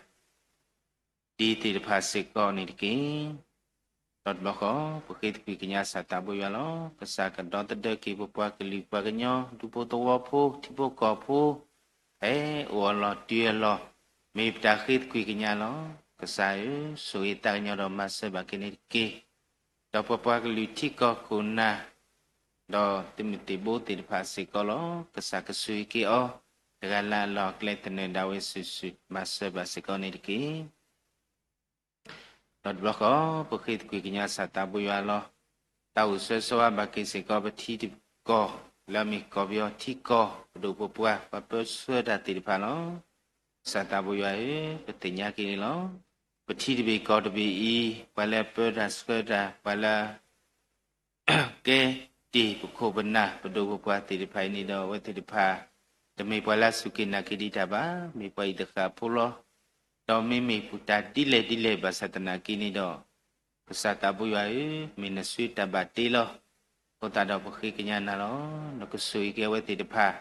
သ့ၣ်တဖၣ်စ့ၢ်ကီးန့ၣ်တက့ၢ်. ဒီးတဘျီဃီ ပဃ့သကွံၢ်ကညးကစၢ်သးဘိယွၤလီၤ. ကစၢ်ကဒီသဒၢက့ၤပပှၤကလုာ်ပှၤကညီ ဒူဖိသဝီဖိ ထံဖိကီၢ်ဖိ ဟဲအိၣ်အလီၢ်တုၤအလီၢ် မ့ၢ်ပတၢ်ဃ့သကွံၢ်ကညးလီၤ. ကစၢ်ဧၢ, ဆိၣ်ဂ့ၤသးကညီၤဒီးမၤစၢၤဘၣ်က့ၤန့ၣ်တက့ၢ်. ဒီးပပှၤကလုာ်ထံကီၢ်ခိၣ်နၢ် ဒီးသုးမုၢ်သံၣ်ဘိသ့ၣ်တဖၣ်စ့ၢ်ကီးလီၤ. ကစၢ်ကဆိၣ်ဂ့ၤက့ၤအီၤ တဂၤလၢ်လၢ်အကျဲသနၢၣ်ဒၣ်ဝဲစုာ်စုာ် မၤစၢၤဘၣ်စ့ၢ်ကီးန့ၣ်တက့ၢ်. ဒီးတဘျီဃီ ပဃ့သကွံၢ်ကညးကစၢ်သးဘိယွၤလီၤ. သးအိၣ်ဆၢဂ့ၤဆၢဝါဘၣ်က့ၤစ့ၢ်ကီးပထံပကီၢ် လၢအမ့ၢ်ကီၢ်ပယီၤထံကီၢ် ပဒိၣ်ပပှၢ် ပှၤပၢဆှၢတၢ်သ့ၣ်တဖၣ်လီၤ. ကစၢ်သးဘိယွၤဧၢ, ပသ့ၣ်ညါက့ၤန့ၣ်လီၤ. ပထံတဘ့ၣ်ကီၢ်တဘ့ၣ်အံၤ ပှၤလၢအပၢတၢ်ဆှၢတၢ် ပှၤလၢ ကဲတ့ၢ်ပခိၣ်ပနၢ် ပဒိၣ်ပပှၢ်သ့ၣ်တဖၣ်အံၤန့ၣ်ဒီး အဝဲသ့ၣ်တဖၣ် တမ့ၢ်ပှၤလၢအစူၢ်က့ၤနာ်က့ၤဒံးတၢ်ဘၣ်, မ့ၢ်ပှၤအံၤတဃၣ်ဖိလီၤ. ဒီးမ့မ့ၢ်ပူၤတၢ်ဒ်လဲၣ်ဒ်လဲၣ်ဘၣ်ဆၣ်သနာ်က့န့ၣ်ဒီး, ကစၢ်သးဘိယွၤဧၢ, မ့ၢ်နစုတၢ်ဘၣ်တ့လီၤ. အဃိသတးဒီးပဃ့ကညးနၤလီၤ. နကဆိၣ်ဂ့ၤက့ၤအဝဲသ့ၣ်တဖၣ်,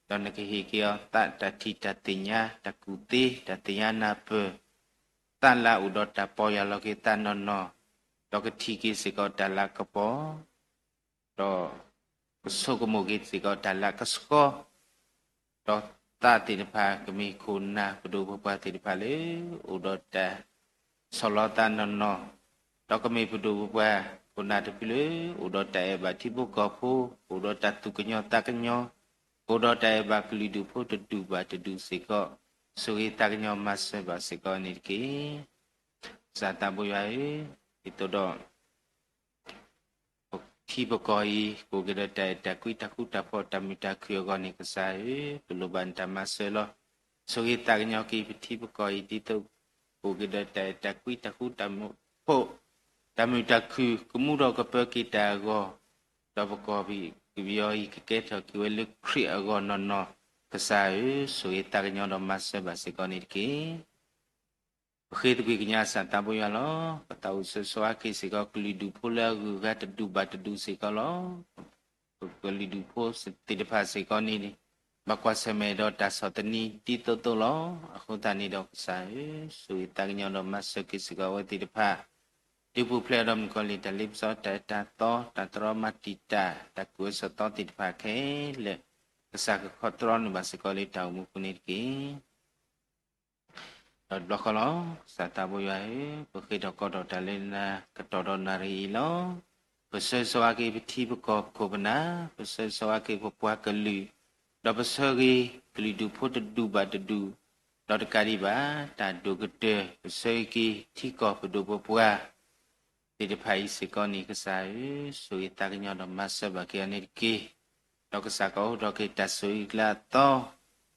ဒီးနကဟ့ၣ်က့ၤအီၤသးတၢ်ထံၣ်တၢ်သ့ၣ်ညါ တၢ်ကူၣ်သ့ တၢ်သ့ၣ်ညါနၢ်ပၢၢ်, သးလၢအအိၣ်ဒီးတၢ်ပီၢ်ယၢ်လီၤက့ၤသးနီၢ်နီၢ်, ဒီးကထံၣ်က့ၤစ့ၢ်ကီးတၢ်လၢအကပီၤ ဒီးကဆိကမိၣ်က့ၤစ့ၢ်ကီးတၢ်လၢအကဆှီ, ဒီးသးသ့ၣ်တဖၣ်ကမ့ၢ်ခိၣ်နၢ်ပဒိၣ်ပပှၢ်သ့ၣ်တဖၣ်လၢ အိၣ်ဒီးတၢ်ဆီၣ်လီၤသးနီၢ်နီၢ်, ဒီးကမ့ၢ်ပဒိၣ်ပပှၢ်ခိၣ်နၢ်တဖုလၢ အိၣ်ဒီးတၢ်အဲၣ်ဘၣ်ထံဖိကီၢ်ဖိ, အိၣ်ဒီးတၢ်သူၣ်ကညီၤသးကညီၤ, အိၣ်ဒီးတၢ်အဲၣ်ဘၣ်ကလုာ်ဒူၣ်ဖိတဒူၣ်ဘၣ်တဒူၣ်စ့ၢ်ကီး, ဆိၣ်ဂ့ၤသးကညီၤမၤစၢၤဘၣ်စ့ၢ်ကီးန့ၣ်တက့ၢ်. ကစၢ်သးဘိယွၤဧၢ, ဒ်သိးဒီး ပထံပကီၢ်အံၤ ကအိၣ်က့ၤဒီးတၢ်အဲၣ်တၢ်ကွံတၢ်ဃူတၢ်ဖိးတၢ်မုာ်တၢ်ခုၣ်အဂီၢ်န့ၣ် ကစၢ်ဧၢ, ပလိၣ်ဘၣ်နတၢ်မၤစၢၤလီၤ. ဆိၣ်ဂ့ၤသးကညီၤက့ၤပထံပကီၢ်အံၤ ဒ်သိး ကအိၣ်က့ၤဒီးတၢ်အဲၣ်တၢ်ကွံတၢ်ဃူတၢ်ဖိး တၢ်မုာ်တၢ်ခုၣ် ကမူဒီးကပၢၤက့ၤတၢ်အဂီၢ်, ဒီးပကီၢ်ပယီၤအံၤ ကကဲထီၣ်က့ၤဝဲလၢခရံာ်အဂီၢ်နီၢ်နီၢ်, ကစၢ်ဧၢ, ဆိၣ်ဂ့ၤသးကညီၤဒီးမၤစၢၤဘၣ်စ့ၢ်ကီးန့ၣ်တက့ၢ်. ပဃ့သကွံၢ်ကညးစၢ်သးဘိယွၤလီၤ. ပသးအိၣ်ဆိၣ်ဂ့ၤဆိၣ်ဝါက့ၤစ့ၢ်ကီးကလုာ်ဒူၣ်ဖိလၢအဂုၤအဂၤတဒူၣ်ဘၣ်တဒူၣ်စ့ၢ်ကီးလီၤ. ပကလုာ်ဒူၣ်ဖိသ့ၣ်တဖၣ်စ့ၢ်ကီးန့ၣ် ဘၣ်ကွၢ်ဆၢၣ်မဲာ်ဒီးတၢ်ဆီၣ်သနံးဒ်သိးသိးလီၤ. အဃိသတးန့ၣ်ဒီး ကစၢ်ဧၢ, ဆိၣ်ဂ့ၤသးကညီၤဒီးမၤစၢၤက့ၤစ့ၢ်ကီးအဝဲသ့ၣ်တဖၣ်, ဒုးပူၤဖျဲးအီၤဒီးမုၣ်ကီၤလံၢ်တၢ်လ့ပစီတၢ်အဲၣ်တၢ်သီ တၢ်တြီမၤတံာ်တာ် တၢ်ကူၣ်အၢစီၣ်သီသ့ၣ်တဖၣ်ခဲလၢာ်, ကစၢ်ကခီတြီန့ၢ်ဘၣ်စ့ၢ်ကီးလၢတၢ်အိၣ်မူပူၤန့ၣ်တက့ၢ်. ဒီးတဘျီဃီလီၤ. ကစၢ်သးဘိယွၤဧၢ, ပဃ့ထီၣ်ကီထီၣ်တၢ်လၢနၤ ကတီၢ်ဒီးနၣ်ရံၣ်အံၤလီၤ. ပဆၢဂ့ၤဆၢဝါက့ၤပထံပကီၢ်ပခိၣ်ပနၢ်, ပဆၢဂ့ၤဆၢဝါက့ၤပပှၤကလုာ်, ဒီးပဆၢဂ့ၤကလုာ်ဒူၣ်ဖိတဒူၣ်ဘၣ်တဒူၣ်, ဒီးတကးဒံးဘၣ် တၢ်ဒိၣ်ကတၢၢ် ပဆၢဂ့ၤက့ၤထံကီၢ်ပဒိၣ်ပပှၢ် သ့ၣ်တဖၣ်အံၤစ့ၢ်ကီးန့ၣ် ကစၢ်ဧၢ, ဆိၣ်ဂ့ၤသးကညီၤဒီးမၤစၢၤဘၣ်က့ၤအီၤန့ၣ်တက့ၢ်. ဒီးကစၢ်ကအိးထီၣ်က့ၤတၢ်ဆိၣ်ဂ့ၤလၢအသီ,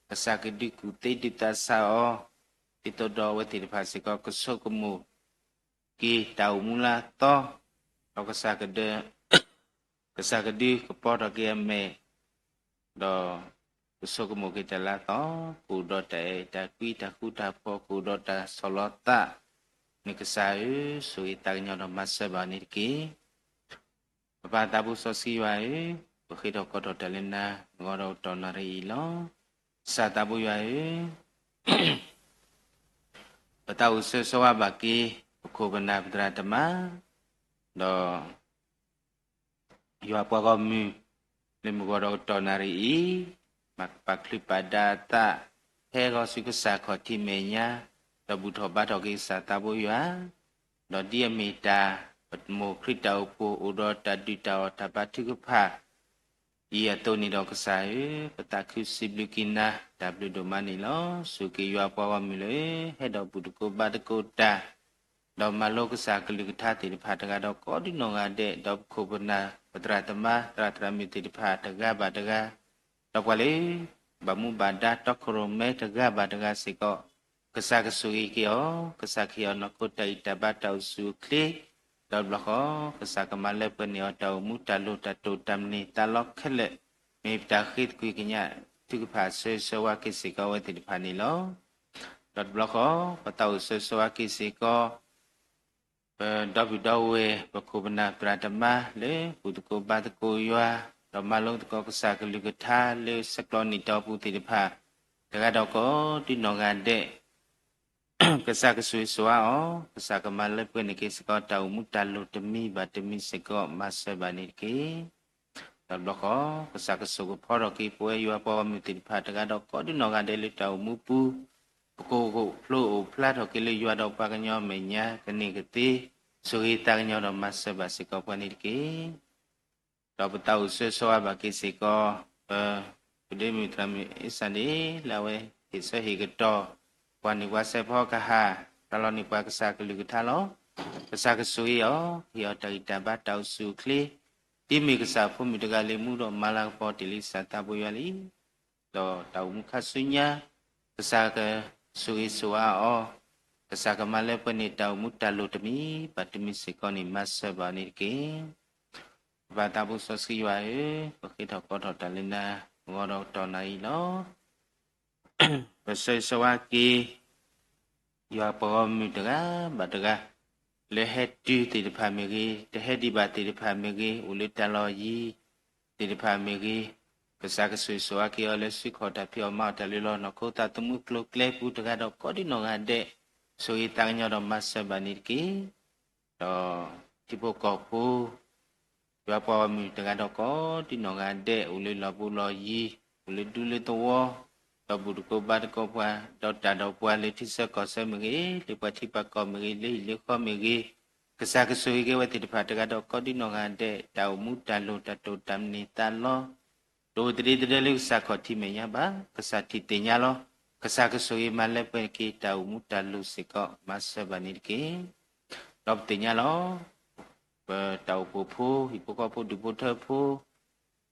ကစၢ်ကဒုးကူၣ်သ့ဒုးသးစၢ်အီၤ, ဒ်သိးဒီးအဝဲသ့ၣ်တဖၣ်စ့ၢ်ကီး ကဆိကမိၣ်က့ၤတၢ်အိၣ်မူလၢအသီ, ဒီးကစၢ်ကဒုး ကစၢ်ကဒုးကပီၤထီၣ်က့ၤအမဲာ်, ဒီးကဆိကမိၣ်က့ၤတၢ်လၢအသီ, ကအိၣ်ဒီးတၢ်အဲၣ်တၢ်ကွံတၢ်ဃူတၢ်ဖိး ကအိၣ်ဒီးတၢ်ဆီၣ်လီၤသးန့ၣ် ကစၢ်ဧၢ, ဆိၣ်ဂ့ၤသးကညီၤဒီးမၤစၢၤဘၣ်န့ၣ်တက့ၢ်. ပပၢ်သးဘိစီဆှံယွၤဧၢ, ပဃ့ထီၣ်ကီထီၣ်တၢ်လၢနၤ မုၢ်ဂီၤဒီးကတီၢ်နၣ်ရံၣ်အံၤလီၤ. ကစၢ်သးဘိယွၤဧၢ, ပသးအိၣ်ဆၢဂ့ၤဆၢဝါဘၣ်က့ၤ ပခိၣ်ပနၢ်ပသရၣ်သမါ, ဒီး ယွၤပှၤဂီၢ်မုၢ် လၢမုၢ်ဂီၤဒီးကတီၢ်နၣ်ရံၣ်အံၤ, မၤပာ်ချုးပာ်ဒါအသး ဟဲဂီၤဆူကစၢ်ခီၣ်ထံးမဲာ်ညါ, ဒီးဘူၣ်ထီၣ်ဘါထီၣ်က့ၤကစၢ်သးဘိယွၤ, ဒီးဒ်အမ့ၢ်တၢ်ပမိၢ်ခရံာ်တၢ်အိၣ်ဖှိၣ်အိၣ်ဒီးတၢ်ဒုၣ်တၢ်အီၣ်တၢ်ဘါထုကဖၣ် အံၤအသိးန့ၣ်ဒီးကစၢ်ဧၢ, ပသးခုစံးဘျုးက့ၤနၤ တၢ်ဘျုးဒိၣ်မးန့ၣ်လီၤ. ဆိၣ်ဂ့ၤက့ၤယွၤပှၤဂီၢ်မုၢ်လၢ ဟဲဒီးဘူၣ်သကိးဘါသကိးတၢ်, ဒီးမၤလိကစၢ်ကလုၢ်ကထါသ့ၣ်တဖၣ်တဂၤဒီးကိးဒံနီၢ်ဂၤဒဲး, ဒီးပခိၣ်ပနၢ်ပသရၣ်သမါ သရၣ်သရၣ်မုၣ်သ့ၣ်တဖၣ်တဂၤဘၣ်တဂၤ, ဒီးပှၤလၢ ဘၣ်မူဘၣ်ဒါတီခိၣ်ရိၣ်မဲတဂၤဘၣ်တဂၤစ့ၢ်ကီး, ကစၢ်ကဆိၣ်ဂ့ၤက့ၤအီၤ, ကစၢ်ကဟ့ၣ်အီၤနီၢ်ခိတၢ်ဂံၢ်တၢ်ဘါတၢ်အိၣ်ဆူၣ်အိၣ်ချ့, ဒီးတဘျီဃီ ကစၢ်ကမၤလၢပှဲၤန့ၢ်အီၤတၢ်အိၣ်မူတၢ်လိၤတၢ်တိာ်တၢ်မနုၤသးလီခဲလၢာ်, မ့ၢ်ပတၢ်ဃ့သကွံၢ်ကညးထုကဖၣ်ဆၢဂ့ၤဆၢဝါက့ၤစ့ၢ်ကီးအဝဲသ့ၣ်တဖၣ်န့ၣ်လီၤ. ဒီးတဘျီဃီ ပသးအိၣ်ဆၢဂ့ၤဆၢဝါက့ၤစ့ၢ်ကီး ပဒီပုၢ်ဒီဝဲၢ် ပခိၣ်ပနၢ်သရၣ်သမါလၢ ဘူၣ်သကိးဘါသကိးယွၤ, ဒီးမၤလိသကိးကစၢ်ကလုၢ်ကထါလၢဆဲးကျိးနံၣ်တီပူၤသ့ၣ်တဖၣ်, တဂၤဒီးကိးဒံနီၢ်ဂၤဒဲး ကစၢ်ကဆိၣ်ဂ့ၤဆိၣ်ဝါအီၤ, ကစၢ်ကမၤလၢပှဲၤန့ၢ်က့ၤစ့ၢ်ကီးတၢ်အိၣ်မူတၢ်လိၤတမံၤဘၣ်တမံၤစ့ၢ်ကီး မၤစၢၤဘၣ်န့ၣ်တက့ၢ်. ဒီးတဘျီဃီ ကစၢ်ကဆိၣ်ကဖီထီၣ်က့ၤပဝဲယွၤပှၤဂီၢ်မုၢ်သ့ၣ်တဖၣ် တဂၤဒီးကိးဒံနီၢ်ဂၤဒဲးလၢတၢ်အိၣ်မူပူၤ, ပကအိၣ်ဖျိအိၣ်ဖျါထီၣ်က့ၤလၢယွၤဒီးပှၤကညီအမဲာ်ညါ ကန့ၢ်ကသ့, ဆိၣ်ဂ့ၤသးကညီၤဒီးမၤစၢၤဘၣ်စ့ၢ်ကီးပှၤန့ၣ်တက့ၢ်. ဒီးပသးအိၣ်ဆၢဂ့ၤဆၢဝါဘၣ်က့ၤစ့ၢ်ကီး ပ ပဒ့မုၣ်သရၣ်မုၣ်အ့စၣ်ဒ့ လၢအဝဲဟ့ၣ်ဆၢဟ့ၣ်ကတီၢ် ပှၤန့ၢ်ပှၤစဲးဖီကဟၣ် ရၤလီၤန့ၢ်ပှၤကစၢ်ကလုၢ်ကထါလီၤ. ကစၢ်ကဆိၣ်ဂ့ၤအီၤ, ဟ့ၣ်အီၤတၢ်ဂံၢ်တၢ်ဘါတၢ်အိၣ်ဆူၣ်အိၣ်ချ့, ဒ်မ့ၢ်ကစၢ်ဖိမုၣ်တဂၤလၢမူဒီးမၤလၤကပီၤတ့ၢ်လံကစၢ်သးဘိယွၤလံ. ဒီးတၢ်အိၣ်မူခါဆူညါ ကစၢ်ကဆိၣ်ဂ့ၤဆိၣ်ဝါအီၤ, ကစၢ်ကမၤလၢပှဲၤန့ၢ်တၢ်အိၣ်မူတၢ်လိၤတမံၤဘၣ်တမံၤစ့ၢ်ကီးန့ၣ် မၤစၢၤဘၣ်န့ၣ်တက့ၢ်. ပပၢ်သးဘိစီဆှံယွၤဧၢ, ပဃ့ထီၣ်ကီထီၣ်တၢ်လၢနၤ မုၢ်ဂီၤဒီးကတီၢ်နၣ်ရံၣ်လီၤ. ပဆၢဂ့ၤဆၢဝါက့ၤ ယွၤပှၤဂီၢ်မုၢ်တဂၤဘၣ်တဂၤ လၢဟဲတုၤသ့ၣ်တဖၣ်မ့ၢ်ဂ့ၤ, တဟဲဒံးဘၣ်သ့ၣ်တဖၣ်မ့ၢ်ဂ့ၤ, အိၣ်လၢတၢ်လီၢ်ယံၤသ့ၣ်တဖၣ်မ့ၢ်ဂ့ၤ, ကစၢ်ကဆိၣ်ဂ့ၤဆိၣ်ဝါက့ၤအီၤလၢစုခီၣ်တၢ်ဖံးအီၣ်မၤအီၣ်တၢ်လုၢ်လီၢ် နီၢ်ခိသးသမူကျိၤကျဲပူၤတဂၤဒီးကိးဒံနီၢ်ဂၤဒဲး, ဆိၣ်ဂ့ၤသးကညီၤဒီးမၤစၢၤဘၣ်န့ၣ်တက့ၢ်. ဒီးထံဖိကီၢ်ဖိ ယွၤပှၤဂီၢ်မုၢ်တဂၤဒီးကိးဒံနီၢ်ဂၤဒဲး အိၣ်လၢလီၢ်ဘူးလီၢ်ယံၤ, အိၣ်လၢဒူလၢသဝီ, ဒီးဘူၣ်တကိးဘါတကိးပှၤ, ဒီးတၢ်ဒီးပှၤလၢထံဆၢကီၢ်ဆၢမ့ၢ်ဂ့ၤ, လၢပှၤထံပှၤကီၢ်မ့ၢ်ဂ့ၤ, လၢဟံၣ်လၢဃီမ့ၢ်ဂ့ၤ, ကစၢ်ကဆိၣ်ဂ့ၤက့ၤဝဲသ့ၣ်တဖၣ်တဂၤဒီးကိးဒံနီၢ်ဂၤဒဲး, တၢ်အိၣ်မူတၢ်လိၣ် တၢ်တိာ်တၢ်မနုၤသးလီ တအိၣ်တဒ့တဒၢလၢကစၢ်ခီၣ်ထံးမဲာ်ညါဘၣ်, ကစၢ်ထံၣ်သ့ၣ်ညါလီၤ. ကစၢ်ကဆိၣ်ဂ့ၤမၤလၢပှဲၤက့ၤတၢ်အိၣ်မူတၢ်လိၣ်စ့ၢ်ကီး မၤစၢၤဘၣ်န့ၣ်တက့ၢ်. ဒီးပသ့ၣ်ညါလီၤ. ပတၢ်အိၣ်ဖှိၣ်ဖိ ဟံၣ်ဖိဃီဖိဒူၣ်ဖိထၢဖိ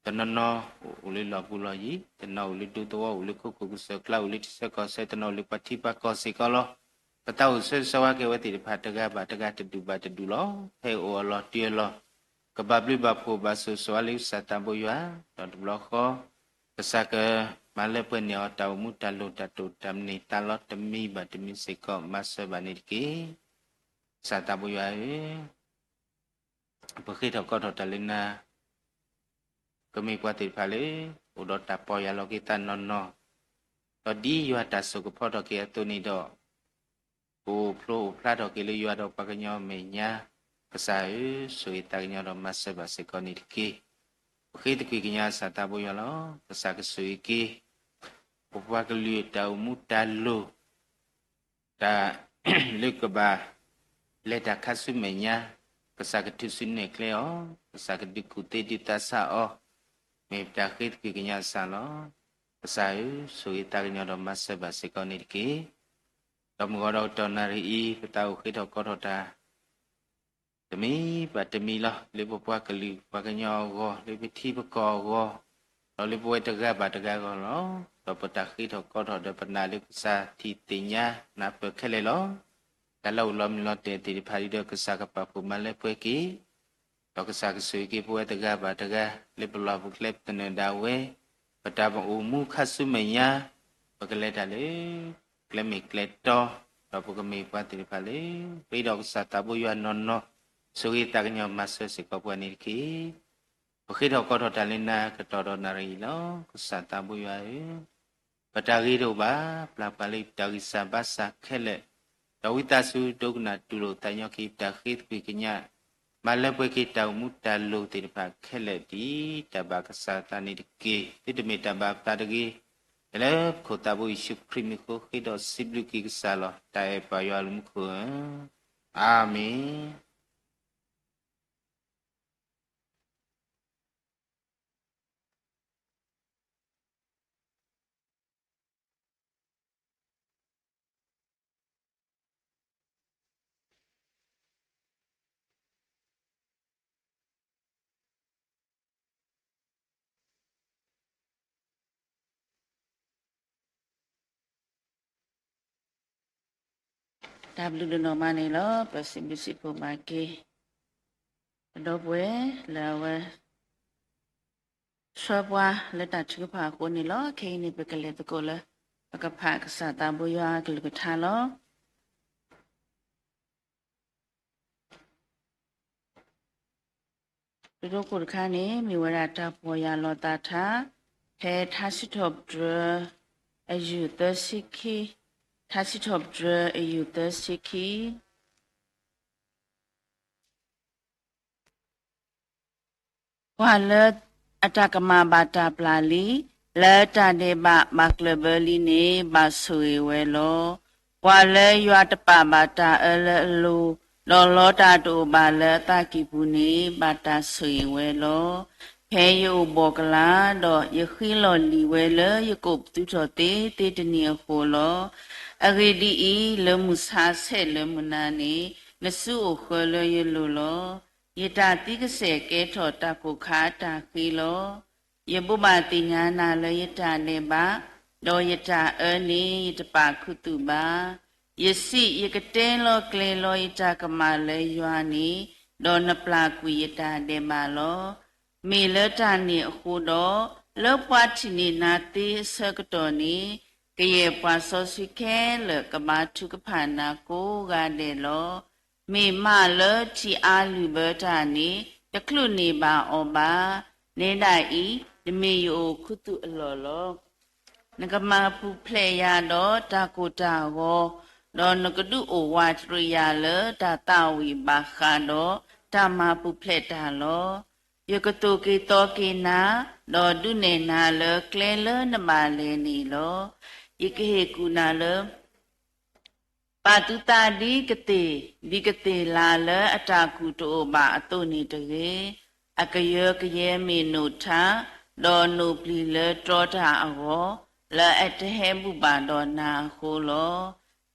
တနီၤနီၤအိၣ်လၢလီၢ်ဘူးလီၢ်ယံၤ, တနီၤအိၣ်လၢဒူသဝီ, အိၣ်လၢခိခိၣ်ကစၢၢ်ကျါ, အိၣ်လၢထံဆၢကီၢ်ဆၢ, တနီၤအိၣ်လၢပှၤထံပှၤကီၢ်စ့ၢ်ကီးလီၤ. ပသးအိၣ်ဆၢဂ့ၤဆၢဝါက့ၤဝဲသ့ၣ်တဖၣ်တဂၤဘၣ်တဂၤတဒူၣ်ဘၣ်တဒူၣ်လီၤ. ဟဲအိၣ်အလီၢ်တံၢ်အလီၢ်, ကဘၣ်ဘျုးဘၣ်ဖှိၣ်ဘၣ်ဆိၣ်ဂ့ၤဆိၣ်ဝါလၢကစၢ်သးဘိယွၤ, ဒီးတဘျီဃီ ကစၢ်ကမၤလၢပှဲၤန့ၢ်အီၤတၢ်အိၣ်မူတၢ်လိၣ် တၢ်တိာ်တၢ်မနုၤသးလီတမံၤဘၣ်တမံၤစ့ၢ်ကီး မၤစၢၤဘၣ်န့ၣ်တက့ၢ်. ကစၢ်သးဘိယွၤဧၢ, ပဃ့ထီၣ်ကီထီၣ်တၢ်လၢနၤ, ကမ့ၢ်ပှၤသ့ၣ်တဖၣ်လၢ အိၣ်ဒီးတၢ်ပီၢ်ယၢ်လီၤက့ၤသးနီၢ်နီၢ်, ဒီးဒ်ယွၤတၢ်စိာ်ကဖီထီၣ်က့ၤအသိးန့ၣ်ဒီး, ကအိၣ်ဖျိအိၣ်ဖျါထီၣ်က့ၤလၢယွၤဒီးပှၤကညီအမဲာ်ညါ, ကစၢ်ဧၢ, ဆိၣ်ဂ့ၤသးကညီၤဒီးမၤစၢၤဘၣ်စ့ၢ်ကီးန့ၣ်တက့ၢ်. ပဃ့သကွံာ်ကညးကစၢ်သးဘိယွၤလီၤ. ကစၢ်ကဆိၣ်ဂ့ၤက့ၤ ပပှၤကလုာ်တၢ်အိၣ်မူတၢ်လိၣ် တၢ်လၢကဘၣ်လဲၤတၢ်ခါဆူမဲာ်ညါ, ကစၢ်ကထုးစုနဲၣ်ကျဲအီၤ, ကစၢ်ကဒုးကူၣ်သ့ဒုးသးဆးအီၤ, မ့ၢ်ပတၢ်ဃ့သကွံာ်ကညးကစၢ်လီၤ. ကစၢ်ဧၢ, ဆိၣ်ဂ့ၤသးကညီၤဒီးမၤစၢၤဘၣ်စ့ၢ်ကီးန့ၣ်တက့ၢ်. ဒီးမုၢ်ဂီၤဒီးကတီၢ်နၣ်ရံၣ်အံၤ ပသးအိၣ်ဃ့ထီၣ်ကီထီၣ်တၢ် တမံၤဘၣ်တမံၤလီၤ. လၢပပှၤကလုာ်ပှၤကညီအဂီၢ်, လၢပထံပကီၢ်အဂီၢ်, ဒီးလၢပဝဲတဂၤဘၣ်တဂၤအဂီၢ်လီၤ. ဒီးပတၢ်ဃ့ထီၣ်ကီထီၣ်ဒီးပနာ်လၢကစၢ်ထံၣ်သ့ၣ်ညါနၢ်ပၢၢ်ခဲလၢာ်လီၤ. တၢ်လၢအိၣ်လီၤမုၢ်လီၤတဲာ်သ့ၣ်တဖၣ်ဒီး ကစၢ်ကပာ်ဖှိၣ်မၤလၢပှဲၤက့ၤ, ဒီးကစၢ်ကဆိၣ်ဂ့ၤက့ၤပဝဲတဂၤဘၣ်တဂၤ လၢပလီၢ်ပကျဲပသနၢၣ်ဒၣ်ဝဲ, ပတၢ်အိၣ်မူခါဆူမဲာ်ညါ, ပကလဲၤတၢ်လၢ ကျဲမ့ၢ်ကျဲတီ, ဒီးပကမ့ၢ်ပှၤသ့ၣ်တဖၣ်လၢ ဃ့ဒီးကစၢ်သးဘိယွၤနီၢ်နီၢ်, ဆိၣ်ဂ့ၤသးကညီၤမၤစၢၤစ့ၢ်ကီးပှၤန့ၣ်တက့ၢ်. ပဃ့ထီၣ်ကီထီၣ်တၢ်လၢနၤ ကတီၢ်ဒီးနၣ်ရံၣ်အံၤလီၤ. ကစၢ်သးဘိယွၤဧၢ, ပတၢ်ဂ့ၤတအိၣ်ဘၣ်, ပျၢ်ပှၤလၢပတၢ်ဂံၢ်စၢ်ဘါစၢ်ခဲလၢာ်, ဒီးဝံသးစူၤဒိကနၣ်တူၢ်လိာ်သးညီက့ၤ ပတၢ်ဃ့သကွံာ်ကညး, မၤလၢပှဲၤက့ၤတၢ်အိၣ်မူတၢ်လိၣ်သ့ၣ်တဖၣ်ခဲလၢာ် ဒ်တၢ်ဘၣ်ကစၢ်သးန့ၣ်တက့ၢ်. သုတမ့ၢ်တၢ်ဘၣ်ပသးတဂ့ၤ, လၢပခိၣ်သးဘိယ့ၣ်ၡူးခရံာ်မံၤအဃိ ဃ့ဒီးစံးဘျုးက့ၤကစၢ်လီၤ. တၢ်အဲၣ်ပၢ်ယွၤလၢမူခိၣ်ဧၢ, အၤမ့ၣ်. တၢ်ဘျုးဒိၣ်နီၢ်မးန့ၣ်လီၤ. ပစံးဘျုးစံးဖှိၣ်ဘၣ်က့ၤ ပဒီပုၢ်ဝဲၢ်လၢအဝဲ ဆှၢပှၤလၢတၢ်ထုကဖၣ်အဃိန့ၣ်လီၤ. ခဲအံၤန့ၣ် ပကလဲၤသကိးလၢ ပကဖးကစၢ်သးဘိယွၤအကလုၢ်ကထါလီၤ. တဒိခိၣ်တခါန့ၣ် မ့ၢ်ဝဲဒၣ်တၢ်ပီၢ်ယၢ်လီၤသးထါ ဖဲထါစံးထီၣ်ပတြၢၤ အယူၢ်သၢဆံခံ, ထါစံးထီၣ်ပတြၢၤ အယူၢ်သၢဆံခံ ပှၤလၢအတၢ်ကမၣ်ဘၣ်တၢ်ပျၢ်လံ, လၢတၢ်ဒဲးဘးဘၣ်ကျၢၢ်ဘၢလံန့ၣ် ဘၣ်ဆိၣ်ဂ့ၤဝဲလီၤ. ပှၤလၢယွၤတပာ်ဘၣ်တၢ်အၢလၢအလိၤ, ဒီးလီတၢ်တအိၣ်ဘၣ်လၢအသးကံၢ်ပူၤန့ၣ် ဘၣ်တၢ်ဆိၣ်ဂ့ၤဝဲလီၤ. ဖဲယအိၣ်ဘီၣ်ကလာ်, ဒီးယဃ့လီၤလံာ်ဝဲလၢယကိာ်ပသူထီၣ်သ့သ့တနံၤအဃိလီၤ. အဂ့ၢ်ဒ်အံၤ, လၢမုၢ်ဆါဆဲးလၢမုၢ်နၤန့ၣ် နစုအိၣ်ဃၢလၢယလိၤလီၤ. ယတၢ်သံကစဲာ်ကဲထီၣ်တၢ်ကိၢ်ခါအတၢ်ဃ့လီၤ. ယဘိးဘၣ်သ့ၣ်ညါနၤလၢယတၢ်ဒဲးဘး, ဒီးယတၢ်အၢန့ၣ် ယတပာ်ခူသူၣ်ဘၣ်. ယစံး, ယကတဲလီၤကျဲၤလီၤယတၢ်ကမၣ်လၢယွၤန့ၣ်, ဒီးနပျၢ်ကွံာ်ယတၢ်ဒဲးဘးလီၤ. မ့ၢ်လၢတၢ်န့ၣ်အဃိဒီး, လၢပှၤထံၣ်န့ၢ်နၤသ့အဆၢကတီၢ်န့ၣ်, ကယဲၢ်ပှၤစီဆှံခဲလၢာ် ကဘါထုကဖၣ်နၤကိးဂၤဒဲးလီၤ. မ့ၢ်မးလၢထံအါလုၢ်ဘၢတၢ်န့ၣ် တချုးန့ၢ်ဘၣ်အီၤဘၣ်. နဲဒၣ်အံၤ တမ့ၢ်ယအိၣ်ခူသူၣ်အလီၢ်လီၤ. နကမၤပူၤဖျဲးယၤဒီးတၢ်ကိၢ်တၢ်ဂီၤ, ဒီးနကဒုးအိၣ်ဝးတရံးယၤလၢတၢ်သးဝံၣ်ဘၣ်ဃးဒီးတၢ်မၤပူၤဖျဲးတၢ်လီၤ. ယကသိၣ်က့ၤသီက့ၤနၤ, ဒီးဒုးနဲၣ်နၤလၢကျဲလၢနဘၣ်လဲၤန့ၣ်လီၤ. ယကဟ့ၣ်ကူၣ်နၤလၢ ပာ်သုသးဒ်ကသ့ၣ်, ဒ်ကသ့ၣ်လၤလၢအတၢ်ကူၣ်တအိၣ်ဘၣ်အသိးန့ၣ်တဂ့ၤ. အကယၢကယဲမ့ၢ်နိၣ်ထး, ဒီးနိၣ်ပျံၤလၢတြီတၢ်အဂီၢ်, လၢအတဟဲဘူၣ်ဘၣ်ဒီးနၤအဃိလီၤ.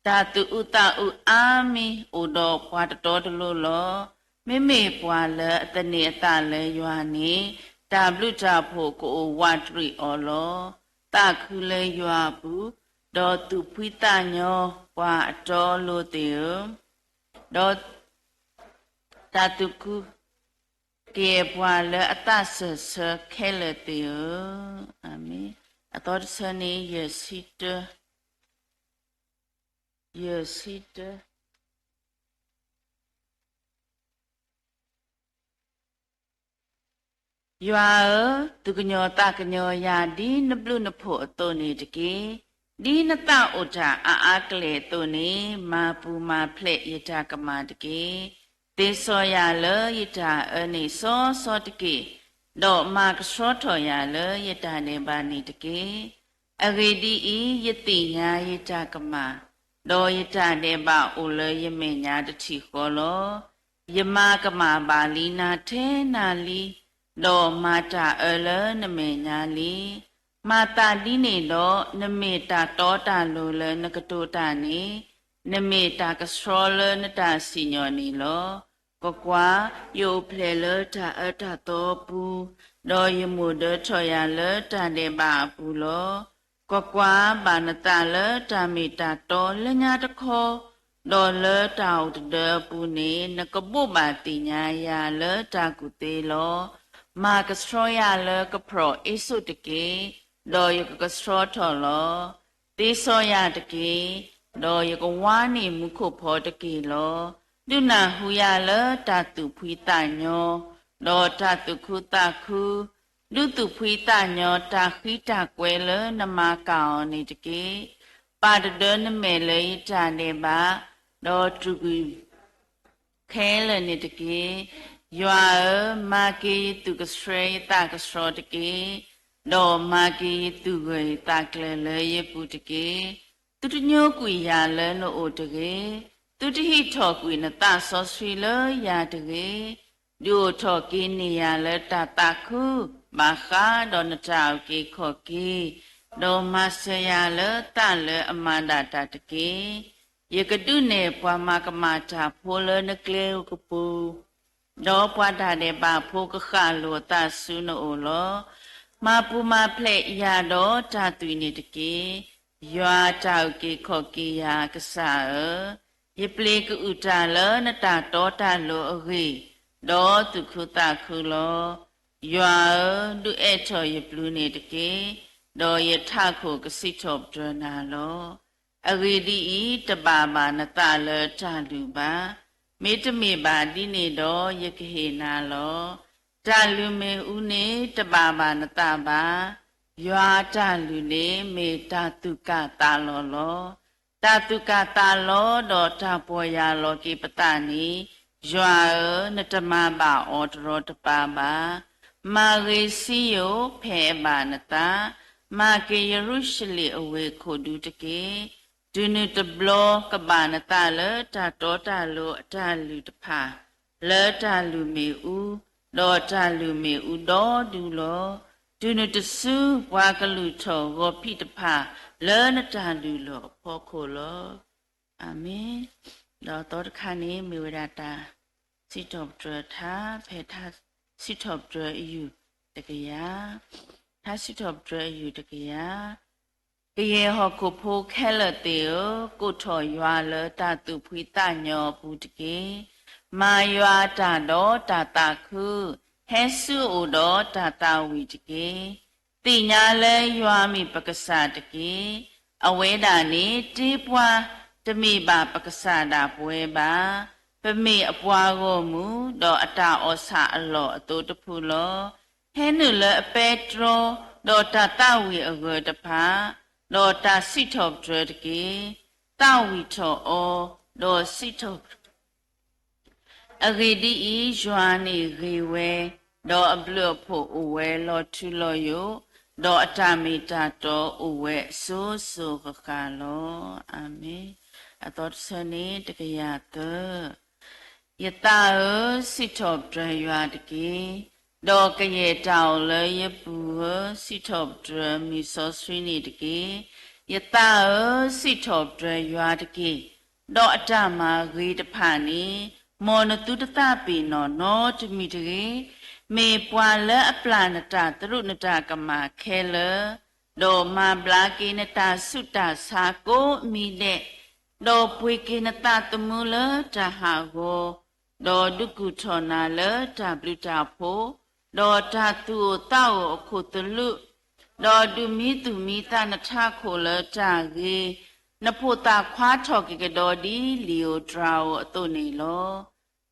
တၢ်သူၣ်အုးသးအုးအါမံၤအိၣ်ဒီးပှၤတတီတလိၤလီၤ. မ့မ့ၢ်ပှၤလၢအသန့ၤအသးလၢယွၤန့ၣ်, တၢ်ဘျုးတၢ်ဖှိၣ်ကအိၣ်ဝးတရံးအီၤလီၤ. သးခုလၢယွၤအပူၤ, ဒီးသူၣ်ဖှံသးညီပှၤအတီအလိၤသ့ၣ်ဧၢ, ဒီးတၢ်သူၣ်ခု ကယဲၢ်ပှၤလၢအသးစၢၢ်ဆၢခဲလၢာ်သ့ၣ်ဧၢ, အၤမ့ၣ်. အသီတဆၢန့ၣ် ယဲၢ်ဆံတၢ, ယဲၢ်ဆံတၢ. ယွၤဧၢ, သူၣ်ကညီၤသးကညီၤယၤ ဒ်နဘျုးနဖှိၣ်အသိးန့ၣ်တက့ၢ်. ဒ်နသးအိၣ်တၢ်အါအါကလဲာ်အသိးန့ၣ်, မၤပူၤမၤဖျဲးယတၢ်ကမၣ်တက့ၢ်. သ့စီယၤလၢယတၢ်အၢန့ၣ်စီစီတက့ၢ်, ဒီးမၤကဆှီထီၣ်ယၤလၢယတၢ်ဒဲးဘးန့ၣ်တက့ၢ်. အဂ့ၢ်ဒ်အံၤ, ယသ့ၣ်ညါယတၢ်ကမၣ်, ဒီးယတၢ်ဒဲးဘးအိၣ်လၢယမဲာ်ညါတထံၣ်ဃီလီၤ. ယမၤကမၣ်ဘၣ်လံနၤထဲနၤလံ, ဒီးမၤတၢ်အၢလၢနမဲာ်ညါလံ. မၤသးဒ်န့ၣ်ဒီး, နမ့ၢ်တၢ်တီတၢ်လိၤလၢနကတိၤတၢ်န့ၣ်, နမ့ၢ်တၢ်ကဆှီလၢနတၢ်စံၣ်ညီၣ်န့ၣ်လီၤ. ကွၢ်ကွၢ်, ယအိၣ်ဖျဲၣ်လၢတၢ်အၢတၢ်သီအပူၤ, ဒီးယမိၢ်ဒၢထီၣ်ယၤလၢတၢ်ဒဲးဘးအပူၤလီၤ. ကွၢ်ကွၢ်, ဘၣ်နသးလၢတၢ်မ့ၢ်တၢ်တီလၢညါတခီ, ဒီးလၢတၢ်အိၣ်တဒၢအပူၤန့ၣ်, နကဘိးဘၣ်သ့ၣ်ညါယၤလၢတၢ်ကူၣ်သ့လီၤ. မၤကဆှီယၤလၢကဖျီၣ်အ့စိာ်တက့ၢ်, ဒီးယကကဆှီထီၣ်လီၤ. သ့စီယၤတက့ၢ်, ဒီးယကဝါန့ၢ်မူခိၣ်ဖီတက့ၢ်လီၤ. ဒုးနၢ်ဟူယၤလၢတၢ်သူၣ်ဖှံသးညီ, ဒီးတၢ်သူၣ်ခုသးခု, ဒုးသူၣ်ဖှံသးညီတၢ်ဃံတၢ်ကွဲလၢနမၤကၢ်အီၤန့ၣ်တက့ၢ်. ပာ်တဒၢနမဲာ်လၢယတၢ်ဒဲးဘး, ဒီးတြူာ်ကွံာ် ခဲလၢာ်န့ၣ်တက့ၢ်. ယွၤဧၢ, မၤက့ၤယသူၣ်ကဆှဲယသးကဆှီတက့ၢ်, ဒီးမၤက့ၤယသူၣ်ဂၢၢ်ယသးကျၢၤလၢယပူၤတက့ၢ်. သုတညိကွံာ်ယၤလၢနအိၣ်တဂ့ၤ, သုတဟံးထီၣ်ကွံာ်နသးစီဆှံလၢယၤတဂ့ၤ. ဒုးအိၣ်ထီၣ်က့ၤန့ၢ်ယၤလၢတၢ်သးခု, ဘၣ်ဃးဒီးနတၢ်အုၣ်က့ၤခီၣ်က့ၤ, ဒီးမၤစၢၤယၤလၢသးလၢအမၤဒၣ်တၢ်တက့ၢ်. ယကဒုးနဲၣ်ပှၤမၤကမၣ်တၢ်ဖိလၢနကျဲအကပူၤ, ဒီးပှၤတၢ်ဒဲးဘးဖိကဃၣ်လိာ်အသးဆူနအိၣ်လီၤ. မၤပူၤမၤဖျဲးယၤဒီးတၢ်သွံၣ်န့ၣ်တက့ၢ်. ယွၤတၢ်အုၣ်က့ၤခီၣ်က့ၤယၤကစၢ်ဧၢ, ယပျ့ၤကအုၣ်တၢ်လၢနတၢ်တီတၢ်လိၤအဂ့ၢ်, ဒီးသူၣ်ခုသးခုလီၤ. ယွၤဧၢ, ဒုးအဲးထီၣ်ယပျုၤန့ၣ်တက့ၢ်, ဒီးယထးခိၣ်ကစံးထီၣ်ပတြၢၤနၤလီၤ. အဂ့ၢ်ဒ်အံၤ, တဘၣ်ဘၣ်နသးလၢတၢ်လုၢ်ဘၣ်. မ့တမ့ၢ်ဘၣ်ဒ်န့ၣ်ဒီး ယကဟ့ၣ်နၤလီၤ. တၢ်လုၢ်မ့ၣ်အူန့ၣ် တဘၣ်ဘၣ်နသးဘၣ်. ယွၤအတၢ်လုၢ်န့ၣ် မ့ၢ်တၢ်သူၣ်ကၢ်သးလီၤလီၤ. တၢ်သူၣ်ကၢ်သးလီၤဒီးတၢ်ပီၢ်ယၢ်လီၤက့ၤပသးန့ၣ်, ယွၤဧၢ, နတမၤဘၣ်အီၤတရီတပါဘၣ်. မၤဂ့ၤစံယိၣ်ဖဲအဘၣ်နသး, မၤက့ၤယရူၤၡလ့ၣ်အဝ့ၢ်ခိၣ်ဒူတက့ၢ်. တုၤနုၤတဘျီ ကဘၣ်နသးလၢတၢ်တီတၢ်လိၤအတၢ်လုၢ်တဖၣ် လၢတၢ်လုၢ်မ့ၣ်အူ, ဒီးတၢ်လုၢ်မ့ၣ်အူဒီဒူလီၤ. တုၤနုၤတစု ပှၤကလုၢ်ထီၣ်ဂီၤဖံးတဖၣ်လၢနတၢ်လုၢ်လီၢ်အဖီခိၣ်လီၤ. အၤမ့ၣ်. ဒီးအသီတခါန့ၣ် မ့ၢ်ဝဲဒၣ်တၢ်စံးထီၣ်ပတြၢၤထါ, ဖဲထါစံးထီၣ်ပတြၢၤအယုၢ်တကယၤ, ထါစံးထီၣ်ပတြၢၤအယုၢ်တကယၤ. ကယဲၢ်ဟီၣ်ခိၣ်ဖိခဲလၢာ်သ့ၣ်ဧၢ, ကိးထီၣ်ယွၤလၢတၢ်သူၣ်ဖှံသးညီအပူၤတက့ၢ်. မၤယွၤအတၢ်ဒီးတၢ်သးခု, ဟဲဆူအအိၣ်ဒီးတၢ်သးဝံၣ်တက့ၢ်. သ့ၣ်ညါလၢယွၤမ့ၢ်ပကစၢ်တက့ၢ်. အဝဲဒၣ်န့ၣ်တ့ပှၤ, တမ့ၢ်ဘၣ်ပကစၢ်ဒၣ်ပဝဲဘၣ်. ပမ့ၢ်အပှၤဂီၢ်မုၢ်, ဒီးအတၢ်အီၣ်ဆၣ်အလီၢ်အသိတဖုလီၤ. ဟဲနုာ်လၢအပဲတြီ, ဒီးတၢ်သးဝံၣ်အဂၢၢ်တဖၣ်, ဒီးတၢ်စံးထီၣ်ပတြၢၤတက့ၢ်. သးဝံၣ်ထီၣ်အီၤ, ဒီးစံးထီၣ်ပတြၢၤ အဂ့ၢ်ဒ်အံၤ, ယွၤန့ၣ်ဂ့ၤဝဲ, ဒီးအဘျုးအဖှိၣ်အိၣ်ဝဲလီၤထူလီၤယိာ်, ဒီးအတၢ်မ့ၢ်တၢ်တီအိၣ်ဝဲအစိၤစိၤဃၣ်ဃၣ်လီၤ. အၤမ့ၣ်. အသီတဆၢန့ၣ်တကယၤသၢ. ယသးဧၢ, စံးထီၣ်ပတြၢၤယွၤတက့ၢ်. ဒီးကယဲၢ်တၢ်အိၣ်လၢယပူၤဧၢ, စံးထီၣ်ပတြၢၤမုၢ်စီဆှံန့ၣ်တက့ၢ်. ယသးဧၢ, စံးထီၣ်ပတြၢၤယွၤတက့ၢ်. ဒီးအတၢ်မၤဂ့ၤတဖၣ်န့ၣ်, မ်နသုတသးပ့ၤနီၣ်နီတမံၤတဂ့ၤ. မ့ၢ်ပှၤလၢအပျၢ်နတၢ်သရူးနတၢ်ကမၣ်ခဲလၢာ်, ဒီးမၤဘျါက့ၤနတၢ်ဆူးတၢ်ဆါကိးမံၤဒဲး, ဒီးပှ့ၤက့ၤနသးသမူလၢတၢ်ဟးဂီၤ, ဒီးဒုးကူၣ်ထီၣ်နၤလၢတၢ်ဘျုးတၢ်ဖှိၣ်, ဒီးတၢ်သူၣ်အိၣ်သးအိၣ်အခိၣ်သလုး, ဒီးဒုးမံသူၣ်မံသးနထးခိၣ်လၢတၢ်ဂ့ၤ, နဖိသၣ်ခွါထီၣ်က့ၤကဒီးဒ်လံာ်ဧိၤတြၤဧိၤအသိးန့ၣ်လီၤ.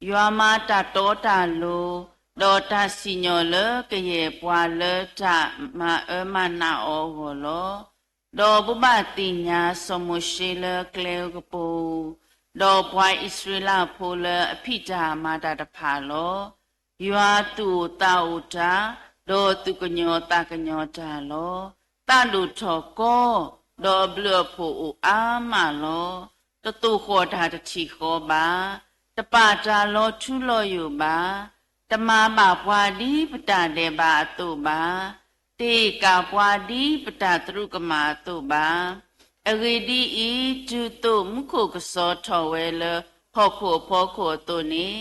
ယွၤမၤတၢ်တီတၢ်လိၤ, ဒီးတၢ်စံၣ်ညီၣ်လၢကယဲၢ်ပှၤလၢတၢ်မၤအၢမၤနးအီၤအဂီၢ်လီၤ. ဒီးဘိးဘၣ်သ့ၣ်ညါစီၤမိၤၡ့လၢကျဲဧိၤကပူၤ, ဒီးပှၤအံၣ်စရ့လးဖိလၢအဖံးတၢ်မၤတၢ်တဖၣ်လီၤ. ယွၤသူၣ်အိၣ်သးအိၣ်တၢ်, ဒီးသူၣ်ကညီၤသးကညီၤတၢ်လီၤ. သးဒိၣ်ထီၣ်ကီ, ဒီးအဘျုးအဖှိၣ်အိၣ်အါမးလီၤ. တသိၣ်ဃီၣ်တၢ်တထံၣ်ဃီဘၣ်, တပာ်တၢ်လီၤထူလီၤယိာ်ဘၣ်, တမၤဘၣ်ပှၤဒ်ပတၢ်ဒဲးဘးအသိးဘၣ်, တ့ၢ်ကၣ်ပှၤဒ်ပတၢ်သရူးကမၣ်အသိးဘၣ်. အဂ့ၢ်ဒ်အံၤ, တုၤသိးမူခိၣ်ကစီၤထီၣ်ဝဲလၢဟီၣ်ခိၣ်အဖီခိၣ်အသိးန့ၣ်,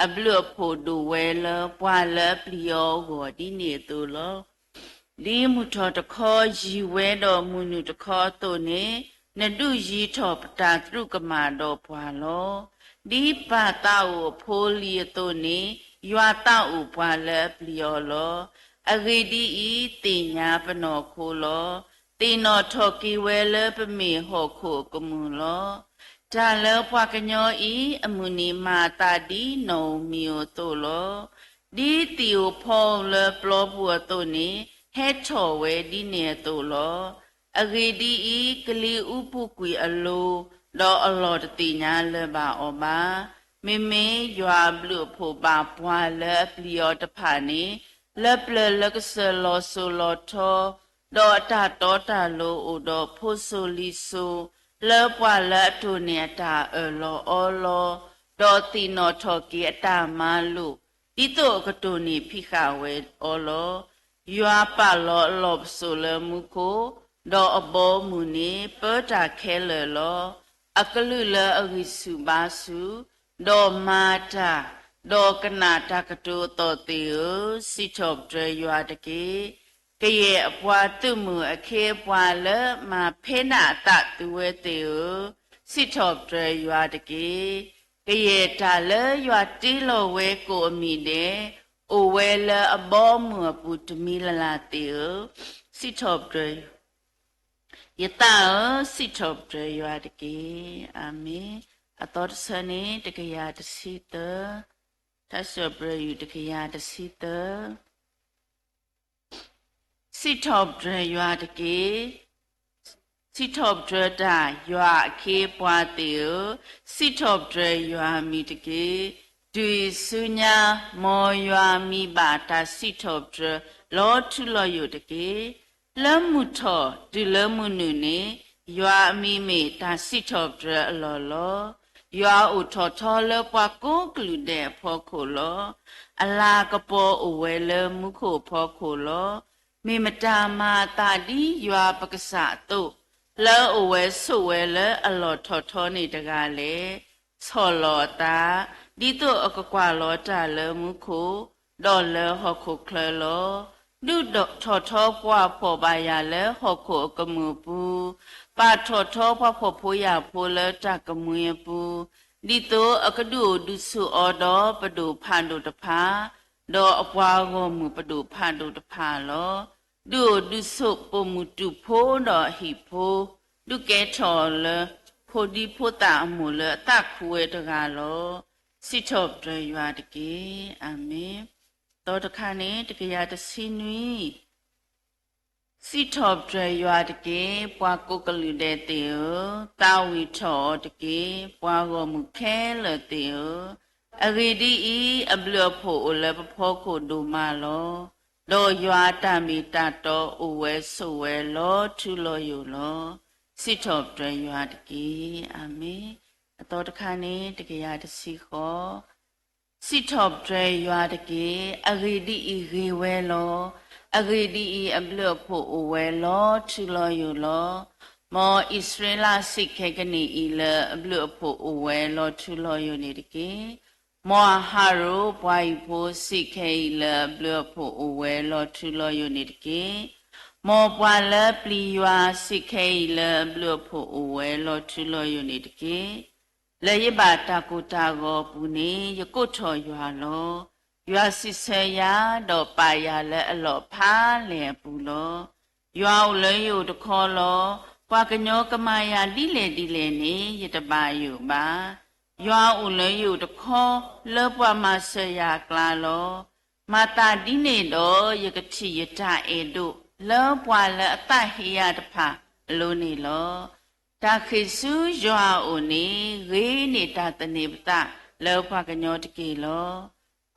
အဘျုးအဖှိၣ်ဒိၣ်ဝဲလၢပှၤလၢအပျံၤအီၤအဂီၢ်ဒ်န့ၣ်အသိးလီၤ. ဒ်မုၢ်ထီၣ်တခီယံၤဝဲဒီးမုၢ်နုာ်တခီအသိးန့ၣ်, နဒုးယံၤထီၣ်ပတၢ်သရူးကမၣ်ဒီးပှၤလီၤ. ဒ်ပၢ်သးအိၣ်အဖိလံၤအသိးန့ၣ်, ယွၤသးအိၣ်ပှၤလၢအပျံၤအီၤလီၤ. အဂ့ၢ်ဒ်အံၤ, သ့ၣ်ညါပနီၢ်ခိလီၤ. သ့ၣ်နီၣ်ထီၣ်က့ၤဝဲလၢပမ့ၢ်ဟီၣ်ခိၣ်အကမူၣ်လီၤ. တၢ်လၢပှၤကညီအံၤ, အမုၢ်နံၤမၤအသးဒ်နီၣ်ဧိၤမံၤဧိၤအသိးလီၤ. ဒ်သံၣ်ဧိၤဖီဧိၤလၢပျီပူၤအသိးန့ၣ်, ဟဲထီၣ်ဝဲဒ်န့ၣ်အသိးလီၤ. အဂ့ၢ်ဒ်အံၤ, ကလံၤအူပူၤကွံာ်အလိၤ, ဒီးအလီၢ်တသ့ၣ်ညါလၢၤဘၣ်အီၤဘၣ်. မ့မ့ၢ်ယွၤအဘျုးအဖှိၣ်ဘၣ်ပှၤလၢအပျံၤအီၤတဖၣ်န့ၣ်, လၢပျၢၤလၢကစၢၢ်လီၤစိၤလီၤထီ, ဒီးအတၢ်တီတၢ်လိၤအိၣ်ဒီးဖိစိၤလံၤစိၤ, လၢပှၤလၢအတိၢ်န့ၢ်အတၢ်အၢၣ်လီၤအီလီၤ, ဒီးသ့ၣ်နီၣ်ထီၣ်က့ၤအတၢ်မၤလိာ်, ဒ်သိးအကတိၢ်န့ၢ်ဖံးဃာ်ဝဲအီၤလီၤ. ယွၤပာ်လီၤအလီၢ်ပစိာ်လၢမူခိၣ်, ဒီးအဘီအမုၢ်န့ၣ်ပၢတၢ်ခဲလၢာ်လီၤ. အကလုၢ်လၢအဂံၢ်ဆူၣ်ဘါဆူၣ်, ဒီးမၤတၢ်, ဒီးကနၣ်တၢ်ကတိၤအသီၣ်သ့ၣ်ဧၢ, စံးထီၣ်ပတြၢၤယွၤတက့ၢ်. ကယဲၢ်အပှၤသုးမုၢ်အခ့အပှၤလၢမၤဖဲးနးအသးသုဝဲသ့ၣ်ဧၢ, စံးထီၣ်ပတြၢၤယွၤတက့ၢ်. ကယဲၢ်တၢ်လၢယွၤတ့လီၤဝဲကိးအမံၤဒဲး, အိၣ်ဝဲလၢအဘီအမုၢ်အပူၤတမံၤလၢ်လၢ်သ့ၣ်ဧၢ, စံးထီၣ်ပတြၢၤ ယသးဧၢ, စံးထီၣ်ပတြၢၤယွၤတက့ၢ်. အၤမ့ၣ်. အသီတဆၢန့ၣ် တကယၤတဆံသၢ, ထါစံးထီၣ်ပတြၢၤယွၤတကယၤတဆံသၢ. စံးထီၣ်ပတြၢၤယွၤတက့ၢ်. စံးထီၣ်ပတြၢၤတၢ်ယွၤအခ့အပှၤသ့ၣ်ဧၢ, စံးထီၣ်ပတြၢၤယွၤအမံၤတက့ၢ်. တုၤအံၤဆူညါ, မ်ယွၤအမံၤဘၣ်တၢ်စံးထီၣ်ပတြၢၤလီၤထူလီၤယိာ်တက့ၢ်. လၢမုၢ်ထီၣ်တုၤလၢမုၢ်နုာ်န့ၣ်, ယွၤအမံၤမ့ၢ်တၢ်စံးထီၣ်ပတြၢၤအလီၢ်လီၤ. ယွၤအိၣ်ထီၣ်ထီလၢပှၤကိးကလုာ်ဒဲးအဖီခိၣ်လီၤ. အလၤကပီၤအိၣ်ဝဲလၢမူခိၣ်အဖီခိၣ်လီၤ. မ့ၢ်မတၤမၤအသးဒ်ယွၤပကစၢ်အသိး, လၢအအိၣ်ဝဲဆိးဝဲလၢအလီၢ်ထီၣ်ထီန့ၣ်တဂၤလဲၣ်. ဆီၣ်လီၤအသး, ဒ်သိးအကကွၢ်လီၤတၢ်လၢမူခိၣ်, ဒီးလၢဟီၣ်ခိၣ်ချၢလီၤ. ဒုးထီၣ်ထီပှၤဖှီၣ်ဘၣ်ယာ်လၢဟီၣ်ခိၣ်အကမူၣ်အပူၤ, ပာ်ထီၣ်ထီပှၤဖှီၣ်ဖိယာ်ဖိလၢတၢ်ကမှံအပူၤ, ဒ်သိးအကဒုးအိၣ်ဒုးဆိးအီၤဒီးပဒိၣ်ဖးဒိၣ်တဖၣ်, ဒီးအပှၤဂီၢ်မုၢ်ပဒိၣ်ဖးဒိၣ်တဖၣ်လီၤ. ဒုးအိၣ်ဒုးဆိးပိာ်မုၣ်တူာ်ဖိဒီးအဟံၣ်ဖိ, ဒုးကဲထီၣ်အီၤလၢ ဖိဒံဖိသၣ်အမိၢ်လၢအသးခုဝဲတဂၤလီၤ. စံးထီၣ်ပတြၢၤယွၤတက့ၢ်. အၤမ့ၣ်. သီတခါန့ၣ် တကယၤတဆံနွံ စံးထီၣ်ပတြၢၤယွၤတက့ၢ်, ပှၤကိးကလုာ်ဒဲးသ့ၣ်ဧၢ, သးဝံၣ်ထီၣ်အီၤတက့ၢ်, ပှၤဂီၢ်မုၢ်ခဲလၢာ်သ့ၣ်ဧၢ, အဂ့ၢ်ဒ်အံၤ, အဘျုးအဖှိၣ်အိၣ်လၢပဖီခိၣ်ဒိၣ်မးလီၤ. ဒီးယွၤအတၢ်မ့ၢ်တၢ်တီအိၣ်ဝဲဆိးဝဲလီၤထူလီၤယိာ်လီၤ. စံးထီၣ်ပတြၢၤယွၤတက့ၢ်. အၤမ့ၣ်. အသီတခါန့ၣ် တကယၤတဆံဃိး စံးထီၣ်ပတြၢၤယွၤတက့ၢ်. အဂ့ၢ်ဒ်အံၤဂ့ၤဝဲလီၤ. အဂ့ၢ်ဒ်အံၤ, အဘျုးအဖှိၣ်အိၣ်ဝဲလီၤထူလီၤယိာ်လီၤ. မ်အံၣ်စရ့လးစံးခဲကနံၣ်အံၤလၢ အဘျုးအဖှိၣ်အိၣ်ဝဲလီၤထူလီၤယိာ်န့ၣ်တက့ၢ်. မ်အဟရိၣ်ပှၤဟံၣ်ဖိစံးခဲအံၤလၢ အဘျုးအဖှိၣ်အိၣ်ဝဲလီၤထူလီၤယိာ်န့ၣ်တက့ၢ်. မ်ပှၤလၢပျံၤယွၤစံးခဲအံၤလၢ အဘျုးအဖှိၣ်အိၣ်ဝဲလီၤထူလီၤယိာ်န့ၣ်တက့ၢ်. လၢယဘၣ်တၢ်ကိၢ်တၢ်ဂီၤအပူၤန့ၣ် ယကိးထီၣ်ယွၤလီၤ. ယွၤစံးဆၢယၤ, ဒီးပာ်ယၤလၢအလီၢ်ဖးလဲၢ်အပူၤလီၤ. ယွၤအိၣ်လၢယအိၣ်တခီလီၤ. ပှၤကညီကမၤယၤဒ်လဲၣ်ဒ်လဲၣ်န့ၣ် ယတဘၣ်ယိၣ်ဘၣ်. ယွၤအိၣ်လၢယအိၣ်တခီ လၢပှၤမၤစၢၤယၤအကျါလီၤ. မၤသးဒ်န့ၣ်ဒီး ယကထံၣ်ယတၢ်အဲၣ်ဒိး လၢပှၤလၢအသးဟ့ယၤတဖၣ်အလိၤန့ၣ်လီၤ. တၢ်ဃ့ၢ်ဆူယွၤအအိၣ်န့ၣ် ဂ့ၤန့ၢ်တၢ်သန့ၤပသးလၢပှၤကညီတက့ၢ်လီၤ.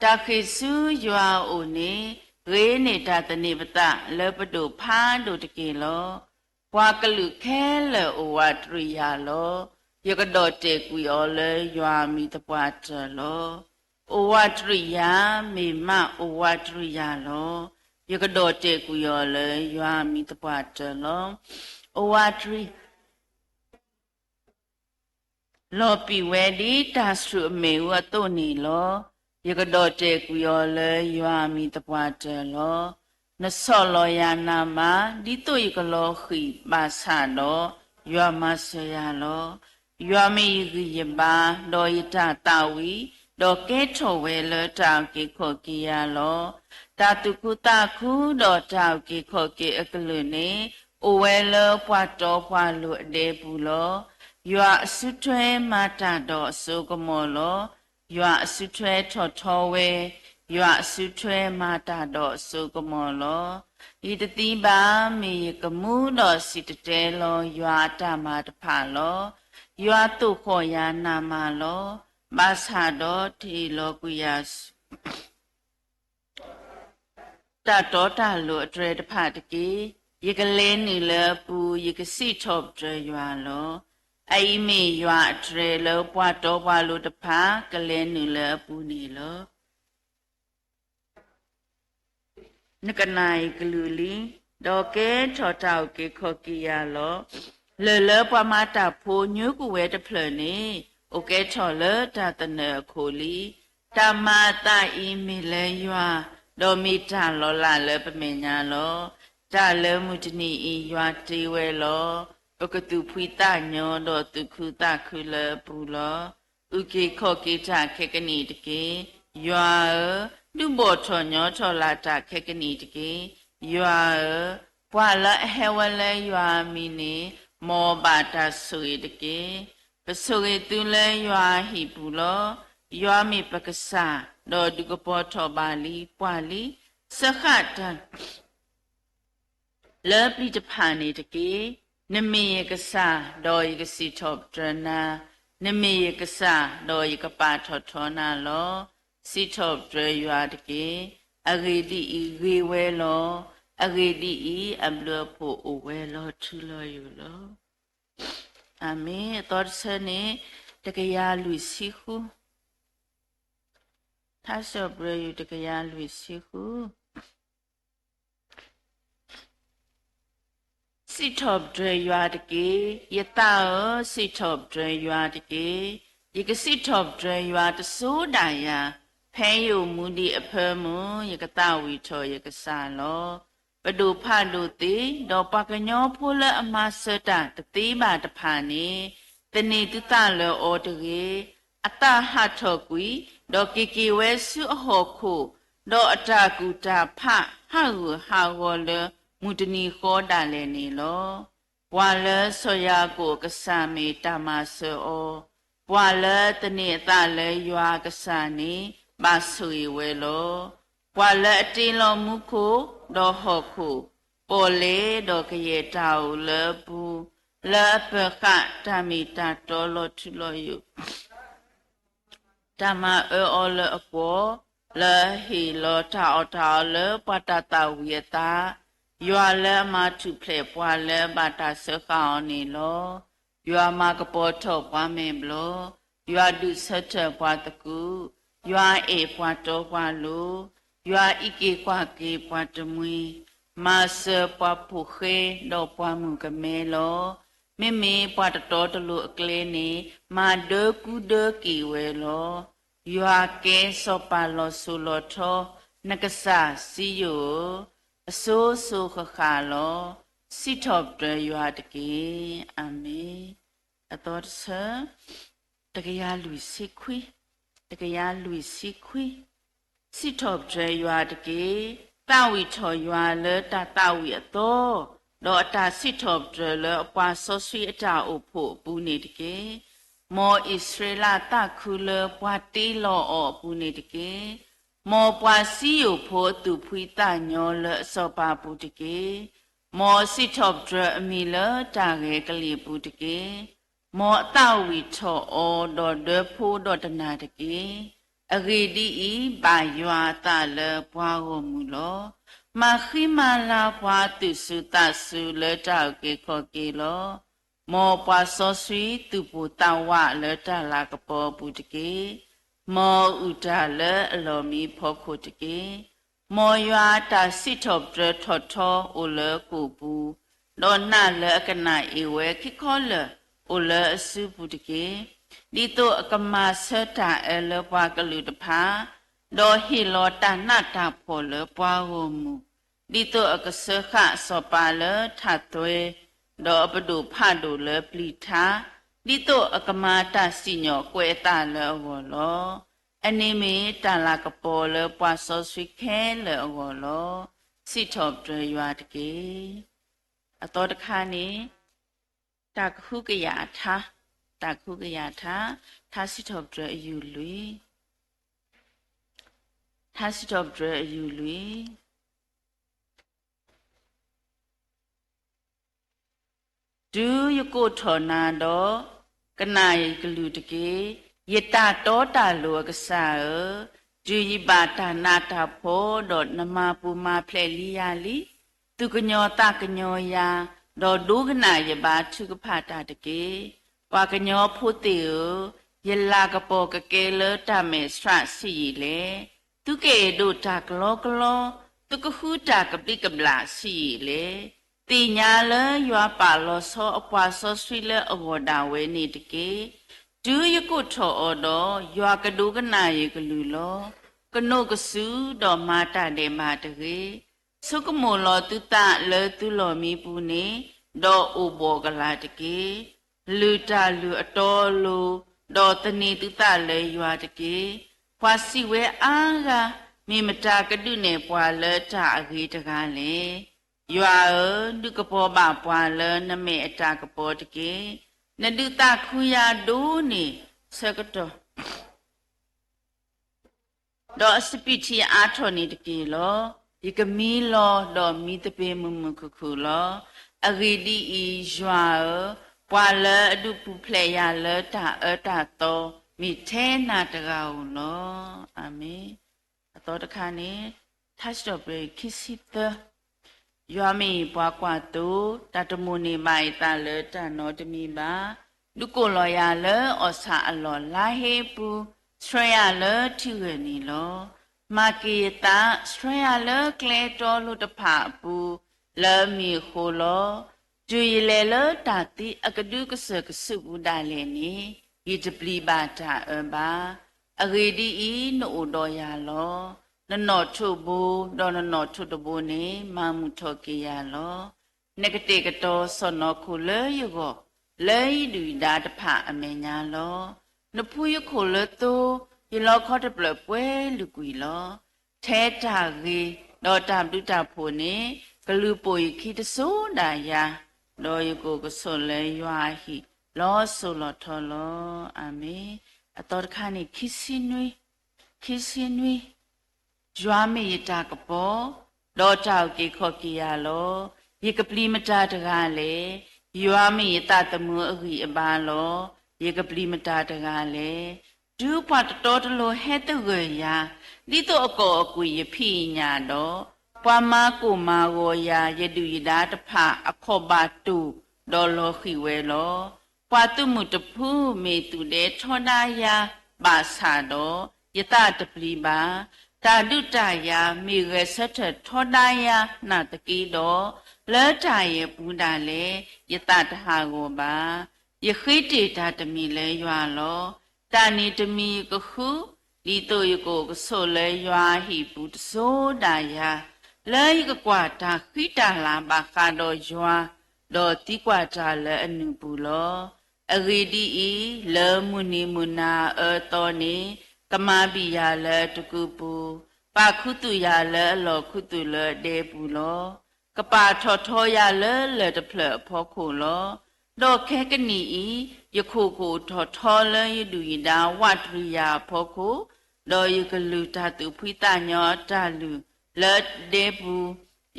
တၢ်ဃ့ၢ်ဆူယွၤအအိၣ်န့ၣ် ဂ့ၤန့ၢ်တၢ်သန့ၤပသးလၢပဒိၣ်ဖးဒိၣ်တက့ၢ်လီၤ. ပှၤကလုာ်ခဲလၢာ်အိၣ်ဝးတရံးယၤလီၤ. ယကဒီၣ်တဲာ်ကွံာ်အီၤလၢယွၤအမံၤသပှၢ်တၢၢ်လီၤ. အိၣ်ဝးတရံးယၤ, မ့ၢ်မးအိၣ်ဝးတရံးယၤလီၤ. ယကဒီၣ်တဲာ်ကွံာ်အီၤလၢယွၤအမံၤသပှၢ်တၢၢ်လီၤ. အိၣ်ဝးတရံး လီၤပံာ်ဝဲဒ်တၢ်ဆူၣ်အမ့ၣ်အူအသိးန့ၣ်လီၤ. ယကဒီၣ်တဲာ်ကွံာ်အီၤလၢယွၤအမံၤသပှၢ်တၢၢ်လီၤ. နဆီၣ်လီၤယၤနးမး ဒ်သိးယကလီၤဃံၤဘၣ်ဆၣ်ဒီး ယွၤမၤစၢၤယၤလီၤ. ယွၤမ့ၢ်ယဂံၢ်ယဘါ, ဒီးယတၢ်သးဝံၣ်, ဒီးကဲထီၣ်ဝဲလၢတၢ်အုၣ်က့ၤခီၣ်က့ၤယၤလီၤ. တၢ်သူၣ်ခုသးခုဒီးတၢ်အုၣ်က့ၤခီၣ်က့ၤအကလုာ်န့ၣ် အိၣ်ဝဲလၢပှၤတီပှၤလိၤအဒဲပူၤလီၤ. ယွၤအစုထွဲမၤတၢ်ဒီးအစိကမီၤလီၤ. ယွၤအစုထွဲထီၣ်ထီဝဲ, ယွၤအစုထွဲမၤတၢ်ဒီးအစိကမီၤလီၤ. ယတသံဘၣ်, မ့ၢ်ယကမူဒီးစံၣ်တဲၤတဲလီၤ ယွၤအတၢ်မၤတဖၣ်လီၤ. ယွၤသိၣ်ဃီၣ်ယၤနးမးလီၤ. ဘၣ်ဆၣ်ဒီးတဟ့ၣ်လီၤကွံာ်ယၤဆူ တၢ်တီတၢ်လိၤအတြဲၤတဖၣ်တက့ၢ်. ယကလဲၤနုာ်လၢအပူၤ, ယကစံးထီၣ်ပတြၢၤယွၤလီၤ. အအံၤမ့ၢ်ယွၤအတြဲၤလၢပှၤတီပှၤလိၤတဖၣ် ကလဲၤနုာ်လၢအပူၤန့ၣ်လီၤ. နကနၣ်ယကလုၢ်လံ, ဒီးကဲထီၣ်တၢ်အုၣ်က့ၤခီၣ်က့ၤယၤလီၤ. လၢၢ်လၢပှၤမၤတၢ်ဖိညိကွံာ်ဝဲတဖျၢၣ်န့ၣ် အိၣ်ကဲထီၣ်လၢတၢ်သနၢၣ်အခိၣ်လံ. တၢ်မၤအသးအံၤမ့ၢ်လၢယွၤ, ဒီးမ့ၢ်တၢ်လီၤလးလၢပမဲာ်ညါလီၤ. တၢ်လၢမုၢ်တနံၤအံၤယွၤတ့ဝဲလီၤ. ပကသူၣ်ဖှံသးညီဒီးသူၣ်ခုသးခုလၢအပူၤလီၤ. အုၣ်က့ၤခီၣ်က့ၤတၢ်ခဲကနံၣ်တက့ၢ်. ယွၤဧၢ, ဒုးဘီၣ်ထီၣ်ညီထီၣ်လၢ်တၢ်ခဲကနံၣ်တက့ၢ်. ယွၤဧၢ, ပှၤလၢအဟဲဝဲလၢယွၤအမံၤန့ၣ် မ်အဘၣ်တၢ်ဆိၣ်ဂ့ၤတက့ၢ်. ပဆိၣ်ဂ့ၤသုလၢယွၤအဟံၣ်ပူၤလီၤ. ယွၤမ့ၢ်ပကစၢ်, ဒီးဒုးကပီၤထီၣ်ဘၣ်လံပှၤလံ. စၢဃာ်တၢ် လၢပျံၤတဖၣ်န့ၣ်တက့ၢ်. နမ့ၢ်ယကစၢ်, ဒီးယကစံးထီၣ်ပတြၢၤနၤ, နမ့ၢ်ယကစၢ်, ဒီးယကပာ်ထီၣ်ထီနၤလီၤ. စံးထီၣ်ပတြၢၤယွၤတက့ၢ်. အဂ့ၢ်ဒ်အံၤဂ့ၤဝဲလီၤ. အဂ့ၢ်ဒ်အံၤ, အဘျုးအဖှိၣ်အိၣ်ဝဲလီၤထူလီၤယိာ်လီၤ. အၤမ့ၣ်. အသီတဆၢန့ၣ် တကယၤလွံၢ်ဆံဃု, ထါစံးထီၣ်ပတြၢၤယွၤတကယၤလွံၢ်ဆံဃု စံးထီၣ်ပတြၢၤယွၤတက့ၢ်. ယသးဧၢ, စံးထီၣ်ပတြၢၤယွၤတက့ၢ်. ယကစံးထီၣ်ပတြၢၤယွၤတစိၤဒၣ်ယၤ, ဖဲယအိၣ်မူဒံးအဖၢမုၢ်, ယကသးဝံၣ်ထီၣ်ယကစၢ်လီၤ. ပဒိၣ်ဖးဒိၣ်သ့, ဒီးပှၤကညီဖိလၢအမၤစၢၤတၢ်တသ့ဘၣ်တဖၣ်န့ၣ်, သန့ၤသုသးလၢအီၤတဂ့ၤ. အသးဟးထီၣ်ကွံာ်, ဒီးက့ၤက့ၤဝဲဆူအဟီၣ်ခိၣ်, ဒီးအတၢ်ကူၣ်တၢ်ဖးဟးဂူာ်ဟးဂီၤလၢမုၢ်တနံၤဃီဒၣ်လဲာ်န့ၣ်လီၤ. ပှၤလၢစီၤယၤကိာ်အကစၢ်မ့ၢ်တၢ်မၤစၢၤအီၤ, ပှၤလၢသန့ၤအသးလၢယွၤအကစၢ်န့ၣ် ဘၣ်ဆိၣ်ဂ့ၤဝဲလီၤ. ပှၤလၢအတ့လီၤမူခိၣ်, ဒီးဟီၣ်ခိၣ်, ပီၣ်လဲၣ်ဒီးကယဲၢ်တၢ်အိၣ်လၢအပူၤ, လၢအပၢၤဃာ်တၢ်မ့ၢ်တၢ်တီလီၤထူလီၤယိာ် တၢ်မၤအၢအီၤလၢအကွီၢ်, လၢအဟ့ၣ်လီၤတၢ်အီၣ်တၢ်အီလၢပှၤတၢ်သၣ်ဝံၤအသး, ယွၤလၢအမၤထူၣ်ဖျဲးပှၤလၢအဘၣ်တၢ်စၢဃာ်အီၤန့ၣ်လီၤ. ယွၤမၤကပီၤထီၣ်ပှၤမဲာ်ဘျီၣ်, ယွၤဒုးဆၢထၢၣ်ပှၤသကူး, ယွၤအဲၣ်ပှၤတီပှၤလိၤ, ယွၤအံးက့ၤကွၢ်က့ၤပှၤတမှံၤ, မၤစၢၤပှၤဖိဃဲဒီးပှၤမုၣ်ကမဲလီၤ. မ့မ့ၢ်ပှၤတတီတလိၤအကျဲန့ၣ် မၤဒၢကူဒၢက့ၤဝဲလီၤ. ယွၤကဲစီၤပၤလီၤစိၤလီၤထီ, နကစၢ်စံယိၣ်ဧၢ, အစိၤစိၤဃၣ်ဃၣ်လီၤ. စံးထီၣ်ပတြၢၤယွၤတက့ၢ်. အၤမ့ၣ်. အသီတဆၢ, တကယၤလွံၢ်ဆံခွံ, တကယၤလွံၢ်ဆံခွံ. စံးထီၣ်ပတြၢၤယွၤတက့ၢ်. သးဝံၣ်ထီၣ်ယွၤလၢတၢ်သးဝံၣ်အသီ, ဒီးအတၢ်စံးထီၣ်ပတြၢၤလၢအပှၤစီဆှံအတၢ်အိၣ်ဖှိၣ်အပူၤန့ၣ်တက့ၢ်. မ်အံၣ်စရ့လးသးခုလၢပှၤတ့လီၤအီၤအပူၤန့ၣ်တက့ၢ်. မ်ပှၤစံယိၣ်ဖိအသူၣ်ဖှံသးညီလၢအစီၤပၤပူၤတက့ၢ်. မ်အစံးထီၣ်ပတြၢၤအမံၤလၢတၢ်ဂဲၤကလံၣ်အပူၤတက့ၢ်. မ်အသးဝံၣ်ထီၣ်အီၤဒီးဒၢဖိဒီးတနၢ်တက့ၢ်. အဂ့ၢ်ဒ်အံၤ, ဘၣ်ယွၤအသးလၢပှၤဂီၢ်မုၢ်လီၤ. မၤဃံမၤလၤပှၤသူၣ်စူၤသးစူၤလၢတၢ်အုၣ်က့ၤခီၣ်က့ၤလီၤ. မ်ပှၤစီဆှံသူၣ်ပိၢ်သးဝးလၢတၢ်လၤကပီၤအပူၤတက့ၢ်. မ်အအုၣ်တၢ်လၢအလီၢ်မံဖီခိၣ်တက့ၢ်. မ်ယွၤအတၢ်စံးထီၣ်ပတြၢၤထီၣ်ထီအိၣ်လၢအကိာ်ပူၤ, ဒီးနးလၢအကနၣ်အ့ၣ်ဝဲခံခီလၢာ်အိၣ်လၢအစုပူၤတက့ၢ်. ဒ်သိးအကမၤဆၢတၢ်အၢလၢပှၤကလုာ်တဖၣ်, ဒီးဟ့ၣ်လီၤတၢ်နးတၢ်ဖှီၣ်လၢပှၤဂီၢ်မုၢ်, ဒ်သိးအကစၢဃာ်အစီၤပၤလၢထးသွဲ, ဒီးအပဒိၣ်ဖးဒိၣ်လၢပျံၤထါ, ဒ်သိးအကမၤတၢ်စံၣ်ညီၣ်ကွဲးအသးလၢအဂီၢ်လီၤ. အန့ၣ်မ့ၢ်တၢ်လၤကပီၤလၢပှၤစီဆှံခဲလၢာ်အဂီၢ်လီၤ. စံးထီၣ်ပတြၢၤယွၤတက့ၢ်. အသီတခါန့ၣ်, တၢ်ကဟုကယာ်ထါ, တၢ်ကဟုကယာ်ထါ, ထါစံးထီၣ်ပတြၢၤအယူၢ်လွံၢ်, ထါစံးထီၣ်ပတြၢၤအယူၢ်လွံၢ်. တုၤယကိးထီၣ်နၤဒီး, ကနၣ်ယကလုၢ်တက့ၢ်. ယတၢ်တီတၢ်လိၤအကစၢ်ဧၢ, တုၤယဘၣ်တၢ်နးတၢ်ဖှီၣ်ဒီးနမၤပူၤမၤဖျဲးလံယၤလံ, သူၣ်ကညီၤသးကညီၤယၤ, ဒီးဒိကနၣ်ယဘါထုကဖၣ်တၢ်တက့ၢ်. ပှၤကညီဖိသ့ၣ်ဧၢ, ယလၤကပီၤကကဲလၢတၢ်မဲာ်ဆှးဆံးယံာ်လဲၣ်. သုကအဲၣ်ဒိးတၢ်ကလီကလီ, သုကဃုတၢ်ကဘျံးကဘျၣ်ဆံးယံာ်လဲၣ်. သ့ၣ်ညါလၢယွၤပာ်လီၤဆီအပှၤစီဆှံလၢအဂီၢ်ဒၣ်ဝဲန့ၣ်တက့ၢ်. တုၤယကိးထီၣ်အီၤဒီး, ယွၤကဒိကနၣ်ယကလုၢ်လီၤ. ကနိးကစုာ်ဒီးမၤတၢ်ဒဲးဘးတဂ့ၤ. ဆိကမိၣ်လီၤသုသးလၢသုလီၢ်မံပူၤန့ၣ်, ဒီးအိၣ်ဘှီၣ်ကလာ်တက့ၢ်. လုၢ်တၢ်လုၢ်အတီအလိၤ, ဒီးသန့ၤသုသးလၢယွၤတက့ၢ်. ပှၤစံးဝဲအါဂၤ, မ့ၢ်မတၤကဒုးနဲၣ်ပှၤလၢတၢ်အဂ့ၤတဂၤလဲၣ်. ယွၤဧၢ, ဒုးကပီၤဘၣ်ပှၤလၢနမဲာ်အတၢ်ကပီၤတက့ၢ်. နဒုးသးခုယၤဒိၣ်န့ၢ်ဆၢကတီၢ် ဒီးအစပံးထံအါထီၣ်န့ၣ်တက့ၢ်လီၤ. ယကမံလီၤဒီးမံသပ့ၤမုာ်မုာ်ခုၣ်ခုၣ်လီၤ. အဂ့ၢ်ဒ်အံၤ, ယွၤဧၢ, ပှၤလၢအဒုးပူၤဖျဲးယၤလၢတၢ်အၢတၢ်သီ မ့ၢ်ထဲနၤတဂၤဧိၤလီၤ. အၤမ့ၣ်. အသီတခါန့ၣ်, ထါစံးထီၣ်ပတြၢၤခံဆံသၢ. ယွၤမ့ၢ်ယပှၤကွၢ်သိ, တၢ်တမိၣ်န့ၢ်ဘၣ်ယသးလၢတၢ်နီတမံၤဘၣ်. ဒုးကိးလီၤယၤလၢအီၣ်ဆၣ်အလီၢ် လါဟ့အပူၤ, ဆှၢယၤလၢထံဂၢၢ်န့ၣ်လီၤ. မၤက့ၤယသး, ဆှၢယၤလၢကျဲတီလိၤတဖၣ်အပူၤ, လၢအမံၤအဃိလီၤ. တုၤယလဲၤလၢတၢ်သံအကဒုကစၢၢ်ကစုပူၤဒၣ်လဲာ်န့ၣ်, ယတပျံၤဘၣ်တၢ်အၢဘၣ်. အဂ့ၢ်ဒ်အံၤ, နအိၣ်ဒီးယၤလီၤ. နနီၣ်ထိးဘိ, ဒီးနနီၣ်ထိးတဘိန့ၣ် မၤမုာ်ထီၣ်က့ၤယၤလီၤ. နကတဲာ်ကတီၤစီၢ်နီၤခိၣ်လၢယဂီၢ်, လၢယဒုၣ်ယဒါတဖၣ်အမဲာ်ညါလီၤ. နဖှူယခိၣ်လၢသိ, ယလီခီတဖျၢၣ်ပှဲၤလုာ်ကွံာ်လီၤ. ထဲတၢ်ဂ့ၤ, ဒီးတၢ်ဘျုးတၢ်ဖှိၣ်န့ၣ်, ကလုၢ်ပိာ်ယခံတစိၤဒၣ်ယၤ, ဒီးယကအိၣ်ကဆိးလၢယွၤအဟံၣ် လီၤစိၤလီၤထီလီၤ. အၤမ့ၣ်. အသီတခါန့ၣ် ခံဆံနွံ, ခံဆံနွံ ယွၤမ့ၢ်ယတၢ်ကပီၤ, ဒီးတၢ်အုၣ်က့ၤခီၣ်က့ၤယၤလီၤ. ယကပျံၤမတၤတဂၤလဲၣ်. ယွၤမ့ၢ်ယသးသမူအဂံၢ်အဘါလီၤ. ယကပျံၤမတၤတဂၤလဲၣ်. တုၤပှၤတတီတလိၤဟဲသဂၢၢ်ယၤ, ဒ်သိးအကိာ်အကွံာ်ယဖံးယညၣ်ဒီး, ပှၤမၤကိၢ်မၤဂီၤယၤ ယဒုၣ်ယဒါတဖၣ်အခီၣ်ဘၣ်တိၢ်ဒီးလီၤဃံၤဝဲလီၤ. ပှၤသုးမုၢ်တဖုမ့ၢ်သူၣ်ဒဲထီဒါယၤဘၣ်ဆၣ်ဒီး, ယသးတပျံၤဘၣ်. တၢ်ဒုးတၢ်ယၤမ့ၢ်ဂဲၤဆၢထၢၣ်ထီဒါယၤနာ်သက့ဒီး, လၢတၢ်အံၤအပူၤဒၣ်လဲာ် ယသးတဟးဂီၤဘၣ်. ယဃ့တ့ၢ်တၢ်တမံၤလၢယွၤလီၤ. တၢ်န့ၣ်တမံၤယကဃု, ဒ်သိးယကအိၣ်ကဆိးလၢယွၤအဟံၣ်ပူၤတစိၤဒၣ်ယၤ, လၢယကကွၢ်တၢ်ဃံတၢ်လၤဘၣ်ဃးဒီးယွၤ, ဒီးသံကွၢ်တၢ်လၢအနုာ်ပူၤလီၤ. အဂ့ၢ်ဒ်အံၤ, လၢမုၢ်နံၤမုၢ်နၤအအၢအသီန့ၣ်, ကမၤဘံၣ်ယၤလၢအတကုပူၤ, ပာ်ခူသူၣ်ယၤလၢအလီၢ်ခူသူၣ်လၢအဒဲပူၤလီၤ. ကပာ်ထီၣ်ထီယၤလၢလၢၢ်တဖျၢၣ်အဖီခိၣ်လီၤ. ဒီးခဲကနံၣ်အံၤ, ယခိၣ်ကအိၣ်ထီၣ်ထီလၢယဒုၣ်ယဒါဝးတရံးယၤအဖီခိၣ်, ဒီးယကလုၢ်တၢ်သူၣ်ဖှံသးညီအတၢ်လုၢ်လၢအဒဲပူ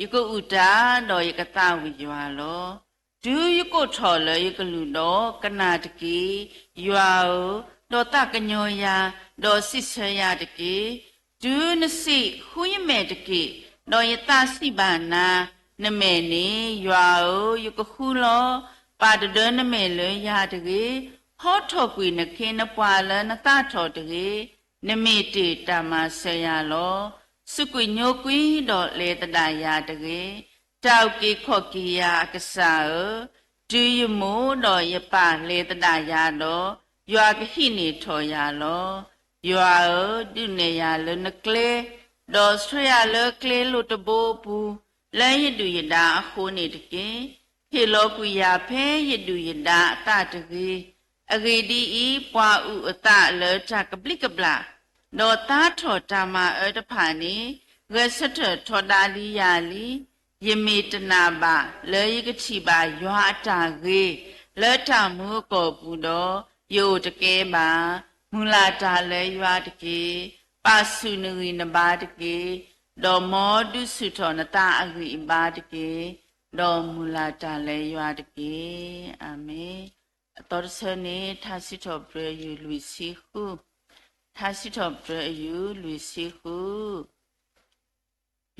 ၤ, ယကအုၣ်တၢ်ဒီးယကသးဝံၣ်ယွၤလီၤ. တုၤယကိးထီၣ်လၢယကလုၢ်ဒီးကနၣ်တက့ၢ်, ယွၤဧၢ, ဒီးသးကညီၤယၤ, ဒီးစံးဆၢယၤတက့ၢ်. တုၤနစံးဃုယမဲာ်တက့ၢ်, ဒီးယသးစံးဘၣ်နၤ, နမဲာ်န့ၣ်, ယွၤဧၢ, ယကဃုလီၤ. ပာ်တဒၢနမဲာ်လၢယၤတဂ့ၤ. ဟီထီၣ်ကွံာ်နခ့နပှၤလၢနသးထီၣ်တဂ့ၤ. နမ့ၢ်တ့ၢ်တၢ်မၤစၢၤယၤလီၤ. စူးကွံာ်ညိကွံာ်ဒီးလဲၤသဒၣ်ယၤတဂ့ၤ. တၢ်အုၣ်က့ၤခီၣ်က့ၤယၤအကစၢ်ဧၢ, တုၤယမိၢ်ဒီးယပၢ်လဲၤသဒၣ်ယၤဒီး, ယွၤကဟံးန့ၢ်ထီၣ်ယၤလီၤ. ယွၤဧၢ, ဒုးနဲၣ်ယၤလၢနကျဲ, ဒီးဆှၢယၤလၢကျဲလိာ်တဘိအပူၤ, လၢယဒုၣ်ယဒါအဃိန့ၣ်တက့ၢ်. ဟ့ၣ်လီၤကွံာ်ယၤဖဲယဒုၣ်ယဒါအသးတဂ့ၤ. အဂ့ၢ်ဒ်အံၤ, ပှၤအုၣ်အသးလၢတၢ်ကဘျံးကဘျၣ်, ဒီးသါထီၣ်တၢ်မၤအၢတဖၣ်န့ၣ်, ဂဲၤဆၢထၢၣ်ထီဒါလံယၤလံ. ယမ့ၢ်တနာ်ဘၣ်လၢယကထံၣ်ဘၣ်ယွၤအတၢ်ဂ့ၤ, လၢတၢ်မူအကီၢ်ပူၤဒီး, ယအိၣ်တကဲဘၣ်. မုၢ်လၢ်တၢ်လၢယွၤတက့ၢ်. ပာ်ဆူၣ်နဂံၢ်နဘါတက့ၢ်. ဒီးမ်ဒုးဆူၣ်ထီၣ်နသးအဂံၢ်အဘါတက့ၢ်. ဒီးမုၢ်လၢ်တၢ်လၢယွၤတက့ၢ်. အၤမ့ၣ်. အသီတဆၢန့ၣ် ထါစံးထီၣ်ပတြၢၤယုၢ်လွံၢ်ဆံဃု, ထါစံးထီၣ်ပတြၢၤယုၢ်လွံၢ်ဆံဃု.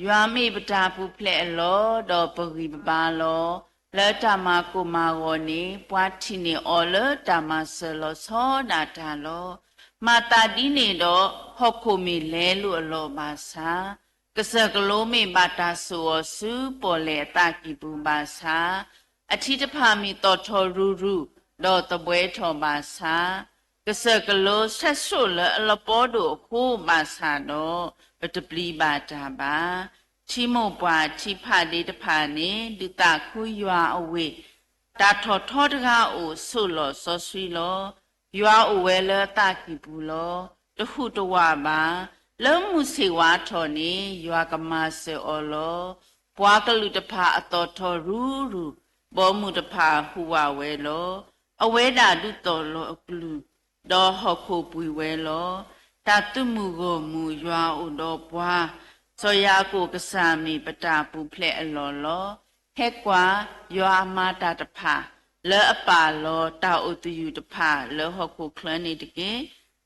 ယွၤမ့ၢ်ပတၢ်ပူၤဖျဲးအလီၢ်, ဒီးပဂံၢ်ပဘါလီၤ. လၢတၢ်မၤကိၢ်မၤဂီၤန့ၣ်, ပှၤထံၣ်န့ၢ်အီၤလၢတၢ်မၤစၢၤလီၤဆီဒၣ်တၢ်လီၤ. မၤသးဒ်န့ၣ်ဒီး, ဟီၣ်ခိၣ်မ့ၢ်လဲလိာ်အလီၢ်ဘၣ်ဆၣ်, ကစၢၢ်ကလိမ့ၢ်ဘၣ်တၢ်စိာ်အီၤဆူပီၣ်လဲၣ်အသးကံၢ်ပူၤဘၣ်ဆၣ်, အထံတဖၣ်မ့ၢ်သီၣ်ထီၣ်ရူၤရူၤ, ဒီးသဘှဲထီၣ်ဘၣ်ဆၣ်, ကစၢၢ်ကလိဆဲးဆိၣ်လၢအလပီဒိၣ်အဃိဘၣ်ဆၣ်ဒီး, ပတပျံၤဘၣ်တၢ်ဘၣ်. ထံမိၢ်ပှၢ်ထံဖးဒ့တဖၣ်န့ၣ်, ဒုးသးခုယွၤအဝ့ၢ်, တၢ်ထီၣ်ထီတဂၤအိၣ်ဆိးလီၢ်စီဆှံလီၤ. ယွၤအိၣ်ဝဲလၢအသးကံၢ်ပူၤလီၤ. တဟူးတဝးဘၣ်. လၢမုၢ်ဆ့ၣ်ဝါထီၣ်န့ၣ်, ယွၤကမၤစၢၤအီၤလီၤ. ပှၤကလုာ်တဖၣ်အသီၣ်ထီၣ်ရူၤရူၤ, ဘီမုၢ်တဖၣ်ဟူးဝးဝဲလီၤ. အဝဲဒၣ်ဒုးသီၣ်လီၤအကလုၢ်, ဒီးဟီၣ်ခိၣ်ပှံၤဝဲလီၤ. တၢ်သုးမုၢ်ဂီၢ်မုၢ်ယွၤအိၣ်ဒီးပှၤ, စီၤယၤကိာ်ကစၢ်မ့ၢ်ပတၢ်ပူၤဖျဲးအလီၢ်လီၤ. ဟဲကွၢ်, ယွၤအမၤတၢ်တဖၣ်, လၢအပာ်လီၤတၢ်အိၣ်သယုၢ်တဖၣ်လၢဟီၣ်ခိၣ်ချၢန့ၣ်တက့ၢ်.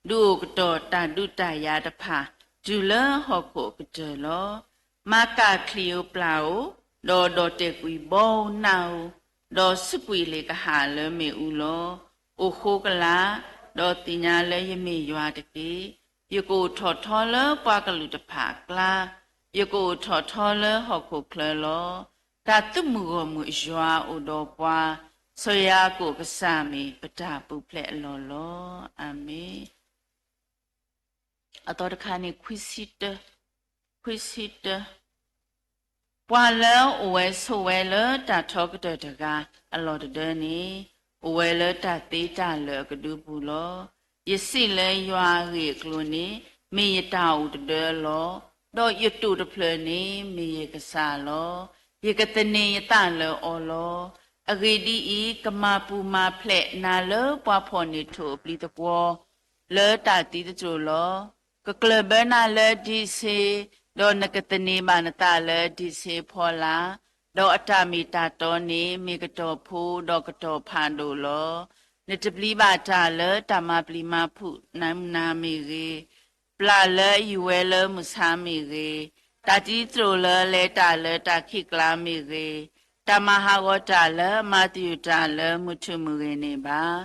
ဒုးအိၣ်ကတီၢ်တၢ်ဒုးတၢ်ယၤတဖၣ်, တုၤလၢဟီၣ်ခိၣ်အကတၢၢ်လီၤ. မၤကၢ်ချံၣ်ဧိၤပျၢ်ဧိၤ, ဒီးဒီၣ်တဲာ်ကွံာ်ဘီဧိၤနၢ်ဧိၤ, ဒီးစူးကွံာ်လ့ၣ်ကဟၣ်လၢမ့ၣ်အူလီၤ. အိၣ်ဃိကလာ်, ဒီးသ့ၣ်ညါလၢယမ့ၢ်ယွၤတက့ၢ်. ယကအိၣ်ထီၣ်ထီလၢပှၤကလုာ်တဖၣ်အကျါ, ယကအိၣ်ထီၣ်ထီလၢဟီၣ်ခိၣ်ချၢလီၤ. တၢ်သုးမုၢ်ဂီၢ်မုၢ်ယွၤအိၣ်ဒီးပှၤ, စီၤယၤကိာ်ကစၢ်မ့ၢ်ပတၢ်ပူၤဖျဲးအလီၢ်လီၤ. အၤမ့ၣ်. အသီတခါန့ၣ် ခွံဆံတၢ, ခွံဆံတၢ. ပှၤလၢအအိၣ်ဝဲဆိးဝဲလၢတၢ်ထီကတၢၢ်တဂၤအလီၢ်တဒၢန့ၣ်, အိၣ်ဝဲလၢတၢ်သ့တၢ်လၢာ်အကဒုပူၤလီၤ. ယစံးလၢယွၤအဂ့ၢ်အကျိၤန့ၣ်, မ့ၢ်ယတၢ်အိၣ်တဒၢလီၤ. ဒီးယတိာ်တဖျၢၣ်န့ၣ်မ့ၢ်ယကစၢ်လီၤ. ယကသန့ၤယသးလၢအီၤလီၤ. အဂ့ၢ်ဒ်အံၤ, ကမၤပူၤမၤဖျဲးနၤလၢပှၤဖီၣ်န့ၢ်ထိၣ်အပျံၤသကွီၤ လၢတၢ်သံသတြိာ်လီၤ. ကကျၢၢ်ဘၢနၤလၢဒံးဆ့, ဒီးနကသန့ၤဘၣ်နသးလၢဒံးဆ့ဖီလာ်, ဒီးအတၢ်မ့ၢ်တၢ်တီန့ၣ် မ့ၢ်ကတီၢ်ဖိဒီးကတီၢ်ဖးဒိၣ်လီၤ. နတပျံၤဘၣ်တၢ်လၢတၢ်မၤပျံၤမၤဖုးနမုၢ်နၤမ့ၢ်ဂ့ၤ, ပျၢ်လၢအယူၤဝဲလၢမုၢ်ဆါမ့ၢ်ဂ့ၤ, တၢ်သံသတြိာ်လၢလဲၤတၢ်လၢတၢ်ခံးကျါမ့ၢ်ဂ့ၤ, တၢ်မၤဟးဂီၤတၢ်လၢမၤသယုၢ်တၢ်လၢမုၢ်ထူၣ်မုၢ်ဂ့ၤန့ၣ်ဘၣ်.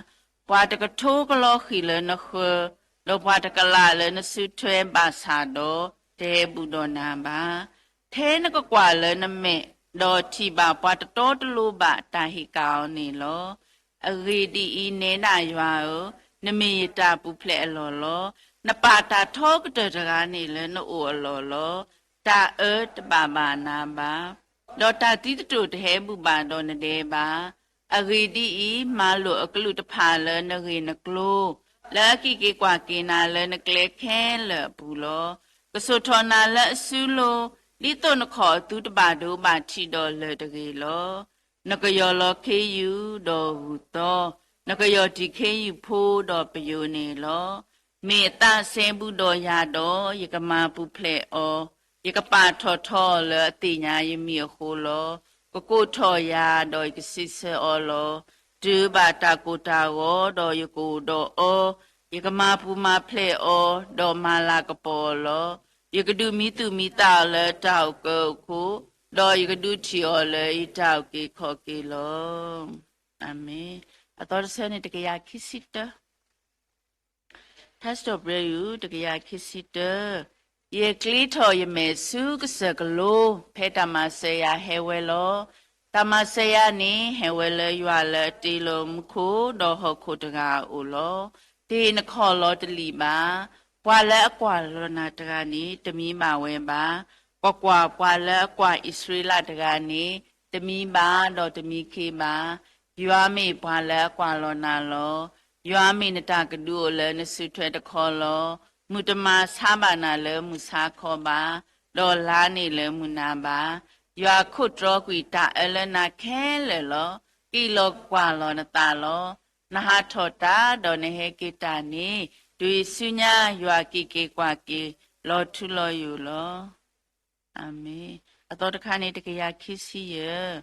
ပှၤတကထိကလီဃံာ်လၢနဃၢၤ, ဒီးပှၤတကလးလၢနစုထွဲဘၣ်ဆၣ်ဒီး တဟဲဘူၣ်ဒီးနၤဘၣ်. ထဲနကကွၢ်လၢနမဲာ်, ဒီးထံၣ်ဘၣ်ပှၤတတီတလိၤဘၣ်တၢ်ဟ့ၣ်ကၣ်အီၤန့ၣ်လီၤ. အဂ့ၢ်ဒ်အံၤ, နဲဒၣ်ယွၤဧၢ, နမ့ၢ်ယတၢ်ပူၤဖျဲးအလီၢ်လီၤ. နပာ်တၢ်ထီကတၢၢ်တဂၤန့ၣ်လၢနအိၣ်အလီၢ်လီၤ. တၢ်အၢတဘၣ်ဘၣ်နၤဘၣ်, ဒီးတၢ်သံသတြိာ်တဟဲဘူၣ်ဘၣ်ဒီးနဒဲဘၣ်. အဂ့ၢ်ဒ်အံၤ, မၤလိာ်အကလုၢ်တဖၣ်လၢနဂ့ၢ်နကျိၤ, လၢအကံၣ်က့ၤကွၢ်က့ၤနၤလၢနကျဲခဲလၢာ်အပူၤလီၤ. ကစိာ်ထီၣ်နၤလၢအစုလိၤ, ဒ်သိးနခီၣ်အသုတဘၣ်ဒိဘၣ်ထံးဒီးလၢၢ်တဂ့ၤလီၤ. နကယီၢ်လီၤခ့ယုၢ်ဒီးဂုၢ်သီ, နကယီၢ်တံၢ်ခ့ယုၢ်ဖိဒီးပယိၤန့ၣ်လီၤ. မ့ၢ်အသးစဲဘူးဒီးယၤဒီး ယကမၤပူၤဖျဲးအီၤ, ယကပာ်ထီၣ်ထီအီၤလၢအသ့ၣ်ညါယမံၤအဃိလီၤ. ကကိးထီၣ်ယၤဒီးယကစံးဆၢအီၤလီၤ. တုၤဘၣ်တၢ်ကိၢ်တၢ်ဂီၤဒီးယကအိၣ်ဒီးအီၤ, ယကမၤပူၤမၤဖျဲးအီၤ, ဒီးမၤလၤကပီၤအီၤလီၤ. ယကဒုးမံသူၣ်မံသးအီၤလၢတၢ်အိၣ်ကၢအိၣ်ခိၣ်, ဒီးယကဒုးထံၣ်အီၤလၢယတၢ်အုၣ်က့ၤခီၣ်က့ၤလီၤ. အၤမ့ၣ်. အသီတဆၢန့ၣ် တကယၤခံဆံတၢ ထါစံးထီၣ်ပတြၢၤယုၢ် တကယၤခံဆံတၢ, ယကျ့ထီၣ်ယမဲာ်ဆူကစၢၢ်ကလိ, ဖဲတၢ်မၤစၢၤယၤဟဲဝဲလီၤ. တၢ်မၤစၢၤယၤန့ၣ် ဟဲဝဲလၢယွၤလၢအတ့လီၤမူခိၣ်ဒီးဟီၣ်ခိၣ်တဂၤအအိၣ်လီၤ. တဟ့ၣ်နခီၣ်လီၤတလံာ်ဘၣ်. ပှၤလၢအကွၢ်လီၤနၤတဂၤန့ၣ် တမံဘၣ်ဝဲဘၣ်. ကွၢ်ကွၢ်, ပှၤလၢအကွၢ်အံၣ်စရ့လးတဂၤန့ၣ် တမံဘၣ်ဒီးတမံခ့ဘၣ်. ယွၤမ့ၢ်ပှၤလၢအကွၢ်လီၤနၤလီၤ. ယွၤမ့ၢ်နတၢ်ကဒုအိၣ်လၢနစုထွဲတခီလီၤ. မုၢ်တမၤဆါဘၣ်နၤလၢမုၢ်ဆါခီဘၣ်, ဒီးလါန့ၣ်လၢမုၢ်နၤဘၣ်. ယွၤခိးတြီကွံာ်တၢ်အၢလၢနၤခဲလၢာ်လီၤ. ကံၣ်လီၤကွၢ်လီၤနသးလီၤ. နဟးထီၣ်တၢ်ဒီးနဟဲက့ၤတၢ်န့ၣ်, တုၤအံၤဆူညါယွၤကံၣ်က့ၤကွၢ်က့ၤ လီၤထူလီၤယိာ်လီၤ. အၤမ့ၣ်. အသီတခါန့ၣ် တကယၤခံဆံယဲၢ်.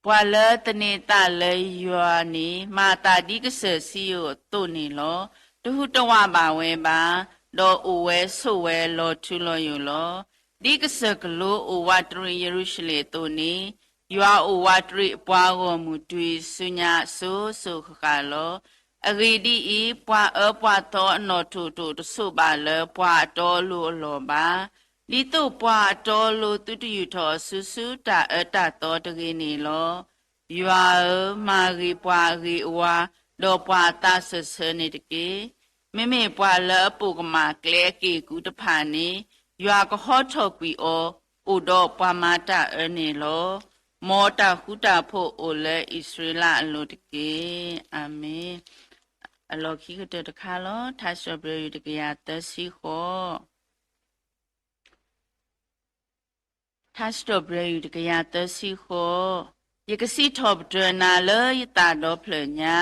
ပှၤလၢသန့ၤအသးလၢယွၤန့ၣ် မၤအသးဒ်ကစၢၢ်စံယိၣ်အသိးန့ၣ်လီၤ. တဟူးတဝးဘၣ်ဝဲဘၣ်, ဒီးအိၣ်ဝဲဆိးဝဲလီၤထူလီၤယိာ်လီၤ. ဒ်ကစၢၢ်ကလိအိၣ်ဝးတရံးယရူၤၡလ့ၣ်အသိးန့ၣ်, ယွၤအိၣ်ဝးတရံးအပှၤဂီၢ်မုၢ်တုၤအံၤဆူညါအစိၤစိၤဃၣ်ဃၣ်လီၤ. အဂ့ၢ်ဒ်အံၤ, ပှၤအၢပှၤသီအနီၣ်ထိၣ်ထိၣ်တဆိးဘၣ်လၢပှၤအတီအလိၤအလီၢ်ဘၣ်. ဒ်သိးပှၤအတီအလိၤသုတယူာ်ထီၣ်အီၤဆူ ဆူတၢ်အၢတၢ်သီတဂ့ၤန့ၣ်လီၤ. ယွၤဧၢ, မၤဂ့ၤပှၤအဂ့ၤအဝါ, ဒီးပှၤအသးစၢၢ်ဆၢန့ၣ်တက့ၢ်. မ့မ့ၢ်ပှၤလၢအပိာ်ကမၣ်ကျဲအက့ၢ်အကူတဖၣ်န့ၣ်, ယွၤကဟီထီၣ်ကွံာ်အီၤ, အိၣ်ဒီးပှၤမၤတၢ်အၢန့ၣ်လီၤ. မ်တၢ်ဃူတၢ်ဖိးအိၣ်လၢအံၣ်စရ့လးအလိၤတက့ၢ်. အၤမ့ၣ်. အလီၢ်ခံကတၢၢ်တခါလီၤ. ထါစံးထီၣ်ပတြၢၤယုၢ် တကယၤသၢဆံဃိး. ထါစံးထီၣ်ပတြၢၤယုၢ် တကယၤသၢဆံဃိး. ယကစံးထီၣ်ပတြၢၤနၤလၢယသးဒီဖျၢၣ်ညါ,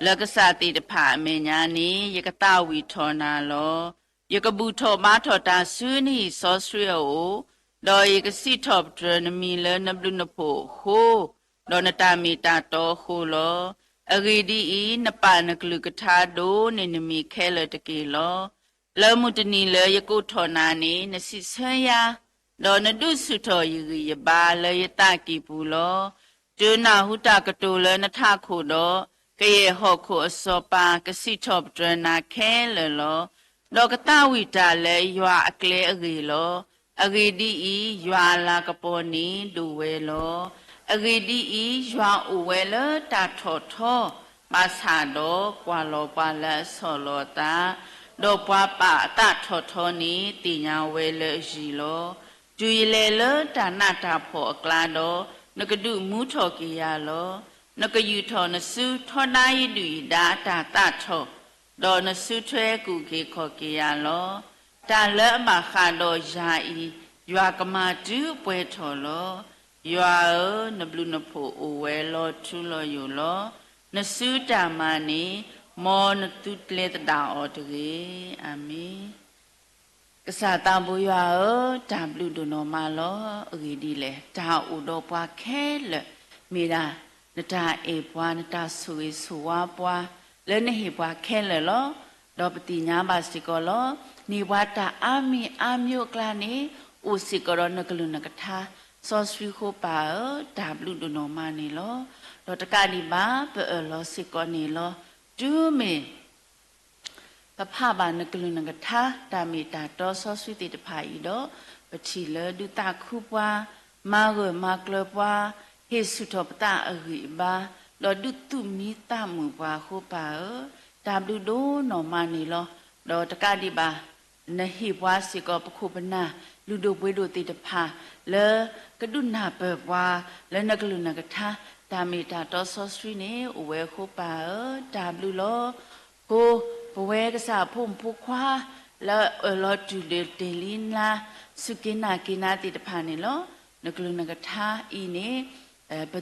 လၢကစၢ်သ့ၣ်တဖၣ်အမဲာ်ညါန့ၣ် ယကသးဝံၣ်ထီၣ်နၤလီၤ. ယကဘူၣ်ထီၣ်ဘါထီၣ်တၢ်ဆူနဟံၣ်စီဆှံအအိၣ်, ဒီးယကစံးထီၣ်ပတြၢၤနမံၤလၢနဘျုးနဖှိၣ်အဃိ, ဒီးနတၢ်မ့ၢ်တၢ်တီအဃိလီၤ. အဂ့ၢ်ဒ်အံၤ, နပာ်နကလုၢ်ကထါဒိၣ်န့ၢ်နမံၤခဲလၢာ်တက့ၢ်လီၤ. လၢမုၢ်တနံၤလၢယကိးထီၣ်နၤန့ၣ် နစံးဆၢယၤ, ဒီးနဒုးဆူၣ်ထီၣ်ယဂံၢ်ယဘါလၢယသးကံၢ်ပူၤလီၤ. တုၤနၢ်ဟူတၢ်ကတိၤလၢနထးခိၣ်ဒီး, ကယဲၢ်ဟီၣ်ခိၣ်အစီၤပၤကစံးထီၣ်ပတြၢၤနၤခဲလၢာ်လီၤ. ဒီးကသးဝံၣ်တၢ်လၢယွၤအကျဲအဂ့ၢ်လီၤ. အဂ့ၢ်ဒ်အံၤ, ယွၤအလၤကပီၤန့ၣ်ဒိၣ်ဝဲလီၤ. အဂ့ၢ်ဒ်အံၤ, ယွၤအိၣ်ဝဲလၢတၢ်ထီၣ်ထီ, ဘၣ်ဆၣ်ဒီးကွၢ်လီၤပှၤလၢအဆီၣ်လီၤအသး, ဒီးပှၤပာ်အသးထီၣ်ထီန့ၣ် သ့ၣ်ညါဝဲလၢအယံၤလီၤ. တုၤယလဲၤလၢတၢ်နးတၢ်ဖှီၣ်အကျါဒီး, နကဒုးမူထီၣ်က့ၤယၤလီၤ. နကယူာ်ထီၣ်နစုထီဒါယဒုၣ်ယဒါအတၢ်သးထီၣ်, ဒီးနစုထွဲကူၣ်က့ၤခီၣ်က့ၤယၤလီၤ. တၢ်လၢအဘၣ်ဃးဒီးယၤအံၤ, ယွၤကမၤတုၤပှဲၤထီၣ်လီၤ. ယွၤဧၢ, နဘျုးနဖှိၣ်အိၣ်ဝဲလီၤထူလီၤယိာ်လီၤ. နစုတၢ်မၤန့ၣ် မ်နသုကျဲသဒၣ်အီၤတဂ့ၤ. အၤမ့ၣ်. ကစၢ်သးဘိယွၤဧၢ, တၢ်ဘျုးဒိၣ်နီၢ်မးလီၤ. အဂ့ၢ်ဒ်လဲၣ်, တၢ်အိၣ်ဒီးပှၤခဲလၢာ်, မ့ၢ်ဒၣ်နတၢ်အဲၣ်ပှၤ, နတၢ်ဆိၣ်ဂ့ၤဆိၣ်ဝါပှၤ, လၢနဟ့ၣ်ပှၤခဲလၢာ်လီၤ. ဒီးပသ့ၣ်ညါဘၣ်စ့ၢ်ကီးလီၤ. န့ၢ်ပှၤတၢ်အါမံၤအါမံၤအကျါန့ၣ် အိၣ်စ့ၢ်ကီးဒီးနကလုၢ်နကထါ စီဆှံဃိပၢ်ဧၢ, တၢ်ဘျုးဒိၣ်နီၢ်မးန့ၣ်လီၤ. ဒီးတကးဒံးဘၣ် ပအၢၣ်လီၤစ့ၢ်ကီးန့ၣ်လီၤ. တုၤမ့ၢ် ပဖးဘၣ်နကလုၢ်နကထါ တၢ်မ့ၢ်တၢ်တီစီဆှံသ့ၣ်တဖၣ်အံၤဒီး, ပထံၣ်လၢဒုးသးခုပှၤ, မၤဂၢၢ်မၤကျၢၤပှၤ, ဟ့ၣ်ဆူၣ်ထီၣ်ပသးအဂံၢ်အဘါ, ဒီးဒုးသူၣ်မံသးမုာ်ပှၤဃိပၢ်ဧၢ, တၢ်ဘျုးဒိၣ်နီၢ်မးန့ၣ်လီၤ. ဒီးတကးဒံးဘၣ် နဟ့ၣ်ပှၤစ့ၢ်ကီးပခိၣ်ပနၢ် လုၢ်ဒိၣ်ပှ့ၤဒိၣ်သ့ၣ်တဖၣ် လၢကဒုးနၢ်ပၢၢ်ပှၤ လၢနကလုၢ်နကထါ တၢ်မ့ၢ်တၢ်တီစီဆှံန့ၣ် အိၣ်ဝဲအဃိပၢ်ဧၢ, တၢ်ဘျုးလီၤ. ဃိ ပဝဲကစၢ်အဖိမုၣ်ဖိခွါ လၢအၢၣ်လီၤတူၢ်ဒၢတ့ၢ်လံနၤ စူၢ်က့ၤနာ်က့ၤနၤသ့ၣ်တဖၣ်န့ၣ်လီၤ. နကလုၢ်နကထါအံၤန့ၣ် ပ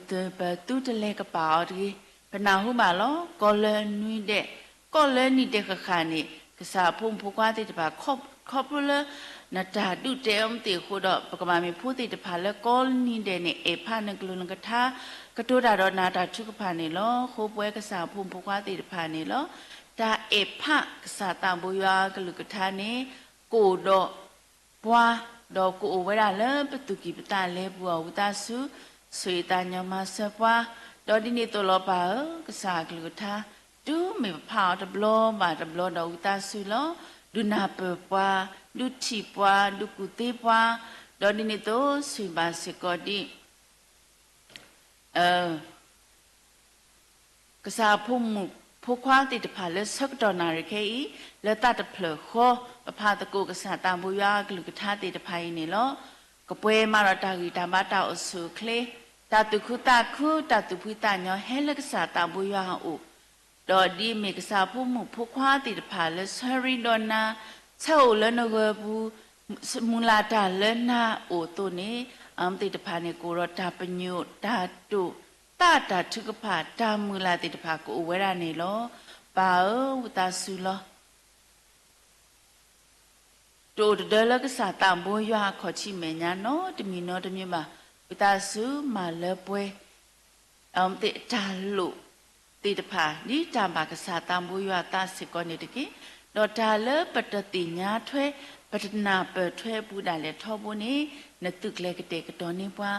သုတလဲၤကပာ်အီၤတဂ့ၤ. ပနၢ်ဟူဘၣ်လီၤ. ကီၢ်လၢနွံဒဲး, ကီၢ်လၢနံၤဒဲးဃၣ်ဃၣ်န့ၣ် ကစၢ်အဖိမုၣ်ဖိခွါသ့ၣ်တဖၣ် ခီဖျိလၢ နတၢ်ဒုးတဲအီၤမ့ၢ်သ့ၣ်အဃိဒီး ပကဘၣ်မ့ၢ်ဖိသ့ၣ်တဖၣ်လၢကီၢ်နံၤဒဲးန့ၣ် အဲၣ်ဖးနကလုၢ်နကထါ ကတိၤတၢ်ဒီးနၤတၢ်ထုကဖၣ်န့ၣ်လီၤ. ဃိပဝဲကစၢ်အဖိမုၣ်ဖိခွါသ့ၣ်တဖၣ်န့ၣ်လီၤ. တၢ်အဲၣ်ဖးကစၢ်သးဘိယွၤအကလုၢ်ကထါန့ၣ် ကအိၣ်ဒီး ပှၤ, ဒီးကအိၣ်ဝဲဒၣ်လၢပသူၣ်ကံၢ်ပသးလဲပူၤအီၤ ဝံသးစူၤ ဆိၣ်ဂ့ၤသးညီမၤစၢၤပှၤ, ဒီးဒ်န့ၣ်အသိးလီၤပၢ်ဧၢ, ကစၢ်အကလုၢ်ကထါ တုၤမ့ၢ်ပဖးအီၤတဘျီဘၣ်တဘျီဒီး ဝံသးစူၤလီၤ, ဒုးနၢ်ပၢၢ်ပှၤ, ဒုးထံၣ်ပှၤ, ဒုးကူၣ်သ့ပှၤ, ဒီးဒ်န့ၣ်အသိး ဆိၣ်ဂ့ၤဘၣ်စ့ၢ်ကီးဒ် ကစၢ်အဖိမုၣ်ဖိခွါသ့ၣ်တဖၣ်လၢဆၢကတီၢ်နၣ်ရံၣ်ခဲအံၤ လၢသးတဖျၢၣ်ဃီ ပဖးသကိးကစၢ်သးဘိယွၤအကလုၢ်ကထါသ့ၣ်တဖၣ်အံၤန့ၣ်လီၤ. ကပှဲၤမးဒီးတၢ်ဂံၢ်တၢ်ဘါတၢ်အိၣ်ဆူၣ်အိၣ်ချ့, တၢ်သူၣ်ခုသးခု တၢ်သူၣ်ဖှံသးညီဟဲလၢကစၢ်သးဘိယွၤအအိၣ် ဒီးဒ်အမ့ၢ်ကစၢ်ဖိမုၣ်ဖိခွါသ့ၣ်တဖၣ်လၢဆၢရ့ဒီးနၤ, ဆၢအိၣ်လၢနဂၢၢ်ပူၤ, မုၢ်လၢ်တၢ်လၢနၤအိၣ်အသိးန့ၣ်, အမ့ၢ်သ့ၣ်တဖၣ်န့ၣ် ကအိၣ်ဒီးတၢ်ပညိၣ်, တၢ်တိာ်, သးတၢ်ထုကဖၣ်, တၢ်မုၢ်လၢ်သ့ၣ်တဖၣ်ကအိၣ်ဝဲဒၣ်န့ၣ်လီၤ. ပၢ်ဧၢ, ဝံသးစူၤလီၤ. တအိၣ်တဒၢလၢကစၢ်သးဘိယွၤအခီၣ်ထံးမဲာ်ညါနီတမံၤနီတမံၤဘၣ်. ဝံသးစူၤမၤလၢပှဲၤ အမ့ၢ်သ့ၣ်တၢ်လိၣ်သ့ၣ်တဖၣ် ဒ်တၢ်ဘၣ်ကစၢ်သးဘိယွၤအသးစ့ၢ်ကီးန့ၣ်တက့ၢ်. ဒီးတၢ်လၢပတသ့ၣ်ညါထွဲ ပတနၢ်ပၢၢ်ထွဲအပူၤဒၣ်လဲာ်ထီဘိန့ၣ် နသုကျဲၤကတဲာ်ကတီၤန့ၢ်ပှၤ,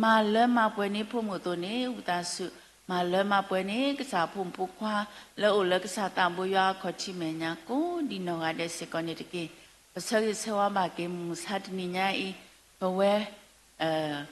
မၤလၢမၤပှဲၤန့ၢ်ဖိမုၣ်အသိးန့ၣ် ဝံသးစူၤ မၤလၢမၤပှဲၤန့ၢ် ကစၢ်ဖိမုၣ်ဖိခွါ လၢအိၣ်လၢကစၢ်သးဘိယွၤအခီၣ်ထံးမဲာ်ညါ ကိးဒံနီၢ်ဂၤဒဲးစ့ၢ်ကီးန့ၣ်တက့ၢ်. ပဆၢဂ့ၤဆၢဝါဘၣ်က့ၤမုၢ်မဆါတနံၤညါအံၤ ပဝဲ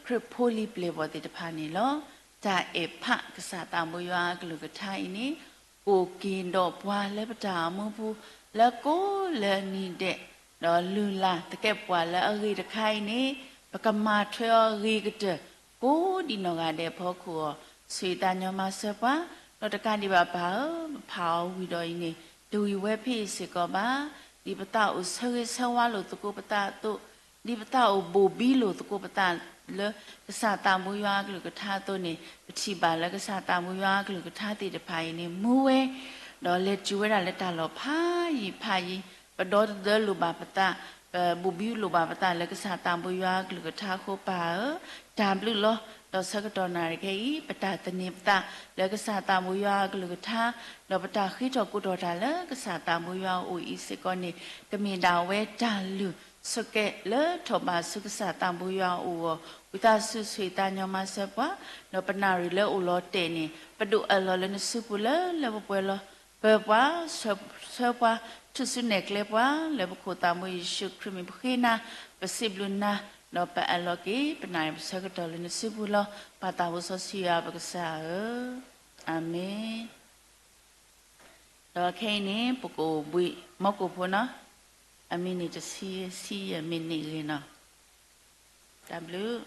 ခရံာ်ဖိလံၤပျဲၢ်ဘီၣ်သ့ၣ်တဖၣ်န့ၣ်လီၤ. တၢ်အဲၣ်ဖးကစၢ်သးဘိယွၤအကလုၢ်ကထါအံၤန့ၣ် ကအိၣ်က့ၤဒီးပှၤလၢပတၢ်အိၣ်မူပူၤ လၢကိးလၢနံၤဒဲး ဒီးလုၢ်လၢ်သကဲးပဝးလၢအဂ့ၤတခါအံၤန့ၣ် ပကမၤထွဲအီၤဂ့ၤကတၢၢ် ကိးဒံနီၢ်ဂၤဒဲးအဖီခိၣ်အီၤ ဆိၣ်ဂ့ၤသးညီမၤစၢၤပှၤ, ဒီးတကးဒံးဘၣ်ပၢ်ဧၢ, ပဖးအီၤဝံၤဒီးအံၤန့ၣ် တဝံၤဝဲဖဲအံၤစ့ၢ်ကီးဘၣ်. ဒ်ပသးအိၣ်ဆၢဂ့ၤဆၢဝါလိာ်သကိးပသးအသိး, ဒ်ပသးအိၣ်ဘိၣ်ဘံလိာ်သကိးပသးလၢ ကစၢ်သးဘိယွၤအကလုၢ်ကထါအသိးန့ၣ် ပထံၣ်ဘၣ်လၢကစၢ်သးဘိယွၤအကလုၢ်ကထါသ့ၣ်တဖၣ်အံၤန့ၣ် မူဝဲ ဒီးလဲၤတုၤဝဲဒၣ်လၢတၢ်လီၢ်ဖးယံၤဖးယံၤ, ပဒီသဒၢလိာ်ဘၣ်ပသး, ပဘိၣ်ဘံလိာ်ဘၣ်ပသးလၢကစၢ်သးဘိယွၤအကလုၢ်ကထါအဃိပၢ်ဧၢ, တၢ်ဘျုးလီၤ. ဒီးဆၢကတီၢ်နၣ်ရံၣ်ခဲအံၤ ပတၢ်သန့ၤပသးလၢကစၢ်သးဘိယွၤအကလုၢ်ကထါ, ဒီးပတၢ်ဃ့ထီၣ်ကိးထီၣ်တၢ်လၢကစၢ်သးဘိယွၤအအိၣ်အံၤစ့ၢ်ကီးန့ၣ် ကမ့ၢ်ဒၣ်ဝဲတၢ်လုၢ်ဆိးကဲလၢထီၣ်ဘးဆူကစၢ်သးဘိယွၤအအိၣ်အဂီၢ်, ဝံသးစူၤဆိၣ်ဂ့ၤသးညီမၤစၢၤပှၤ, ဒီးပနၣ်ရံၣ်လၢအိၣ်လီၤတဲာ်န့ၣ် ပဒိၣ်အၢၣ်လီၤလၢနစုပူၤလၢလၢပှဲၤပှဲၤလီၤ. ပၢၤပှၤ, ဆှၢပှၤ, ထူၣ်စုနဲၣ်ကျဲပှၤ, လၢပခိၣ်သးဘိယ့ၣ်ၡူးခရံာ်မံၤပဃ့နၤ, ပစံးဘျုးနၤ, ဒီးပအၢၣ်လီၤက့ၤပနၣ်ရံၣ်ပဆၢကတီၢ်လၢနစုပူၤလီၤ. ပၢ်သးဘိစီဆှံယွၤပကစၢ်ဧၢ, အၤမ့ၣ်. ဒီးခဲအံၤန့ၣ် ပကအိၣ်ဘှံးမီၢ်ကိၣ်ဖိနီၤ, အမံးနံးတဆံယဲၢ်မံးနံးအဂ့ၢ်နီၤ. တၢ်ဘျုး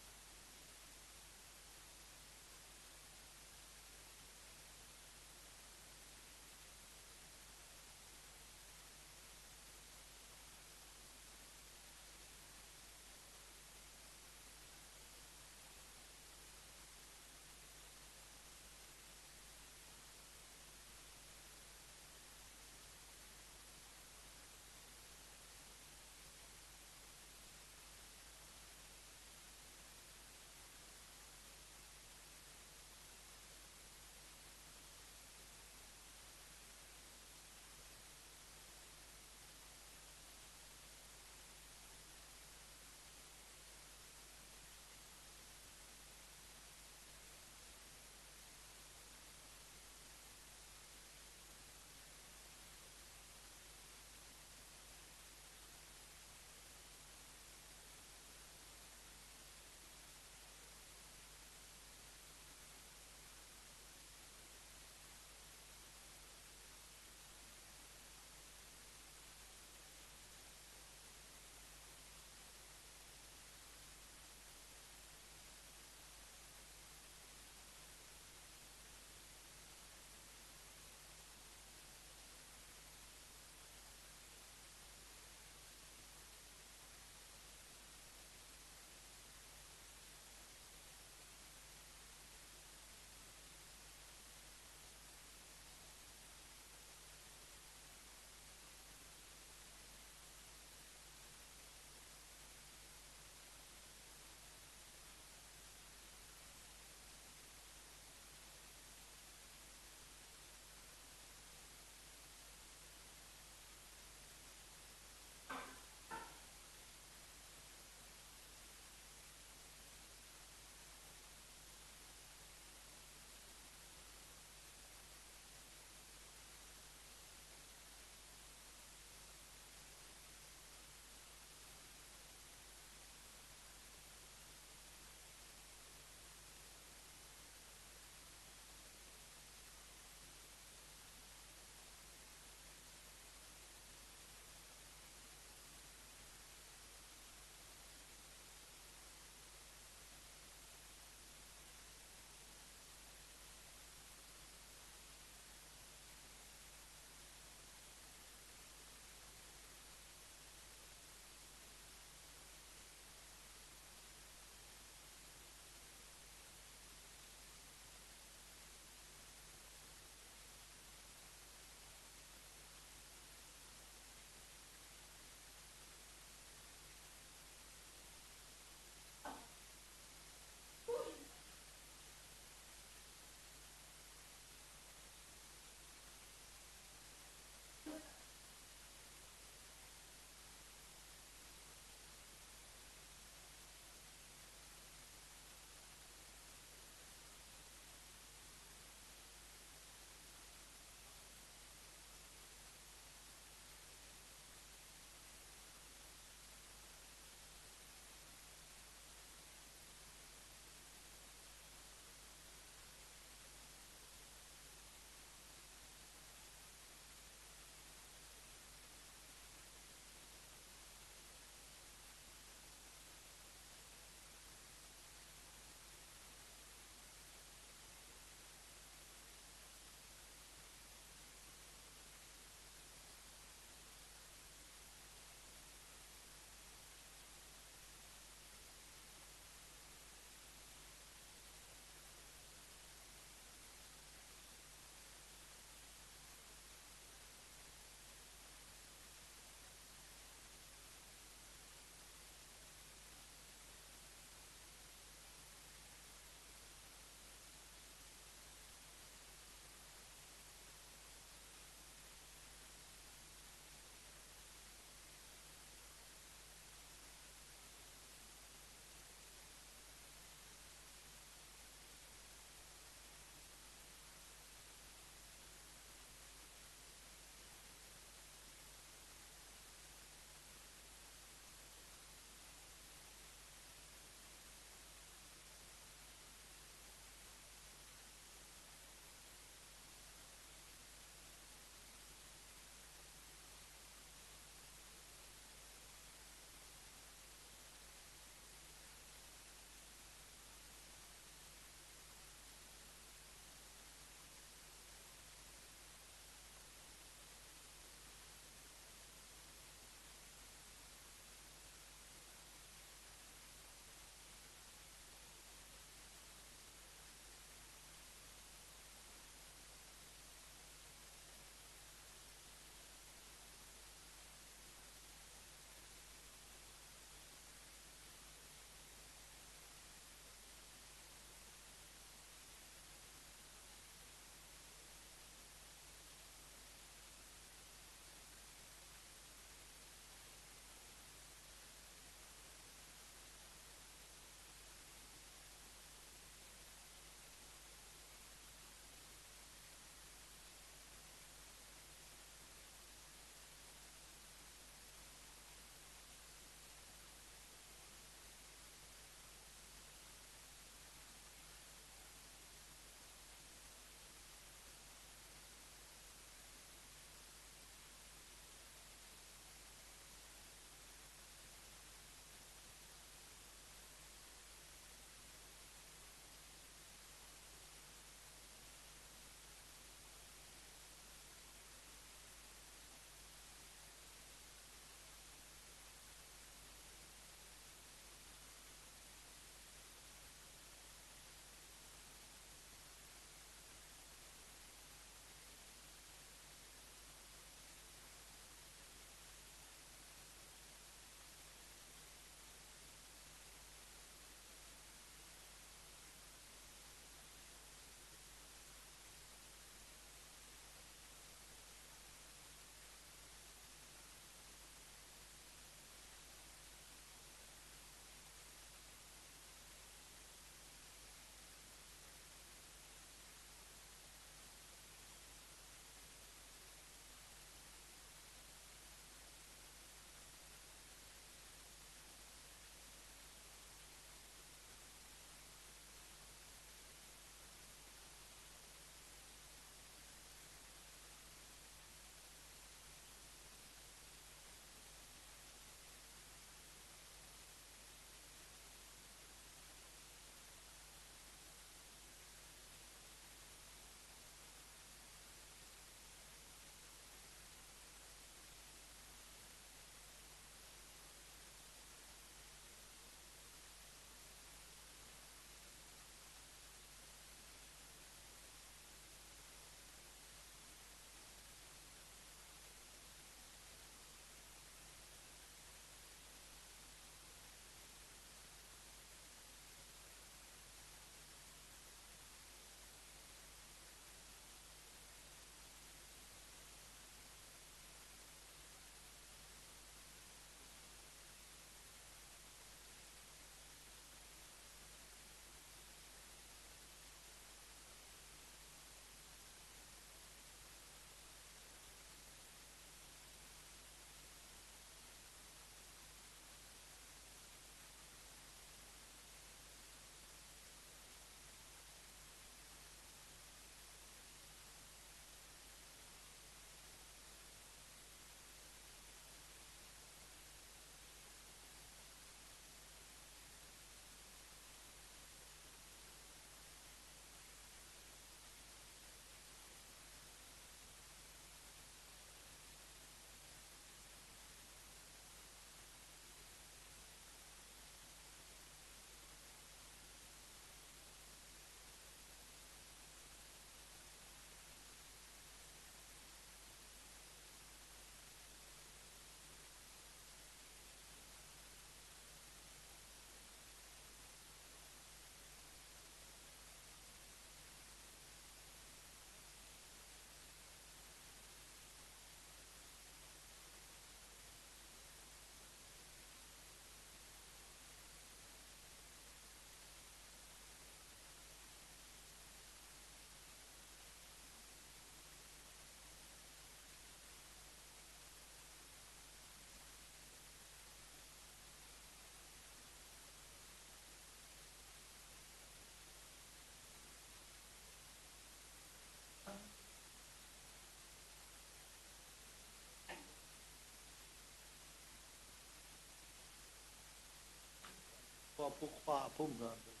ဖိခွါအဖိမုၣ်အဘျုး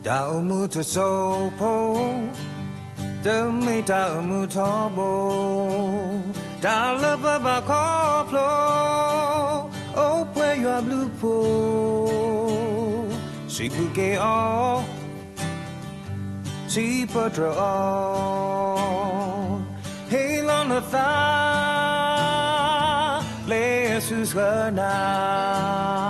တၢ်အိၣ်မူတစိၢ်ဖိ, တမ့ၢ်တၢ်အိၣ်မူထီဘိ, တၢ်လၢပဘၣ်ခီဖျိ, အိၣ်ပှဲၤယွၤဘျုးဖှိၣ်, စံးဘျုးက့ၤအီၤ, စံးပတြၢၤအီၤ, ဟ့ၣ်လီၤနသး, လၢအစုဆှၢနၤ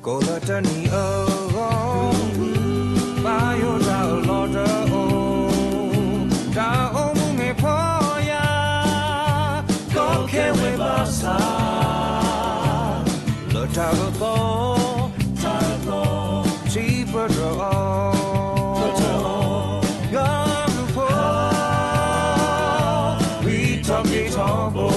ကိးလၢတနံၤအဂီၢ်, ဘၣ်ယိၣ်တၢ်အၢၣ်လီၤတအိၣ်, တၢ်အိၣ်မူမ့ၢ်ဖှီၣ်ယာ်, ကီခဲဝဲဘၣ်ဆၣ်, လၢတၢ်အၢသီ, တၢ်အၢသီ, စံးပတြၢၤအီၤ, ပတြၢၤအီၤ, ယွၤဘျုးဖှိၣ်, ဝံထီၣ်က့ၤထီဘိ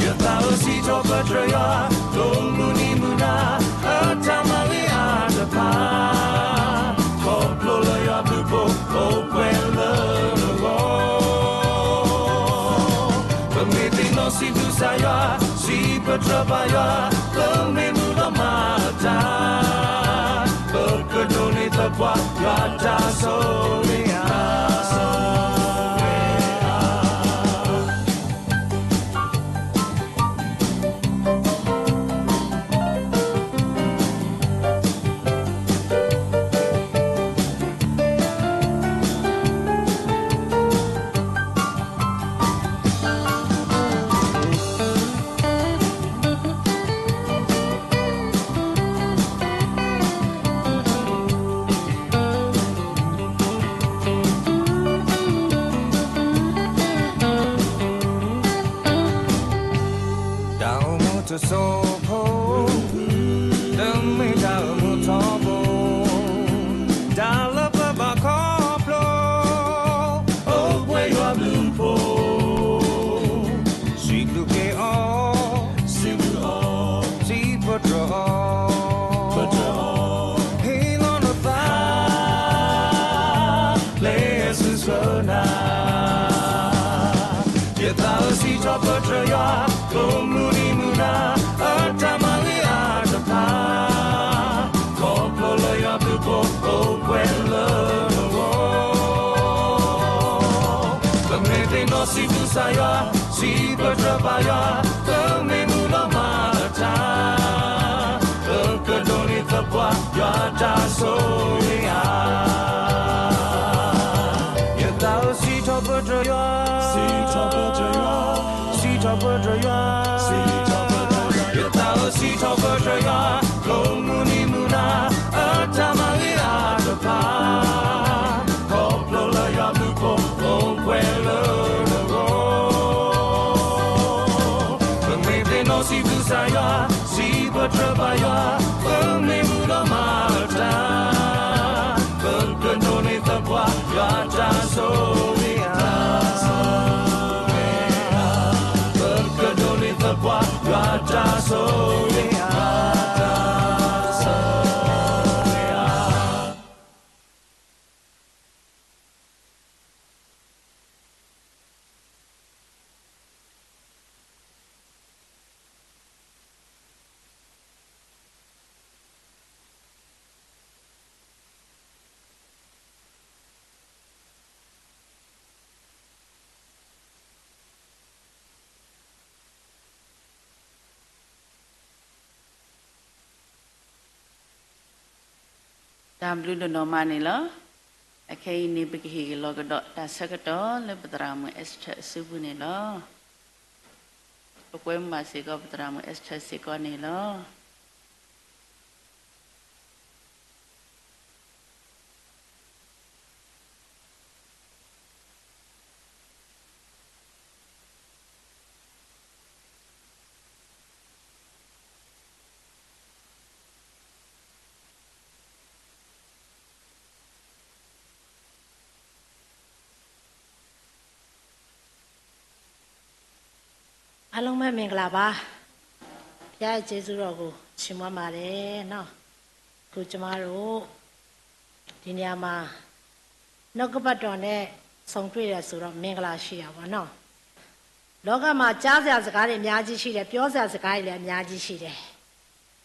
ယသးဧၢ စံးထီၣ်ပတြၢၤယွၤ, လၢမုၢ်နံၤမုၢ်နၤ အတၢ်မၤဂ့ၤအါတဖၣ်, ခီဖျိလၢယွၤဘျုးဖှိၣ် အိၣ်ပှဲၤလၢနဂီၢ်. ပမ့ၢ်သ့ၣ်နီၣ်စံးဘျုးကစၢ်ယွၤ, စံးပတြၢၤဘၣ်ယွၤ, ပမ့ၢ်မုာ်ဒီးမၤတၢ်, ပကဒိးန့ၢ်သပှၢ် ယွၤတၢ်ဆိၣ်ဂ့ၤဧါ. တၢ်အိၣ်မူတစိၢ်ဖိ, တမ့ၢ်တၢ်အိၣ်မူထီဘိ, တၢ်လၢပဘၣ်ခီဖျိ, အိၣ်ပှဲၤယွၤဘျုးဖှိၣ်, စံးဘျုးက့ၤအီၤ, စံးဘျုးအီၤ, စံးပတြၢၤအီၤ, ပတြၢၤအီၤ, ဟ့ၣ်လီၤနသး, လၢအစုဆှၢနၤ. ယသးဧၢ စံးထီၣ်ပတြၢၤယွၤ, လၢမုၢ်နံၤမုၢ်နၤ အတၢ်မၤဂ့ၤအါတဖၣ်, ခီဖျိလၢယွၤဘျုးဖှိၣ် အိၣ်ပှဲၤလၢနဂီၢ်. ပမ့ၢ်သ့ၣ်နီၣ်စံးဘျုးကစၢ်ယွၤ, စံးပတြၢၤဘၣ်ယွၤ, ပမ့ၢ်မုာ်ဒီးမၤတၢ်, ပကဒိးန့ၢ်သပှၢ် ယွၤတၢ်ဆိၣ်ဂ့ၤဧါ. ယသးဧၢ စံးထီၣ်ပတြၢၤယွၤ, စံးထီၣ်ပတြၢၤယွၤ, စံးထီၣ်ပတြၢၤယွၤ, စံးထီၣ်ပတြၢၤယွၤ, ယသးဧၢ စံးထီၣ်ပတြၢၤယွၤ, လၢမုၢ်နံၤမုၢ်နၤ အတၢ်မၤဂ့ၤအါတဖၣ်, ခီဖျိလၢယွၤဘျုးဖှိၣ် အိၣ်ပှဲၤလၢနဂီၢ်. ပမ့ၢ်သ့ၣ်နီၣ်စံးဘျုးကစၢ်ယွၤ, စံးပတြၢၤဘၣ်ယွၤ, ပမ့ၢ်မုာ်ဒီးမၤတၢ်, ပကဒိးန့ၢ်သပှၢ် ယွၤတၢ်ဆိၣ်ဂ့ၤဧါ. ပကဒိးန့ၢ်သပှၢ် ယွၤတၢ်ဆိၣ်ဂ့ၤဧါ. တၢ်ဘျုးဒိၣ်နီၢ်မးန့ၣ်လီၤ. အခဲအံၤန့ၣ် ပကဟ့ၣ်က့ၤလီၤကဒီးတၢ်ဆၢကတီၢ်လၢပသရၣ်မုၣ် Esther အစုပူၤန့ၣ်လီၤ. ပကွဲမုာ်ဘၣ်စ့ၢ်ကီးပသရၣ်မုၣ် Esther စ့ၢ်ကီးန့ၣ်လီၤ. အားလုံးပဲမင်္ဂလာပါ. ဘုရားရဲ့ကျေးဇူးတော်ကိုချီးမွမ်းပါတယ်နော်. အခုကျမတို့ဒီနေရာမှာနှုတ်ကပတ်တော်နဲ့ဆုံတွေ့တယ်ဆိုတော့မင်္ဂလာရှိတာပေါ့နော်. လောကမှာကြားစရာစကားတွေအများကြီးရှိတယ်, ပြောစရာစကားတွေလည်းအများကြီးရှိတယ်.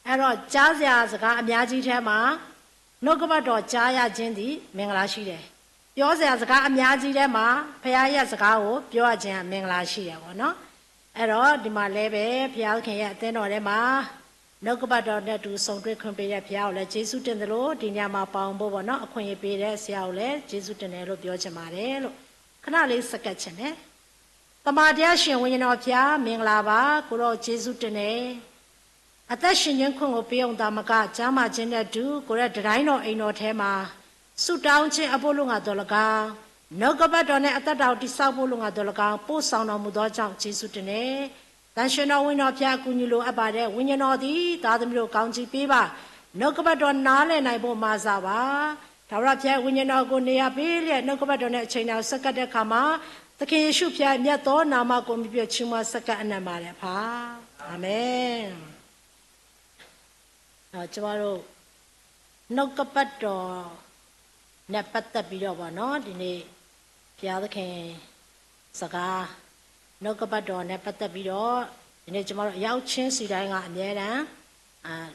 အဲ့တော့ကြားစရာစကားအများကြီးထဲမှာ နှုတ်ကပတ်တော်ကြားရခြင်းသည်မင်္ဂလာရှိတယ်. ပြောစရာစကားအများကြီးထဲမှာ ဘုရားရဲ့စကားကိုပြောရခြင်းကမင်္ဂလာရှိတယ်ပေါ့နော်. အဲ့တော့ဒီမှာလည်းပဲ ဘုရားသခင်ရဲ့အသင်းတော်ထဲမှာ နှုတ်ကပတ်တော်နဲ့အတူဆုံတွေ့ခွင့်ပေးတဲ့ဘုရားကိုလည်းကျေးဇူးတင်သလို ဒီညမှာပါဝင်ဖို့ပေါ့နော်, အခွင့်အရေးပေးတဲ့ဆရာကိုလည်းကျေးဇူးတင်တယ်လို့ပြောချင်ပါတယ်လို့ ခဏလေးစက္ကန့်ချင်တယ်. သမ္မာတရားရှင်ဝိညာဉ်တော်ဘုရားမင်္ဂလာပါ, ကိုယ်တော်ကိုကျေးဇူးတင်တယ်. အသက်ရှင်ခြင်းခွင့်ကိုပေးရုံသာမက ကျန်းမာခြင်းနဲ့အတူ ကိုယ်တော်တတိုင်းတော်အိမ်တော်ထဲမှာ ဆုတောင်းခြင်းအဖို့လိုငှာ်သော်လည်းကောင်း, နှုတ်ကပတ်တော်နဲ့အသက်တာကိုတည်ဆောက်ဖို့လိုငှာ်သော်လည်းကောင်း ပို့ဆောင်တော်မူသောကြောင့်ကျေးဇူးတင်တယ်. သန့်ရှင်းသောဝိညာဉ်တော်ဘုရားအကူအညီလိုအပ်ပါတယ်. ဝိညာဉ်တော်သည်သားသမီးတို့ကိုကောင်းချီးပေးပါ. နှုတ်ကပတ်တော်နားလည်နိုင်ဖို့မဆာပါ. ထာဝရဘုရားဝိညာဉ်တော်ကိုနေရာပေးလျက်နှုတ်ကပတ်တော်နဲ့အချိန်တိုင်းကိုဆက်ကပ်တဲ့အခါမှာ သခင်ယေရှုဘုရားရဲ့မြတ်သောနာမကိုအမှီပြုချီးမွမ်းဆက်ကပ်အနံၣ်ပါတယ်ဖာ. အာမင်. ဒီးကျမတို့ နှုတ်ကပတ်တော်နဲ့ပတ်သက်ပြီးတော့ပေါ့နော်, ဒီနေ့ဘုရားသခင်စကား နှုတ်ကပတ်တော်နဲ့ပတ်သက်ပြီးတော့ ဒီနေ့ကျမတို့အရောက်ချင်းစီတိုင်းကအမြဲတမ်း အာ,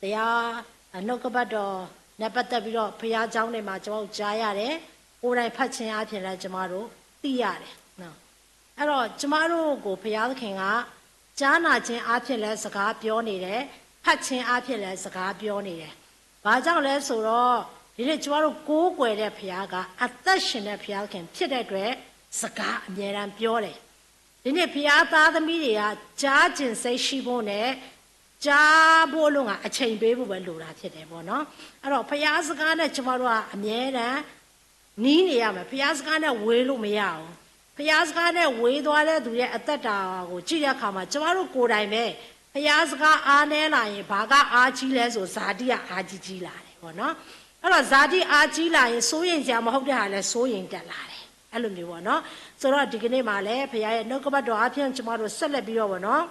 တရား, အာ, နှုတ်ကပတ်တော်နဲ့ပတ်သက်ပြီးတော့ဘုရားကျောင်းတွေမှာကျမတို့ကြားရတယ်, ကိုယ်တိုင်ဖတ်ခြင်းအားဖြင့်လည်းကျမတို့သိရတယ်နော်. အဲ့တော့ကျမတို့ကိုဘုရားသခင်ကကြားနာခြင်းအားဖြင့်လည်းစကားပြောနေတယ်, ဖတ်ခြင်းအားဖြင့်လည်းစကားပြောနေတယ်. ဘာကြောင့်လဲဆိုတော့ဒီနေ့ကျမတို့ကိုးကွယ်တဲ့ဘုရားကအသက်ရှင်တဲ့ဘုရားသခင်ဖြစ်တဲ့အတွက်စကားအမြဲတမ်းပြောတယ်. ဒီနေ့ဘုရားသားသမီးတွေကကြားကျင်စိတ်ရှိဖို့နဲ့ကြားဖို့အလို့ငှာအချိန်ပေးဖို့ပဲလိုတာဖြစ်တယ်ပေါ့နော်. အဲ့တော့ဘုရားစကားနဲ့ကျမတို့ကအမြဲတမ်းနီးနေရမယ်. ဘုရားစကားနဲ့ဝေးလို့မရဘူး. ဘုရားစကားနဲ့ဝေးသွားတဲ့သူရဲ့အသက်တာကိုကြည့်တဲ့အခါမှာကျမတို့ကိုယ်တိုင်ပဲဘုရားစကားအားနည်းလာရင်ဘာကအားကြီးလဲဆိုဇာတိကအားကြီးကြီးလာတယ်ပေါ့နော်. အဲ့တော့ဇာတိအားကြီးလာရင်စိုးရိမ်စရာမဟုတ်တဲ့ဟာလည်းစိုးရိမ်တက်လာတယ်. အဲ့လိုမျိုးပေါ့နော်. ဆိုတော့ဒီကနေ့မှာလည်းဘုရားရဲ့နှုတ်ကပတ်တော်အားဖြင့်ကျမတို့ဆက်လက်ပြီးတော့ပေါ့နော်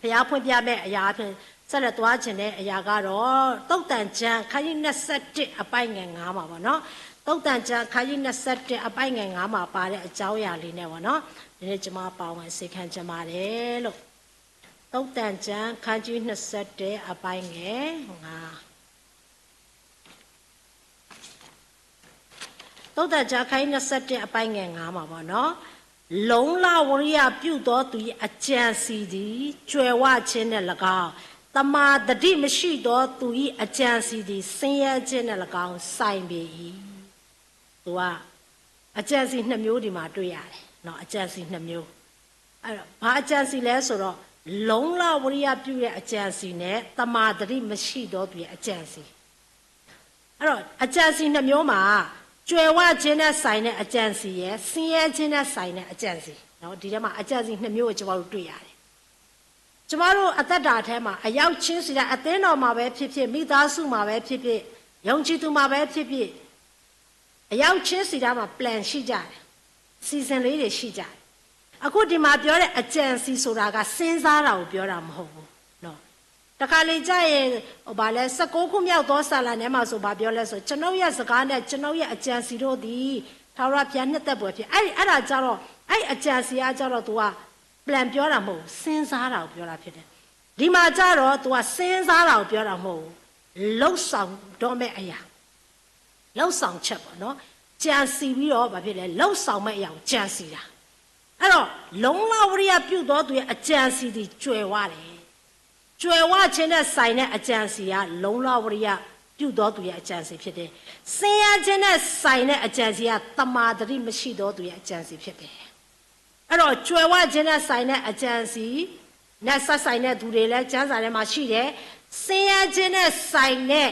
ဘုရားဖွင့်ပြမယ့်အရာအဖြစ်ဆက်လက်သွားချင်တဲ့အရာကတော့သုတ်တန်ကျမ်းခန်းကြီးနှစ်ဆယ့်တစ်အပိုင်းငယ်ငါးမှာပေါ့နော်. သုတ်တန်ကျမ်းခန်းကြီးနှစ်ဆယ့်တစ်အပိုင်းငယ်ငါးမှာပါတဲ့အကြောင်းအရာလေးနဲ့ပေါ့နော်. ဒီနေ့ကျွန်မပါဝင်စေခံချင်ပါတယ်လို့. သုတ်တန်ကျမ်းခန်းကြီးနှစ်ဆယ့်တစ်အပိုင်းငယ်ငါး သုတ်တန်ကျမ်းခန်းကြီးနှစ်ဆယ့်တစ်အပိုင်းငယ်ငါးမှာပေါ့နော်. လုံလဝီရိယပြုသောသူ၏အကြံအစည်သည် ကြွယ်ဝခြင်းနှင့်လည်းကောင်း, သမ္မာသတိမရှိသောသူ၏အကြံအစည်သည် ဆင်းရဲခြင်းနှင့်လည်းကောင်း ဆိုင်ပေ၏. သူကအကြံအစည်နှစ်မျိုးဒီမှာတွေ့ရတယ်နော်. အကြံအစည်နှစ်မျိုး. အဲ့တော့ဘာအကြံအစည်လဲဆိုတော့လုံလဝီရိယပြုတဲ့အကြံအစည်နဲ့သမ္မာသတိမရှိသောသူရဲ့အကြံအစည်. အဲ့တော့အကြံစည်နှစ်မျိုးမှာကြွယ်ဝခြင်းနဲ့ဆိုင်တဲ့အကြံစည်ရယ်, ဆင်းရဲခြင်းနဲ့ဆိုင်တဲ့အကြံစည်နော်. ဒီထဲမှာအကြံစည်နှစ်မျိုးကိုကျွန်တော်တို့တွေ့ရတယ်. ကျွန်တော်တို့အသက်တာထဲမှာအရောက်ချင်းစီတိုင်းအသင်းတော်မှာပဲဖြစ်ဖြစ်, မိသားစုမှာပဲဖြစ်ဖြစ်, ယုံကြည်သူမှာပဲဖြစ်ဖြစ်, အရောက်ချင်းစီတိုင်းမှာ plan ရှိကြတယ်, season လေးတွေရှိကြတယ်. အခုဒီမှာပြောတဲ့အကြံစည်ဆိုတာကစဉ်းစားတာကိုပြောတာမဟုတ်ဘူးနော်. တခါလေကျရင်ဟိုဗာလဲဆယ့်ကိုးခုမြောက်သောစာလံထဲမှာဆိုဗာပြောလဲဆိုကျွန်ုပ်ရဲ့စကားနဲ့ကျွန်ုပ်ရဲ့အကြံစည်တို့သည်ထာဝရဘုရားနှစ်သက်ပွေဖြစ်. အဲ့ဒီအဲ့ဒါကြတော့အဲ့ဒီအကြံစည်ကကြတော့သူက plan ပြောတာမဟုတ်ဘူး, စဉ်းစားတာကိုပြောတာဖြစ်တယ်. ဒီမှာကြတော့သူကစဉ်းစားတာကိုပြောတာမဟုတ်ဘူး, လုပ်ဆောင်တော့မဲ့အရာ, လုပ်ဆောင်ချက်ပေါ့နော်. ကြံစည်ပြီးတော့ဘာဖြစ်လဲ, လုပ်ဆောင်မဲ့အရာကိုကြံစည်တာ. အဲ့တော့လုံလဝီရိယပြုသောသူရဲ့အကြံစည်သည်ကြွယ်ဝတယ်. ကြွယ်ဝခြင်းနဲ့ဆိုင်တဲ့အကြံစည်ကလုံလဝီရိယ ပြုသောသူရဲ့အကြံအစည်ဖြစ်တယ်။ ဆင်းရဲခြင်းနဲ့ဆိုင်တဲ့အကြံအစည်က သမ္မာသတိမရှိသောသူရဲ့အကြံအစည်ဖြစ်တယ်။ အဲ့တော့ ကြွယ်ဝခြင်းနဲ့ဆိုင်တဲ့အကြံအစည် နဲ့ဆက်ဆိုင်တဲ့သူတွေလည်းကျမ်းစာထဲမှာရှိတယ်။ ဆင်းရဲခြင်းနဲ့ဆိုင်တဲ့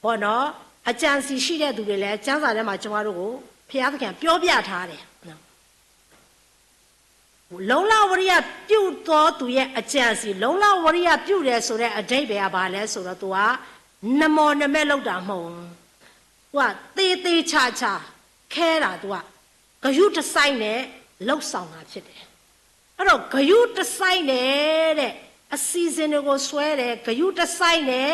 ပေါ့နော် အကြံအစည်ရှိတဲ့သူတွေလည်းကျမ်းစာထဲမှာကျွန်တော်တို့ကို ဘုရားသခင်ပြောပြထားတယ်နော်။ လုံလဝရိယပြုသောသူရဲ့အကြံအစည် လုံလဝရိယပြုတယ်ဆိုတဲ့အဓိပ္ပာယ်ကဘာလဲဆိုတော့ သူက နမော်နမဲလုပ်တာမဟုတ်ဘူး။ သူကသေသေချာချာခဲတာ သူက ဂရုတစိုက်နဲ့လုပ်ဆောင်တာဖြစ်တယ်။ အဲ့တော့ ဂရုတစိုက်နဲ့တဲ့ အစီအစဉ်တွေကိုဆွဲတယ်။ ဂရုတစိုက်နဲ့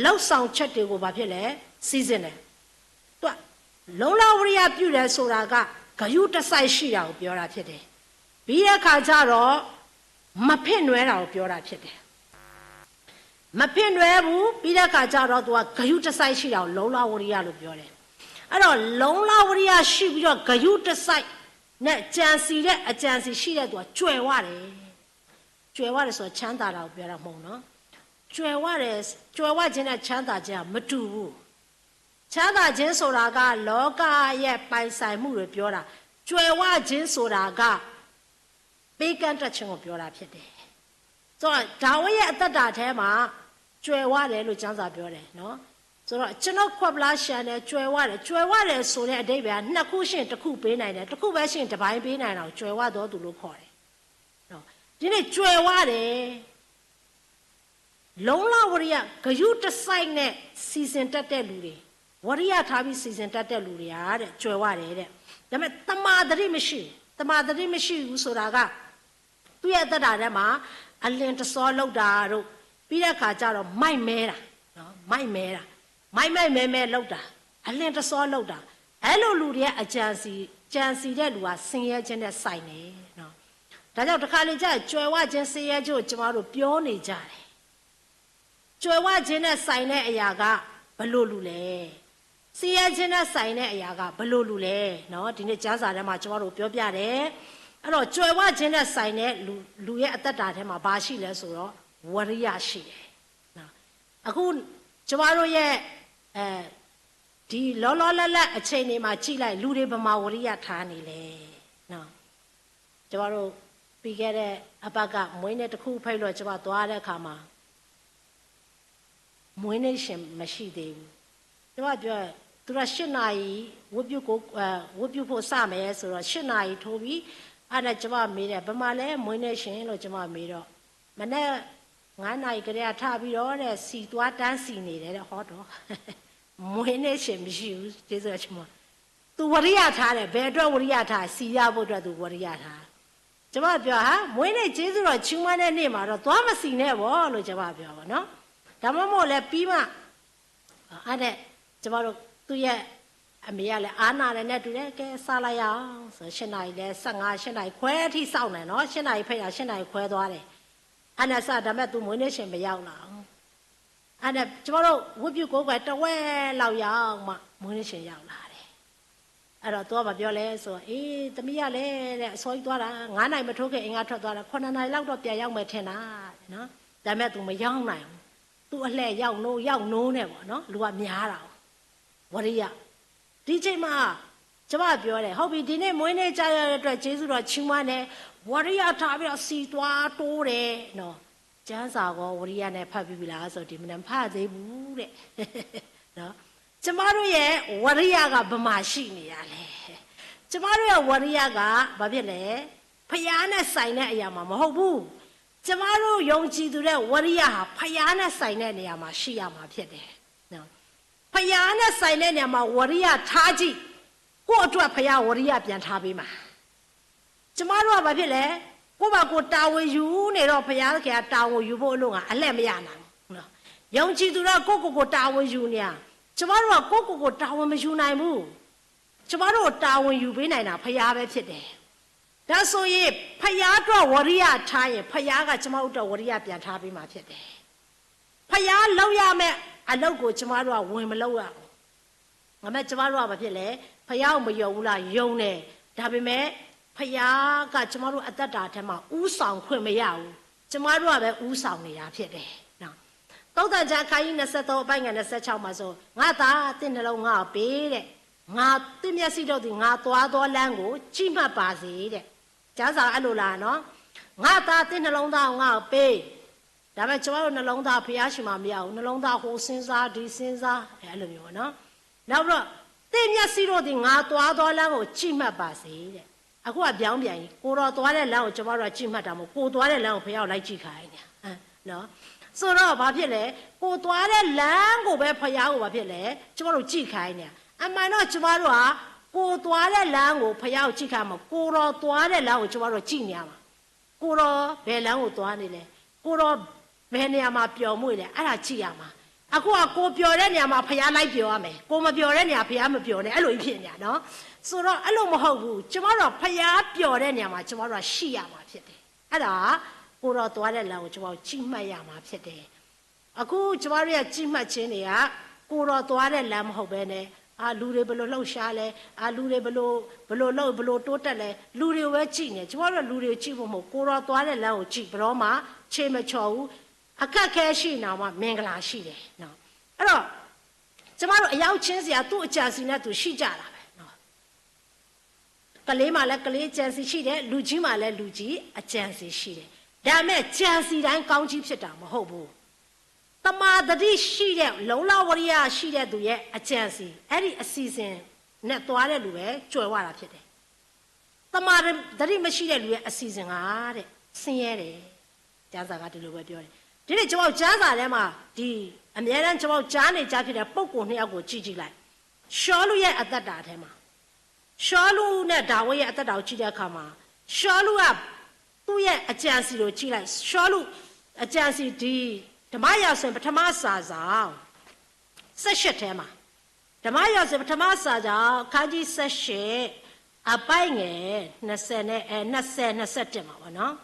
လုပ်ဆောင်ချက်တွေကိုဘာဖြစ်လဲ စီစဉ်တယ်။ သူက လုံလဝရိယပြုတယ်ဆိုတာက ဂရုတစိုက်ရှိတာကိုပြောတာဖြစ်တယ်။ ပြီးတဲ့အခါကျတော့ မဖစ်နွဲတာကိုပြောတာဖြစ်တယ်။ မဖစ်နွဲဘူး ပြီးတဲ့အခါကျတော့ သူက ဂရုတစိုက်ရှိတာကို လုံလဝရိယလို့ပြောတယ်။ အဲ့တော့ လုံလဝရိယရှိပြီးတော့ ဂရုတစိုက်နဲ့ ကြံစည်တဲ့ အကြံစည်ရှိတဲ့သူက ကြွယ်ဝတယ်။ ကြွယ်ဝတယ်ဆိုတော့ ချမ်းသာတာကိုပြောတာမဟုတ်ဘူးနော်။ ကြွယ်ဝတယ် ကြွယ်ဝခြင်းနဲ့ချမ်းသာခြင်းကမတူဘူး။ ချမ်းသာခြင်းဆိုတာက လောကရဲ့ပိုင်ဆိုင်မှုတွေပြောတာ။ ကြွယ်ဝခြင်းဆိုတာက ပေးကမ်းတတ်ခြင်းကိုပြောတာဖြစ်တယ်။ ဆိုတော့ ဒါဝိဒ်ရဲ့အသက်တာထဲမှာ ကြွယ်ဝတယ်လို့ကျမ်းစာပြောတယ်နော်။ ဆိုတော့ ကျွန်တော်ခွက်ဖျားရှန်တယ် ကြွယ်ဝတယ်။ ကြွယ်ဝတယ်ဆိုတဲ့အဓိပ္ပာယ်က နှစ်ခုရှိရင်တစ်ခုပေးနိုင်တယ်။ တစ်ခုပဲရှိရင်တစ်ပိုင်းပေးနိုင်တာကို ကြွယ်ဝသောသူလို့ခေါ်တယ်နော်။ ဒီနေ့ ကြွယ်ဝတယ်။ လုံလဝရိယ ဂရုတစိုက်နဲ့ စီစဉ်တတ်တဲ့လူတွေ ဝရိယထားပြီး စီစဉ်တတ်တဲ့လူတွေကတဲ့ ကြွယ်ဝတယ်တဲ့။ ဒါပေမဲ့ သမ္မာသတိမရှိဘူး။ သမ္မာသတိမရှိဘူးဆိုတာက သူ့ရဲ့အသက်တာထဲမှာ အလင်တစီလုပ်တာတို့ ပြီးတဲ့အခါကျတော့ မိုက်မဲတာနော်။ မိုက်မဲတာ မိုက်မိုက်မဲမဲလုပ်တာ အလင်တစီလုပ်တာ အဲ့လိုလူတွေရဲ့အကြံစည် ကြံစည်တဲ့လူဟာ ဆင်းရဲခြင်းနဲ့ဆိုင်တယ်နော်။ ဒါကြောင့် တစ်ခါလေကျရင် ကြွယ်ဝခြင်း ဆင်းရဲခြင်းကို ကျွန်တော်တို့ပြောနေကြတယ်။ ကြွယ်ဝခြင်းနဲ့ဆိုင်တဲ့အရာက ဘယ်လိုလူလဲ။ ဆင်းရဲခြင်းနဲ့ဆိုင်တဲ့အရာက ဘယ်လိုလူလဲနော်။ ဒီနေ့ကျမ်းစာထဲမှာ ကျွန်တော်တို့ပြောပြတယ်။ အဲ့တော့ ကြွယ်ဝခြင်းနဲ့ဆိုင်တဲ့လူ လူရဲ့အသက်တာထဲမှာ ဘာရှိလဲဆိုတော့ ဝရိယရှိတယ်နော်။ အခု ကျွန်တော်တို့ရဲ့ အဲ ဒီလောလောလတ်လတ်အခြေအနေမှာကြည့်လိုက် လူတွေဘယ်မှာဝရိယထားနေလဲနော်။ ကျွန်တော်တို့ ပြီးခဲ့တဲ့အပတ်က မွေးနေ့တစ်ခုဖဲလို့ ကျွန်တော်သွားတဲ့အခါမှာ မွေးနေ့ရှင်မရှိသေးဘူး။ ကျွန်တော်ပြော သူတို့ရှစ်နာရီ ဝတ်ပြုကို အဲ ဝတ်ပြုဖို့စမယ်ဆိုတော့ ရှစ်နာရီထိုးပြီ။ အဲ့ဒါကျွန်မမေးတယ် ဘယ်မှာလဲ မွေးနေ့ရှင်လို့ ကျွန်မမေးတော့ မနက်ငါးနာရီကတည်းကထပြီးတော့တဲ့ စည်သွားတန်းစည်နေတယ်တဲ့ ဟောတော့ မွေးနေ့ရှင်မရှိဘူး ကျေးဇူးတော်ချီးမွမ်း။ သူဝရိယထားတယ် ဘယ်အတွက်ဝရိယထား စည်ရဖို့အတွက် သူဝရိယထား။ ကျွန်မပြော ဟာ မွေးနေ့ကျေးဇူးတော်ချီးမွမ်းတဲ့နေ့မှာတော့ သွားမစည်နဲ့ပေါ့လို့ ကျွန်မပြောပါနော်။ ဒါမှမဟုတ်လည်းပြီးမှ အဲ့ဒါ ကျွန်မတို့ သူ့ရဲ့အမေကလည်း အားနာတယ်နဲ့တူတယ် ကဲ စားလိုက်ရအောင်ဆို ရှစ်နာရီလဲ ဆယ့်ငါး ရှစ်နာရီခွဲအထိစောင့်နေနော် ရှစ်နာရီဖဲရ ရှစ်နာရီခွဲသွားတယ်။ အဲ့ဒါစ ဒါပေမဲ့ သူမွေးနေ့ရှင်မရောက်လာဘူး။ အဲ့ဒါ ကျွန်မတို့ ဝတ်ပြုကိုယ်ခွဲတစ်ဝက်လောက်ရောက်မှ မွေးနေ့ရှင်ရောက်လာတယ်။ အဲ့တော့ သူကဘာပြောလဲဆိုတော့ အေး သမီးကလည်းတဲ့ အစောကြီးသွားတာ ငါးနာရီမထိုးခင် အိမ်ကထွက်သွားတာ ခုနှစ်နာရီလောက်တော့ပြန်ရောက်မယ်ထင်တာနော်။ ဒါပေမဲ့ သူမရောက်နိုင်ဘူး။ သူ့အလှည့်ရောက်နိုး ရောက်နိုးနဲ့ပေါ့နော် လူကများတာကို ဝရိယ။ ဒီချိန်မှာ ကျွန်မပြောတယ် ဟုတ်ပြီ ဒီနေ့မွေးနေ့ကျရောက်တဲ့အတွက် ကျေးဇူးတော်ချီးမွမ်းတယ် ဝရိယထားပြီးတော့ စည်သွားတိုးတယ်နော်။ ကျမ်းစာကော ဝရိယနဲ့ဖတ်ပြီးပြီလားဆိုတော့ ဒီမနက်ဖတ်သေးဘူးတဲ့နော်။ ကျမတို့ရဲ့ဝရိယက ဘယ်မှာရှိနေရလဲ။ ကျမတို့ရဲ့ဝရိယက ဘာဖြစ်လဲ။ ဘုရားနဲ့ဆိုင်တဲ့အရာမှာမဟုတ်ဘူး။ ကျမတို့ယုံကြည်သူတဲ့ဝရိယဟာ ဘုရားနဲ့ဆိုင်တဲ့နေရာမှာရှိရမှာဖြစ်တယ်နော်။ ဘုရားနဲ့ဆိုင်တဲ့နေရာမှာဝရိယထားကြည့်။ ကိုယ့်အတွက်ဘုရားဝရိယပြန်ထားပေးမှာ။ ကျမတို့ကဘာဖြစ်လဲ။ ကိုယ့်ဘာကိုယ်တာဝန်ယူနေတော့ ဘုရားသခင်ကတာဝန်ယူဖို့အလို့ငှာ အလှည့်မရနိုင်ဘူးနော်။ ယုံကြည်သူတော့ ကိုယ့်ကိုယ်ကိုယ်တာဝန်ယူနေရ။ ကျမတို့က ကိုယ့်ကိုယ်ကိုယ်တာဝန်မယူနိုင်ဘူး။ ကျမတို့ကိုတာဝန်ယူပေးနိုင်တာ ဘုရားပဲဖြစ်တယ်။ ဒါဆိုရင် ဘုရားအတွက်ဝရိယထားရင် ဘုရားကကျမတို့အတွက်ဝရိယပြန်ထားပေးမှာဖြစ်တယ်။ ဘုရားလုပ်ရမယ့်အလုပ်ကို ကျမတို့ကဝင်မလုပ်ရဘူး။ ဒါပေမဲ့ ကျမတို့ကဘာဖြစ်လဲ။ ဘုရားကိုမယုံဘူးလား။ ယုံတယ်။ ဒါပေမဲ့ ဘုရားကကျမတို့အသက်တာထဲမှာ ဦးဆောင်ခွင့်မရဘူး။ ကျမတို့ကပဲဦးဆောင်နေတာဖြစ်တယ်နော်။ သုတၢ်ကါခါအံၤ နှစ်ဆယ့်သုံး အပိုင်းငယ် နှစ်ဆယ့်ခြောက်မှာဆို ငါ့သား သင့်နှလုံး ငါ့ကိုပေးတဲ့ ငါ သင့်မျက်စိတို့သည် ငါသွားသောလမ်းကို ကြည့်မှတ်ပါစေတဲ့ ကျမ်းစာက အဲ့လိုလားနော် ငါ့သား သင့်နှလုံးသားကို ငါ့ကိုပေး ဒါပေမဲ့ ကျွန်တော်တို့ နှလုံးသား ဘုရားရှိခိုးမှာ မရောက်ဘူး နှလုံးသား ဟိုစဉ်းစား ဒီစဉ်းစား အဲ့လိုမျိုးပေါ့နော် နောက်ပြီးတော့ သင့်မျက်စိတို့သည် ငါသွားသောလမ်းကို ကြည့်မှတ်ပါစေတဲ့ အခုက ပြောင်းပြန်ပြီ ကိုယ်တော်သွားတဲ့လမ်းကို ကျွန်တော်တို့က ကြည့်မှတ်တာမဟုတ် ကိုယ်သွားတဲ့လမ်းကို ဘုရားကို လိုက်ကြည့်ခိုင်းနေတာ နော် ဆိုတော့ ဘာဖြစ်လဲ ကိုယ်သွားတဲ့လမ်းကိုပဲ ဘုရားကို ဘာဖြစ်လဲ ကျွန်တော်တို့ ကြည့်ခိုင်းနေတာ အမှန်တော့ ကျွန်တော်တို့က ကိုယ်သွားတဲ့လမ်းကို ဘုရားကို ကြည့်ခိုင်းမှာ ကိုယ်တော်သွားတဲ့လမ်းကို ကျွန်တော်တို့ ကြည့်နေရမှာ ကိုယ်တော် ဘယ်လမ်းကို သွားနေလဲ ကိုယ်တော် ဘယ်နေရာမှာ ပျော်မွေ့လဲ အဲ့ဒါ ကြည့်ရမှာ အခုက ကိုယ်ပျော်တဲ့နေရာမှာ ဘုရား လိုက်ပျော်ရမယ် ကိုယ်မပျော်တဲ့နေရာ ဘုရား မပျော်နဲ့ အဲ့လိုကြီး ဖြစ်နေတာနော် ဆိုတော့ အဲ့လိုမဟုတ်ဘူး ကျွန်တော်တို့ ဘုရားပျော်တဲ့နေရာမှာ ကျွန်တော်တို့က ရှိရမှာ ဖြစ်တယ် အဲ့ဒါ ကိုယ်တော်သွားတဲ့လမ်းကို ကျွန်တော်တို့ ကြည့်မှတ်ရမှာ ဖြစ်တယ် အခု ကျွန်တော်တို့ရဲ့ ကြည့်မှတ်ခြင်းတွေက ကိုယ်တော်သွားတဲ့လမ်း မဟုတ်ဘဲနဲ့ အာ လူတွေ ဘယ်လိုလှုပ်ရှားလဲ အာ လူတွေ ဘယ်လို ဘယ်လိုလုပ် ဘယ်လိုတိုးတက်လဲ လူတွေကိုပဲ ကြည့်နေ ကျွန်တော်တို့ လူတွေကို ကြည့်ဖို့မဟုတ် ကိုယ်တော်သွားတဲ့လမ်းကို ကြည့် ဘယ်တော့မှ ခြေမချော်ဘူး အခက်အခဲရှိရင်တောင်မှ မင်္ဂလာရှိတယ်နော် အဲ့တော့ ကျမတို့ အရောက်ချင်းစီက သူ့အကြံစည်နဲ့ သူရှိကြတာပဲနော် ကလေးမှာလည်း ကလေးအကြံစည်ရှိတယ် လူကြီးမှာလည်း လူကြီးအကြံစည်ရှိတယ် ဒါပေမဲ့ ကြံစည်တိုင်း ကောင်းကြီးဖြစ်တာ မဟုတ်ဘူး သမ္မာသတိရှိတဲ့ လုံ့လဝိရိယရှိတဲ့သူရဲ့ အကြံစည် အဲ့ဒီအစီအစဉ်နဲ့ သွားတဲ့လူပဲ ကြွယ်ဝတာဖြစ်တယ် သမ္မာသတိမရှိတဲ့လူရဲ့ အစီအစဉ်ကတဲ့ ဆင်းရဲတယ် ကျမ်းစာက ဒီလိုပဲပြောတယ် ဒီနေ့ ကျွန်တော် ကျမ်းစာထဲမှာ ဒီ အမြဲတမ်း ကျွန်တော် ကြားနေကြဖြစ်တဲ့ ပုဂ္ဂိုလ်နှစ်ယောက်ကို ကြည့်ကြည့်လိုက် ရှောလုရဲ့ အသက်တာထဲမှာ ရှောလုနဲ့ ဒါဝိဒ်ရဲ့ အသက်တာကို ကြည့်တဲ့အခါမှာ ရှောလုက သူ့ရဲ့ အကြံစည်ကို ကြည့်လိုက် ရှောလု အကြံစည် ဒီ ဓမ္မရာဇဝင် ပထမစာစောင် ဆယ့်ရှစ်ထဲမှာ ဓမ္မရာဇဝင် ပထမစာစောင် အခန်းကြီး ဆယ့်ရှစ် အပိုင်းငယ် နှစ်ဆယ်နဲ့ အဲ နှစ်ဆယ် နှစ်ဆယ့်တစ်မှာပေါ့နော်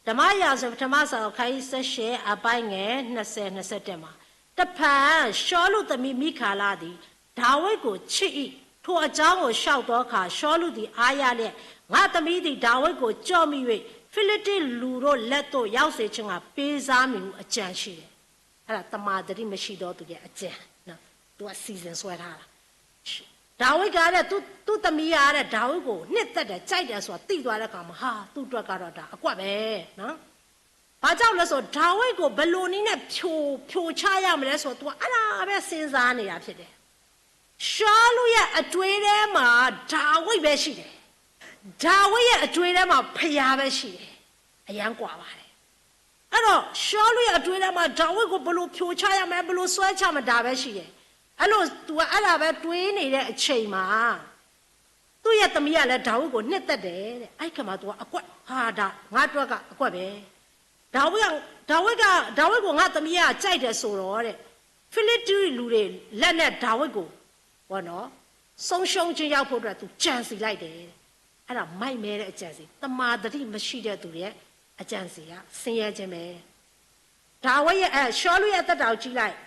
ဓမ္မရာဇဝင် ပထမစာစောင် အခန်းကြီး ဆယ့်ရှစ် အပိုင်းငယ် နှစ်ဆယ် နှစ်ဆယ့်တစ်မှာ တစ်ဖန် ရှောလုသမီး မိခါလသည် ဒါဝိဒ်ကို ချစ်၏။ ထိုအကြောင်းကို လျှောက်သောအခါ ရှောလုသည် အားရလျက်၊ ငါ့သမီးသည် ဒါဝိဒ်ကို ကျော့မိ၍ ဖိလိတ္တိလူတို့လက်သို့ ရောက်စေခြင်းငှာ ပေးစားမည်ဟု အကြံရှိတယ်။ အဲ့ဒါ သမ္မာသတိမရှိသောသူရဲ့အကြံနော်။ သူက စီစဉ်ဆွဲထားတာ။ ဒါဝိဒ်ကတဲ့ သူ့ သူ့သမီးကတဲ့ ဒါဝိဒ်ကို နှစ်သက်တယ် ကြိုက်တယ်ဆိုတာ သိသွားတဲ့အခါမှာ ဟာ သူ့အတွက်ကတော့ ဒါအကွက်ပဲနော်။ ဘာကြောင့်လဲဆိုတော့ ဒါဝိဒ်ကို ဘယ်လိုနည်းနဲ့ ဖြို ဖြိုချရမလဲဆိုတော့ သူက အဲ့ဒါပဲ စဉ်းစားနေတာဖြစ်တယ်။ ရှောလုရဲ့အတွေးထဲမှာ ဒါဝိဒ်ပဲရှိတယ်။ ဒါဝိဒ်ရဲ့အတွေးထဲမှာ ဘုရားပဲရှိတယ်။ အရမ်းကွာပါတယ်။ အဲ့တော့ ရှောလုရဲ့အတွေးထဲမှာ ဒါဝိဒ်ကို ဘယ်လိုဖြိုချရမလဲ ဘယ်လိုဆွဲချမလဲ ဒါပဲရှိတယ်။ အဲ့လို သူက အဲ့ဒါပဲ တွေးနေတဲ့အချိန်မှာ သူ့ရဲ့သမီးကလည်း ဒါဝိဒ်ကို နှစ်သက်တယ်တဲ့။ အဲ့ခါမှာ သူက အကွက် ဟာ ဒါ ငါ့အတွက်ကအကွက်ပဲ။ ဒါဝိဒ်က ဒါဝိဒ်က ဒါဝိဒ်ကို ငါ့သမီးက ကြိုက်တယ်ဆိုတော့တဲ့ ဖိလိတ္တိလူတွေလက်နဲ့ ဒါဝိဒ်ကို ပေါ့နော် ဆုံးရှုံးခြင်းရောက်ဖို့အတွက် သူကြံစည်လိုက်တယ်။ အဲ့ဒါ မိုက်မဲတဲ့အကြံစည်၊ သမ္မာသတိမရှိတဲ့သူရဲ့အကြံစည်က ဆင်းရဲခြင်းပဲ။ ဒါဝိဒ်ရဲ့ အဲ ရှောလုရဲ့အသက်တာကိုကြည့်လိုက်၊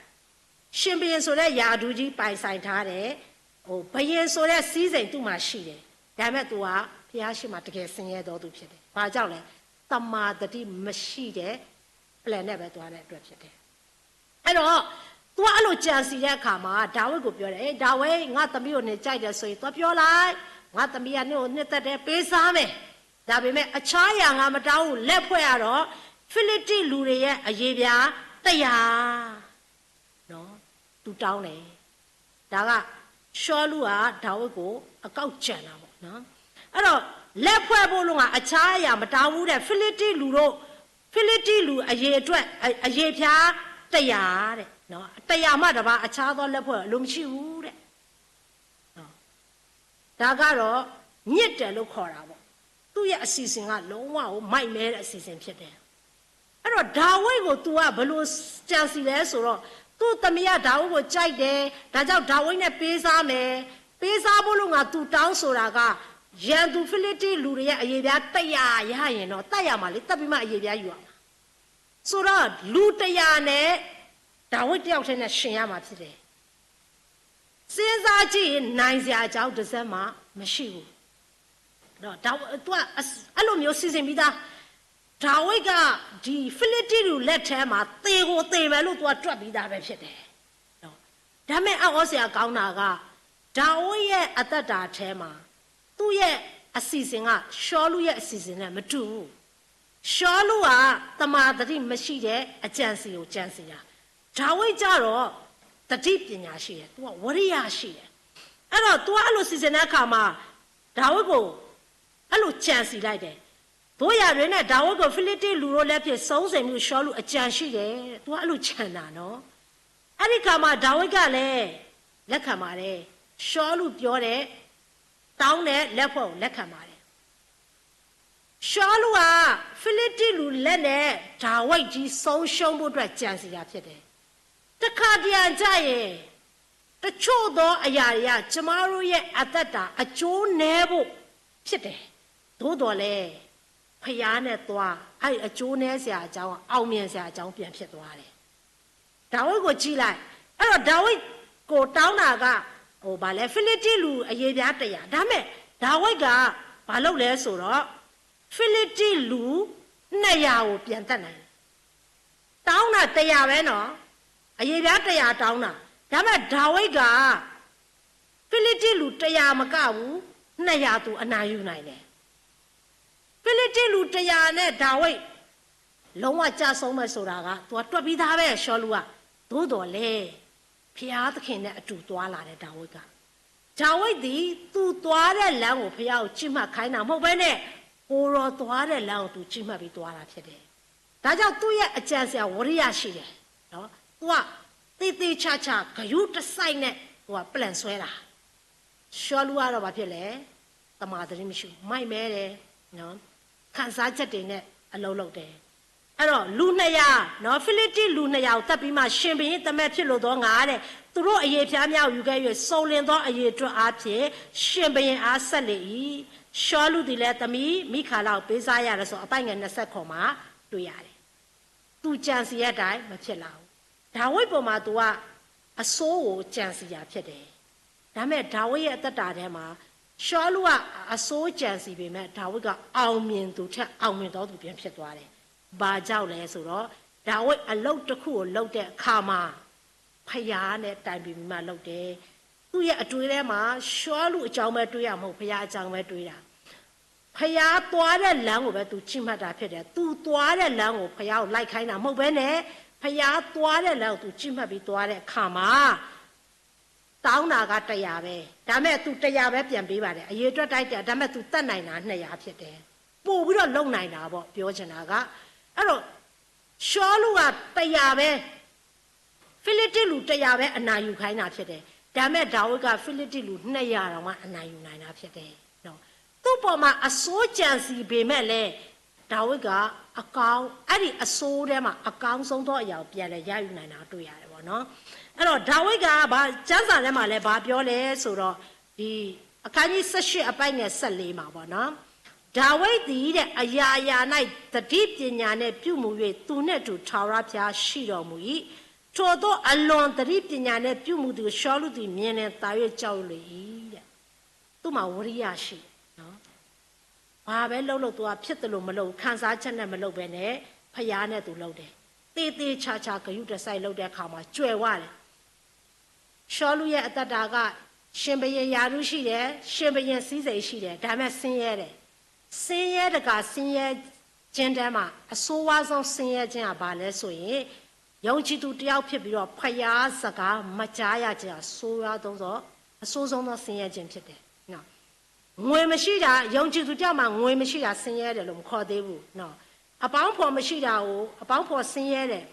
ရှင်ဘုရင်ဆိုတဲ့ရာထူးကြီး ပိုင်ဆိုင်ထားတယ်။ ဟို ဘုရင်ဆိုတဲ့စည်းစိမ်သူ့မှာရှိတယ်။ ဒါပေမဲ့ သူက ဘုရားရှေ့မှာ တကယ်ဆင်းရဲသောသူဖြစ်တယ်။ ဘာကြောင့်လဲ။ သမ္မာသတိမရှိတဲ့ plan နဲ့ပဲသွားတဲ့အတွက်ဖြစ်တယ်။ အဲ့တော့ သူကအဲ့လိုကြံစည်တဲ့အခါမှာ ဒါဝိဒ်ကိုပြောတယ် အေး ဒါဝိဒ် ငါ့သမီးကိုနင်ကြိုက်တယ်ဆိုရင် သွားပြောလိုက်။ ငါ့သမီးကနင့်ကိုနှစ်သက်တယ် ပေးစားမယ်။ ဒါပေမဲ့ အခြားအရာငါမတောင်းဘူး။ လက်ဖွဲ့ကတော့ ဖိလိတ္တိလူတွေရဲ့အရေပြားတစ်ရာနော် သူတောင်းတယ်။ ဒါက ရှောလုက ဒါဝိဒ်ကို အကောက်ကြံတာပေါ့နော်။ အဲ့တော့ လက်ဖွဲ့ဖို့လို့ငါ အခြားအရာမတောင်းဘူးတဲ့။ ဖိလိတ္တိလူတို့ ဖိလိတ္တိလူအရေအတွက် အ အရေပြားတစ်ရာတဲ့နော်။ တစ်ရာမှတစ်ပါး အခြားသောလက်ဖွဲ့အလိုမရှိဘူးတဲ့နော်။ ဒါကတော့ ညစ်တယ်လို့ခေါ်တာပေါ့။ သူ့ရဲ့အစီအစဉ်က လုံးဝကို မိုက်မဲတဲ့အစီအစဉ်ဖြစ်တယ်။ အဲ့တော့ ဒါဝိဒ်ကို သူက ဘယ်လိုကြံစည်လဲဆိုတော့ သူ့သမီးက ဒါဝိဒ်ကို ကြိုက်တယ်။ ဒါကြောင့် ဒါဝိဒ်နဲ့ ပေးစားမယ်။ ပေးစားဖို့လို့ငါ သူတောင်းဆိုတာက ရန်သူ ဖိလိတ္တိလူတွေရဲ့ အရေပြား တစ်ရာ ရရင်တော့ သတ်ရမှာလေ။ သတ်ပြီးမှ အရေပြားယူရမှာ။ ဆိုတော့ လူတစ်ရာနဲ့ ဒါဝိဒ်တစ်ယောက်ထဲနဲ့ ယှဉ်ရမှာဖြစ်တယ်။ စဉ်းစားကြည့်ရင် နိုင်စရာအကြောင်းတစ်စက်မှမရှိဘူး။ နော် ဒါ သူက အ အဲ့လိုမျိုး စီစဉ်ပြီးသား။ ဒါဝိဒ်က ဒီဖိလိတ္တိလူလက်ထဲမှာ သေကိုသေမယ်လို့ သူကတွက်ပြီးသားပဲဖြစ်တယ်။ ဒါပေမဲ့ အံ့ဩစရာကောင်းတာက ဒါဝိဒ်ရဲ့အသက်တာထဲမှာ သူ့ရဲ့အစီအစဉ်က ရှောလုရဲ့အစီအစဉ်နဲ့မတူဘူး။ ရှောလုက သမ္မာသတိမရှိတဲ့အကြံစည်ကိုကြံစည်တာ။ ဒါဝိဒ်ကြတော့ သတိပညာရှိတယ်။ သူကဝီရိယရှိတယ်။ အဲ့တော့ သူကအဲ့လိုစီစဉ်တဲ့အခါမှာ ဒါဝိဒ်ကို အဲ့လိုကြံစည်လိုက်တယ်။ သို့ရာတွင်နဲ့ ဒါဝိဒ်ကို ဖိလိတ္တိလူတို့လက်ဖြင့် ဆုံးစေမည်ဟု ရှောလုအကြံရှိတယ်။ သူကအဲ့လိုကြံတာနော်။ အဲ့ဒီအခါမှာ ဒါဝိဒ်ကလည်း လက်ခံပါတယ်။ ရှောလုပြောတဲ့ တောင်းတဲ့လက်ဖွဲ့ကို လက်ခံပါတယ်။ ရှောလုက ဖိလိတ္တိလူလက်နဲ့ ဒါဝိဒ်ကြီးဆုံးရှုံးဖို့အတွက် ကြံစည်တာဖြစ်တယ်။ တခါတရံကျရင် တချို့သောအရာတွေက ကျမတို့ရဲ့အသက်တာအကျိုးနည်းဖို့ဖြစ်တယ်။ သို့သော်လည်း ဘုရားနဲ့သွား၊ အဲ့ဒီအကျိုးနည်းစရာအကြောင်းက အောင်မြင်စရာအကြောင်းပြန်ဖြစ်သွားတယ်။ ဒါဝိဒ်ကိုကြည့်လိုက်။ အဲ့တော့ ဒါဝိဒ်ကိုတောင်းတာက ဟို ဘာလဲ၊ ဖိလိတ္တိလူအရေပြားတရာ။ ဒါပေမဲ့ ဒါဝိဒ်က ဘာလုပ်လဲဆိုတော့ ဖိလိတ္တိလူနှစ်ရာကိုပြန်သတ်နိုင်တယ်။ တောင်းတာတစ်ရာပဲနော်။ အရေပြားတစ်ရာတောင်းတာ။ ဒါပေမဲ့ ဒါဝိဒ်က ဖိလိတ္တိလူတစ်ရာမကဘူး၊ နှစ်ရာသူအနိုင်ယူနိုင်တယ်။ ဖိလိတ္တိလူတစ်ရာနဲ့ ဒါဝိဒ် လုံးဝကျဆုံးမယ်ဆိုတာက သူကတွက်ပြီးသားပဲ ရှောလုက။ သို့သော်လည်း ဘုရားသခင်နဲ့အတူသွားလာတဲ့ ဒါဝိဒ်က ဒါဝိဒ်သည် သူသွားတဲ့လမ်းကို ဘုရားကိုကြည့်မှတ်ခိုင်းတာမဟုတ်ဘဲနဲ့ ကိုယ်တော်သွားတဲ့လမ်းကို သူကြည့်မှတ်ပြီးသွားတာဖြစ်တယ်။ ဒါကြောင့် သူ့ရဲ့အကြံအစည်က ဝီရိယရှိတယ်နော်။ သူက သေသေချာချာ ဂရုတစိုက်နဲ့ သူက plan ဆွဲတာ။ ရှောလုကတော့ ဘာဖြစ်လဲ။ သမ္မာသတိမရှိဘူး။ မိုက်မဲတယ်နော်။ ခံစားချက်တွေနဲ့ အလုပ်လုပ်တယ်။ အဲ့တော့ လူနှစ်ရာနော်၊ ဖိလိတ္တိလူနှစ်ရာကို သတ်ပြီးမှ ရှင်ဘုရင်တမက်ဖြစ်လိုသောငါတဲ့၊ သူတို့အရေဖျားများကို ယူခဲ့၍ စုံလင်သောအရေအတွက်အားဖြင့် ရှင်ဘုရင်အားဆက်လေ၏။ ရှောလုသည်လည်း သမီးမိခါလကို ပေးစားရတယ်ဆို အပိုဒ်ငယ်နှစ်ဆယ့်ခုနစ်မှာ တွေ့ရတယ်။ သူကြံစည်တဲ့အတိုင်း မဖြစ်လာဘူး။ ဒါဝိဒ်ပေါ်မှာ သူက အဆိုးကိုကြံစည်ရာဖြစ်တယ်။ ဒါပေမဲ့ ဒါဝိဒ်ရဲ့အသက်တာထဲမှာ ရှောလုကအဆိုးကြံစည်ပေမဲ့ ဒါဝိဒ်က အောင်မြင်သူထက် အောင်မြင်သောသူပြန်ဖြစ်သွားတယ်။ ဘာကြောင့်လဲဆိုတော့ ဒါဝိဒ်အလုပ်တစ်ခုကိုလုပ်တဲ့အခါမှာ ဘုရားနဲ့တိုင်ပင်ပြီးမှလုပ်တယ်။ သူ့ရဲ့အတွေးထဲမှာ ရှောလုအကြောင်းပဲတွေးတာမဟုတ် ဘုရားအကြောင်းပဲတွေးတာ။ ဘုရားသွားတဲ့လမ်းကိုပဲ သူကြည့်မှတ်တာဖြစ်တယ်။ သူသွားတဲ့လမ်းကို ဘုရားကိုလိုက်ခိုင်းတာမဟုတ်ဘဲနဲ့ ဘုရားသွားတဲ့လမ်းကို သူကြည့်မှတ်ပြီးသွားတဲ့အခါမှာ တောင်းတာကတစ်ရာပဲ။ ဒါပေမဲ့ သူတစ်ရာပဲပြန်ပေးပါတယ်။ အရေအတွက်တိုင်းတစ်ရာ၊ ဒါပေမဲ့ သူသတ်နိုင်တာနှစ်ရာဖြစ်တယ်။ ပိုပြီးတော့လုပ်နိုင်တာပေါ့၊ ပြောချင်တာက။ အဲ့တော့ ရှောလုကတစ်ရာပဲ၊ ဖိလိတ္တိလူတစ်ရာပဲ အနိုင်ယူခိုင်းတာဖြစ်တယ်။ ဒါပေမဲ့ ဒါဝိဒ်က ဖိလိတ္တိလူနှစ်ရာတောင်မှ အနိုင်ယူနိုင်တာဖြစ်တယ်နော်။ သူ့ပေါ်မှာအဆိုးကြံစည်ပေမဲ့လည်း ဒါဝိဒ်ကအကောင်း၊ အဲ့ဒီအဆိုးထဲမှာ အကောင်းဆုံးသောအရာကို ပြန်လည်ရယူနိုင်တာကို တွေ့ရတယ်ပေါ့နော်။ အဲ့တော့ ဒါဝိဒ်က ဘာ၊ ကျမ်းစာထဲမှာလည်း ဘာပြောလဲဆိုတော့ ဒီအခန်းကြီးဆယ့်ရှစ် အပိုဒ်ငယ်ဆယ့်လေးမှာပေါ့နော်။ ဒါဝိဒ်သည်တဲ့ အရာရာ၌ သတိပညာနှင့်ပြုမူ၍ သူနှင့်အတူ ထာဝရဘုရားရှိတော်မူ၏။ ထိုသို့အလွန်သတိပညာနှင့် ပြုမူသည်ကို ရှောလုသည် မြင်လျှင် သာ၍ ကြောက်ရွံ့လေ၏တဲ့။ သူ့မှာ ဝီရိယရှိတယ်နော်။ ဘာပဲလုပ်လုပ် သူက ဖြစ်သလိုမလုပ်ဘူး၊ ခံစားချက်နဲ့မလုပ်ဘဲနဲ့ ဘုရားနဲ့သူလုပ်တယ်။ သေသေချာချာ ဂရုတစိုက်လုပ်တဲ့အခါမှာ ကြွယ်ဝတယ်။ ရှောလုရဲ့အသက်တာက ရှင်ဘုရင်ရာထူးရှိတယ်၊ ရှင်ဘုရင်စည်းစိမ်ရှိတယ်။ ဒါပေမဲ့ ဆင်းရဲတယ်။ ဆင်းရဲတကာ ဆင်းရဲခြင်းထဲမှာ အဆိုးဝါးဆုံးဆင်းရဲခြင်းက ဘာလဲဆိုရင် ယုံကြည်သူတစ်ယောက်ဖြစ်ပြီးတော့ ဘုရားစကားမကြားရခြင်းဟာ ဆိုးဝါးဆုံးသော၊ အဆိုးဆုံးသောဆင်းရဲခြင်းဖြစ်တယ်နော်။ ငွေမရှိတာ၊ ယုံကြည်သူတစ်ယောက်မှာ ငွေမရှိတာ ဆင်းရဲတယ်လို့ မခေါ်သေးဘူးနော်။ အပေါင်းဖော်မရှိတာကို အပေါင်းဖော်ဆင်းရဲတယ်၊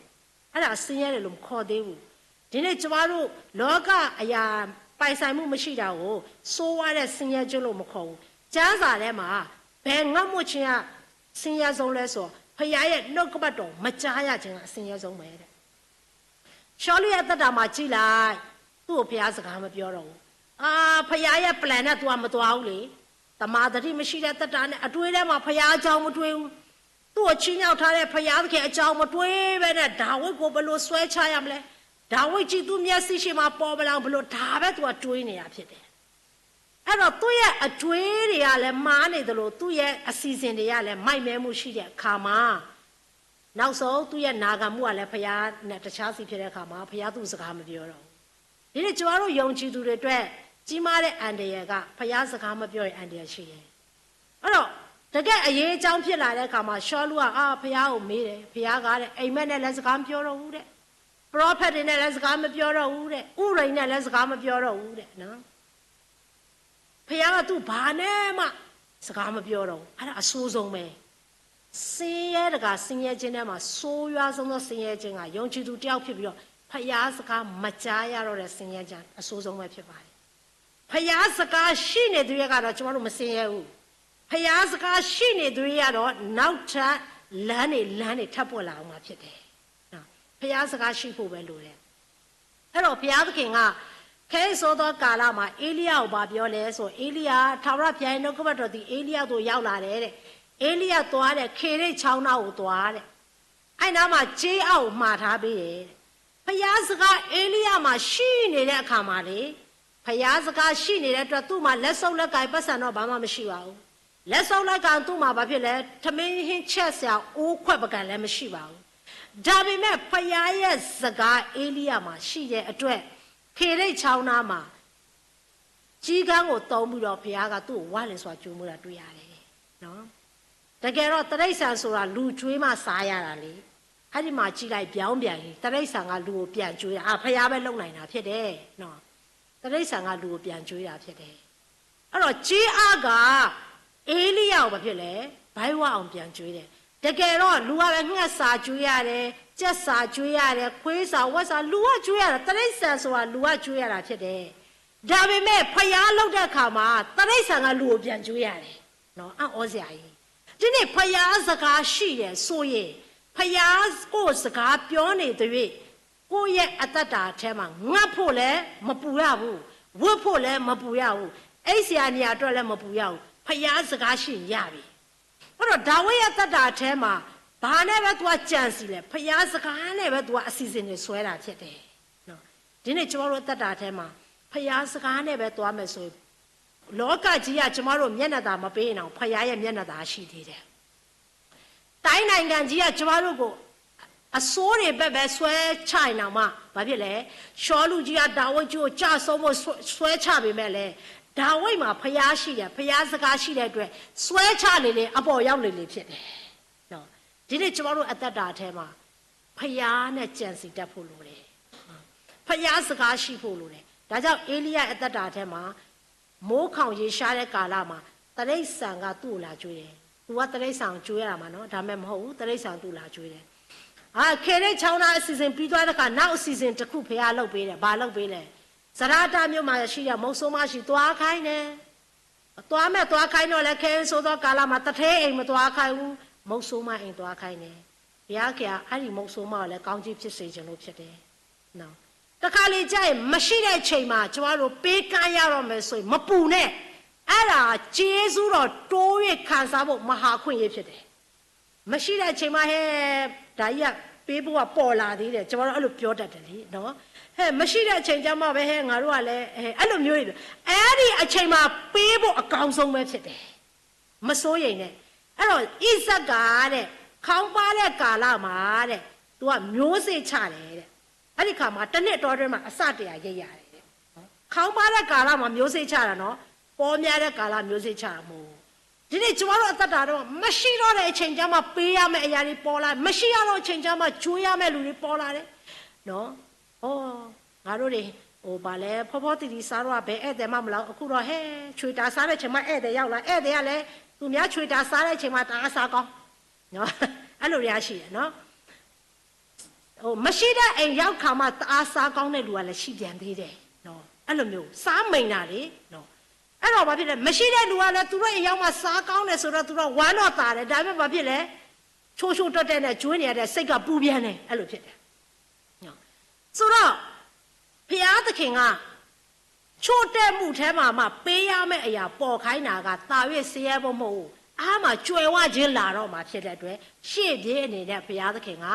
အဲ့ဒါဆင်းရဲတယ်လို့ မခေါ်သေးဘူး။ ဒီနေ့ ကျမတို့ လောကအရာ ပိုင်ဆိုင်မှုမရှိတာကို ဆိုးဝါးတဲ့ဆင်းရဲခြင်းလို့ မခေါ်ဘူး။ ကျမ်းစာထဲမှာ ဘယ်ငတ်မွတ်ခြင်းက ဆင်းရဲဆုံးလဲဆိုတော့ ဘုရားရဲ့နှုတ်ကပတ်တော် မကြားရခြင်းက အဆင်းရဲဆုံးပဲတဲ့။ ရှောလုရဲ့အသက်တာမှာ ကြည့်လိုက်၊ သူ့ကို ဘုရားစကားမပြောတော့ဘူး။ အာ၊ ဘုရားရဲ့ plan နဲ့ သူက မသွားဘူးလေ။ သမ္မာသတိမရှိတဲ့ အသက်တာနဲ့ အတွေးထဲမှာ ဘုရားအကြောင်းမတွေးဘူး။ သူ့ကိုချီးမြှောက်ထားတဲ့ ဘုရားသခင်အကြောင်း မတွေးဘဲနဲ့ ဒါဝိဒ်ကို ဘယ်လိုဆွဲချရမလဲ၊ ဒါဝိဒ်ကြီး သူ့မျက်စိရှေ့မှာ ပေါ်မလာအောင် ဘယ်လို၊ ဒါပဲ သူက တွေးနေတာဖြစ်တယ်။ အဲ့တော့ သူ့ရဲ့အကြွေးတွေကလည်း မာနေသလို သူ့ရဲ့အစီအစဉ်တွေကလည်း မိုက်မဲမှုရှိတဲ့အခါမှာ နောက်ဆုံး သူ့ရဲ့နာခံမှုကလည်း ဘုရားနဲ့ တခြားစီဖြစ်တဲ့အခါမှာ ဘုရားသူ့စကားမပြောတော့ဘူး။ ဒီနေ့ ကျွန်တော်တို့ယုံကြည်သူတွေအတွက် ကြီးမားတဲ့အန္တရာယ်က ဘုရားစကားမပြောရင် အန္တရာယ်ရှိတယ်။ အဲ့တော့ တကယ့်အရေးအကြောင်းဖြစ်လာတဲ့အခါမှာ ရှောလုက အာ ဘုရားကိုမေးတယ်။ ဘုရားကတဲ့ အိမ်မက်နဲ့လည်းစကားမပြောတော့ဘူးတဲ့။ prophet တွေနဲ့လည်းစကားမပြောတော့ဘူးတဲ့။ ဥရိနဲ့လည်းစကားမပြောတော့ဘူးတဲ့နော်။ ဘုရားကသူ့ဘာနဲ့မှစကားမပြောတော့ဘူး။ အဲ့ဒါအဆိုးဆုံးပဲ။ ဆင်းရဲတကာဆင်းရဲခြင်းထဲမှာ ဆိုးရွားဆုံးသောဆင်းရဲခြင်းက ယုံကြည်သူတစ်ယောက်ဖြစ်ပြီးတော့ ဘုရားစကားမကြားရတော့တဲ့ဆင်းရဲခြင်းအဆိုးဆုံးပဲဖြစ်ပါတယ်။ ဘုရားစကားရှိနေသရွေ့ကတော့ ကျွန်တော်တို့မဆင်းရဲဘူး။ ဘုရားစကားရှိနေသရွေ့ကတော့ နောက်ထပ်လမ်းတွေလမ်းတွေထပ်ပွင့်လာအောင်မှာဖြစ်တယ်။ နော်။ ဘုရားစကားရှိဖို့ပဲလိုတယ်။ အဲ့တော့ဘုရားသခင်က ခဲအံၤစောသောကာလမှာ ဧလိယကိုဘာပြောလဲဆို ဧလိယ ထာဝရဘုရားရဲ့နှုတ်ကပတ်တော်သည် ဧလိယသို့ရောက်လာတယ်တဲ့။ ဧလိယသွားတဲ့ ခေရိတ်ချောင်းနားကိုသွားတဲ့။ အဲ့နားမှာ ကြေးအါကိုမှာထားပေးတယ်တဲ့။ ဘုရားစကား ဧလိယမှာရှိနေတဲ့အခါမှာလေ ဘုရားစကားရှိနေတဲ့အတွက် သူ့မှာလက်စုပ်လက်ကိုင်ပိုက်ဆံတော့ဘာမှမရှိပါဘူး။ လက်စုပ်လက်ကိုင်သူ့မှာဘာဖြစ်လဲ။ ထမင်းဟင်းချက်စရာအိုးခွက်ပကံလည်းမရှိပါဘူး။ ဒါပေမဲ့ ဘုရားရဲ့စကား ဧလိယမှာရှိတဲ့အတွက် ခေရိတ်ချောင်းနားမှာ ကျီးကန်းကိုသုံးပြီးတော့ ဘုရားကသူ့ကိုဝါလင်စွာကြိုးမူတာတွေ့ရတယ်နော်။ တကယ်တော့တိရစ္ဆာန်ဆိုတာလူကျွေးမှစားရတာလေ။ အဲ့ဒီမှာကြည့်လိုက် ပြောင်းပြန်ရင် တိရစ္ဆာန်ကလူကိုပြန်ကျွေးတာ အာ ဘုရားပဲလုပ်နိုင်တာဖြစ်တယ်နော်။ တိရစ္ဆာန်ကလူကိုပြန်ကျွေးတာဖြစ်တယ်။ အဲ့တော့ကြေးအါက ဧလိယကိုဘာဖြစ်လဲ။ ဘိုင်းဝါအောင်ပြန်ကျွေးတယ်။ တကယ်တော့လူကပဲငှက်စာကျွေးရတယ်။ ကြက်စာကျွေးရတယ်။ ခွေးစာဝက်စာ လူကကျွေးရတာ။ တိရစ္ဆာန်ဆိုတာလူကကျွေးရတာဖြစ်တယ်။ ဒါပေမဲ့ဘုရားလုပ်တဲ့အခါမှာ တိရစ္ဆာန်ကလူကိုပြန်ကျွေးရတယ်နော်။ အံ့ဩစရာကြီး။ ဒီနေ့ဘုရားစကားရှိတယ်ဆိုရင် ဘုရားကိုယ်စကားပြောနေသရွေ့ ကိုယ့်ရဲ့အသက်တာထဲမှာ ငတ်ဖို့လည်းမပူရဘူး။ ဝတ်ဖို့လည်းမပူရဘူး။ အိပ်စရာနေရာအတွက်လည်းမပူရဘူး။ ဘုရားစကားရှိရင်ရပြီ။ အဲ့တော့ဒါဝိဒ်ရဲ့အသက်တာထဲမှာ ဘာနဲ့ပဲသူကကြံစည်လဲ။ ဘုရားစကားနဲ့ပဲသူကအစီအစဉ်တွေဆွဲတာဖြစ်တယ်နော်။ ဒီနေ့ကျွန်တော်တို့အသက်တာထဲမှာ ဘုရားစကားနဲ့ပဲသွားမယ်ဆိုရင် လောကကြီးကကျွန်တော်တို့မျက်နှာသာမပေးရင်တောင် ဘုရားရဲ့မျက်နှာသာရှိသေးတယ်။ တိုင်းနိုင်ငံကြီးကကျွန်တော်တို့ကို အဆိုးတွေဘက်ပဲဆွဲချရင်တောင်မှ ဘာဖြစ်လဲ။ ရှောလုကြီးကဒါဝိဒ်ကြီးကိုကျဆုံးဖို့ဆွဲဆွဲချပေမဲ့လည်း ဒါဝိဒ်မှာဘုရားရှိတယ်။ ဘုရားစကားရှိတဲ့အတွက် ဆွဲချလေလေ အပေါ်ရောက်လေလေဖြစ်တယ်နော်။ ဒီနေ့ကျွန်တော်တို့အသက်တာထဲမှာ ဘုရားနဲ့ကြံစည်တတ်ဖို့လိုတယ်။ ဘုရားစကားရှိဖို့လိုတယ်။ ဒါကြောင့်ဧလိယအသက်တာထဲမှာ မိုးခေါင်ရေရှားတဲ့ကာလမှာ တိရစ္ဆာန်ကသူ့ကိုလာကျွေးတယ်။ သူကတိရစ္ဆာန်ကိုကျွေးရမှာနော်။ ဒါမဲ့မဟုတ်ဘူး။ တိရစ္ဆာန်ကသူ့ကိုလာကျွေးတယ်။ အာ ခေရိတ်ချောင်းနားအစီအစဉ်ပြီးသွားတဲ့အခါ နောက်အစီအစဉ်တစ်ခုဘုရားလုပ်ပေးတယ်။ ဘာလုပ်ပေးလဲ။ ဇရဒမြို့မှာရှိတဲ့မုတ်ဆိုးမဆီသွားခိုင်းတယ်။ သွားမဲ့သွားခိုင်းတော့လဲ ခဲအံၤဆိုသောကာလမှာ သူဌေးအိမ်မသွားခိုင်းဘူး။ မုတ်ဆိုးမအိမ်သွားခိုင်းတယ်။ ဘုရားခင်က အဲ့ဒီမုတ်ဆိုးမကိုလည်းကောင်းကြီးဖြစ်စေချင်လို့ဖြစ်တယ်နော်။ တခါလေကြာရင် မရှိတဲ့အချိန်မှာ ကျွန်တော်တို့ပေးကမ်းရတော့မယ်ဆိုရင် မပူနဲ့။ အဲ့ဒါကျေးဇူးတော်တိုး၍ခံစားဖို့မဟာအခွင့်အရေးဖြစ်တယ်။ မရှိတဲ့အချိန်မှာ ဟဲ ဒါကြီးကပေးဖို့ကပေါ်လာသေးတယ်။ ကျွန်တော်တို့အဲ့လိုပြောတတ်တယ်လေနော်။ ဟဲ မရှိတဲ့အချိန်ကျမှပဲ ဟဲ ငါတို့ကလည်း ဟဲ အဲ့လိုမျိုးတွေ အဲ့ဒီအချိန်မှာပေးဖို့အကောင်းဆုံးပဲဖြစ်တယ်။ မစိုးရိမ်နဲ့။ အဲ့တော့ အံၣ်စက်ကတဲ့ ခေါင်းပါတဲ့ကာလမှာတဲ့ သူကမျိုးစေ့ချတယ်တဲ့။ အဲ့ဒီခါမှာ တစ်နှစ်တောအတွင်းမှာ အစတရာရိတ်ရတယ်တဲ့။ ခေါင်းပါတဲ့ကာလမှာ မျိုးစေ့ချတာနော်။ ပေါများတဲ့ကာလ မျိုးစေ့ချတာမဟုတ်ဘူး။ ဒီနေ့ကျွန်တော်တို့အသက်တာတော့ မရှိတော့တဲ့အချိန်ကျမှ ပေးရမယ့်အရာတွေပေါ်လာ၊ မရှိရတော့အချိန်ကျမှ ကျွေးရမယ့်လူတွေပေါ်လာတယ်နော်။ အိုး ငါတို့တွေ ဟို ဘာလဲ ဖီဖီတံၢ်တံၢ်စားတော့ ဘယ်ဧည့်သည်မှမလာဘူး။ အခုတော့ ဟဲ ချွေတာစားတဲ့အချိန်မှ ဧည့်သည်ရောက်လာ။ ဧည့်သည်ကလည်း သူများချွေတာစားတဲ့အချိန်မှာ တအားစားကောင်းနော်။ အဲ့လိုတွေကရှိတယ်နော်။ ဟို မရှိတဲ့အိမ်ရောက်ခါမှ တအားစားကောင်းတဲ့လူကလည်းရှိပြန်သေးတယ်နော်။ အဲ့လိုမျိုး စားမိန်တာလေနော်။ အဲ့တော့ ဘာဖြစ်လဲ။ မရှိတဲ့လူကလည်း သူတို့အိမ်ရောက်မှ စားကောင်းတယ်ဆိုတော့ သူတို့ဝမ်းတော့သာတယ်။ ဒါပေမဲ့ ဘာဖြစ်လဲ။ ချိုးချိုးတဲတဲနဲ့ ကျွေးနေရတဲ့စိတ်ကပူပြန်တယ်။ အဲ့လိုဖြစ်တယ်နော်။ ဆိုတော့ ဘုရားသခင်က ချို့တဲ့မှုထဲမှာမှ ပေးရမယ့်အရာပေါ်ခိုင်းတာက သာ၍ ဆင်းရဲဖို့မဟုတ်ဘူး။ အားမှာ ကြွယ်ဝခြင်းလာတော့မှာဖြစ်တဲ့အတွက် ရှေ့ပြေးအနေနဲ့ ဘုရားသခင်က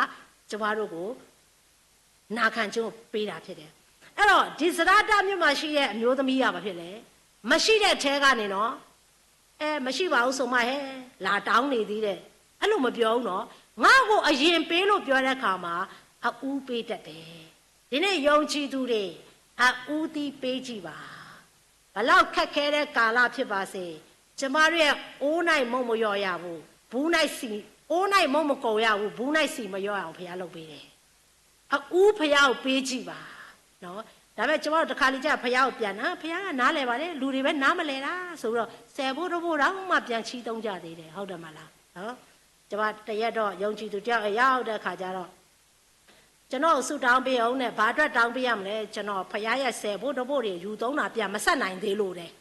ကျမတို့ကို နာခံခြင်းကိုပေးတာဖြစ်တယ်။ အဲ့တော့ ဒီဇရဒမြို့မှာရှိတဲ့အမျိုးသမီးက ဘာဖြစ်လဲ။ မရှိတဲ့အထဲကနေနော် အဲ မရှိပါဘူးဆိုမှဟဲ လာတောင်းနေသေးတယ် အဲ့လိုမပြောဘူးနော် ငါ့ကိုအရင်ပေးလို့ပြောတဲ့အခါမှာ အဦးပေးတတ်တယ် ဒီနေ့ယုံကြည်သူတွေ အဦးသီးပေးကြည့်ပါ ဘယ်လောက်ခက်ခဲတဲ့ကာလဖြစ်ပါစေ ကျမတို့ရဲ့အိုး၌မုန့်မလျော့ရဘူး ဘူး၌ဆီအိုး၌မုန့်မကုန်ရဘူး ဘူး၌ဆီမလျော့ရအောင်ဘုရားလုပ်ပေးတယ် အဦးဘုရားကိုပေးကြည့်ပါနော်ဒါပေမဲ့ကျွန်တော်တို့တစ်ခါလေကြာဘုရားကိုပြန်နာဘုရားကနားလဲပါတယ်လူတွေပဲနားမလဲတာဆိုပြီးတော့ဆယ်ဘိုးတစ်ဘိုးတောင်မှပြန်ချီးသုံးကြသေးတယ်ဟုတ်တယ်မလားနော်ကျွန်မတရက်တော့ယုံကြည်သူတယောက်အရောက်တဲ့အခါကျတော့ကျွန်တော်ဆူတောင်းပေးအောင်နဲ့ဘာအတွက်တောင်းပေးရမလဲကျွန်တော်ဘုရားရဲ့ဆယ်ဘိုးတစ်ဘိုးတွေယူသုံးတာပြန်မဆက်နိုင်သေးလို့တဲ့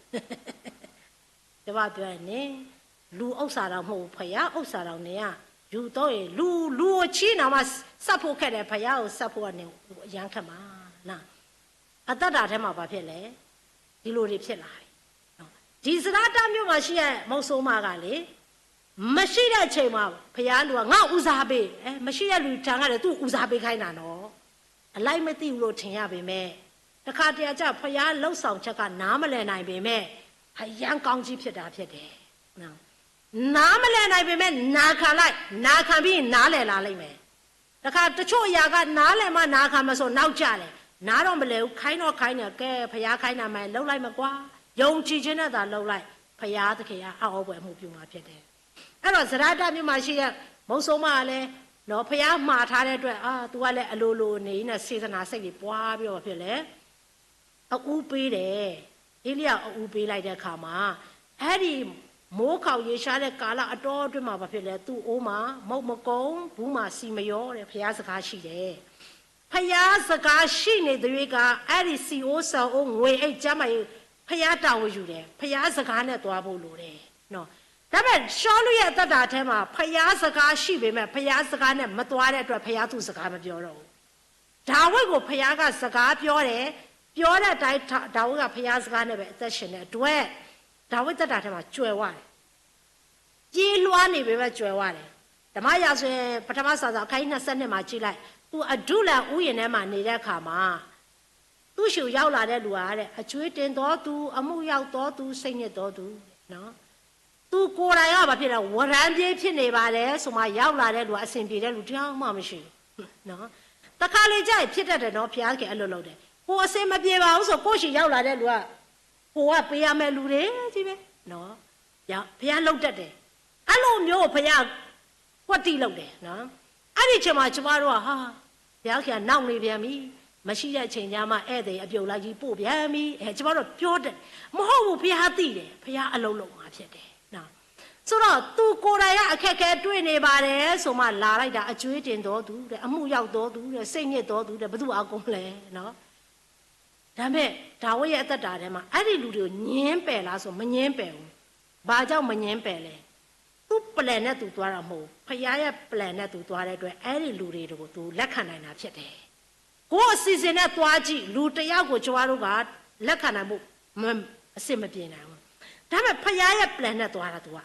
ကျမပြောရင်နင်လူဥစ္စာတော့မဟုတ်ဘူးဖယားဥစ္စာတော့နင်ကယူသုံးရင်လူလူကိုချီးနာမှဆက်ဖို့ခက်တယ်ဖယားကိုဆက်ဖို့ကနေရမ်းခက်မှာနော်အသက်တာထဲမှာဘာဖြစ်လဲဒီလိုတွေဖြစ်လာတယ်နော်ဒီစရာတမျိုးမှာရှိရဲ့မုတ်ဆိုးမကလေမရှိတဲ့အချိန်မှာဖယားလူကငါဦးစားပေးအဲမရှိတဲ့လူထံကလည်းသူ့ဦးစားပေးခိုင်းတာနော်အလိုက်မသိဘူးလို့ထင်ရပေမဲ့တခါတရံးကျဘုရားလှုပ်ဆောင်ချက်ကနားမလည်နိုင်ပေမဲ့အရမ်းကောင်းကြီးဖြစ်တာဖြစ်တယ်နော်နားမလည်နိုင်ပေမဲ့နားခံလိုက်နားခံပြီးနားလည်လာလိမ့်မယ်တခါတချို့အရာကနားလည်မှနားခံမဆိုနောက်ကျတယ်နားတော့မလည်ဘူးခိုင်းတော့ခိုင်းတယ်ကဲဘုရားခိုင်းတာမှန်လှုပ်လိုက်မကွာယုံကြည်ခြင်းနဲ့သာလှုပ်လိုက်ဘုရားသခင်ကအံ့ဩဖွယ်အမှုပြုမှာဖြစ်တယ်အဲ့တော့စရတမျိုးမှာရှိတဲ့မုတ်ဆိုးမကလည်းနော်ဖျားမှားထားတဲ့အတွက်အာသူကလည်းအလိုလိုနေနဲ့စေတနာစိတ်တွေပွားပြီးတော့ဖြစ်လဲအဦးပေးတယ်ဧလိယအဦးပေးလိုက်တဲ့အခါမှာအဲ့ဒီမိုးခေါင်ရေရှားတဲ့ကာလအတောအတွင်းမှာဘာဖြစ်လဲသူ့အိုးမှာမုတ်မကုံဘူးမှာစီမရောတဲ့ဖျားစကားရှိတယ်ဖျားစကားရှိနေသွေးကအဲ့ဒီစီအိုးဆန်အိုးငွေအိတ်ကျမ်းမာရေးဖျားတာဝန်ယူတယ်ဖျားစကားနဲ့သွားဖို့လိုတယ်နော်ဒါပေမဲ့ရှောလူရဲ့အသက်တာထဲမှာဖျားစကားရှိပေမဲ့ဖျားစကားနဲ့မသွားတဲ့အတွက်ဖျားသူ့စကားမပြောတော့ဘူးဒါဝိဒ်ကိုဖျားကစကားပြောတယ်ပြောတဲ့အတိုင်းဒါဝိဒ်ကဖျားစကားနဲ့ပဲအသက်ရှင်တဲ့အတွက်ဒါဝိဒ်သက်တာထဲမှာကြွယ်ဝတယ်ပြေးလွှားနေပေမဲ့ကြွယ်ဝတယ်ဓမ္မရာဇဝင်ပထမစာစောင်အခန်းကြီးနှစ်ဆယ့်နှစ်မှာကြည့်လိုက်သူအဒူလန်ဥယျာဉ်ထဲမှာနေတဲ့အခါမှာသူ့ရှူရောက်လာတဲ့လူကတဲ့အကျွေးတင်တော်သူအမှုရောက်တော်သူစိတ်ညစ်တော်သူနော်သူကိုယ်တိုင်ကဘာဖြစ်လဲဝရမ်းပြေးဖြစ်နေပါတယ်ဆိုမှရောက်လာတဲ့လူကအဆင်ပြေတဲ့လူတယောက်မှမရှိဘူးနော်တခါလေကြာရင်ဖြစ်တတ်တယ်နော်ဘုရားခင်အလိုလုပ်တယ်ကိုယ်အဆင်မပြေပါဘူးဆိုကိုယ့်ရှူရောက်လာတဲ့လူကကိုယ်ကပေးရမဲ့လူတွေကြီးပဲနော်ဘုရားလုပ်တတ်တယ်အဲ့လိုမျိုးဘုရားကွက်တီလုပ်တယ်နော်အဲ့ဒီချိန်မှာကျမတို့ကဟာဘုရားခင်ကနောက်နေပြန်ပြီမရှိတဲ့အချိန်ကျမှဧည့်သည်အပြုံလိုက်ကြီးပို့ပြန်ပြီအဲကျမတို့ပြောတယ်မဟုတ်ဘူးဘုရားသိတယ်ဘုရားအလုပ်လုပ်မှာဖြစ်တယ်နော်ဆိုတော့သူကိုယ်တိုင်ကအခက်အခဲတွေ့နေပါတယ်ဆိုမှလာလိုက်တာအကြွေးတင်တော်သူတဲ့အမှုရောက်တော်သူတဲ့စိတ်ညစ်တော်သူတဲ့ဘသူအကုန်လဲနော်ဒါပေမဲ့ဒါဝိဒ်ရဲ့အသက်တာထဲမှာအဲ့ဒီလူတွေကိုငြင်းပယ်လားဆိုမငြင်းပယ်ဘူးဘာကြောင့်မငြင်းပယ်လဲသူ့ပလဲနဲ့သူသွားတာမဟုတ်ဖခင်ရဲ့ပလဲနဲ့သူသွားတဲ့အတွက်အဲ့ဒီလူတွေကိုသူလက်ခံနိုင်တာဖြစ်တယ်ကိုယ်အစီအစဉ်နဲ့သွားကြည့်လူတယောက်ကိုကျွန်တော်တို့ကလက်ခံနိုင်မှုအဆင်မပြေနိုင်ဘူးဒါပေမဲ့ဖခင်ရဲ့ပလဲနဲ့သွားတာသူက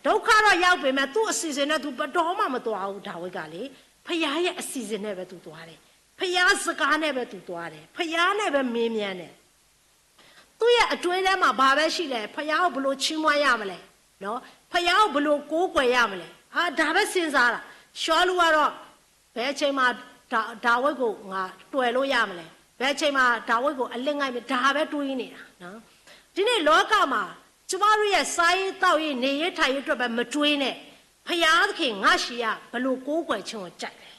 ဒုက္ခတော့ရောက်ပေမဲ့သူ့အစီအစဉ်နဲ့သူဘယ်တော့မှမသွားဘူးဒါဝိဒ်ကလေဖခင်ရဲ့အစီအစဉ်နဲ့ပဲသူသွားတယ်ဖခင်စကားနဲ့ပဲသူသွားတယ်ဖခင်နဲ့ပဲမေးမြန်းတယ်သူ့ရဲ့အတွင်းထဲမှာဘာပဲရှိလဲဖခင်ကိုဘယ်လိုချီးမွမ်းရမလဲနော်ဖခင်ကိုဘယ်လိုကိုးကွယ်ရမလဲအာဒါပဲစဉ်းစားတာရှောလူကတော့ဘယ်အချိန်မှာဒါဒါဝိဒ်ကိုငါတွယ်လို့ရမလဲဘယ်အချိန်မှာဒါဝိဒ်ကိုအလစ်ငိုက်မလဲဒါပဲတွေးနေတာနော်ဒီနေ့လောကမှာကျမတို့ရဲ့စားရေးသောက်ရေးနေရေးထိုင်ရေးအတွက်ပဲမတွေးနဲ့ဖျားသခင်ငါရှိရဘလို့ကိုးကွယ်ခြင်းကိုကြိုက်လဲ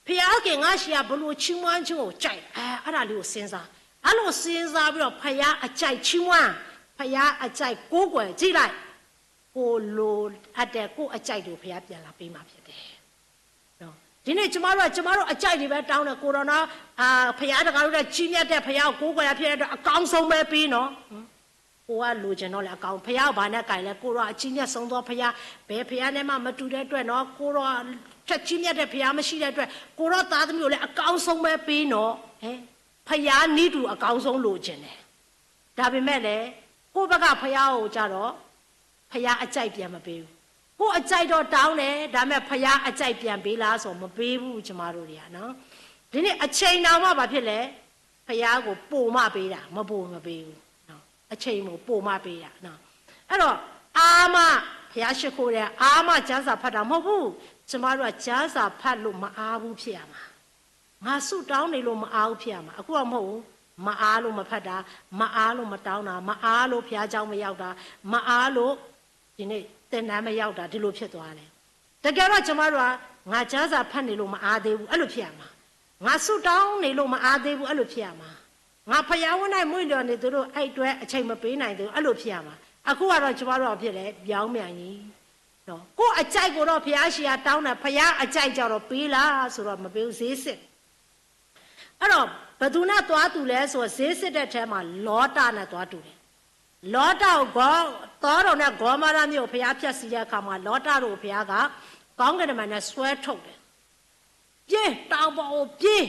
ဖျားသခင်ငါရှိရဘလို့ချီးမွမ်းခြင်းကိုကြိုက်လဲအဲအဲ့ဒါလေးကိုစဉ်းစားအဲ့လိုစဉ်းစားပြီးတော့ဖျားအကြိုက်ချီးမွမ်းဖျားအကြိုက်ကိုးကွယ်ကြည့်လိုက်ကိုလိုအပ်တဲ့ကိုယ့်အကြိုက်တွေကိုဘုရားပြန်လာပေးမှာဖြစ်တယ်နော်ဒီနေ့ကျမတို့ကကျမတို့အကြိုက်တွေပဲတောင်းတယ်ကိုတော်နော်အာဘုရားတကားလို့တဲ့ကြီးမြတ်တဲ့ဘုရားကိုကိုးကွယ်ရဖြစ်တဲ့အတွက်အကောင်းဆုံးပဲပေးနော်ကိုကလိုချင်တော့လေအကောင်းဘုရားကဘာနဲ့ကြိုက်လဲကိုတော့အကြီးမြတ်ဆုံးသောဘုရားဘယ်ဘုရားနဲ့မှမတူတဲ့အတွက်နော်ကိုတော့ထက်ကြီးမြတ်တဲ့ဘုရားမရှိတဲ့အတွက်ကိုတော့သားသမီးကိုလည်းအကောင်းဆုံးပဲပေးနော်အဲဘုရားနည်းတူအကောင်းဆုံးလိုချင်တယ်ဒါပေမဲ့လည်းကိုယ့်ဘက်ကဘုရားကိုကြတော့ဘုရားအကြိုက်ပြန်မပေးဘူးကိုယ့်အကြိုက်တော့တောင်းတယ်ဒါပေမဲ့ဘုရားအကြိုက်ပြန်ပေးလားဆိုတော့မပေးဘူးကျမတို့တွေကနော်ဒီနေ့အချိန်တောင်မှဘာဖြစ်လဲဘုရားကိုပို့မှပေးတာမပို့မပေးဘူးနော် အချိန်ကို ပိုမှပေးတာနော်. အဲ့တော့ အားမ ဘုရားရှိခိုးတယ်၊ အားမကျမ်းစာဖတ်တာမဟုတ်ဘူး။ ကျမတို့က ကျမ်းစာဖတ်လို့မအားဘူးဖြစ်ရမှာ။ ငါဆုတောင်းနေလို့မအားဘူးဖြစ်ရမှာ။ အခုကမဟုတ်ဘူး။ မအားလို့မဖတ်တာ၊ မအားလို့မတောင်းတာ၊ မအားလို့ဘုရားကျောင်းမရောက်တာ၊ မအားလို့ဒီနေ့သင်တန်းမရောက်တာ ဒီလိုဖြစ်သွားတယ်။ တကယ်တော့ကျမတို့က ငါကျမ်းစာဖတ်နေလို့မအားသေးဘူး အဲ့လိုဖြစ်ရမှာ။ ငါဆုတောင်းနေလို့မအားသေးဘူး အဲ့လိုဖြစ်ရမှာ။ ငါဘုရားဝတ်နဲ့မွေ့လျော်နေသလို အဲ့အတွက်အချိန်မပေးနိုင်သေးဘူး အဲ့လိုဖြစ်ရမှာ။ အခုကတော့ကျမတို့ကဖြစ်လဲ ပြောင်းပြန်ကြီးနော်။ ကိုယ့်အကြိုက်ကိုတော့ဘုရားရှိခိုးတောင်းတယ်၊ ဘုရားအကြိုက်ကြတော့ပေးလားဆိုတော့မပေးဘူး ဈေးဆစ် အဲ့တော့ ဘယ်သူနဲ့သွားတူလဲဆိုတော့ ဈေးဆစ်တဲ့အထဲမှာ လောတနဲ့သွားတူတယ်။ လောတကိုဂေါ၊ သောဒုံနဲ့ဂေါမောရမြို့ကို ဘုရားဖျက်ဆီးတဲ့အခါမှာ လောတတို့ကို ဘုရားက ကောင်းကင်တမန်နဲ့ဆွဲထုတ်တယ်။ ပြေး၊ တောင်ပေါ်ကိုပြေး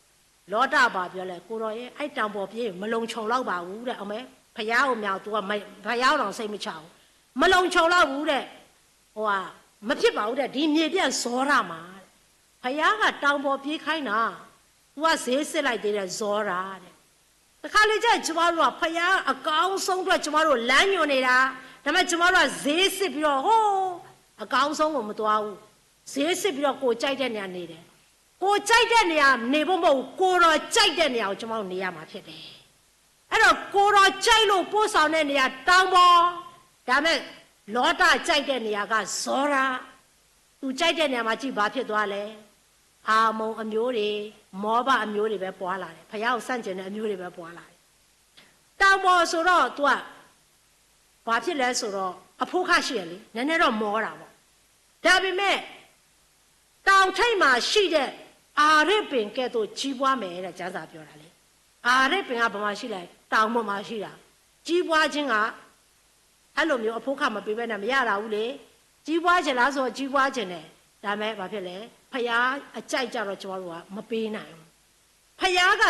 ။ လောတဘာပြောလဲ၊ ကိုယ်တော်ရဲ့ အဲ့တောင်ပေါ်ပြေး မလုံခြုံလောက်ပါဘူးတဲ့။ အမဲ ဘုရားကိုမြောက်သူကမ၊ ဘုရားတော်စိတ်မချဘူး။ မလုံခြုံလောက်ဘူးတဲ့။ ဟိုဟာ မဖြစ်ပါဘူးတဲ့။ ဒီမြေပြန့်ဇောရမှာတဲ့။ ဘုရားကတောင်ပေါ်ပြေးခိုင်းတာ သူကဈေးဆစ်လိုက်သေးတယ် ဇောရတဲ့။ တခါလေကျရင် ကျမတို့က ဘုရားအကောင်းဆုံးအတွက် ကျမတို့လမ်းညွှန်နေတာ။ ဒါပေမဲ့ ကျမတို့ကဈေးဆစ်ပြီးတော့ ဟိုး အကောင်းဆုံးကိုမသွားဘူး။ ဈေးဆစ်ပြီးတော့ ကိုယ်ကြိုက်တဲ့နေရာနေတယ်။ ကိုယ်ကြိုက်တဲ့နေရာနေဖို့မဟုတ်ဘူး။ ကိုယ်တော်ကြိုက်တဲ့နေရာကို ကျမတို့နေရမှာဖြစ်တယ်။ အဲ့တော့ ကိုယ်တော်ကြိုက်လို့ပို့ဆောင်တဲ့နေရာ တောင်ပေါ်၊ ဒါပေမဲ့ လောတကြိုက်တဲ့နေရာက ဇောရ။ သူကြိုက်တဲ့နေရာမှာ ကြည့် ဘာဖြစ်သွားလဲ။ အမ္မုန်အမျိုးတွေ၊ မောဘအမျိုးတွေပဲ ပွာလာတယ်။ ဘုရားကိုဆန့်ကျင်တဲ့အမျိုးတွေပဲ ပွာလာတယ်။ တောင်ပေါ်ဆိုတော့ သူက ဘာဖြစ်လဲဆိုတော့ အဖိခါရှိရလေ။ နည်းနည်းတော့မောတာပေါ့။ ဒါပေမဲ့ တောင်ထိပ်မှာရှိတဲ့ အာရဇ်ပင်ကဲ့သို့ ကြီးပွားမယ်တဲ့ ကျမ်းစာပြောတာလေ။ အာရဇ်ပင်က ဘယ်မှာရှိလဲ။ တောင်ပေါ်မှာရှိတာ။ ကြီးပွားခြင်းက အဲ့လိုမျိုး အဖိခါမပေးဘဲနဲ့ မရတာဘူးလေ။ ကြီးပွားချင်လားဆိုတော့ ကြီးပွားချင်တယ်။ ဒါပေမဲ့ ဘာဖြစ်လဲ။ ဘုရားအကြိုက်ကြတော့ ကျမတို့က မပေးနိုင်ဘူး။ ဘုရားက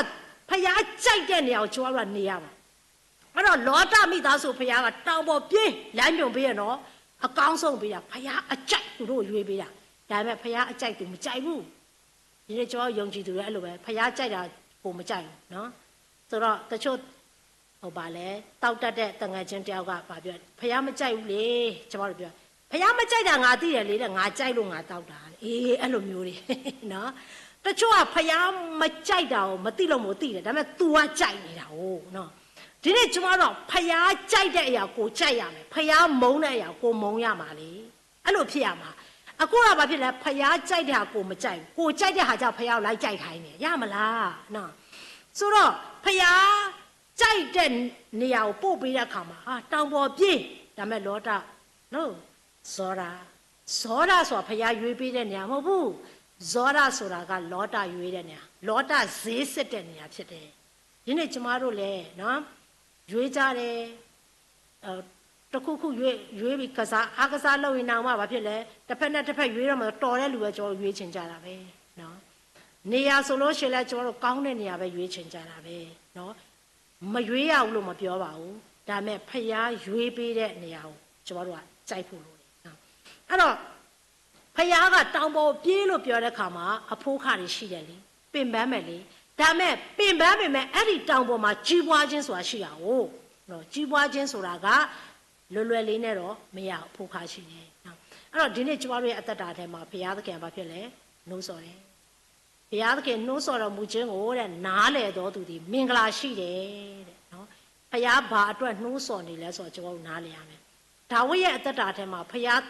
ဘုရားကြိုက်တဲ့နေရာကို ကျမတို့ကနေရမှာ။ အဲ့တော့ လောတမိသားစု ဘုရားက တောင်ပေါ်ပြေး လမ်းညွှန်ပေးရနော်။ အကောင်းဆုံးပေးတာ ဘုရားအကြိုက်သူတို့ကို ရွေးပေးတာ။ ဒါပေမဲ့ ဘုရားအကြိုက်သူမကြိုက်ဘူး။ ဒီနေ့ ကျမတို့ယုံကြည်သူတွေ အဲ့လိုပဲ ဘုရားကြိုက်တာကို မကြိုက်ဘူးနော်။ ဆိုတော့ တချို့ ဟိုပါလဲ တောက်တတ်တဲ့သူငယ်ချင်းတယောက်က ဘာပြော ဘုရားမကြိုက်ဘူးလေ။ ကျမတို့ပြော ဘုရားမကြိုက်တာ ငါသိတယ်လေတဲ့။ ငါကြိုက်လို့ ငါတောက်တာ။ အေး အဲ့လိုမျိုးတွေနော်။ တချို့က ဘုရားမကြိုက်တာကို မသိလို့မို့သိတယ်။ ဒါပေမဲ့ သူကကြိုက်နေတာကိုနော်။ ဒီနေ့ ကျမတို့ ဘုရားကြိုက်တဲ့အရာ ကိုယ်ကြိုက်ရမယ်။ ဘုရားမုန်းတဲ့အရာ ကိုယ်မုန်းရမှာလေ။ အဲ့လိုဖြစ်ရမှာ။ အခုတော့ ဘာဖြစ်လဲ။ ဘုရားကြိုက်တဲ့ဟာ ကိုယ်မကြိုက်ဘူး။ ကိုယ်ကြိုက်တဲ့ဟာကြောင့် ဘုရားကို လိုက်ကြိုက်ခိုင်းနေ ရမလားနော်။ ဆိုတော့ ဘုရားကြိုက်တဲ့နေရာကို ပို့ပေးတဲ့အခါမှာ အာ တောင်ပေါ်ပြေး။ ဒါပေမဲ့ လောတ နော် ဇောရ၊ ဇောရဆိုတာ ဘုရားရွေးပေးတဲ့နေရာ မဟုတ်ဘူး။ ဇောရဆိုတာက လောတရွေးတဲ့နေရာ၊ လောတဈေးဆစ်တဲ့နေရာ ဖြစ်တယ်။ ဒီနေ့ ကျမတို့လည်းနော် ရွေးကြတယ်။ အဲ တစ်ခုခုရွေး၊ ရွေးပြီး ကစား၊ အားကစားလုပ်ရင်တောင်မှ ဘာဖြစ်လဲ။ တစ်ဖက်နဲ့တစ်ဖက် ရွေးတော့မှ တော်တဲ့လူပဲ ကျွန်တော်တို့ ရွေးချင်ကြတာပဲနော်။ နေရာဆိုလို့ရှိရင်လည်း ကျွန်တော်တို့ ကောင်းတဲ့နေရာပဲ ရွေးချင်ကြတာပဲနော်။ မရွေးရဘူးလို့ မပြောပါဘူး။ ဒါပေမဲ့ ဘုရားရွေးပေးတဲ့နေရာကို ကျွန်တော်တို့က ကြိုက်ဖို့လိုတယ်နော်။ အဲ့တော့ ဘုရားက တောင်ပေါ်ပြေးလို့ ပြောတဲ့အခါမှာ အဖိခါတွေရှိတယ်လေ။ ပင်ပန်းမယ်လေ။ ဒါပေမဲ့ ပင်ပန်းပေမဲ့ အဲ့ဒီတောင်ပေါ်မှာ ကြီးပွားခြင်းဆိုတာ ရှိတာကိုနော်။ ကြီးပွားခြင်းဆိုတာက လွယ်လွယ်လေးနဲ့တော့ မရဘူး။ အဖိခါရှိတယ်နော်။ အဲ့တော့ ဒီနေ့ ကျမတို့ရဲ့အသက်တာထဲမှာ ဘုရားသခင်က ဘာဖြစ်လဲ။ နှိုးဆော်တယ်။ ဘုရားသခင်နှိုးဆော်တော်မူခြင်းကိုတဲ့ နားလည်သောသူသည် မင်္ဂလာရှိတယ်တဲ့နော်။ ဘုရားဘာအတွက်နှိုးဆော်နေလဲဆိုတော့ ကျွန်တော်တို့နားလည်ရမယ်။ ဒါဝိဒ်ရဲ့အသက်တာထဲမှာ ဘုရား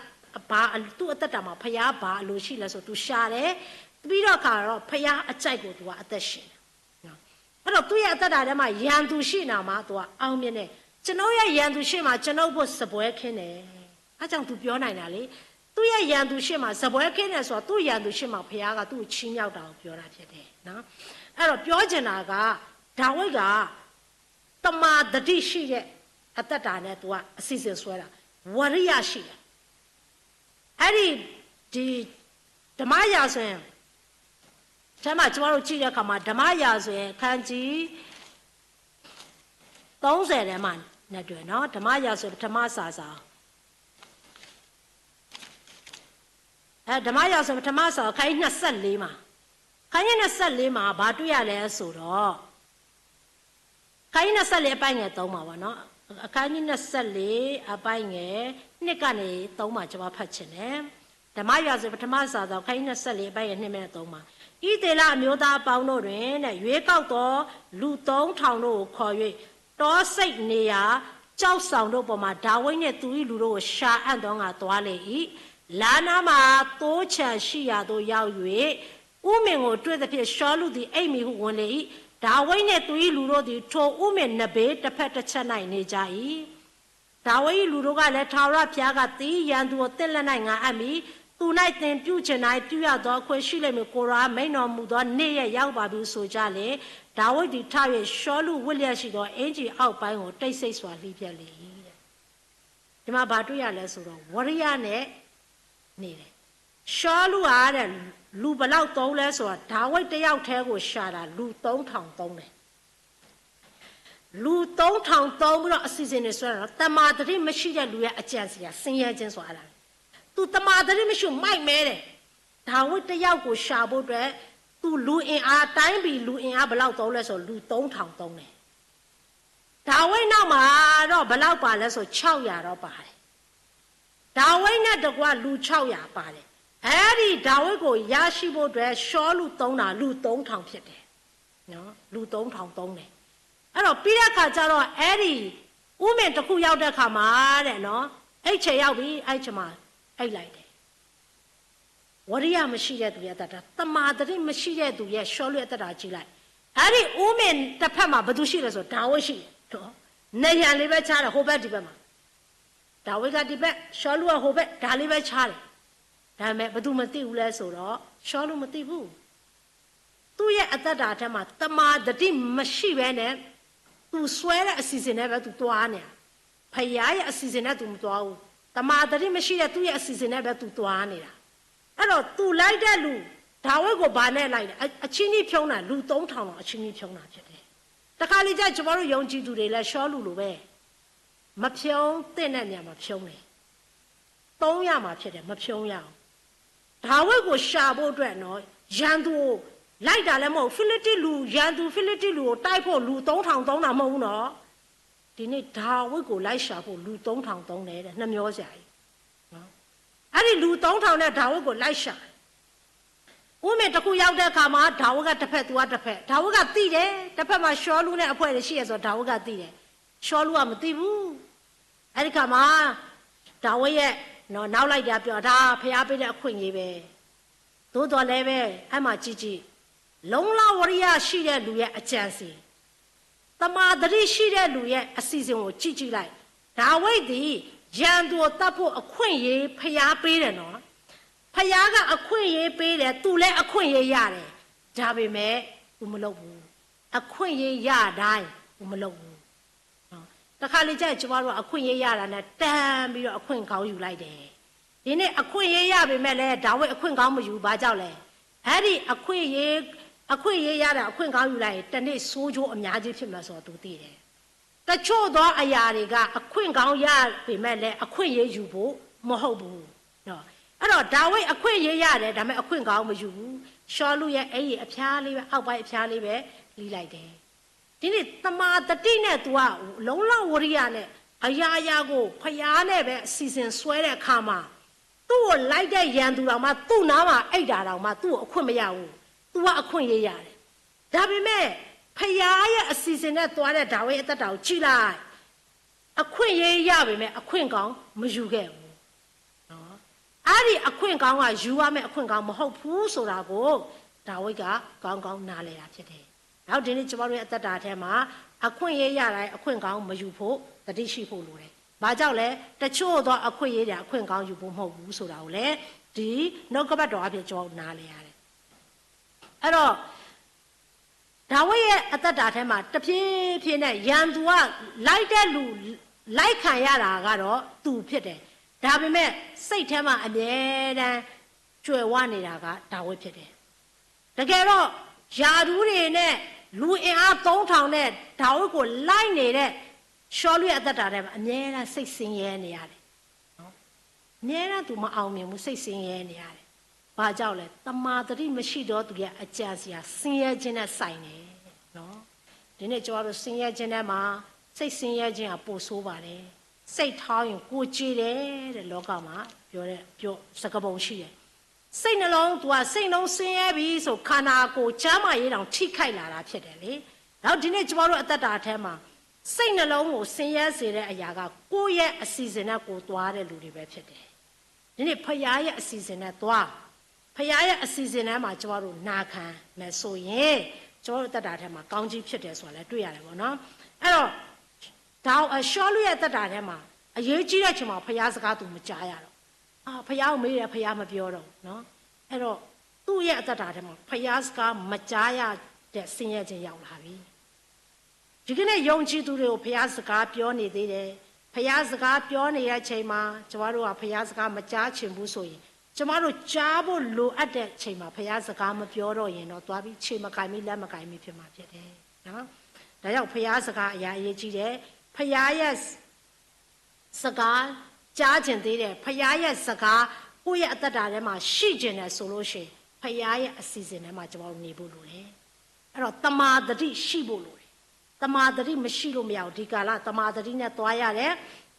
ဘာ၊ သူ့အသက်တာမှာ ဘုရားဘာအလိုရှိလဲဆို သူရှာတယ်။ ပြီးတော့အခါတော့ ဘုရားအကြိုက်ကို သူကအသက်ရှင်တယ်နော်။ အဲ့တော့ သူ့ရဲ့အသက်တာထဲမှာ ရန်သူရှိနေမှာ သူက အောင်မြင်တယ်။ ကျွန်ုပ်ရဲ့ရန်သူရှေ့မှာ ကျွန်ုပ်အဖို့ စားပွဲခင်းတယ်။ အဲကြောင့် သူပြောနိုင်တာလေ။ သူ့ရဲ့ရန်သူရှေ့မှာ စားပွဲခင်းတယ်ဆိုတော့ သူ့ရန်သူရှေ့မှာ ဘုရားက သူ့ကိုချီးမြှောက်တာကို ပြောတာဖြစ်တယ်နော်။ အဲ့တော့ ပြောချင်တာက ဒါဝိဒ်က သမ္မာသတိရှိတဲ့ အသက်တာနဲ့ သူကအစီအစဉ်ဆွဲတာ၊ ဝီရိယရှိတယ်။ အဲ့ဒီ ဒီ ဓမ္မရာဇဝင်ထဲမှာ ကျွန်တော်တို့ကြည့်တဲ့အခါမှာ ဓမ္မရာဇဝင် ခန်းကြီး သုံးဆယ်ထဲမှာနဲ့တွေ့နော်။ ဓမ္မရာဇဝင် ပထမစာစောင် အဲ ဓမ္မရာဇဝင် ပထမစာစောင် ခန်းကြီး နှစ်ဆယ့်လေးမှာ၊ ခန်းကြီး နှစ်ဆယ့်လေးမှာ ဘာတွေ့ရလဲဆိုတော့ ခန်းကြီး နှစ်ဆယ့်လေး အပိုဒ်ငယ် သုံးမှာပေါ့နော်။ အခန်းကြီးနှစ်ဆယ့်လေး အပိုင်းငယ် နှစ်ကနေ သုံးမှာ ကျွန်မဖတ်ချင်တယ်။ ဓမ္မရာဇဝင်ပထမစာစောင် အခန်းကြီးနှစ်ဆယ့်လေး အပိုင်းငယ် နှစ်မ့နဲ့ သုံးမှာ ဣသရေလအမျိုးသားအပေါင်းတို့တွင် ရွေးကောက်သောလူသုံးထောင်တို့ကိုခေါ်၍ တောဆိတ်နေရာ ကျောက်ဆောင်တို့ပေါ်မှာ ဒါဝိဒ်နှင့်သူ၏လူတို့ကို ရှာအံ့သောငါသွားလေ၏။ လမ်းနားမှာ သိုးခြံရှိရာသို့ရောက်၍ အူမင်ကိုတွေ့သဖြင့် ရှောလုသည် အိပ်မည်ဟု ဝန်လေ၏။ ဒါဝိဒ်နှင့်သူ၏လူတို့သည် ထိုအူမင်နံးဘ့ၣ်တဖက်တချက်၌ နေကြ၏။ ဒါဝိဒ်၏လူတို့ကလည်း၊ ထာဝရဘုရားက၊ သင်၏ရန်သူကို သင့်လက်၌ငါအပ်မည်။ သူ၌သင်ပြုချင်တိုင်း ပြုရသောအခွင့်ရှိလိမ့်မည်။ ကိုယ်တော်အား မိန့်တော်မူသောနေ့ရက်ရောက်ပါပြီဟု ဆိုကြလျှင်၊ ဒါဝိဒ်သည်ထ၍ ရှောလုဝတ်လျက်ရှိသော အင်္ကျီအောက်ပိုင်းကို တိတ်ဆိတ်စွာ လှီးဖျက်လေ၏။ ဒီမှာဘာတွေ့ရလဲဆိုတော့ ဝရိယနဲ့ နေတယ်။ ရှောလုကတဲ့ လူဘယ်လောက်သုံးလဲဆိုတော့ ဒါဝိဒ်တယောက်တည်းကိုရှာတာ လူသုံးထောင်သုံးတယ်။ လူသုံးထောင်သုံးပြီးတော့ အစီအစဉ်တွေဆွဲတာနော်။ တမာသတိမရှိတဲ့လူရဲ့အကြံစည်က ဆင်းရဲခြင်းဆိုတာအဲ့ဒါ။ သူတမာသတိမရှိဘူး မိုက်မဲတယ်။ ဒါဝိဒ်တယောက်ကိုရှာဖို့အတွက် သူလူအင်အား၊ တိုင်းပြည်လူအင်အားဘယ်လောက်သုံးလဲဆိုတော့ လူသုံးထောင်သုံးတယ်။ ဒါဝိဒ်နောက်မှာတော့ ဘယ်လောက်ပါလဲဆို ခြောက်ရာတော့ပါတယ်။ ဒါဝိဒ်နဲ့တကွလူ ခြောက်ရာပါတယ်။ အဲ့ဒီဒါဝိဒ်ကိုရရှိဖို့အတွက် ရှောလုသုံးတာ လူသုံးထောင်ဖြစ်တယ်။ နော်၊ လူသုံးထောင်သုံးတယ်။ အဲ့တော့ ပြီးတဲ့အခါကျတော့ အဲ့ဒီ အူမင်တစ်ခုရောက်တဲ့အခါမှာတဲ့နော်၊ အဲ့ချိန်ရောက်ပြီ၊ အဲ့ချိန်မှာ အိပ်လိုက်တယ်။ ဝရိယမရှိတဲ့သူရဲ့အသက်တာ၊ တမာသတိမရှိတဲ့သူရဲ့ ရှောလုအသက်တာကြည့်လိုက်။ အဲ့ဒီအူမင်တစ်ဖက်မှာ ဘယ်သူရှိလဲဆို ဒါဝိဒ်ရှိတယ်။ နော်၊ နံးယံာ်လေးပဲခြားတယ် ဟိုဘက်ဒီဘက်မှာ။ ဒါဝိဒ်ကဒီဘက်၊ ရှောလုကဟိုဘက်၊ ဒါလေးပဲခြားတယ်။ ဒါပေမဲ့ ဘယ်သူမသိဘူးလဲဆိုတော့ ရှောလုမသိဘူး။ သူ့ရဲ့အသက်တာထဲမှာ တမာသတိမရှိဘဲနဲ့ သူဆွဲတဲ့အစီအစဉ်နဲ့ပဲ သူသွားနေတာ။ ဘုရားရဲ့အစီအစဉ်နဲ့ သူမသွားဘူး။ တမာသတိမရှိတဲ့ သူ့ရဲ့အစီအစဉ်နဲ့ပဲ သူသွားနေတာ။ အဲ့တော့ သူလိုက်တဲ့လူ ဒါဝိဒ်ကိုဘာနဲ့လိုက်လဲ။ အ အချည်းနှီးဖြုံးတာ လူသုံးထောင်လောက် အချည်းနှီးဖြုံးတာဖြစ်တယ်။ တခါလေကျ ကျွန်တော်တို့ယုံကြည်သူတွေလည်း ရှောလုလိုပဲ မဖြုံးသင့်တဲ့နေရာမှာဖြုံးတယ်။ သုံးရမှာဖြစ်တယ်၊ မဖြုံးရအောင်။ ဒါဝိဒ်ကိုရှာဖို့အတွက်နော်၊ ရန်သူကိုလိုက်တာလည်းမဟုတ်ဘူး။ ဖိလိတ္တိလူ၊ ရန်သူဖိလိတ္တိလူကိုတိုက်ဖို့ လူသုံးထောင်သုံးတာမဟုတ်ဘူးနော်။ ဒီနေ့ဒါဝိဒ်ကိုလိုက်ရှာဖို့ လူသုံးထောင်သုံးတယ်တဲ့၊ နှမျောစရာကြီး။ နော်၊ အဲ့ဒီလူသုံးထောင်နဲ့ဒါဝိဒ်ကိုလိုက်ရှာ။ အူမင်တစ်ခုရောက်တဲ့အခါမှာ ဒါဝိဒ်ကတစ်ဖက်၊ သူကတစ်ဖက်။ ဒါဝိဒ်ကသိတယ်၊ တစ်ဖက်မှာရှောလုနဲ့အဖွဲ့တွေရှိတယ်ဆိုတော့ ဒါဝိဒ်ကသိတယ်။ ရှောလုကမသိဘူး။ အဲ့ဒီအခါမှာ ဒါဝိဒ်ရဲ့နော် နောက်လိုက်တွေကပြောတာ ဘုရားပေးတဲ့အခွင့်အရေးပဲ။ သို့သော်လည်းပဲ အဲ့မှာကြည့်ကြည့်၊ လုံ့လဝရိယရှိတဲ့လူရဲ့အကြံအစည်၊ တမာသတိရှိတဲ့လူရဲ့အစီအစဉ်ကိုကြည့်ကြည့်လိုက်။ ဒါဝိဒ်သည် ရန်သူကိုသတ်ဖို့အခွင့်အရေး ဘုရားပေးတယ်နော်။ ဘုရားကအခွင့်အရေးပေးတယ်၊ သူလည်းအခွင့်အရေးရတယ်။ ဒါပေမဲ့ သူမလုပ်ဘူး။ အခွင့်အရေးရတိုင်း သူမလုပ်ဘူး။ နော်၊ တခါလေကျရင် ကျမတို့ကအခွင့်အရေးရတာနဲ့ တန်ပြီးတော့အခွင့်ကောင်းယူလိုက်တယ်။ ဒီနေ့အခွင့်အရေးရပေမဲ့လည်း ဒါဝိဒ်အခွင့်ကောင်းမယူဘူး။ ဘာကြောင့်လဲ။ အဲ့ဒီအခွင့်အရေး၊ အခွင့်အရေးရတာ အခွင့်ကောင်းယူလိုက်ရင် တနေ့ဆိုးကျိုးအများကြီးဖြစ်မယ်ဆိုတာ သူသိတယ်။ တချို့သောအရာတွေက အခွင့်ကောင်းရပေမဲ့လည်း အခွင့်အရေးယူဖို့မဟုတ်ဘူး။ နော်၊ အဲ့တော့ ဒါဝိဒ်အခွင့်အရေးရတယ်၊ ဒါပေမဲ့အခွင့်ကောင်းမယူဘူး။ ရှောလုရဲ့အင်္ကျီအဖျားလေးပဲ၊ အောက်ပိုင်းအဖျားလေးပဲ လှီးလိုက်တယ်။ ဒီနေ့တမာသတိနဲ့ သူက လုံ့လဝရိယနဲ့ အရာရာကို ဘုရားနဲ့ပဲအစီအစဉ်ဆွဲတဲ့အခါမှာ သူ့ကိုလိုက်တဲ့ရန်သူတောင်မှ သူ့နားမှာအိပ်တာတောင်မှ သူ့ကိုအခွင့်မရဘူး။ သူကအခွင့်အရေးရတယ်။ ဒါပေမဲ့ ဘုရားရဲ့အစီအစဉ်နဲ့သွားတဲ့ဒါဝိဒ်အသက်တာကိုကြည့်လိုက်။ အခွင့်အရေးရပေမဲ့ အခွင့်ကောင်းမယူခဲ့ဘူး။ နော်၊ အဲ့ဒီအခွင့်ကောင်းက ယူရမယ့်အခွင့်ကောင်းမဟုတ်ဘူးဆိုတာကို ဒါဝိဒ်က ကောင်းကောင်းနားလည်တာဖြစ်တယ်။ နောက်ဒီနေ့ကျမတို့ရဲ့အသက်တာထဲမှာ အခွင့်အရေးရတိုင်း အခွင့်ကောင်းမယူဖို့ သတိရှိဖို့လိုတယ်။ ဘာကြောင့်လဲ။ တချို့သောအခွင့်အရေးတွေ အခွင့်ကောင်းယူဖို့မဟုတ်ဘူးဆိုတာကိုလည်း ဒီနှုတ်ကပတ်တော်အပြင် ကျွန်တော်နားလည်ရတယ်။ အဲ့တော့ ဒါဝိဒ်ရဲ့အသက်တာထဲမှာ တဖြည်းဖြည်းနဲ့ ရန်သူကလိုက်တဲ့လူ လိုက်ခံရတာကတော့သူဖြစ်တယ်။ ဒါပေမဲ့ စိတ်ထဲမှာအမြဲတမ်း ကြွယ်ဝနေတာက ဒါဝိဒ်ဖြစ်တယ်။ တကယ်တော့ ရာထူးတွေနဲ့ လူအင်အားသုံးထောင်နဲ့ ဒါဝိဒ်ကိုလိုက်နေတဲ့ ရှောလုရဲ့အသက်တာထဲမှာ အမြဲတမ်းစိတ်ဆင်းရဲနေရတယ်။ နော်၊ အမြဲတမ်းသူမအောင်မြင်ဘူး၊ စိတ်ဆင်းရဲနေရတယ်။ ဘာကြောင့်လဲ။ တမာသတိမရှိသောသူရဲ့အကြံအစည်ဟာ ဆင်းရဲခြင်းနဲ့ဆိုင်တယ်။ နော်၊ ဒီနေ့ကျမတို့ဆင်းရဲခြင်းထဲမှာ စိတ်ဆင်းရဲခြင်းအပိုဆိုးပါတယ်, စိတ်ထောင်းရင် ကိုယ်ကျေတယ်တဲ့, လောကမှာ ပြောတဲ့ ပြော စကားပုံရှိတယ်. စိတ်နှလုံး သူက စိတ်နှလုံးဆင်းရဲပြီဆို ခန္ဓာကိုယ်ကျန်းမာရေးတောင်ထိခိုက်လာတာဖြစ်တယ်လေ. ဒါကြောင့်ဒီနေ့ကျွန်တော်တို့အသက်တာထဲမှာ စိတ်နှလုံးကိုဆင်းရဲစေတဲ့အရာက ကိုယ့်ရဲ့အစီအစဉ်နဲ့ကိုယ်သွားတဲ့လူတွေပဲဖြစ်တယ်. ဒီနေ့ဘုရားရဲ့အစီအစဉ်နဲ့သွား, ဘုရားရဲ့အစီအစဉ်ထဲမှာကျွန်တော်တို့နာခံမယ်ဆိုရင် ကျွန်တော်တို့အသက်တာထဲမှာကောင်းကြီးဖြစ်တယ်ဆိုတာလည်းတွေ့ရတယ်ပေါ့နော်. အဲ့တော့ ဒါအရှောလူရဲ့အသက်တာထဲမှာ အရေးကြီးတဲ့အချိန်မှာဘုရားစကားသူမကြားရတော့, အာဘုရားကိုမေးတယ် ဘုရားမပြောတော့ဘူးနော်. အဲ့တော့သူ့ရဲ့အသက်တာထဲမှာ ဘုရားစကားမကြားရတဲ့ဆင်းရဲခြင်းရောက်လာပြီ. ဒီကနေ့ယုံကြည်သူတွေကိုဘုရားစကားပြောနေသေးတယ်. ဘုရားစကားပြောနေတဲ့အချိန်မှာ ကျွန်တော်တို့ကဘုရားစကားမကြားချင်ဘူးဆိုရင် ကျွန်တော်တို့ကြားဖို့လိုအပ်တဲ့အချိန်မှာဘုရားစကားမပြောတော့ရင်တော့သွားပြီးခြေမကိုင်မိလက်မကိုင်မိဖြစ်မှာဖြစ်တယ်နော်. ဒါကြောင့်ဘုရားစကားအရာအရေးကြီးတယ်. ဘုရားရဲ့စကားကြားချင်သေးတယ်. ဘုရားရဲ့စကားကိုယ့်ရဲ့အသက်တာထဲမှာရှိချင်တယ်ဆိုလို့ရှိရင် ဘုရားရဲ့အစီအစဉ်ထဲမှာကျွန်တော်တို့နေဖို့လိုတယ်. အဲ့တော့တမာသတိရှိဖို့လိုတယ်. တမာသတိမရှိလို့မရဘူး. ဒီကာလတမာသတိနဲ့သွားရတယ်,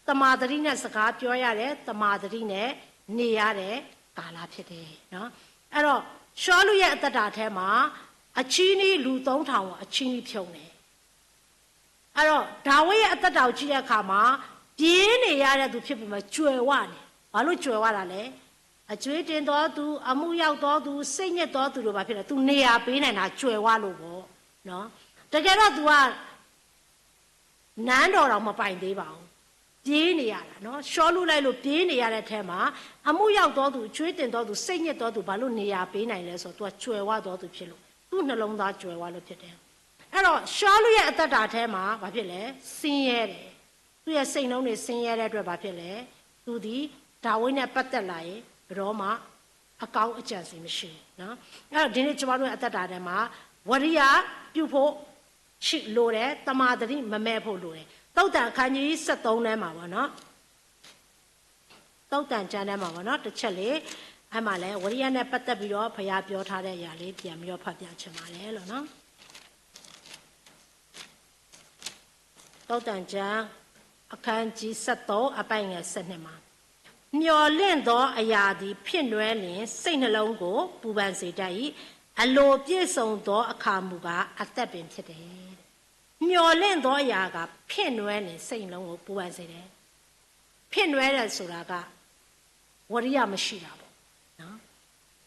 တမာသတိနဲ့စကားပြောရတယ်, တမာသတိနဲ့နေရတဲ့ကာလဖြစ်တယ်နော်. အဲ့တော့ရှောလူရဲ့အသက်တာထဲမှာအချည်းနှီးလူသုံးထောင်ကိုအချည်းနှီးဖြုန်းတယ်. အဲ့တော့ဒါဝိဒ်ရဲ့အသက်တာကိုကြည့်တဲ့အခါမှာ ပြေးနေရတဲ့သူဖြစ်ပေမဲ့ကြွယ်ဝနေတယ်. ဘာလို့ကြွယ်ဝတာလဲ? အကြွေးတင်သောသူ, အမှုရောက်သောသူ, စိတ်ညစ်သောသူတို့ဘာဖြစ်လဲ? သူနေရာပေးနိုင်တာကြွယ်ဝလို့ပေါ့နော်. တကယ်တော့သူကနန်းတော်တောင်မပိုင်သေးပါဘူး. ပြေးနေရတာနော်. ရှောလူလိုက်လို့ပြေးနေရတဲ့အထဲမှာ အမှုရောက်သောသူ, အကြွေးတင်သောသူ, စိတ်ညစ်သောသူ, ဘာလို့နေရာပေးနိုင်လဲဆိုတော့ သူကကြွယ်ဝသောသူဖြစ်လို့, သူ့နှလုံးသားကြွယ်ဝလို့ဖြစ်တယ်. အဲ့တော့ရှောလူရဲ့အသက်တာထဲမှာဘာဖြစ်လဲ? ဆင်းရဲတယ်. သူ့ရဲ့စိတ်နှလုံးတွေဆင်းရဲတဲ့အတွက်ဘာဖြစ်လဲ? သူသည်ဒါဝိဒ်နဲ့ပတ်သက်လာရင်ဘယ်တော့မှအကောင်းအကြံစည်မရှိဘူးနော်. အဲ့တော့ဒီနေ့ကျွန်တော်တို့ရဲ့အသက်တာထဲမှာဝရိယပြုဖို့ရှိလိုတယ်, တမာသတိမမဲ့ဖို့လိုတယ်. သုတ်တံအခန်းကြီးဆယ့်သုံးထဲမှာပေါ့နော်, သုတ်တံကျမ်းထဲမှာပေါ့နော်, တစ်ချက်လေး, အဲ့မှာလဲဝရိယနဲ့ပတ်သက်ပြီးတော့ဘုရားပြောထားတဲ့အရာလေးပြန်ပြီးတော့ဖတ်ပြချင်ပါတယ်လို့နော်. သုတ်တံကျမ်းအခန်းကြီးဆယ့်သုံးအပိုဒ်ငယ်ဆယ့်နှစ်မှာ, မျှော်လင့်သောအရာသည်ဖြစ်နွဲလျှင်စိတ်နှလုံးကိုပူပန်စေတတ်၏. အလိုပြည့်စုံသောအခါမူကားအသက်ပင်ဖြစ်တယ်. မျှော်လင့်သောအရာကဖြစ်နွဲလျှင်စိတ်နှလုံးကိုပူပန်စေတယ်. ဖြစ်နွဲတယ်ဆိုတာက ဝရိယမရှိတာပေါ့နော်.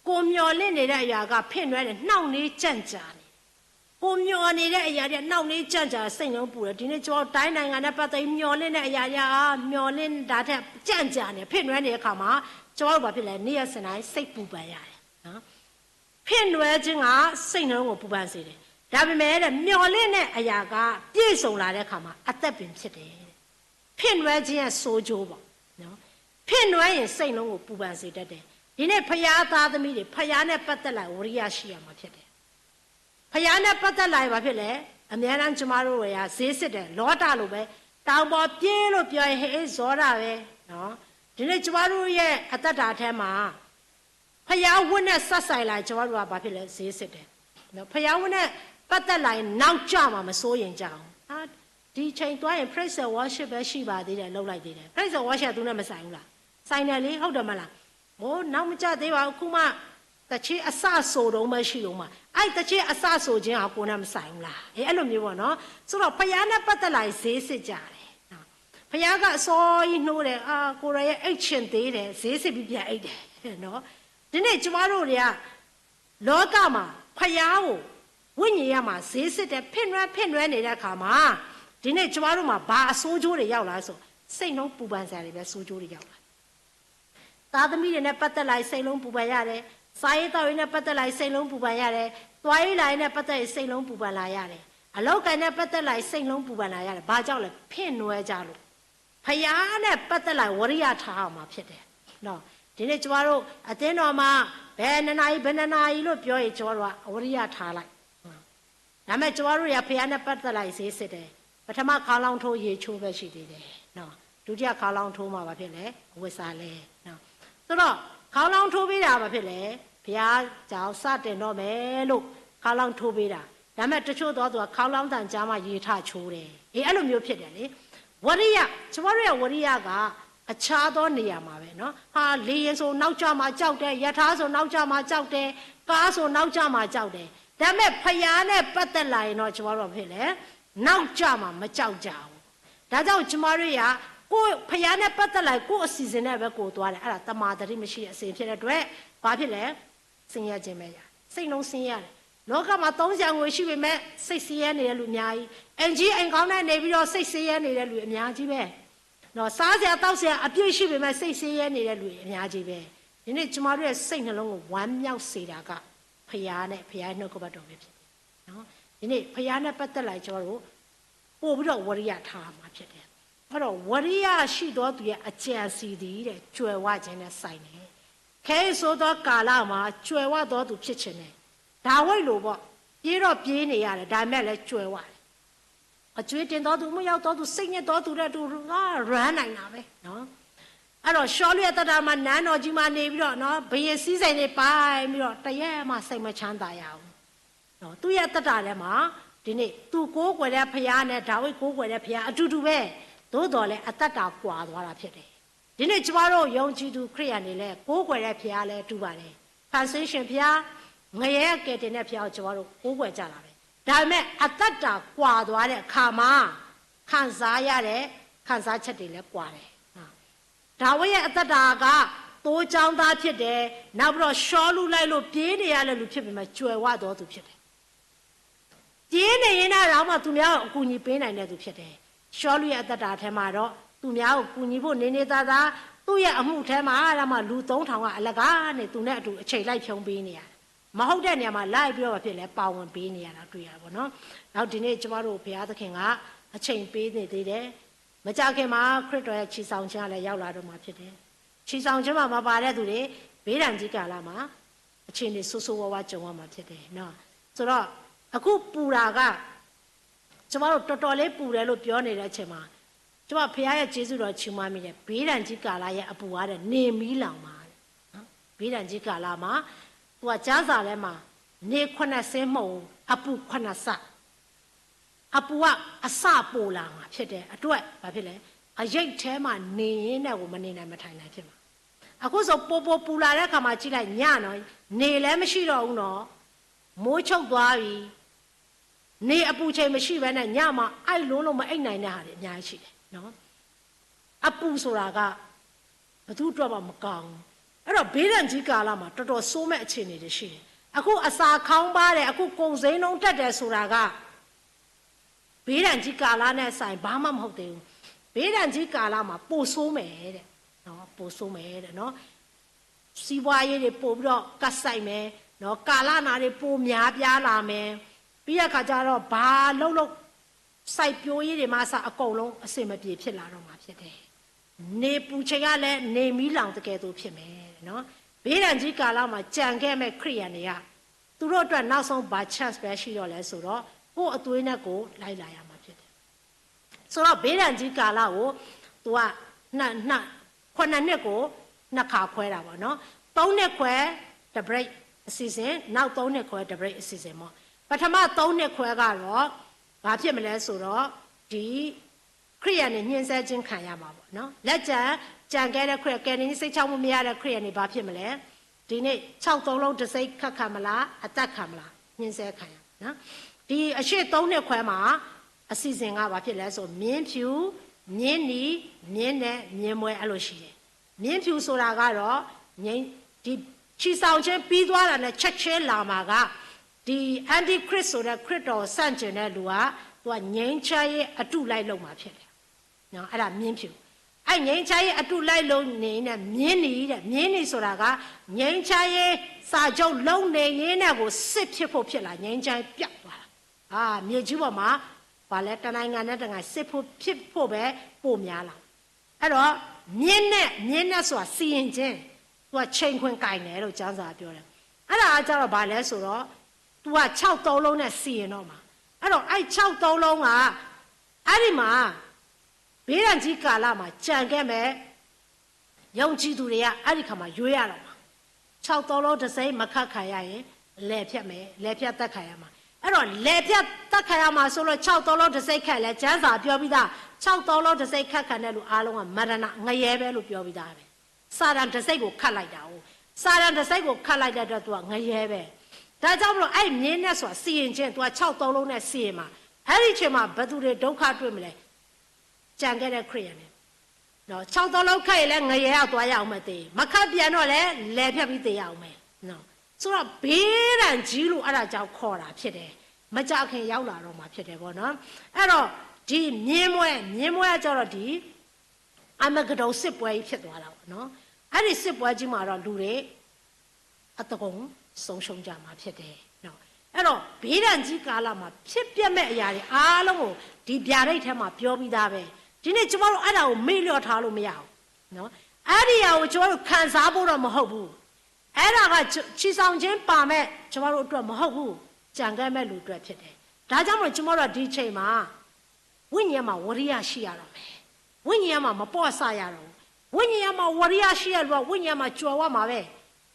ကိုမျှော်လင့်နေတဲ့အရာကဖြစ်နွဲတယ်, နှောင့်နှေးကြန့်ကြာနေတယ်. ကိုမျှော်နေတဲ့အရာတွေကနှောင့်နှေးကြန့်ကြာစိတ်နှလုံးပူတယ်. ဒီနေ့ကျွန်တော်တိုင်းနိုင်ငံနဲ့ပတ်သက်ပြီးမျှော်လင့်တဲ့အရာတွေကမျှော်လင့်တာထက်ကြန့်ကြာနေဖြစ်နွဲနေတဲ့အခါမှာကျွန်တော်တို့ဘာဖြစ်လဲ? နေ့ရက်စဉ်တိုင်းစိတ်ပူပန်ရတယ်နော်. ဖြစ်နွဲခြင်းကစိတ်နှလုံးကိုပူပန်စေတယ်. ဒါပေမဲ့တဲ့မျှော်လင့်တဲ့အရာကပြည့်စုံလာတဲ့အခါမှာအသက်ပင်ဖြစ်တယ်. ဖြစ်နွဲခြင်းရဲ့ဆိုးကျိုးပေါ့နော်. ဖြစ်နွဲရင်စိတ်နှလုံးကိုပူပန်စေတတ်တယ်. ဒီနေ့ဘုရားသားသမီးတွေဘုရားနဲ့ပတ်သက်လာရင်ဝရိယရှိရမှာဖြစ်တယ်. ဘုရားနဲ့ပတ်သက်လာရင်ဘာဖြစ်လဲ? အများအားကျွန်မတို့တွေကဈေးစစ်တယ်, လောတလိုပဲ, တောင်ပေါ်ပြေးလို့ပြောရင်ဟေးဇောတပဲနော်. ဒီနေ့ကျွန်မတို့ရဲ့အသက်တာထဲမှာ ဘုရားဝတ်နဲ့စပ်ဆိုင်လာရင်ကျွန်တော်တို့ကဘာဖြစ်လဲ? ဈေးစစ်တယ်နော်. ဘုရားဝတ်နဲ့ပတ်သက်လာရင်နောက်ကျမှာမစိုးရိမ်ကြဘူးနော်. ဒီချိန်သွားရင် praise and worship ပဲရှိပါသေးတယ်, လုပ်လိုက်သေးတယ်. Praise and worship ကသူနဲ့မဆိုင်ဘူးလား? ဆိုင်တယ်လေ, ဟုတ်တယ်မလား? ဟိုနောက်မကျသေးပါဘူး, အခုမှသီချင်းအစဆိုတုန်းပဲရှိတုန်းပါ. အဲ့ဒီသီချင်းအစဆိုခြင်းဟာကိုယ်နဲ့မဆိုင်ဘူးလား? အဲအဲ့လိုမျိုးပေါ့နော်. ဆိုတော့ဘုရားနဲ့ပတ်သက်လာရင်ဈေးစစ်ကြတယ်နော်. ဘုရားကအစောကြီးနှိုးတယ်, အာကိုယ်တော်ရဲ့အိပ်ချင်သေးတယ်, ဈေးစစ်ပြီးပြန်အိပ်တယ်နော်. ဒီနေ့ကျမတို့တွေကလောကမှာဘုရားကိုဝိညာဉ်ရေးမှာဈေးစစ်တယ်, ဖင့်နွဲဖင့်နွဲနေတဲ့အခါမှာဒီနေ့ကျမတို့မှာဘာအဆိုးကျိုးတွေရောက်လာလဲဆိုစိတ်နှလုံးပူပန်စရာတွေပဲဆိုးကျိုးတွေရောက်လာတယ်. သားသမီးတွေနဲ့ပတ်သက်လာရင်စိတ်လုံးပူပန်ရတယ်. စားရေးသောက်ရေးနဲ့ပတ်သက်လာရင်စိတ်လုံးပူပန်ရတယ်. သွားရေးလာရေးနဲ့ပတ်သက်ရင်စိတ်လုံးပူပန်လာရတယ်. အလုပ်အကိုင်နဲ့ပတ်သက်လာရင်စိတ်လုံးပူပန်လာရတယ်. ဘာကြောင့်လဲ? ဖင့်နွဲကြလို့. ဘုရားနဲ့ပတ်သက်လာရင်ဝရိယထားရမှာဖြစ်တယ်နော်. ဒီနေ့ကျမတို့အသင်းတော်မှာဘယ်နှစ်နာရီဘယ်နှစ်နာရီလို့ပြောရင်ကျမတို့ကအဝရိယထားလိုက်. ဒါပေမဲ့ကျမတို့တွေကဘုရားနဲ့ပတ်သက်လာရင်ဈေးစစ်တယ်. ပထမခေါင်းလောင်းထိုးရေချိုးပဲရှိသေးတယ်နော်. ဒုတိယခေါင်းလောင်းထိုးမှာဘာဖြစ်လဲ? အဝတ်စားလဲနော်. ဆိုတော့ခေါင်းလောင်းထိုးပေးတာဘာဖြစ်လဲ? ဘုရားကြောင့်စတင်တော့မယ်လို့ခေါင်းလောင်းထိုးပေးတာ. ဒါပေမဲ့တချို့သောသူကခေါင်းလောင်းသံကြားမှရေထချိုးတယ်. အ့ အဲ့လိုမျိုးဖြစ်တယ်လေ။ ဝီရိယ, ကျွန်မတို့ရဲ့ဝီရိယက အခြားသောနေရာမှာပဲနော်။ ဟာ, လေယာဉ်ဆိုနောက်ကျမှကြောက်တယ်, ရထားဆိုနောက်ကျမှကြောက်တယ်, ကားဆိုနောက်ကျမှကြောက်တယ်. ဒါပေမဲ့ဖယားနဲ့ပတ်သက်လာရင်တော့ကျွန်မတို့ဘာဖြစ်လဲ? နောက်ကျမှမကြောက်ကြဘူး. ဒါကြောင့်ကျွန်မတို့က ကိုယ့်ဖယားနဲ့ပတ်သက်လာရင်ကိုယ့်အစီအစဉ်နဲ့ပဲကိုယ်သွားတယ်. အဲ့ဒါတမာတတိမရှိတဲ့အစီအစဉ်ဖြစ်တဲ့အတွက်ဘာဖြစ်လဲ? ဆင်းရဲခြင်းပဲရတယ်. စိတ်နှလုံးဆင်းရဲရတယ်. လောကမှာသုံးစရာငွေရှိပေမဲ့စိတ်ဆင်းရဲနေတဲ့လူအများကြီး. အိမ်ကြီးအိမ်ကောင်းနဲ့နေပြီးတော့စိတ်ဆင်းရဲနေတဲ့လူအများကြီးပဲ. နော်, စားစရာသောက်စရာအပြည့်ရှိပေမဲ့စိတ်ဆင်းရဲနေတဲ့လူတွေအများကြီးပဲ. ဒီနေ့ကျွန်မတို့ရဲ့စိတ်နှလုံးကိုဝမ်းမြောက်စေတာကဖခင်နဲ့ဖခင်ရဲ့နှုတ်ကပတ်တော်ပဲဖြစ်တယ်. နော်, ဒီနေ့ဖခင်နဲ့ပတ်သက်လာရင်ကျွန်တော်တို့ပို့ပြီးတော့ဝရိယထားမှာဖြစ်တယ်. အဲ့တော့ဝရိယရှိသောသူရဲ့အကြံအစည်သည်တဲ့ကြွယ်ဝခြင်းနဲ့ဆိုင်တယ်. ခဲအံၤဆိုသောကာလမှာကြွယ်ဝသောသူဖြစ်ခြင်းနဲ့ ဒါဝိဒ်လိုပေါ့, ပြေးတော့ပြေးနေရတယ်, ဒါပေမဲ့လည်းကြွယ်ဝတယ်. အကြွေးတင်သောသူ, မုယောက်သောသူ, စိတ်ညစ်သောသူတဲ့သူက run နိုင်တာပဲနော်. အဲ့တော့ရှောလုရဲ့သက်တာမှာနန်းတော်ကြီးမှာနေပြီးတော့နော်, ဘုရင်စည်းစိမ်တွေပိုင်ပြီးတော့တရက်မှစိတ်မချမ်းသာရဘူးနော်. သူ့ရဲ့သက်တာထဲမှာဒီနေ့သူကိုးကွယ်တဲ့ဘုရားနဲ့ဒါဝိဒ်ကိုးကွယ်တဲ့ဘုရားအတူတူပဲ, သို့သော်လည်းအသက်တာကွာသွားတာဖြစ်တယ်. ဒီနေ့ကျွန်တော်တို့ယုံကြည်သူခရစ်ယာန်တွေလည်းကိုးကွယ်တဲ့ဘုရားလည်းတူပါတယ်. ဖန်ဆင်းရှင်ဘုရား, ငရဲကယ်တင်တဲ့ဘုရားကိုကျွန်တော်တို့ကိုးကွယ်ကြတာပဲ. ဒါပေမဲ့အသက်တာကွာသွားတဲ့အခါမှာခံစားရတဲ့ခံစားချက်တွေလည်းကွာတယ်. ဒါဝိဒ်ရဲ့အသက်တာကသိုးကျောင်းသားဖြစ်တယ်. နောက်ပြီးတော့ရှောလုလိုက်လို့ပြေးနေရတဲ့လူဖြစ်ပေမဲ့ကြွယ်ဝသောသူဖြစ်တယ်. ပြေးနေရင်းနဲ့တောင်မှသူများကိုအကူအညီပေးနိုင်တဲ့သူဖြစ်တယ်. ရှောလုရဲ့အသက်တာထဲမှာတော့သူများကိုကူညီဖို့နေနေသာသာ, သူ့ရဲ့အမှုထဲမှာတောင်မှလူသုံးထောင်ကအလကားနေသူနဲ့အတူအချိန်လိုက်ဖြုန်းပေးနေရတယ်. မဟုတ်တဲ့နေရာမှာလိုက်ပြီးတော့ဘာဖြစ်လဲ, ပါဝင်ပေးနေရတာတွေ့ရတယ်ပေါ့နော်. နောက်ဒီနေ့ကျမတို့ဘုရားသခင်ကအချိန်ပေးနေသေးတယ်. မကြာခင်မှာခရစ်တော်ရဲ့ချီဆောင်ခြင်းကလည်းရောက်လာတော့မှာဖြစ်တယ်. ချီဆောင်ခြင်းမှာမပါတဲ့သူတွေ ဘေးဒဏ်ကြီးကာလမှာ အခြေအနေဆိုးဆိုးဝါးဝါကြုံရမှာဖြစ်တယ်နော်. ဆိုတော့အခုပူတာက ကျမတို့တော်တော်လေးပူတယ်လို့ပြောနေတဲ့အချိန်မှာ ကျမဘုရားရဲ့ကျေးဇူးတော်ချီးမွမ်းမိတယ်. ဘေးဒဏ်ကြီးကာလရဲ့အပူကတဲ့နေမီးလောင်မှာတဲ့နော်. ဘေးဒဏ်ကြီးကာလမှာ သူကကျမ်းစာထဲမှာနေခွနစ်ဆင့်မဟုတ်ဘူး, အပူခွနစ်ဆင့် အပူကအစပိုလာမှာဖြစ်တဲ့အတွက်ဘာဖြစ်လဲ? အရိပ်ထဲမှာနေရင်းနဲ့ကိုမနေနိုင်မထိုင်နိုင်ဖြစ်မှာ. အခုဆိုပိုပိုပူလာတဲ့အခါမှာကြည့်လိုက်ညနော်, နေလည်းမရှိတော့ဘူးနော်, မိုးချုပ်သွားပြီ. နေအပူချိန်မရှိဘဲနဲ့ညမှာအိုက်လုံးလုံးမအိပ်နိုင်တဲ့ဟာတွေအများကြီးရှိတယ်နော်. အပူဆိုတာက ဘယ်သူအတွက်မှမကောင်းဘူး. အဲ့တော့ ဘိဓာန်ကြီးကာလမှာ တော်တော်ဆိုးမဲ့အခြေအနေတွေရှိတယ်. အခုအစာခေါင်းပါးတယ်, အခုကုန်ဈေးနှုန်းတက်တယ်ဆိုတာက ဘိဓာန်ကြီးကာလနဲ့ဆိုင်ဘာမှမဟုတ်သေးဘူး. ဘိဓာန်ကြီးကာလမှာပိုဆိုးမယ်တဲ့နော်, ပိုဆိုးမယ်တဲ့နော်. စီးပွားရေးတွေပိုပြီးတော့ကပ်ဆိုက်မယ်နော်, ကာလနာတွေပိုများပြားလာမယ်. ပြီးတဲ့အခါကျတော့ဘာလုပ်လို့ စိုက်ပျိုးရေးတွေမှအစအကုန်လုံးအဆင်မပြေဖြစ်လာတော့မှာဖြစ်တယ်. နေပူချိန်ကလည်းနေမီးလောင်တကယ်သို့ဖြစ်မယ်နော်. ဘိဓာန်ကြီးကာလမှာကျန်ခဲ့မဲ့ခရစ်ယာန်တွေကသူတို့အတွက်နောက်ဆုံးဘာ chance ပဲရှိတော့လဲဆိုတော့ကိုယ့်အသွေးနဲ့ကိုယ်လိုက်လာရမှာဖြစ်တယ်. ဆိုတော့ဘိဓာန်ကြီးကာလကိုသူကနှစ်နှစ်ခုနှစ်နှစ်ကိုနှစ်ခါခွဲတာပေါ့နော်. သုံးနှစ်ခွဲတစ် break အစီအစဉ်, နောက်သုံးနှစ်ခွဲတစ် break အစီအစဉ်ပေါ့. ပထမသုံးနှစ်ခွဲကတော့ဘာဖြစ်မလဲဆိုတော့ဒီခရစ်ယာန်တွေညှဉ်းဆဲခြင်းခံရမှာပေါ့နော်. လက်ကျန်ကျန်ခဲ့တဲ့ခရစ်ကယ်တင်စိတ်ချမှုမရတဲ့ခရစ်ယာန်တွေဘာဖြစ်မလဲ? ဒီနေ့ခြောက်သုံးလုံးတစိမ့်ခတ်ခံမလား, အသတ်ခံမလား, ညှဉ်းဆဲခံရနော်. ဒီအရှေ့သုံးနှစ်ခွဲမှာအစီအစဉ်ကဘာဖြစ်လဲဆိုမြင်းဖြူ, မြင်းနီ, မြင်းနွား, မြင်းမွဲအဲ့လိုရှိတယ်. မြင်းဖြူဆိုတာကတော့ငြိမ်းဒီချီဆောင်ခြင်းပြီးသွားတာနဲ့ချက်ချင်းလာမှာကဒီ antichrist ဆိုတဲ့ခရစ်တော်ဆန့်ကျင်တဲ့လူကသူကငြိမ်းချမ်းရေးအတုလိုက်လုပ်မှာဖြစ်တယ်နော်. အဲ့ဒါမြင်းဖြူ. အဲ့ငြိမ်းချမ်းရေးအတုလိုက်လုပ်နေနဲ့မြင်းနီတဲ့, မြင်းနီဆိုတာကငြိမ်းချမ်းရေးစာချုပ်လုပ်နေရင်းနဲ့ကိုစစ်ဖြစ်ဖို့ဖြစ်လာ, ငြိမ်းချမ်းရေးပျောက်သွားတာ. အာမြေကြီးပေါ်မှာဘာလဲတနိုင်ငံနဲ့တနိုင်ငံစစ်ဖို့ဖြစ်ဖို့ပဲပိုများလာ. အဲ့တော့မြင်းနဲ့မြင်းနဲ့ဆိုတာစီရင်ခြင်း, သူကချိန်ခွင်ကိုင်တယ်လို့ကျမ်းစာကပြောတယ်. အဲ့ဒါကကြတော့ဘာလဲဆိုတော့သူကခြောက်သုံးလုံးနဲ့စီရင်တော့မှာ. အဲ့တော့အဲ့ခြောက်သုံးလုံးကအဲ့ဒီမှာဘိဓာန်ကြီးကာလမှာကျန်ခဲ့မဲ့ယုံကြည်သူတွေကအဲ့ဒီခါမှာရွေးရတော့မှာ. ခြောက်သုံးလုံးတစိမ့်မခတ်ခံရရင်လဲဖြတ်မယ်, လဲဖြတ်သတ်ခံရမှာ. အဲ့တော့ လဲၤဖျက်သတ်ခံရမှာဆိုလို့ ခြောက်သောင်းလုံး တစ်စိတ်ခတ်လဲ ကျမ်းစာပြောပြီးသား ခြောက်သောင်းလုံး တစ်စိတ်ခတ်ခံတဲ့လူအားလုံးက မရဏ ငရဲပဲလို့ ပြောပြီးသားပဲ စာတန်တစ်စိတ်ကိုခတ်လိုက်တာကို စာတန်တစ်စိတ်ကိုခတ်လိုက်တဲ့အတွက် သူကငရဲပဲ ဒါကြောင့်မလို့ အဲ့မြင်းနဲ့ဆိုတာ စီရင်ခြင်း သူကခြောက်သောင်းလုံးနဲ့ စီရင်မှာ အဲ့ဒီအချိန်မှာ ဘယ်သူတွေဒုက္ခတွေ့မလဲ ကျန်ခဲ့တဲ့ခရစ်ယာန်တွေ နော် ခြောက်သောင်းလုံးခတ်ရင်လည်း ငရဲကသွားရအောင်မယ်သေ မခတ်ပြန်တော့လည်း လဲၤဖျက်ပြီးသေရအောင်မယ် နော် ဆိုတော့ ဘီဒန်ကြီးလို့ အဲ့ဒါကြောင့်ခေါ်တာဖြစ်တယ် မကြာခင်ရောက်လာတော့မှာဖြစ်တယ်ပေါ့နော် အဲ့တော့ ဒီမြင်းမွဲ မြင်းမွဲကကျတော့ ဒီ အမဂဒုန်စစ်ပွဲကြီးဖြစ်သွားတာပေါ့နော် အဲ့ဒီစစ်ပွဲကြီးမှာတော့ လူတွေ အတကုံဆုံးရှုံးကြမှာဖြစ်တယ်နော် အဲ့တော့ ဘီဒန်ကြီးကာလမှာ ဖြစ်ပျက်မဲ့အရာတွေအားလုံးကို ဒီဗျာဒိတ်ထဲမှာပြောပြီးသားပဲ ဒီနေ့ကျမတို့အဲ့ဒါကိုမေ့လျော့ထားလို့မရဘူးနော် အဲ့ဒီအရာကိုကျမတို့ခံစားဖို့တော့မဟုတ်ဘူး အဲ့ဒါက ချီဆောင်ခြင်းပါမဲ့ကျမတို့အတွက်မဟုတ်ဘူး ကျန်ခဲ့မဲ့လူအတွက်ဖြစ်တယ် ဒါကြောင့်မလို့ကျမတို့ကဒီအချိန်မှာ ဝိညာဉ်မှာဝီရိယရှိရတော့မယ် ဝိညာဉ်မှာမပေါ့ဆရတော့ဘူး ဝိညာဉ်မှာဝီရိယရှိတဲ့လူက ဝိညာဉ်မှာ ကြွယ်ဝမှာပဲ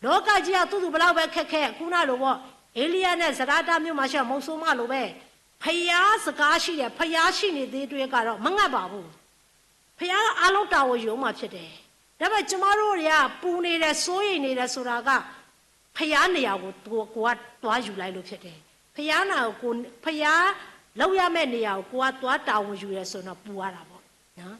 လောကကြီးကသူ့သူဘယ်လောက်ပဲခက်ခဲ ခုနလိုပေါ့ ဧလိယနဲ့စရတမြို့မှာရှိတဲ့မုတ်ဆိုးမလိုပဲ ဘုရားစကားရှိတယ် ဘုရားရှိနေသေးတွေ့ကတော့ မငတ်ပါဘူး ဘုရားကအားလုံးတာဝန်ယူမှာဖြစ်တယ် ဒါပေမဲ့ကျမတို့တွေကပူနေတယ်စိုးရိမ်နေတယ်ဆိုတာက ဘုရားနေရာကိုကိုယ်ကသွားယူလိုက်လို့ဖြစ်တယ် ဘုရားနာကိုကိုယ်ဘုရားလောက်ရမယ့်နေရာကိုကိုယ်ကသွားတာဝန်ယူတယ်ဆိုတော့ပူရတာပေါ့နော်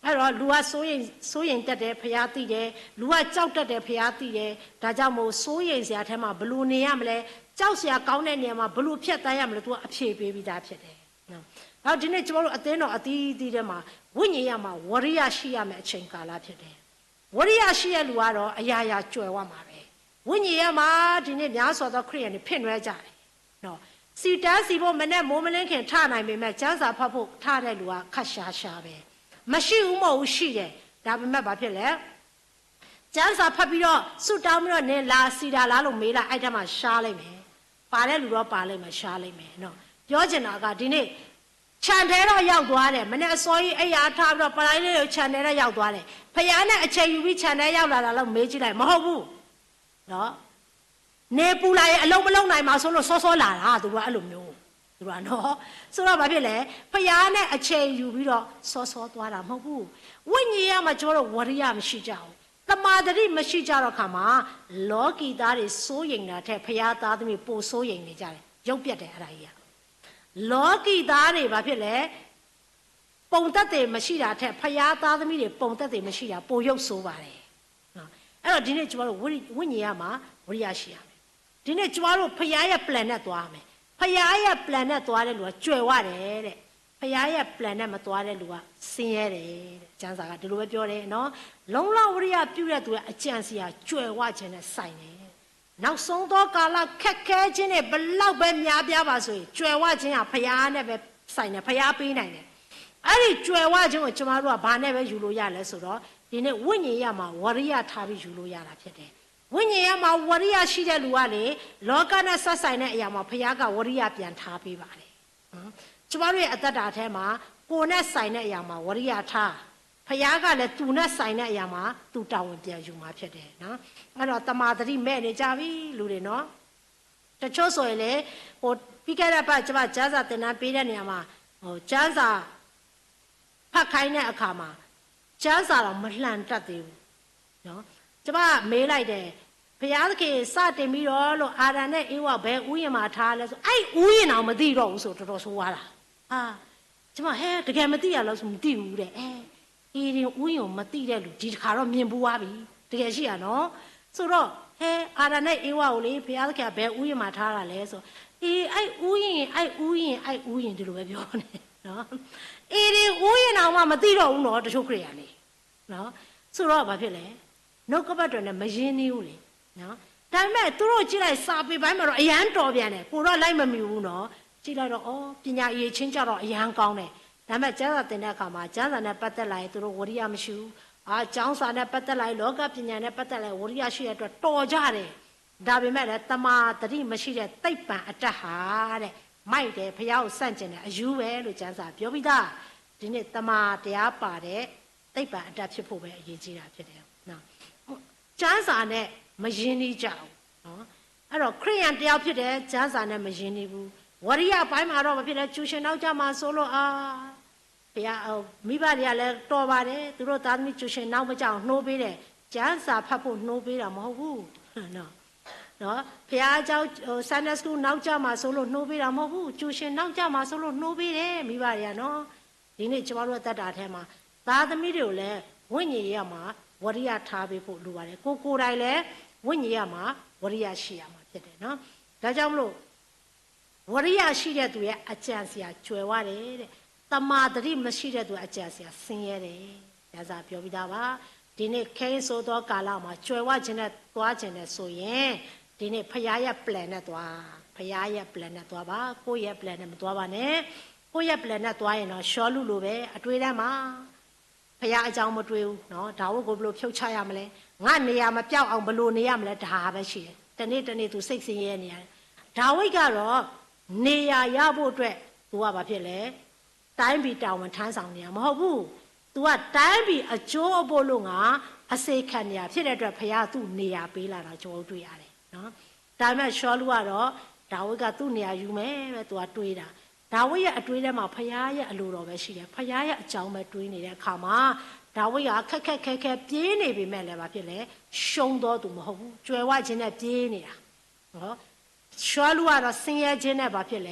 အဲ့တော့လူကစိုးရိမ်စိုးရိမ်တတ်တယ်ဘုရားသိတယ်လူကကြောက်တတ်တယ်ဘုရားသိတယ်ဒါကြောင့်မို့စိုးရိမ်စရာထဲမှာဘယ်လိုနေရမလဲကြောက်စရာကောင်းတဲ့နေရာမှာဘယ်လိုဖြတ်သန်းရမလဲသူကအဖြေပေးပြီးသားဖြစ်တယ်နော်အဲ့တော့ဒီနေ့ကျမတို့အသင်းတော်အသီးသီးထဲမှာဝိညာဉ်ရေးမှာဝီရိယရှိရမယ့်အချိန်ကာလဖြစ်တယ်ဝီရိယရှိတဲ့လူကတော့အရာရာကြွယ်ဝမှာပဲဝိညာဉ်ရေးမှာဒီနေ့များစွာသောခရစ်ယာန်တွေဖစ်နွဲကြတယ်နော်စီတန်းစီဖို့မနဲ့မိုးမလင်းခင်ထနိုင်ပေမဲ့ကျမ်းစာဖတ်ဖို့ထတဲ့လူကခပ်ရှားရှားပဲမရှိဘူးမဟုတ်ဘူးရှိတယ်ဒါပေမဲ့ဘာဖြစ်လဲကျမ်းစာဖတ်ပြီးတော့ဆုတောင်းပြီးတော့နင်လာစီတာလားလို့မေးလိုက်အဲ့ထဲမှာရှားလိုက်မယ်ပါတဲ့လူတော့ပါလိမ့်မယ်ရှားလိမ့်မယ်နော်ပြောချင်တာကဒီနေ့ခြံထဲတော့ရောက်သွားတယ်မနေ့အစောကြီးအဲ့ရထားပြီးတော့ပရိုင်းလေးကိုခြံထဲတော့ရောက်သွားတယ်ဖယားနဲ့အချိန်ယူပြီးခြံထဲရောက်လာတာလို့မေးကြည့်လိုက်မဟုတ်ဘူးနော်နေပူလာရင်အလုံးမလုံးနိုင်မှာဆိုလို့စောစောလာတာသူတို့ကအဲ့လိုမျိုးသူတို့ကနော်ဆိုတော့ဘာဖြစ်လဲဖယားနဲ့အချိန်ယူပြီးတော့စောစောသွားတာမဟုတ်ဘူးဝိညာဉ်ရမှာကျွန်တော်တို့ဝရိယမရှိကြဘူးတမာတတိမရှိကြတော့ခါမှာလောကီသားတွေစိုးရိမ်တာထက်ဖယားသားသမီးပိုစိုးရိမ်နေကြတယ်ရုပ်ပြတ်တယ်အဲ့ဒါကြီးကလောကီသားတွေဘာဖြစ်လဲပုံသက်သေမရှိတာထက်ဖယားသားသမီးတွေပုံသက်သေမရှိတာပိုရုပ်ဆိုးပါတယ်နော်အဲ့တော့ဒီနေ့ကျွန်တော်တို့ဝိဝိညာဉ်ရမှာဝိရိယရှိရမယ်ဒီနေ့ကျွန်တော်တို့ဖယားရဲ့ plan နဲ့သွားရမယ်ဖယားရဲ့ plan နဲ့သွားတဲ့လူကကြွယ်ဝတယ်တဲ့ဖယားရဲ့ plan နဲ့မသွားတဲ့လူကဆင်းရဲတယ်တဲ့ကျမ်းစာကဒီလိုပဲပြောတယ်နော်လုံလဝိရိယပြုတဲ့သူရဲ့အကြံစီဟာကြွယ်ဝခြင်းနဲ့ဆိုင်တယ်နောက်ဆုံးသောကာလခက်ခဲခြင်းတွေဘလောက်ပဲများပြားပါဆိုရင်ကြွယ်ဝခြင်းဟာဖယားနဲ့ပဲဆိုင်တယ်ဖယားပေးနိုင်တယ်အဲ့ဒီကြွယ်ဝခြင်းကိုကျမတို့ကဘာနဲ့ပဲယူလို့ရလဲဆိုတော့ဒီနေ့ဝိညာဉ်ရမှာဝရိယထားပြီးယူလို့ရတာဖြစ်တယ်ဝိညာဉ်ရမှာဝရိယရှိတဲ့လူကလေလောကနဲ့ဆက်ဆိုင်တဲ့အရာမှာဖယားကဝရိယပြန်ထားပေးပါတယ်ကျမတို့ရဲ့အသက်တာထဲမှာကိုယ်နဲ့ဆိုင်တဲ့အရာမှာဝရိယထားဖယားကလည်းသူနဲ့ဆိုင်တဲ့အရာမှာသူတာဝန်ပြန်ယူမှာဖြစ်တယ်နော်အဲ့တော့တမာသတိမဲ့နေကြပြီလူတွေနော်တချို့ဆိုရင်လေဟိုပြီးခဲ့တဲ့ပတ်ကျမကျမ်းစာသင်တန်းပေးတဲ့နေရာမှာဟိုကျမ်းစာဖတ်ခိုင်းတဲ့အခါမှာကျမ်းစာတော့မလှန်တတ်သေးဘူးနော်ကျမမေးလိုက်တယ်ဘုရားသခင်စတင်ပြီးတော့လို့အာဒံနဲ့ဧဝဘယ်ဥယျာဉ်မှာထားလဲဆိုအဲ့ဥယျာဉ်အောင်မသိတော့ဘူးဆိုတော်တော်ဆိုးွားတာအာကျမဟဲတကယ်မသိရလို့ဆိုမသိဘူးတဲ့အဲ အေးဒီဦးယုံမသိတဲ့လူဒီတခါတော့မြင်ဘူးွားပြီတကယ်ရှိရနော်ဆိုတော့ဟဲအာဒံနဲ့ဧဝကိုလေဖျားသခင်ကဘယ်ဦးယင်မှာထားတာလဲဆိုအေးအဲ့ဦးယင်အဲ့ဦးယင်အဲ့ဦးယင်ဒီလိုပဲပြောနေနော်အေးဒီဦးယင်အောင်မှမသိတော့ဘူးနော်တချို့ခရစ်ယာန်နေနော်ဆိုတော့ဘာဖြစ်လဲနှုတ်ကပတ်တော်နဲ့မရင်းနှီးဘူးလေနော်ဒါပေမဲ့သူတို့ကြည့်လိုက်စာပေပိုင်းမှာတော့အရမ်းတော်ပြန်တယ်ကိုတော့လိုက်မမီဘူးနော်ကြည့်လိုက်တော့အော်ပညာအရေးချင်းကြတော့အရမ်းကောင်းတယ်ဒါပေမဲ့ကျမ်းစာသင်တဲ့အခါမှာကျမ်းစာနဲ့ပတ်သက်လာရင်သူတို့ဝရိယမရှိဘူးအာကျောင်းစာနဲ့ပတ်သက်လာရင်လောကပညာနဲ့ပတ်သက်လာရင်ဝရိယရှိတဲ့အတွက်တော်ကြတယ်ဒါပေမဲ့လည်းတမာတတိမရှိတဲ့သိပ္ပံအတတ်ဟာတဲ့မိုက်တယ်ဖျားကိုဆန့်ကျင်တယ်အယူပဲလို့ကျမ်းစာပြောပြီးသားဒီနေ့တမာတရားပါတဲ့သိပ္ပံအတတ်ဖြစ်ဖို့ပဲအရေးကြီးတာဖြစ်တယ်နော်ကျမ်းစာနဲ့မရင်းနှီးကြဘူးနော်အဲ့တော့ခရိယန်တယောက်ဖြစ်တယ်ကျမ်းစာနဲ့မရင်းနှီးဘူး ဝီရိယပိုင်းမှာတော့ ဘာဖြစ်လဲ ကျူရှင်နောက်ကျမှာစိုးလို့ အာ ဘုရား မိဘတွေကလည်း တော်ပါတယ် သူတို့သားသမီး ကျူရှင်နောက်မကျအောင် နှိုးပေးတယ် ကျမ်းစာဖတ်ဖို့ နှိုးပေးတာ မဟုတ်ဘူးနော် ဘုရားကျောင်း Sunday School နောက်ကျမှာစိုးလို့ နှိုးပေးတာ မဟုတ်ဘူး ကျူရှင်နောက်ကျမှာစိုးလို့ နှိုးပေးတယ် မိဘတွေကနော် ဒီနေ့ ကျွန်တော်တို့ အသက်တာထဲမှာ သားသမီးတွေကိုလည်း ဝိညာဉ်ရေးရမှာ ဝီရိယထားပေးဖို့ လိုပါတယ် ကိုယ်ကိုယ်တိုင်လည်း ဝိညာဉ်ရေးရမှာ ဝီရိယရှိရမှာ ဖြစ်တယ်နော် ဒါကြောင့်မလို့ ဝီရိယရှိတဲ့သူရဲ့ အကြံစရာ ကြွယ်ဝတယ်တဲ့ တမာသတိမရှိတဲ့သူ အကြံစရာ ဆင်းရဲတယ် ကျမ်းစာပြောပြီးသားပါ ဒီနေ့ ခဲယဉ်းဆိုးသော ကာလမှာ ကြွယ်ဝခြင်းနဲ့ သွားခြင်းနဲ့ဆိုရင် ဒီနေ့ ဘုရားရဲ့ plan နဲ့ သွား ဘုရားရဲ့ plan နဲ့ သွားပါ ကိုယ့်ရဲ့ plan နဲ့ မသွားပါနဲ့ ကိုယ့်ရဲ့ plan နဲ့ သွားရင်တော့ ရှောလုလိုပဲ အတွင်းထဲမှာ ဘုရားအကြောင်းမတွေးဘူးနော် ဒါဝိဒ်ကို ဘယ်လိုဖြုတ်ချရမလဲ ငါနေရာမပြောင်းအောင် ဘယ်လိုနေရမလဲ ဒါပဲရှိတယ် တနေ့တနေ့ သူ စိတ်ဆင်းရဲနေရတယ် ဒါဝိဒ်ကတော့ နေရာရဖို့အတွက် သူက ဘာဖြစ်လဲ တိုင်းပြည်တာဝန်ထမ်းဆောင်နေတာ မဟုတ်ဘူး သူက တိုင်းပြည်အကျိုးအဖို့လို့ငါ အစေခံနေတာ ဖြစ်တဲ့အတွက် ဘုရားသူ့နေရာပေးလာတာ ကျွန်တော်တို့တွေ့ရတယ်နော် ဒါပေမဲ့ ရှောလုကတော့ ဒါဝိဒ်က သူ့နေရာယူမယ်ပဲ သူက တွေးတာ ဒါဝိဒ်ရဲ့ အတွေးထဲမှာ ဘုရားရဲ့ အလိုတော်ပဲရှိတယ် ဘုရားရဲ့ အကြောင်းပဲ တွေးနေတဲ့အခါမှာ ဒါဝိဒ်က ခက်ခက်ခဲခဲ ပြေးနေပေမဲ့လည်း ဘာဖြစ်လဲ ရှုံးသောသူ မဟုတ်ဘူး ကြွယ်ဝခြင်းနဲ့ ပြေးနေတာ ရှောလုကတော့ ဆင်းရဲခြင်းနဲ့ ဘာဖြစ်လဲ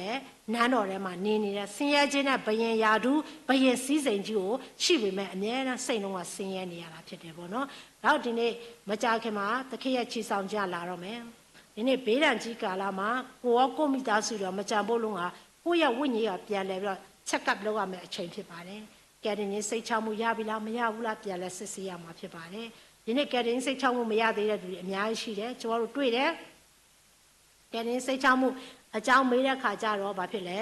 နန်းတော်ထဲမှာ နေနေတယ် ဆင်းရဲခြင်းနဲ့ ဘုရင်ရာထူး ဘုရင်စည်းစိမ်ကြီးကို ရှိပေမဲ့ အမြဲတမ်း စိတ်လုံးက ဆင်းရဲနေရတာ ဖြစ်တယ်ပေါ့နော် ဒါကြောင့် ဒီနေ့ မကြာခင်မှာ သခင်ရဲ့ ချီဆောင်ခြင်း လာတော့မယ် ဒီနေ့ ဘေးဒဏ်ကြီး ကာလမှာ ကိုယ်ရော ကိုယ့်မိသားစုရော မကြံဖို့ လိုငါ ကိုယ့်ရဲ့ ဝိညာဉ်ရေး ပြန်လည်ပြီးတော့ check up လုပ်ရမယ့် အချိန်ဖြစ်ပါတယ် ကယ်တင်ခြင်း စိတ်ချမှု ရပြီလား မရဘူးလား ပြန်လည်စစ်ဆေးရမှာ ဖြစ်ပါတယ် ဒီနေ့ ကယ်တင်ခြင်း စိတ်ချမှု မရသေးတဲ့သူတွေ အများကြီးရှိတယ် ကျွန်တော်တို့ တွေ့တယ် ကယ်တင်ခြင်း စိတ်ချမှု အကြောင်း မေးတဲ့အခါကျတော့ ဘာဖြစ်လဲ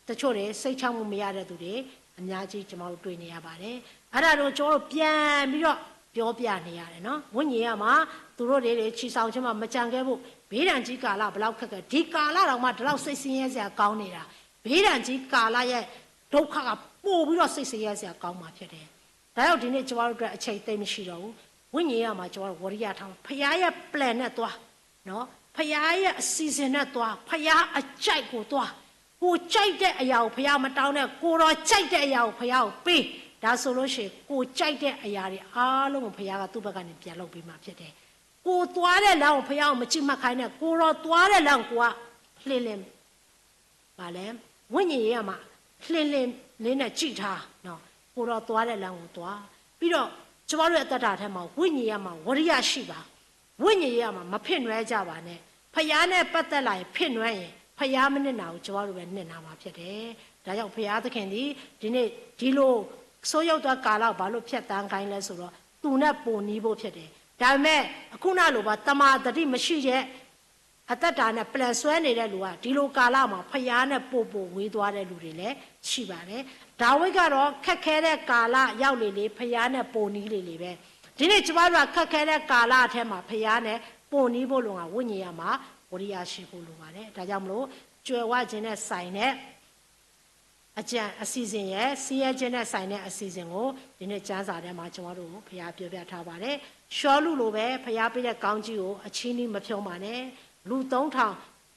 တချို့တွေ စိတ်ချမှု မရတဲ့သူတွေ အများကြီး ကျွန်တော်တို့ တွေ့နေရပါတယ် အဲ့ဒါတော့ ကျွန်တော်တို့ ပြန်ပြီးတော့ ပြောပြနေရတယ်နော် ဝိညာဉ်ရေးရမှာ သူတို့တွေ ချီဆောင်ခြင်းမှာ မကြံခဲ့ဖို့ ဘေးဒဏ်ကြီး ကာလ ဘယ်လောက်ခက်ခဲ ဒီကာလတောင်မှ ဒီလောက် စိတ်ဆင်းရဲစရာ ကောင်းနေတာ ဘေးဒဏ်ကြီး ကာလရဲ့ ဒုက္ခက ပိုပြီးတော့ စိတ်ဆင်းရဲစရာ ကောင်းမှာ ဖြစ်တယ် ဒါကြောင့် ဒီနေ့ ကျွန်တော်တို့အတွက် အချိန်သိပ်မရှိတော့ဘူး ဝိညာဉ်ရေးရမှာ ကျွန်တော်တို့ ဝီရိယထားမှာ ဘုရားရဲ့ plan နဲ့ သွားနော် ဘုရားရဲ့ အစီအစဉ်နဲ့ သွား ဘုရားအကြိုက်ကို သွား ကိုယ်ကြိုက်တဲ့အရာကို ဘုရားမတောင်းနဲ့ ကိုယ်တော်ကြိုက်တဲ့အရာကို ဘုရားကို ပေး ဒါဆိုလို့ရှိရင် ကိုယ်ကြိုက်တဲ့အရာတွေ အားလုံးကို ဘုရားက သူ့ဘက်ကနေ ပြန်လုပ်ပေးမှာ ဖြစ်တယ် ကိုယ်သွားတဲ့လမ်းကို ဘုရားကို မကြည့်မှတ်ခိုင်းနဲ့ ကိုယ်တော်သွားတဲ့လမ်းကို ကိုယ်က လှည့်လည် ဘာလဲ ဝိညာဉ်ရေးရမှာ လှည့်လည်လေးနဲ့ ကြည့်ထားနော် ကိုယ်တော်သွားတဲ့လမ်းကို သွား ပြီးတော့ ကျွန်တော်တို့ရဲ့ အသက်တာထဲမှာ ဝိညာဉ်ရေးရမှာ ဝီရိယရှိပါ ဝိညာဉ်ရေးရမှာ မဖစ်နွမ်းကြပါနဲ့ ဘုရားနဲ့ ပတ်သက်လာရင် ဖစ်နွမ်းရင် ဘုရားမနစ်နာဘူး ကျွန်တော်တို့ပဲ နစ်နာမှာ ဖြစ်တယ် ဒါကြောင့် ဘုရားသခင်သည် ဒီနေ့ ဒီလို ဆိုးရုပ်သော ကာလကို ဘာလို့ ဖြတ်သန်းခိုင်းလဲဆိုတော့ သူနဲ့ ပိုနီးဖို့ ဖြစ်တယ် ဒါပေမဲ့ အခုနလိုပါ တမာသတိမရှိတဲ့ အသက်တာနဲ့ plan ဆွဲနေတဲ့လူက ဒီလိုကာလမှာ ဘုရားနဲ့ ပိုပိုဝေးသွားတဲ့လူတွေလည်း ရှိပါတယ် ဒါဝိဒ်ကတော့ ခက်ခဲတဲ့ ကာလရောက်လေလေ ဘုရားနဲ့ ပိုနီးလေလေပဲ ဒီနေ့ ကျွန်တော်တို့က ခက်ခဲတဲ့ ကာလထဲမှာ ဘုရားနဲ့ ပိုနီးဖို့ လိုငါ ဝိညာဉ်ရေးရမှာ ဝီရိယရှိဖို့ လိုပါတယ် ဒါကြောင့်မလို့ ကြွယ်ဝခြင်းနဲ့ ဆိုင်တဲ့ အကြံ အစီအစဉ်ရယ် ဆင်းရဲခြင်းနဲ့ ဆိုင်တဲ့ အစီအစဉ်ကို ဒီနေ့ ကျမ်းစာထဲမှာ ကျွန်တော်တို့ကို ဘုရားပြောပြထားပါတယ် ရှောလုလိုပဲ ဘုရားပေးတဲ့ ကောင်းကြီးကို အချည်းနှီး မဖြုန်းပါနဲ့ လူသုံးထောင်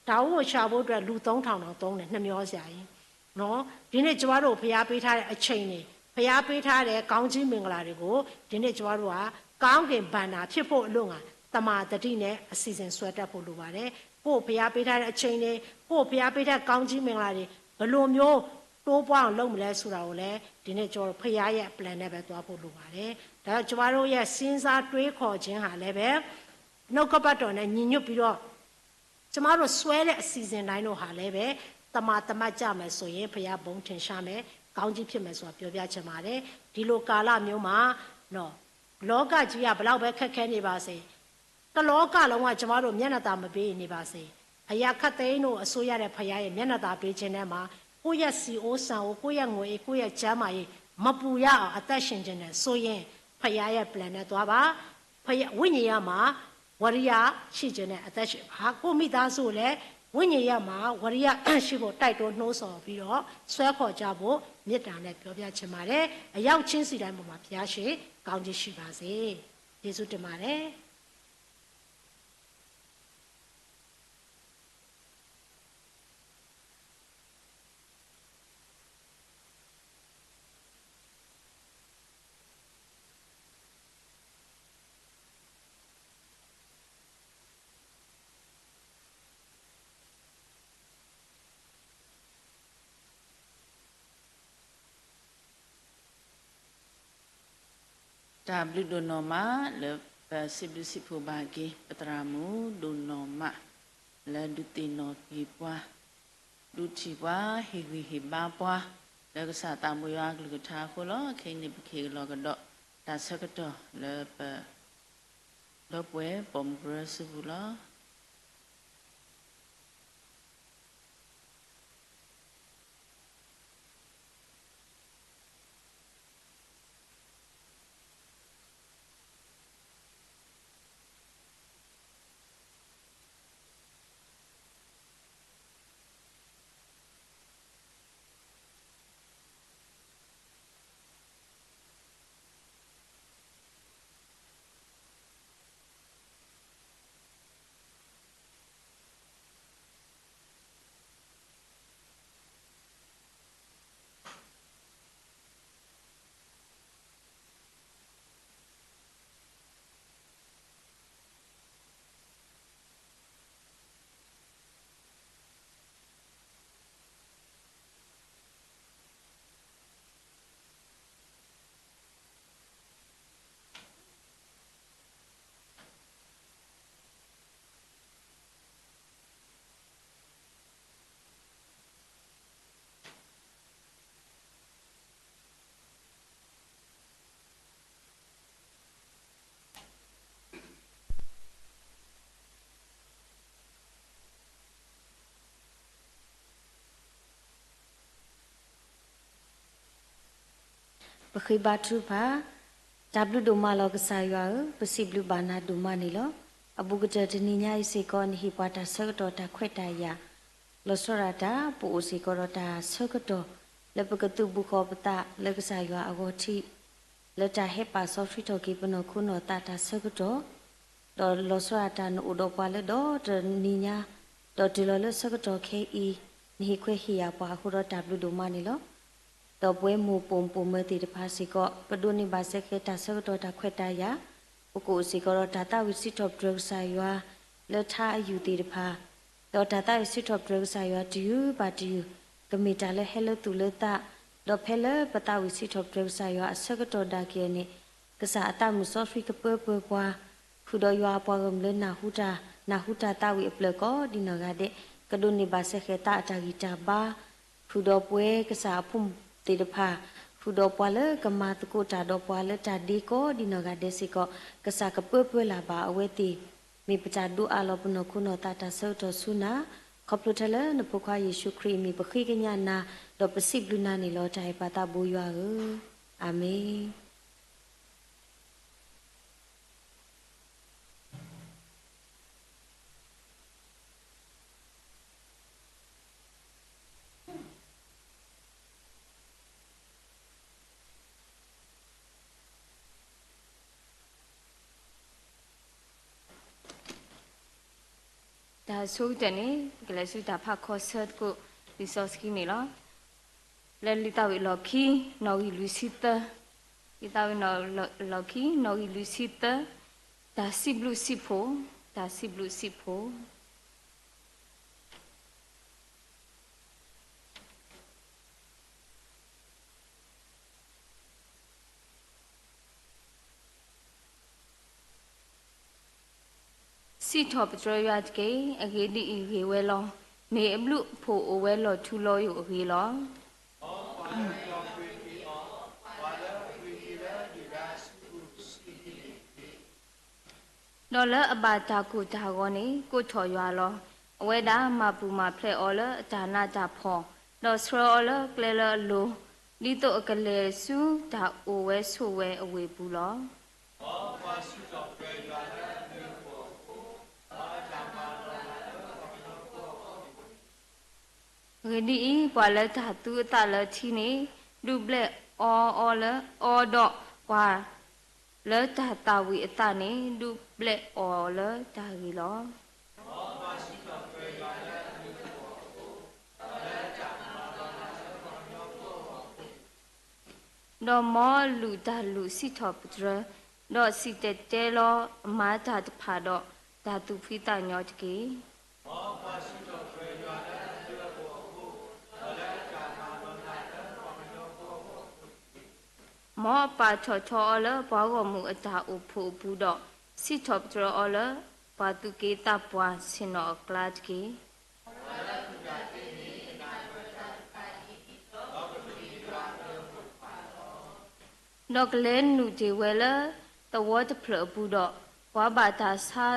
ဒါဝိဒ်ကို ရှာဖို့အတွက် လူသုံးထောင်တောင် သုံးတယ် နှမျောစရာကြီးနော် ဒီနေ့ ကျွန်တော်တို့ကို ဘုရားပေးထားတဲ့ အချိန်တွေ ဘုရားပေးထားတဲ့ ကောင်းကြီးမင်္ဂလာတွေကို ဒီနေ့ ကျွန်တော်တို့က ကောင်းကင်ဘဏ္ဍာ ဖြစ်ဖို့ အလို့ငှာ တမာသတိနဲ့ အစီအစဉ် ဆွဲတတ်ဖို့ လိုပါတယ် ကိုယ့်ဘုရားပေးထားတဲ့ အချိန်တွေ ကိုယ့်ဘုရားပေးထားတဲ့ ကောင်းကြီးမင်္ဂလာတွေ ဘယ်လိုမျိုး တိုးပွားအောင် လုပ်မလဲဆိုတာကိုလည်း ဒီနေ့ ကျွန်တော်တို့ ဘုရားရဲ့ အ plan နဲ့ပဲ သွားဖို့ လိုပါတယ် ဒါကြောင့် ကျွန်တော်တို့ရဲ့ စဉ်းစားတွေးခေါ်ခြင်းဟာလည်းပဲ နှုတ်ကပတ်တော်နဲ့ ညီညွတ်ပြီးတော့ ကျွန်တော်တို့ ဆွဲတဲ့ အစီအစဉ်တိုင်းတို့ဟာလည်းပဲ တမတ်တမတ်ကျမယ်ဆိုရင် ဘုရားဘုန်းထင်ရှားမယ် ကောင်းကြီးဖြစ်မယ်ဆိုတာ ပြောပြချင်ပါတယ်။ ဒီလိုကာလမျိုးမှာနော် လောကကြီးက ဘယ်လောက်ပဲ ခက်ခဲနေပါစေ၊ တစ်လောကလုံးက ကျွန်တော်တို့ မျက်နှာသာမပေးနေပါစေ၊ အရာခပ်သိမ်းတို့ အစိုးရတဲ့ ဘုရားရဲ့ မျက်နှာသာပေးခြင်းထဲမှာ ကိုယ့်ရဲ့ဆီအိုးဆန်အိုး၊ ကိုယ့်ရဲ့ငွေအိုး၊ ကိုယ့်ရဲ့ကျန်းမာရေး မပူရအောင် အသက်ရှင်ချင်တယ်ဆိုရင် ဘုရားရဲ့ plan နဲ့ သွားပါ။ ဖယ- ဝိညာဉ်ရေးရမှာ ဝီရိယရှိခြင်းနဲ့ အသက်ရှင်ပါ။ ကိုယ့်မိသားစုကိုလည်း ဝိညာဉ်ရေးရမှာ ဝီရိယရှိဖို့ တိုက်တွန်းနှိုးဆော်ပြီးတော့ ဆွဲခေါ်ကြဖို့ မေတ္တာနဲ့ ပြောပြချင်ပါတယ်။ အရောက်ချင်းစီတိုင်းပေါ်မှာ ဘုရားရှင်ကောင်းကြီးရှိပါစေ။ ယေရှုတင်ပါတယ်။ တၢ်ဘျုးဒိၣ်နီၢ်မးလၢပစံးဘျုးစံးဖှိၣ်ဘၣ်က့ၤ ပသရၣ်မုၣ်ဒိၣ်နီၢ်မး လၢဒုးသ့ၣ်နီၣ်က့ၤပှၤ ဒုးထံၣ်ပှၤ ဟ့ၣ်ဂံၢ်ဟ့ၣ်ဘါပှၤ လၢကစၢ်သးဘိယွၤအကလုၢ်ကထါအဃိလီၤ. ခဲအံၤန့ၣ် ပကဟ့ၣ်လီၤကဒီး တၢ်ဆၢကတီၢ်လၢပ ဒီပုၢ်ဝဲၢ်ပိာ်မုၣ်ကရၢစုပူၤလီၤ. ပဃ့ဘါထုကဖၣ်. တၢ်ဘျုးဒိၣ်မးလီၤကစၢ်ယွၤဧၢ, ပစံးဘျုးဘၣ်နၤဒိၣ်မးန့ၣ်လီၤ. အဘူးကတၢၢ်တနံၤညါအံၤစ့ၢ်ကီး နဟ့ၣ်ပှၤတၢ်ဆၢကတီၢ်တၢ်ခွဲးတၢ်ယာ်, လီၤဆီဒၣ်တၢ် ပအိၣ်စ့ၢ်ကီးဒီးတၢ်ဆၢကတီၢ် လၢပကသုးဘူးဃီၤပသးလၢကစၢ်ယွၤအဂီၢ်ထံး လၢတၢ်ဟဲပာ်စီဆှံထီၣ်က့ၤပနီၢ်ခိနီၢ်သးတၢ်ဆၢကတီၢ် ဒီးလီၤဆီဒၣ်တၢ်နအိၣ်ဒီးပှၤလၢဒီတနံၤညါ, ဒီးတုၤလီၤလၢဆၢကတီၢ်ခဲအံၤ, နဟ့ၣ်ခွဲးဟ့ၣ်ယာ်ပှၤအဃိဒီးတၢ်ဘျုးဒိၣ်မးန့ၣ်လီၤ. ဒီးပဝဲမိၢ်ပိာ်မုၣ်ပိာ်မၢၤသ့ၣ်တဖၣ်စ့ၢ်ကီး ပဒိးန့ၢ်ဘၣ်စဲဃဲၤတၢ်ဆၢကတီၢ်တၢ်ခွဲးတၢ်ယာ်, ပကအိၣ်စ့ၢ်ကီးဒီးတၢ်သးဝံၣ်စံးထီၣ်ပတြၢၤကစၢ်ယွၤ လၢထါအယုၢ်သ့ၣ်တဖၣ်, ဒီးတၢ်သးဝံၣ်စံးထီၣ်ပတြၢၤကစၢ်ယွၤတယုၢ်ဘၣ်တယုၢ် ကမ့ၢ်တၢ်လၢဟဲလၢသူၣ်လၢသး, ဒီးဖဲလၢပသးဝံၣ်စံးထီၣ်ပတြၢၤကစၢ်ယွၤအဆၢကတီၢ်ဒၣ်က့ၤအန့ၣ်, ကစၢ်အသးမုၢ်စီဆှံကပၢပၢၤပှၤ, ဃုာ်ဒီးယွၤအပှၤဂီၢ်မုၢ်လၢနၢ်ဟူတၢ်, နၢ်ဟူတၢ်သးဝံၣ်အဖျၢၣ်ကိးဒ်နီၢ်ဂၤဒဲး, ကဒိးန့ၢ်ဘၣ်စဲဃဲၤသးအတၢ်ဂံၢ်တၢ်ဘါ, ဃုာ်ဒီးပဝဲကစၢ်အဖိမုၣ်သ့ၣ်တဖၣ်, ဃုာ်ဒီးပှၤလၢကမၤသကိးတၢ်ဒီးပှၤလၢတၢ်ဒ့ကိးဒ်နီၢ်ဂၤဒဲးစ့ၢ်ကီး, ကစၢ်ကပၢပၢၤလၢ်ဘၣ်အဝဲသ့ၣ်, မ့ၢ်ပတၢ်ဒိးအးလီၤပနီၢ်ခိနီၢ်သးတၢ်ဆၢကတီၢ်ဆူနၤ, ခီဖျိထဲလၢနဖိခွါယ့ၣ်ၡူးခရံာ်အမံၤ ပဃ့ကညးနၤ, ဒီးပစံးဘျုးနၤန့ၣ်လီၤ တၢ်အဲၣ်ပၢ်သးဘိယွၤဧၢ, အၤမ့ၣ်. တၢ်ဆိကတၢၢ်န့ၣ် ပကလဲၤဆူတၢ်ဖးခီဆၢသကိးလံာ်စီဆှံန့ၣ်လီၤ. လၢလံာ်သးဝံၣ်အလီၢ်ခံ နီၣ်ဂံၢ်လွံၢ်ဆံသၢ, လံာ်သးဝံၣ်အလီၢ်ခံ နီၣ်ဂံၢ်လွံၢ်ဆံသၢ, တၢ်စံးဘျုးစံးဖှိၣ်, တၢ်စံးဘျုးစံးဖှိၣ်. စံးထီၣ်ပတြၢၤယွၤတက့ၢ်. အဂ့ၢ်ဒ်အံၤ, ဂ့ၤဝဲလီၤ. မ့ၢ်အဘျုးအဖှိၣ်အိၣ်ဝဲလီၤထူလီၤယိာ်အဂ့ၢ်လီၤ. ဒီးလၢအဘၣ်တၢ်ကိၢ်တၢ်ဂီၤန့ၣ် ကိးထီၣ်ယွၤလီၤ. အဝဲဒၣ်မၤပူၤမၤဖျဲးအီၤလၢအတၢ်နးတၢ်ဖှီၣ်, ဒီးဆှၢအီၤလၢကျဲလၢအလိၤ, ဒ်သိးအကလဲၤဆူတၢ်အိၣ်ဝဲဆိးဝဲအဝ့ၢ်ပူၤလီၤ. အဂ့ၢ်ဒ်အံၤ, ပှၤလၢတၢ်သူအသးလၢထံန့ၣ် ဒုးဘျဲၣ်အီၤလၢအီၤ, ဒီးပှၤလၢတၢ်သးဝံၣ်အသးန့ၣ် ဒုးဘျဲၣ်အီၤလၢတၢ်ဂ့ၤလီၤ. ဒီးမ်လုၢ်တၢ်လုၢ်စံးထီၣ်ပတြၢၤ, ဒီးစံၣ်တဲၤတဲလီၤအမၤတၢ်တဖၣ်ဒီးတၢ်သူၣ်ဖှံသးညီတက့ၢ်. မ်အပာ်ထီၣ်ထီအီၤလၢပှၤဂီၢ်မုၢ်အတၢ်အိၣ်ဖှိၣ်အပူၤဒီး, စံးထီၣ်ပတြၢၤအီၤလၢပှၤသူၣ်က့သးပှၢ်ဆ့ၣ်နီၤအကျါတက့ၢ်. ဒီးကလဲၤနုာ်တ့ၢ်ဝဲလၢသဝီတဖျၢၣ်အပူၤဒီး, ပှၤဘၣ်တၢ်ဆါ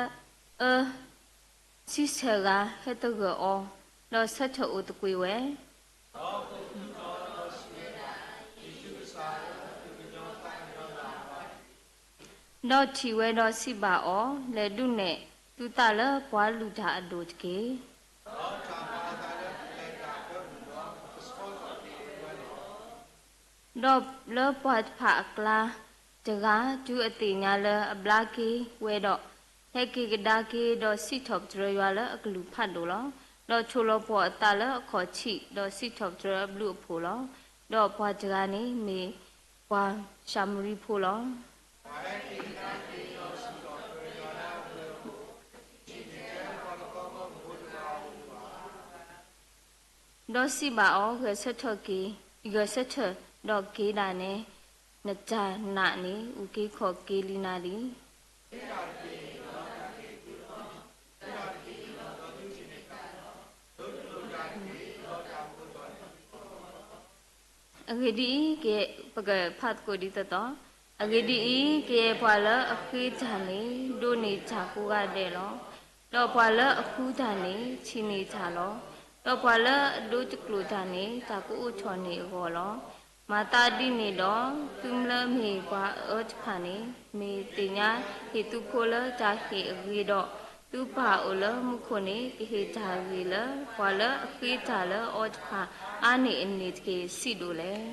အၢ ဆံဆဲၣ်ဂၤဟဲသဂၢၢ်အီၤ, ဒီးဆၢထၢၣ်အိၣ်သကွ့ၤဝဲ. ဒီးထံၣ်ဝဲဒီးစံးဘၣ်အီၤ, လဲၤဒုးနဲၣ်သုသးလၢပှၤလုၢ်တၢ်အဒိၣ်တက့ၢ်. ဒီးလၢပှၤတဖၣ်အကျါတဂၤ တုၤအသ့ၣ်ညါလၢအဘျါက့ၤဝဲဒီး, ဟဲက့ၤကဒါက့ၤဒီးစံးထီၣ်ပတြၢၤယွၤလၢအကလုၢ်ဖးဒိၣ်လီၤ. ဒီးထိၣ်လီၤပှီၢ်အသးလၢအခီၣ်ထံး, ဒီးစံးထီၣ်ပတြၢၤအဘျုးအဖှိၣ်လီၤ. ဒီးပှၤတဂၤန့ၣ်မ့ၢ်ပှၤၡၤမရံဖိလီၤ. ဒီးစံးဘၣ်အီၤ, ဂဲၤဆၢထၢၣ်က့ၤ, ဂဲၤဆၢထၢၣ်ဒီးက့ၤဒၣ်နဲ, နတၢ်နာ်န့ၣ်အုၣ်က့ၤခီၣ်က့ၤလံနၤလံ. အဂ့ၢ်ဒ်အံၤ, ပကဖးသကိးဒ်သိးသိး, အဂ့ၢ်ဒ်အံၤ, ကယဲၢ်ပှၤလၢအဃ့တၢ်န့ၣ် ဒိးန့ၢ်တၢ်ကိးဂၤဒဲးလီၤ. ဒီးပှၤလၢအဃုတၢ်န့ၣ် ထံၣ်န့ၢ်တၢ်လီၤ. ဒီးပှၤလၢအဒိတကျိာ်တၢ်န့ၣ် တၢ်ကအိးထီၣ်န့ၢ်အဂီၢ်လီၤ. မၤသးဒ်န့ၣ်ဒီး, သုလၢမ့ၢ်ပှၤအၢတဖၣ်န့ၣ်, မ့ၢ်သ့ၣ်ညါဟ့ၣ်သုဖိလၢတၢ်ဟ့ၣ်အဂ့ၤဒီး, သုပၢ်အိၣ်လၢမူခိၣ်န့ၣ် ကဟ့ၣ်တၢ်ဂ့ၤလၢပှၤလၢအဃ့တၢ်လၢအီၤတဖၣ် အါန့ၢ်အန့ၣ်တက့ၢ် စံးဒိၣ်လဲၣ်.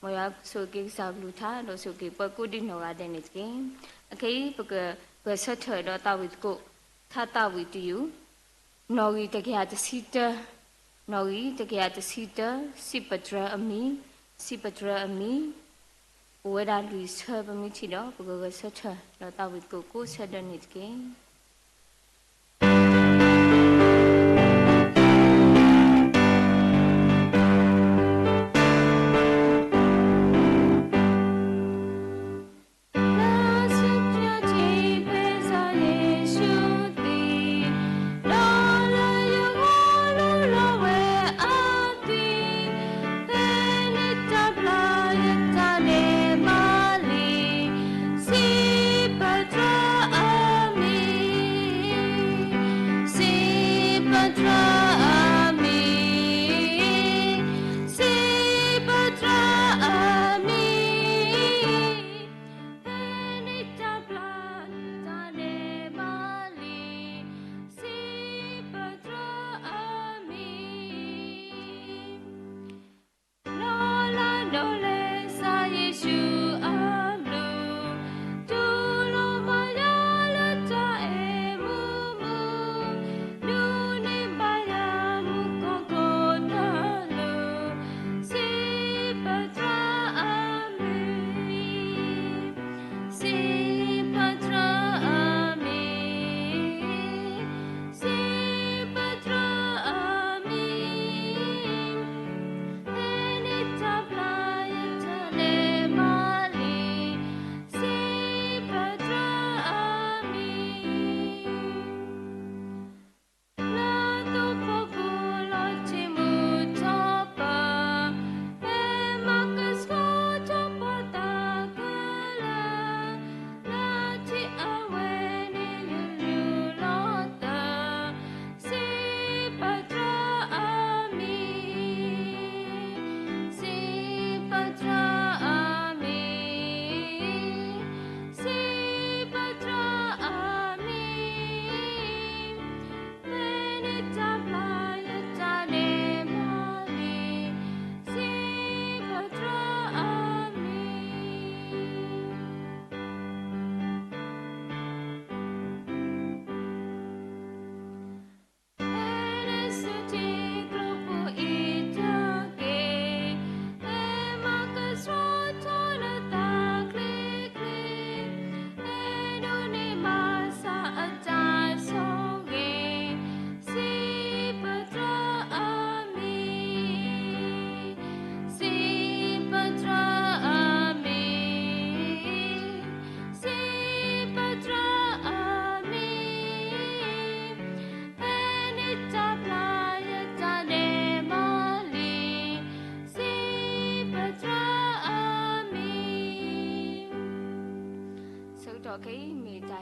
မ်ယွၤဆိၣ်ဂ့ၤက့ၤကစၢ်အကလုၢ်ကထါ, ဒီးဆိၣ်ဂ့ၤက့ၤပှၤကိးဒံနီၢ်ဂၤဒဲးန့ၣ်တက့ၢ်. အခဲအံၤ ပကဂဲၤဆၢထၢၣ်ဒီးသးဝံၣ်သကိး ထါသးဝံၣ်တယုၢ်, နီၣ်ဂံၢ်တကယၤတဆံတၢ, နီၣ်ဂံၢ်တကယၤတဆံတၢ, စံးပတြၢၤအမံၤ, စံးပတြၢၤအမံၤ, အိၣ်ဝဲဒၣ်လွံၢ်ဆၢ ပမ့ၢ်ထံၣ်ဒီး ပကဂဲၤဆၢထၢၣ်ဒီးသးဝံၣ်သကိးကိးဆၢဒၢးန့ၣ်တက့ၢ်.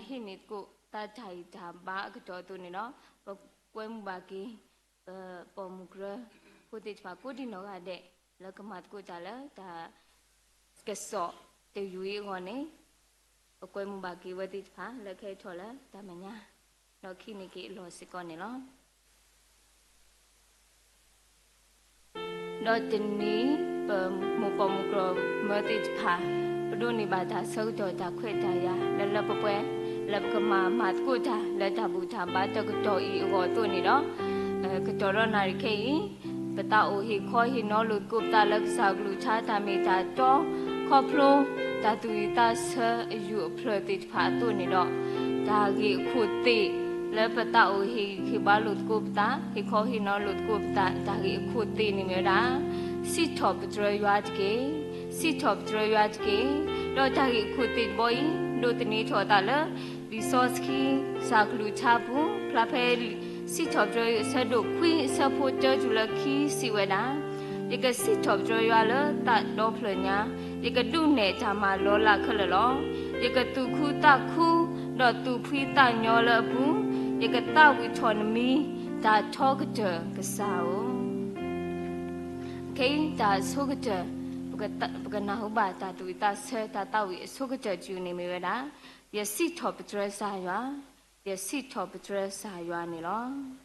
ဟ့ၣ်န့ၢ်သကိးတၢ်တၢ်ဂံၢ်တၢ်ဘါအကတီၢ်အသိးန့ၣ်ဒီး ပကွဲမုာ်ဘၣ်က့ၤ ပပိာ်မုၣ်ကရၢဖိသ့ၣ်တဖၣ်ကိးဒံနီၢ်ဂၤဒဲး လၢကမၤသကိးတၢ်လၢတၢ်ကစီၣ်တယုၢ်အံၤအဂီၢ်န့ၣ် ပကွဲမုာ်ဘၣ်က့ၤဝဲသ့ၣ်တဖၣ်လၢခဲထီၣ်လၢတၢ်မဲာ်ညါ ဒီးဟ့ၣ်န့ၢ်က့ၤအလီၢ်စ့ၢ်ကီးန့ၣ်လီၤ. ဒီးတနံၤ ပမိၢ်ပၢ်မုၢ်ကီၢ်မၢသ့ၣ်တဖၣ် ပဒိးန့ၢ်ဘၣ်တၢ်ဆၢကတီၢ်တၢ်ခွဲးတၢ်ယာ် လၢလၢပှဲၤပှဲၤ လၢပကမၤမၤသကိးတၢ်လၢတၢ်ဘူၣ်တၢ်ဘါတကတီၢ်အံၤအဂီၢ်အသိးန့ၣ်ဒီး ကတီၢ်ဒီးနၣ်ရံၣ်ခဲအံၤ ပသးအိၣ်ဟ့ၣ်ခီဟ့ၣ်နီၤလိာ်သကိးပသးလၢကစၢ်ကလုၢ်ကထါတၢ်မ့ၢ်တၢ်တီ ခီဖျိတၢ်သူၣ်ဝံၣ်သးဆၢအယူၢ်အဖျၢၣ်သ့ၣ်တဖၣ်အသိးန့ၣ်ဒီး တၢ်ဂ့ၢ်အခိၣ်သ့ၣ်လၢပသးအိၣ်ဟ့ၣ်ဂံၢ်ဟ့ၣ်ဘါလိာ်သကိးပသး ဟ့ၣ်ခီဟ့ၣ်နီၤလိာ်သကိးပသး တၢ်ဂ့ၢ်အခိၣ်သ့ၣ်န့ၣ်မ့ၢ်ဝဲဒၣ် စံးထီၣ်ပတြၢၤယွၤတက့ၢ်. စံးထီၣ်ပတြၢၤယွၤတက့ၢ်. ဒီးတၢ်ဂ့ၢ်အခိၣ်သ့ၣ်တဘီအံၤ ဒိးသန့ၤထီၣ်အသးလၢ လံာ်စီဆှံ ကစၢ်ကလုၢ်ကထါပူၤ ဖျါဖဲ စံးထီၣ်ပတြၢၤအဆၢဒိၣ်ခွံ အဆၢဖိတၢတုၤလၢခံစံးဝဲဒၣ်, ယကစံးထီၣ်ပတြၢၤယွၤလၢသးဒီဖျၢၣ်ညါ, ယကဒုးနဲၣ်တၢ်မၤလီၤလးခဲလၢာ်လီၤ. ယကသူၣ်ခုသးခု ဒီးသူၣ်ဖှံသးညီလၢအပူၤ, ယကသးဝံၣ်ထီၣ်နမံၤ တၢ်ထီကတၢၢ်ကစၢ်ဧၢ. ခဲအံၤတၢ်အဆိကတၢၢ် ပကနၢ်ဟူဘၣ်တၢ်သူၣ်ဝံၣ်သးဆၢ တၢ်သးဝံၣ်အဆိကတၢၢ်တယုၢ်န့ၣ်မ့ၢ်ဝဲဒၣ်, ယစံးထီၣ်ပတြၢၤကစၢ်ယွၤ, ယစံးထီၣ်ပတြၢၤကစၢ်ယွၤန့ၣ်လီၤ.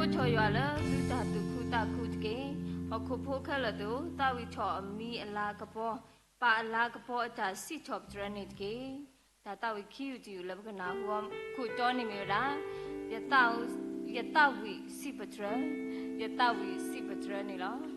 ဆီၣ်ထွဲယွၤလၢသုတၢ်သူၣ်ခုသးခုတက့ၢ်. ဟီၣ်ခိၣ်ဖိခဲလၢာ်သ့ၣ်ဧၢ, သးဝံၣ်ထီၣ်အမံၤအလၤကပီၤ, ပာ်အလၤကပီၤအတၢ်စံးထီၣ်ပတြၢၤန့ၣ်တက့ၢ်. တၢ်သးဝံၣ်ခံယူၢ်တယူၢ်လၢပကနၢ်ဟူအီၤခိၣ်တီန့ၣ်မ့ၢ်ဝဲဒၣ်, ယသးဝံၣ်စံးပတြၢၤ, ယသးဝံၣ်စံးပတြၢၤန့ၣ်လီၤ.အဂ့ၢ်ဒ်အံၤ,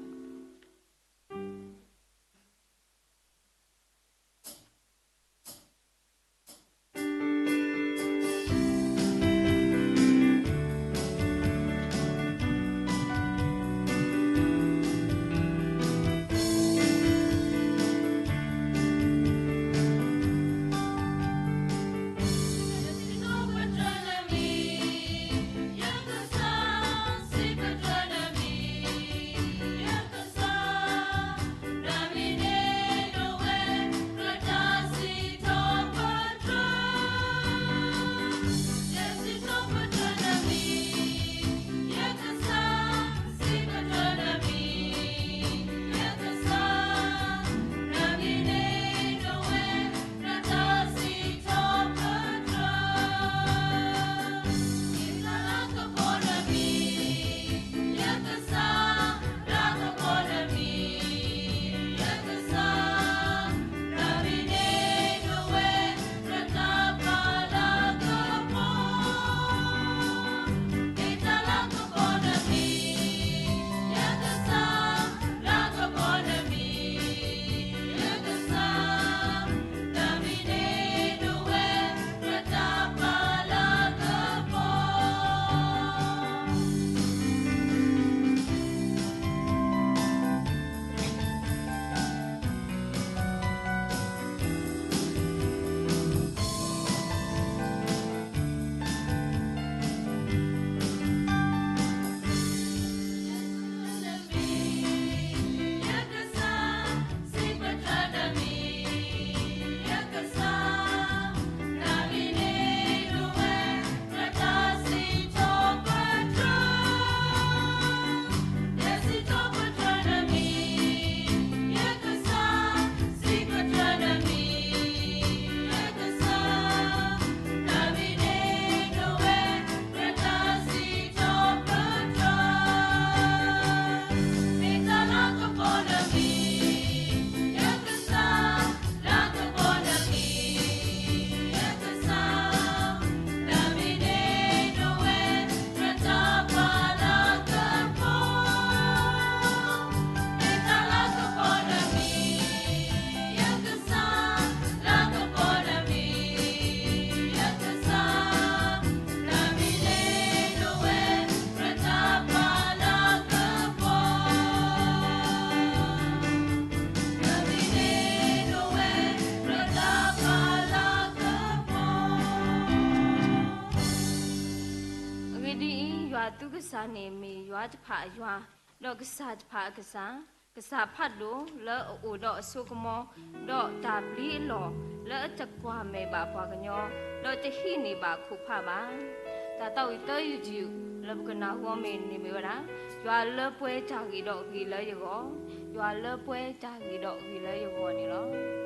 ယွၤသုကစၢ်န့ၣ်မ့ၢ်ယွၤတဖၣ်အယွၤ, ဒီးကစၢ်တဖၣ်အကစၢ်, ကစၢ်ဖးဒိၣ်လၢအအိၣ်ဒီးအစိကမီၤ, ဒီးတၢ်ပျံၤအလီၢ်လၢအတကွၢ်မဲာ်ဘၣ်ပှၤကညီ, ဒီးတဟံးန့ၢ်ဘၣ်ခိၣ်ဖးဘၣ်. တၢ်သးဝံၣ်သၢယူၢ်တယူၢ်လၢပကနၢ်ဟူအီၤမ့ၢ်န့ၣ်မ့ၢ်ဝဲဒၣ်, ယွၤလၢပှဲၤတၢ်ဂ့ၤဒီးဂ့ၤလၢယဂီၢ်, ယွၤလၢပှဲၤတၢ်ဂ့ၤဒီးဂ့ၤလၢယဂီၢ်န့ၣ်လီၤ.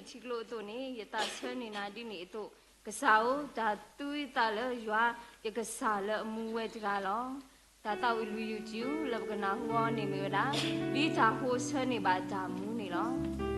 ထံကျိအသိးန့ၣ် ယသးဆၢန့ၢ်နၤဒ်န့ၣ်အသိး, ကစၢ်ဧၢ, တၢ်သူယသးလၢယွၤယကစၢ်လၢအမူဝဲတဂၤလီၤ. တၢ်သးဝံၣ်လွံၢ်ယုၢ်တယုၢ် လၢပကနၢ်ဟူအီၤန့ၣ်မ့ၢ်ဝဲဒၣ် ဒ်တၢ်ဟိဆၢန့ၢ်ဘၣ်တၢ်မူန့ၣ်လီၤ.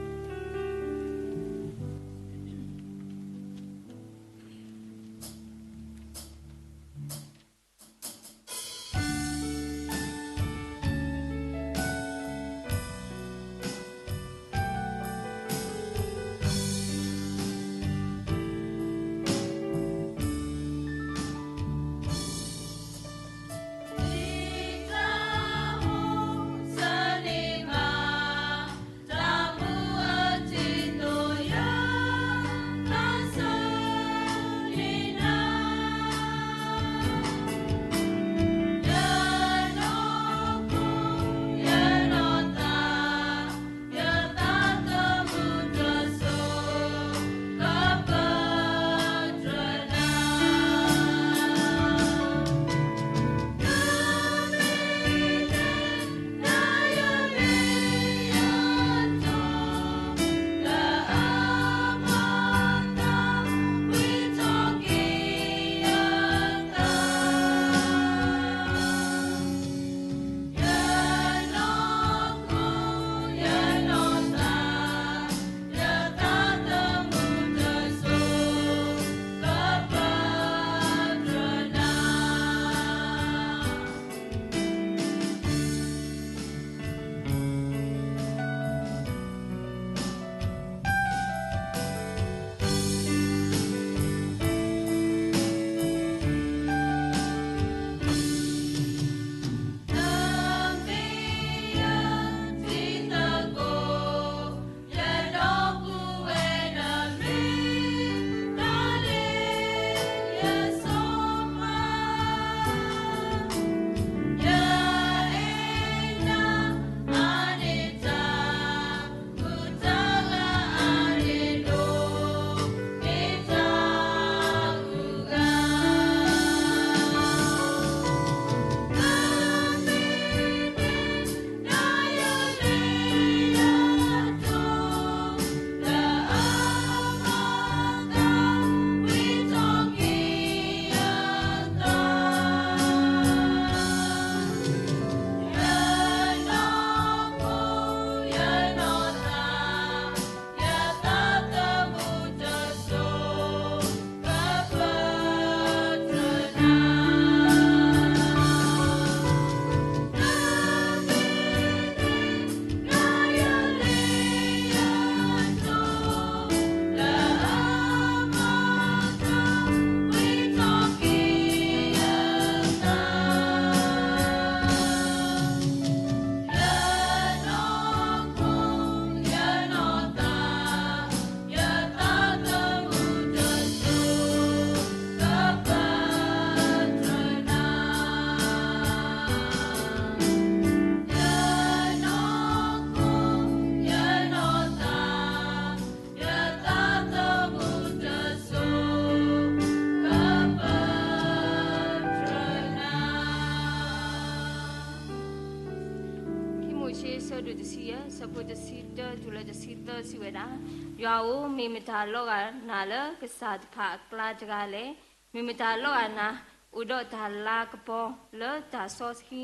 ခံမိၤၡ့ ဆၢဒိၣ်တဆံယဲၢ် ဆၢဖိတဆံတၢတုၤလၢတဆံသၢ စံးဝဲဒၣ်, ယွၤဧၢ, မ့ၢ်မတၤလီၤဂာ်နၤလၢကစၢ်တဖၣ်အကျါတဂၤလဲၣ်. မ့ၢ်မတၤလီၤဂာ်နၤ အိၣ်ဒီးတၢ်လၤကပီၤလၢတၢ်စီဆှံ,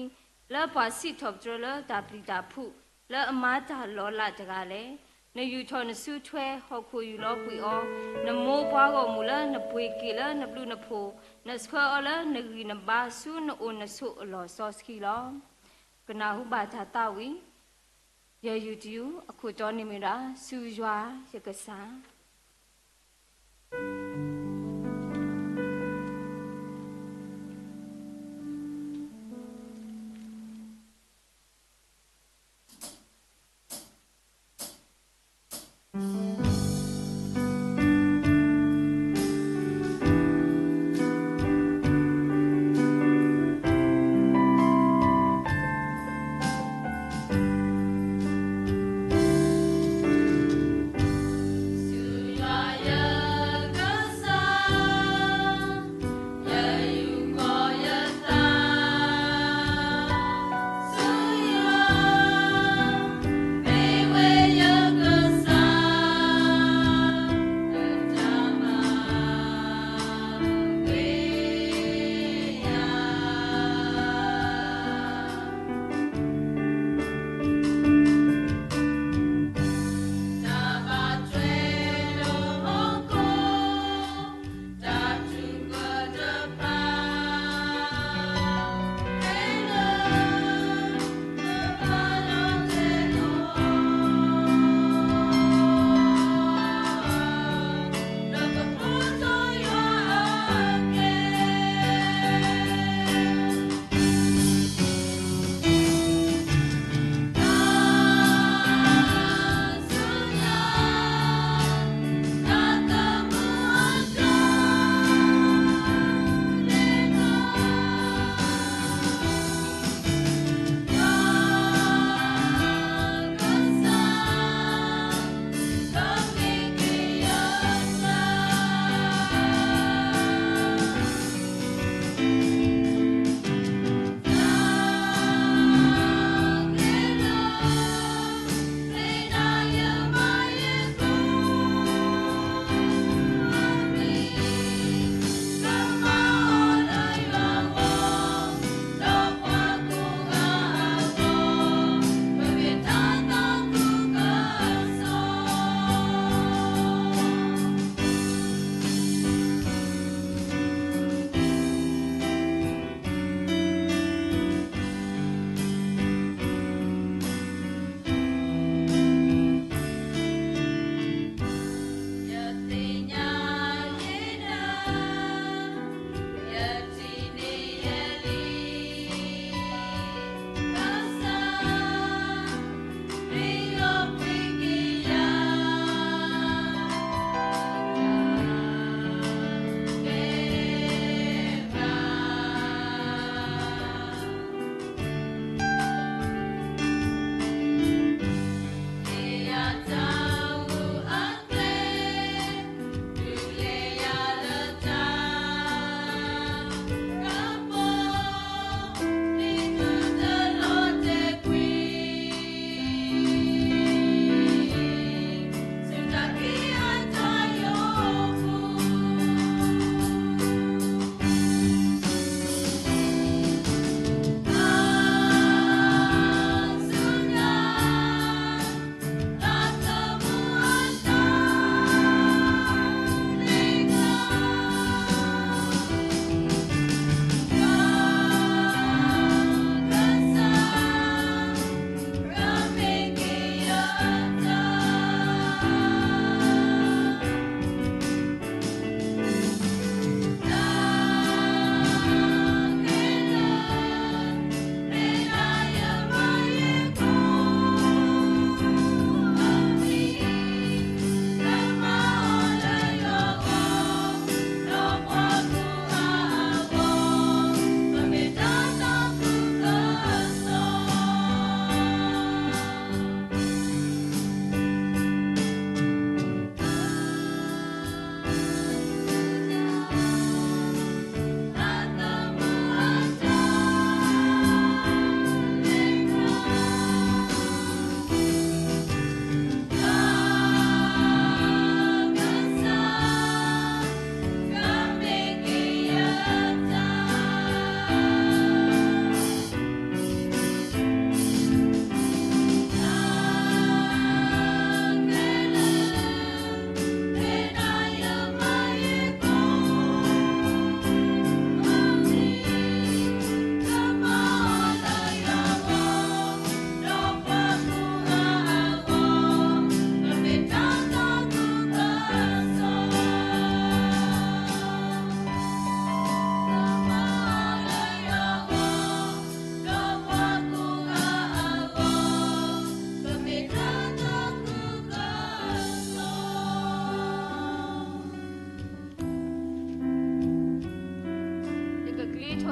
လၢပှၤစံးထီၣ်ပတြၢၤလၢတၢ်ပျံၤတၢ်ဖုး လၢအမၤတၢ်လီၤလးတဂၤလဲၣ်. နယူာ်ထီၣ်နစုထွဲ ဟီၣ်ခိၣ်ယူၢ်လီၤကွံာ်အီၤ, နမိၢ်ပှၤဂီၢ်မုၢ်လၢနပှ့ၤက့ၤလၢနဘျုးနဖှိၣ်, နဆှၢအီၤလၢနဂံၢ်နဘါ ဆူနအိၣ်နဆိးအလီၢ်စီဆှံလီၤ. ကနၢ်ဟူဘၣ်တၢ်သးဝံၣ် ယဲၢ်ယုၢ်တယုၢ် အခိၣ်တီန့ၣ်မ့ၢ်ဝဲဒၣ် စူၢ်ယွၤယကစၢ်.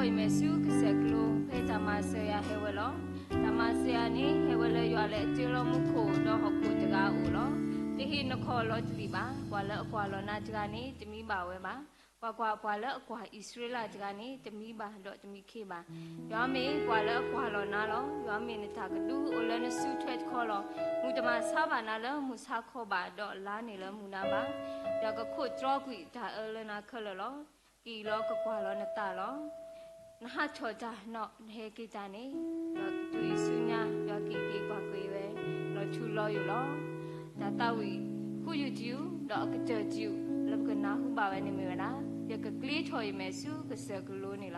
ယမဲာ်ဆူကစၢၢ်ကလိ, ဖဲတၢ်မၤစၢၤယၤဟဲဝဲလီၤ. တၢ်မၤစၢၤယၤန့ၣ် ဟဲဝဲလၢယွၤလၢအတ့လီၤမူခိၣ်ဒီးဟီၣ်ခိၣ်တဂၤအအိၣ်လီၤ. တဟ့ၣ်နခီၣ်လီၤတလံာ်ဘၣ်. ပှၤလၢအကွၢ်လီၤနၤတဂၤန့ၣ် တမံဘၣ်ဝဲဘၣ်. ကွၢ်ကွၢ်, ပှၤလၢအကွၢ်အံၣ်စရ့လးတဂၤန့ၣ် တမံဘၣ်ဒီးတမံခ့ဘၣ်. ယွၤမ့ၢ်ပှၤလၢအကွၢ်လီၤနၤလီၤ. ယွၤမ့ၢ်နတၢ်ကဒုအိၣ်လၢနစုထွဲတခီလီၤ. မုၢ်တမၤဆါဘၣ်နၤလၢမုၢ်ဆါခီဘၣ်, ဒီးလါန့ၢ်လၢမုၢ်နၤဘၣ်. ယွၤကခိးတြီကွံာ်တၢ်အၢလၢနၤခဲလၢာ်လီၤ. က့ၤလီၤကကွၢ်လီၤနသးလီၤ. နဟးထီၣ်တၢ်နီၣ်နဟဲက့ၤတၢ်န့ၣ်, ဒီးကတုၤဆူညါ ယွၤက့ၤက့ၤကွၢ်ကွ့ၤဝဲ လီၤထူလီၤယိာ်လီၤ. တၢ်သးဝံၣ်ဃုယုၢ်တယုၢ် ဒီးအကတၢၢ်တယုၢ် လၢပကနၢ်ဟူဘၣ်ဝဲန့ၣ်မ့ၢ်ဝဲဒၣ်, ယကကျ့ထီၣ်ယမဲာ်ဆူကစၢၢ်ကလိန့ၣ်လီၤ.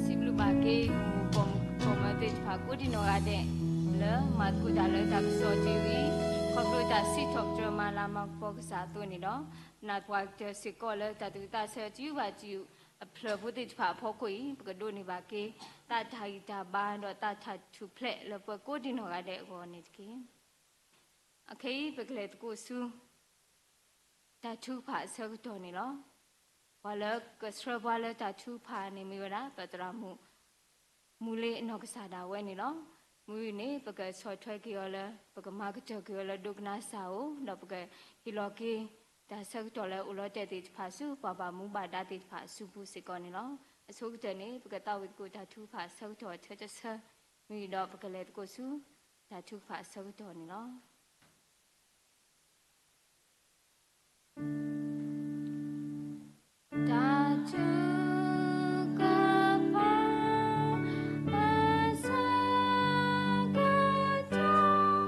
စံးဘျုးဘၣ်က့ၤ ပိာ်မုၣ်ပိာ်မၢၤသ့ၣ်တဖၣ်ကိးဒံနီၢ်ဂၤဒဲး လၢမၤသကိးတၢ်လၢတၢ်ကစီၣ်တ့ၢ်ဝံၤ ခီဖျိတၢ်စံးထီၣ်ပတြၢၤမၤလၤမၤကပီၤကစၢ်အသိးန့ၣ်ဒီး, ပနာ်ပှၤကတၢၢ်စ့ၢ်ကီးလၢတၢ်သူၣ်ဝံၣ်သးဆၢတယုၢ်ဘၣ်တယုၢ်အဖျၢၣ်ဖိသ့ၣ်တဖၣ်အဖီခိၣ်အံၤ ပကဒိးန့ၢ်ဘၣ်က့ၤ သးတၢ်ဂံၢ်တၢ်ဘါဒီးသးတၢ်ထူၣ်ဖျဲးလၢပှၤကိးဒံနီၢ်ဂၤဒဲးအဂီၢ်န့ၣ်တက့ၢ်. အခဲအံၤ ပကလဲၤသကိးဆူ တၢ်ထုကဖၣ်အဆၢကတီၢ်န့ၣ်လီၤ. ပှၤလၢကဆှၢပှၤလၢတၢ်ထုကဖၣ်န့ၣ်မ့ၢ်ဝဲဒၣ် ပသရၣ်မုၣ် မူလ့အနီၢ်ကစၢ်ဒၣ်ဝဲန့ၣ်လီၤ. မုၢ်အံၤန့ၣ် ပကဆီၣ်ထွဲက့ၤအီၤလၢ ပကမၤကတၢၢ်က့ၤအီၤလၢဒိကနၣ်စၢ်အိၣ်, ဒီးပကဟ့ၣ်လီၤက့ၤ တၢ်ဆၢကတီၢ်လၢအိၣ်လီၤတဲာ်သ့ၣ်တဖၣ်ဆူ ပှၤဘၣ်မူဘၣ်ဒါသ့ၣ်တဖၣ်အစုပူၤစ့ၢ်ကီးန့ၣ်လီၤ. အဆိကတၢၢ်န့ၣ် ပကသးဝံၣ်သကိးတၢ်ထုကဖၣ်အဆၢကတီၢ်ထဲတဆၢ, မုၢ်အံၤဒီးပကလဲၤသကိးဆူ တၢ်ထုကဖၣ်အဆၢကတီၢ်န့ၣ်လီၤ. တၢ်ထုကဖၣ်အဆၢကတီၢ်,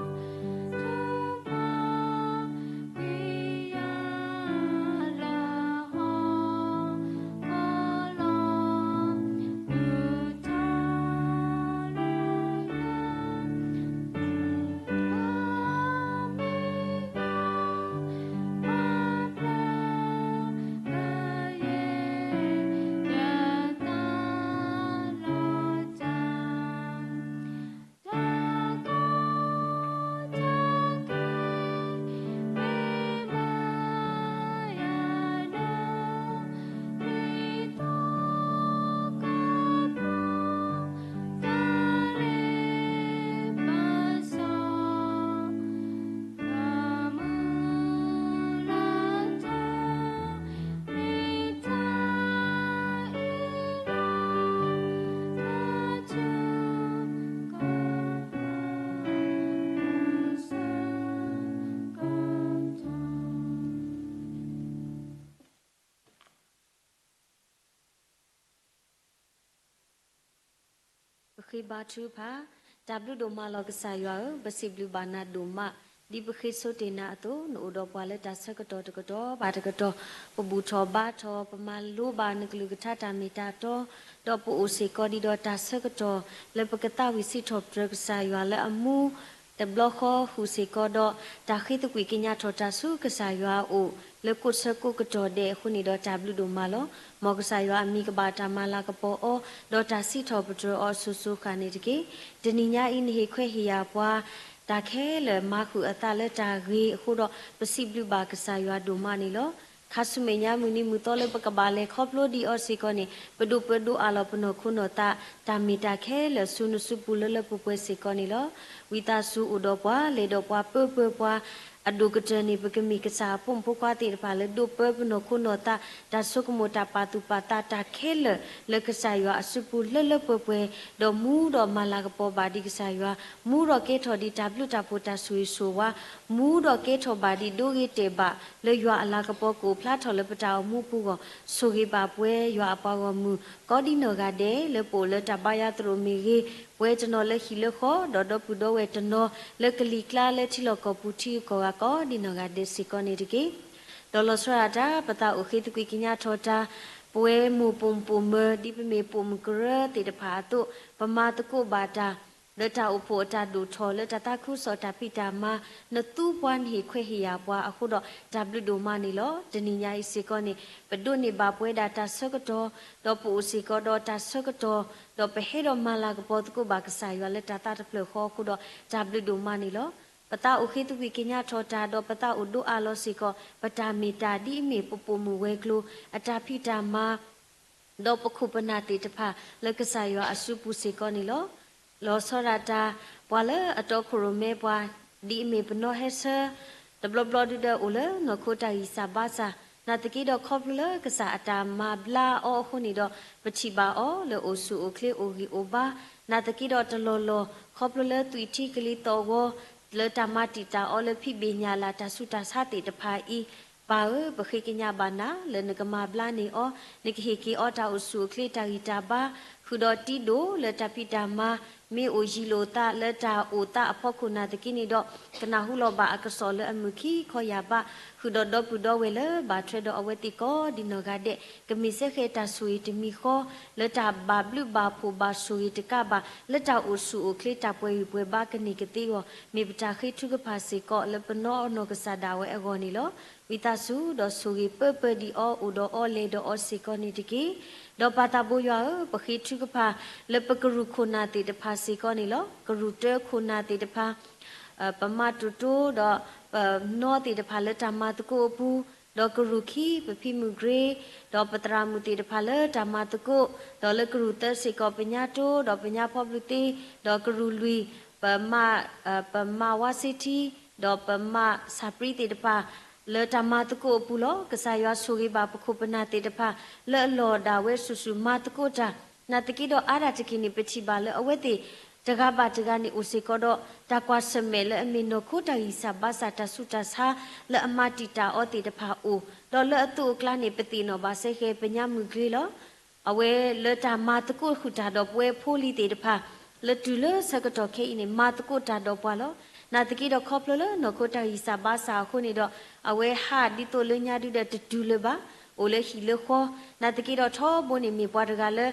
ထုကဖၣ်ကွံာ်ယၤလၢဟီၣ်ခိၣ်လီၤ. ပဃ့ဘါထုကဖၣ်. တၢ်ဘျုးဒိၣ်မးလီၤကစၢ်ယွၤဧၢ, ပစံးဘျုးဘၣ်နၤဒိၣ်မး, ဒ်ပဃ့ဆိတ့ၢ်နၤအသိး, နအိၣ်ဒီးပှၤလၢတၢ်ဆၢကတီၢ်တကတီၢ်ဘၣ်တကတီၢ်, ပဘူၣ်ထီၣ်ဘါထီၣ်, ပမၤလိဘၣ်နကလုၢ်ကထါတၢ်မ့ၢ်တၢ်တီ, ဒီးပအိၣ်စ့ၢ်ကီးဒံးဒီးတၢ်ဆၢကတီၢ် လၢပကသးဝံၣ်စံးထီၣ်ပတြၢၤကစၢ်ယွၤလၢအမူ တဘျီဃီဃုာ်စ့ၢ်ကီးဒီး တၢ်ဃ့သကွံာ်ကညးထီၣ်တၢ်ဆူကစၢ်ယွၤအအိၣ် လၢကိးဆၢကိးကတီၢ်ဒဲးအဃိန့ၣ်ဒီးတၢ်ဘျုးဒိၣ်မးလီၤ. မ်ကစၢ်ယွၤအမံၤကဘၣ်တၢ်မၤလၤကပီၤအီၤ, ဒီးတၢ်စံးထီၣ်ပတြၢၤအီၤစိၤစိၤဃၣ်န့ၣ်တက့ၢ်. တနံၤညါအံၤ နဟ့ၣ်ခွဲးဟ့ၣ်ယာ်ပှၤ တၢ်ခဲလၢာ်မၤဃုာ်အသးလၢတၢ်ဂ့ၤအဃိဒီး ပစံးဘျုးဘၣ်ကစၢ်ယွၤဒိၣ်မးန့ၣ်လီၤ. ခါဆူမဲာ်ညါမုၢ်နံၤမုၢ်သီလၢပကဘၣ်လဲၤခီဖျိဒံးအီၤစ့ၢ်ကီးန့ၣ် ပဒိးပၢဒိးအးလီၤပနီၢ်ခိနီၢ်သး တၢ်မ့ၢ်တၢ်ခဲလၢာ်ဆူနစုပူၤလၢလၢပှဲၤပှဲၤစ့ၢ်ကီးန့ၣ်လီၤ. ဝံသးစူၤအိၣ်ဒီးပှၤ လဲၤဒီးပှၤ ပၢပၢပှၤ အဒိၣ်ကတၢၢ်န့ၣ် ပကမ့ၢ်ကစၢ်အဖိမုၣ်ဖိခွါသ့ၣ်တဖၣ်လၢဒိးပၢပနီၢ်ခိနီၢ်သး တၢ်ဆိကမိၣ်တၢ်ပာ်သူၣ်ပာ်သးတၢ်ခဲလၢာ် လၢကစၢ်ယွၤအစုပူၤလၢလၢပှဲၤပှဲၤ, ဒီးမူဒီးမၤလၤကပီၤဘၣ်ဒံးကစၢ်ယွၤ, မူဒီးကဲထီၣ်ဒံးတၢ်ဘျုးတၢ်ဖှိၣ်တၢ်ဆိၣ်ဂ့ၤဆိၣ်ဝါ, မူဒီးကဲထီၣ်ဘၣ်ဒံးဒိဂ့ၤတဲာ်ဘၣ် လၢယွၤအလၤကပီၤကအိၣ်ဖျါထီၣ်လၢပတၢ်အိၣ်မူပူၤအဂီၢ်, ဆိၣ်ဂ့ၤဘၣ်ပှဲၤယွၤအပှၤဂီၢ်မုၢ် ကိးဒံနီၢ်ဂၤဒဲး လၢပအိၣ်လၢတၢ်ဘါယွၤသရိာ်မ့ၢ်ဂ့ၤ, ပဝဲတနီၤလၢဟံၣ်လၢဃီ ဒီးဒီပုၢ်ဒီဝဲၢ်တနီၤ လၢကလံၤကျါလၢထံလီၢ်ကီၢ်ပူၤထံဂုၤကီၢ်ဂၤကိးဒံနီၢ်ဂၤဒဲးစ့ၢ်ကီးန့ၣ်တက့ၢ်. ဒီးလီၤဆီဒၣ်တၢ် ပသးအိၣ်ဃ့သကွံာ်ကညးထီၣ်တၢ် ပဝဲမိၢ်ပိာ်မုၣ်ပိာ်မၢၤ ဒ်ပမ့ၢ်ပိာ်မုၣ်ကရၢသ့ၣ်တဖၣ်အသိး, ပမၤသကိးဘၣ်တၢ် လၢတၢ်အိၣ်ဖှိၣ်အတၢ်ဒိၣ်ထီၣ် လၢတၢ်သးခုကစီၣ်တၢ်ဖံးတၢ်မၤ, နသူပှၤနဟ့ၣ်ခွဲးဟ့ၣ်ယာ်ပှၤအဃိဒီး တၢ်ဘျုးဒိၣ်မးန့ၣ်လီၤ. တနံၤညါအံၤစ့ၢ်ကီးန့ၣ် ပဒိးန့ၢ်ဘၣ်ပဝဲဒၣ်တၢ်ဆၢကတီၢ်, ဒီးပအိၣ်စ့ၢ်ကီးဒီးတၢ်ဆၢကတီၢ်, ဒီးပဟဲဒီးမၤလၤကပီၤသကိးဘၣ်ကစၢ်ယွၤလၢတၢ်သးတဖျၢၣ်ဃီအဃိဒီး တၢ်ဘျုးဒိၣ်မးန့ၣ်လီၤ. ပသးအိၣ်ဃ့သကွံာ်ကညးထီၣ်တၢ် ဒီးပသးအိၣ်ဒိးအးလီၤစ့ၢ်ကီး ပတၢ်မ့ၢ်တၢ်ဒ်အမ့ၢ်ပပိာ်မုၣ်ဝဲၤကျိၤ အတၢ်ဖံးတၢ်မၤ ဒီးပခိၣ်ပနၢ်သ့ၣ်တဖၣ် လၢကစၢ်ယွၤအစုပူၤစ့ၢ်ကီးန့ၣ်လီၤ. လီၤဆီဒၣ်တၢ် ပှၤလၢအတီခိၣ်ရိၣ်မဲပှၤ ဒ်အမ့ၢ်ပနီၢ်ဟဲဆၢ တဘျီဘျီဒုဒီးအိၣ်လၢနီၢ်ခိတၢ်ဂံၢ်စၢ်ဘါစၢ်, နာ်သက့ဒီးခီဖျိလၢကစၢ်အတၢ်မၤဘျါအီၤအဃိန့ၣ်ဒီး ပထံၣ်ဘၣ်အီၤလၢအိၣ်ဆူၣ်အိၣ်ချ့အိၣ်ဂံၢ်အိၣ်ဘါ, နာ်သက့ဒီးတလီၢ်လီၢ် ခီဖျိလၢသွံၣ်ထံကလံၤသီၣ်ဂီၤ လၢတၢ်မၤတံာ်တာ်အီၤလၢဖံးဘ့ၣ်ညၣ်လၢ်တၢ်ဆူးတၢ်ဆါသ့ၣ်တဖၣ်အံၤ, ပၢ်ဧၢ, ပဃ့ကညးဘၣ်နၤ လၢနကမၤဘျါန့ၢ်အီၤ, နကဟ့ၣ်က့ၤအီၤတၢ်အိၣ်ဆူၣ်အိၣ်ချ့တၢ်ဂံၢ်တၢ်ဘါ, ဃုာ်ဒီးတံၤဒိၣ်လၢတၢ်ဖံးတၢ်မၤ မ့ၢ်အိၣ်ယံၤလိာ်သးလၢတၢ်အိၣ်သးအဖီခိၣ်နာ်သက့န့ၣ်ဒီး ကနၢ်ဟူလီၤဘၣ်အကစီၣ်လၢအမုာ်ခံခီယၢ်ဘး ဃုာ်ဒီးဒီပုၢ်ဒီဝဲၢ်လၢဘၣ်ထွဲဒီးအဝဲသ့ၣ်ကိးဒံနီၢ်ဂၤဒဲး ကမ့ၢ်စဲဃဲၤတၢ်ဆိၣ်ဂ့ၤတမံၤဃီ လၢတၢ်ဘၣ်ဘျုးဘၣ်ဖှိၣ်ဘၣ်ဆိၣ်ဂ့ၤတကးဘၣ် လၢတၢ်အိၣ်ဆူၣ်အိၣ်ချ့တၢ်ပှဲၤဂံၢ်ပှဲၤဘါကန့ၢ်ကသ့အဂီၢ် မ့ၢ်ပတၢ်ဃ့ထုကဖၣ်စ့ၢ်ကီးလၢပနီၢ်အီၣ်နီၢ်ကစၢ်ဒၣ်ဝဲအဂီၢ်န့ၣ်လီၤ. ဝံသးစူၤဒီးဆိၣ်ဂ့ၤပၢပၢဒံးအီၤ အိၣ်ဒီးအီၤလဲၤဒီးအီၤစ့ၢ်ကီးန့ၣ်တက့ၢ်. ဒီးပၢ်သးဘိယွၤဧၢ, ပဃ့ထုကဖၣ်လၢပကရူၢ်ခိၣ်နၢ်သ့ၣ်တဖၣ်စ့ၢ်ကီးန့ၣ်လီၤ. ကရူၢ်တၢခိၣ်နၢ်သ့ၣ်တဖၣ် ပမၤတိၢ်တိၢ်ဒီး ပနီၢ်သ့ၣ်တဖၣ်လၢတၢ်မၤသကိးအပူၤ, ဒီးကရူၢ်ခံ ပဖံမုၢ်ကရ့, ဒီးပသရၣ်မုၣ်သ့ၣ်တဖၣ်လၢတၢ်မၤသကိး, ဒီးလၢကရူၢ်သၢစ့ၢ်ကီး ပညါတိဒီးပညါဖီဘျုးသ့, ဒီးကရူၢ်လွံၢ် ပမၤ ပမၤဝါစ့ထံ, ဒီးပမၤဆၣ်ပြံသ့ၣ်တဖၣ် လၢတၢ်မၤသကိးအပူၤလီၤ. ကစၢ်ယွၤဆိၣ်ဂ့ၤဘၣ်ပခိၣ်ပနၢ်သ့ၣ်တဖၣ် လၢအလီၢ်ဒၣ်ဝဲဆူၣ်ဆူၣ်မၤသကိးတၢ်, နာ်သက့ဒီးအါဒၣ်တက့ၢ်န့ၣ် ပထံၣ်ဘၣ်လၢအဝဲသ့ၣ် တဂၤဘၣ်တဂၤန့ၣ်အိၣ်စ့ၢ်ကီးဒီး တၢ်ကွၢ်ဆၢၣ်မဲာ်လၢအမ့ၢ်နီၢ်ခိတၢ်ဂံၢ်စၢ်ဘါစၢ်တၢ်ဆူးတၢ်ဆါ လၢအမၤတံာ်တာ်အီၤသ့ၣ်တဖၣ်အိၣ်, ဒီးလၢအသိးအကျါန့ၣ် ပသ့ၣ်နီၣ်ဘၣ်စဲဃဲၤ ပညါမုၢ်ကျ့လီၤ. အဝဲလၢတၢ်မၤသကိးဃုာ်တၢ်ဒီးပဝဲဖိလံၤသ့ၣ်တဖၣ် လၢတုၤလၢဆၢကတီၢ်ခဲအံၤန့ၣ် မၤသကိးတၢ်ဒီးပှၤလီၤ. နာ်သက့ဒီးခီဖျိလၢနီၢ်ခိတၢ်ဂံၢ်စၢ်ဘါစၢ်အဃိန့ၣ်ဒီး အဝဲဟးဒ်သိးလၢညါဒုဒီးတတုၤလၢၤဘၣ်, အိၣ်လၢဟံၣ်လၢဃီ, နာ်သက့ဒီးထီဘိန့ၣ် မ့ၢ်ပှၤတဂၤလၢ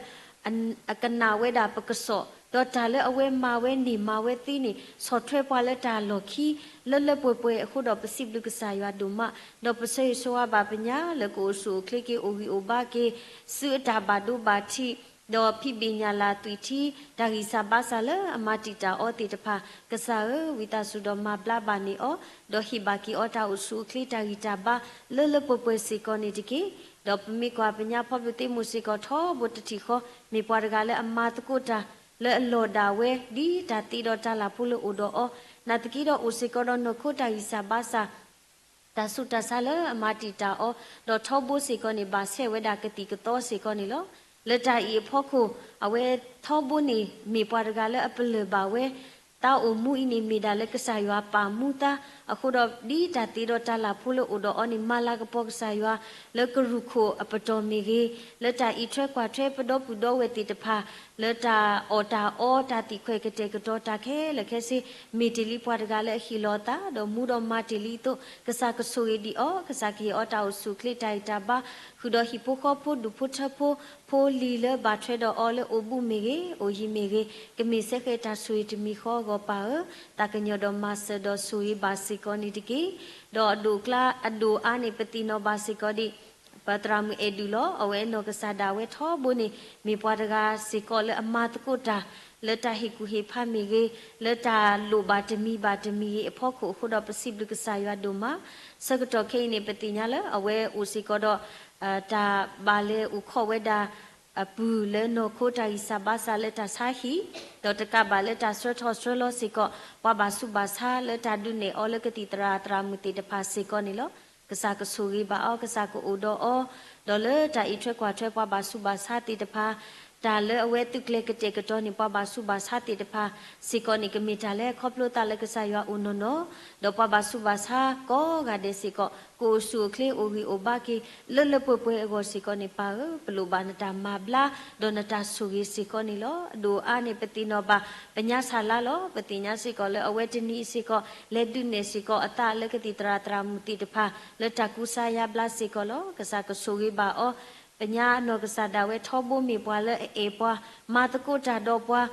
အကနၣ်ဝဲဒၣ်ပကစီၣ်, ဒီးတၢ်လၢအဝဲမၤဝဲန့ၢ်မၤဝဲသ့န့ၣ် ဆီၣ်ထွဲပှၤလၢတၢ်လီၢ်ခံ လၢလၢပှဲၤပှဲၤအဃိဒီး ပစံးဘျုးကစၢ်ယွၤဒိၣ်မး, ဒီးပဆၢဂ့ၤဆၢဝါဘၣ်ပညါလၢကအိၣ်ဆူၣ်အိၣ်ချ့က့ၤ အိၣ်ဂံၢ်အိၣ်ဘါက့ၤ ဆူအတၢ်ဘၣ်ဒိဘၣ်ထံး, ဒီးဖံးဘ့ၣ်ညၣ်လၢ်သွံၣ်ထံ တၢ်ဂံၢ်စၢ်ဘါစၢ်လၢအမၤတံာ်တာ်အီၤသ့ၣ်တဖၣ်, ကစၢ်ဧၢ, ဝံသးစူၤဒီးမၤဘျါဘၣ်န့ၢ်အီၤ, ဒီးဟ့ၣ်ဘၣ်က့ၤအီၤတၢ်အိၣ်ဆူၣ်အိၣ်ချ့တၢ်ဂံၢ်တၢ်ဘါ လၢလၢပှဲၤပှဲၤစ့ၢ်ကီးန့ၣ်တက့ၢ်. ဒီးပမ့ၢ်ကွၢ်ပညါဖီဘျုးသ့မိၢ်စ့ၢ်ကီးထီဘိတထံၣ်ဃီ, မ့ၢ်ပှၤတဂၤလၢအမၤသကိးတၢ် လၢအလီၢ်ဒၣ်ဝဲ ဒ်တၢ်သ့ဒီးတၢ်လၢ်ဖိလၢအိၣ်ဒီးအီၤ, နာ်သက့ဒီးအိၣ်စ့ၢ်ကီးဒီးနီၢ်ခိတၢ်ဂံၢ်စၢ်ဘါစၢ် တၢ်ဆူးတၢ်ဆါလၢအမၤတံာ်တာ်အီၤ, ဒီးထီဘိစ့ၢ်ကီးန့ၣ် ဘၣ်ဆဲးဝဲဒၣ်ကသံၣ်ကသီစ့ၢ်ကီးန့ၣ်လီၤ. လၢတၢ်အံၤအဖီခိၣ် အဝဲထီဘိန့ၣ် မ့ၢ်ပှၤတဂၤလၢအပလၢၢ်ဘၣ်ဝဲ သးအိၣ်မူအံၤန့ၣ် မ့ၢ်ဒၣ်လၢကစၢ်ယွၤပာ်မူသး, အဃိဒီးဒ်တၢ်သ့ဒီးတၢ်လၢ်ဖိလၢအိၣ်ဒီးအီၤန့ၣ် မၤလၤကပီၤကစၢ်ယွၤ လၢကရူၢ်ခိၣ်အပတီၢ်မ့ၢ်ဂ့ၤ, လၢတၢ်အံးထွဲကွၢ်ထွဲပဒီပုၢ်ဒီဝဲၢ်သ့ၣ်တဖၣ် လၢတၢ်အီၣ်တၢ်အီ တၢ်သံၣ်ခွဲးကတဲာ်ကတီၤတၢ်ခဲလၢာ်ခဲဆ့ မ့ၢ်တ့ၢ်လံပှၤတဂၤလၢအဟ့ၣ်လီၤအသး ဒီးမူဒီးမၤတ့ၢ်လံအသိး ကစၢ်ကဆိၣ်ဂ့ၤဒံးအီၤ, ကစၢ်ကဟ့ၣ်အီၤတၢ်အိၣ်ဆူၣ်အိၣ်ချ့တၢ်ဂံၢ်တၢ်ဘါ, ဃုာ်ဒီးဟံၣ်ဖိဃီဖိဒူၣ်ဖိထၢဖိ ဖိလံၤလၢဘၣ်ထွဲဒီးအီၤလၢအိၣ်ဘူးမ့ၢ်ဂ့ၤ, အိၣ်ယံၤမ့ၢ်ဂ့ၤ, ကမ့ၢ်စဲဃဲၤတၢ်ဆိၣ်ဂ့ၤတမံၤဃီအဂီၢ်ပၢ်ဧၢ, သးကညီၤဒီးမၤစၢၤဒီးဆိၣ်ဂ့ၤဘၣ်စ့ၢ်ကီးန့ၣ်တက့ၢ်. ဒီးအဒိၣ်အကျါ အဒိၣ်အါန့ၣ် ပသ့ၣ်နီၣ်ဘၣ်စ့ၢ်ကီးဒံး ပသရၣ်မုၣ်အဲၣ်ဒုးလီၤ. အဝဲနီၢ်ကစၢ်ဒၣ်ဝဲထီဘိန့ၣ် မ့ၢ်ပှၤတဂၤစ့ၢ်ကီးလၢအမၤသကိးတၢ် လၢတၢ်ဟ့ၣ်ကူၣ်ဟ့ၣ်ဖးမ့ၢ်ဂ့ၤ, လၢတၢ်လိၣ်ဘၣ်တမံၤဘၣ်တမံၤဂ့ၤအဖီခိၣ်အဃိဒီး ပစံးဘျုးကစၢ်ယွၤဒိၣ်မး. ဆၢကတီၢ်ခဲအံၤန့ၣ် ပသ့ၣ်ညါလၢအဝဲအိၣ်စ့ၢ်ကီးဒီး တၢ်ဘၣ်လဲၤအိၣ်ခိးဝဲဒၣ် အပုၢ်လၢနီၢ်ခိတၢ်ဂံၢ်စၢ်ဘါစၢ်လၢတၢ်ဆါဟံၣ်, ဒီးတကးဘၣ်လၢတၢ်ဆှၢထီၣ်ဆှၢလီၤစ့ၢ်ကီး ပှၤဘၣ်ဆူးဘၣ်ဆါလၢတၢ်ဒုးနဲၣ်အီၤလၢကသံၣ်သရၣ်သရၣ်မုၣ်သ့ၣ်တဖၣ်စ့ၢ်ကီးန့ၣ်လီၤ. ကစၢ်ကဆိၣ်ဂ့ၤဘၣ်အီၤ, ကစၢ်ကအိၣ်ဒီးအီၤ, ဒီးလၢတၢ်အံးထွဲကွၢ်ထွဲပှၤဘၣ်ဆူးဘၣ်ဆါသ့ၣ်တဖၣ်, တၢ်လၢအဝဲသုးကျဲၤကတဲာ်ကတီၤန့ၣ် ပှၤဘၣ်ဆူးဘၣ်ဆါသ့ၣ်တဖၣ်စ့ၢ်ကီးန့ၣ် ကမ့ၢ်တၢ်လၢခီဖျိသးလၢကစၢ်ယွၤအိၣ်နီၢ်နီၢ်, ဒီးပှၤဘၣ်ဆူးဘၣ်ဆါကိးဂၤဒဲးစ့ၢ်ကီး ကအိၣ်ဆူၣ်အိၣ်ချ့အိၣ်ဂံၢ်အိၣ်ဘါက့ၤ လၢလၢပှဲၤပှဲၤအဂီၢ်စ့ၢ်ကီးန့ၣ် ပၢ်ဧၢ, ပလိၣ်ဘၣ်နတၢ်မၤဘျါ ဒီးနတၢ်ဆိၣ်ဂ့ၤစ့ၢ်ကီးန့ၣ်လီၤ. အဒိၣ်အါန့ၣ် ပသ့ၣ်နီၣ်ဘၣ် ပညါဆၣ်လါလီၤ. ပသ့ၣ်ညါစ့ၢ်ကီးလၢအဝဲတနံၤအံၤစ့ၢ်ကီး လဲၤဒုးနဲၣ်စ့ၢ်ကီးအသးလၢကသံၣ်သရၣ်သရၣ်မုၣ်သ့ၣ်တဖၣ် လၢတၢ်ကူစါယါဘျါစ့ၢ်ကီးလီၤ. ကစၢ်ကဆိၣ်ဂ့ၤဘၣ်အီၤ, ပညါနီၢ်ကစၢ်ဒၣ်ဝဲထီဘိမ့ၢ်ပှၤလၢအအဲၣ်ပှၤ, မၤသကိးတၢ်ဒီးပှၤ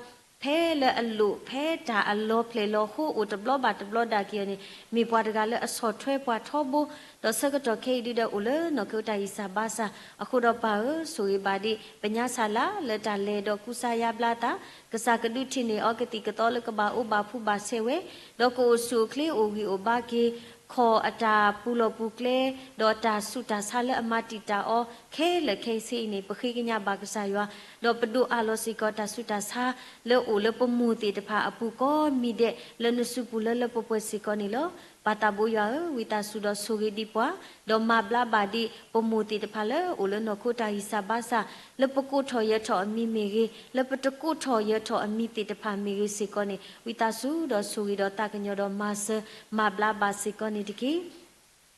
ဖဲလၢအလိၣ် ဖဲတၢ်အလီၤဖျဲၣ်လီၤဟိအိၣ်တဘျီဘၣ်တဘျီဒၣ်က့ၤအီၤန့ၣ် မ့ၢ်ပှၤတဂၤလၢအဆီၣ်ထွဲပှၤထီဘိ, ဒီးဆၢကတီၢ်ခဲအံၤဒုဒီးအိၣ်လၢနီၢ်ခိတၢ်ဂံၢ်စၢ်ဘါစၢ်, အဃိဒီးပၢ်ဧၢ, ဆိၣ်ဂ့ၤဘၣ်ဒံး ပညါဆၣ်လါလၢတၢ်လဲၤဒီးကူစါယါဘျါသး, ကစၢ်ကဒုးထံၣ်န့ၢ်အီၤကသံၣ်ကသီလၢကဘၣ်အိၣ်ဘၣ်ဖှူဘၣ်ဆဲးဝဲ, ဒီးကအိၣ်ဆူၣ်အိၣ်ချ့အိၣ်ဂံၢ်အိၣ်ဘါက့ၤ ခီၣ်အတၢ်ပူၤလီၢ်ပူၤကျဲ, ဒီးတၢ်ဆူးတၢ်ဆါလၢအမၤတံာ်တာ်အီၤ ခဲလၢာ်ခဲဆ့အံၤန့ၣ် ပဃ့ကညးဘၣ်ကစၢ်ယွၤ, ဒီးပဒိးအးလီၤစ့ၢ်ကီးတၢ်ဆူးတၢ်ဆါ လၢအိၣ်လၢပမိၢ်သ့ၣ်တဖၣ်အပူၤကိးမံၤဒဲး လၢနစုပူၤလၢလၢပှဲၤပှဲၤစ့ၢ်ကီးန့ၣ်လီၤ. ပၢ်သးဘိယွၤဧၢ, ဝံသးစူၤဒီးဆိၣ်ဂ့ၤဒံးပှၤ, ဒီးမၤဘျါဘၣ်ဒံး ပမိၢ်သ့ၣ်တဖၣ်လၢအိၣ်လၢနီၢ်ခိတၢ်ဂံၢ်စၢ်ဘါစၢ်, လၢပကိးထီၣ်ယၢၤထီၣ်အမံၤမ့ၢ်ဂ့ၤ, လၢပတကိးထီၣ်ယၢၤထီၣ်အမံၤသ့ၣ်တဖၣ်မ့ၢ်ဂ့ၤစ့ၢ်ကီးန့ၣ် ဝံသးစူၤဒီးဆိၣ်ဂ့ၤဒီးသးကညီၤဒီးမၤစၢၤ မၤဘျါဘၣ်စ့ၢ်ကီးန့ၣ်တက့ၢ်.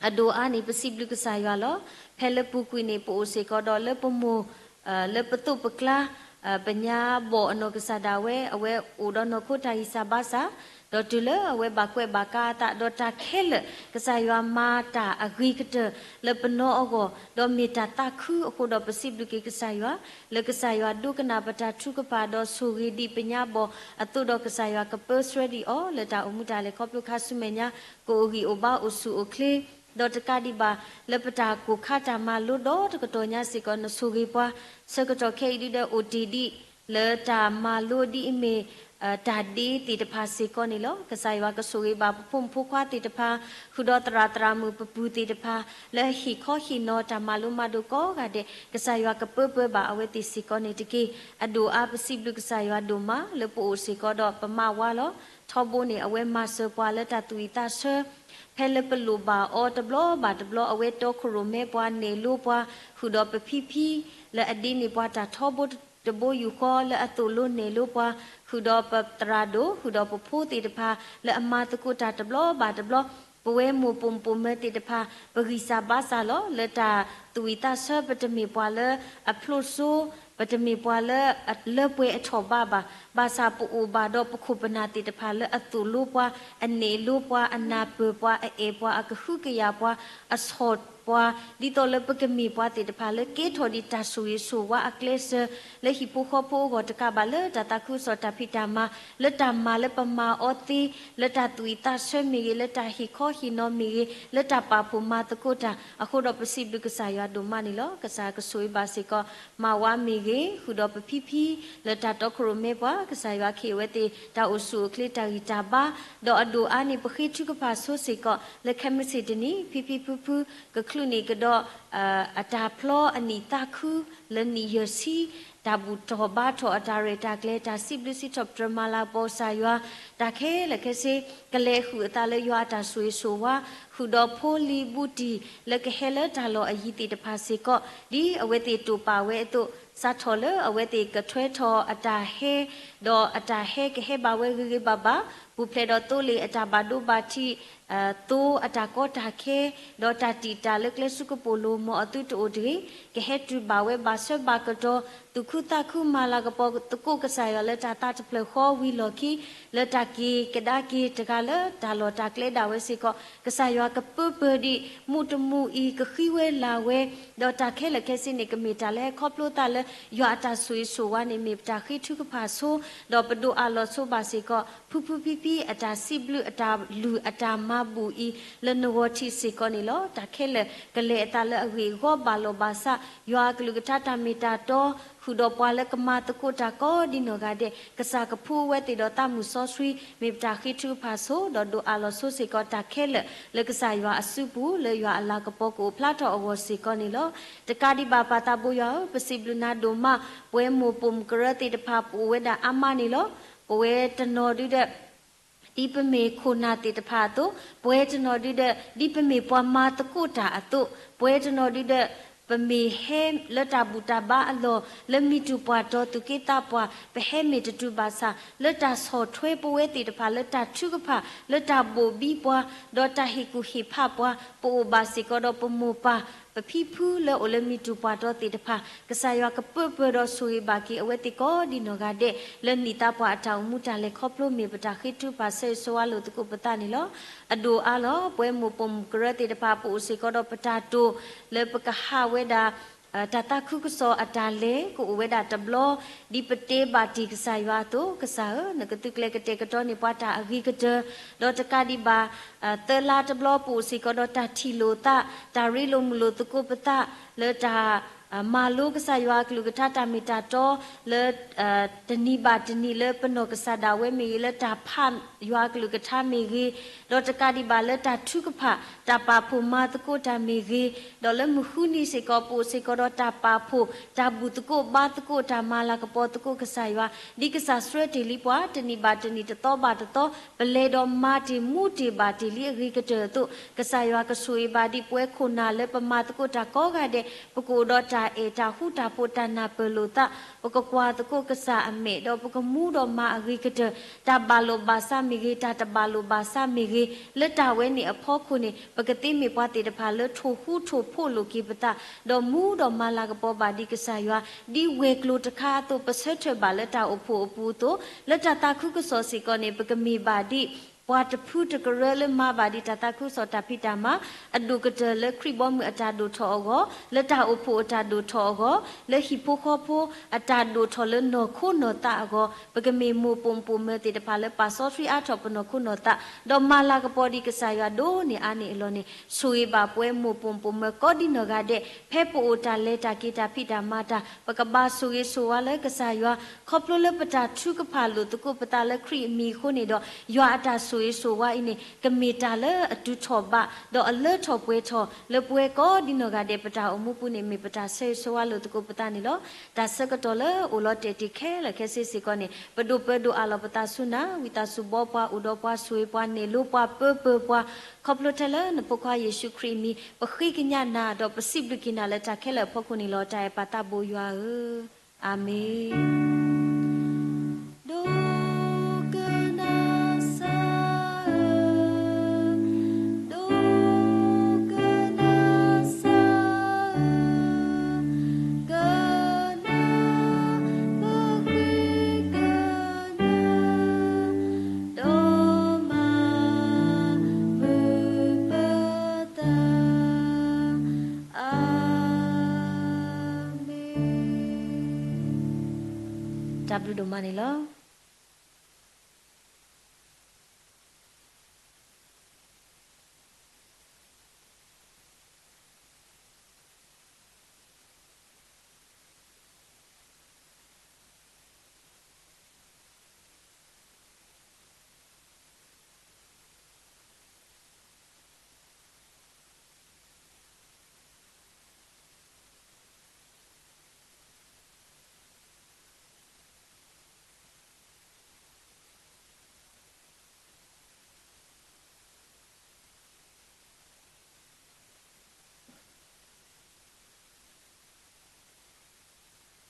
အဒိၣ်အါန့ၣ် ပစံးဘျုးကစၢ်ယွၤလီၤ. ဖဲလၢပူၤကွံာ်န့ၣ် ပအိၣ်စ့ၢ်ကီးဒီးလၢပမိၢ်, လၢပသိးပကျါ ပညါဘီၣ်အနီၢ်ကစၢ်ဒၣ်ဝဲ အဝဲအိၣ်ဒီးနီၢ်ခိတၢ်ဂံၢ်စၢ်ဘါစၢ်, ဒီးတုၤလၢအဝဲဘၣ်ကွဲးဘၣ်ကါအသး ဒီးတၢ်ခဲလၢာ် ကစၢ်ယွၤမၤတၢ်အဂ့ၤကတၢၢ်လၢပနီၢ်အဂီၢ် ဒီးမ့ၢ်တၢ်သးခုအဃိဒီး ပစံးဘျုးက့ၤကစၢ်ယွၤ လၢကစၢ်ယွၤဒိကနၣ်ပတၢ်ထုကဖၣ် ဒီးဆိၣ်ဂ့ၤဒံးပညါဘီၣ်အသိးဒီး ကစၢ်ယွၤကပၢဆှၢဒံးအီၤ လၢတၢ်အိၣ်မူတၢ်လဲၤခီဖျိခါဆူမဲာ်ညါ ကအိၣ်ဂံၢ်အိၣ်ဘါအိၣ်ဆူၣ်အိၣ်ချ့ ဒီးတကးဒံးဘၣ် လၢပတၢ်ကိၢ်ခါတၢ်မၤလိဒီတကတီၢ်ညါစ့ၢ်ကီး နဆိၣ်ဂ့ၤပှၤ ဆၢကတီၢ်ခဲအံၤဒုဒီး အိၣ်တ့ၢ်ဒံး လၢတၢ်မၤလိဒ်အမ့ၢ် တၢ်ဒ့သ့ၣ်တဖၣ်စ့ၢ်ကီးန့ၣ်လီၤ. ကစၢ်ယွၤကဆိၣ်ဂ့ၤဘၣ်ပဖိမုၣ်ဖိခွါသ့ၣ်တဖၣ် ဃုာ်ဒီးသရၣ်သရၣ်မုၣ်ပပုၢ်သ့ၣ်တဖၣ် လၢအဟ့ၣ်ခီဟ့ၣ်နီၤတၢ်မၤလိမၤဒိးကိးဂၤဒဲး ကစၢ်ယွၤကပၢပၢဘၣ်အဝဲသ့ၣ်စ့ၢ်ကီးန့ၣ်တက့ၢ်. အဒိၣ်အါပစံးဘျုးကစၢ်ယွၤဒိၣ်မး လၢပအိၣ်စ့ၢ်ကီးဒီးပမါဝၤလီၤ. ထီဘိန့ၣ် အဝဲမၤစၢၤပှၤလၢတၢ်သူၣ်ဝံၣ်သးဆၢ ဖဲလၢပလိၣ်ဘၣ်အီၤတဘျီဘၣ်တဘျီ အဝဲတီခိၣ်ရိၣ်မဲပှၤ နဲၣ်လိပှၤ ဃုာ်ဒီးပဖံဖံ လၢအဒ့န့ၢ်ပှၤတၢ်ထီဘိတဘိယူၢ်ဃီ လၢအသိၣ်လိနဲၣ်လိပှၤ ဃုာ်ဒီးပသရၣ်ဒိၣ် ဃုာ်ဒီးပဖိသ့ၣ်တဖၣ် လၢအမၤသကိးတၢ်တဘျီဘၣ်တဘျီ ပဝဲမိၢ်ပိာ်မုၣ်ပိာ်မၢၤသ့ၣ်တဖၣ် ပဂံၢ်စၢ်ဘါစၢ်လီၤ. လၢတၢ်သူၣ်ဝံၣ်သးဆၢ ပတမ့ၢ်ပှၤလၢအဖျိးစိ ပတမ့ၢ်ပှၤလၢအလၢပှဲၤအထီၣ်ဘးဘၣ်. ဘၣ်ဆၣ်ပအိၣ်ဘၣ်ဒီးပခိၣ်ပနၢ်သ့ၣ်တဖၣ် လၢအသိၣ်လိပှၤ အနဲၣ်လိပှၤ အနၢ်ပၢၢ်ပှၤ အအဲၣ်ပှၤ အကဟုကယာ်ပှၤ အဆီၣ်ပှၤ ဒ်သိးလၢပကမ့ၢ်ပှၤသ့ၣ်တဖၣ်လၢကဲထီၣ်ဒံးတၢ်ဆိၣ်ဂ့ၤဆိၣ်ဝါအကျဲစၢၤ လၢဟံၣ်ဖိဃီဖိအဂီၢ်တကးဘၣ် လၢတၢ်သးခုကစီၣ်တၢ်ဖံးတၢ်မၤ လၢတၢ်မၤလၢပမၤအီၤသ့ လၢတၢ်သူၣ်ဝံၣ်သးဆၢမ့ၢ်ဂ့ၤ လၢတၢ်ဟ့ၣ်ခီဟ့ၣ်နီၤမ့ၢ်ဂ့ၤ လၢတၢ်ပာ်ဖှိၣ်မၤသကိးတၢ် အဃိဒီးပစံးဘျုးကစၢ်ယွၤဒိၣ်မးန့ၣ်လီၤ. ကစၢ်ကဆိၣ်ဂ့ၤဘၣ်စ့ၢ်ကီး မါဝၤမ့ၢ်ဂ့ၤ ဃုာ်ဒီးပဖံဖံ လၢတၢ်တီခိၣ်ရိၣ်မဲပှၤ ကစၢ်ယွၤကဟ့ၣ်အဝဲသ့ၣ် တၢ်အိၣ်ဆူၣ်အိၣ်ချ့တၢ်ဂံၢ်တၢ်ဘါ ဒီးအဒိၣ်အါန့ၣ် ပဃ့ထုကဖၣ်ဆိစ့ၢ်ကီး လၢခဲမုၢ်ဆ့ၣ်တနံၤ ဖံဖံဖုဖု ကချုးန့ၢ်ကဒီး အတၢ်ဖျီအနံၣ်သးခု လၢနံၣ်ယဲၢ်ဆံ တၢ်ဘူၣ်ထီၣ်ဘါထီၣ်အတၢ်ရဲၣ်တၢ်ကျဲၤ တၢ်စံးဘျုးစံးထီၣ်ပတြၢၤမၤလၤကပီၤကစၢ်ယွၤ တၢ်ခဲလၢာ်ခဲဆ့ ကလဲၤဃုာ်အသးလၢယွၤအတၢ်ဆိၣ်ဂ့ၤဆိၣ်ဝါ ဃုာ်ဒီးဖိလံၤဘူးတံၢ် လၢကဟဲလၢတၢ်လီၢ်အယံၤသ့ၣ်တဖၣ်စ့ၢ်ကီး ဒ်အဝဲသ့ၣ်တိာ်ပာ်ဝဲအသိး စးထီၣ်လၢအဝဲသ့ၣ်ကထွဲထီၣ်အတၢ်ဟဲ ဒီးအတၢ်ဟဲကဟဲဘၣ်ဝဲဂ့ၤဂ့ၤဘၣ်ဘၣ် ပူၤဖျဲးဒီးသိလ့ၣ်အတၢ်ဘၣ်ဒိဘၣ်ထံး သိအတၢ်ကီတၢ်ခဲ ဒီးတၢ်တံာ်တာ်လၢကျဲဆူကပိာ်လိၤ မ်အသုတအိၣ်တဂ့ၤ ကဟဲတုၤဘၣ်ဝဲဘၣ်ဆၢဘၣ်ကတီၢ် သူၣ်ခုသးခုမၤလၤကပီၤသကိးကစၢ်ယွၤလၢတၢ်သးတဖျၢၣ်ဃီဝံၤလီၢ်ခံ လၢတၢ်က့ၤကဒါက့ၤတဂၤလၢတၢ်လီၢ်တၢ်ကျဲဒၣ်ဝဲစ့ၢ်ကီး ကစၢ်ယွၤကပၢပၢၤဒံး မုၢ်တမုၢ်အံၤ ကဃံဝဲလၤဝဲ ဒီးတၢ်ခဲလၢာ်ခဲဆ့န့ၣ် ကမ့ၢ်တၢ်လၢဟဲခီဖျိသးလၢ ယွၤအတၢ်ဆိၣ်ဂ့ၤဆိၣ်ဝါန့ၣ် မ့ၢ်ပတၢ်ဃ့ထုကဖၣ်ဆိ ဒီးပဒိးအးလီၤဆိဘၣ်စ့ၢ်ကီး ဖုဖုဖံဖံအတၢ်စံးဘျုးအတၢ်လုၢ်အတၢ်မၤဘူၣ်အံၤ လၢနဂီၢ်ထံးစ့ၢ်ကီးန့ၣ်လီၤ. တၢ်ခဲလၢာ်ကလဲၤအသးလၢအဂ့ၢ်အဂီၢ်ဘၣ်လီၢ်ဘၣ်စး ယွၤအကလုၢ်ကထါတၢ်မ့ၢ်တၢ်တီ ဃုာ်ဒီးပှၤလၢကမၤသကိးတၢ်ကိးဒ်နီၢ်ဂၤဒဲး ကစၢ်ကဖှူဝဲသ့ၣ်ဒီးသးမုၢ်စီဆှံ မ့ၢ်ပတၢ်ဃ့ထုကဖၣ်ဆိ ဒီးဒိးအးလီၤဆိစ့ၢ်ကီး တၢ်ခဲလၢာ်လၢကစၢ်ယွၤအစုပူၤ လၢယွၤအလၤကပီၤကအိၣ်ဖျါထီၣ်အဂီၢ်စ့ၢ်ကီးန့ၣ်လီၤ. တကးဒံးဘၣ်ပၢ်သးဘိယွၤဧၢ, ပစံးဘျုးနၤဒိၣ်မး, ပဝဲမိၢ်ပိာ်မုၣ်ကရၢသ့ၣ်တဖၣ် ပအိၣ်ဝဲဒၣ်အါမးန့ၣ်လီၤ. ပဝဲတနီၤဒုဒီး ဒ်ပမ့ၢ်ခိၣ်နၢ်သ့ၣ်တဖၣ်အသိး, ပဝဲတနီၤဒုဒီး ဒ်ပမ့ၢ်ပှၤမၤသကိးတၢ်အသိး, ပဝဲတနီၤဒုဒီး ပမ့ၢ်ဟဲလၢတၢ်ဘူၣ်တၢ်ဘါအလီၢ် လၢမံၤတူၢ်ပှၢ်တီၤသူၣ်က့သးပှၢ် ပဟဲမ့ၢ်တတုၤဘၣ်ဆၣ် လၢတၢ်ဆီၣ်ထွဲပဝဲသ့ၣ်တဖၣ် လၢတၢ်ထုကဖၣ် လၢတၢ်ဘိၣ်ဘံပှၤ ဒီးတၢ်ဟ့ၣ်ကူၣ်ဟ့ၣ်ဖးပှၤ ပအိၣ်ဘၣ်စ့ၢ်ကီးဒီးပမိၢ်ပၢ် ပဖံဖုလၢအိၣ်လၢမံၤတူၢ်ပှၢ်တီၤသ့ၣ်တဖၣ် ကစၢ်ယွၤကပၢပၢဒီးဆိၣ်ဂ့ၤဘၣ်က့ၤအဝဲသ့ၣ်ကိးဒ်နီၢ်ဂၤဒဲး လၢနံၣ်သးပှၢ်အတၢ်အိၣ်မူတၢ်လဲၤခီဖျိ မ့ၢ်ပတၢ်ဃ့ထုကဖၣ်ဆၢဂ့ၤဆၢဝါလိာ်သကိးပသးန့ၣ်လီၤ. အဒိၣ်အါလီၤ. ပဝဲမိၢ်ပိာ်မုၣ်ကရၢသ့ၣ်တဖၣ် ပအိၣ်စ့ၢ်ကီးဒီးပတၢ်တိာ် လၢပကဟးဝဲဒၣ် တၢ်သးခုကစီၣ်အတၢ်လဲၤ ကအိၣ်ဝဲဒၣ်တဘျီ ဒ်ပတဲဘၣ်တ့ၢ်ကစၢ်ယွၤအသိး, ကစၢ်ဧၢ, နကသုးကျဲၤကတဲာ်ကတီၤန့ၢ်ပှၤတၢ်အဂ့ၤကတၢၢ်, ဒီးတကးဒံးဘၣ် သၢလါတဘျီ ပအိၣ်စ့ၢ်ကီးဒီးတၢ်ထံၣ်လိာ်သး, တၢ်ရ့လိာ်မုာ်လိာ်သကိးပသး လၢတၢ် မၤလိကစၢ်ယွၤအကလုၢ်ကထါတၢ်မ့ၢ်တၢ်တီ လၢ တနံၤဘၣ်တနံၤလၢပနီၢ်ကစၢ်ဒၣ်ဝဲမ့ၢ်ဂ့ၤ, လၢတၢ်ဖးယွၤအကလုၢ်ကထါမ့ၢ်ဂ့ၤ, ဒီးတကးဒံးဘၣ်လၢတၢ်ထုကဖၣ် တၢ်ပာ်ဖှိၣ်မၤသကိးတၢ်မ့ၢ်ဂ့ၤ, ဒီးလၢမုၢ်ဃုနံၤစ့ၢ်ကီး ပအိၣ်စ့ၢ်ကီးဒီးတၢ်ပာ်ဖှိၣ် တၢ်ဘူၣ်သကိးဘါသကိး တၢ်မၤလၤကပီၤသကိးကစၢ်ယွၤ ဒ်ကစၢ်ဆှၢတ့ၢ်လံပှၤ တနံၤဘၣ်တနံၤ တသီဘၣ်တသီ ပလဲၤဒီးမၤတ့ၢ်မူတ့ၢ်ဘၣ်တ့ၢ်လံအဂ့ၤကတၢၢ်အသိး, ကစၢ်ယွၤကဆိၣ်ဂ့ၤဘၣ်ဒံးပဝဲခိၣ်နၢ်လၢပမၤသကိးတၢ်ကိးဂၤဒဲး ပကအိၣ်ဒီး တၢ်အဲၣ်တၢ်ဃူတၢ်ဖိးတၢ်နၢ်ပၢၢ်လိာ်သး, ပကကွၢ်သကိးကစၢ်အမဲာ် ဒီးပကမူဒီးမၤအဂ့ၤကတၢၢ်, တၢ်ဘၣ်လိာ်ဘၣ်စးမ့ၢ်ဂ့ၤ, တၢ်တဘၣ်လိာ်ဘၣ်စးမ့ၢ်ဂ့ၤ, လၢတၢ်ဝဲန့ၣ်အဖီခိၣ်န့ၣ် ပကသ့မ့ၢ်ပှၤသ့ၣ်တဖၣ်လၢထိၣ်ဃူထိၣ်ဖိးလိာ်က့ၤပသး, ဒီးမူဒီးမၤလၤကပီၤဘၣ်ဒံးကစၢ်ယွၤ, ဒ်ဝဲၤကျိၤတခါအသိးပဆၢထၢၣ်ဘၣ်လၢတၢ်အိၣ်ဖှိၣ်အပူၤအသိး, လၢတၢ်သးခုကစီၣ်စ့ၢ်ကီးန့ၣ် ပကမ့ၢ်ဘၣ်ဒ် ပှၤတဖုတကရၢလၢမၤဘၣ်ဒံးတၢ်သးခုကစီၣ်တၢ်ဖံးတၢ်မၤ အဒိၣ်ကတၢၢ်လၢခရံာ်ဘီမုၢ်အတၢ်ဒိၣ်ထီၣ်အဂီၢ်, လၢတၢ်အိၣ်ဖှိၣ်အတၢ်ဒိၣ်ထီၣ်အဂီၢ်, လၢဟံၣ်ဖိဃီဖိအတၢ်ဒိၣ်ထီၣ်လၢနီၢ်ခိနီၢ်သးအဂီၢ်, ပကမ့ၢ်မိၢ်ပိာ်မုၣ်ပိာ်မၢၤသ့ၣ်တဖၣ်လၢပာ်စီဆှံအါထီၣ်ပနီၢ်ခိနီၢ်သး, ဒီးမၤလၤကပီၤဒံးကစၢ်ယွၤဒိၣ်န့ၢ်အါန့ၢ်အလီၢ်န့ၣ်, ဆိၣ်ဂ့ၤဘၣ်ပဝဲမိၢ်ပိာ်မုၣ်ပိာ်မၢၤကိးဒ်နီၢ်ဂၤဒဲး, ဖဲပအိၣ်တၢ်လဲၤတၢ်က့ၤတၢ်ဖံးတၢ်မၤတၢ်, ပကဘၣ်ဆိၣ်ဂ့ၤဆိၣ်ဝါလၢကစၢ်ယွၤ, ခီဖျိလၢပတၢ်ထုကဖၣ်လိာ်သကိးပသးလၢခရံာ်အမံၤအဃိန့ၣ်ဒီး, ယွၤအတၢ်ဆိၣ်ဂ့ၤဆိၣ်ဝါအံၤန့ၣ် ကမ့ၢ်တၢ်လၢအတုၤထီၣ်ဘး, ဒီးအလၢထီၣ်ပှဲၤထီၣ်လၢပဝဲကိးဒ်နီၢ်ဂၤဒဲး ပတၢ်အိၣ်မူပူၤန့ၣ် မ့ၢ်ပတၢ်ဆၢဂ့ၤဆၢဝါလိာ်သကိးပသးန့ၣ်လီၤ. တၢ်ဆၢကတီၢ်လၢအိၣ်လီၤတဲာ်တ့ၢ်ခဲလၢာ်ခဲဆ့စ့ၢ်ကီးန့ၣ် ပဒိၣ်ပၢဒိၣ်အးလီၤပသးဆူနၤ, ဝံသးစူၤဘှီပှၤ, အိၣ်ဒီးပှၤ, ဆိၣ်ဂ့ၤပှၤ, နဲၣ်လိပှၤ, ပၢပၢၤပှၤ, ခီဖျိထဲလၢနဖိခွါယ့ၣ်ၡူးခရံာ်အမံၤ ပဃ့ကညးနၤ ဒီးပစံးဘျုးက့ၤနၤလၢတၢ်ခဲလၢာ်အဖီခိၣ်န့ၣ်လီၤ. တၢ်အဲၣ်ပၢ်သးဘိယွၤဧၢ, အၤမ့ၣ်. ဒိကနၣ်စၢ်ဧၢ, ဒိကနၣ်စၢ်ဧၢ, ကနၣ်ပဃ့ကညး, ဒီးမၤမုာ်ပသး, အၤမ့ၣ်. တၢ်ဘျုးဒိၣ်မးန့ၣ်လီၤ. တၢ်ဘျုးဒိၣ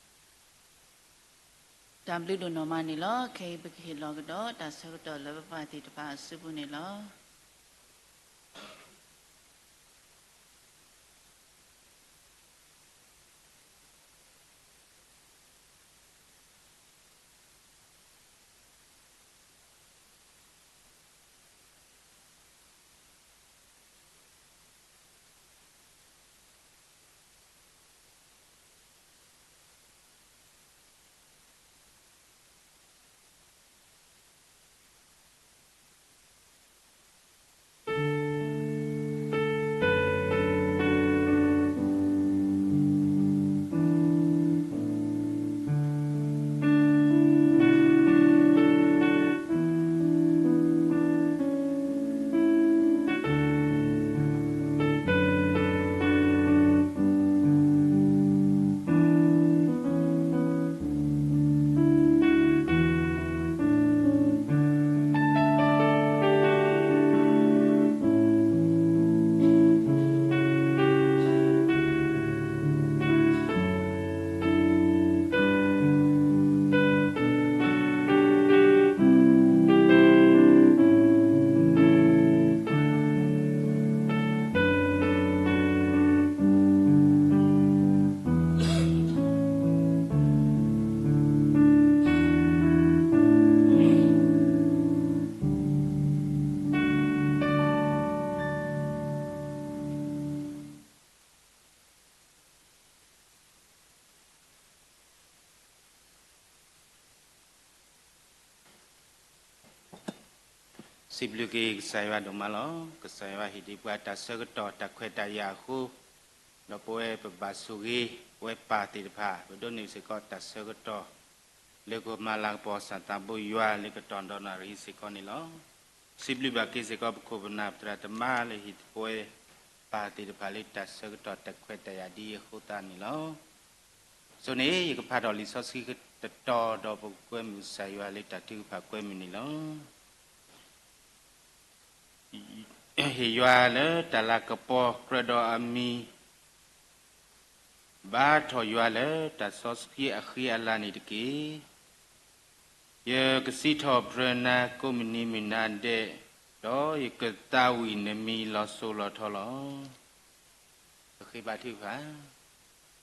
်နီၢ်မးန့ၣ်လီၤ. ခဲအံၤပကဟ့ၣ်လီၤကဒီးတၢ်ဆၢကတီၢ်လၢပပၢ်သ့ၣ်တဖၣ်အစုပူၤန့ၣ်လီၤ. စံးဘျုးက့ၤကစၢ်ယွၤဒိၣ်မးလီၤ. ကစၢ်ယွၤဟ့ၣ်ဒံးပှၤတၢ်ဆၢကတီၢ်တၢ်ခွဲးတၢ်ယာ်အဃိ, ဒီးပဝဲပဘၣ်ဆိၣ်ဂ့ၤ ပဝဲပၢ်သ့ၣ်တဖၣ် ပဒိးန့ၢ်စ့ၢ်ကီးတၢ်ဆၢကတီၢ် လၢကမၤလၤကပီၤစီၤသးဘိယွၤလၢကတီၢ်ဒီးနၣ်ရံၣ်စ့ၢ်ကီးန့ၣ်လီၤ. စံးဘျုးဘၣ်က့ၤစ့ၢ်ကီး ပခိၣ်ပနၢ်ပသရၣ်သမါလၢဟ့ၣ်ပဝဲပၢ်သ့ၣ်တဖၣ်လၢတၢ်ဆၢကတီၢ်တၢ်ခွဲးတၢ်ယာ်ဒ်အံၤအဃိသတးန့ၣ်လီၤ. အဆိန့ၣ် ယကဖးထီၣ်လံာ်စီဆှံတတီၤ ဒီးပကကွဲမုာ်ကစၢ်ယွၤလၢတၢ်ထုကဖၣ်ကွဲမုာ်န့ၣ်လီၤ. ဟ့ၣ်ယွၤလၢတၢ်လၤကပီၤကြၢးဒီးအမံၤ ဘါထီၣ်ယွၤလၢတၢ်စီဆှံအဃံအလၤန့ၣ်တက့ၢ်. ယကစံးထီၣ်ပတြၢၤနၤကိးမုၢ်နံၤမုၢ်နၤဒဲး, ဒီးယကသးဝံၣ်နမံၤလီၤစိၤလီၤထီလီၤ. ပဃ့ဘါထုကဖၣ်,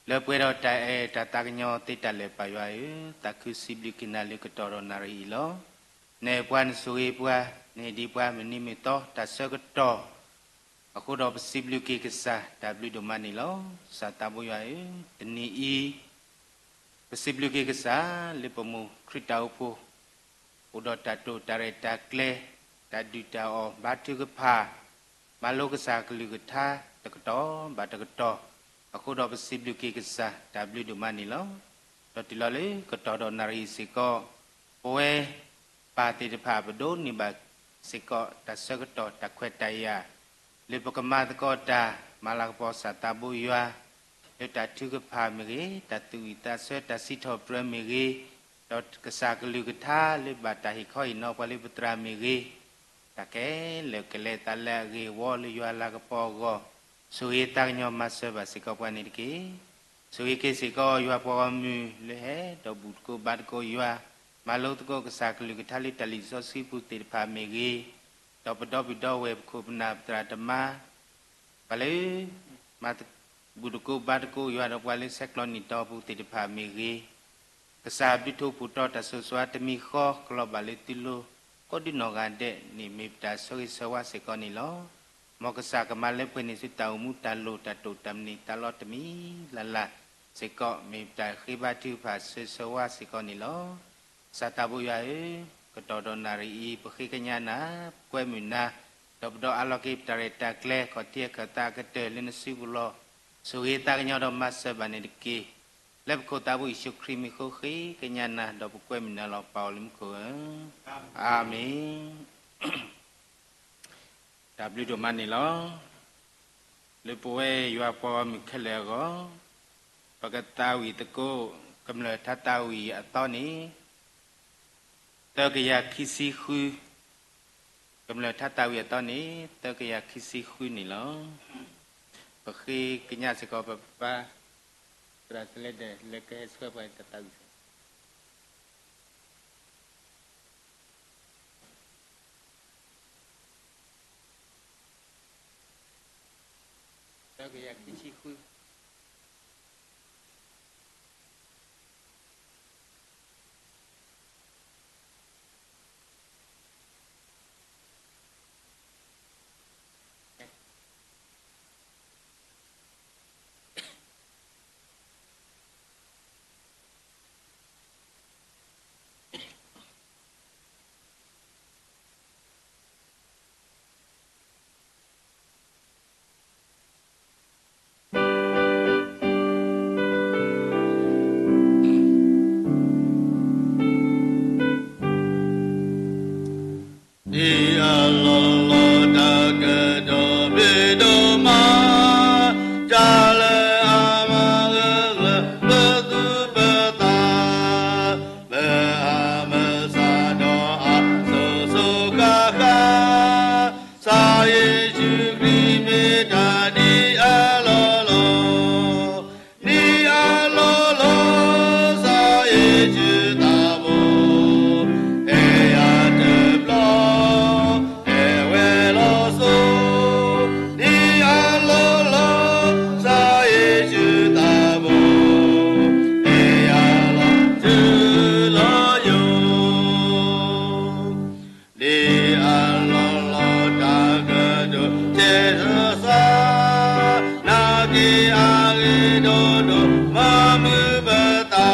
လၢပှဲၤဒီးတၢ်အဲၣ်တၢ်သးကညီၤသ့တၢ်လၢာ်ပၢ်ယွၤဧၢ, သးခုစံးဘျုးက့ၤနၤလၢကတီၢ်ဒီးနၣ်ရံၣ်အံၤလီၤ. နအဲၣ်ပှၤနဆိၣ်ဂ့ၤပှၤ, နဟ့ၣ်ဒံးပှၤမုၢ်နံၤမုၢ်သီတၢ်ဆၢကတီၢ် အဃိဒီးပစံးဘျုးက့ၤကစၢ်တၢ်ဘျုးဒိၣ်မးန့ၣ်လီၤ. ကစၢ်သးဘိယွၤဧၢ, တနံၤအံၤ ပစံးဘျုးက့ၤကစၢ်လၢပမိၢ်ခရံာ်တၢ်အိၣ်ဖှိၣ် အိၣ်ဒီးတၢ်တိာ်တၢ်ရဲၣ်တၢ်ကျဲၤ, တၢ်ဒုၣ်တၢ်အီၣ်ဘါထုကဖၣ်, မၤလိကစၢ်ကလုၢ်ကထါတကတီၢ်ဘၣ်တကတီၢ်, အဃိဒီးပစံးဘျုးက့ၤကစၢ်တၢ်ဘျုးဒိၣ်မးန့ၣ်လီၤ. ဒီးတုၤလီၤလၢကတီၢ်ဒီးနၣ်ရံၣ်အံၤစ့ၢ်ကီး, ပဝဲပၢ်သ့ၣ်တဖၣ်ပဒိးန့ၢ်ဘၣ်စ့ၢ်ကီးတၢ်ဆၢကတီၢ်တၢ်ခွဲးတၢ်ယာ် လၢပကမၤသကိးတၢ်မၤလၤကပီၤကစၢ်သးဘိယွၤ လၢတၢ်ထုကဖၣ်မ့ၢ်ဂ့ၤ, တၢ်သူၣ်ဝံၣ်သးဆၢတၢ်စံးထီၣ်ပတြၢၤမ့ၢ်ဂ့ၤ, ဒီးကစၢ်ကလုၢ်ကထါလၢဘၣ်တၢ်ဟ့ၣ်ခီဟ့ၣ်နီၤပှၤလၢပသရၣ်မ့ၢ်ဂ့ၤ, တၢ်ခဲလၢာ်ကလဲၤသးလၢအဂ့ၢ်အဝီလၢယွၤလၤကပီၤအဂီၢ်, ဆိၣ်ဂ့ၤသးကညီၤမၤစၢၤဘၣ်စ့ၢ်ကီးပှၤန့ၣ်တက့ၢ်. ဆိၣ်ဂ့ၤက့ၤစ့ၢ်ကီးယွၤပှၤဂီၢ်မုၢ်လၢဟဲဒီးဘူၣ်သကိးဘါသကိးယွၤ, မၤလိသကိးကစၢ်ကလုၢ်ကထါလၢတၢ်လံာ်စီဆှံပူၤသ့ၣ်တဖၣ်မ့ၢ်ဂ့ၤ, ဒီးပဒီပုၢ်ဒီဝဲၢ်ပခိၣ်ပနၢ်ပသရၣ်သမါ ပှၤလၢ မၤဘူၣ်သကိးဘါသကိးယွၤဒီးပှၤလၢဆဲးကျိးနံၣ်တီအပူၤသ့ၣ်တဖၣ်မ့ၢ်ဂ့ၤ, ကစၢ်ဘျုးထူၣ်ဖှိၣ်တီတၢ်ဆိၣ်ဂ့ၤဆိၣ်ဝါတမံၤဃီ ကလီၤဘၣ်လၢသုလိၤ ကိးဒုနီၢ်ဂၤဒဲးန့ၣ် မ့ၢ်ပတၢ်ဆိၣ်ဂ့ၤဆိၣ်ဝါစ့ၢ်ကီးန့ၣ်လီၤ. မ်ကစၢ်ကမၤလၢပှဲၤန့ၢ်ဆူတၢ်အိၣ်မူတၢ်လိၣ်တၢ်တိာ်တၢ်မနုၤတၢ်လီတမံၤလၢ်လၢ်စ့ၢ်ကီး မ့ၢ်ပတၢ်ဃ့ဘါထုကဖၣ်ဆိၣ်ဂ့ၤဆိၣ်ဝါစ့ၢ်ကီးန့ၣ်လီၤ. ကစၢ်သးဘိယွၤဧၢ, ကတီၢ်ဒီးနၣ်ရံၣ်အံၤ ပဃ့ကညးနၤ, ပကွဲမုာ်နၤ, ဒီးပဒီးအးလီၤက့ၤပတၢ်ရဲၣ်တၢ်ကျဲၤ ခီၣ်ထံးအခၢၣ်သးအကတၢၢ်လၢနစုပူၤလီၤ. ဆိၣ်ဂ့ၤသးကညီၤဒီးမၤစၢၤဘၣ်န့ၣ်တက့ၢ်. လၢပခိၣ်သးဘိယ့ၣ်ၡူးခရံာ်မံၤဃိဃ့ကညးနၤ ဒီးပကွဲမုာ်နၤလီၤ ပၢ်အိၣ်လၢမူခိၣ်ဧၢ, အၤမ့ၣ်. တၢ်ဘျုးဒိၣ်မးန့ၣ်လီၤ. လၢပဝဲယွၤပှၤဂီၢ်မုၢ်ခဲလၢာ်အဂီၢ်, ပကသးဝံၣ်သကိး ကမျၢၢ်ထါသးဝံၣ်အသီန့ၣ် သၢကယၤခံဆံဃု, ကမျၢၢ်ထါသးဝံၣ်အသီန့ၣ် သၢကယၤခံဆံဃုန့ၣ်လီၤ. ပဃ့ကညးစ့ၢ်ကီးပပၢ် သရၣ်စလဲဒဲး လၢကဟဲဆှၢပှၤတၢ်သးဝံၣ် သၢကယၤခံဆံဃု.ဒ်အလီၢ်လီၢ်တၢ်ကတိၤဘျုးဒိၣ်မး, တၢ်လၢအမၤဂၢၢ်ကျၢၤပသူၣ်ပသး, လၢအမၤစၢၤဒီးအစိၤစိၤဃၣ်ဃၣ်, ကစၢ်ယ့ၣ်ၡူးခရံာ်မ့ၢ်တၢ်ဒ်အလီၢ်လီၢ်, ဒ်အလီၢ်လီၢ်, ကစၢ်ယ့ၣ်ၡူးသးဘိ, အဲၣ်ယၤတဘျီ, အဲၣ်ဝဲလီၤစိၤ, ဒ်အလီၢ်လီၢ်, ကစၢ်ယ့ၣ်ၡူးသးဘိ, အဲၣ်ယၤလီၤတုၤလီၤယိာ် ဒ်အလီၢ်လီၢ်တၢ်ကတိၤတ့ၢ်လၢသး, နာ်က့ၤအဂ့ၢ်ဒိၣ်ဒိၣ်မၤမုာ်ပသး,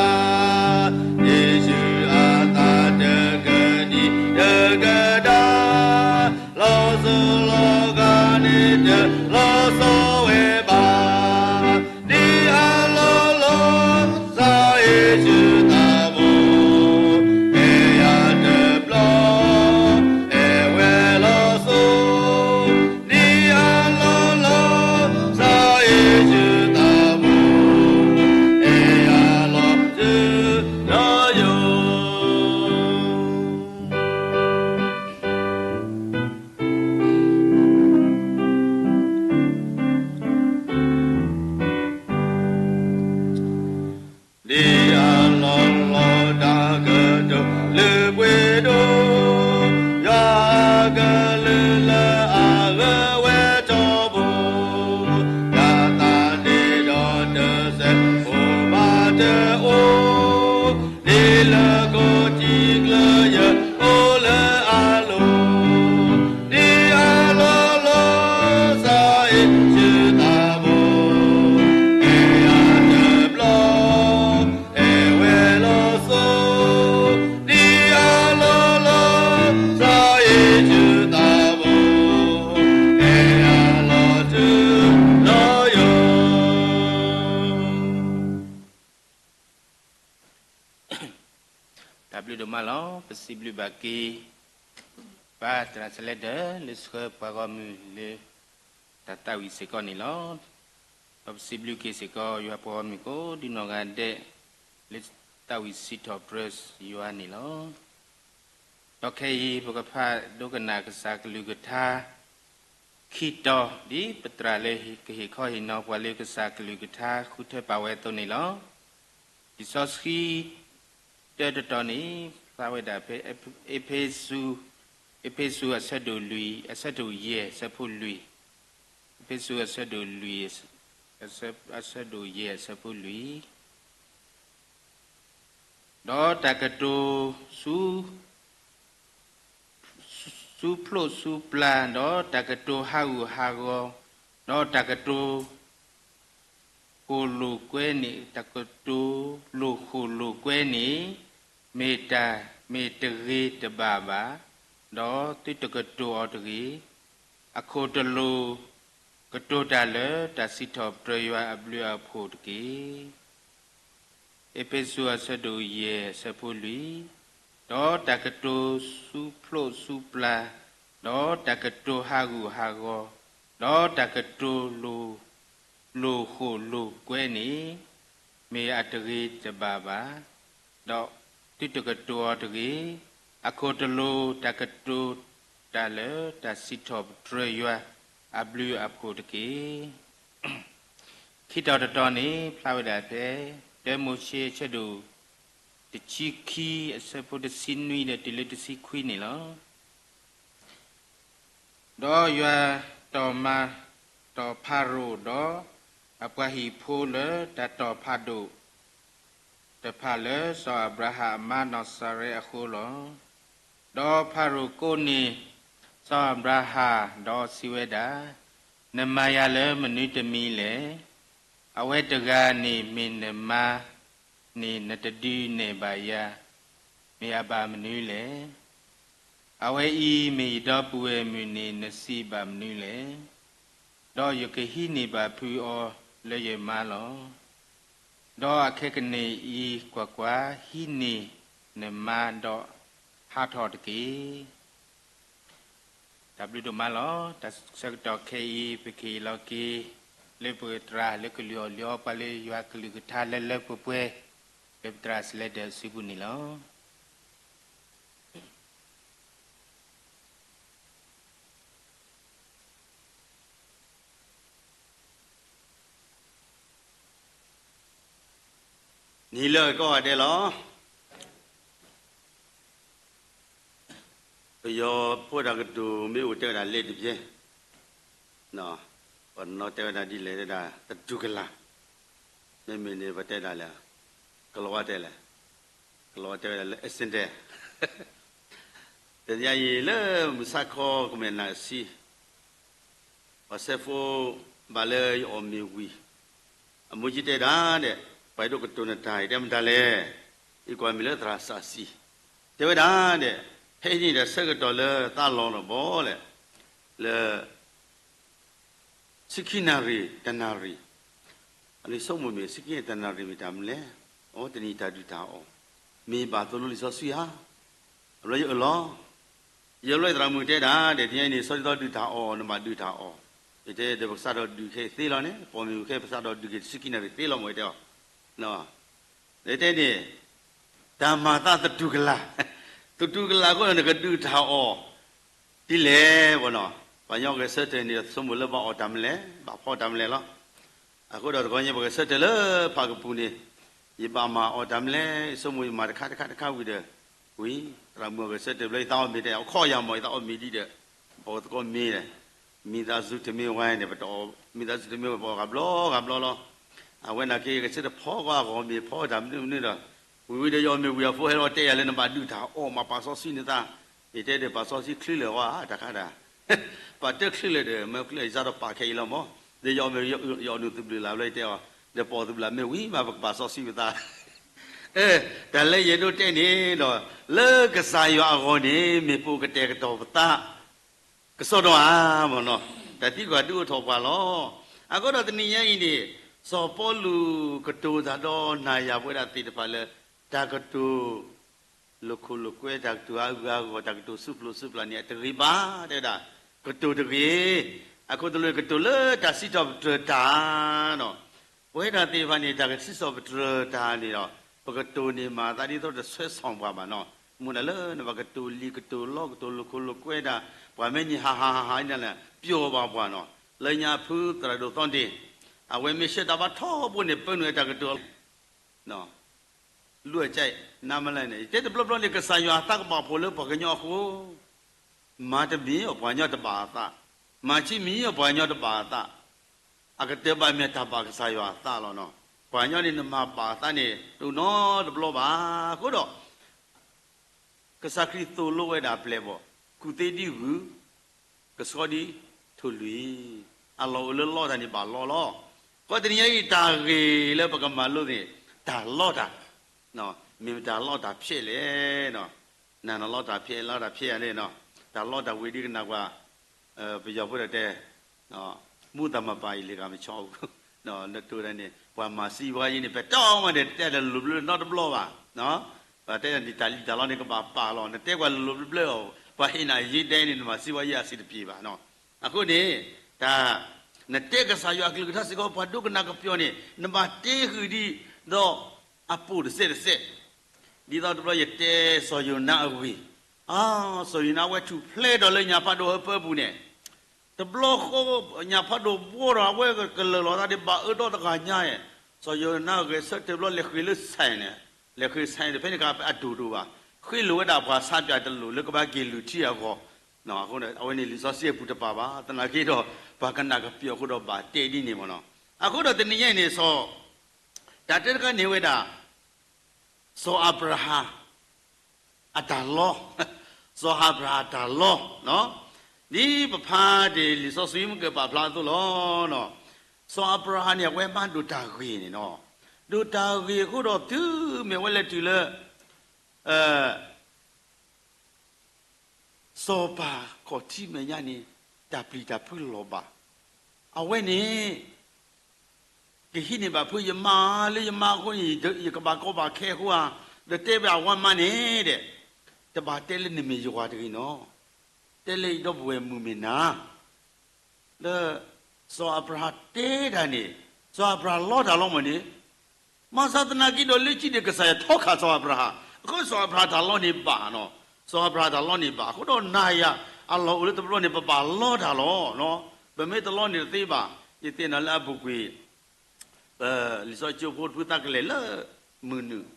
ယ့ၣ်ၡူးအသးတကဒံကဒါ, လီၤစိၤလီၤဂာ်န့ၣ်တလီၤစိၤဝဲဘၣ်. ဒ်အလီၢ်လီၢ်, ကစၢ်ယ့ၣ်ၡူးသးဘိ, အဲၣ်ယၤတဘျီ, အဲၣ်ဝဲလီၤစိၤ, ဒ်အလီၢ်လီၢ်, ကစၢ်ယ့ၣ်ၡူးသးဘိ, အဲၣ်ယၤလီၤတုၤလီၤယိာ် ပစံးဘျုးဘၣ်က့ၤ ပၢ်သရၣ်စလဲဒၢး လၢဆှၢပှၤဂီၢ်မုၢ်လၢ တၢ်သးဝံၣ်စ့ၢ်ကီးန့ၣ်လီၤ. ဒီးပစံးဘျုးက့ၤစ့ၢ်ကီး ယွၤပှၤဂီၢ်မုၢ်ကိးဒံနီၢ်ဂၤဒဲး လၢသးဝံၣ်စံးထီၣ်ပတြၢၤယွၤန့ၣ်လီၤ. ဒီးခဲအံၤ ပကဖးဒိကနၣ်ကစၢ်ကလုၢ်ကထါ ခံတီၤ ဒ်ပသရၣ်လၢကဟ့ၣ်ခီဟ့ၣ်နီၤပှၤလၢကစၢ်ကလုၢ်ကထါဃုထၢပာ်ဝဲအသိးန့ၣ်လီၤ. လံာ်စီဆှံ တၢတတီၤန့ၣ် ဖျါဝဲဒၣ်ဖဲ အ့းဖ့းစူး, အ့းဖ့းစူးအဆၢဒိၣ်လွံၢ် အဆၢဒိၣ်ယဲၢ်အဆၢဖိလွံၢ်, အ့းဖ့းစူးအဆၢဒိၣ်လွံၢ် အဆၢဒိၣ်ယဲၢ်အဆၢဖိလွံၢ်, ဒီးတၢ်ကတိၤဆူ ဆူဖျိၣ်ဆူပျၢ်, ဒီးတၢ်ကတိၤဟးဂူာ်ဟးဂီၤ, ဒီးတၢ်ကတိၤ ဃိၣ်လိာ်ကွဲန့ၣ်, တၢ်ကတိၤလိာ်ဃိၣ်လိာ်ကွဲန့ၣ် မ့ၢ်တၢ် မ့ၢ်တဂ့ၤတဘၣ်ဘၣ်, ဒီးသုတကတိၤအီၤတဂ့ၤ. အခိၣ်တလိၤ ကတိၤတၢ်လၢတၢ်စံးထီၣ်ပတြၢၤယွၤအဘျုးအဖှိၣ်တက့ၢ်. အ့းဖ့းစူးအဆၢဒိၣ်ယဲၢ်အဆၢဖိလွံၢ်, ဒီးတၢ်ကတိၤဆူဖျိၣ်ဆူပျၢ်, ဒီးတၢ်ကတိၤဟးဂူာ်ဟးဂီၤ, ဒီးတၢ်ကတိၤလိာ် လိာ်ဃိၣ်လိာ်ကွဲန့ၣ် မ့ၢ်အတဂ့ၤတဘၣ်ဘၣ်, ဒီးသုတကတိၤအီၤတဂ့ၤ. အခိၣ်တလိၤ တၢ်ကတိၤတၢ်လၢတၢ်စံးထီၣ်ပတြၢၤယွၤအဘျုးအဖှိၣ်တက့ၢ်. ခံတီၤတတီၤန့ၣ် ဖျါဝဲဒၣ်ဖဲ တၢမိၤၡ့အဆၢဒိၣ်တဆံခံ အဆၢဖိတဆံနွံဒီးတုၤလၢတဆံခွံန့ၣ်လီၤ. ဒီးယွၤတီၢ်မၤတီၢ်ဖၤရိၤဒီး အပှၤဟံၣ်ဖိလၢတၢ်တီၢ်ဖးဒိၣ်တဖၣ်လၢစီၤအၤဘြၤဟၣ်အမါနီၢ်စၤရဲအဃိလီၤ. ဒီးဖၤရိၤကိးန့ၢ်စီၤအၤဘြၤဟၣ် ဒီးစံးဝဲဒၣ်, နမၤယၤလၢမနုၤတမံၤလဲၣ်. အဝဲတဂၤန့ၣ်မ့ၢ်နမါန့ၣ် နတဒုးနဲၣ်ဘၣ်ယၤ မ့ၢ်အဘၣ်မနုၤလဲၣ်. အဝဲအံၤမ့ၢ်ယဒီပုၢ်ဝဲၢ်မုၣ်န့ၣ် နစံးဘၣ်မနုၤလဲၣ်. ဒီးယကဟံးန့ၢ်ဘၣ်ဖုအီၤလၢယမါလီၤ. ဒီးအခဲကနံၣ်အံၤကွၢ်ကွၢ်, ဟံးန့ၢ်နမါဒီးဟးထီၣ်တက့ၢ်. တၢ်ဘျုးဒိၣ်မးလီၤ. တၢ်ဆၢကတီၢ်ခဲအံၤ ပကဟ့ၣ်လီၤက့ၤ လၢပသရၣ်လၢကလုၢ်အီၣ်လုၢ်အီ ပှၤလၢယွၤကလုၢ်ကထါလၢလၢပှဲၤပှဲၤ လၢပသရၣ်စလဲဒၢးအစုပူၤန့ၣ်လီၤ. နံၤလၢအကီၢ်ဂၤဒဲးလီၤ. ပယီၤဖိတၢ်ကတိၤမ့ၢ်အိၣ်တဲဝဲဒၣ်လဲၤတပျဲ, ပှၤနီၢ်တဲဝဲဒၣ်ဒ်လဲၣ်တဲဒၣ် သတူၢ်ကလာ်, မ့မ့ၢ်န့ၣ် ပတဲဒၣ်လဲၣ်, ကလီၤဝါတဲလဲၣ်, ကလီၤဝါတဲဝဲဒၣ်လၢ accident တနံၤအံၤလၢမုၢ်ဆါခီကမဲာ်နံၤအဆံ ပှၤစဲးဖိဘၣ်လၢယအီၣ်မ့ၤဝံၤ, အမိၢ်ကၠံတဲဒၣ်ဒဲး, ပှၤအဲၣ်ဒိးကတိၤနတၢ် ယတဲမတၤလဲၣ်, ယကွၢ်မ့ၢ်လၢသရၣ်စီဆှံ, တဲဝဲဒၣ်ဒဲး, ဖဲအံၤန့ၣ်ဒီးဆၢကတီၢ်လၢသးလီၤလီၤဘီလဲၣ်, လၢ ဆံခံနၣ်ရံၣ်တနၣ်ရံၣ်, အန့ၣ်ဆိကမိၣ်မ့ၢ် ဆံခံနၣ်ရံၣ်တနၣ်ရံၣ်မ့ၢ်တၢ်မနုၤလဲၣ်, အိ တနံၤတၢ်ဒုၣ်တၢ်အီၣ်, မ့ၢ်ဘၣ်သိၣ်လိလံာ်စီဆှံဧါ, အဘျီယအၢၣ်လီၤ, ယအၢၣ်လီၤသရၣ်မုၣ်တဲဒၣ်ဒဲး တနံၤအံၤန့ၣ် ဆီဒ်သိးဒုၣ်တၢ်အီၣ် နဘၣ်ဒုၣ်တၢ်အီၣ်, ယတဲဒီးပကစးထီၣ်ဒုၣ်ခဲအံၤသ့လီၤန့ၣ် ပိာ်မုၣ်ခဲအံၤပစးထီၣ်ဒုၣ်က့ၤဆံခံနၣ်ရံၣ်သ့လီၤမ့ၢ်တဲအီၤ တဲန့ၣ်, တၢ်မၤသးသတူၢ်ကလာ်, သတူၢ်ကလာ်အဃိဒီးနကဒုၣ်တၢ်အီၣ်, ဒ်လဲၣ်ဘၣ်နီၤ, ပှၤကညီဂဲၤဆၢထၢၣ်န့ၣ် ဆိကမိၣ်လၢဘၣ်အီၣ်တၢ်မနုၤလဲၣ် ဘၣ်ဖီတၢ်မနုၤလဲၣ်လီၤ, အဃိဒီးတဂီၤညါပဂဲၤဆၢထၢၣ်လၢဖးကပူၤန့ၣ်, ယဘၣ်မၤအီၣ်တၢ်မနုၤလဲၣ် ယဆိကမိၣ်ယမၤတခါတခါတခါဝံၤဒီး, ဝံၤ, သရၣ်မုၣ်အဂဲၤဆၢထၢၣ်ဘျီ ယသးအီၣ်မ့ၤတဲ အခီၣ်ယၤမး ယသးအီၣ်မ့ၤဒ်ဒီး, ပှၤသကိးမ့ၤလဲၣ်, မံသးစူၤတမ့ၢ်ဝဲန့ၣ် ပတအီၣ်, မံသးစူၤတမ့ၢ်ဝဲပအီၣ်ဂၤဘျီဂၤဘျီလီၤ, အဝဲနာ်က့ ဂဲၤဆၢထၢၣ်ဖီကွၢ်အဂီၢ်မ့ၤဖီတၢ်မနုၤမနုၤဒီး, ဝံၤဝံၤဒီးယအီၣ်မ့ၤဝံၤအဖိဟဲလီၤတဲယၤလၢနဘၣ်ဒုၣ်တၢ် အီၣ်မးပာ်စီဆှံန့ၢ်သး, ယတဲဒီးပာ်စီဆှံချုးလၢာ်ဝဲတၢ်ခါတၢ် ပာ်တချုးလၢာ်ဒီး မ့ၢ်ချုးလၢာ်ယစးထီၣ်ပာ်ခဲအံၤလီၤမး, ဒီးယအီၣ်မ့ၤ ယအီၣ်နုာ်သဘျုးလၢ်ဘျီယတဲအီၤ, ဒီးပအီၣ်သဘျုးလၢ်မ့ၢ်ဝံၤမး ပကပာ်စီဆှံပသး, တၢ်လၢယအဲၣ်ဒိးတဲန့ၣ်ဒီး, လၢကစၢ်ယွၤအဂီၢ်န့ၣ် မ့ၢ်ပအိၣ်ကတဲာ်ကတီၤပသး ကစီဒီဧါမးနီၤ, တၢ်သံကွၢ်ဒုးအိၣ်ထီၣ်ပှၤလီၤ. အဃိဒီးတနံၤညါအံၤန့ၣ်, စီၤပီလူးကတိၤတၢ်ဒီးနၤယၤပဝဲဒၣ်သ့ၣ်တဖၣ်လၢ တၢ်ကတိၤ လိာ်ခိၣ်လိာ်ကွဲ တၢ်ကတိၤအါဂၤအဂီၢ် တၢ်ကတိၤဆူၣ်ဖျိးဆူၣ်ဖျါန့ၣ် အတဂ့ၤဘၣ် တဲဝဲဒၣ်, ကတိၤတဂ့ၤ, အခိၣ်သလုးန့ၣ် ကတိၤလၢတၢ်စံးထီၣ်ပတြၢၤတၢ်နီၤ, ပဝဲဒၣ်သ့ၣ်တဖၣ်န့ၣ် တၢ်ကစံးထီၣ်ပတြၢၤတၢ်န့ၣ်ဒီး ပကတိၤန့ၢ်မၤအသးဒ်သိးတဆဲးဆီၣ်ပှၤဘၣ်နီၤ, မ့ၢ်ဒၣ်လၢနဘၣ်ကတိၤလံၤကတိၤလီ ကတိၤလိာ်ခိၣ်လိာ်ကွဲဒၣ် ပှၤမ့ၢ်န့ၢ်ဟးဟးဟးဟးန့ၣ် ပျီၢ်ဘၣ်ပှၤနီၤ, လၢညါဖုသရၣ်ဒိၣ်သီဒ့ၣ် အဝဲမ့ၢ်ဆှၢတၢ်ဘၣ်ထီဘိန့ၣ် ပၢနုာ်အတၢ်ကတိၤ လူအကြိုက် နမလဲၣ်န့ၣ် ယတဲတဘျီဘျီန့ၣ် ကစၢ်ယွၤအသးကဘၣ်ဖှိၣ်လၢပှၤကညီအဃိ, မၤတမံၤအီၤ ပှၤကညီတဘၣ်အသး, မၤဆံးမံၤအီၤ ပှၤကညီတဘၣ်အသး, အကတၢၢ်ဘၣ်မ့ၢ်တၢ်ဘၣ်ကစၢ်ယွၤအသးလီၤနီၤ, ပှၤကညီန့ၣ် နမၤဘၣ်အသးန့ၣ် တအိၣ်နီတဘျီဘၣ်, အဃိဒီး ကစၢ်ခရံာ်သိၣ်လိဝဲဒၣ်အပျဲၢ်ဘီၣ်, ကူၣ်သ့ဒ်ဂုၢ်, ကဆှီဒ်ထိၣ်လွံၢ်, အလီၢ်အိၣ်လၢလီတၢ်န့ၣ်ဘၣ်လီလီၤ. ဃိတနံၤညါအံၤ တၢ်ဂ့ၢ်လၢပကမၤလိသ့ၣ် တၢ်လီတၢ်, မ့ၢ်မတၤလီတၢ်ဖျဲးလဲၣ်, နၤနလီတၢ်ဖျဲး လီတၢ်ဖျဲးန့ၣ်, တၢ်လီတၢ်ဝံၤဒ်ကနၣ်ကွၢ် ပယီၤဖိတၢ်တဲ မူသးမပာ်အံၤလီၤဂာ်မဆီဘူး, နတိၢ်ဒၣ်န့ၣ် ပှၤမၤစံးဝဲယဲန့ၣ် ပတၢ်မၤန့ၣ် တတဲတၢ်လိၤလိၤဘျၢဘျၢနီတဘျီဘၣ်, ပတဲဒၣ်န့ၣ် တၢ်လံၣ်တၢ်လီန့ၣ် ကဘၣ်ပာ်လီၤ, နတဲကွၢ်လိၤလိၤဘျၢဘျၢအီၤ ပှၤဟ့ၣ်နၤယ့ဒဲန့ၣ် နမၤစံးဝဲယဲအဆံးတပျ့ၤဘၣ်နီၤ. အဃိန့ၣ် တၢ် နတဲကစၢ်ယွၤအကလုၢ်ကထါစ့ၢ်ကီး ပှၤဒိကနၣ်ကပျီၤန့ၣ် နဘၣ်တဲဃုာ်ဒ်သိးအပိၢ်တစဲးတစဲး, ဒ်သိးတဘျီယတဲစီၤယိၤနါအဂ့ၢ်, အါ စီၤယိၤနါအဝဲထူၣ်ဖျဲးဒီးလၢညၣ်ဖးဒိၣ်အပၢပူၤန့ၣ် တဘျီဃီ ညၣ်ဖးဒိၣ်ဘှီဒီး အဝဲကလၢာ်လီၤသးဒီး ဘၣ်အၢဒီတဂၤညါ, စီၤယိၤနါဂဲၤဆၢထၢၣ်ဘျီ လဲၤဃ့ၣ်လၢ ဆဲးန့ၣ်, လဲၤဃ့ၣ် ဆဲး ဒီး ဖဲန့ၣ်အခါ အဒိၣ်ဒိၣ်ဘၣ်, ဃ့ၢ်လိာ်ဝဲဒၣ်ပှၤဆါပၠးတလိၣ်လၢကဘၣ်က့ၤလုၢ်ထံအဂီၢ်, အဃိ အဝဲန့ၣ်လံာ်စီဆှံအပူၤတပာ်ဘၣ်, သနာ်က့ဒီး ပှၤကနၣ်ကပျီၤအဃိဒီးဘၣ်တဲဒ်န့ၣ်မ့ၢ်နီၤ. အဃိဒီးတနံၤညါအံၤန့ၣ် စီၤ တၢ်တဲတခါန့ၣ်ဝဲဒၣ် စီၤအၤဘြၤဟၣ် အတၢ်လီ, စီၤအၤဘြၤဟၣ်အတၢ်လီ, ဒ်ပဖးတ့ၢ်လံာ်စီဆှံမုၢ်ကပာ်ဖျါအသိးလီၤ. စီၤအၤဘြၤဟၣ်န့ၣ် အဝဲမၤဒိၣ်တၢ်ဂ့ၤန့ၣ်နီၤ, ဒိၣ်တၢ်ဂ့ၤအဃိဒီးတုၤမ့ၢ်ဝဲလဲၤတုၤလၢ စီၤပၤခီၣ်ထံးမဲာ်ညါန့ၣ် တၢ်ပျံၤတၢ်ဖုးလီၤဘၣ်. အဝဲန့ၣ် ကဟံးန့ၢ်ဘၣ်ဖုးယမါလၢယမါအဃိန့ၣ် ယကဘၣ်ကီဘၣ်ခဲအဃိဧါ, ဒီးတဲဘၣ်အဝၤမါန့ၣ်ဒီး တဘၣ်တဲလၢနမ့ၢ်ယွၤတဂ့ၤနီၤ, တဲလၢယဒီပုၢ်ဝဲၢ်မုၣ်မ့ၢ်နၤ လၢ စီၤအၤဘြၤဟၣ်တဲတၢ်န့ၣ် စီၤအၤဘြၤဟၣ်လီတၢ်လီမ့ၢ်န့ၣ်, မၤသးသနာ်က့ဒီးလၢခံန့ၣ် ကစၢ်ယွၤထီခးစီၤအၤဘြၤဟၣ်, အဃိစီၤအၤဘြၤဟၣ်တၢ်လီန့ၣ်ဘၣ်နီၤ, စီၤအၤဘြၤဟၣ်တၢ်လီန့ၣ်ဘၣ်, အဃိဒီးနၤယၤ အလီၢ်အိၣ်လၢတဘျီန့ၣ် ပဘၣ်လီတၢ်လီ, ပမ့ၢ်တလီန့ၣ်တသ့ဘၣ်. ယသ့ၣ်နီၣ်လၢအပူၤကွံာ် လံာ်စီဆှံကၠိဖိတဖုသးကလဲာ်လၢ မုၢ်နုာ်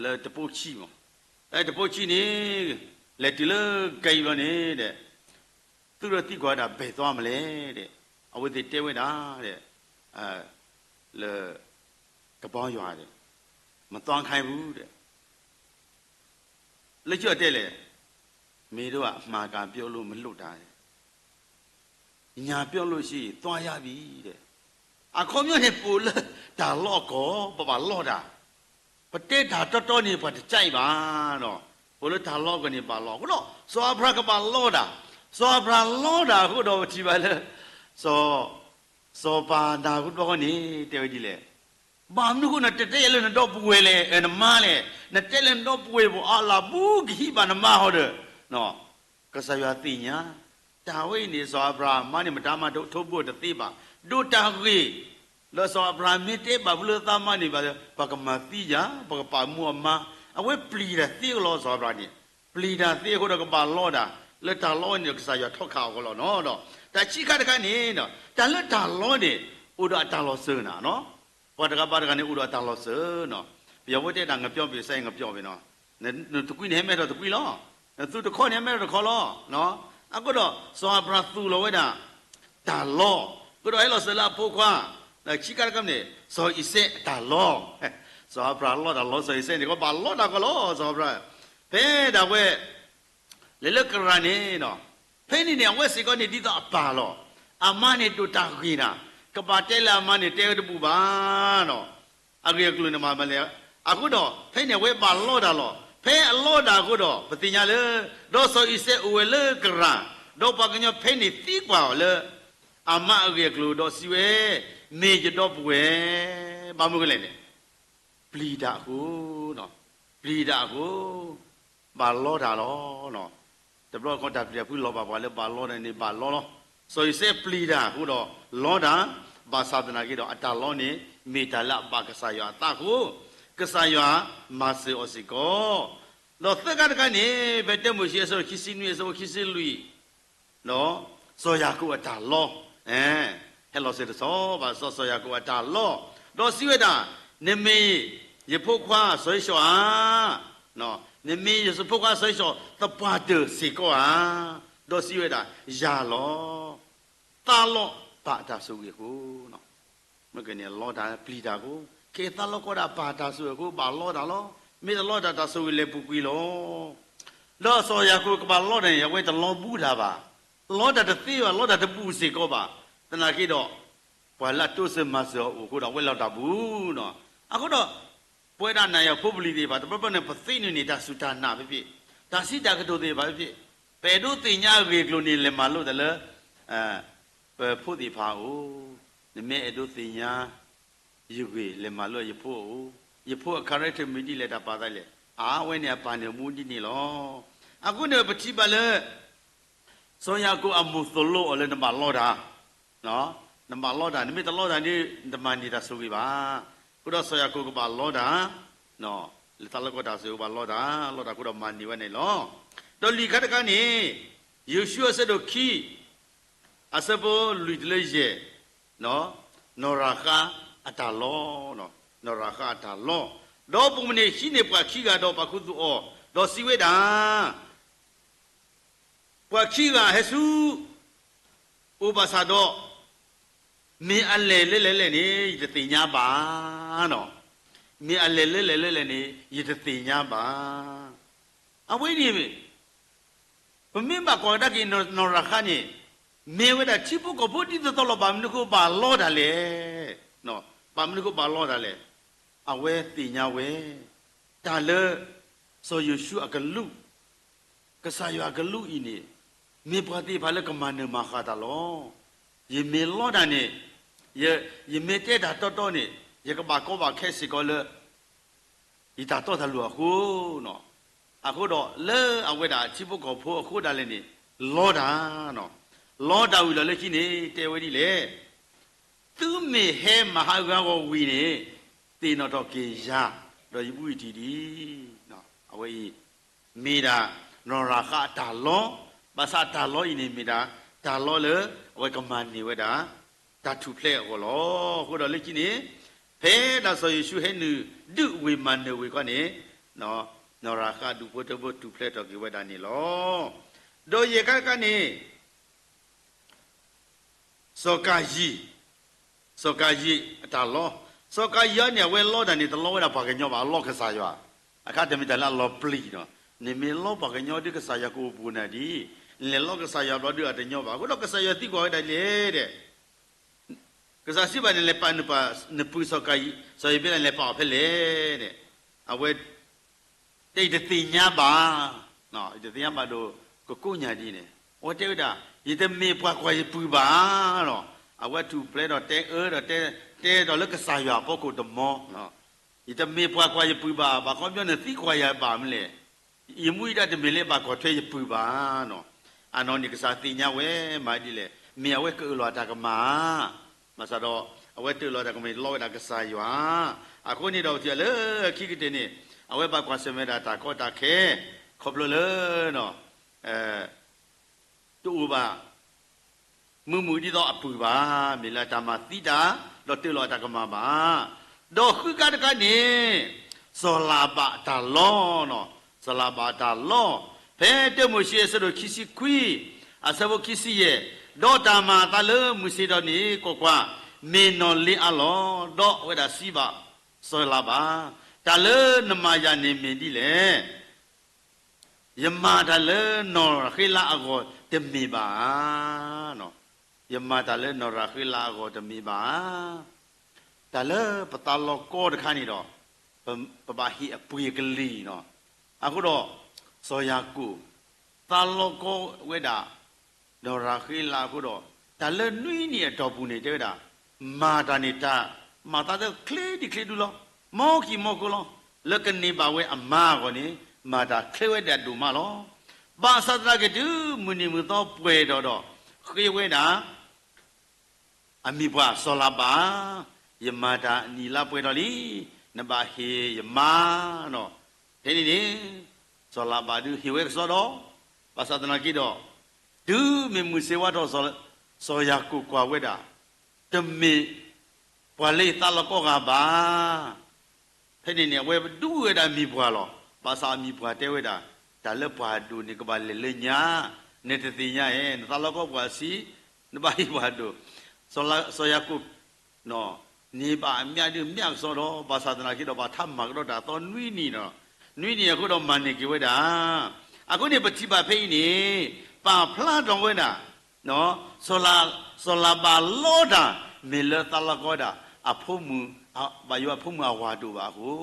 လၢတပိၢ်ခံမး, တပိၢ်ခံန့ၣ် လဲၤတုၤလၢကဲအံၤဘျီန့ၣ်ဒီး သုးရ့ၣ်သံကွၢ်ဝဲဒၣ် ဘယ်သွားမလဲ ဒီး အဝဲသ့ၣ်တဲဝဲဒၣ် ဒီး လၢ ကဘီယွၤဒီး မသွားခိုင်းဘူး ဒီး လၢခံအီၤတဲလဲၣ်, မင်းတို့က အမှားအယွင်းပြောလို့ မလုပ်တာ ညာပြောလို့ရှိရင် သွားရပြီ ဒီး အခီပညီန့ၣ် ပအိၣ်လၢတၢ်လီၢ်အကီၢ် ပဘၣ်လီတၢ်, ပတဲတၢ်တီတီန့ၣ် ပှၤတကြိုက်ဘၣ် ဒီး ပအိၣ်လၢတၢ်လီၢ်အကီၢ်န့ၣ် ဘၣ်လီ, အဃိဒီး စီၤအၤဘြၤဟၣ်ကဘၣ်လီတၢ်, စီၤအၤဘြၤဟၣ်လီတၢ်အဃိဒီး ပထံၣ်ဘၣ်လၢ စီၤ စီၤပၤနၢ်ဟူတဘျီဃီန့ၣ် တဲဝဲဒ်လဲၣ်, ဘၣ်မနုၤအဃိ နတတဲလၢနဒီပုၢ်ဝဲၢ်လဲၣ်, နမါလဲၣ်, နတဲလၢနဒီပုၢ်ဝဲၢ် ပှၤအါလၢဘူးကဟံးဘၣ်နမါဟီဒီး ကစၢ်ယွၤသ့ၣ်ညါ, တၢ်ဝဲအံၤန့ၣ် စီၤအၤဘြၤဟၣ်မါန့ၣ် မတၤမၤထိဘိတသ့ဘၣ်, ဒိးတၢ်ဂ့ၤ, လၢစီၤအၤဘြၤဟၣ်မ့ၢ်တဲဘၣ်ဖုးလၢသးမါန့ၣ်ဘၣ်, ပှၤကမၤသံယၤ, ပှၤကပာ်မူအမါ, အဝဲပျံၤတၢ်သ့ကလီၤ စီၤအၤဘြၤဟၣ်န့ၣ်, ပျံၤတၢ်သ့အဃိဒီးကဘၣ်လီတၢ်, လၢတၢ်လီန့ၣ် ကစၢ်ယွၤထီခးအီၤကလီနီၤ, ဒီး တၢ်ခံခါတခါန့ၣ်, တၢ်လၢတၢ်လီန့ၣ် အိၣ်ဒီးအတၢ်လီၤစၢၤနၤနီၤ, ပှၤတဂၤဘၣ်တဂၤန့ၣ် အိၣ်ဒီးအတၢ်လီၤစၢၤနီၤ, ပယီၤဖိတဲတၢ် ငပြောပြီး စဲငပြောပြီးနီၤ, နသူကွံန့ၣ် ဟဲမဲထီၣ်တကွံလီၤ, နသူတခီန့ၣ် ဟဲမဲထီၣ်တခီလီၤ, အဃိဒီး စီၤအၤဘြၤဟၣ်သူၣ်လီၤဝဲဒၣ် တၢ်လီ, အဃိဒီးဟဲလီၤစၢၤလၢအဖိခွါ, ဒီးခံခါတခါန့ၣ် စီၤအံၤစဲးအတၢ်လီ, စီၤအၤဘြၤဟၣ်လီတၢ်လီ စီၤအံၤစဲးန့ၣ် ကဘၣ်လီတၢ်ကီလီၤ စီၤအၤဘြၤဟၣ်, ဖဲဒၣ်ဝဲ လဲၤလၢကရၢ်န့ၣ်နီၤ, ဖဲန့ၣ်န့ၣ် အဝဲစ့ၢ်ကီးန့ၣ် ဒ်သိးအပၢ်လီၤ, အမါန့ၣ်ဒိးတၢ်ဂ့ၤနၤ, ကဘၣ်တဲလၢအမါန့ၣ် တဲဝဲတဘူၣ်ဘၣ်နီၤ, အဂ့ၢ်အကျိၤန့ၣ်မၤမလဲၣ်, အဃိဒီး ဖဲန့ၣ်အဝဲဘၣ်လီတၢ်လီၤ, ဖဲအလီတၢ်အဃိဒီး ပသ့ၣ်ညါလၢ ဒီးစီၤအံၤစဲးအိၣ်ဝဲလၢကရၢ်, ဒီးပှၤကညီဖဲန့ၣ်သံကွၢ်အီၤလၢ အမါအဂ့ၢ်အကျိၤဒီးစံးဝဲ, မ့ၢ်ယဒီပုၢ်ဝဲၢ်, ဘၣ်မနုၤလဲၣ်န့ၣ် ပျံၤတၢ်အဃိ, ပျံၤတၢ်အဃိ, ဘၣ်လီတၢ်လီၤ. တဘျီတခီၣ်တၢ်ပျံၤတၢ်ဖုးလီၤဘၣ်ပှၤလၢဘၣ်လီတၢ်န့ၣ် ဘၣ်လီလီၤ. စီၤယိၤသဲးပျံၤတၢ်အဃိဒီးလီတၢ်, ဘၣ်ဆၣ်သနာ်က့ဒီး အတၢ်လီန့ၣ် မ့ၢ်တၢ်လၢအဘၣ်ကစၢ်ယွၤအသးအဃိ, ကစၢ်ယွၤမၤစၢၤအီၤစ့ၢ်ကီး. ဒီးသၢခါတခါန့ၣ် ဖဲတၢမိၤၡ့အဆၢဒိၣ်ခံဆံနွံ အဆၢဖိခံဆံလွံၢ် ဒီးစီၤယၤကိာ်အတၢ်လီ, ဟဲလီၤစၢၤတဆီဘၣ် စီၤယၤကိာ်အတၢ်လီ, ဒီးစံးဝဲဒၣ်, နမ့ၢ်ယဖိခွါစီၤဧ့ၡီၤဧါ, နမ့ၢ်ယဖိခွါစီၤဧ့ၡီၤသပှၢ်တၢၢ်စ့ၢ်ကီးဧါ. ဒီးစံးဝဲဒၣ်, ယၤလီၤ. သးလီဘၣ်တၢ်ဆိၣ်ဂ့ၤအဃိ မ့ၢ်ကန့ၣ်လီတၢ်ပျံၤတၢ်အဃိ, ခဲအံၤသးလီကီဒၣ်ပၢ်တၢ်ဆိၣ်ဂ့ၤအဃိ ဘၣ်လီတၢ်လီၤ. မ့ၢ်တလီတၢ် တၢ်ဆိၣ်ဂ့ၤလဲၤပူၤကွံာ်လီၤ. ဒီးစီၤယၤကိာ်ကဘၣ်လီတၢ်န့ၣ် အဝဲတလီဘူးတၢ်ဘၣ်. လီတၢ်တသ့ဘၣ်, လီတၢ်တဘူးစ့ၢ်ကီးဘၣ်. သနာ်က့ဒီး ပှၤလၢအတိစၢၤမၤစၢၤအီၤအိၣ်အဃိဒီး အဝဲလီၤတၢ်ဘူးနီၤ. အဃိဒီး ပဝဲဒၣ်နၤယၤဖိပလံၤသ့ၣ်တဖၣ် တဘျီဘျီန့ၣ် ပသ့န့ၢ်န့ၣ် တၢ်စူၢ်တၢ်နာ်ဖဲဖဲ, တၢ်စံးတၢ်ကတိၤသ့ၣ်တဖၣ်ဖဲဖဲ, ပအဲၣ်ဒိးသ့ၣ်ညါအဂ့ၢ်အကျိၤန့ၣ် လဲၤမၤလိတၢ်လၢ ပဖိသ့ၣ်တဖၣ်အအိၣ်, နမ့ၢ်အဲၣ်ဒိးသ့ၣ်ညါ ယဂ့ၢ်လဲၤမၤလိယဖိအအိၣ်, ယဖိအ character မ့ၢ်ဒ်လဲၣ် တၢ်ပာ်သးလဲၣ်, အဝဲန့ၣ်အပၢ်န့ၣ်မူဒ်န့ၣ်လီၤ. အဃိန့ၣ်ပထံၣ်ဘၣ်လၢ စီၤယၤကိာ်အမိၢ်သိၣ်လိအီၤလၢနဘၣ်လီတၢ်, နဘၣ်လီတၢ်, နမ့ၢ်တလီတၢ်န့ၣ် နတမၤန့ၢ်တၢ်ဆိၣ်ဂ့ၤဘၣ်. အဃိဒီးစီၤယၤကိာ်ကဘၣ်လီတၢ်, လၢသးလီကီတၢ်ဆိၣ်ဂ့ၤဘၣ်လီတၢ်, လီတၢ်အဃိဒီးမၤန့ၢ်ဝဲန့ၣ်လီၤ. ဒီးလွံၢ်ခါတခါန့ၣ် ယိၤၡူအဆၢဒိၣ်ခံ အဆၢဖိလွံၢ်တုၤလၢယဲၢ်, နီၢ်ရၤဃါအတၢ်လီ, နီၢ်ရၤဃါအတၢ်လီ, ဒီးပိာ်မုၣ်န့ၣ်ဟံးန့ၢ်ပှၤခံဂၤဒီးပာ်ခူသူၣ်အီၤ, ဒီးစံးဝဲဒၣ် ပှၤခံဂၤဟဲဆူ အိၣ်ဘၣ်ဆၣ်ဒီး မ့ၢ်အလဲၣ်လၢလဲၣ်လဲၣ်န့ၣ် ယတသ့ၣ်ညါဘၣ်. မ့ၢ်အလဲၣ်လၢလဲၣ်လၢလဲၣ်န့ၣ် ယတသ့ၣ်ညါဘၣ်. အဝဲန့ၣ် ပမ့ၢ်ဘၣ်ကွၢ်ကဒါက့ၤနီၢ်ရၤဃါန့ၣ် မ့ၢ်ဝဲဒၣ်ထံဖိကီၢ်ဖိဒ်သိးသိးလီၤ. ဘၣ်မနုၤဃိဘၣ်လီတၢ်လဲၣ်. ဘၣ်မနုၤဃိဘၣ်လီတၢ်လဲၣ်. အဝဲသ့ၣ်ညါဝဲ တၢ်လၢ စီၤယိၤၡူအကလူး, ကစၢ်ယွၤအကလူးအံၤန့ၣ် မ့ၢ်ပှၤသ့ၣ်တဖၣ်လၢကမၤနၢၤမၤဃၣ်တၢ်လီၤ. ယမ့ၢ်လီတၢ်န့ၣ် ယမ့ၢ်တဲတၢ်တီတီန့ၣ် ယကဘၣ်ကီဘၣ်ခဲစ့ၢ်ကီးလၢ ယတၢ်တီတၢ်လိၤအဃိ, အဃိဒီးလၢအဝဲဒၣ်ထံဖိကီၢ်ဖိအဃိဒၣ်လဲာ်န့ၣ် လီတၢ်, လီတၢ်ဝံၤလီၤလၢခံန့ၣ် တဲဝဲဒ်လဲၣ်, သုမ့ၢ်ဟဲမၤဟးဂီၤဝံၤန့ၣ် သ့ၣ်နီၣ်ထီၣ်က့ၤယၤ, ဒီးယဘူးယတံၢ်ဒံး. အဝဲအံၤ မ့ၢ်ဒၣ်နီၢ်ရၤဃါအတၢ်လီ, ဘၣ်ဆၣ်တၢ်လီအံၤန့ၣ် မ့ၢ်ဒၣ်တၢ်လီလၢအဝဲကမၤန့ၢ်ဝဲဒၣ် တၢ်ထူၣ်ဖျဲးအဂီၢ်လီၤ. အဃိဒီးလၢခံန့ၣ် ဖဲဒၣ်စီၤယိၤၡူဟဲနုာ်ဒုးဝ့ၢ်မၤနၢၤဝ့ၢ်ခီန့ၣ် နီၢ်ရၤဃါဒူၣ်ဖိထၢဖိထူၣ်ဖျဲးထီၣ်က့ၤဝဲဒၣ်န့ၣ်လီၤ. ဒီးယဲၢ်ခါတခါန့ၣ် စီၤကၤယံၣ်, စီၤကၤယံၣ်အတၢ်လီ, စီၤကၤယံၣ်အံၤန့ၣ် အဝဲလီတၢ်န့ၣ် တလီဝဲဒၣ်ပှၤကညီဘၣ်, အလီကစၢ်ယွၤ, အခါတမ့ၢ်တၢ်လၢအလီၤပျံၤနီၤ, နမ့ၢ်လီပှၤကညီဒီး ကစၢ်ယွၤကအိၣ်ဘူးနၤဒ်, နလဲၤလီကစၢ်ယွၤဘျီဒီးအတညီဘၣ်, အဃိဒီးကစၢ်ယွၤသံကွၢ်ဝဲဒၣ်လဲၣ်ဒီး ကစၢ်စံးဘၣ်န့ၣ် လဲၤပာ်နပၢ်နပုၢ်စီၤကၤယံၣ်, စီၤယံၣ်ဘ့လးန့ၣ် လဲၤပာ်အီၤဖဲလဲၣ်န့ၣ်, အဝဲ တဲယတသ့ၣ်ညါဘၣ်, ယတသ့ၣ်ညါဘၣ်ဒီး ကကိးညါဒ်န့ၣ်, အဝဲတဲဝဲဒၣ် ယတမ့ၢ်ပှၤကွၢ်ယပုၢ်ဘၣ်လီၤ. အဝဲထူၣ်ဖျဲးဒီးတဲအၢဒီးတဲ, တဲဒီးလၢကစၢ်ယွၤအဖီခိၣ်တမီ, ယတမ့ၢ်ပှၤကွၢ်ယပုၢ်ဘၣ်, ဘၣ်ခီပညီနသံကွၢ်ယၤဘၣ်မနုၤလဲၣ်, ယမူယဒါတမ့ၢ်လၢဘၣ်ကွၢ်ထွဲယပုၢ်ဘၣ်နီၤ. အနီၢ်န့ၣ် ကစၢ်သ့ၣ်ညါဝဲမၤဒ်လဲၣ်, မ့ၢ်အဝဲကအၢၣ်လီၤအတၢ်ကမၣ်ဧါ, ဘၣ်ဆၣ်ဒီး အဝဲတၢၣ်လီၤတၢ်ကမၣ်လီဝဲဒၣ်ကစၢ်ယွၤ, အဃိန့ၣ်ဒီးပထံၣ်လၢခံကတၢၢ်န့ၣ် အဝဲဘၣ်ကွၢ်ဆၢၣ်မဲာ်ဒၣ်တၢ်ကီတၢ်ခဲ, ခီဖျိလၢ တအိၣ်ဘၣ် မုာ်မုာ်ဒ်သိးအပုၢ်ဘၣ်, မ့ၢ်လၢအတၢ်မၤသံတၢ်, ဒီးတၢၣ်လီၤအတၢ်ကမၣ်ဘၣ်. ဒီးဃုခါတခါန့ၣ် စီၤလၤဘၣ်အတၢ်လီ, စီၤလၤဘၣ်အတၢ်လီ, ဖဲတၢမိၤၡ့အဆၢဒိၣ်ခံဆံခွံ, အဆၢဖိခံဆံယဲၢ်, ဒီးတၢ်မၤအသးလၢမုၢ်ဆ့ၣ်ထီၣ်န့ၣ် ကွၢ်ကွၢ်, မ့ၢ်နီၢ်လ့အါလီၤ. ဒီးအဝဲဒၣ်စံးဘၣ်စီၤလၤဘၣ်, တၢ်လၢနမၤယၤန့ၣ်မ့ၢ်ဒ်လဲၣ်. ယမၤတၢ်လၢနီၢ်ရၤဃ့လးအဂီၢ်တမ့ၢ်ဘၣ်ဧါ. ယမၤတၢ်လၢနီၢ်ရၤဃ့လးအဂီၢ်တမ့ၢ်ဘၣ်ဧါ. တၢ်လၢပသးလီကီတခါန့ၣ်ဒီး ပဘၣ်ဟ့ၣ်အပှ့ၤအကလံၤနီၤ. အဃိဒီး စီၤယၤကိာ် သးလီကီဝဲဒၣ် နီၢ်ရၤဃ့လးအဃိဒီး တၢ်လၢနွံနံၣ်အတီၢ်ပူၤန့ၣ် တဲဝဲဒၣ် မၤတၢ်န့ၣ်တၢ် မၤသးသ့ချ့ဒံးချ့ဒူလီၤ. မ်ခံမီၤခိလီၤ. လၢကန့ၢ်ဘၣ်ဝဲအမါအဂီၢ်န့ၣ် မၤတၢ်ချ့ဝဲဒၣ်ဒိၣ်မးလီၤ. ဘၣ်ဆၣ်သနာ်က့ တုၤမုၢ်နံၤမုၢ်သီပှဲၤထီၣ်ဒီး ဃ့ဝဲဒၣ် အမံၤပှၢ်စီၤလၤဘၣ်, ယမၤတၢ်နံၣ်လါပှဲၤထီၣ်လံ, နဘၣ်ဟ့ၣ်ယမါနီၤ. ဖဲန့ၣ်န့ၣ် စီၤလၤဘၣ်ဒုးဟ့ၣ်ဝဲကစီဒီ, ဘၣ်ဆၣ်သနာ်က့ဒီး တုၤမ့ၢ်မုၢ်ဆ့ၣ်ဝါထီၣ် စီၤယၤကိာ်ကွၢ်ဝဲဒၣ်, တမ့ၢ်ပှၤလၢယသးလီကီဂၤဘၣ်. ဖဲန့ၣ်န့ၣ် အဝဲဒူဝဲဒၣ်မံၤပှၢ်လီၤ. ဘၣ်ဆၣ်အမံၤပှၢ်တဲဝဲဒၣ်, တၢ်လၢပှၤဒိၣ်န့ၣ် ကဘၣ်လဲၤလၢညါ, နတသ့ၣ်ညါဧါ, နသးလီကီပှၤဆံး, နဘၣ်ဟ့ၣ်ပှၤဒိၣ်, စီၤယၤကိာ် န့ၢ်ဘၣ်အမၠးဒုးမၠးကစီဒီ, ဘၣ်ဆၣ်သနာ်က့ဒီး ဘၣ်ထးမၤကဒီးတၢ်သီနွံနံၣ်နီၤ, နွံနံၣ်အဃိဒီးမၤန့ၢ်က့ၤဝဲဒၣ်. အဃိန့ၣ် ပထံၣ်ဘၣ်ဖဲအံၤန့ၣ် ပာ်ဖျါထီၣ်ဝဲဒၣ် စီၤလၤဘၣ်လီတၢ် မ့ၢ်လၢသးလီကီဒၣ် အဖိမုၣ်, ဘၣ်ယိၣ်အဖိမုၣ်အဝၤဒိၣ်ဘၣ်အဃိ,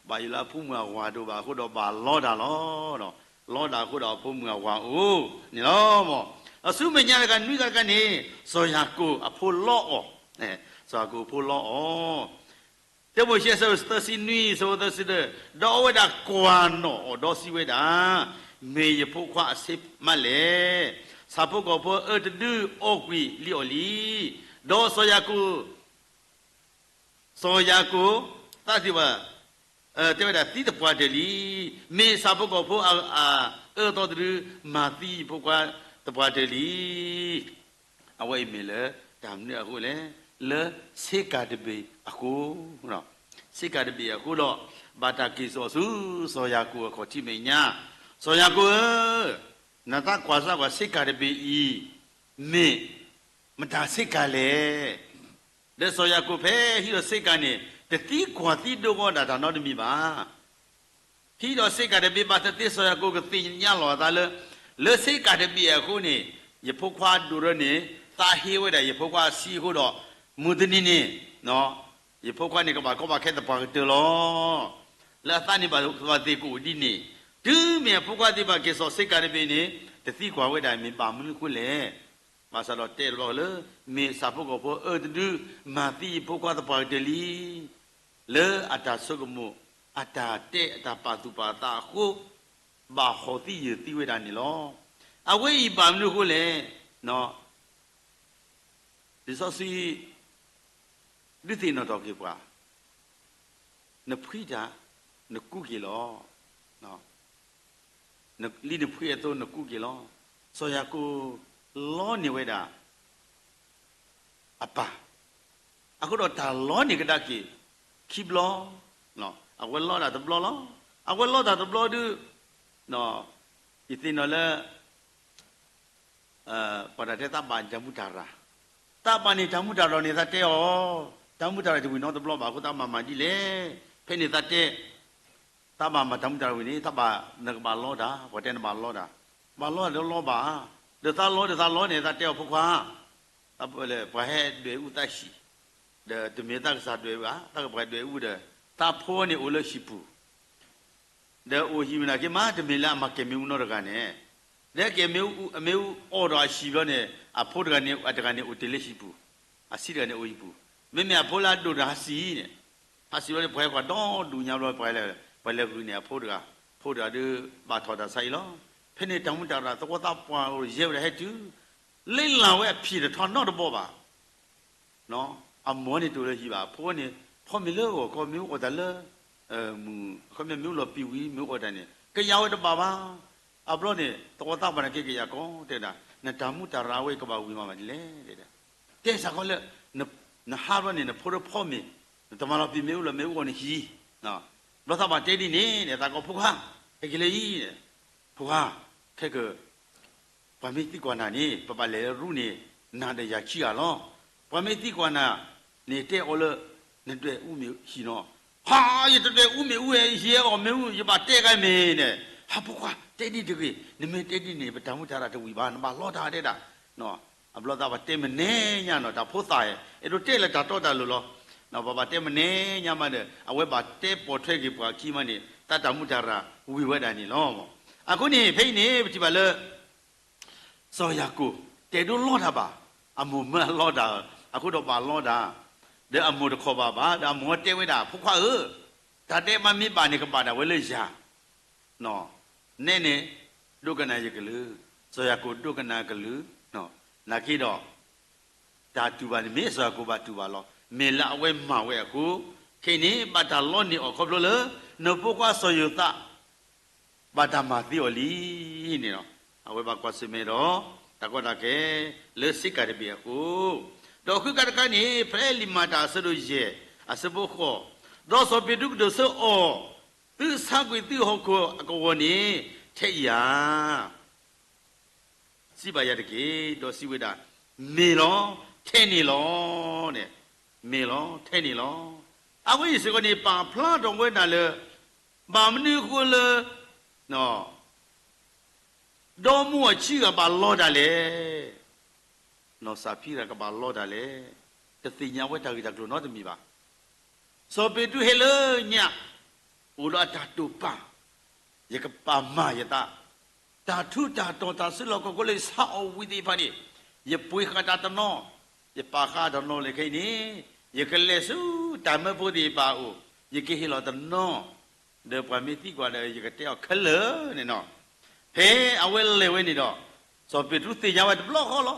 ဘၣ်ယိၣ်လၢအဖိမုၣ်အဝၤဒိၣ်ဘၣ်အဃိဒီး ဘၣ်လီတၢ်လီၤ. လီတၢ်အဃိဒီးအဖိမုၣ်အဝၤအိၣ်န့ၣ်လီၤ. ဒီးဆူမဲာ်ညါတကးနွံဂၤတကးန့ၣ် စီၤယၤကိာ်အဖိလီအီၤ, စီၤယၤကိာ်အဖိလီအီၤ တၢမိၤၡ့ အဆၢသၢဆံနွံ အဆၢဖိသၢဆံတၢ, ဒီးအဝဲဒၣ်ကွၢ်နီၣ်အီၤဒီးစံးဝဲဒၣ်, မ့ၢ်ယဖိခွါအဆ့မးလဲၣ်. ဆၣ်ဖိကီၢ်ဖိအၢတဒုအီကွံာ်လံအီၤလံ. ဒီးစီၤယၤကိာ်, စီၤယၤကိာ်သးသံဝဲ, တဲဝဲဒၣ် သံသပှၢ်တၢၢ်လံ. မ့ၢ်ဆၣ်ဖိကီၢ်ဖိအအၢအသီတဒု မၤသံယဖိခွါသပှၢ်တၢၢ်လံ. အဝဲအံၤမ့ၢ်လၢတၢ်မနုၤအဃိလဲၣ်, လၢဆ့ကၤတဘ့ၣ်အဃိ, ဆ့ကၤတဘ့ၣ်အဃိဒီး ဘၣ်တၢ်က့ၤစိာ်ဆူ စီၤယၤကိာ်အခီၣ်ထံးမဲာ်ညါ, စီၤယၤကိာ်ဧၢ, နတၢ်ကွၢ်စၢ်ကွၢ်ဆ့ကၤတဘ့ၣ်အံၤ မ့ၢ်မတၤဆ့ကၤလဲၣ်. ဒီးစီၤယၤကိာ်ဖဲဟံးဒီးဆ့ကၤန့ၣ် တသံကွၢ်သံဒိကီးဒၣ်တၢ်နီတမံၤဘၣ်. ဟံးဒီးဆ့ကၤတဘ့ၣ်ဘၣ်သ့ၣ်သ့ၣ် စီၤယၤကိာ်ကသ့ၣ်ညါလီၤအသးလၢ လၢဆ့ကၤတဘ့ၣ်အဃိန့ၣ် ယဖိခွါဒိၣ်ထီၣ်န့ၣ် သးဟ့ဝဲဒၣ်ယဖိခွါအဆံးအဃိဒီး မုၢ်တနံၤန့ၣ် ယဖိခွါန့ၣ်ကဘၣ်ကီဘၣ်ခဲသပှၢ်ကတၢၢ်လီၤ. လၢအသးန့ၣ်ဘၣ်သ့ၣ်ကအိၣ်ဒ်န့ၣ်, တုၤမ့ၢ်အဖိခွါသ့ၣ်တဖၣ်က့ၤစိာ်ဆ့ကၤတဘ့ၣ်န့ၣ် တသံကွၢ်ဝဲဒၣ်မ့ၢ်ဘၣ်မနုၤအဃိလဲၣ်. ဘၣ်ဆၣ်ဒီးတဲလီၤလၢ မ့ၢ်ဆၣ်ဖိကီၢ်ဖိအၢတဒု မၤသံယဖိခွါသပှၢ်ကတၢၢ်လံ. လၢအတၢ်ဆိကမိၣ် အတၢ်တဲအတၢ်ပာ်သူၣ်ပာ်သးအဃိ ဘၣ်ဟီၣ်သံယၢၢ်သံဝဲဒၣ်န့ၣ်လီၤ. အဝဲအံၤဘၣ်မနုၤအဃိလဲၣ်. လံာ်စီဆှံ ဒုးသ့ၣ်နီၣ်ထီၣ်က့ၤပှၤ, နဖှံတၢ် နကူက့ၤလီၤ. လံနဖှံအသိးနကူက့ၤလီၤ. စီၤယၤကိာ်လီန့ၢ်ဝဲဒၣ် အပၢ်, အဃိဒီးတၢ်လီန့ၢ်ကဒါက့ၤ ခံဘျီ, အဝဲလီတၢ်တဘျီလီၤ. အဝဲလီတၢ်တဘျီဒုး ယသ့ၣ်နီၣ်လၢ ပှၤတၢ်တဲသးဘၣ်တၢ်မူးတၢ်ရၢ်, သးဘၣ်န့ၣ်တၢ်မူးတၢ်ရၢ်န့ၣ် သးတဲအီၤ, တၢ်မူးတၢ်ရၢ်တဝံၤနီတဘျီဘၣ်အဃိ သးဘၣ်မၤဒ်လဲၣ်. ဖဲန့ၣ်သးတဲ သးဘၣ်မၤတၢ်မူးတၢ်ရၢ်ဝံၤန့ၣ် သးဘၣ် နကဘၣ်လီတၢ်, ပှၤတဲနဘၣ်လီတၢ်, ဘၣ်လီတၢ်ဒီးလီဘၣ်, ဒီးသးလီဒီးသးလီန့ၣ် သးတဲအီၤဖိခွါ, ပှၤဟဲဒွဲၣ်အူသးဟံၣ်, ဒီးတမ့ၢ်သးကစၢ်ဒွဲၣ်အူဧါ, သးကပှၤဒွဲၣ်အူဒီး သးဖိန့ၣ်အိၣ်လၢဟံၣ်ပူၤ ဒီးအိၣ်ဟံၣ်ဝဲနာ်က့မး တမ့ၢ်လၢအမၤကဲၤမ့ၣ်အူနီတဂၤန့ၣ်, ဒီးကဲၤမ့ၣ်အူ အမ့ၣ်အူအီၣ်ဒီးအဟံၣ်ဘျီန့ၣ် အဖိတဂၤန့ၣ် အတဂၤန့ၣ်အိၣ်တ့ၢ်လၢဟံၣ်ပူၤ, အဆံးတဂၤန့ၣ်အိၣ်ဟံၣ်ပူၤ, မ့မ့ၢ်အဖိလၢအဒိၣ်ဒီးဟးစံၣ်န့ၣ်, ဟးစံၣ်ဘျီန့ၣ် ပှၤဟဲကွၢ်ဒီဒူၣ်ညါဘျီ ပှၤလဲၤဂုာ်န့ၢ်အဖိတဂၤ, ဖိတဂၤဒီး ဘၣ်ထီၣ်တၢ်ဆါအံၤလီၤ. ဖဲန့ၣ်တၢ်မူးတၢ်ရၢ် သဝီသးပှၢ်အိၣ်ယဲၢ်ဝဲဒၣ်ဟဲတုၤ, လ့လၢ်ဝဲအဖံးတထီနီတဘီဘၣ် အမိၢ်န့ၣ်တအိၣ်လၢဟံၣ်ဘၣ်, အဖိန့ၣ် ဖီမ့ၤလၢဂီၤခီ မ့ၣ်အူအီၣ်တၢ်လၢ မုၢ်, အခီပညီမ့ၣ်အူလီၤပံာ်ဝံၤ မ့ၣ်အူအီၣ်တၢ်န့ၣ် ကယၤဝဲတဘၣ်ဘၣ်. အဘျီန့ၣ် သဝီသးပှၢ်န့ၣ်က့ၤကယၤကီး တဲဒၣ် နတၢ်မူးတၢ်ရၢ်ဝဲကဘၣ်ဝံၤမးမးဒ်လဲၣ် တဲဒၣ်, တဲစ့ၢ်ကီးလၢ နဟးဘျီန့ၣ် နဖိဒီးဖီမ့ၤ, နတမၤလီၤပံာ်မ့ၣ်အူလီၤ မ့ၣ်အူအီၣ်နဟံၣ်, ဘျီသးဘၣ်တဲဒ်န့ၣ် သးကိးဖိခွါ, ဟဲက့ၤလၢအံၤ, ဖိခွါ, ခဲက ပှၤမ့ၢ်သံကွၢ်နၤန့ၣ် ပဘၣ်လဲၤလၢရူန့ၣ် နၤဒီးယၤခံဂၤလီၤ. ပှၤမ့ၢ်သံကွၢ်နၤန့ၣ် တဲအီၤလၢ နဒွဲၣ်အူမ့ၢ်ဟံၣ်နီၤ. ဟါ, ယတဒွဲၣ်အူမ့ၣ်အူဝဲ ယဟဲအီၣ်မ့ၣ်အူ ယဘၣ်တဲကါမ့ၢ်န့ၣ်, ဟးဖိခွါ တဲဒ်တဂ့ၤ, နမ့ၢ်တဲဒ်န့ၣ် ပတၢ်မူးတၢ်ရၢ်တဝံၤဘၣ် နဘၣ်လီတၢ်တဲဒၣ်. အဘျီသးဘၣ်တဲမနဲညါနီၤ တၢ်ဖိသၣ် အဲၣ်ဒိးတဲလၢတၢ်တီတၢ်လိၤလီၤ. ပဘၣ်တဲမနဲညါမးဒီး အဝဲဘၣ်တဲပိာ်ထွဲက့ၤပှၤခံမးန့ၣ် တၢ်တၢ်မူးတၢ်ရၢ်ဝံၤဝဲဒၣ်န့ၣ်လီၤ. အဃိန့ၣ် ဖဲအံၤန့ၣ် ပထံၣ်ဘၣ်လၢ စီၤယၤကိာ် တဲဒိလီတၢ်ဘၣ်, အမိၢ်မၢအလီတၢ်, အဃိဒီးဘၣ်လီတၢ်, ဒီးအမိၢ်တခီဘၣ်ဘၣ်, ဒီးအမိၢ်တဲဝဲဒၣ် ဖိခွါဧၢ, တၢ်တဲမးမ့ၢ်ဘၣ်န့ၣ် ကဘၣ်ဒၣ်ဝဲလၢယၤ နဲန့ၣ် ဒိကနၣ်ယကလုၢ်, စီၤယၤကိာ်ဒိကနၣ်ကလုၢ်, နာ်က့ဒီး တၢ်တူၢ်ဘၣ်န့ၣ်မ့ၢ်စီၤယၤကိာ်ဘၣ်တူၢ်ဘၣ်လီၤ. မ့ၢ်လၢအဝဲမၤဝဲအဃိ, ခဲအံၤန့ၣ် ဘၣ်တၢ်လီန့ၢ်အီၤခီဖျိလၢ နဖိခွါစီၤယိၤသး ဘၣ်တၢ်မၤသံအီၤလံန့ၣ်လီၤ. အဝဲဘၣ်ကွၢ်ဆၢၣ်မဲာ်ဒီး တၢ်ကီတၢ်ခဲ လၢစ့ကၤတဘ့ၣ်အဃိ, ဒီးဃုကါတခါန့ၣ် ဖဲလံာ်မၤတၢ်အဆၢဒိၣ်ယဲၢ် အဆၢဖိဃိး, ဒီးစီၤပ့းတရူးကဒုးဆၢအီၤ, သုဆါကွံာ်သုဟီၣ်ခိၣ်အကဝီၤန့ၣ် ထဲအံၤဧါ စံးဘၣ်ယၤတက့ၢ်. ဒီးစံးဝဲဒၣ်, မ့ၢ်လီၤ, ထဲန့ၣ်လီၤ. န့ၣ်, မ့ၢ်လီၤ, ထဲန့ၣ်လီၤ. အဝဲအံၤစ့ၢ်ကီးန့ၣ် ပာ်ဖျါထီၣ်ဝဲဒၣ်လၢ ဘၣ်မနုၤအဃိလၢ ဒီမိၢ်အဆံးဂၤဘၣ်လီတၢ်လဲၣ်. နီၢ်စးဖံရၤကဘၣ်လီတၢ်လဲၣ်. တသ့ၣ်ညါဝဲတၢ်ဂ့ၢ်တၢ်ကျိၤနီတမံၤဘၣ်. စီၤပ့းတရူးဟဲလၢညါ အိၣ်ဒီးအတၢ်တိာ်ပာ်, ယကပာ်မၤယသး, တၢ်ထူးတၢ်တီၤတၢ်စုလီၢ်ခီၣ်ခိၣ်လၢယဆါအီၤဝံၤသ့ၣ်တဖၣ်န့ၣ်, ယပှ့ၤဃာ်တၢ်တနီၤ, ယပာ်ဃာ်တနီၤလၢခဲအံၤန့ၣ်, ယကလဲၤဆူတၢ်မၢဖိသ့ၣ်တဖၣ်အအိၣ်, ယကဟ့ၣ်လီၤတနီၤ, ဒီးပှၤမ့ၢ်သံကွၢ်ဒီး ယကတဲအီၤခဲလၢာ်န့ၣ်နီၤ. ဖဲအဝဲလဲၤဝဲန့ၣ်ဒီး စီၤပ့းတရူးသ့ၣ်ညါဝဲတဘျီဃီလီၤ.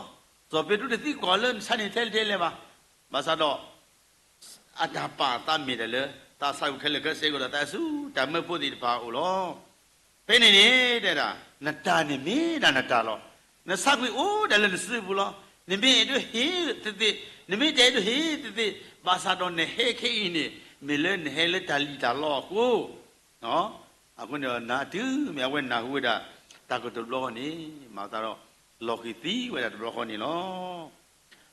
စီၤပ့းတရူးတသံကွၢ်လၢနဆါန့ၣ်ထဲလဲၣ်ထဲလဲၣ်ဘၣ်. ဘၣ်ဆၣ်ဒီး အတၢ်ပာ်သးမ့ၢ်ဒၣ်လၢ သးဆါကွံာ်ခဲလၢာ်ခဲဆ့ကဒီး သးဆူတၢ်မၢဖိသ့ၣ်တဖၣ်အအိၣ်လီၤ. ဖဲန့ၣ်န့ၣ် တဲဒၣ် နတၢ်န့ၣ်မ့ၢ်ဒၣ်နတၢ်လီၤ. နဆါကွံာ်အိၣ်ဒၣ်လၢနစုပူၤလီၤ. နမ့ၢ်အဲၣ်ဒိးဟ့ၣ်သ့သ့, နမ့ၢ်တအဲၣ်ဒိးဟ့ၣ်သ့သ့, ဘၣ်ဆၣ်ဒီးနဟဲခဲအံၤန့ၣ် မ့ၢ်လၢနဟဲလၢတၢ်လံၣ်တၢ်လီအဃိ အဃိန့ၣ်ဒီး နၤတုၤမ့ၢ်အဝဲနၢ်ဟူဝဲဒၣ် တၢ်ကတိၤတဘျီဃီန့ၣ် မၤသးဒီး လီၤဃံၤသံဝဲဒၣ်တဘျီဃီန့ၣ်လီၤ.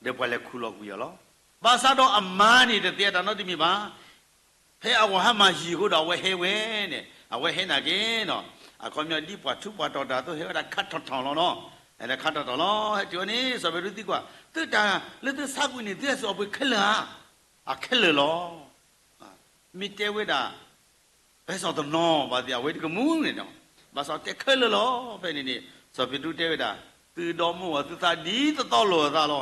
ဒီးပှၤလဲၤခူၣ်လီၤကွံာ်အီၤလီၤ. ဘၣ်ဆၣ်ဒီးအမါန့ၣ် တသ့ၣ်ညါတၢ်နီတမံၤဘၣ်. ဖဲအဝၤဟါမၢ်ယံာ်အဃိဒီး အဝဲဟဲဝဲန့ၣ် အဝဲဟဲနာ်က့နီၤ, အခီပညီဒ်ပှၤထူးပှၤတီၤတၢ်အသိး ဟဲဝဲဒၣ်ခါထီၣ်ထီၣ်လီၤနီၤ. ဟဲဒၣ်ခါထီၣ်ထီၣ်လီၤ. ဟဲတုၤဝဲန့ၣ် စီၤပ့းတရူးသံကွၢ်, သုတၢ်လၢသုဆါကွံာ်န့ၣ် သုဟဲစိာ်အီၤပှ့ၤခဲလၢာ်ဧါ. အခဲလၢာ်လီၤ. မ့ၢ်တဲဝဲဒၣ် ပဟဲစိာ်တနီၤဘၣ်သ့ၣ် အဝဲတကမူန့ၣ်နီၤ, ဘၣ်ဆၣ်တဲခဲလၢာ်လီၤ. ဖဲန့ၣ်န့ၣ် စီၤပ့းတရူးတဲဝဲဒၣ်, သုဒီမိၢ်အီၤသုသးဒ်သိးသိးလိာ်အသးလီ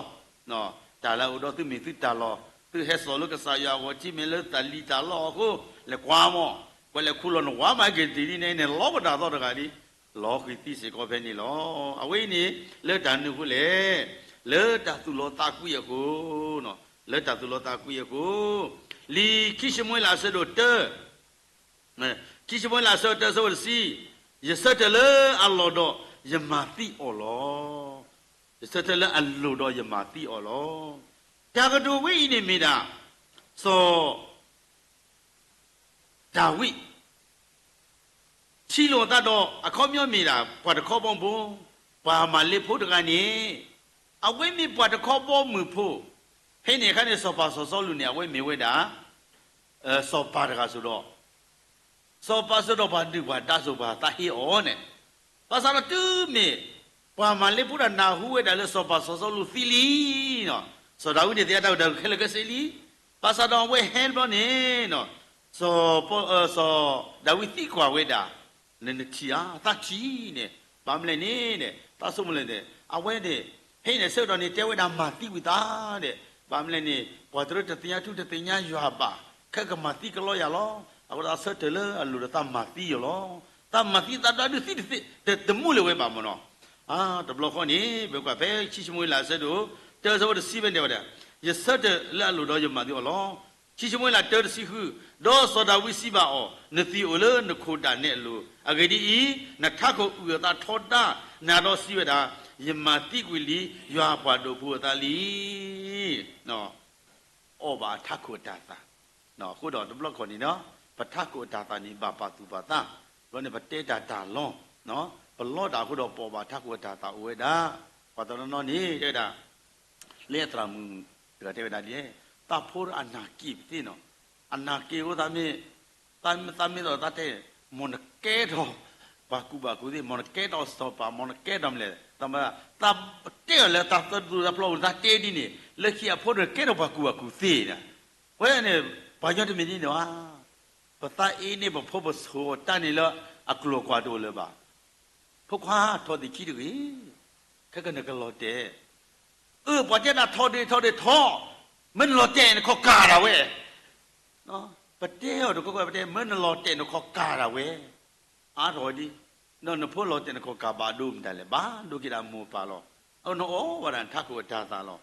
ၤ. တၢ်လၢအအိၣ်ဒီးသုမ့ၢ်သုတၢ်လီၤ, သုဟဲစိာ်လၢကစၢ်ယွၤအဂီၢ် ထံမ့ၢ်လၢတၢ်လံၣ်တၢ်လီအဃိ, လဲၤကွၢ်မီၢ်, ပှၤလဲၤခူၣ်လီၤနဝၤမးက့ၤတ့ၢ်ဒ်န့ၣ် န့ၣ်လီၤပတၢ်သီတဂၤလံ. လီၤဃံၤသံစ့ၢ်ကီးဖဲန့ၣ်လီၤ. အဝဲအံၤန့ၣ် လၢတၢ်မနုၤအဃိလဲၣ်, လၢတၢ်သူၣ်လီၤသးကွံအဃိ လၢတၢ်သူၣ်လီၤသးကွံအဃိ, လံာ်ခံၡမူၤအ့လးအဆၢဒိၣ်တၢ, ခံၡမူၤအ့လးအဆၢဒိၣ်တၢ အဆၢဖိတဆံ, ယဆၢထၢၣ်လၢအလီၢ်ဒီးယမၤသံအီၤလီၤ. ယဆၢထၢၣ်လၢအလီၢ်ဒီးယမၤသံအီၤလီၤ. တၢ်ကတိၤဝဲအံၤန့ၣ်မ့ၢ်ဒၣ် စီၤ ဒၤဝံး ထံၣ်လိာ်အသးဒီး အခီပညီမ့ၢ်ဒၣ် ပှၤတခီဘီမုၢ်ဖိ, ပှၤအမၤလ့းဖိတဂၤန့ၣ်, အဝဲမ့ၢ်ပှၤတခီဘီမုၢ်ဖိ, ဖဲန့ၣ်အခါန့ၣ် စီၤပၤစီၤစီလူးန့ၣ် အဝဲမ့ၢ်ဝဲဒၣ် စီၤပၤတဂၤစိၤဒီး စီၤပၤစိၤဒီးပှၤဒုၣ်ပှၤဒါစိၤပှၤသးဟ့အီၤန့ၣ်, ဘၣ်ဆၣ်ဒီးတုၤမ့ၢ် ပှၤမၤလ့းဖိတၢ်နၢ်ဟူဝဲဒၣ်လၢစီၤပၤစီၤစီလူးသံလံ, စီၤဒၤဝံးန့ၣ်သ့ၣ်ညါတၢ်ဂ့ၢ်တၢ်ကျိၤခဲလၢာ်ခဲဆ့လံ, ဘၣ်ဆၣ်ဒီးအဝဲဟဲတဘျီန့ၣ် စီၤ စီၤဒၤဝံးသံကွၢ်ဝဲဒၣ်, နနထံၣ်ဧါ, သးထံၣ်န့ၣ်, ဘၣ်မနုၤလဲၣ်န့ၣ် သးဆိကမိၣ်လဲၣ်န့ၣ် အဝဲန့ၣ် ဖဲအံၤန့ၣ်ဆၢကတီၢ်န့ၣ် တဲဝဲဒၣ်မၤသံဝံၤသးဒီး, ဘၣ်မနုၤလဲၣ်န့ၣ် ပှၤတရၢတသ့ၣ်ညါထူတသ့ၣ်ညါယွၤဘၣ်, ခဲကမၤသံကလီယၤလီၤ. အဃိသတးဆၢထၢၣ်လၢအလီၢ်ဒီးသးမၤသံအီၤလီၤ. သးမၤသံသးဒွးဒုးသံတသ့, တမူလၢၤဝဲဘၣ်မ့ၢ်နီၤ. တဘျီဃီန့ၣ် ပကွၢ်ဖဲခံၡမူၤအ့လးအဆၢဒိၣ်တၢ အဆၢဖိတဆံဖဲန့ၣ်ဝဲဒၣ်, ယဆၢထၢၣ်လၢအလီၢ်ဒီးယမၤသံအီၤလီၤ. ခံၡမူၤအ့လးတၢတဆံဃု, ဒီးစီၤဒၤဝံးစံးဘၣ်အီၤ, နသံၣ်အိၣ်လၢနခိၣ်ဒၣ်နဲအလိၤ, အဂ့ၢ်ဒ်အံၤ, နထးခိၣ်အုၣ်အသးထီဒါ, နၤဒီးစံးဝဲဒၣ်, ယမၤသံကွံာ်လံယွၤအပှၤဒိၣ်ဖိအသးလံ. အီၣ်ဘၣ်အထးခိၣ်အတၤသၣ်, အဃိဒီးတဘျီခီန့ၣ်ဒီး ပထးခိၣ်အတၤသၣ်န့ၣ် ဘၣ်ပာ်သူၣ်ပာ်သး, ဘျီန့ၣ် ပတဲတၢ်တၢ်လီ, ပလီတၢ်အဃိဒီး ပအီၣ်ဘၣ်ထးခိၣ်အတၤသၣ်အိၣ်ဝဲဒၣ်, ပှၤတနီၤနီၤန့ၣ် တဲဝဲဒၣ် လၢအသရၣ်မုၣ်တဂၤတဲဝဲဒၣ်ဒ်လဲၣ်, သးဖိအနၢ်က့ၤပသ့နီၤ, အနၢ်က့ၤအဃိသးမ့ၢ်, သးမ့ၢ်သးမ့ၢ်သီးသးတဲ, မ်နကဲထီၣ်ပှၤကူၣ်ဘၣ်ကူၣ်သ့, မ်နကဲထီၣ်စီၤပၤ, မ်နကဲထီၣ်မလဲၣ်, သးမ့ၢ်, သးတဲအီၤလၢသးသၢသူသးဖျီပူၤ သးတဲဒ်န့ၣ်, လၢခံအဖိန့ၣ်ကဲထီၣ်ပှၤကူၣ်ဘၣ်ကူၣ်သ့န့ၣ်, ဝဲန့ၣ်, ပှၤကညီတမံၤဒ်န့ၣ်ဘၣ်, ပသးအ့န့ၢ်ပဖိပဆိးအတၢ်န့ၣ်လၢအကျိၤအကွာ်တအိၣ်လၢၤဘၣ်. ဖိခွါထီၣ်သ့ၣ်ခံတဂ့ၤ, ခဲကနကလီၤတဲာ်, အၢ ပှၤတဲဒၣ်ထီၣ်ဒ့ထီၣ်ဒ့ထီၣ်, မ့ၢ်နလီၤတဲာ်နခီၣ်ကၢ်ဒၣ်ဝဲ, ပတဲအီၤတကီၢ်ကီၢ် ပတဲ မ့ၢ်နလီၤတဲာ်နခီၣ်ကၢ်ဒၣ်ဝဲ, အါထီၣ်ဝဲဒ်, ဒီးနဖိလီၤတဲာ်နခီၣ်ကၢ်ဘၣ်ဒိမတၤလဲၣ်, ဘၣ်ဒိက့ၤဒၣ်မိၢ်ပၢ်လီၤ. အနအီၣ်ဝဲဒၣ်နထးခိၣ်အတၤသၣ်လီၤ.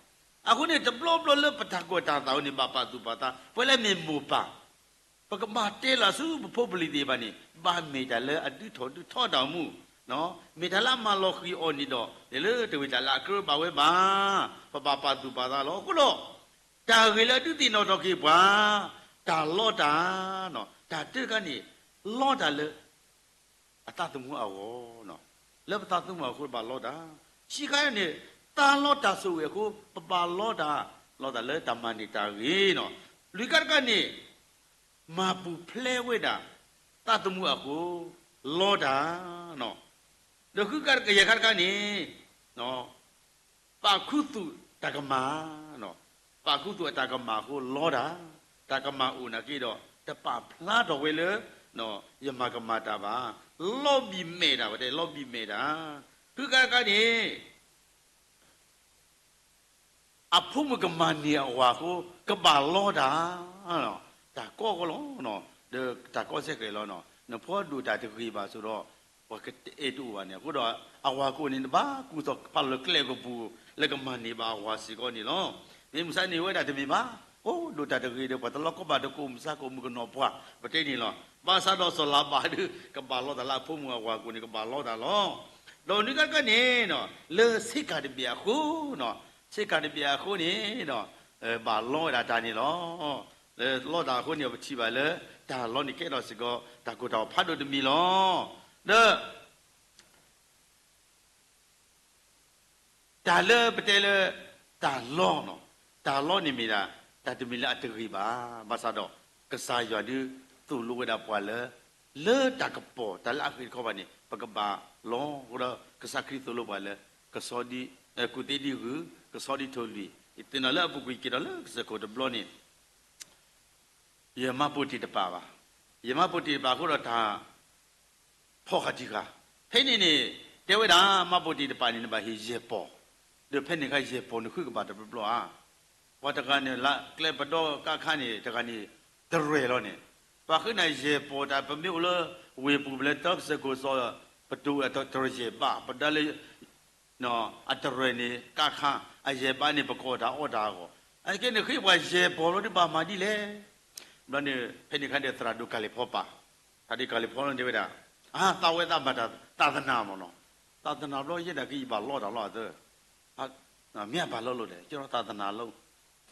အဃိန့ၣ် တဘျီဘျီလၢပထးခိၣ်အတၤသၣ်အဃိန့ၣ် ဘၣ်ပာ်သူၣ်ပာ်သး ပဝဲလၢမ့ၢ်မိၢ်ပၢ် ပကဘၣ်တဲလီၤဆူပဖိပလံၤသ့ၣ်တဖၣ်န့ၣ် ဘၣ်မ့ၢ်တၢ်လၢအဒုးထီၣ်ဒုးထီတၢ်အိၣ်မူ, မ့ၢ်တၢ်လၢအမၤလီၤဃံၤအီၤန့ၣ်ဒီး လၢတဝံၤတၢ်လၢအကြၢးဘၣ်ဝဲဘၣ်, ပဘၣ်ပာ်သူၣ်ပာ်သးလီၤ. အဃိဒီး တၢ်ဂ့ၢ်လၢအဒုးသ့ၣ်နီၣ်ထီၣ်က့ၤပှၤ, တၢ်လီတၢ်, တၢ်တခါန့ၣ် လီတၢ်လၢ အသးသမူအဂီၢ်, လၢပသးသမူအဃိဘၣ်လီတၢ်, ဆံးခါန့ၣ် သးလီတၢ်ဆိၣ်ဂ့ၤအဃိ ပဘၣ်လီတၢ်, လီတၢ်လၢတၢ်မၤန့ၢ်တၢ်ဂ့ၤန့ၣ်, လွံၢ်ခါတခါန့ၣ် မၤပူၤဖျဲးဝဲဒၣ် သးသမူအဃိ လီတၢ်, ဒီးဃုခါတခါ ယဲၢ်ခါတခါန့ၣ် ပာ်ခူသူၣ်တၢ်ကမၣ်, ပာ်ခူသူၣ်အတၢ်ကမၣ်အဃိလီတၢ်, တၢ်ကမၣ်အိၣ်နာ်က့ဒီး တပာ်ဖျါထီၣ်ဝဲလၢ ယမၤကမၣ်တၢ်ဘၣ်, လီဘံၣ်မဲာ်တၢ်, ပတဲလီဘံၣ်မဲာ်တၢ်, ဃုခါတခါန့ၣ် အဖိမုၣ်ကမၤန့ၢ်အဝၤအဃိ ကဘၣ်လီတၢ်, တၢ်ကီကီလီၤ, ဒီးတၢ်ကီစဲဃဲၤလီၤ, နဖိဒိၣ်တၢ်တဂ့ၤဘၣ်ဆိဒီး ပှၤကအဲၣ်တအိၣ်ဘၣ်န့ၣ်, အဃိဒီးအဝၤကိးန့ၣ် နဘၣ်ကူၣ်သီၣ်ဖးလီၤကျဲကပူၤ လၢကမၤန့ၢ်ဘၣ်အဝၤစ့ၢ်ကီးန့ၣ်လီၤ. မ့ၢ်မုၢ်ဆါန့ၣ်ဝဲဒၣ်တမ့ၢ်ဘၣ်, အိၣ်ဒိၣ်တၢ်တဂ့ၤဒီး ပှၤတလီၤကီဘၣ်ဒီး ကအိၣ်မုၢ်ဆါကအိၣ်မုၢ်ကနီၤပှၢ် ပတဲန့ၣ်လီၤ. ဘၣ်ဆၣ်ဒီးစီၤလၤဘးဒုး ကဘၣ်လီတၢ်လၢအဖိမုၣ်အဝၤကိးန့ၣ် ကဘၣ်လီတၢ်လီၤ. ဒီးနွံခါတခါန့ၣ် လၢဆ့ကၤတဘ့ၣ်အဃိ, ဆ့ကၤတဘ့ၣ်အဃိန့ၣ်ဒီး ဘၣ်လီဝဲဒၣ်တၢ်န့ၣ်လီၤ. လၢလီတၢ်အဃိန့ၣ် ပထံၣ်ဘၣ်လၢ တၢ်လီန့ၣ်ကဲထီၣ်စ့ၢ်ကီး တၢ်ကိၢ်တၢ်ဂီၤဖးဒိၣ်တမံၤလီၤ. ဒီး တၢ်လၢပတဲလၢ တၢ်လီ, တၢ်လီန့ၣ်မ့ၢ်ဒၣ် တၢ်တမ့ၢ်လၢအတဂ့ၤဘၣ်. ဘၣ်ဆၣ်ဒီး ကစၢ်ယွၤဒုးသိၣ်လိဝဲဒၣ်ပှၤလၢ လၢတၢ်ကပီၤတၢ်လၢအဂ့ၤတခီဘၣ်န့ၣ် ပကဘၣ်လီ. အဃိဒီးကစၢ်ခရံာ်သိၣ်လိပှၤလၢ ကဆီဒံ, ကူၣ်သ့ဒံဂုၢ်, ကဆီဒံထိၣ်လွံၢ်, ယသ့ၣ်နီၣ်လၢအပူၤကွံာ်က့ၤဒီးလၢကစၢၢ်ခိၣ်တဘျီန့ၣ် ယမၤပိာ်တ့ၢ်တပာ်ဘၣ်. ယမၤပိာ်တ့ၢ်တပာ်အဃိဒီးတၢ် ဖီၣ်ဃာ်တံၢ်ဃာ်, ဖဲန့ၣ်န့ၣ် တဲဝဲဒၣ် မၤပိာ်တ့ၢ်တပာ်န့ၣ် နဘၣ်ဟ့ၣ်ယဲၢ်ပီၤ, ဒီးဖဲန့ၣ်အခါယဲၢ်ပီၤန့ၣ်ဃုကဘၣ်တဘျီဘျီဧါ. ပှၤတဂၤန့ၣ် လၢကျဲပဒီကါခါန့ၣ် တဂၤန့ၣ် တရဲၣ်လီၤန့ၣ်, ပှၤဃုန့ၣ်ယဲၢ်ပီၤတၢ် ပမ့ၢ်အိၣ်လၢ ဝ့ၢ်ပူၤပလဲၤတၢကစၢၢ်ခိၣ်စီၤ ပတိၤအတရၢၢ်ယဲၢ်ဘး ပဒါလၢ အတရၢၢ်န့ၣ် ကါခါ, အယဲၢ်ဘးန့ၣ် ပကအီၣ်တၢ်အီတၢ်အဂီၢ်, အကဲန့ၣ်ဃ့ပှၤယဲၢ်ပီၤလီၤဒုး ဘၣ်မၤဒ်လဲၣ်. ဘျီန့ၣ် ဖဲန့ၣ်အခါဒီးသရၣ်ဒိၣ်ကၤလံၤဖီပာ်, သရၣ်ဒိၣ်ကၤလံၤဖီန့ၣ်တဲဝဲဒၣ်, အါ သးဝဲသးမၤတၢ်သးသနၤမ့ၢ်နီၤ, သးသနၤဘျီယဲဒၣ်က့ယဘၣ်လီတၢ်လီၤအသၢ, မ့ၢ်အဘၣ်လီလိာ်ဒဲး ကၠီသးသနၤလီၤ,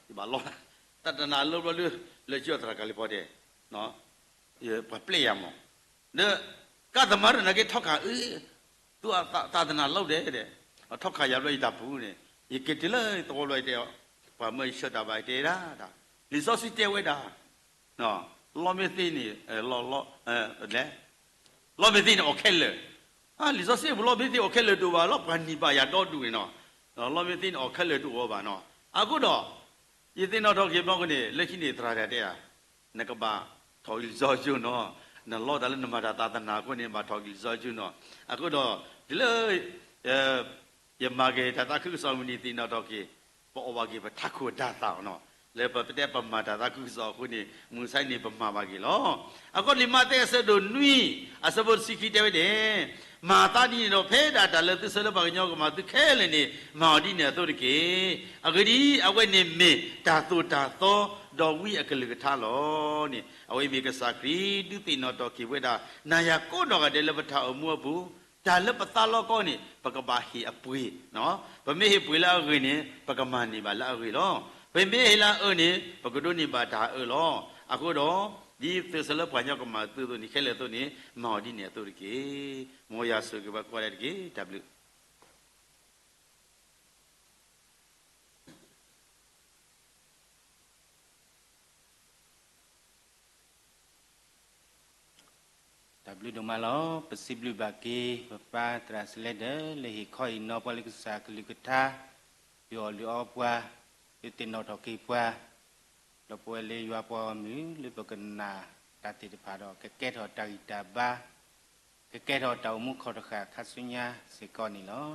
ယဘၣ်လီ, သးသနၤလီဘျီလၢ လၢကၠီသရၣ်ကၤလံၤဖီတဲ ပှၤပျဲယၤမး, ဒီး ကါသမါရၢၢ်နာ်က့ထီၣ်ခးအၢ, သုသးသနၤလီၤဒဲး, ထီၣ်ခးယၤဘျီယတၢ်ပူၤန့ၣ်, ယက့ၤတုၤလၢသဝီဘျီယတဲ, ပှၤမၢယဆှၢတၢ်ဘၣ်ယတဲဒၣ်, လံာ်စီဆှံတဲဝဲဒၣ်, လီမ့ၢ်သ့န့ၣ်, လဲၣ်, လီမ့ၢ်သ့န့ၣ်အီၣ်ခဲလၢာ်, လံာ်စီဆှံပူၤလီမ့ၢ်သ့အီၣ်ခဲလၢာ်တအိၣ်ဘၣ်လီၤ ပှၤနံၤဘၣ်ယၤဒီဒူၣ်န့ၣ်နီၤ, လီမ့ၢ်သ့န့ၣ်အီၣ်ခဲလၢာ်တအိၣ်ဘၣ်နီၤ, အဃိဒီး ယသ့ၣ်နီၣ်ထီၣ်က့ၤဘျီဃိန့ၣ် လၢခံန့ၣ်သရၣ်တၢ်တဲဧါ, နကဘၣ်ထီၣ်က့ၤလံာ်စီဆှံနီၤ, နလီတၢ်လၢနမၤတၢ်သးသနၤအဃိန့ၣ် ဘၣ်ထီၣ်က့ၤလံာ်စီဆှံနီၤ, အဃိဒီး တုၤလၢ ယမၤက့ၤတၢ်သးခုကစီၣ်မုၢ်နံၤသ့ၣ်နီၣ်ထီၣ်က့ၤ, ပအီၣ်ဘၣ်က့ၤပထးခိၣ်အတၤသၣ်နီၤ, လၢပတဲပမၤတၢ်သးခုကစီၣ်အဃိန့ၣ် မုၢ်ဆါန့ၣ်ပမၤဘၣ်က့ၤလီၤ. အဃိလံာ်မးသဲအဆၢဒိၣ်နွံ အဆၢဖိတဆံခံတဲဝဲဒၣ်, မၤသးဒ်န့ၣ်ဒီး ဖဲဒၣ်တၢ်လၢသုဆၢလၢပှၤကညီကမၤသုခဲလၢာ်န့ၣ် မၤအီၤဒ်န့ၣ်အသိးတက့ၢ်. အဂ့ၢ်ဒ်အံၤ, အဝဲန့ၣ်မ့ၢ်တၢ်သိၣ်တၢ်သီ ဒီးဝံအကလုၢ်ကထါလီၤန့ၣ်, အဝဲမ့ၢ်ကစၢ်ခရံာ်ဒုးသ့ၣ်နီၣ်ထီၣ်က့ၤဝဲဒၣ် နၤယၤကိးနီၢ်ဂၤဒဲးလၢပတၢ်အိၣ်မူအပူၤ, တၢ်လၢပသးလီကီန့ၣ် ပကဘၣ်ဟ့ၣ်အပှ့ၤ, ပမ့ၢ်ဟ့ၣ်ပှ့ၤလၢအဂ့ၤန့ၣ် ပကမၤန့ၢ်ဘၣ်လၢအဂ့ၤလီၤ. ပမ့ၢ်ဟ့ၣ်လၢအအၢန့ၣ် ပကဒိးန့ၢ်ဘၣ်တၢ်အၢလီၤ. အဃိဒီး ဒ်သုဆၢလၢပှၤကညီကမၤသုအသိးန့ၣ် ခဲလၢာ်အသိးန့ၣ် မၤအီၤဒ်န့ၣ်အသိးတက့ၢ်. မ်ယွၤဆိၣ်ဂ့ၤဘၣ်ကိးဂၤဒဲးတက့ၢ်. တၢ်ဘျုး တၢ်ဘျုးဒိၣ်မးလီၤ. ပစံးဘျုးဘၣ်က့ၤ ပပၢ်သရၣ်စလဲဒီး လၢဟ့ၣ်ခီဟ့ၣ်နီၤပှၤလၢကစၢ်ကလုၢ်ကထါ, ဒုးအီၣ်လုၢ်အီပှၤ, ဒုးသ့ၣ်နီၣ်ထီၣ်က့ၤပှၤ, ဒီးပဝဲလၢယွၤပှၤဂီၢ်မုၢ် လၢပကနၣ်တၢ်သ့ၣ်တဖၣ်ဒီး ကကဲထီၣ်တၢ်ဂံၢ်တၢ်ဘါ, ကကဲထီၣ်တၢ်အိၣ်မူခီၣ်တဃာ်ခါဆူညါစ့ၢ်ကီးန့ၣ်လီၤ.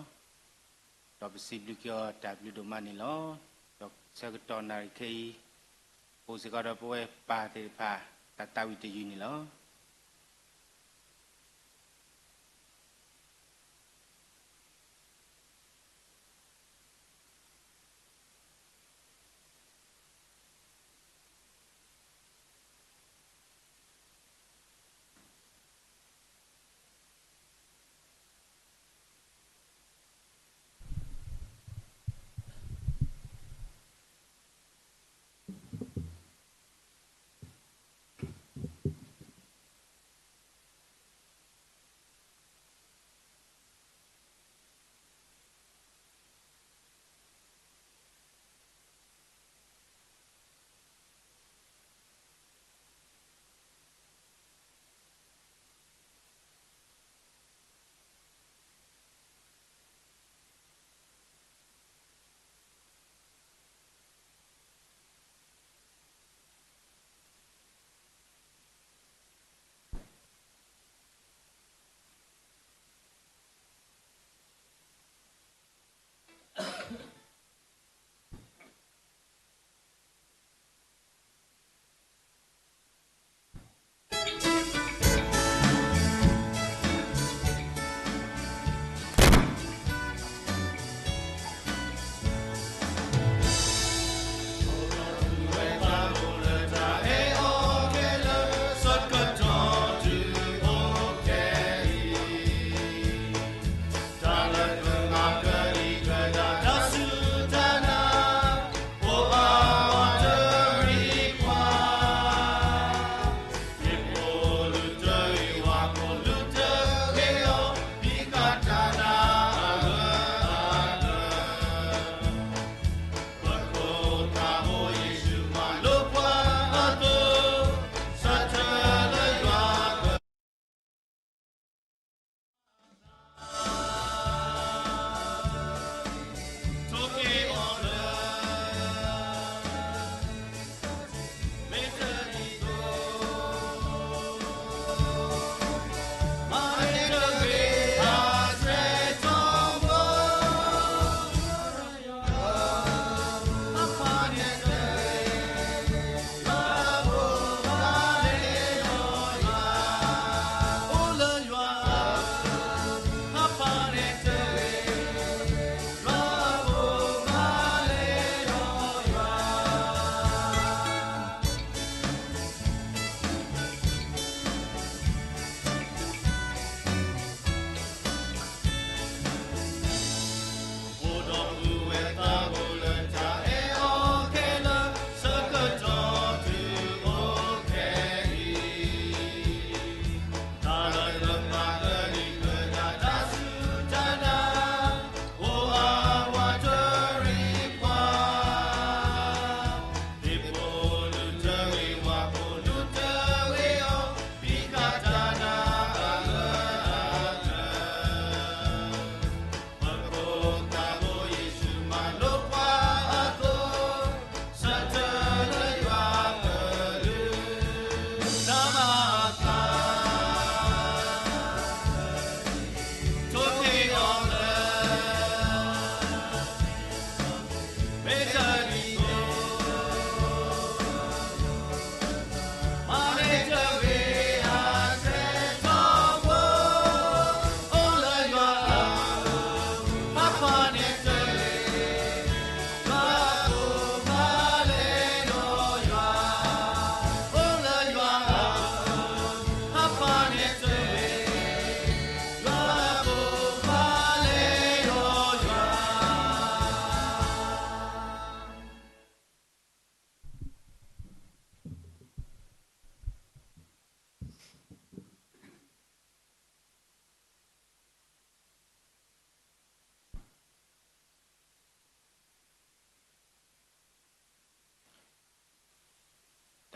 ဒီးပစံးဘျုးက့ၤအီၤတၢ်ဘျုးဒိၣ်မးန့ၣ်လီၤ. ဒီးဆၢကတီၢ်နၣ်ရံၣ်ခဲအံၤ အိၣ်စ့ၢ်ကီးဒီးပဝဲပၢ်သ့ၣ်တဖၣ် တၢ်သးဝံၣ်တယုၢ်န့ၣ်လီၤ.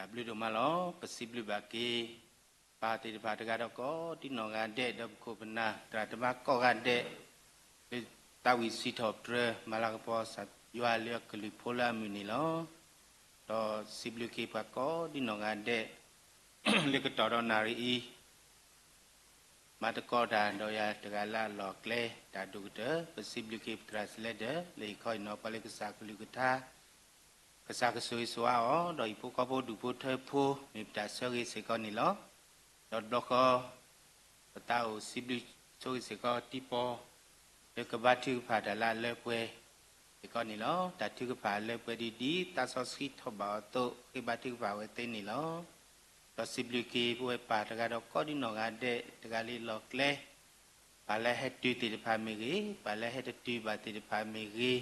တၢ်ဘျုးဒိၣ်မးလီၤ. ပစံးဘျုးဘၣ်က့ၤ ပၢ်သ့ၣ်တဖၣ်တဂၤဒီးကိးဒံနီၢ်ဂၤဒဲး ဒီးပခိၣ်ပနၢ်သရၣ်သမါကိးဂၤဒဲး လၢသးဝံၣ်စံးထီၣ်ပတြၢၤ မၤလၤကပီၤကစၢ်ယွၤလၢအကလုၢ်ဖိလၢအမုၢ်န့ၣ်လီၤ. ဒီးစံးဘျုးက့ၤပှၤကိးဒံနီၢ်ဂၤဒဲး လၢကတီၢ်ဒီးနၣ်ရံၣ်အံၤ မၤသကိးတၢ်ဒီးယၤတဂၤလၢအလီၢ်အကျဲ တၢ်ဒိၣ်ကတၢၢ် ပစံးဘျုးက့ၤပသရၣ်စလဲဒၢး လၢဟံၣ်ခီအံၤနီၤ ပှၤလၢကစၢ်ကလုၢ်ကထါ ကစၢ်ကဆိၣ်ဂ့ၤဆိၣ်ဝါအီၤ ဒီးဟံၣ်ဖိဃီဖိဒူၣ်ဖိထၢဖိ မ့ၢ်ပတၢ်ဆၢဂ့ၤစ့ၢ်ကီးန့ၣ်လီၤ. ဒီးတဘျီဃီ ပသးအိၣ်စံးဘျုးဆိၣ်ဂ့ၤစ့ၢ်ကီးတံၤပီၢ် လၢကဘါထုကဖၣ်တၢ်လၢအလၢပှဲၤစ့ၢ်ကီးန့ၣ်လီၤ. တၢ်ထုကဖၣ်အလၢပှဲၤဒ် ဒ်သးစီဆှံထီၣ်ဘၣ်အီၤအသိး ဃ့ဘါထုကဖၣ်ဝဲသ့န့ၣ်လီၤ. ဒီးစံးဘျုးက့ၤပဝဲပၢ်တဂၤဒီးကိးဒံနီၢ်ဂၤဒဲး တဂၤလၢအလီၢ်အကျဲ ပၢ်လၢအဟဲတုၤသ့ၣ်တဖၣ်မ့ၢ်ဂ့ၤ, ပၢ်လၢအဟဲတတုၤဘၣ်သ့ၣ်တဖၣ်မ့ၢ်ဂ့ၤ, ဒီး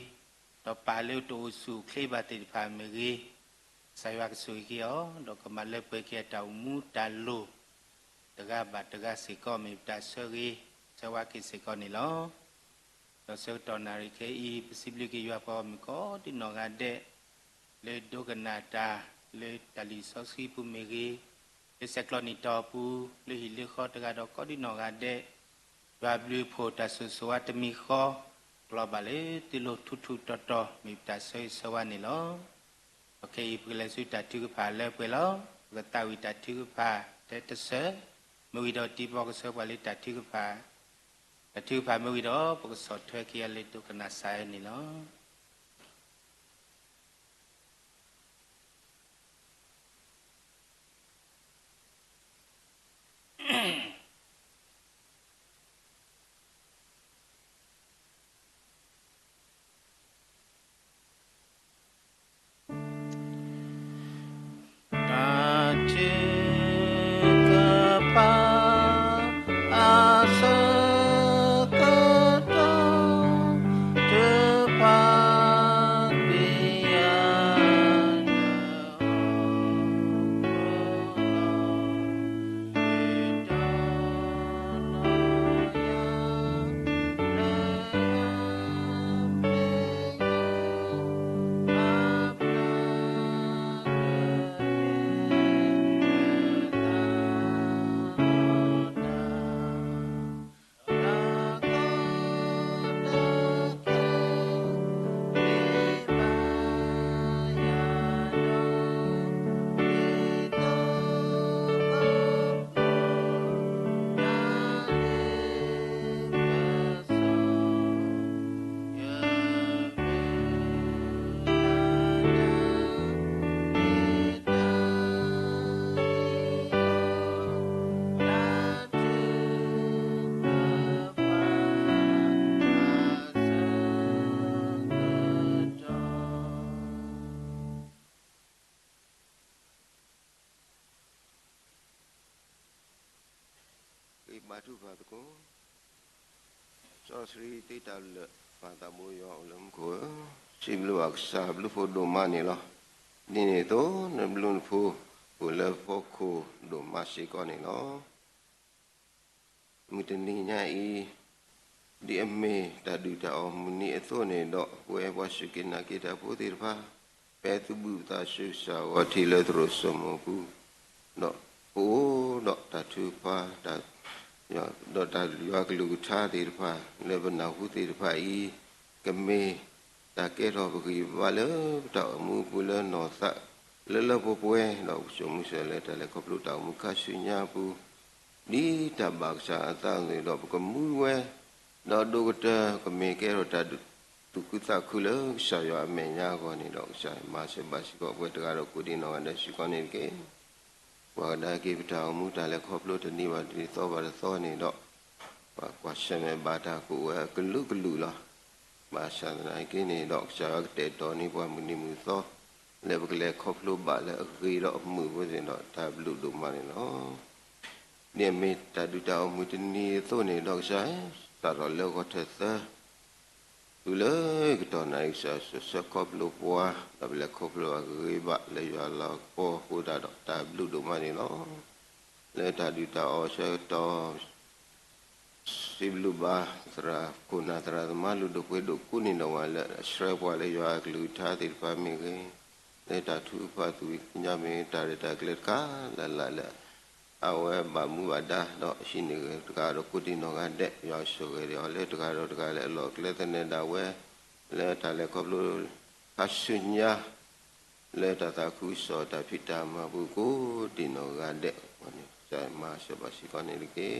ပၢ်လၢတအိၣ်ဆူၣ်အိၣ်ချ့ဘၣ်သ့ၣ်တဖၣ်မ့ၢ်ဂ့ၤ, ကစၢ်ယွၤကဆိၣ်ဂ့ၤက့ၤအီၤ ဒီးကမၤလၢပှဲၤက့ၤအတၢ်အိၣ်မူတၢ်လိၤ တဂၤဘၣ်တဂၤစ့ၢ်ကီး မ့ၢ်ပတၢ်ဆၢဂ့ၤဆၢဝါက့ၤစ့ၢ်ကီးန့ၣ်လီၤ. ဒီးဆၢကတီၢ်နၣ်ရံၣ်ခဲအံၤ ပစံးဘျုးက့ၤယွၤပှၤဂီၢ်မုၢ်ကိးဒံနီၢ်ဂၤဒဲး လၢဒိကနၣ်တၢ် လၢတၢ်လံာ်စီဆှံပူၤမ့ၢ်ဂ့ၤ, လၢဆဲးကျိးနံၣ်တီၢ်ပူၤ လၢဟံၣ်လၢဃီတဂၤဒီးကိးဒံနီၢ်ဂၤဒဲး, ယွၤဘျုးဖှိၣ်တၢ်ဆိၣ်ဂ့ၤဆိၣ်ဝါတမံၤဃီ ကျီဘၣ်လၢသုလိၤထူထူတီတီ မ့ၢ်ပတၢ်ဆၢဂ့ၤဆၢဝါန့ၣ်လီၤ. ဒီးခဲအံၤပကလဲၤဆူတၢ်ထုကဖၣ်လၢပှဲၤလီၤ. ပကသးဝံၣ်တၢ်ထုကဖၣ်ထဲတစၢၢ်, မ့ၢ်ဝံၤဒီးတံၤပီၢ်ကဆှၢပှၤလၢတၢ်ထုကဖၣ်, တၢ်ထုကဖၣ်မ့ၢ်ဝံၤဒီး ပကဆီၣ်ထွဲက့ၤအီၤလၢဒိကနၣ်စဲန့ၣ်လီၤ. တၢ်ထုကဖၣ်အဆၢကတီၢ် တဖၣ်သ့ၣ်ညါ ဃ့ဘါထုကဖၣ်သကိး. စီဆှံသ့တၢ်လၢာ် ပၢ်သးဘိယွၤအိၣ်လၢမူခိၣ်ဧၢ, စံးဘျုးဘၣ်ကစၢ်ဘျုးဖှိၣ်ဒိၣ်မးန့ၣ်လီၤ. ဒ်န့ၣ်အသိး နဘျုးနဖှိၣ် အိၣ်လၢဟီၣ်ခိၣ်ဒိၣ်မးစ့ၢ်ကီးန့ၣ်လီၤ. မုၢ်တနံၤညါအံၤ ဒ်အမ့ၢ်တၢ်ဒုၣ်တၢ်အီၣ်မုၢ်နံၤအသိးန့ၣ်ဒီး ပဝဲပှၤစူၢ်က့ၤနာ်က့ၤတၢ်ဖိသ့ၣ်တဖၣ် ပသုးဘူးပသးဆူကစၢ်ဂီၤထံးလၢသရိာ်စိမိၤပူၤ, ဒီးပအိၣ်ဒီးတၢ်ထုကဖၣ် ဒီးတၢ်ယွၤကလုၢ်ကထါသ့ၣ်တဖၣ် လၢပနၢ်ဟူသ့ၣ်တဖၣ်အံၤ ကမ့ၢ်တၢ်ကဲထီၣ်ပဂံၢ်ပဘါလၢပတၢ်အိၣ်မူအပူၤလၢနီၢ်သးလၢလၢပှဲၤပှဲၤ ဒီးပကဆိမိၣ်ဆၢလၢတၢ်လဲၤခီဖျိတၢ်အိၣ်မူခါဆူညါအပူၤ ဒ်တၢ်ဘၣ်ကစၢ်အသးအသိးဒီး ပကမူဝဲ ဒီးဒိၣ်ကတၢၢ်ကမ့ၢ်ကဲထီၣ်တၢ်ဒုး သူၣ်ခုသးခုလၢကစၢ်ယွၤအမဲာ်ညါအဂီၢ်န့ၣ်ဒီး ကစၢ်မၤစၢၤဘၣ်စ့ၢ်ကီးပှၤတဂၤဒီးကိးဒံးနီၢ်ဂၤဒဲးစ့ၢ်ကီးန့ၣ်တက့ၢ်. ပှၤကဒါက့ၤပတၢ်အိၣ်မူတၢ်လဲၤခီဖျိတနံၤဘၣ်တနံၤသီဘၣ်တသီန့ၣ်ဒီး ပှၤကွၢ်ဆၢၣ်မဲာ်ဘၣ်တၢ်ကအိၣ်ဝဲအကလုာ်ကလုာ်လီၤ. ဘၣ်ဆၣ်သနာ်က့န့ၣ်ဒီး ကစၢ်ယွၤကတဲာ်တီၤန့ၢ်ပှၤမုၢ်နံၤမုၢ်သီ လၢပကလဲၤခီဖျိဘၣ်လၢအဂ့ၤဒီးအမုာ်အဃိန့ၣ်ဒီး တၢ်ဘျုးဒိၣ်မးန့ၣ်လီၤ. ဒ်အမ့ၢ်တၢ်ဒုးတၢ်အိၣ်မူတနံၤအသိးန့ၣ်ဒီး ကစၢ် စးထီၣ်လၢဂီၤထၢၣ်သၢ တုၤလၢကတီၢ်နၣ်ရံၣ် ကစၢ်ယွၤဆိၣ်ဆၢခီဖျိပှၤ ဒီးပလဲၤခီဖျိအဂ့ၤဘၣ်လၢယွၤလၤကပီၤအဃိသတးဒီး တၢ်ဘျုးဒိၣ်မးန့ၣ်လီၤ. လၢတၢ်ဒုးတၢ်အီၣ်ဆၢကတီၢ် စံးဘျုးဘၣ်သရၣ်ခိၣ်နၢ်သရၣ်သမါလုၢ်ဒိၣ်ပှ့ၤဒိၣ်ကိးန့ၣ်ဒီးဝဲလၢအဆှၢပှၤလၢယွၤအကလုၢ်ကထါသ့ၣ်တဖၣ်မ့ၢ်ဂ့ၤ, လၢတၢ်ထုကဖၣ်သူၣ်ဝံၣ်ကညီမ့ၢ်ဂ့ၤ တၢ်ရဲၣ်တၢ်ကျဲၤတခါလၢ်လၢ်လၢ အဝဲဘၣ်မူဘၣ်ဒါဒီးဟံးန့ၢ်ဂ့ၤတဂၤဒီးကိးဒံးနီၢ်ဂၤဒဲး ယွၤဆိၣ်ဂ့ၤဒီးအီၤလၢတဂၤဒီးတဂၤလၢအလီၢ်အကျဲသနၢၣ်ဒၣ်ဝဲ လၢတၢ်လဲၤခီဖျိ ခါဆူညါ လၢတၢ်သးခုကစီၣ်တၢ်ဖံးတၢ်မၤပူၤကိးဒံးနီၢ်ဂၤဒဲးအဂီၢ်န့ၣ် ကစၢ်မၤစၢၤဘၣ်စ့ၢ်ကီးန့ၣ်တက့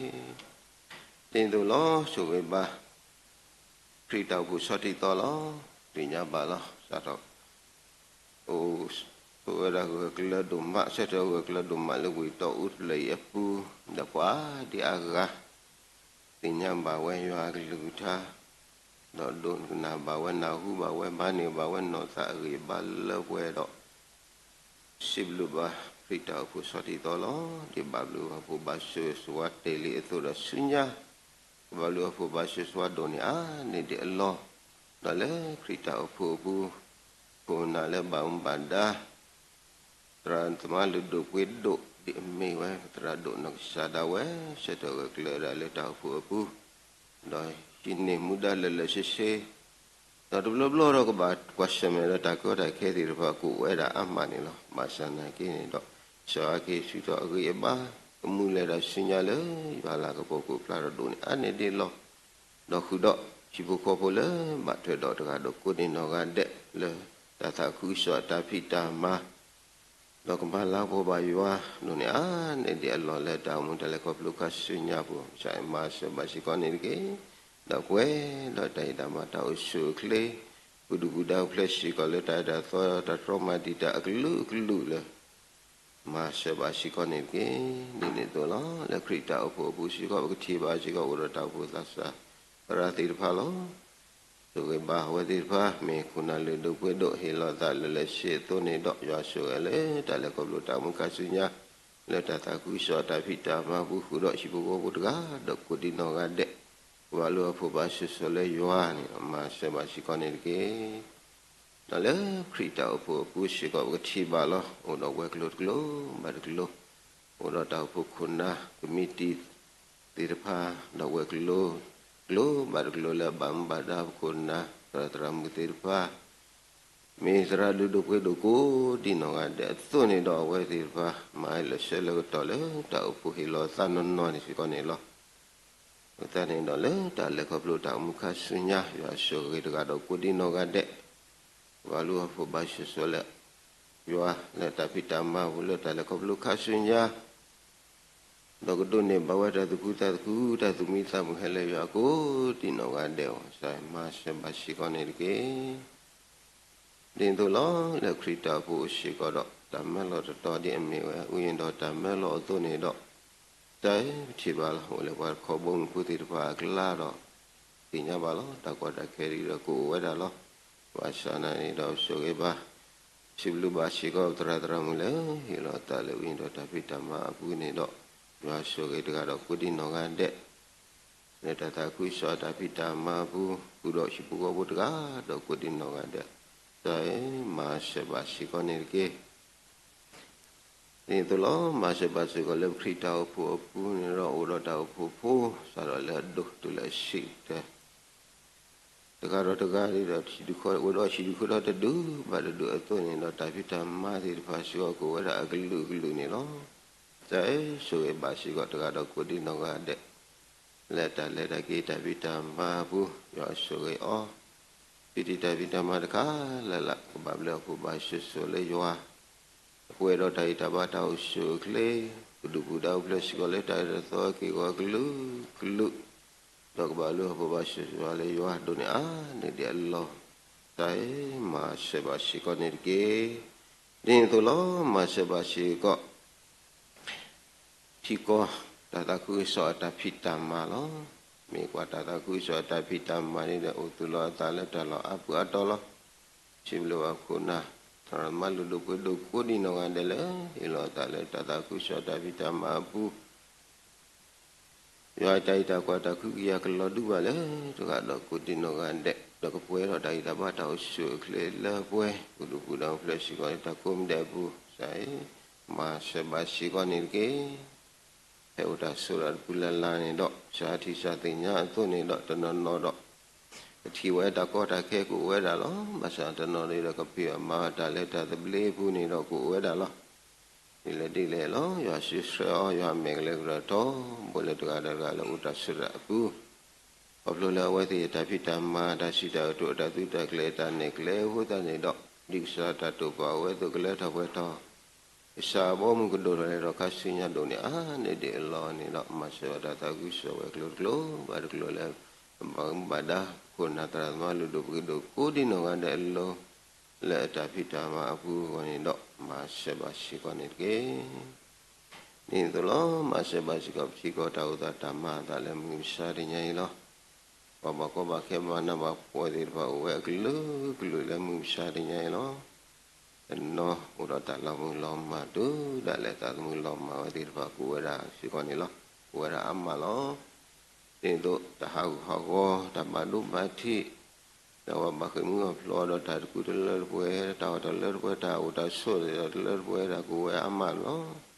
ၢ်. ဒ်သိးလီၤ ဆိၣ်ဂ့ၤဘၣ် ခရံာ်တၢ်အိၣ်ဖှိၣ်ဆီထံသီလီၤ. သ့ၣ်ညါဘၣ်လီၤ စးထီၣ် အိၣ်ဆိးဝဲဒၣ်ဂၢၢ်ကျၢၤဒိၣ်မး ဆၢထၢၣ်ဂၢၢ်ကျၢၤဒိၣ်မးလၢဝ့ၢ်တီအူတဖျၢၣ်အံၤအပူၤ ဒီးပှၤဒ်အါဂၤ သ့ၣ်ညါဘၣ်ဝဲယွၤအကလုၢ်ကထါ ဒီးဒိကနၣ်ဘၣ်ဝဲနၢ်ဟူဘၣ်ဝဲဘါန့ၢ်ဘၣ်ဝဲနီၢ်သးအဂံၢ်အဘါလၢပှဲၤဒီး စံးဘျုးဘၣ်ခရံာ်တၢ်အိၣ်ဖှိၣ်ဆီထံသီလီၤ. ဒ်ဘၣ်ဘျုးဘၣ်ဖှိၣ်ဘၣ်ဆိၣ်ဂ့ၤဆိၣ်ဝါတ့ၢ်လံအသိးဒီးဆူညါ ကဘၣ်ဘျုးဘၣ်ဖှိၣ်ဘၣ်ဆိၣ်ဂ့ၤဆိၣ်ဝါဒိၣ်န့ၢ်အါန့ၢ်ဒံးအလီၢ်, ဒီးလၢခရံာ်တၢ်အိၣ်ဖှိၣ်အပူၤ ခိၣ်နၢ်လၢဘၣ်မူဘၣ်ဒါ သရၣ်သမါလုၢ်ဒိၣ်ပှ့ၤဒိၣ် ဒ်အမ့ၢ်ဝဲသရၣ်ဒိၣ်နီၢ်ကစၢ်ဒၣ်ဝဲ ဆၢထၢၣ်ဂၢၢ်ကျၢၤဒၣ်လၢတၢ်အိၣ်ဖှိၣ်အပူၤ, ဒီးဟံးန့ၢ်မူဒါလၢာ်လၢာ်ဆ့ဆ့, ဒီးတဘျီဘျီဒီးကဘၣ်ကွၢ်ဆၢၣ်မဲာ်ဒီးတၢ်ကီတၢ်ခဲသ့ၣ်တဖၣ်ကအိၣ်ဝဲဒၣ်အါမးန့ၣ်လီၤ. ဘၣ်ဆၣ်သနာ်က့န့ၣ်ဒီး ကစၢ်ယွၤကဟ့ၣ်ဆူၣ်ထီၣ်အဂံၢ်အဘါ ကမူလၢာ်ဒီးဆူညါလၢယွၤလၤကပီၤကအိၣ်ဖျါထီၣ်ဒိၣ်န့ၢ်အါန့ၢ်ဒံးလီၢ်, ဒီးဃုာ်ဒီးဟံၣ်ဖိဃီဖိလၢဘၣ်ထွဲဒီးတဂၤဒီးကိးဒံးနီၢ်ဂၤဒဲးလၢတၢ်သးခုကစီၣ်အတၢ်ဖံးတၢ်မၤ ဒီးကမၤလၤကပီၤဘၣ်ယွၤဒိၣ်န့ၢ်အါန့ၢ်ဒံးအလီၢ်လၢတၢ်အိၣ်မူတၢ်လဲၤခီဖျိခါဆူညါပူၤ ကစၢ်မၤစၢၤဘၣ်စ့ၢ်ကီးန့ၣ်တက့ၢ်. ဒီးပှဲၤဒီးတၢ်ဟ့ၣ်တၢ်မၤတၢ်အိၣ်ဆူၣ်အိၣ်ချ့ ပဒုၣ်ပဒါအိၣ်ဖျဲၣ်စ့ၢ်ကီးလၢတၢ်အဲၣ်တၢ်သီတၢ်တြီမၤဒံးတၢ်အကလုာ်ကလုာ်လၢ မၤစၢၤဘၣ်စ့ၢ်ကီးန့ၣ်တက့ၢ်. ဒ်န့ၣ်အသိးလီၤ လၢခရံာ်တၢ်အိၣ်ဖှိၣ်အပူၤစ့ၢ်ကီး ပကထံၣ်ဘၣ်စ့ၢ်ကီးအိၣ်ဒီးတၢ်အိၣ်ဖှိၣ်သးစၢ်သရၣ်သ့ၣ်တဖၣ်လီၤ. ဆိၣ်ဂ့ၤဘၣ်အဝဲသ့ၣ်တဖၣ် မ့ၢ်ခိၣ်နၢ်လုၢ်ဒိၣ်ပှ့ၤဒိၣ်ဟ့ၣ်လီၤသးလၢာ်လၢာ်ဆ့ဆ့အသိးန့ၣ်ဒီး ယွၤဆိၣ်ဂ့ၤလၢတၢ်လဲၤခီဖျိတၢ်အိၣ်မူခါဆူညါ လၢတၢ်သးခုကစီၣ်တၢ်ဖံးတၢ်မၤပူၤဃုာ်ဒီးဟံၣ်ဖိဃီဖိတဂၤဒီးကိးဒံးနီၢ်ဂၤဒဲး ကဘၣ်လုၢ်အီၣ်ဖှိၣ်ဘၣ်ဆိၣ်ဂ့ၤလၢယွၤန့ၣ် မၤစၢၤဘၣ်စ့ၢ်ကီးန့ၣ်တက့ၢ်. ဒီးလၢခရံာ်တၢ်အိၣ်ဖှိၣ်အပူၤစ့ၢ်ကီး ပကထံၣ်ဘၣ်လီၤ အိၣ်ဒီးဝဲၤကျိၤတကျိၤဘၣ်တကျိၤ, အိၣ်ဒီးတၢ်အိၣ်ဖှိၣ်ခိၣ်နၢ် ကမံးတံာ်သ့ၣ်တဖၣ် ဒီးဝဲၤကျိၤတကျိၤဘၣ်တကျိၤလၢအဘၣ်မူဘၣ်ဒါပခိၣ်နၢ် သရၣ်သရၣ်မုၣ်သ့ၣ်တဖၣ် မ့ၢ်သရၣ်ဒုးဒိၣ်ပှ့ၤဒိၣ်ကိးဒံးနီၢ်ဂၤဒဲးအသိးန့ၣ်ဒီး အဝဲသ့ၣ်တဖၣ် မၤလၢာ်ဆၢလၢကတီၢ်လၢတၢ်အိၣ်ဖှိၣ်ဟ့ၣ်လီၤသးနီၢ်နီၢ်န့ၣ်စ့ၢ်ကီးန့ၣ်လီၤ. အဃိသတးန့ၣ်ဒီးလၢတၢ်လဲၤခီဖျိတၢ်အိၣ်မူခါဆူညါ ယွၤဆိၣ်ဂ့ၤတဂၤဒီးကိးဒံးနီၢ်ဂၤဒဲး, ကဘၣ်လုၢ်အီၣ်ဖှိၣ်ဘၣ်ဆိၣ်ဂ့ၤလၢ ယွၤလၢတၢ်ဖံးတၢ်မၤပူၤလၢတၢ်လဲၤခီဖျိခါဆူညါ ဒီးကဒိးန့ၢ်ဘၣ်ဝဲတၢ်သူၣ်ခုသးခု တၢ်သူၣ်မံသးမုာ်ဟဲလၢယွၤကိးဒံးနီၢ်ဂၤဒဲးအဂီၢ် ကစၢ်မၤစၢၤဘၣ်စ့ၢ်ကီးန့ၣ်တက့ၢ်. ဒ်န့ၣ်အသိးလီၤ လၢခရံာ်တၢ်အိၣ်ဖှိၣ်စ့ၢ်ကီးဒီး တၢ်မၢလီၤတတီၤဒ်အမ့ၢ်ဝဲ ဝိညာဉ်တော် တၢ်မၢလီၤအသိးန့ၣ်ဒီး ကစၢ်ဧၢ ပထံၣ်ဘၣ်လီၤ အိၣ်လၢပှၤတခီဘီမုၢ်ဖိသ့ၣ်တဖၣ်အကျါဒီး သ့ၣ်ညါဘၣ်လီၤ တၢ်ကီတၢ်ခဲဒ်ဒီးကအိၣ်ဝဲဒၣ်လီၤ. ဘၣ်ဆၣ်သနာ်န့ၣ်ဒီး ဆိၣ်ဂ့ၤဘၣ် စံးဘျုးဘၣ်စ့ၢ်ကီးပသရၣ်သရၣ်မုၣ်လၢ ဟ့ၣ်လီၤသးလၢ ဝိညာဉ်တော် တၢ်ဖံးတၢ်မၤအပူၤန့ၣ်ဒီး ယွၤဆိၣ်ဂ့ၤတဂၤဒီးကိးဒံးနီၢ်ဂၤဒဲး လၢတၢ်သးခုကစီၣ်တၢ်ဖံးတၢ်မၤအပူၤ ဃုာ်ဒီးဟံၣ်ဖိဃီဖိတဂၤဒီးကိးဒံးနီၢ်ဂၤဒဲး ကစၢ်ဧၢ မၤစၢၤဘၣ်စ့ၢ်ကီးန့ၣ်တက့ၢ်. ဒ်န့ၣ်အသိးလီၤ မၤစၢၤဘၣ်စ့ၢ်ကီးလၢပခရံာ်တၢ်အိၣ်ဖှိၣ်အပူၤန့ၣ်ဒီး အိၣ်ဒီးတၢ်အိၣ်ဖှိၣ်ဖိ စးထီၣ်လၢအဒိၣ်တုၤလၢအဆံးကတၢၢ် တဂၤဒီးတဂၤဒီး အိၣ်ဒီးဟံၣ်ဒူၣ်ဃီဒီးတဒူၣ်ဘၣ်တဒူၣ်အသိးန့ၣ်ဒီး တၢ်ဖံးတၢ်မၤသ့ၣ်တဖၣ်စ့ၢ်ကီးကအိၣ်ဝဲဒၣ်အကလုာ်ကလုာ်န့ၣ်လီၤ. ကစၢ်ဧၢ ဆိၣ်ဂ့ၤဘၣ်စ့ၢ်ကီးတဂၤဒီးကိးဒံးနီၢ်ဂၤဒဲး လၢတၢ်လဲၤတၢ်က့ၤတၢ်ဖံးတၢ်မၤအပူၤ ယွၤဆိၣ်ဂ့ၤအီၤ ဖံးတံာ်တၢ်ဖံးတၢ်မၤတခါလၢ်လၢ် ကဘၣ်ဘျုးအီၣ်ဖှိၣ်ဘၣ်ဆိၣ်ဂ့ၤလၢယွၤ ပှဲၤဒီးတၢ်ဟ့ၣ်တၢ်ဘါတၢ်အိၣ်ဆူၣ်အိၣ်ချ့ ပဒုၣ်ပဒါအိၣ်ဖျဲၣ်စ့ၢ်ကီးလၢတၢ်အၢတၢ်သီက့ၢ်ဂီၤကလုာ်ကလုာ် ဒီးကဘၣ်ဘျုးအီၣ်ဖှိၣ်ဘၣ်ဆိၣ်ဂ့ၤလၢယွၤဒိၣ်န့ၢ်အါန့ၢ်ဒံးအလီၢ် ကစၢ်ဧၢ, မၤစၢၤဘၣ်စ့ၢ်ကီးန့ၣ်တက့ၢ်. ဒ်န့ၣ်အသိးလီၤ, မၤစၢၤဘၣ်စ့ၢ်ကီး ထံကီၢ် တၢ်သးခုကစီၣ်အတၢ်ဖံးတၢ်မၤလီၤ. မ့ၢ်ကွၢ်တၢ်သးခုကစီၣ်အတၢ်ဖံးတၢ်မၤန့ၣ်ဒီး အိၣ်သူၣ်လီၤအသးလၢတၢ်လီၢ်အါပူၤအါတီၤလီၤ. စံးဘျုးဘၣ်ခိၣ်နၢ် သရၣ်သမါလုၢ်ဒိၣ်ပှ့ၤဒိၣ်ကိးဒံနီၢ်ဂၤဒဲးလၢ ဟ့ၣ်လီၤအသးလၢတၢ်သးခုကစီၣ်တၢ်ဖံးတၢ်မၤအပူၤ ယွၤအတၢ်အံးတၢ်ကွၢ်တၢ်ခုကယာ်ကလီၤဒူဘၣ်လၢ တဂၤဒီးကိးဒံနီၢ်ဂၤဒဲး ဒီးကပှဲၤဒီးတၢ်ဂံၢ်တၢ်ဘါတၢ်အိၣ်ဆူၣ်အိၣ်ချ့လၢပှဲၤ ပူၤဒူပူၤဒီးဖျၢၣ်စ့ၢ်ကီးလၢတၢ်ကိးမံၤဒဲးအပူၤ ကစၢ်ဧၢ, မၤစၢၤဘၣ်စ့ၢ်ကီးန့ၣ်တက့ၢ်. ဖဲအိၣ်တၢ်ဆိးတၢ်တပူၤလၢ်လၢ်န့ၣ်ဒီး ကစၢ်ထံၣ်ကစၢ်သ့ၣ်ညါအသိးန့ၣ်ဒီး တနီၤနီၤဒီး ကထံၣ်ဝဲတၢ်ကီတၢ်ခဲကအိၣ်ဝဲဒၣ်လီၤ. ဘၣ်ဆၣ်တနီၤန့ၣ်ဒီး ကဖံးအီၣ်မၤအီၣ်တၢ်လၢတၢ်သဘျ့အပူၤန့ၣ်ဒီးကအိၣ်ဝဲဒၣ်လီၤ. ဒ်လဲၣ်ဒ်လဲၣ်လီၤ. ယွၤဆှၢဆှၢအီၤ ယွၤမဲာ်ကလဲၤကရၢထီဘိလၢတဂၤဒီးတဂၤလၢအိၣ်တၢ်ဆိးတၢ်အပူၤ ခီဖျိလၢအဝဲသ့ၣ်အတၢ်ဖံးတၢ်မၤ တၢ်စံးတၢ်ကတိၤ တၢ်သုးတၢ်ကျဲၤ တၢ်နဲၣ်ကျဲအဃိသတးန့ၣ်ဒီး ဒ်ကစၢ်တၢ်တိာ်ပာ်အဝဲအသိးကလၢထီၣ်ပှဲၤထီၣ် ကစၢ်အဘီအမုၢ်ကဒိၣ်ထီၣ်လဲၤထီၣ်ခါဆူညါဒိၣ်န့ၢ်အါန့ၢ်ဒံးအလီၢ်န့ၣ်ဒီး မၤစၢၤဘၣ်တၢ်သးခုကစီၣ်ဝဲၤကျိၤတကျိၤ ဘၣ်တကျိၤလၢ ဘၣ်မူဘၣ်ဒါ ခိၣ်နၢ်သရၣ်သမါလုၢ်ဒိၣ်ပှ့ၤဒိၣ်ကိးဒံနီၢ်ဂၤဒဲးအလိၤ လၢအတၢ်ဖံးတၢ်မၤအပူၤအဂီၢ်န့ၣ်ဒီး မၤစၢၤဘၣ်စ့ၢ်ကီးန့ၣ်တက့ၢ်. ဒ်န့ၣ်အသိးလီၤ. မၤစၢၤဘၣ်စ့ၢ်ကီးပထံကီၢ်တၢ်အိၣ်သးတၢ်မၤအသးလၢမုၢ်မဆါတနံၤအံၤလီၤ. ပှၤဘၣ်ကီဘၣ်ခဲမၤနးဘၣ်ဖှီၣ်သ့ၣ်တဖၣ်အိၣ်ဝဲအကလုာ်ကလုာ်လၢမုၢ်မဆါတနံၤအံၤလီၤ. တနီၤအိၣ်ဒီးတၢ်လီၤမုၢ်လီၤမၢ် တုၤဒၣ်လဲာ်သးသမူလီၤမၢ်ဝဲသ့ၣ်တဖၣ်ကအိၣ်ဝဲဒၣ်စ့ၢ်ကီးန့ၣ်လီၤ. အိၣ်ဝဲဒၣ်အါမးလီၤ. ဒ်န့ၣ်အသိး တၢ်ဟးဂူာ်ဟးဂီၤ တၢ်ဘၣ်ဒိဘၣ်ထံး ဒီးပှၤဘၣ်ဃ့ၢ်မှံဟးဖျိးဒီးတၢ်တကူတလၢတပှဲၤ တၢ်အီၣ်တၢ်လၢတပှဲၤ တၢ်အိၣ်တၢ်ဆိးဒီးတလၢတပှဲၤ တၢ်ကအိၣ်ဝဲအါမးလီၤ.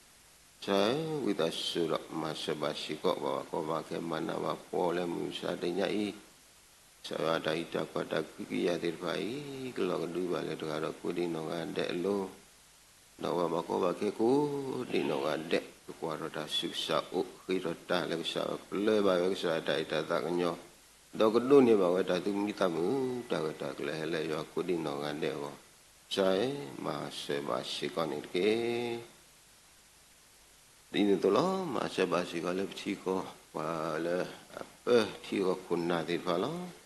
ကစၢ်ဧၢ, ဝံသးစူၤဒီးမၤစၢၤဘၣ်စ့ၢ်ကီး ပှၤဘၣ်ကီဘၣ်ခဲမၤနးဘၣ်ဖှီၣ်လၢမုၢ်မဆါတနံၤအံၤ ကစၢ်ယွၤတၢ်အံးတၢ်ကွၢ်တၢ်ကဟုကယာ်သ့ၣ်တဖၣ်အံၤ ကလီၤကဒုဘၣ်လၢတဂၤဒီးကိးဒံနီၢ်ဂၤဒဲးအလိၤ ဒီးပှၤဘၣ်ကီဘၣ်ခဲကိးဒံနီၢ်ဂၤဒဲး ကကွၢ်ထီၣ်တၢ်ဆူးကစၢ်အိၣ် ဃ့ထီၣ်တၢ်လၢကစၢ်အပျဲၢ်ဘၣ်ဝဲကစၢ်အတၢ်အဲၣ်တၢ်သးကညီၤ ဒီးကဒိးန့ၢ်ဘၣ်ဝဲတၢ်သူၣ်မံသးမုာ် တၢ်ဂၢၢ်တၢ်ကျၢၤဟဲလၢယွၤကိးဒံနီၢ်ဂၤဒဲးအဂီၢ် ကစၢ်ဧၢ, မၤစၢၤဘၣ်စ့ၢ်ကီးန့ၣ်တက့ၢ်. ဒ်န့ၣ်အသိးလီၤ. မၤစၢၤဘၣ်စ့ၢ်ကီးလၢပထံကီၢ် ပှၤလၢအပၢထံကီၢ်ခိၣ်နၢ်သ့ၣ်တဖၣ်လီၤ.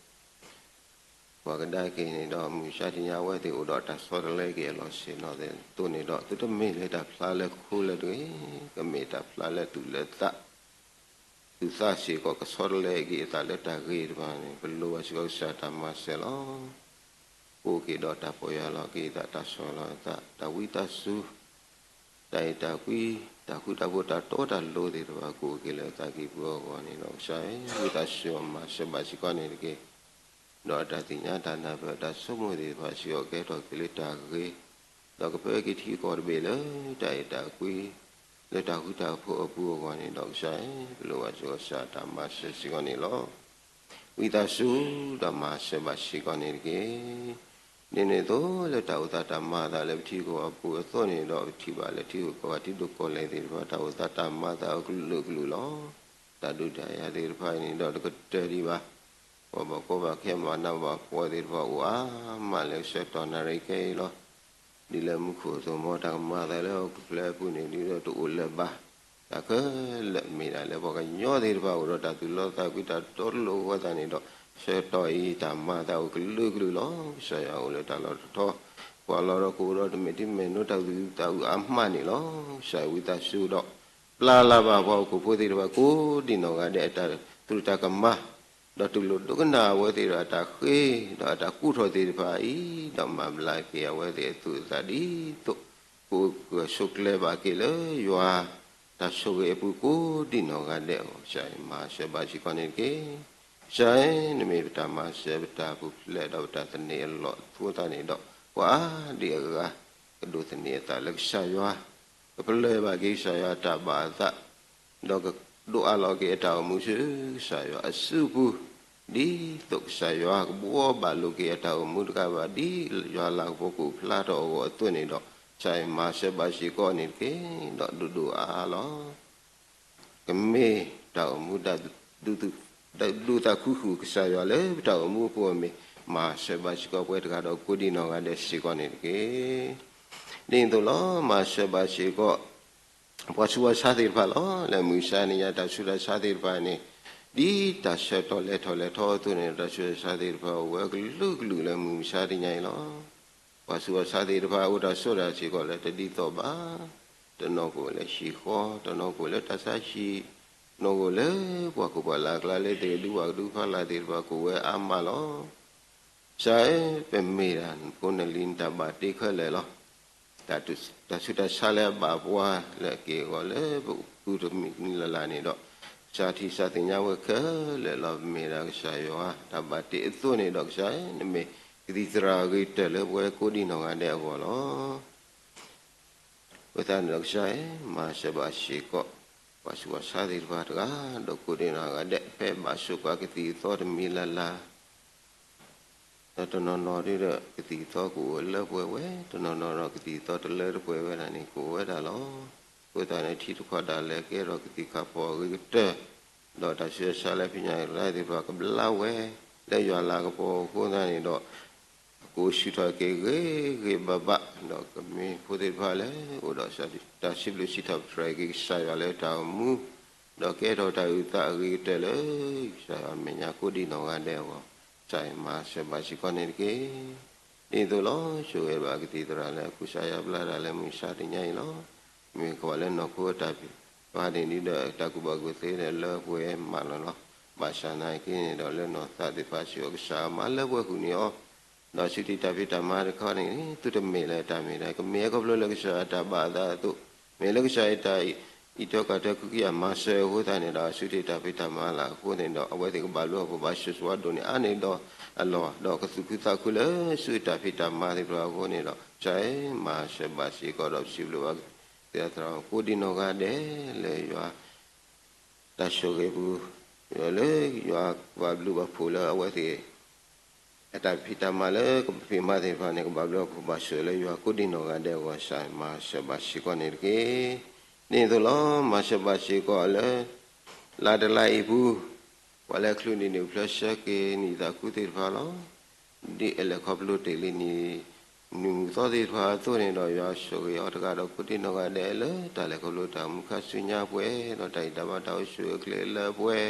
ပှၤကဒါက့ၤန့ၣ်ဒီး မုၢ်မဆါတနံၤအဝဲသ့ၣ်အိၣ်ဒီးတၢ်ဆီတလဲက့ၤအလီၢ်ဆ့ၣ်နီၤသ့ၣ်အသိးန့ၣ်ဒီး သုတမ့ၢ်လၢတၢ်ဖျါလၢခိလၢတဂ့ၤ, ကမ့ၢ်တၢ်ဖျါလၢသူၣ်လၢသး သူၣ်သးစ့ၢ်ကီးကဆီတလဲက့ၤအသးလၢတၢ်ဂ့ၤတဖၣ်န့ၣ် ပလိၣ်ဘၣ်စ့ၢ်ကီးကစၢ်တၢ်မၤစၢၤလီၤ. ကအိၣ်က့ၤဒီးတၢ်ပီၢ်ယၢ်လီၤက့ၤအသး တၢ်ဆီၣ်လီၤအသး တၢ်ဝံသးစူၤ တၢ်အဲၣ်တၢ်ကွံ တၢ်ဃူတၢ်ဖိး တၢ်တီတၢ်လိၤသ့ၣ်တဖၣ် ကအိၣ်က့ၤလၢအသးကံၢ်ပူၤအဂီၢ်န့ၣ်ဒီး ကစၢ်ဧၢ, ဝံသးစူၤမၤစၢၤဘၣ်စ့ၢ်ကီးန့ၣ်တက့ၢ်. ဒီးအတၢ်သ့ၣ်ညါတၢ်နၢ်ပၢၢ် တၢ်ဆိကမိၣ်သ့ၣ်တဖၣ် စ့ၢ်ကီးကဲထီၣ်က့ၤလၢတၢ်ဂ့ၤ, ဒီးကပၢက့ၤထံကီၢ်တဘ့ၣ်လၢတၢ်အဲၣ်တၢ်ကွံ လၢတၢ်ဃူတၢ်ဖိးအပူၤအဂီၢ်န့ၣ်ဒီး ကစၢ်ဧၢ, ပလိၣ်ဘၣ်စ့ၢ်ကီးကစၢ်တၢ်မၤစၢၤစ့ၢ်ကီးန့ၣ်လီၤ. ဝံသးစူၤဒီးမၤစၢၤဘၣ်စ့ၢ်ကီးန့ၣ်တက့ၢ်. ဒ်န့ၣ်အသိးလၢတၢ်အိၣ်သးတၢ်မၤအသးလၢပထံကီၢ်အပူၤအသိးန့ၣ်ဒီး ပထံၣ်ဘၣ်လၢထံဂုၤကီၢ်ဂၤထံဒိၣ်ကီၢ်လဲၢ်သ့ၣ်တဖၣ် တၢ်အိၣ်သးတၢ်မၤအသးအကလုာ်ကလုာ်လီၤ. တၢ်ဒုးတၢ်ယၤသ့ၣ်တဖၣ်အံၤန့ၣ်ဒီး တကတၢၢ်ဒံးဘၣ် ပှၤဘၣ်ကီဘၣ်ခဲမၤနးဘၣ်ဖှီၣ်သ့ၣ်တဖၣ်အိၣ်အါမးလၢဆၢကတီၢ်နၣ်ရံၣ်ခဲအံၤလီၤ. ဒ်လၢမူခိၣ်အသိးမ့ၢ် တၢ်ကမၤအသးလၢဟီၣ်ခိၣ်ချၢအပူၤန့ၣ် ဒ်သိးတအိၣ်လၢၤဘၣ်. တၢ်ခဲလၢာ်မ့ၢ်ဒၣ်လၢပှၤကညီသ့ၣ်တဖၣ် အိၣ်ဒီးတၢ်သူၣ်လီသးကွံ တၢ်တီတလိၤအဃိသတးန့ၣ်ဒီး ဆၢကတီၢ်အံၤတၢ်မၤအသးအိၣ်ကလုာ်ကလုာ်လီၤ. ကစၢ်ယွၤအိၣ်လၢတၢ်လီၢ်တတီၤ ပှၤလီၤဒီးကအိၣ်ဒီးတမ့ၢ်တၢ်မ့ၢ်နီတၢ်သူၣ်အုးသးအုးအါမးန့ၣ်လီၤ. ကစၢ်ယွၤဝံသးစူၤဒီး ပျၢ်လၢ်ဘၣ်ပှၤဟီၣ်ခိၣ်ဖိသ့ၣ်တဖၣ်ကိးဒံးနီၢ်ဂၤဒဲး အတၢ်သူၣ်တၢ်ကမၣ် ဒီးတူၢ်လိာ်ဒိကနၣ်အဝဲသ့ၣ်ဒီးအတၢ်ဃ့ ဒီးအတၢ်ကူၣ်ထီၣ်သ့ၣ်တဖၣ်အံၤ ဒီးမၤဘျါက့ၤအဝဲသ့ၣ်အသူၣ်အသးဒ်သိး ကအိၣ်ကဆိးကျၢၤဘၣ်က့ၤလၢယွၤ တၢ်ဆိၣ်ဂ့ၤအပူၤကိးဒံးနီၢ်ဂၤဒဲးအဂီၢ် ကစၢ်မၤစၢၤဘၣ်စ့ၢ်ကီးန့ၣ်တက့ၢ်. ကစၢ်နမ့ၢ်ပတၢ်မၤစၢၤ ပတၢ်ပူၤဖျဲးဒီးပတၢ်သန့ၤအလီၢ်အဃိသတးန့ၣ်ဒီး ပှၤအါဒံးအဂၤ ကဒိးသန့ၤအသးလၢကစၢ်ယွၤ ကပျၢ်ဘၣ်က့ၤကစၢ်ယွၤအတၢ်ဘၣ်အသး ဒီးကဒိးအးလီၤက့ၤအတၢ်အိၣ်မူဆူကစၢ်ယွၤအစုပူၤ, ဒ်သိးကစၢ်ယွၤကဘှီဘၣ်လိာ်က့ၤအတၢ်အိၣ်မူတကးဘၣ် ဒ်ယွၤလၤကပီၤကအိၣ်ဖျါထီၣ်အဂီၢ်အသိးန့ၣ်ဒီး ကစၢ်ယွၤမၤစၢၤဘၣ်စ့ၢ်ကီးန့ၣ်တက့ၢ်. ဒီးဒိၣ်ဒိၣ်အါအါလီၤ. ကမ့ၢ်တၢ်အိၣ်မူဒုးသူၣ်ဒူသးခုဃုာ်ကစၢ်ယွၤလၢပတၢ်အိၣ်မူအပူၤအမ့ၢ် မၤစၢၤဘၣ်စ့ၢ်ကီးပှၤတဂၤဒီးကိးဒံးနီၢ်ဂၤဒဲးစ့ၢ်ကီးန့ၣ်တက့ၢ်. ဒ်န့ၣ်အသိးလီၤ. မၤစၢၤဘၣ်စ့ၢ်ကီး ပှၤဆူးပှၤဆါသ့ၣ်တဖၣ်လီၤ. လၢမုၢ်မဆါတနံၤညါတၢ်ဆူးတၢ်ဆါသ့ၣ်တဖၣ်န့ၣ် ဒ်တၢ်ဆၢထီၣ်လဲၤထီၣ်လဲၤထီအသိးန့ၣ် တၢ်ဆူးတၢ်ဆါသ့ၣ်တဖၣ်အိၣ်ဝဲကလုာ်ကလုာ်လၢမုၢ်မဆါတနံၤအံၤလီၤ. ပှၤဆူးပှၤဆါသ့ၣ်တဖၣ်အိၣ်တၢ်ဆိးတၢ်စ့ၢ်ကီးလၢတဒ်သိးဘၣ်. တနီၤကအိၣ်လၢဟံၣ်ဃီ, တနီၤကအိၣ်လၢတၢ်ဆါဟံၣ်, တနီၤကအိၣ်လၢပှၢ်ခိၣ်ပှၢ်လၢ်အကျါလၢသ့ၣ်ကဒုပှၤကဒုဖးလၢ်သ့ၣ်တဖၣ်ကအိၣ်ဝဲအါမးလီၤ. ကစၢ်ဧၢ, ပမ့ၢ်ဒၣ်နဖိနလံၤနတၢ်ဘၣ်တ့ခဲလၢာ်လီၤ. တၢ်ဆူးတၢ်ဆါလၢအဘၣ်ပှၤလၢအက့ၢ်အဂီၤလၢပပူၤတမံၤလၢ်လၢ်န့ၣ်ဒီး, ကစၢ်ထံၣ်ကစၢ်သ့ၣ်ညါဝဲခဲလၢာ်လီၤ. ပမ့ၢ်ဒၣ်ကစၢ်ယွၤတၢ်ဘၣ်တ့အသိးန့ၣ်ဒီးကစၢ်ဧၢ, နမ့ၢ်ကသံၣ်သရၣ်အဂ့ၤကတၢၢ်လၢပဝဲကိးဒံနီၢ်ဂၤဒဲးအဂီၢ်လီၤ. အဃိသတးန့ၣ်ဒီးကစၢ်ဧၢ, မၤစၢၤဘၣ်စ့ၢ်ကီး ပှၤဆူးပှၤဆါသ့ၣ်တဖၣ်တဂၤ, ဒီးကိးဒံနီၢ်ဂၤဒဲး ဖဲဘၣ်ဆိၣ်ဃာ်ကသံၣ်ကသီတမံၤလၢ်လၢ် ဒီးတနီၤနီၤဒ်ဒီးကသံၣ်ကသီကအိၣ်လၢပှဲၤဝဲ, တနီၤနီၤဒီးကသံၣ်ကသီတလၢတပှဲၤဝဲဒၣ်န့ၣ် ကအိၣ်ဝဲဒၣ်လီၤ. အဃိသတးန့ၣ် ထံတခီဒၣ်လဲာ်ကဲထီၣ်ကသံၣ်ခးဖီၣ်အဂ့ၤကတၢၢ်, ဒီးတၢ်ဆူးတၢ်ဆါလၢဖံးညၣ်ရၤသ့ၣ်တဖၣ်ကဘျါဝဲ လၢယွၤလၤကပီၤအဃိသတးန့ၣ်ဒီး ကအိၣ်ဆူၣ်ထီၣ်က့ၤဂ့ၤဂ့ၤဘၣ်ဘၣ်, ဒီးကမ့ၢ်ဖိသ့ၣ်တဖၣ်လၢအိၣ်ဒီးတၢ်စံးဘျုးစံးထီၣ်ပတြၢၤက့ၤကစၢ်ယွၤလၢတၢ်အိၣ်မူ, ဒီးကဲထီၣ်တၢ်အုၣ်သးအဂ့ၤကတၢၢ်လၢ ကစၢ်ယွၤအမဲာ်ညါကိးဒံနီၢ်ဂၤဒဲးအဂီၢ်, ကစၢ်မၤစၢၤဘၣ်စ့ၢ်ကီးန့ၣ်တက့ၢ်. ဒ်သိးလီၤ, ဆိၣ်ဂ့ၤဘၣ်ကသံၣ်သရၣ်လၢအကူစါယါဘျါတၢ်လၢမုၢ်မဆါတနံၤအံၤလီၤ. မ့ၢ်ကဘၣ်လၢနီၢ်ခိအတၢ်ဖံး ဘၣ်ဒ်န့ၣ်ဒီးတၢ်ကူၣ်ဘၣ်ကူၣ်သ့ဒီးလၢပှဲၤမးလီၤလီၤ. ဘၣ်ဆၣ်နာ်က့န့ၣ်ဒီးလၢနီၢ်သးသ့ၣ်တဖၣ်စ့ၢ်ကီးကစၢ်မၤလၢပှဲၤဃုာ်န့ၢ်အီၤ, ဒီးဆူးတံၢ်တၢ်ဖံးတၢ်မၤတခီန့ၣ် သုတမ့ၢ်လၢတၢ်မ့ၢ်တၢ် ကမ့ၢ်အခီဖျိလၢကစၢ်အတၢ်ဘၣ်အသးအသိး, မ့ၢ်လၢကစၢ်အတၢ်အံးထွဲကွၢ်ထွဲ ခုကယၤမၤစၢၤအဃိသတးန့ၣ်ဒီး ဆူးတံၢ်တၢ်ဖံးတၢ်မၤလၢအဃိန့ၣ်ဒီး အဝဲသ့ၣ်ကဘၣ်ဘျုးအဖှိၣ်ဘၣ်ဆိၣ်ဂ့ၤဝဲဒိၣ်န့ၢ်အါန့ၢ်ဒီးအလီၢ်, ဒီးကသူၣ်ခုသးခုလၢဆူးတံၢ်တၢ်ဖံးတၢ်မၤသ့ၣ်တဖၣ်အဃိန့ၣ်ဒီး ကစၢ်မၤစၢၤဘၣ်စ့ၢ်ကီးဒီးပစံးဘျုးဘၣ် သရၣ်သရၣ်ကိးဒံနီၢ်ဂၤဒဲးလၢယွၤ တၢ်ဆိၣ်ဂ့ၤပူၤ, လၢယွၤကဘၣ်ဘျုးဘၣ်ဖှိၣ်လၢအဝဲသ့ၣ် အတၢ်ဖံးတၢ်မၤလၢကဖံးမၤသ့ၣ်တဖၣ်န့ၣ် ကဘၣ်ဘျုးဘၣ်ဖှိၣ်ဘၣ်ဆိၣ်ဂ့ၤလၢယွၤကိးဒံနီၢ်ဂၤဒဲးအဂီၢ်, ကစၢ်မၤစၢၤဘၣ်စ့ၢ်ကီးန့ၣ်တက့ၢ်. ဒ်န့ၣ်အသိးလီၤ, မၤစၢၤဘၣ်စ့ၢ်ကီးလၢ လါတလါအံၤပူၤ ပှၤလၢအချုးန့ၢ်နံၣ်အိၣ်ဖျဲၣ်ဆၢက့ၤနံၣ်သးခုသ့ၣ်တဖၣ်လီၤ. ဒ်အလဲၤခီဖျိတ့ၢ်လံနံၣ် နံၣ်မုၢ်သီသ့ၣ်တဖၣ်အသိးန့ၣ်ဒီး ယွၤဆိၣ်ဂ့ၤအီၤတဂၤဒီးကိးဒံနီၢ်ဂၤဒဲးလၢ တၢ်လဲၤခီဖျိတၢ်မူခါဆူညါပှဲၤ ဒီးတၢ်အံးတၢ်ဘါတၢ်အိၣ်ဆူၣ်အိၣ်ချ့လၢပှဲၤ,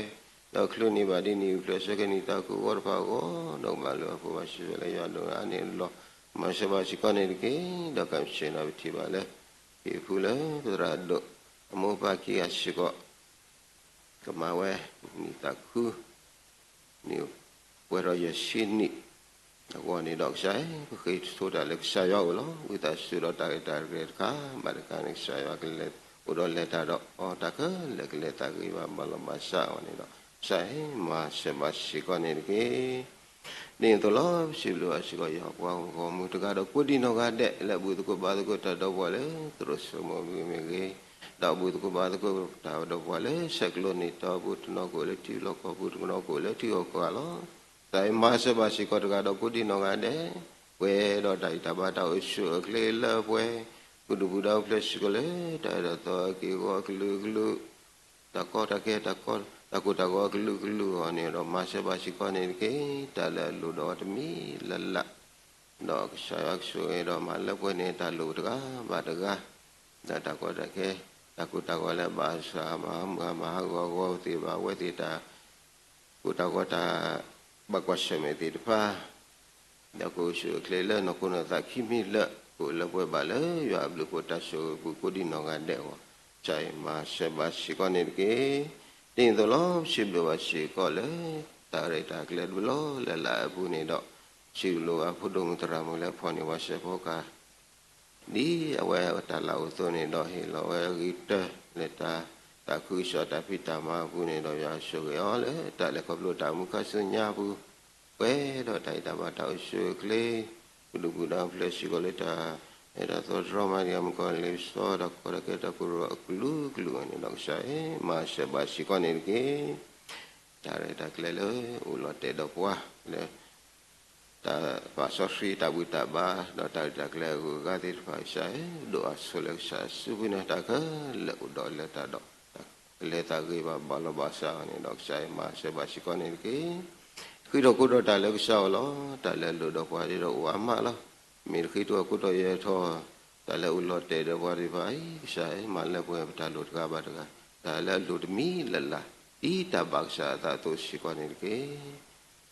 ဒီးချုးန့ၢ်ဘၣ်ဒ်နံၣ်အိၣ်ဖျဲၣ်ဆၢက့ၤနံၣ်သးခုအဂီၢ်တဖၣ်အဂီၢ်, ဒီးကဘၣ်ဘျုးဘၣ်ဖှိၣ်ဘၣ်ဆိၣ်ဂ့ၤလၢယွၤဒိၣ်အါန့ၢ်အလီၢ်, မၤစၢၤဘၣ်စ့ၢ်ကီးန့ၣ်တက့ၢ်. ဒီးကဆ့ၣ်နီၤပထံၣ်ဘၣ်လၢ ဟံၣ်ပူၤလၢပသရၣ်ဒိၣ် အမိၢ်ပၢ်ခံဂၤစ့ၢ်ကီး ကမၤဝဲ နံၣ်သးခု နံၣ်ပှဲၤထီၣ်ယဲၢ်ဆံနံၣ် အဂီၢ်န့ၣ်ဒီးကစၢ်ဧၢ, ပဃ့ထုကဖၣ်တၢ်လၢကစၢ်ယွၤအအိၣ်လီၤ. ဝံသးစူၤဒီးတၢ်ဂ့ၢ်တၢ်ကျိၤတခါဘၣ်တခါန့ၣ် ကစၢ်ယွၤကလဲၤအိၣ်ဒီးလဲၤတၢ်ဒီးအီၤ တၢ်ခဲလၢာ်ကလဲၤသးဂ့ၤဘၣ်ဘၣ်လီၤဘၣ်စးအီၤန့ၣ်ဒီး ကစၢ်ဧၢ မၤစၢၤဘၣ်စ့ၢ်ကီးန့ၣ်တက့ၢ်. ဒ်န့ၣ်အသိးလီၤ, ပစံးဘျုးဘၣ်စ့ၢ်ကီး ယွၤပှၤဂီၢ်မုၢ်တဂၤဒီးကိးဒံနီၢ်ဂၤဒဲး လၢအဘူးသကိးဘါသကိးတၢ်ဒီးပှၤလၢ သရိာ်စိမိၤမ့ၢ်ဂ့ၤ, ဒီးအဘူးသကိးဘါသကိးတၢ်ဒီးပှၤလၢ ဆဲးကျိးန့ၢ်တီအပူၤ, တနီၤကအိၣ်လၢထံလီၢ်ကီၢ်ပူၤ, တနီၤကအိၣ်လၢထံဂီၢ်ကီၢ်ဂၤလီၤ. ကစၢ်ဧၢမၤစၢၤဘၣ်စ့ၢ်ကီးတဂၤဒီးကိးဒံနီၢ်ဂၤဒဲး ပှဲၤဒီးတၢ်အံးတၢ်ဘါတၢ်အိၣ်ဆူၣ်အိၣ်ချ့လၢပှဲၤ, ပဒုၣ်ပဒါအိၣ်ဖျဲၣ်ဆှၢကီးလၢ တၢ်အဲၣ်တၢ်သီက့ၢ်ဂီၤအကလုာ်ကလုာ် တၢ်ကီတၢ်ခဲ တၢ်ကိၢ်တၢ်ဂီၤအကလုာ်ကလုာ်အဂီၢ်န့ၣ်ဒီး မၤစၢၤဘၣ်စ့ၢ်ကီးန့ၣ်တက့ၢ်. တၢ်လၢအလိၣ်ဒီးအီၤတမံၤလၢ်လၢ် ဒီးကစၢ်ယွၤကဆိၣ်ဂ့ၤဒီးမၤလၢပှဲၤန့ၢ်တၢ်လိၣ်တဂၤဘၣ်တဂၤ, ဒီးတၢ်ကီတၢ်ခဲ တၢ်ကိၢ်တၢ်ဂီၤလၢဘၣ်ဆၣ်မၤမုၢ်မၤဟးဂီၤဂီၤသ့ၣ်ဘၣ် အဝဲသ့ၣ်တၢ် ကိၢ်တၢ်ဂီၤတၢ်ဘၣ်ကွၢ်ဆၢၣ်မဲာ်သ့ၣ်တဖၣ် ဒီးကအိၣ်ဆူၣ်အိၣ်ချ့လၢနီၢ်ခိနီၢ်သးခံမံၤလၢာ် ကအိၣ်လၢပှဲၤဘၣ်လၢယွၤအဘျုးအဖှိၣ်တၢ်ဆိၣ်ဂ့ၤအပူၤကိးဒံနီၢ်ဂၤဒဲးအဂီၢ်, ကစၢ်အံၤမၤစၢၤဘၣ်စ့ၢ်ကီးန့ၣ်တက့ၢ်. ဒ်န့ၣ်အသိးလီၤ, ပစံးဘျုးဘၣ်စ့ၢ်ကီးလၢ တၢ်ရဲၣ်တၢ်ကျဲၤတဘျီလၢ်လၢ်အပူၤန့ၣ်ဒီး စံးဘျုးဘၣ်ဖိဒိၣ်မုၣ်သရၣ်မုၣ်လၢဖီၣ်န့ၢ်ပှၤစဲးဖီကဟၣ် ဒ်အဝဲတၢ်လၢအအိၣ်အသိးန့ၣ်ဒီး ဟ့ၣ်လီၤဝဲအဂ့ၤကတၢၢ်လၢတၢ်သးခုကစီၣ်တၢ်ဖံးတၢ်မၤအပူၤန့ၣ်ဒီး ယွၤဆိၣ်ဂ့ၤအီၤလၢတၢ်လဲၤခီဖျိတၢ်မူခါဆူညါအပူၤ, ပှဲၤဒီးတၢ်အံးတၢ်ဘါတၢ်အိၣ်ဆူၣ်အိၣ်ချ့, ပဒုၣ်ပဒါအိၣ်ဖျဲၣ်စ့ၢ်ကီးလၢတၢ်အဲၣ်တၢ်သီတြီမၤဒံးအမုၢ်ကီၢ်လံာ်စီ တၢ်ကီတၢ်ခဲတၢ်ကရၢအကလုာ်ကလုာ်အဂီၢ်န့ၣ်ဒီး ကစၢ်ဧၢ မၤစၢၤဘၣ်စ့ၢ်ကီးန့ၣ်တက့ၢ်. တၢ်ရဲၣ်တၢ်ကျဲၤလၢအိၣ်လီၤတဲာ်ဒီးပှၤလၢ တၢ်ပာ်စီဆှံတၢ်ဘူၣ်တၢ်ဘါ ဒီးတၢ်ရဲၣ်တၢ်ကျဲၤအဂုၤအဂၤသ့ၣ်တဖၣ် ကစၢ်ဧၢ ဒိၣ်အါဆိးလၢကစၢ်အစုပူၤန့ၣ် တၢ်ခဲလၢာ်အိၣ်ဒီးလၢတၢ်ဒီး တၢ်ကလဲၤသးဂ့ၤဘၣ်ဘၣ်လီၤဘၣ်စးအီၤန့ၣ်ဒီး ကစၢ်အံၤမၤစၢၤဘၣ်စ့ၢ်ကီးန့ၣ်တက့ၢ်. ဃ့ထီၣ်ကိးထီၣ်တၢ်လၢကစၢ်အအိၣ်လီၤ. တၢ်လၢအလိၣ်ဒီးပှၤဒ်ဒီးအိၣ်အါမးလီၤ. မ့ၢ်တဃ့ထီၣ်ကိးထီၣ်ယဲၢ်ထီၣ် တၢ်လၢအိၣ်လီၤတဲာ်ဒီးပှၤသ့ၣ်တဖၣ်အံၤ ကစၢ်ဧၢ မၤလၢပှဲၤပတၢ်လိၣ်တဂၤဘၣ်တဂၤ, တၢ်လၢအလိၣ်တမံၤလၢ်လၢ် ဒ်တၢ်ဘၣ်ကစၢ်အသးအသိးစ့ၢ်ကီးန့ၣ်တက့ၢ်.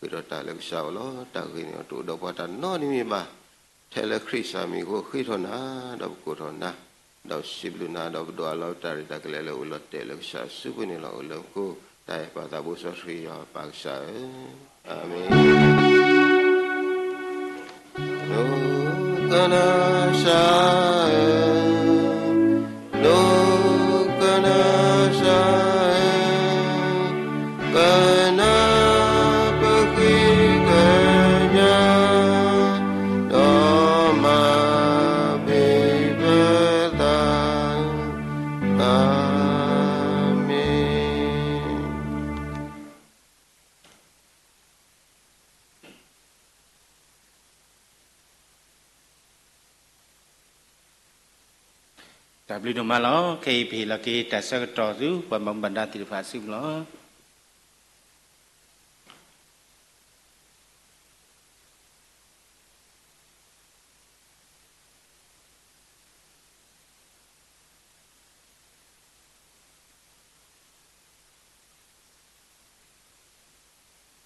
ဃ့ထီၣ်တၢ်လၢကစၢ်အအိၣ်လီၤ. တၢ်ဂ့ၢ်န့ၣ်အတအိၣ်ဒီးပှၤတၢ်နီတမံၤဘၣ်. ထဲလၢခရံာ်စၢ်မံၤအဃိ ဃ့ထီၣ်နၤ, ဒီးပကိးထီၣ်နၤ, ဒီးပစံးဘျုးနၤ, ဒီးပဒိးအလီၤတၢ်ရဲၣ်တၢ်ကျဲၤလၢအိၣ်လီၤတဲာ်လၢကစၢ်အစုပူၤန့ၣ်လီၤ. အိၣ်လၢမူခိၣ် တၢ်အဲၣ်ပၢ်သးဘိစီဆှံယွၤပၢ်ကစၢ်ဧၢ, အၤမ့ၣ်. ဒိကနၣ်စၢ်ဧၢ, ဒိကနၣ်စၢ်ဧၢ, ကနၣ်ပဃ့ကညး, ဒီးမၤဘျုးပသး, အၤမ့ၣ်. တၢ်ဘျုးဒိၣ်မးလီၤ. ခဲအံၤပဟ့ၣ်လီၤက့ၤတၢ်ဆၢကတီၢ်ဆူ ပှၤဘၣ်မူဘၣ်ဒါသ့ၣ်တဖၣ်အစုပူၤလီၤ.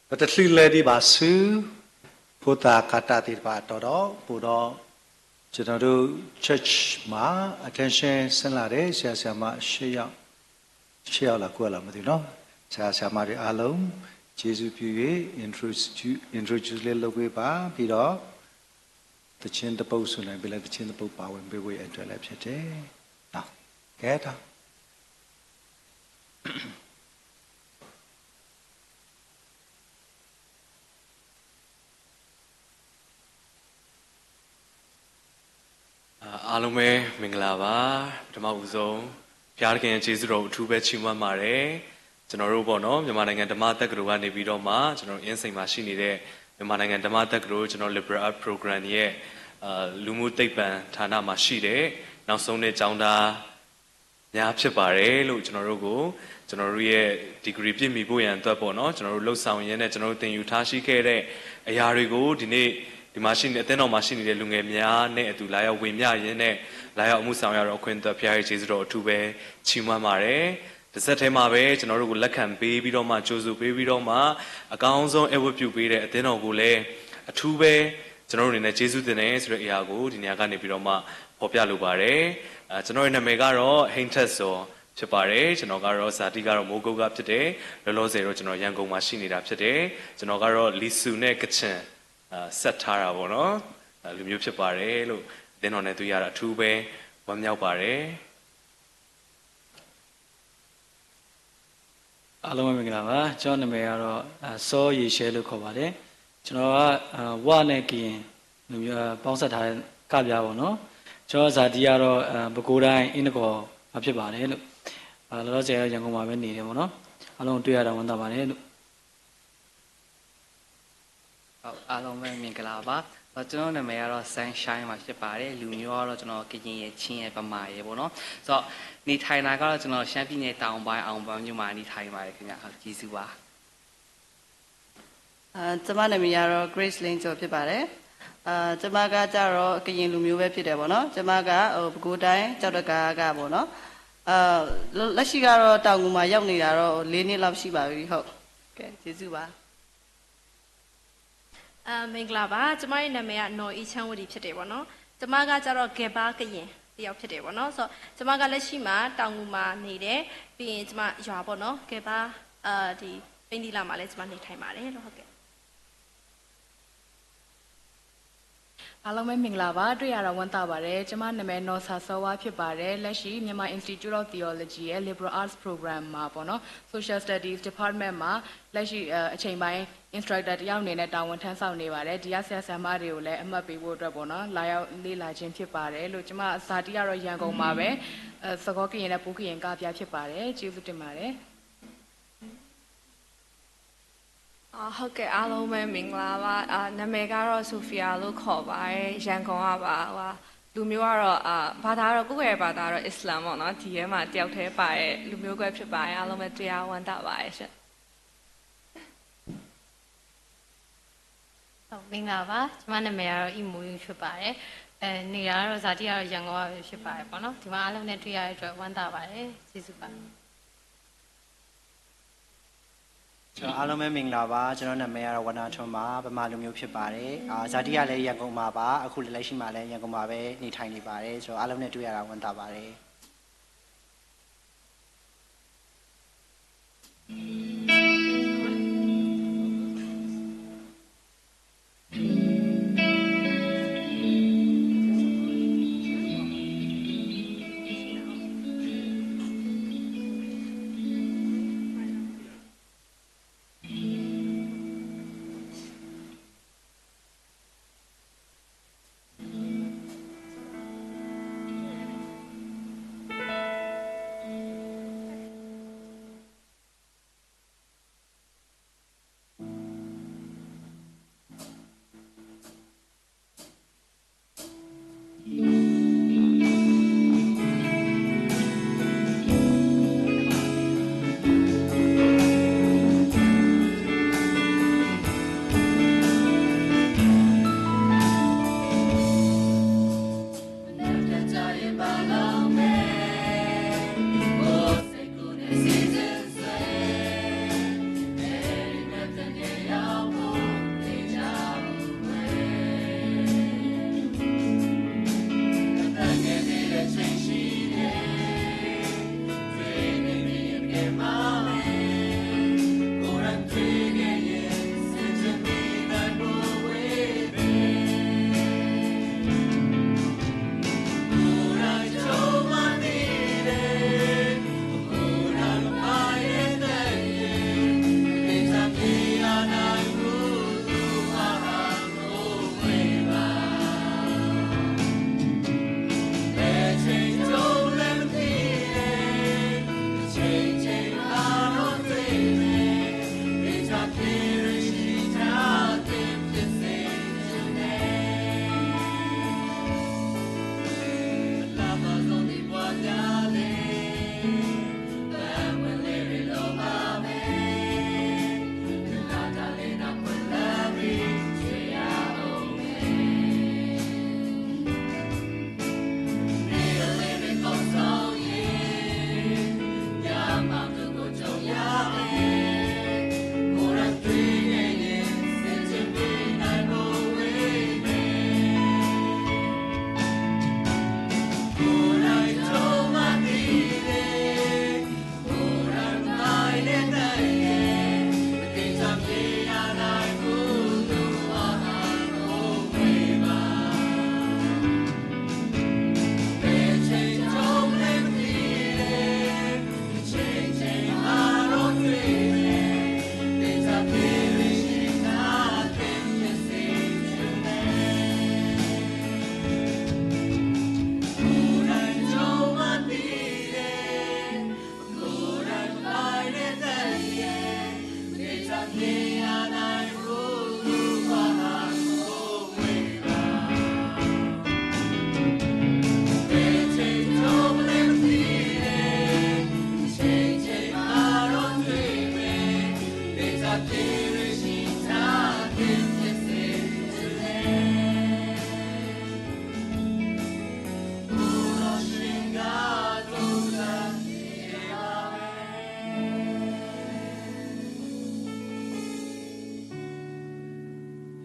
ပတချုးလဲၤဒံးဘၣ်ဆူ ဖိသၣ်ကၤတၢ်သ့ၣ်တဖၣ်အတီၢ်ဒီး အိၣ်ဒီး ကျွန်တော်တို့ church မှာ attention ဆင်းလာတဲ့ ဆရာဆရာမ ရှစ်ယောက် ရှစ်ယောက်လား ကိုးယောက်လား မသိဘူးနော်။ ဆရာဆရာမတွေအားလုံး ကျေးဇူးပြု၍ introduce လေးလုပ်ပေးပါ။ ပြီးတော့ သီချင်းတစ်ပုဒ်ဆိုရင် ပြန်လည်သီချင်းတစ်ပုဒ်ပါဝင်ပေးဖို့ရန်အတွက်လည်းဖြစ်တယ်နော်။ ကဲတော့ အားလုံးပဲမင်္ဂလာပါ။ ပထမဦးဆုံး ဘုရားသခင်ရဲ့ကျေးဇူးတော်ကိုအထူးပဲချီးမွမ်းပါတယ်။ ကျွန်တော်တို့ပေါ့နော် မြန်မာနိုင်ငံဓမ္မတက္ကသိုလ်ကနေပြီးတော့မှ ကျွန်တော်တို့အင်းစိန်မှာရှိနေတဲ့ မြန်မာနိုင်ငံဓမ္မတက္ကသိုလ် ကျွန်တော် Liberal Arts Program ရဲ့ အာ လူမှုသိပ္ပံဌာနမှာရှိတဲ့ နောက်ဆုံးနှစ်ကျောင်းသား များဖြစ်ပါတယ်လို့ ကျွန်တော်တို့ကို ကျွန်တော်တို့ရဲ့ degree ပြည့်မီဖို့ရန်အတွက်ပေါ့နော် ကျွန်တော်တို့လုပ်ဆောင်ရင်းနဲ့ ကျွန်တော်တို့သင်ယူထားရှိခဲ့တဲ့အရာတွေကို ဒီနေ့ ဒီမှာရှိနေ အသင်းတော်မှာရှိနေတဲ့လူငယ်များနဲ့အတူ လာရောက်ဝေမျှရင်းနဲ့ လာရောက်အမှုဆောင်ရတော့အခွင့်အတွက် ဘုရားရဲ့ကျေးဇူးတော်အထူးပဲချီးမွမ်းပါတယ်။ တစ်ဆက်တည်းမှာပဲ ကျွန်တော်တို့ကိုလက်ခံပေးပြီးတော့မှ ကြိုဆိုပေးပြီးတော့မှ အကောင်းဆုံးအဲဝတ်ပြုပေးတဲ့အသင်းတော်ကိုလည်း အထူးပဲ ကျွန်တော်တို့အနေနဲ့ကျေးဇူးတင်တယ်ဆိုတဲ့အရာကို ဒီနေရာကနေပြီးတော့မှ ဖော်ပြလိုပါတယ်။ အာ ကျွန်တော့်ရဲ့နာမည်ကတော့ ဟိန်းထက်ဇော်ဖြစ်ပါတယ်။ ကျွန်တော်ကတော့ ဇာတိကတော့မိုးကုတ်ကဖြစ်တယ်။ လောလောဆယ်တော့ကျွန်တော်ရန်ကုန်မှာရှိနေတာဖြစ်တယ်။ ကျွန်တော်ကတော့လီဆူနဲ့ကချင် အာ ဆက်ထားတာပေါ့နော်။ အာ လူမျိုးဖြစ်ပါတယ်လို့ အသင်းတော်နဲ့တွေ့ရတာအထူးပဲဝမ်းမြောက်ပါတယ်။ အားလုံးပဲမင်္ဂလာပါ။ ကျွန်တော်နာမည်ကတော့ အာ စောရေရှဲလို့ခေါ်ပါတယ်။ ကျွန်တော်က အာ ဝနဲ့ကရင်လူမျိုး အာ ပေါင်းစပ်ထားတဲ့ကပြားပေါ့နော်။ ကျွန်တော်ဇာတိကတော့ အာ ပဲခူးတိုင်း အင်းတကော်ကဖြစ်ပါတယ်လို့။ အာ လောလောဆယ်ကတော့ရန်ကုန်မှာပဲနေတယ်ပေါ့နော်။ အားလုံးကိုတွေ့ရတာဝမ်းသာပါတယ်လို့။ ဟုတ် အားလုံးပဲမင်္ဂလာပါ။ ကျွန်တော်နာမည်ကတော့ Sunshine မှာဖြစ်ပါတယ်။ လူမျိုးကတော့ကျွန်တော်ကရင်ရယ် ချင်းရယ် ဗမာရယ်ပေါ့နော်။ ဆိုတော့နေထိုင်တာကတော့ကျွန်တော်ရှမ်းပြည်နယ်တောင်ပိုင်း အောင်ပန်းမြို့မှာနေထိုင်ပါတယ်ခင်ဗျာ။ ဟုတ် ကျေးဇူးပါ။ အာ ကျွန်မနာမည်ကတော့ Grace Lane ကျော်ဖြစ်ပါတယ်။ အာ ကျွန်မကကျတော့ကရင်လူမျိုးပဲဖြစ်တယ်ပေါ့နော်။ ကျွန်မက ဟို ပဲခူးတိုင်း ကျောက်တကာကပေါ့နော်။ အာ လက်ရှိကတော့တောင်ငူမှာရောက်နေတာတော့လေးနှစ်လောက်ရှိပါပြီ။ ဟုတ်ကဲ့ ကျေးဇူးပါ။ အာ မင်္ဂလာပါ။ ကျွန်မရဲ့နာမည်က နော်အေးချမ်းဝတီ ဖြစ်တယ်ပေါ့နော်။ ကျွန်မကကျတော့ ကဲပါကရင်တစ်ယောက်ဖြစ်တယ်ပေါ့နော်။ ဆိုတော့ ကျွန်မကလက်ရှိမှာတောင်ငူမှာနေတယ်။ ပြီးရင်ကျွန်မရွာပေါ့နော် ကဲပါ အာ ဒီ ပိန္ဒိလမှာလည်း ကျွန်မနေထိုင်ပါတယ်လို့ ဟုတ်ကဲ့။ အားလုံးပဲမင်္ဂလာပါ။ တွေ့ရတာဝမ်းသာပါတယ်။ ကျွန်မနာမည် နော်ဆာစောဝါ ဖြစ်ပါတယ်။ လက်ရှိ Myanmar Institute of Theology ရဲ့ Liberal Arts Program မှာပေါ့နော် Social Studies Department မှာ လက်ရှိ အချိန်ပိုင်း Instructor တစ်ယောက်အနေနဲ့တာဝန်ထမ်းဆောင်နေပါတယ်။ ဒီကဆရာဆရာမတွေကိုလည်းအမှတ်ပေးဖို့အတွက်ပေါ့နော် လာရောက်လေ့လာခြင်းဖြစ်ပါတယ်လို့။ ကျွန်မဇာတိကတော့ရန်ကုန်မှာပဲ သကောကရင်နဲ့ပူကရင်ကပြားဖြစ်ပါတယ်။ ကျေးဇူးတင်ပါတယ်။ အာ ဟုတ်ကဲ့ အားလုံးပဲမင်္ဂလာပါ။ အာ နာမည်ကတော့ Sophia လို့ခေါ်ပါတယ်။ ရန်ကုန်ကပါ။ ဟို လူမျိုးကတော့ အာ ဘာသာကတော့ ကိုယ့်ရဲ့ဘာသာကတော့ Islam ပေါ့နော်။ ဒီထဲမှာတယောက်တည်းပါတဲ့လူမျိုးကွဲဖြစ်ပါတယ်။ အားလုံးပဲတွေ့ရဝမ်းသာပါတယ်ရှင်။ ဟုတ် မင်္ဂလာပါ။ ကျွန်မနာမည်ကတော့ အီမူယူဖြစ်ပါတယ်။ အဲ နေတာကတော့ ဇာတိကတော့ ရန်ကုန်ကပဲဖြစ်ပါတယ်ပေါ့နော်။ ဒီမှာအားလုံးနဲ့တွေ့ရတဲ့အတွက်ဝမ်းသာပါတယ်။ ကျေးဇူးပါ။ အားလုံးပဲမင်္ဂလာပါ။ ကျွန်တော့်နာမည်ကတော့ ဝဏ္ဏထွန်းပါ။ ဗမာလူမျိုးဖြစ်ပါတယ်။ အာ၊ ဇာတိကလည်းရန်ကုန်မှာပါ။ အခုလည်းလက်ရှိမှာလည်းရန်ကုန်မှာပဲနေထိုင်နေပါတယ်။ ဆိုတော့အားလုံးနဲ့တွေ့ရတာဝမ်းသာပါတယ်။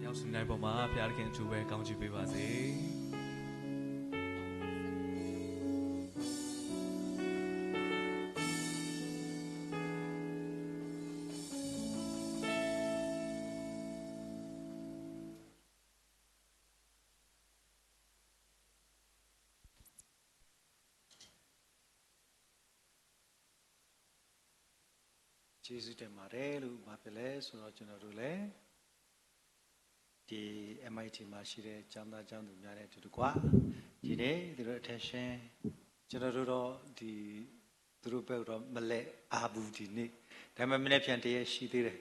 ရောက်ရှိနိုင်ပေါ်မှာ ဘုရားသခင်အထူးပဲ ကောင်းချီးပေးပါစေ။ ကျေးဇူးတင်ပါတယ်လို့ ဘာဖြစ်လဲဆိုတော့ ကျွန်တော်တို့လည်း ဒီ M I T မှာရှိတဲ့ ကျောင်းသားကျောင်းသူများနဲ့အတူတကွ ဒီနေ့သူတို့ attention ကျွန်တော်တို့တော့ ဒီ သူတို့ဘက်တော့ မလဲၤအါဘူးဒီနေ့။ ဒါပေမဲ့ မနက်ဖြန်တရက်ရှိသေးတယ်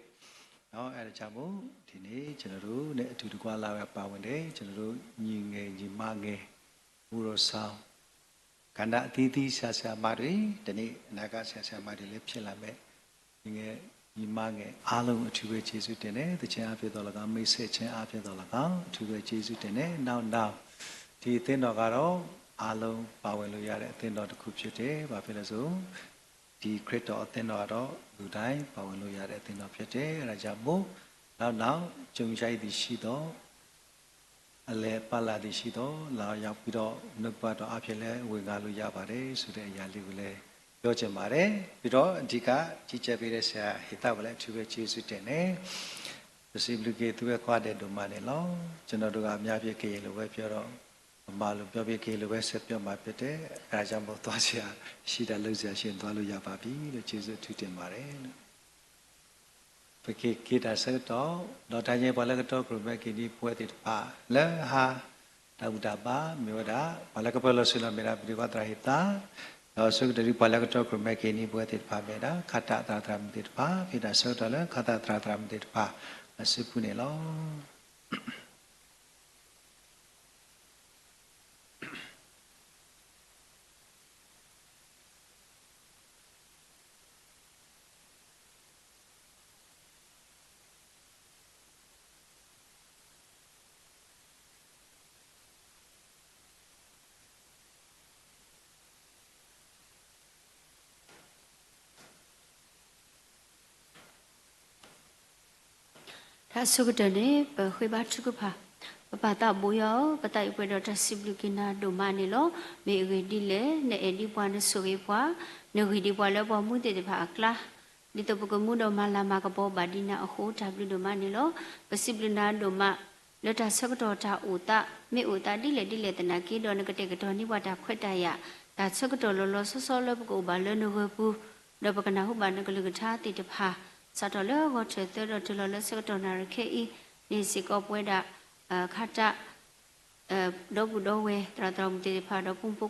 နော်။ အဲဒါကြောင့်မို့ ဒီနေ့ကျွန်တော်တို့နဲ့အတူတကွ လာရောက်ပါဝင်တဲ့ ကျွန်တော်တို့ ညီငယ်ညီမငယ် မူတော်ဆောင် ကဏ္ဍအသီးသီး ဆရာဆရာမတွေ ဒီနေ့အနာဂတ်ဆရာဆရာမတွေလည်းဖြစ်လာမဲ့ ညီငယ်ညီမငယ်အားလုံး အထူးပဲကျေးဇူးတင်တယ်။ သီချင်းအားဖြင့်သော်လည်းကောင်း၊ မိတ်ဆက်ခြင်းအားဖြင့်သော်လည်းကောင်း အထူးပဲကျေးဇူးတင်တယ်။ နောက်နောက် ဒီအသင်းတော်ကတော့ အားလုံးပါဝင်လို့ရတဲ့အသင်းတော်တစ်ခုဖြစ်တယ်။ ဘာဖြစ်လဲဆို ဒီခရစ်တော်အသင်းတော်ကတော့ လူတိုင်းပါဝင်လို့ရတဲ့အသင်းတော်ဖြစ်တယ်။ အဲဒါကြောင့်မို့ နောက်နောက် ကြုံရရှိသည်ရှိသော် အလဲၤပာ်လာသည်ရှိသော် လာရောက်ပြီးတော့ နှုတ်ကပတ်တော်အားဖြင့်လည်း ဝင်ငါလို့ရပါတယ်ဆိုတဲ့အရာလေးကိုလည်း ပြောချင်ပါတယ်။ ပြီးတော့ အဓိကကြီးကြပ်ပေးတဲ့ဆရာဟေသကိုလည်း အထူးပဲကျေးဇူးတင်တယ်။ ပစံးဘျုးက့ၤသူဝဲခွါဒဲးဒိၣ်မးန့ၣ်လီၤ. ကျွန်တော်တို့ကအများဖြင့်ကရင်လိုပဲပြောတော့ ဗမာလိုပြောပြီး ကရင်လိုပဲဆက်ပြောမှာဖြစ်တယ်။ အဲဒါကြောင့်မို့ သွားစရာရှိတာ လုပ်စရာရှိရင် သွားလို့ရပါပြီလို့ ကျေးဇူးအထူးတင်ပါတယ်လို့ ပက့ၤက့ၤတၢ်ဆၢကတီၢ် ဒီးတၢ်ညဲပှၤလၢကတီၢ်ကရူၢ်မဲက့ၤနံၤပဝဲသ့ၣ်တဖၣ် လၢဟါ တၢ်ဘူၣ်တၢ်ဘါမ့ၢ်ဝဲဒၣ် ပှၤလၢကပၢလီၤဆ့လီၤမ့ၢ်ဒၣ် ပဒုးကွၢ်သရၣ်ဟ့ၣ်သါ ဒီးဆၢကတီၢ်ဒ်ပှၤလၢကတီၢ်ကရူၢ်မဲက့ၤနံၤပဝဲသ့ၣ်တဖၣ်မ့ၢ်ဒၣ် ခါတၢ်သရၣ်သရၣ်မုၣ်သ့ၣ်တဖၣ် ဖဲတၢ်ဆၢကတီၢ်လၢခါတၢ်သရၣ်သရၣ်မုၣ်သ့ၣ်တဖၣ် အစုပူၤန့ၣ်လီၤ. တၢ်ဆိကတၢၢ်န့ၣ် ပဃ့ဘါထုကဖၣ်, ပပၢ်သးဘိယွၤဧၢ, ပသးအံၤပှဲၤဒီးတၢ်စံးဘျုးက့ၤနၤဒိၣ်မးန့ၣ်လီၤ. မ့ၢ်အဂ့ၢ်ဒ်လဲၣ်, နအဲၣ်ဒံးပှၤ နဆိၣ်ဂ့ၤပှၤ, နဂံၢ်ဒံးပှၤလၢပှၤမူသ့ၣ်တဖၣ်အကျါ, ဒ်သိးပကမူဒီးမၤလၤမၤကပီၤဘၣ်ဒံးနၤအဃိ တၢ်ဘျုးဒိၣ်မးန့ၣ်လီၤ. ပစံးဘျုးနၤဒိၣ်မး လၢတၢ်ဆၢကတီၢ်တၢ်အိၣ်သး မ့ၢ်အိၣ်သးဒ်လဲၣ်ဒ်လဲၣ်သနာ်က့ဒီး နကတဲာ်ကတီၤန့ၢ်ပှၤတၢ်ခွဲးတၢ်ယာ်, တၢ်ဆၢကတီၢ်လီၤလီၤဆီဆီလၢပကအိၣ်ဘၣ်လၢနဂၢၢ်ပူၤ, ဒီးပကနၢ်ဟူဘၣ်နကလုၢ်ကထါသ့ၣ်တဖၣ်, စးထီၣ်လၢဂီၤထၢၣ်သၢဒီးတုၤလီၤလၢဆၢကတီၢ်နၣ်ရံၣ်ခဲအံၤန့ၣ်စ့ၢ်ကီး ပဝဲဒၣ် ခါတၢ် ဒီပုၢ်ဒီဝဲၢ် သရၣ်သရၣ်မုၣ်သ့ၣ်တဖၣ် ဒီးဖိမုၣ်ဖိ